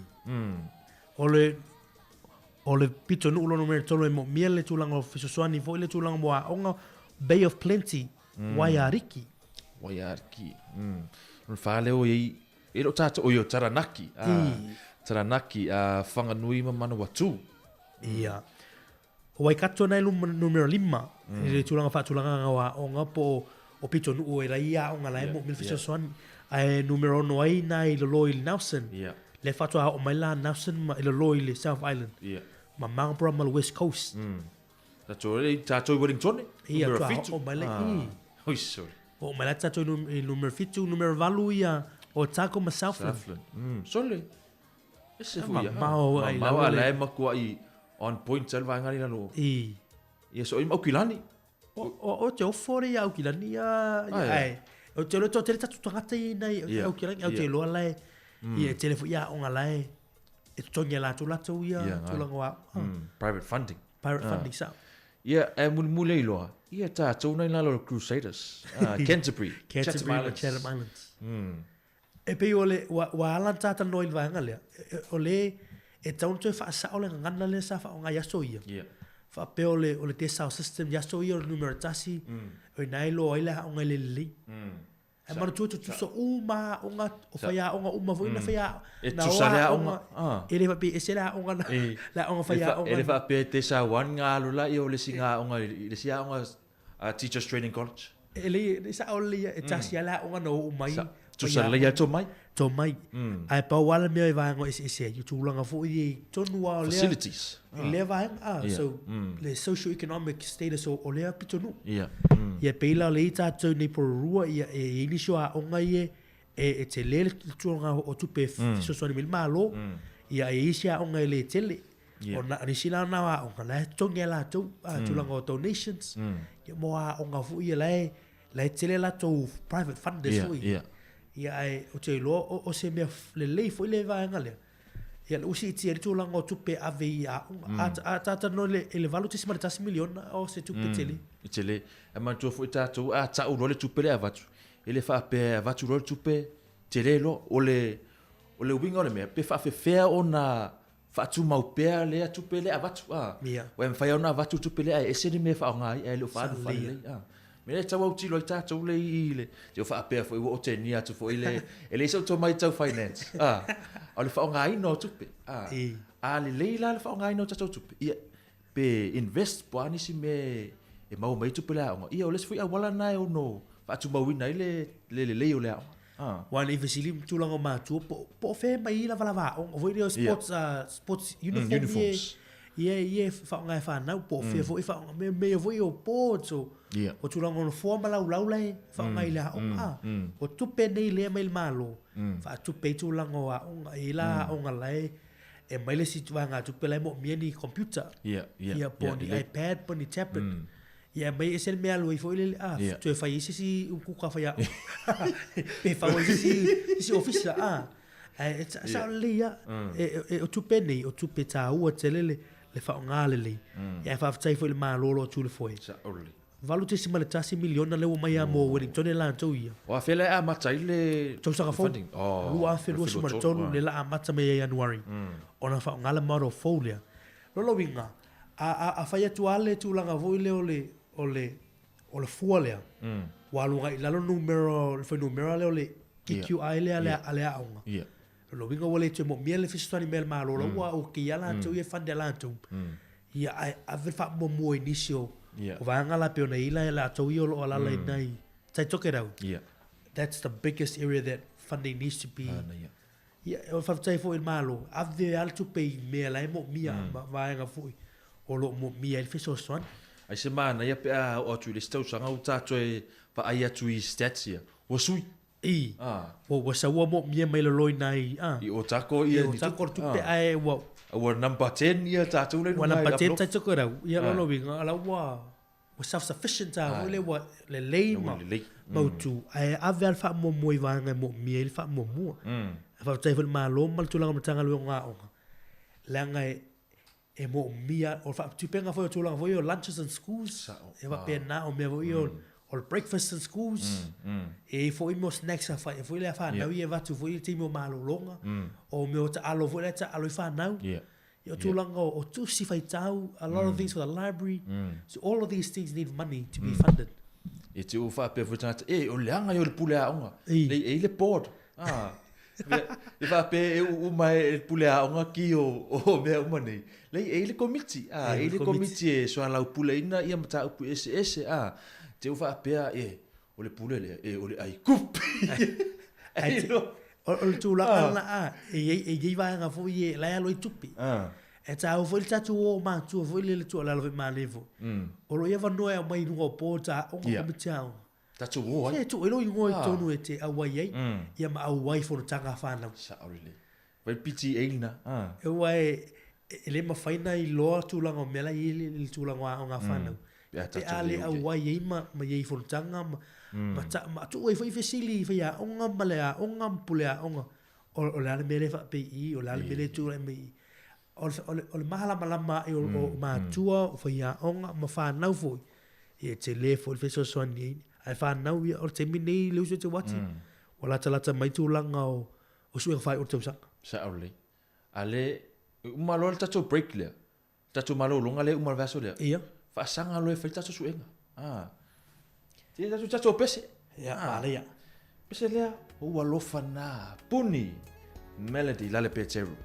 O le, o le pitonuu lona numera tolu e moomia le tulaga o fesoasoani foi le tulaga mo aoga Bay of Plenty, Waiariki. Waiariki. O le wha leo i, e lo tātou, o i o Taranaki. I. Taranaki, Whanganui ma Manawatū. Ia. O Waikato na e numera lima, i le tulaga faatulagaga o aoga po o pitonuu e lai aoga la e moomia le fesoasoani. Ae numera ono ai na i lalo i le Nelson. Lea faatoa oo mai la Nelson ma i lalo i le South Island. Ma Marlborough ma le West Coast. Tatou e tatou i Wellington, Ia, numera toa fitu. oo mai la i. Oi, sorry. Oo mai la tatou i numera fitu, numera valu ia o Otago ma Southland. Southland. Sole. Ese foi ia. Mamao ai Mamao lalo a le- la e matuai on point le vaega i lalo. I. Ia so i Aukilani. O te ofo le ia Aukilani ia Ai. ai. O te loa tele tatu tagata i nai Aukilani au te loa lai. Ia tele foi ia onga lai. E totogi e latou latou ia tulaga o aoga. Private funding. Private funding sao. Ia e mulimuli ai loa. Ia tātou nei lalo o le Crusaders. Ah, Canterbury. Canterbury Chatham ma Islands. Chatham Islands. E pei o le ua ua ala ona tātalanoa i le vaega lea. O le e tatau ona toe faasao le gagana lea sa faaaoga i aso ia. Faapea o le o le decile system i aso ia o le numera tasi. O ina e iloa ai le aoga i le lelei. Ae manatua e tutusa uma aoga o faiaoga uma foi na faia E na o tutusa le aoga. aoga, ah. E le faapea e ese le aoga na le aoga faiaoga. E le faapea te sa wan ngā alu la ia o le si ngā aoga i le si aoga Teachers Training College. E le e sao le ia e tasi lava le aoga na oo mai. Tutusa lelei lava tō mai. Tō mai. Ae pau lava le mea i vaega eseese ai, o tulaga foi ia i tonu lava o lea. Facilities. I lea vaega, ah, so le socio-economic status o lea pitonuu. Ia pei la o le i tātou nei Porirua, ia e i ai nisi o aoga ia e tele le tulaga o tupe e fesoasoani mai le Malo, ia e i ai isi aoga e le tele. O na, nisi la na o aoga, la e totogi e latou, tulaga o donations, ia mo aoga foi ia la e, la e tele latou private funders foi. Ia ae ou te iloa o, o se mea lelei foi le vaega lea. Ia le ua siitia ai le tulaga o tupe e ave i aoga. A, a tātalanoa i le, i le $8.1 miliona o se tupe tele. E tele. E manatua foi tātou, a ta'u loa le tupe lea e avatu, e le faapea e avatu loa le tupe, tele loa. O le, o le uiga o le mea, pe faafefea ona faatumau pea lea tupe lea e avatu, a. Ua e mafai lava ona avatu le tupe lea ae ese le mea e faaaoga ai, ae le o faaalu faalelei, a. Mea lea e tau autilo ai tātou le i le, te o faapea foi ua otegia atu foi le, e leai sou tomai tau finance, a. O le faaaogaina o tupe, a. A lelei la le faaaogaina o tatou tupe, ia, pe invest po o a nisi mea e maua mai ai tupe i le aoga, ia o le isi foi auala lena e ono faatumauina ai le lelei o le aoga. Aua ne i fesili ma tulaga o matua po o fea e mai ai lavalava aoga foi lea o sports, sports uniform Uniforms. ia ia e faaaoga e fanau po o fea foi e faaaoga mea mea foi o boards o o tulaga o nofoa ma laulau la e faaaoga i le aoga. O tupe nei lea mai le Malo faatupe ai tulaga o aoga. E i ai la aoga la e e mai le isi vaegatupe la e moomia ni computer. Ia po o ni iPad po o ni tablet. Ia e aumai ese le mea alu ai foi lele, a, toe fai ai se isi ukuka faiaoga pe fau ai se isi ofisa, a. Ae sao lelei lava. E, o tupe nei, o tupe taua tele le, le faaaoga lelei. Ia ae faafetai foi i le Malo o lo o tu i le foe. Sao lelei. $8.1 miliona lea ua mai lava mo Wellington e latou ia. O afea la e amata ai le Tausaga fou, funding? Oh, 2023 lea la amata mai ia Ianuari ona faaaoga le model fou lea. Lona uiga, a, a, a fai atu lava le tulaga foi lea o le, o le, o le fua lea, ua alu agai i lalo numera, le fuainumera lea o le EQI lea a le, a le aoga. Lona uiga ua le toe moomia le fesoasoani mai a le Malo, la ua okay lava latou ia e fund e latou. Ia ae ave le faamuamua i nisi o, o vaega la pei ona i ai la latou ia o lo o alaala i nai Tai Tokerau. That's the biggest area that funding needs to be. Ia, e faafetai foi i le Malo, ave lava le tupe i mea la e moomia ma vaega foi o lo o moomia ai le fesoasoani. Ai se manaia pe a oo atu i le isi tausaga ua tatou e vaai atu i stats ia, ua sui. I, ua saua moomia mai lalo i nai, a. I Otako ia I Otako le tupe, ae ua. Ua number 10 ia tatou le Ua luga i number 10 Upload. Tai Tokerau, ia lona uiga, la ua ua self-sufficient lava foi lea ua lelei ma mautu, ae ave lava le faamuamua i vaega e moomia ai le faamuamua. E faafetai foi i le Malo ma le tulaga o Matagaluega o Aoga, leaga e e moomia, o le faatupega foi o tulaga foi o lunches in schools, e faapena, o mea foi o o le breakfast in schools, e i ai foi mea o snacks a fai foi lea a fanau ia e avatu foi i le taimi o malologa, o mea o taalo foi lea e taalo ai fanau. Ia o tulaga o tusi faitau, a lot of things for the library. So all of these things need money to be funded. E te ua faapea foi tagata, e, o le leaga ia o le pule aoga. Lei, e i le board. Ah. Le faapea e uu uma e le pule aoga ki o, o mea uma nei. Lei, e i le komiti. Ah, e i le komiti e soalaupuleina ia mataupu eseese. Ah, te ua faapea, e, o le pule lea, e, o le aikupi. Ai te, o, o le tulaga lena, a, e i ai, e i ai vaega foi e, la e alo ai tupe. E tāua foi le tatou o matua foi lele tuualalo foi manaia foi. O lo o i avanoa e aumai i luga o boards a aoga, komiti aoga. Tatou o ai. Se tuu ai lou igoa i totonu e te auai ai, ia ma auai i fonotaga a fanau. Sao lelei. Fai le PTA lena, a. Aua e, e le mafai ona iloa tulaga o mea la e i ai le tulaga o aoga a fanau. Pe a le auai ai ma, ma i ai i fonotaga ma, ma, ta, ma tuu ai foi fesili i faiaoga ma le aoga ma pule aoga. O, o le a le mea lea e faapei i i, o le a le mea lea e tulai mai i i. O le, o le, o le malamalama ae o, o matua, o faiaoga ma fanau foi, ia e tele foi le fesoasoani ai. Ae fanau ia, o le taimi lenei le uso e te uati, ua latalata mai tulaga o, o suega faaiu o le tausaga. Sao lelei. A le, e uma loa le tatou break lea, le tatou malologa lea e uma i le vaiaso lea. Ia. Faasaga loa e fai le tatou suega. A. Tele tatou tatou pese. Ia, manaia. Pese lea, ou alofa na. Puni. Melody Lale Peteru.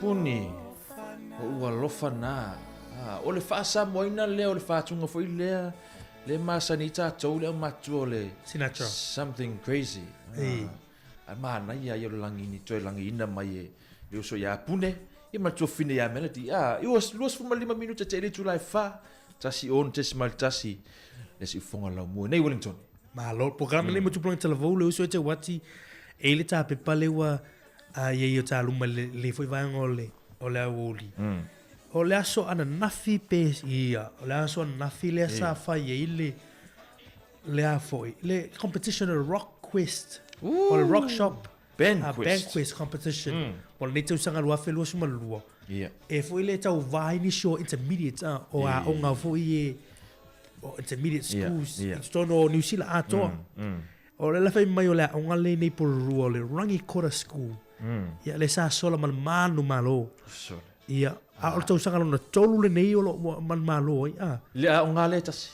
Puni, o ua alofa nā. Ah, o le faasamoaina lea o le faatuga foi lea, le masani tatou le aumatua o le Sinatra. Something crazy. Ah, Ae manaia ia o le lagini toe lagiina mai e le uso ia Pune, ia ma le tuafafine ia Melody. Ah, i ua 25 minute te le itula e 4, 16.1, le siufoga laumua nei Wellington. Malo, polokalame lenei mo tupulaga talavou le uso e te uati e i le tapepa le ua a ia i o taluma le, le foi vaega o le, o le aoauli. O le aso ananafi pe ia, o le aso ananafi lea sa fai ai le, le a foi, le competition o le Rock Quest, o le Rock Shop Band ah, Quest. Band Quest competition. O lenei tausaga 2022. Ia. E foi le tau vai nisi o intermediate ah, o aoga foi e o intermediate schools yeah. i totonu o Niu Sila atoa. O le la fai mai o le aoga lenei Porirua o le Rangikura School. Ia le sa sola ma le manu malo. Sole. Ia, a o le tausaga lona tolu lenei o lo ua manumalo ai. Ah. Le aoga le tasi.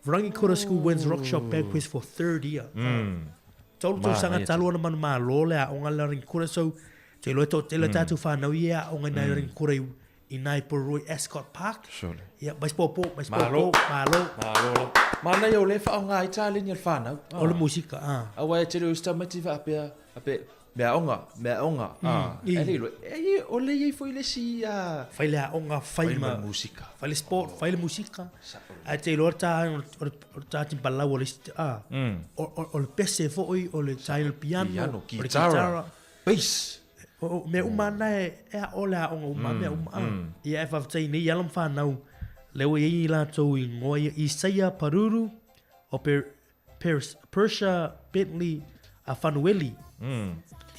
Rangikura School wins Rock Shop Band Quest for third year. Tolu tausaga Manaia talu ona manumalo le aoga le Rangikura so te iloa e toatele o tatou fanau ia e aoga i nai Rangikura i, I nā i Porirua i Ascot Park. Sole. Ia, mai se pōpō, mai se Malo. pōpō, malo. Malo lava. Manaia o lea e faaaoga ai taleni a le fanau. O le musika, a. Aua e tele o isi tamaiti faapea, faapea, meaaoga, meaaoga, a. Ae le iloa, e, o lea e i ai foi le isi, a. Fai le aoga, fai ma ma le musika. Fai le sport, fai le musika. Ae te iloa le taina o le ta timpalau o le isi, a. O le pese foi, o le taina o le piano, Piano, o le kitara, kitara. bass. O mea uma na e a'o le a'oga uma mea uma. Ia e faafetai nei alo ma fanau lea ua i ai latou igoa ia Isaia Paruru o Persia Bentley a Fanueli.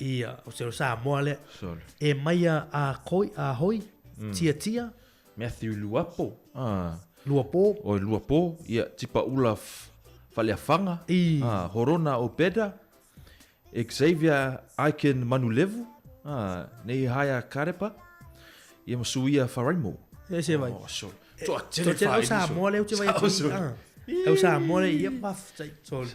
Ia o se o Samoa lea. Sole. E mai a Koi a Hoi Tiatia. Matthew Luapo. Ah. Luapo. O Luapo, ia Tipaula Faleafaga. I. Ah, Horona Obeda. Xavier Aiken Manulevu, ah, nei Haia Karepa, ia ma Suia Faraimo. E se vai. Oh, sole. Toa Toa tele tele au whaili, Samoa lea ou te vai Sao, atu. sole. Ah. Au Samoa lea, ia faafetai, sole.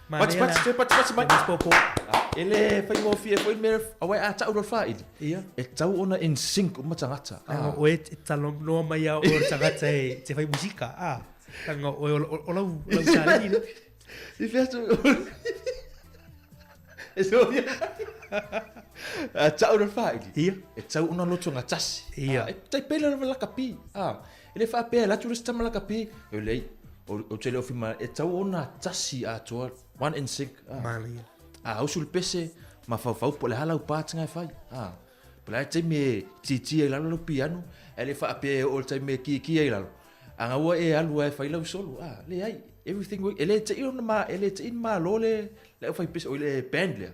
Pati, pati, toe pati, pati mai. Pati pōpō. Ah, e le whaingofie foi le mea, aua e a tau loa le whaili. Ia. E tau ona in sync uma tagata. Leaga oe e talanoa mai a o le tagata e te fai musika. Ah. Leaga oe o lau lau taleni lea. I fea atu. E so ia. A tau le whaili. Ia. E tau ona loto ngā tasi. Ia. Ah, e tai pela lava lakapi. Ah, e le whaapea, la tu le tama lakapi. E lei, o te leo whima, e tau ona tasi atoa, one in sync. Ah. Manaia. Ah, ausu le pese, ma whauwhau, po le hala u pātinga e whai. Ah, po le a taimi e titia i lalo lau piano, e le whaapea e o le taimi e kikia i lalo. A ngaua e alu e whai lau solo. Ah, le ai, everything work. E le te i ona ma, e le te i ma lo le, le au whai pese, o i le band lea.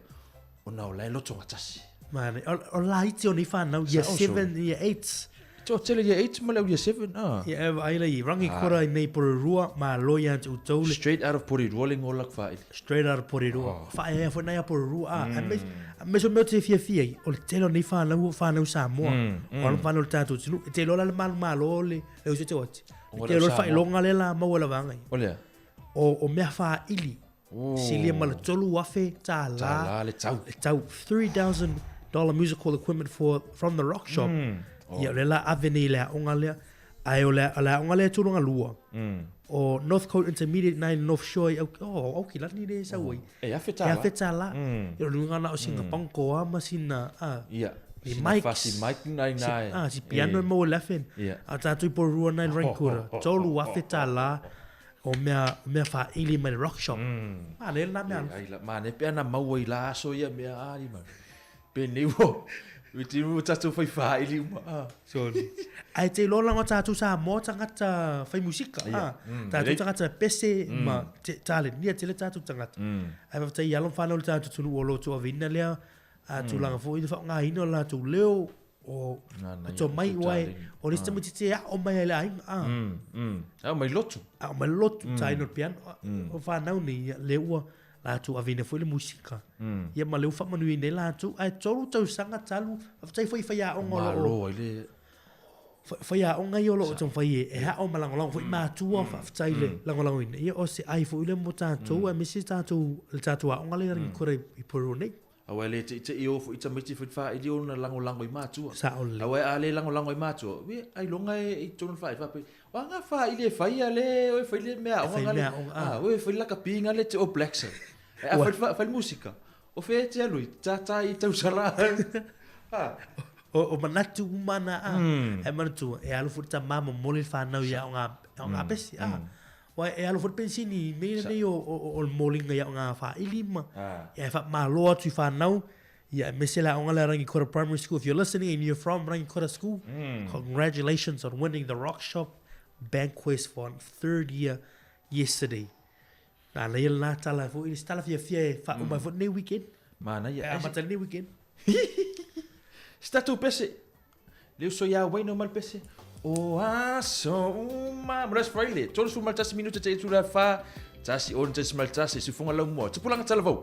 O nā o lai loto ngā tasi. Manaia. O laiti o nei whanau, year Sao, 7, year 8. Tō tele year 8 ma leo year 7, ah. Ia e vaai lai, Rangikura i nei Porirua, ma lo ia te utou le. Straight out of Porirua le ngola whaili. Straight out of Porirua. Oh. Whaea foi nai a Porirua. Ah, a me so mea te fiafia ai, o le tele o nei whanau, whanau Samoa. O le whanau le tātou tunu. E te lola le malu malo le, le uso te ote. O E te le lola Samoa. whailonga le la maua la vanga. O lea? O mea whaili. Oh. Silia ma le tolu afe tā la. Tā la le tau. Le tau. $3,000 musical equipment from the rock shop. Oh. Ia, o le la ave nei le aoga lea. Ae o le aoga lea tulaga lua. O Northcote Intermediate 9 North Shore i oh, Aukilani le sau ai. E afe tā E la. afe tā la. Ia, o le luga na o sina panko a ma sina, ah. Ia. Ni Sina mics. fasi mic nai nai. Ah, si piano E. e maua le afe. Ia. A tātou i Porirua 9 Rangikura. Tolu afe tā la. O mea whaili mai le rock shop. Ma le la mea. Ai la, ma ne pea na maua i la aso ia mea ari ma. Pe nei wo. We te ru tātou whai whaili uma. Ah. Sorry. Ai te lola ngo tātou sa mo tangata whai musika. Ia. Ah. Tātou Rei. tangata pese ma te tale nia tele tātou tangata. Ai whafetai i alon whanau le tātou tunu o lotu avina lea. A tūlanga fo i te whaonga hina o lātou leo o Nā, nā, o tō ia, mai tū uai. tāleni. O le tamaiti te ao mai ai le ainga. Ah. Ao mai lotu. Ao mai lotu tā ino le piano. O whanau ni ia, le ua lātou avina foi le musika. Ia ma le ua whamanui nei lātou. Ai tolu tausanga talu. Whafetai foi whai aonga o loo. Malo ai le. Whai aonga i o loo tong whai e. E hao ma langolago foi mātua whafetai le langolago ina. Ia o se ai foi le mo tātou. A misi tātou le tātou aonga le Rangikura i Porirua nei. Aua le te te i o fo i tamaiti fo whaili o na langolango i mātua. Sa o le. Aua a le langolango i mātua. We ai longa e i tonu whaili whape. Wa ngā whaili e whai a le, o e whai le mea E whai onga le. mea onga, ah. Ah, o e whai laka pinga le te o blacks. E a Ua. whai whai musika. O whai te alui, tā tā i tausara. Ah. O manatu umana a. E manatu, e alu fo ta mama mole whanau ia o ngā pesi. Ah. Wa e alu fo pensini me nei o le molinga ia o ngā whaili ma. Ah. Ia e wha malo atu i whanau. Ia e mese la onga le Rangikura Primary School. If you're listening and you're from Rangikura School, congratulations on winning the Rock Shop Banquest for third year yesterday. Nā leia nā tala fo, i tala fia fia e wha umai fo nei weekend. Mana ia. E amata nei weekend. Se tātou pese. Leo so ia waino mal pese. O aso uma. Mras fraile. Tolu su mal tasi minuta te itura fa. Tasi on tasi mal tasi. Sifunga lau mua. Tupulanga talavau.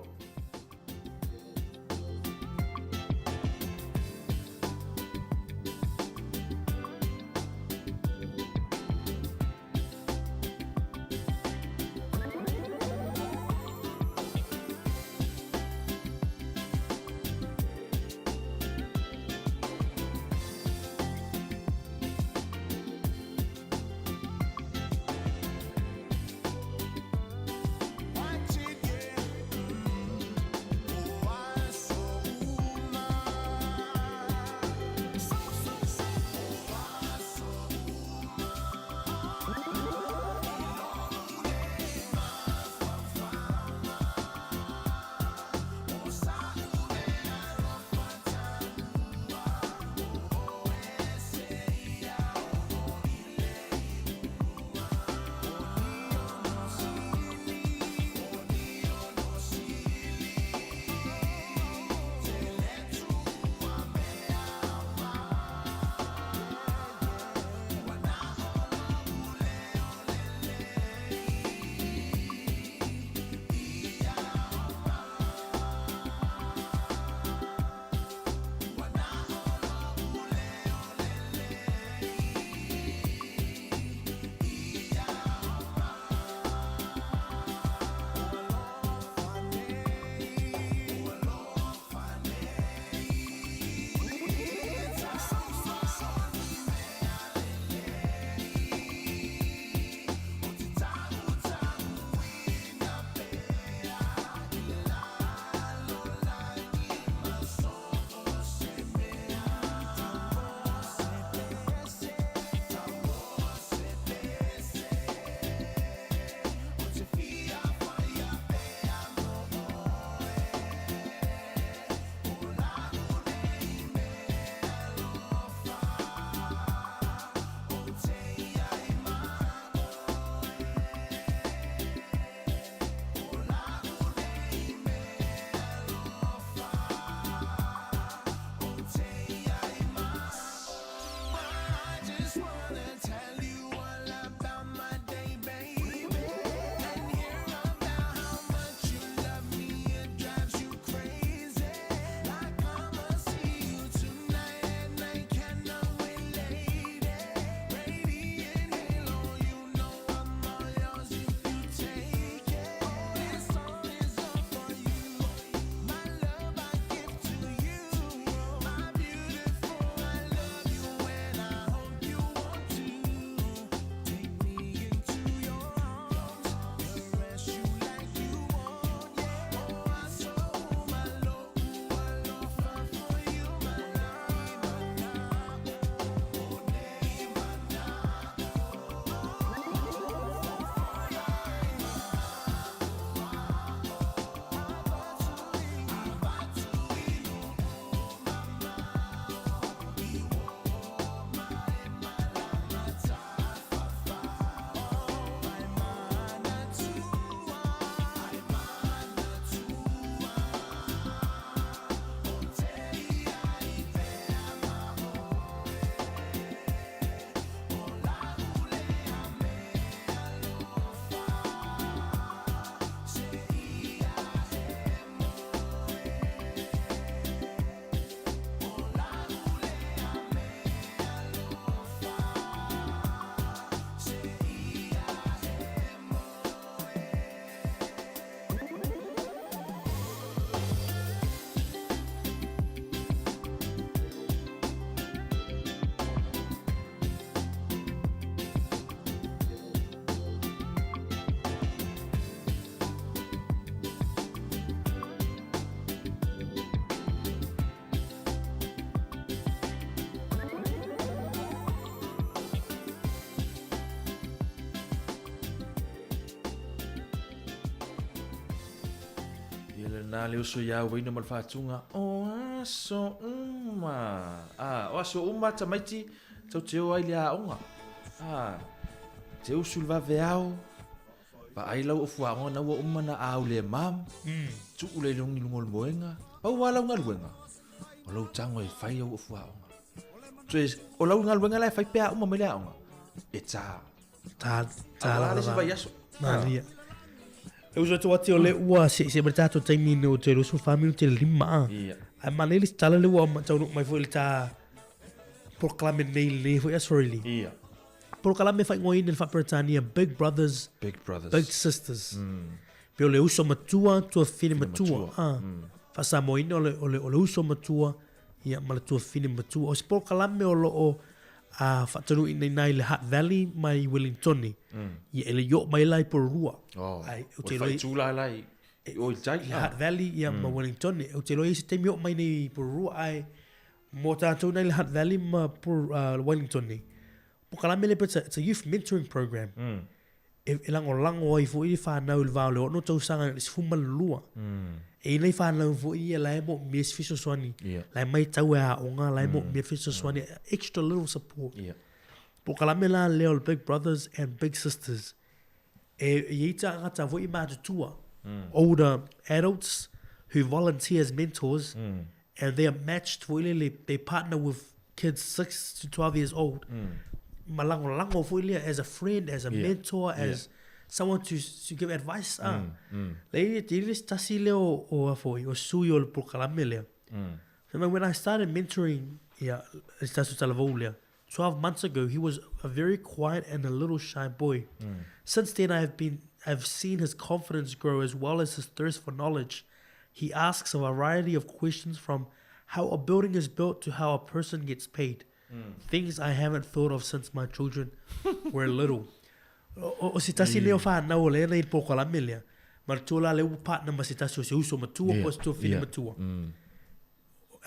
lena le uso iā uaina ma le faatuga, o aso uma. A, o aso uma tamaiti, tau te o ai le aoga. A, te usu le vaveao, vaai lau ofu aoga na ua uma na au le mam, tuu le lugi luga o le moega, pau lava lau galuega, o lou tago e fai au ofu aoga. Toe, o lau galuega la e fai pe a uma mai le aoga, e tā. Ta, ta la le isi vaiaso. Malia. E uso atu ati o le ua se se mai tatou taimi ne o te 24 minute le lima a. Ia. Ai manaia le tala le ua taunuu mai foi le ta polokalame nei lenei foi aso really. Ia. Polokalame faaigoaina i le faa-Peretania Big Brothers, Big Brothers. Big Sisters. Pe o le uso matua, tuafafine matua. Matua. Faa-Samoaina o le, o le, o le uso matua, ia ma le tuafafine matua. O se polokalame o loo a faatanuuina i ina i le Hutt Valley ma i Wellingtone. Ia e le i oo mai la i Porirua. Oh, Ai, ou o te le iloa i- faaitu la la i, i o i tai. i le Hutt Valley ia ma Wellingtone. Ou te iloa i se taimi oo mai nei i Porirua, ae mo tatou ina i le Hutt Valley ma Wellingtone, polokalame lea it's a youth mentoring program. E, e lagolago ai foi le fanau i le va o le 6 tausaga i le 12. E i ai fanau foi ia la e moomia se fesoasoani. Ia. La e matau e aoga, la e moomia fesoasoani, extra little support. Ia. Polokalame la lea o le Big Brothers and Big Sisters. E i ai tagata foi matutua, older adults who volunteer as mentors and they are matched foi lele, they partner with kids 6 to 12 years old. Ma lagolago foi lea as a friend, as a mentor, as someone to give advice. Ah. Le i te le tasi lea o, o a foi, o sui o le polokalame lea. So, when I started mentoring ia, le tasi o talavou lea, 12 months ago, he was a very quiet and a little shy boy. Since then, I've seen his confidence grow as well as his thirst for knowledge. He asks a variety of questions from how a building is built to how a person gets paid. Things I haven't thought of since my children were little. O, o se tasi lea o whanau o lea nei polokalame lea. Ma le tua la lea ua partner ma se tasi o se uso matua po o se tuafafine matua.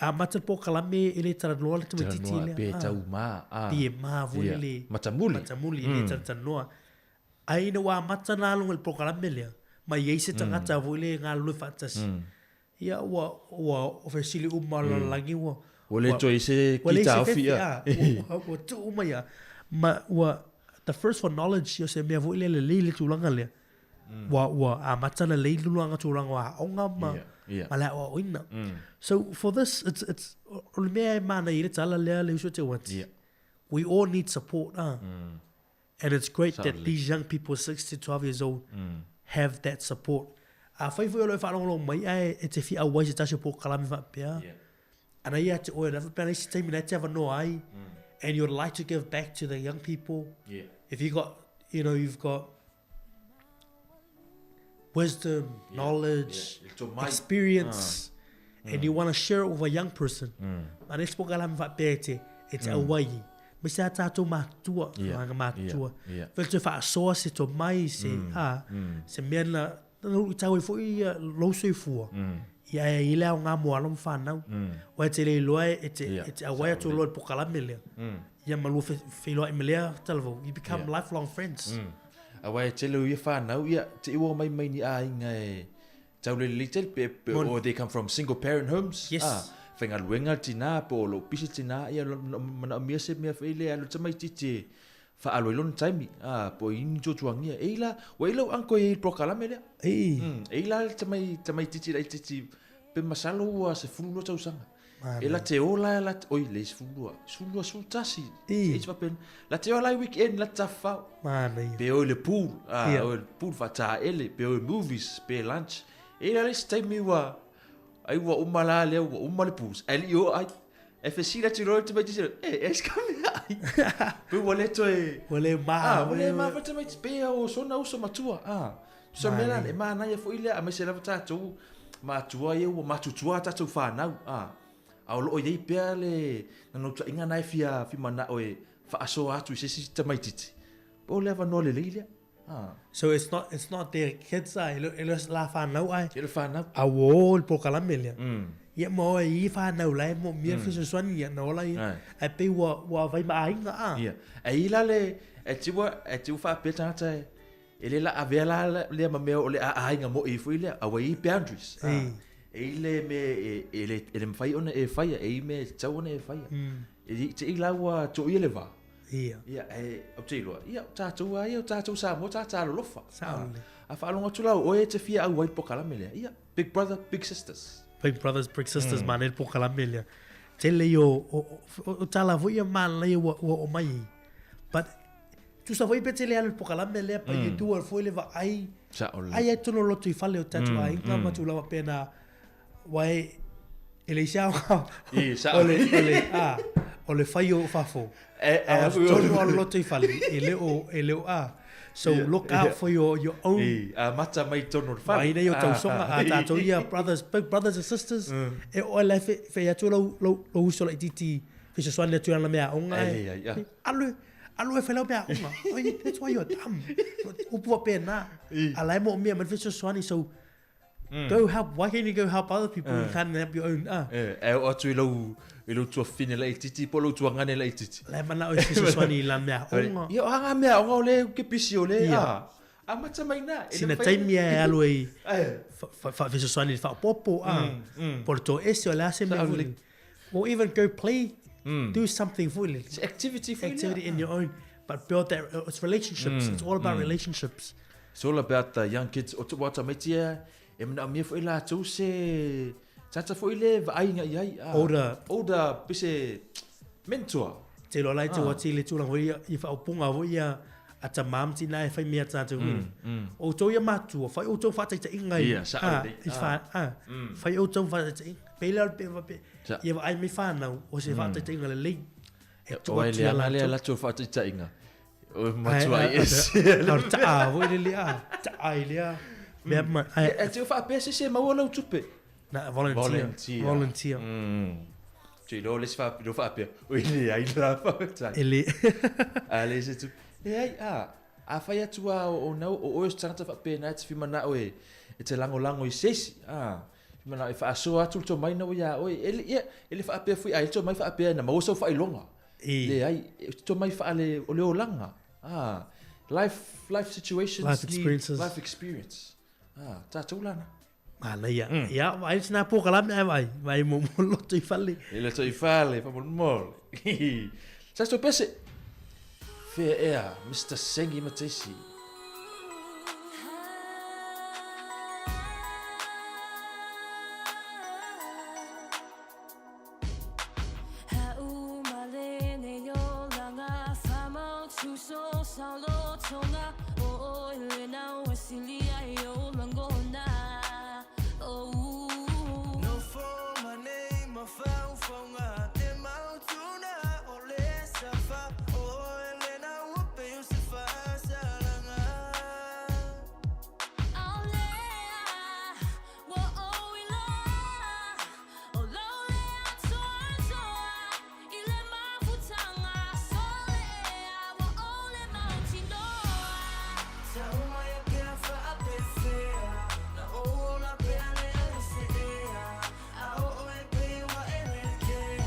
Amata le polokalame e le talanoa le tamaitiiti Talanoa, lea. pe Ah. tau ma, ah. Pe e ma foi Ia. le Matamuli. Matamuli, e le talatalanoa. Ai ina ua amata na aloga i le polokalame lea. Ma i ai se tagata foi le galulue faatasi. Ia ua ua o fesili uma o le lalolagi ua Ua le toe i se ua leai kita se ofi, fefe, ah. ah. Ua ua tuu uma ia. Ma ua the first for knowledge o se mea foi lea lelei le tulaga lea. Ua ua amata na lelei lulaga tulaga o aoga ma Ia, ia. ma le aoaoina. So for this it's o le mea e manaia i le tala lea le uso te uati. Ia. We all need support ah. And it's great that Certainly. these young people 6 to 12 years old have that support. Afai foi o lo e faalogologo mai ae e te fia auai se tasi o polokalame faapea. Ana ia te oe lava pe ana isi taimi na e te avanoa ai and you'd like to give back to the young people. Yeah. If you got, you know, you've got wisdom, knowledge, Yeah. Le tomai. experience, and you want to share it with a young person. Ana isi polokalame faapea e te, e te auai. Me se a tātou mātua, Yeah. yeah. mātua. Yeah. Yeah. Fele te faasoa se tomai, se, a, se mea na, na uru i tau ai foi ia lou soifua. Ia e i le aoga mo alo ma whanau. Ua e te le iloa e te, Yeah. e te auai atu loa i le polokalame lea. Ia ma lua wheiloa i me lea talavou. You become lifelong friends. Aua e tele o ia whanau, ia, te iwa mai mai ni āinga e tau le lelei tele, pe, pe, Mon- or they come from single parent homes. Yes. Ah, whaingaluenga le tina, po o lo pisi tina, ia, mana mea se mea whaile, alo tamaitiiti e whaalo i lona taimi, ah, po i ni tuatuangia. E ila, ua ila u anko e i polokalame lea. Ei. E ila le tamai, tamaitiiti lai titi, pe masalo ua se fulu lua tausaga. Mana. E la te ola, la te, oi, le se fulu lua, se fulu lua, se fulu tasi. Ei. E te wapena. La te ola i weekend, la te tawhao. Mana ia. Pe oi le pool, ah, Ia. oi le pool whataele, pe oi movies, pe lunch. E la le se taimi ua, ai ua uma la lea, ua uma le pools. Ai li o ai, e fesila te roa te mai te e, e ska mea ai. Pe ua le toe... Ua le ma. Ah, ua le ma whata mai te pea o sona uso matua. Ah, so mea la, e mānaia foi lea, a mai se lava tātou, mātua ia ua matutua tātou whānau. Ah, a o loo iei pea le, nano inga nai fia, fi manao e whaasoa atu i se si tamaititi. Po lea wanoa le lei lea. Ah. So it's not their kids ai, e le la whanau ai. E le whanau. A o le polokalame lea. Ia ma oe i whanau lai mo mea fesoasoani ia na ola ia. Ai. Ai pe ua ua vai ma aiga a. Ia. E i la le, e tiwa, e tiwa whaapea tangata e, e le la avea la lea ma mea o le a ainga mo i fui lea, a wai i boundaries. Ei. E i le mea e, e, le, e le mafai ona e faia, e i mea e tatau ona e faia. E i te i la ua toia le vā. Ia. Ia, e, ou te iloa, ia, o tātou a ia, o tātou Samoa, tā tālolofa. Sao lelei. A faalogo atu la o oe e te fia auai i le polokalame lea. Ia, big brother, big sisters. Big brothers, big sisters, mm. manaia le polokalame lea. Tele ia o, o, o, o tala foi ia manaia ua, ua oo mai ai. But, tusa foi pe tele alu i le polokalame lea, but you do it foi le vaai. Sao lelei. Ai ai tonu o loto i fale o tatou aiga ma tulaga faapena. Aua e leai se aoga I, sao. o le, o le, a, o le fai o fafo. E, e, A o tonu o loto i fale, e le o, e le o a. So Ia, look out ia. for your, your own. I, amata mai tonu o le fale. Mai nei o tausoga, a tātou ia brothers, big brothers and sisters, e oe la e whai atu lau, lau, lau uso laitiiti, fesoasoani atu i ana mea aoga E e. leai, ia. Alu, alu e whai lau mea aoga. Oi, that's why you're dumb. Upu faapena. A la e moomia mai le fesoasoani, so Go help, why can't you go help other people? You can't help your own. Ah. E, e oo atu i lou, i lou tuafafine laitiiti po o lou tuagane laitiiti. La e manao e fesoasoani i la mea aoga. Ia, o a ngā mea aoga o le ke pisi o le, Ia. a. Amata mai nā. E le Sina mafai taimi e alu ai Eh. faafesoasoani i le faaopoopo a. Po o le toese o le a se mea foi lele. Or even go play, do something foi lele. Se activity foi lea. Activity in your own. But build that, it's relationships. It's all about relationships. It's all about the young kids. O te wata mai tia, e manaomia foi latou se tagata foi le vaaiga i ai. Ah, Older. Older, pe se mentor. Te loa lai te wati le tulaga foi ia i faaupuga foi ia a tamā ma tinā e fai mea tātou foi. Outou ia matua, fai outou faataitaiga i Ia, sao ah, lelei. i wha, ah, fai outou faataitaiga. Pei lea o le pe, pe, Sa. ia vaai mai whanau, o se faataitaiga lelei. E tuu O ai atu ia leaga lea latou. latou faataitaiga. O Ai, matua ai, i ese. ai, o le taa foi lele, ah, taa i lea mea ma, ai, E te faapea se se maua lau tupe. na, volunteer. Volunteer. Volunteer. Te iloa le isi lo faapea, oi leai la faafetai. E le. A le se tupe. Leai, a, a fai atu a o nau, o oe o se tagata faapena e te fimanao e, e te lagolago i se isi. A, fimanao e faasoa atu le tomai na ua iā oe. E le, ia, e le faapea foi, a e le tomai faapea na maua sau faailoga. E. Leai, e tomai faale, o le olaga. Ah, life, life situations. Life need experiences. Life experience. Ah, tātou lana. Manaia. Ia, vaai sina polokalame ae vaai, vaai mo mo loto i fale. E loto i fale, faamolemole. Sa se pese. Fea ea, Mr. Sengi Mataisi. No for my name, my foul phone, te mautuna o le safa, o elena upe o se fasalanga. Tau mai a ke a whaapefea, na o o la pea le a se ea, a o o e pe wa e le kea.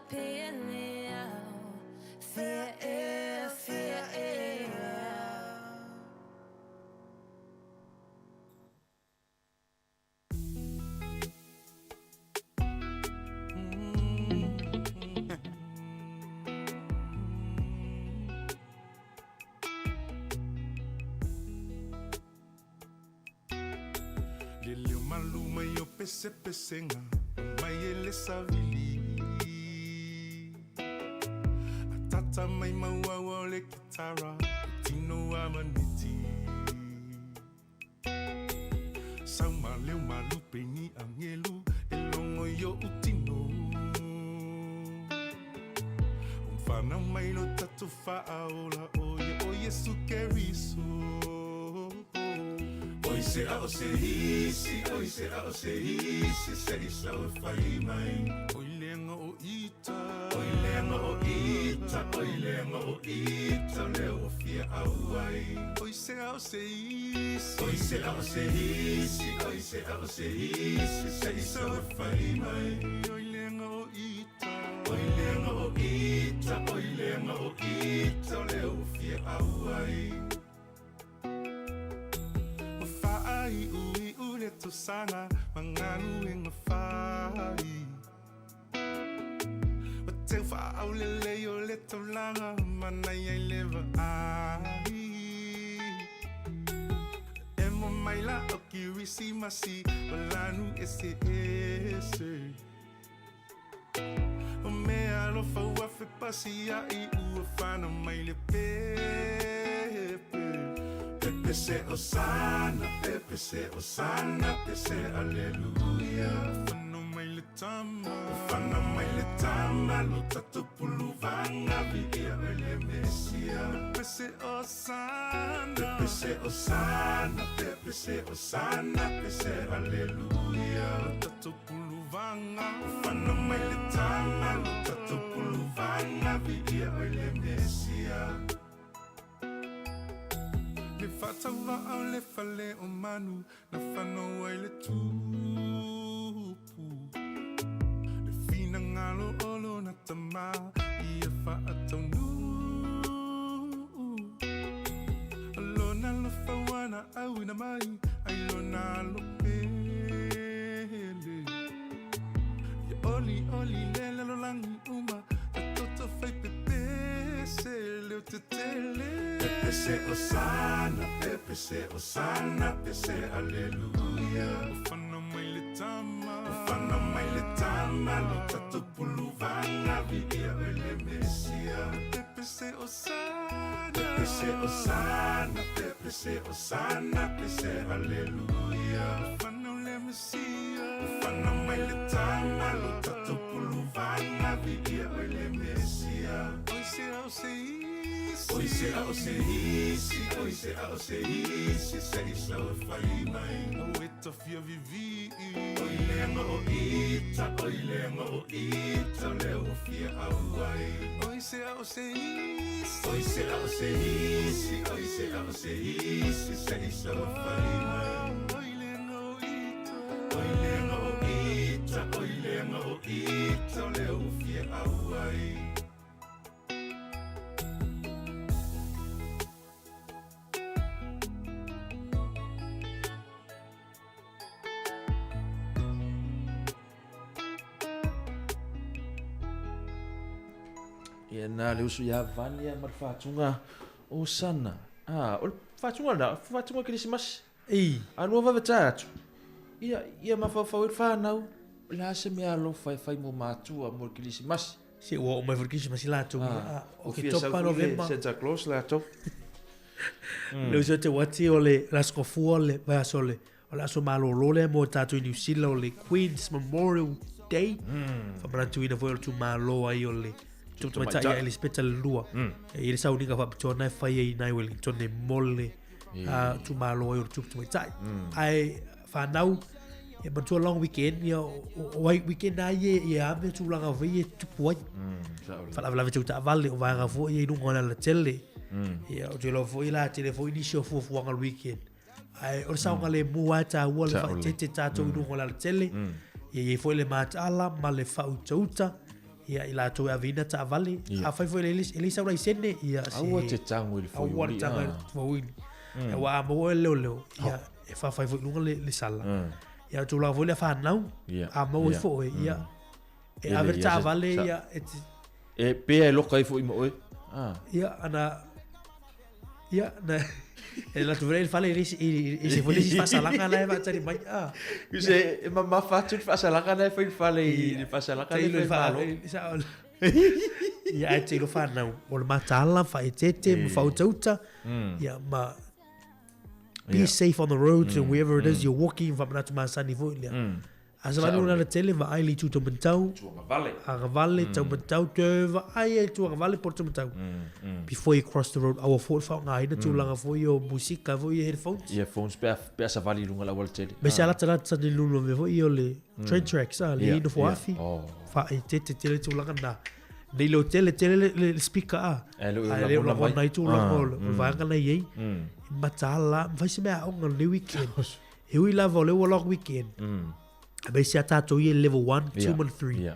pele au Fia ea, fia ea. Le leo malu mai o pesepesenga mai e le savili. Atata mai mauaua o le kitara tino a maneti. Sau ma leo malupe ni angelu e longo i o utino. Umfana mai lo tatu faaola oye o Yesu Keriso. Oi se a o se isi, oi se a o se isi, se isa o fai mai. Oi lenga o ita, oi lenga o ita, oi lenga o ita, le o fia au ai. Oi se a o se isi, oi se a o se isi, oi se a o se isi, se isa o fai mai. Oi lenga o ita, oi lenga o ita, oi lenga o ita, le o fia au ai. O whaai ui u le tosanga Mangalu whai. O te whaau le lei o le taulanga Manai ai le vaai. E mo mai la o kirisi masi O lanu ese ese. O mea alofa ua fe pasi ai ua whana mai le pepe. Pepe se osana, pepe se osana, pe se aleluia. Whana mai le tama, whana mai le tama, lo tatu puluvanga vi ia o le Mesia. Pepe se osana, pepe se osana, pepe se osana, pe se aleluia. Lo tatu puluvanga, whana mai le tama, lo tatu puluvanga vi ia o le Mesia. Le whatawa au le fale o manu Na whanau ai le tupu. Le whina ngalo olo na tama Ia whaataunu. Alona lo whawana au ina mai Ai lona lo pele. Ia oli oli le lalo langi uma Ta toto fai pepese leo te tele. Pepe se osana, pepe se osana, pe se aleluia. Whana mai le tama, whana mai le tama, lo tatu puluvanga vi ia o le Mesia. Pepe se osana, pepe se osana, pepe se osana, pe se aleluia. Whana le Mesia, whana mai le tama, lo tatu puluvanga vi ia o le Mesia. Oi se au se isi, oi se au se isi, oi se au se isi, se isa o fai mai. O e tawhia vivi, oi lenga o ita, oi lenga o ita, le o fia au ai. Oi se au se isi, oi se au se isi, oi se au se isi, se isa o fai mai. Oi lenga o ita, oi lenga o ita, oi lenga o ita, le o fia au ai. Ia na le usu ia vania ma le faatuga o sana. A, o le faatuga lena, faatuga kerisimasi. Ei. Alua vave tae atu. Ia, ia mafaufau ai le fanau, o le a se mea alofa e fai mo matua mo le kerisimasi. Se ua oo mai foi le kerisimasi latou. Ah, O ua ke fia sau topa foi le Novema. Santa Claus latou. Le uso te wati o le aso gafua le vaiaso o le o le aso malōlō lea mo tatou i New Zealand o le Queen's Memorial Day. Faamanatuina foi o le tumālō ai o le tumaitaʻi ia Elisapeta le lua. E i le sauniga faapitoa na e fai ai nai Wellington e mo le tumālō ai o le tumaitaʻi. Ae fanau e manatua long weekend ia o ai weekend a ia ia ame tulaga foi e tupu ai. Faalavelave tau taavale o vaega foi ia i luga o le alatele. Ia o te iloa foi la tele foi nisi o fuafuaga o le weekend. Ae o le saogalemu lava e taua le Saole. faaeteete tatou i luga o le alatele. Ia i ai foi le mataala ma le faautauta. Ia, i latou e aveina taavale. Afai foi e leai sau laisene, ia se... Aua te tago i le foiuli. Aua te tago i le foiuli. Aua a maua e le leoleo, ia, e faafai foi i luga le sala. Ia, o tulaga foi lea fanau, a maua ifo oe, ia, e ave le taavale, ia, e te... E pea e loka ifo i ma oe. Ia, ana... Ia, na, e latou foi le fale i se foi le isi faasalaga la e faatali mai. Ah. Se e mamafa atu le faasalaga la e fai i le fale i le faasalaga le fai malo. Ia, ae te ilo whanau, o le mataala, whaetete, ma whautauta, ia, ma be safe on the roads and wherever it is you're walking, whamanatu masani foi lea. A sa vanu na tele vaai le itu taumatau. Tuagavale. Agavale, taumatau, toe vaai e tuagavale po taumatau. Before you cross the road, aua foi le faaaogaina tulaga foi o musika foi i headphones. Earphones pe a savali i luga o le aualatele. Me se alata lata ni lulu mea foi o le train tracks a, le nofo afi. Faaeteete tele tulaga na. Nei leo tele tele le speaker a. Ae le o lagona ai tulaga o le vaega la i ai. Mataala, ma fai se mea aoga lenei weekend. E ui lava o lea ua long weekend. Aemaise a tatou ia i level 1, 2 ma le 3.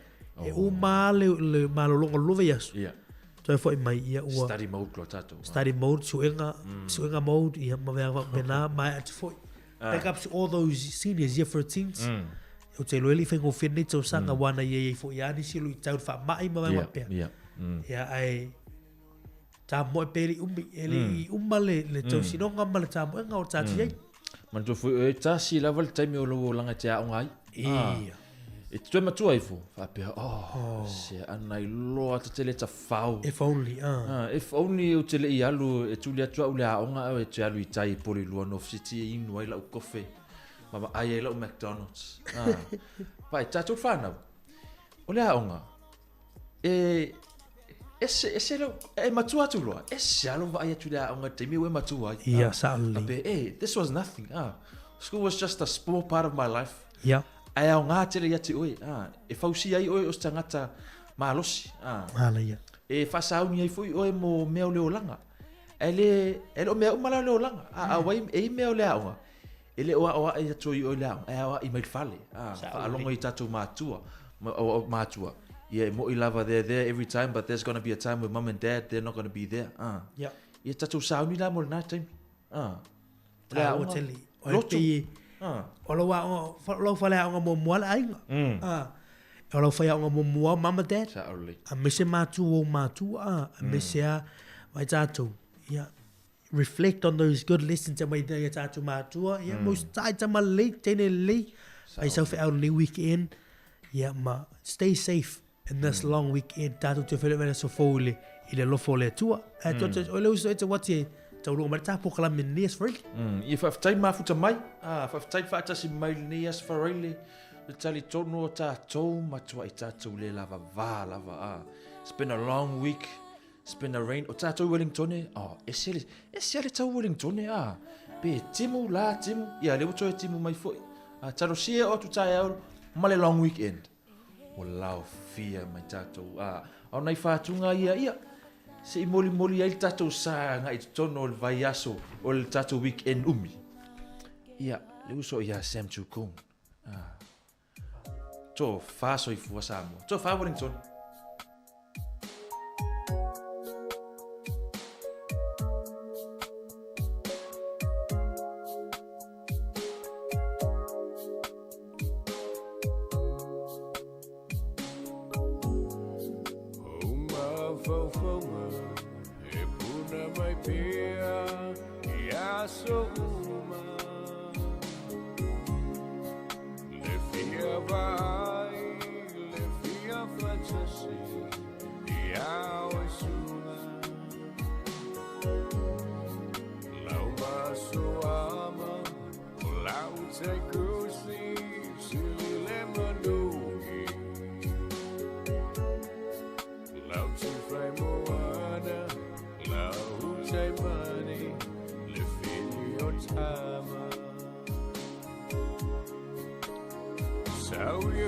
E uma lava le malologa o le lua vaiaso. Toe foi mai ia ua Study mode loa tatou. Study mode, suega, suega mode, ia ma mea faapena, maea atu foi. Back up to all those seniors, year 13s. Ou te iloa e le i faigofie lenei tausaga, aua na i ai foi lava nisi o luitau i le faamai ma mea faapea. Ia, ae tamoe pe le i umi, e le i uma le tausinoga ma le tamoega o tatou i ai. Manatua foi oe, tasi lava le taimi o lou olaga e te aoga ai. Ia. E te toe matua ifo, faapea, oh, se ana iloa ta te le tafao. If only, ah. If only ou te le i alu, e tuli atu au le aoga au e te alu i tai i Porirua North City e inu ai lau kofe, ma vaai ai lau McDonald's. Vaai, tatou whanau, o le aoga, E, ese, ese lau, e matua atu loa, ese lava lou vaai atu i le aoga i le taimi ua e matua ai. Ia, sao lelei. Faapea, eh, this was nothing, ah. School was just a small part of my life. Ia. Ae aoga tele ia te oe, ah. E fausia ai oe o se tagata malosi, ah. Manaia. E faasauni ai foi oe mo mea o le olaga. Ae le, e le o mea uma la o le olaga. Ah, auai, e i ai mea o le aoga, E le o aoaʻi atu ai oe i le aoga, e aoaʻi mai le fale. A, faalogo i tatou matua, ma, o, o, matua. Ia, e moʻi lava they're there every time, but there's gonna be a time where mum and dad, they're not gonna be there. A, yeah. Ia tatou sauni la mo lena taimi. A, o le aoga, tele. Lotu. A. O lau aoga, o lau fale aoga muamua le aiga. A, o lau faiaoga muamua, mum and dad. Sao lelei. Aemaise matua o matua, a, aemaise a, vai tatou. Ia, reflect on those good lessons e mai nei a tātou mātua. Ia, mm. most tai tama lelei, teine lelei. Ai sau wheau lenei weekend. Ia, ma stay safe in this mm. long weekend. Tātou te whele whele so fō i le, i le lofo o le atua. Mm. Tō, o le uso e te wati e taurunga mai tā pōkalame nei as whareile. Mm. Ia, whaafetai mafuta mai. Ah, whaafetai whaatasi mai nei as whareile. Le tali tonu o tātou matua i tātou le lava vā lava. Ah. It's been a long week. Spin a rain, o tātou Wellingtone, oh, ese le, ese le tau Wellingtone, ah, pe timu, la timu, ia le uto e timu mai foi. Ah, talosia o atu taeao ma le long weekend. O lao fia mai tātou, ah, ao nai whātunga ia, ia, se i moli moli ai le tātou sa ngai totonu o le vaiaso o le tātou weekend umi. Ia, le uso ia Sam Chukung. Ah. Tō whā soifua Samoa. Tō whā Wellington. Le fia vaai, le fia fatasi ia oe suga. Lau maso ama, o lau taikusi, sili le manugi. Lau tifai moana, lau taimani, le fili o tama. Sau i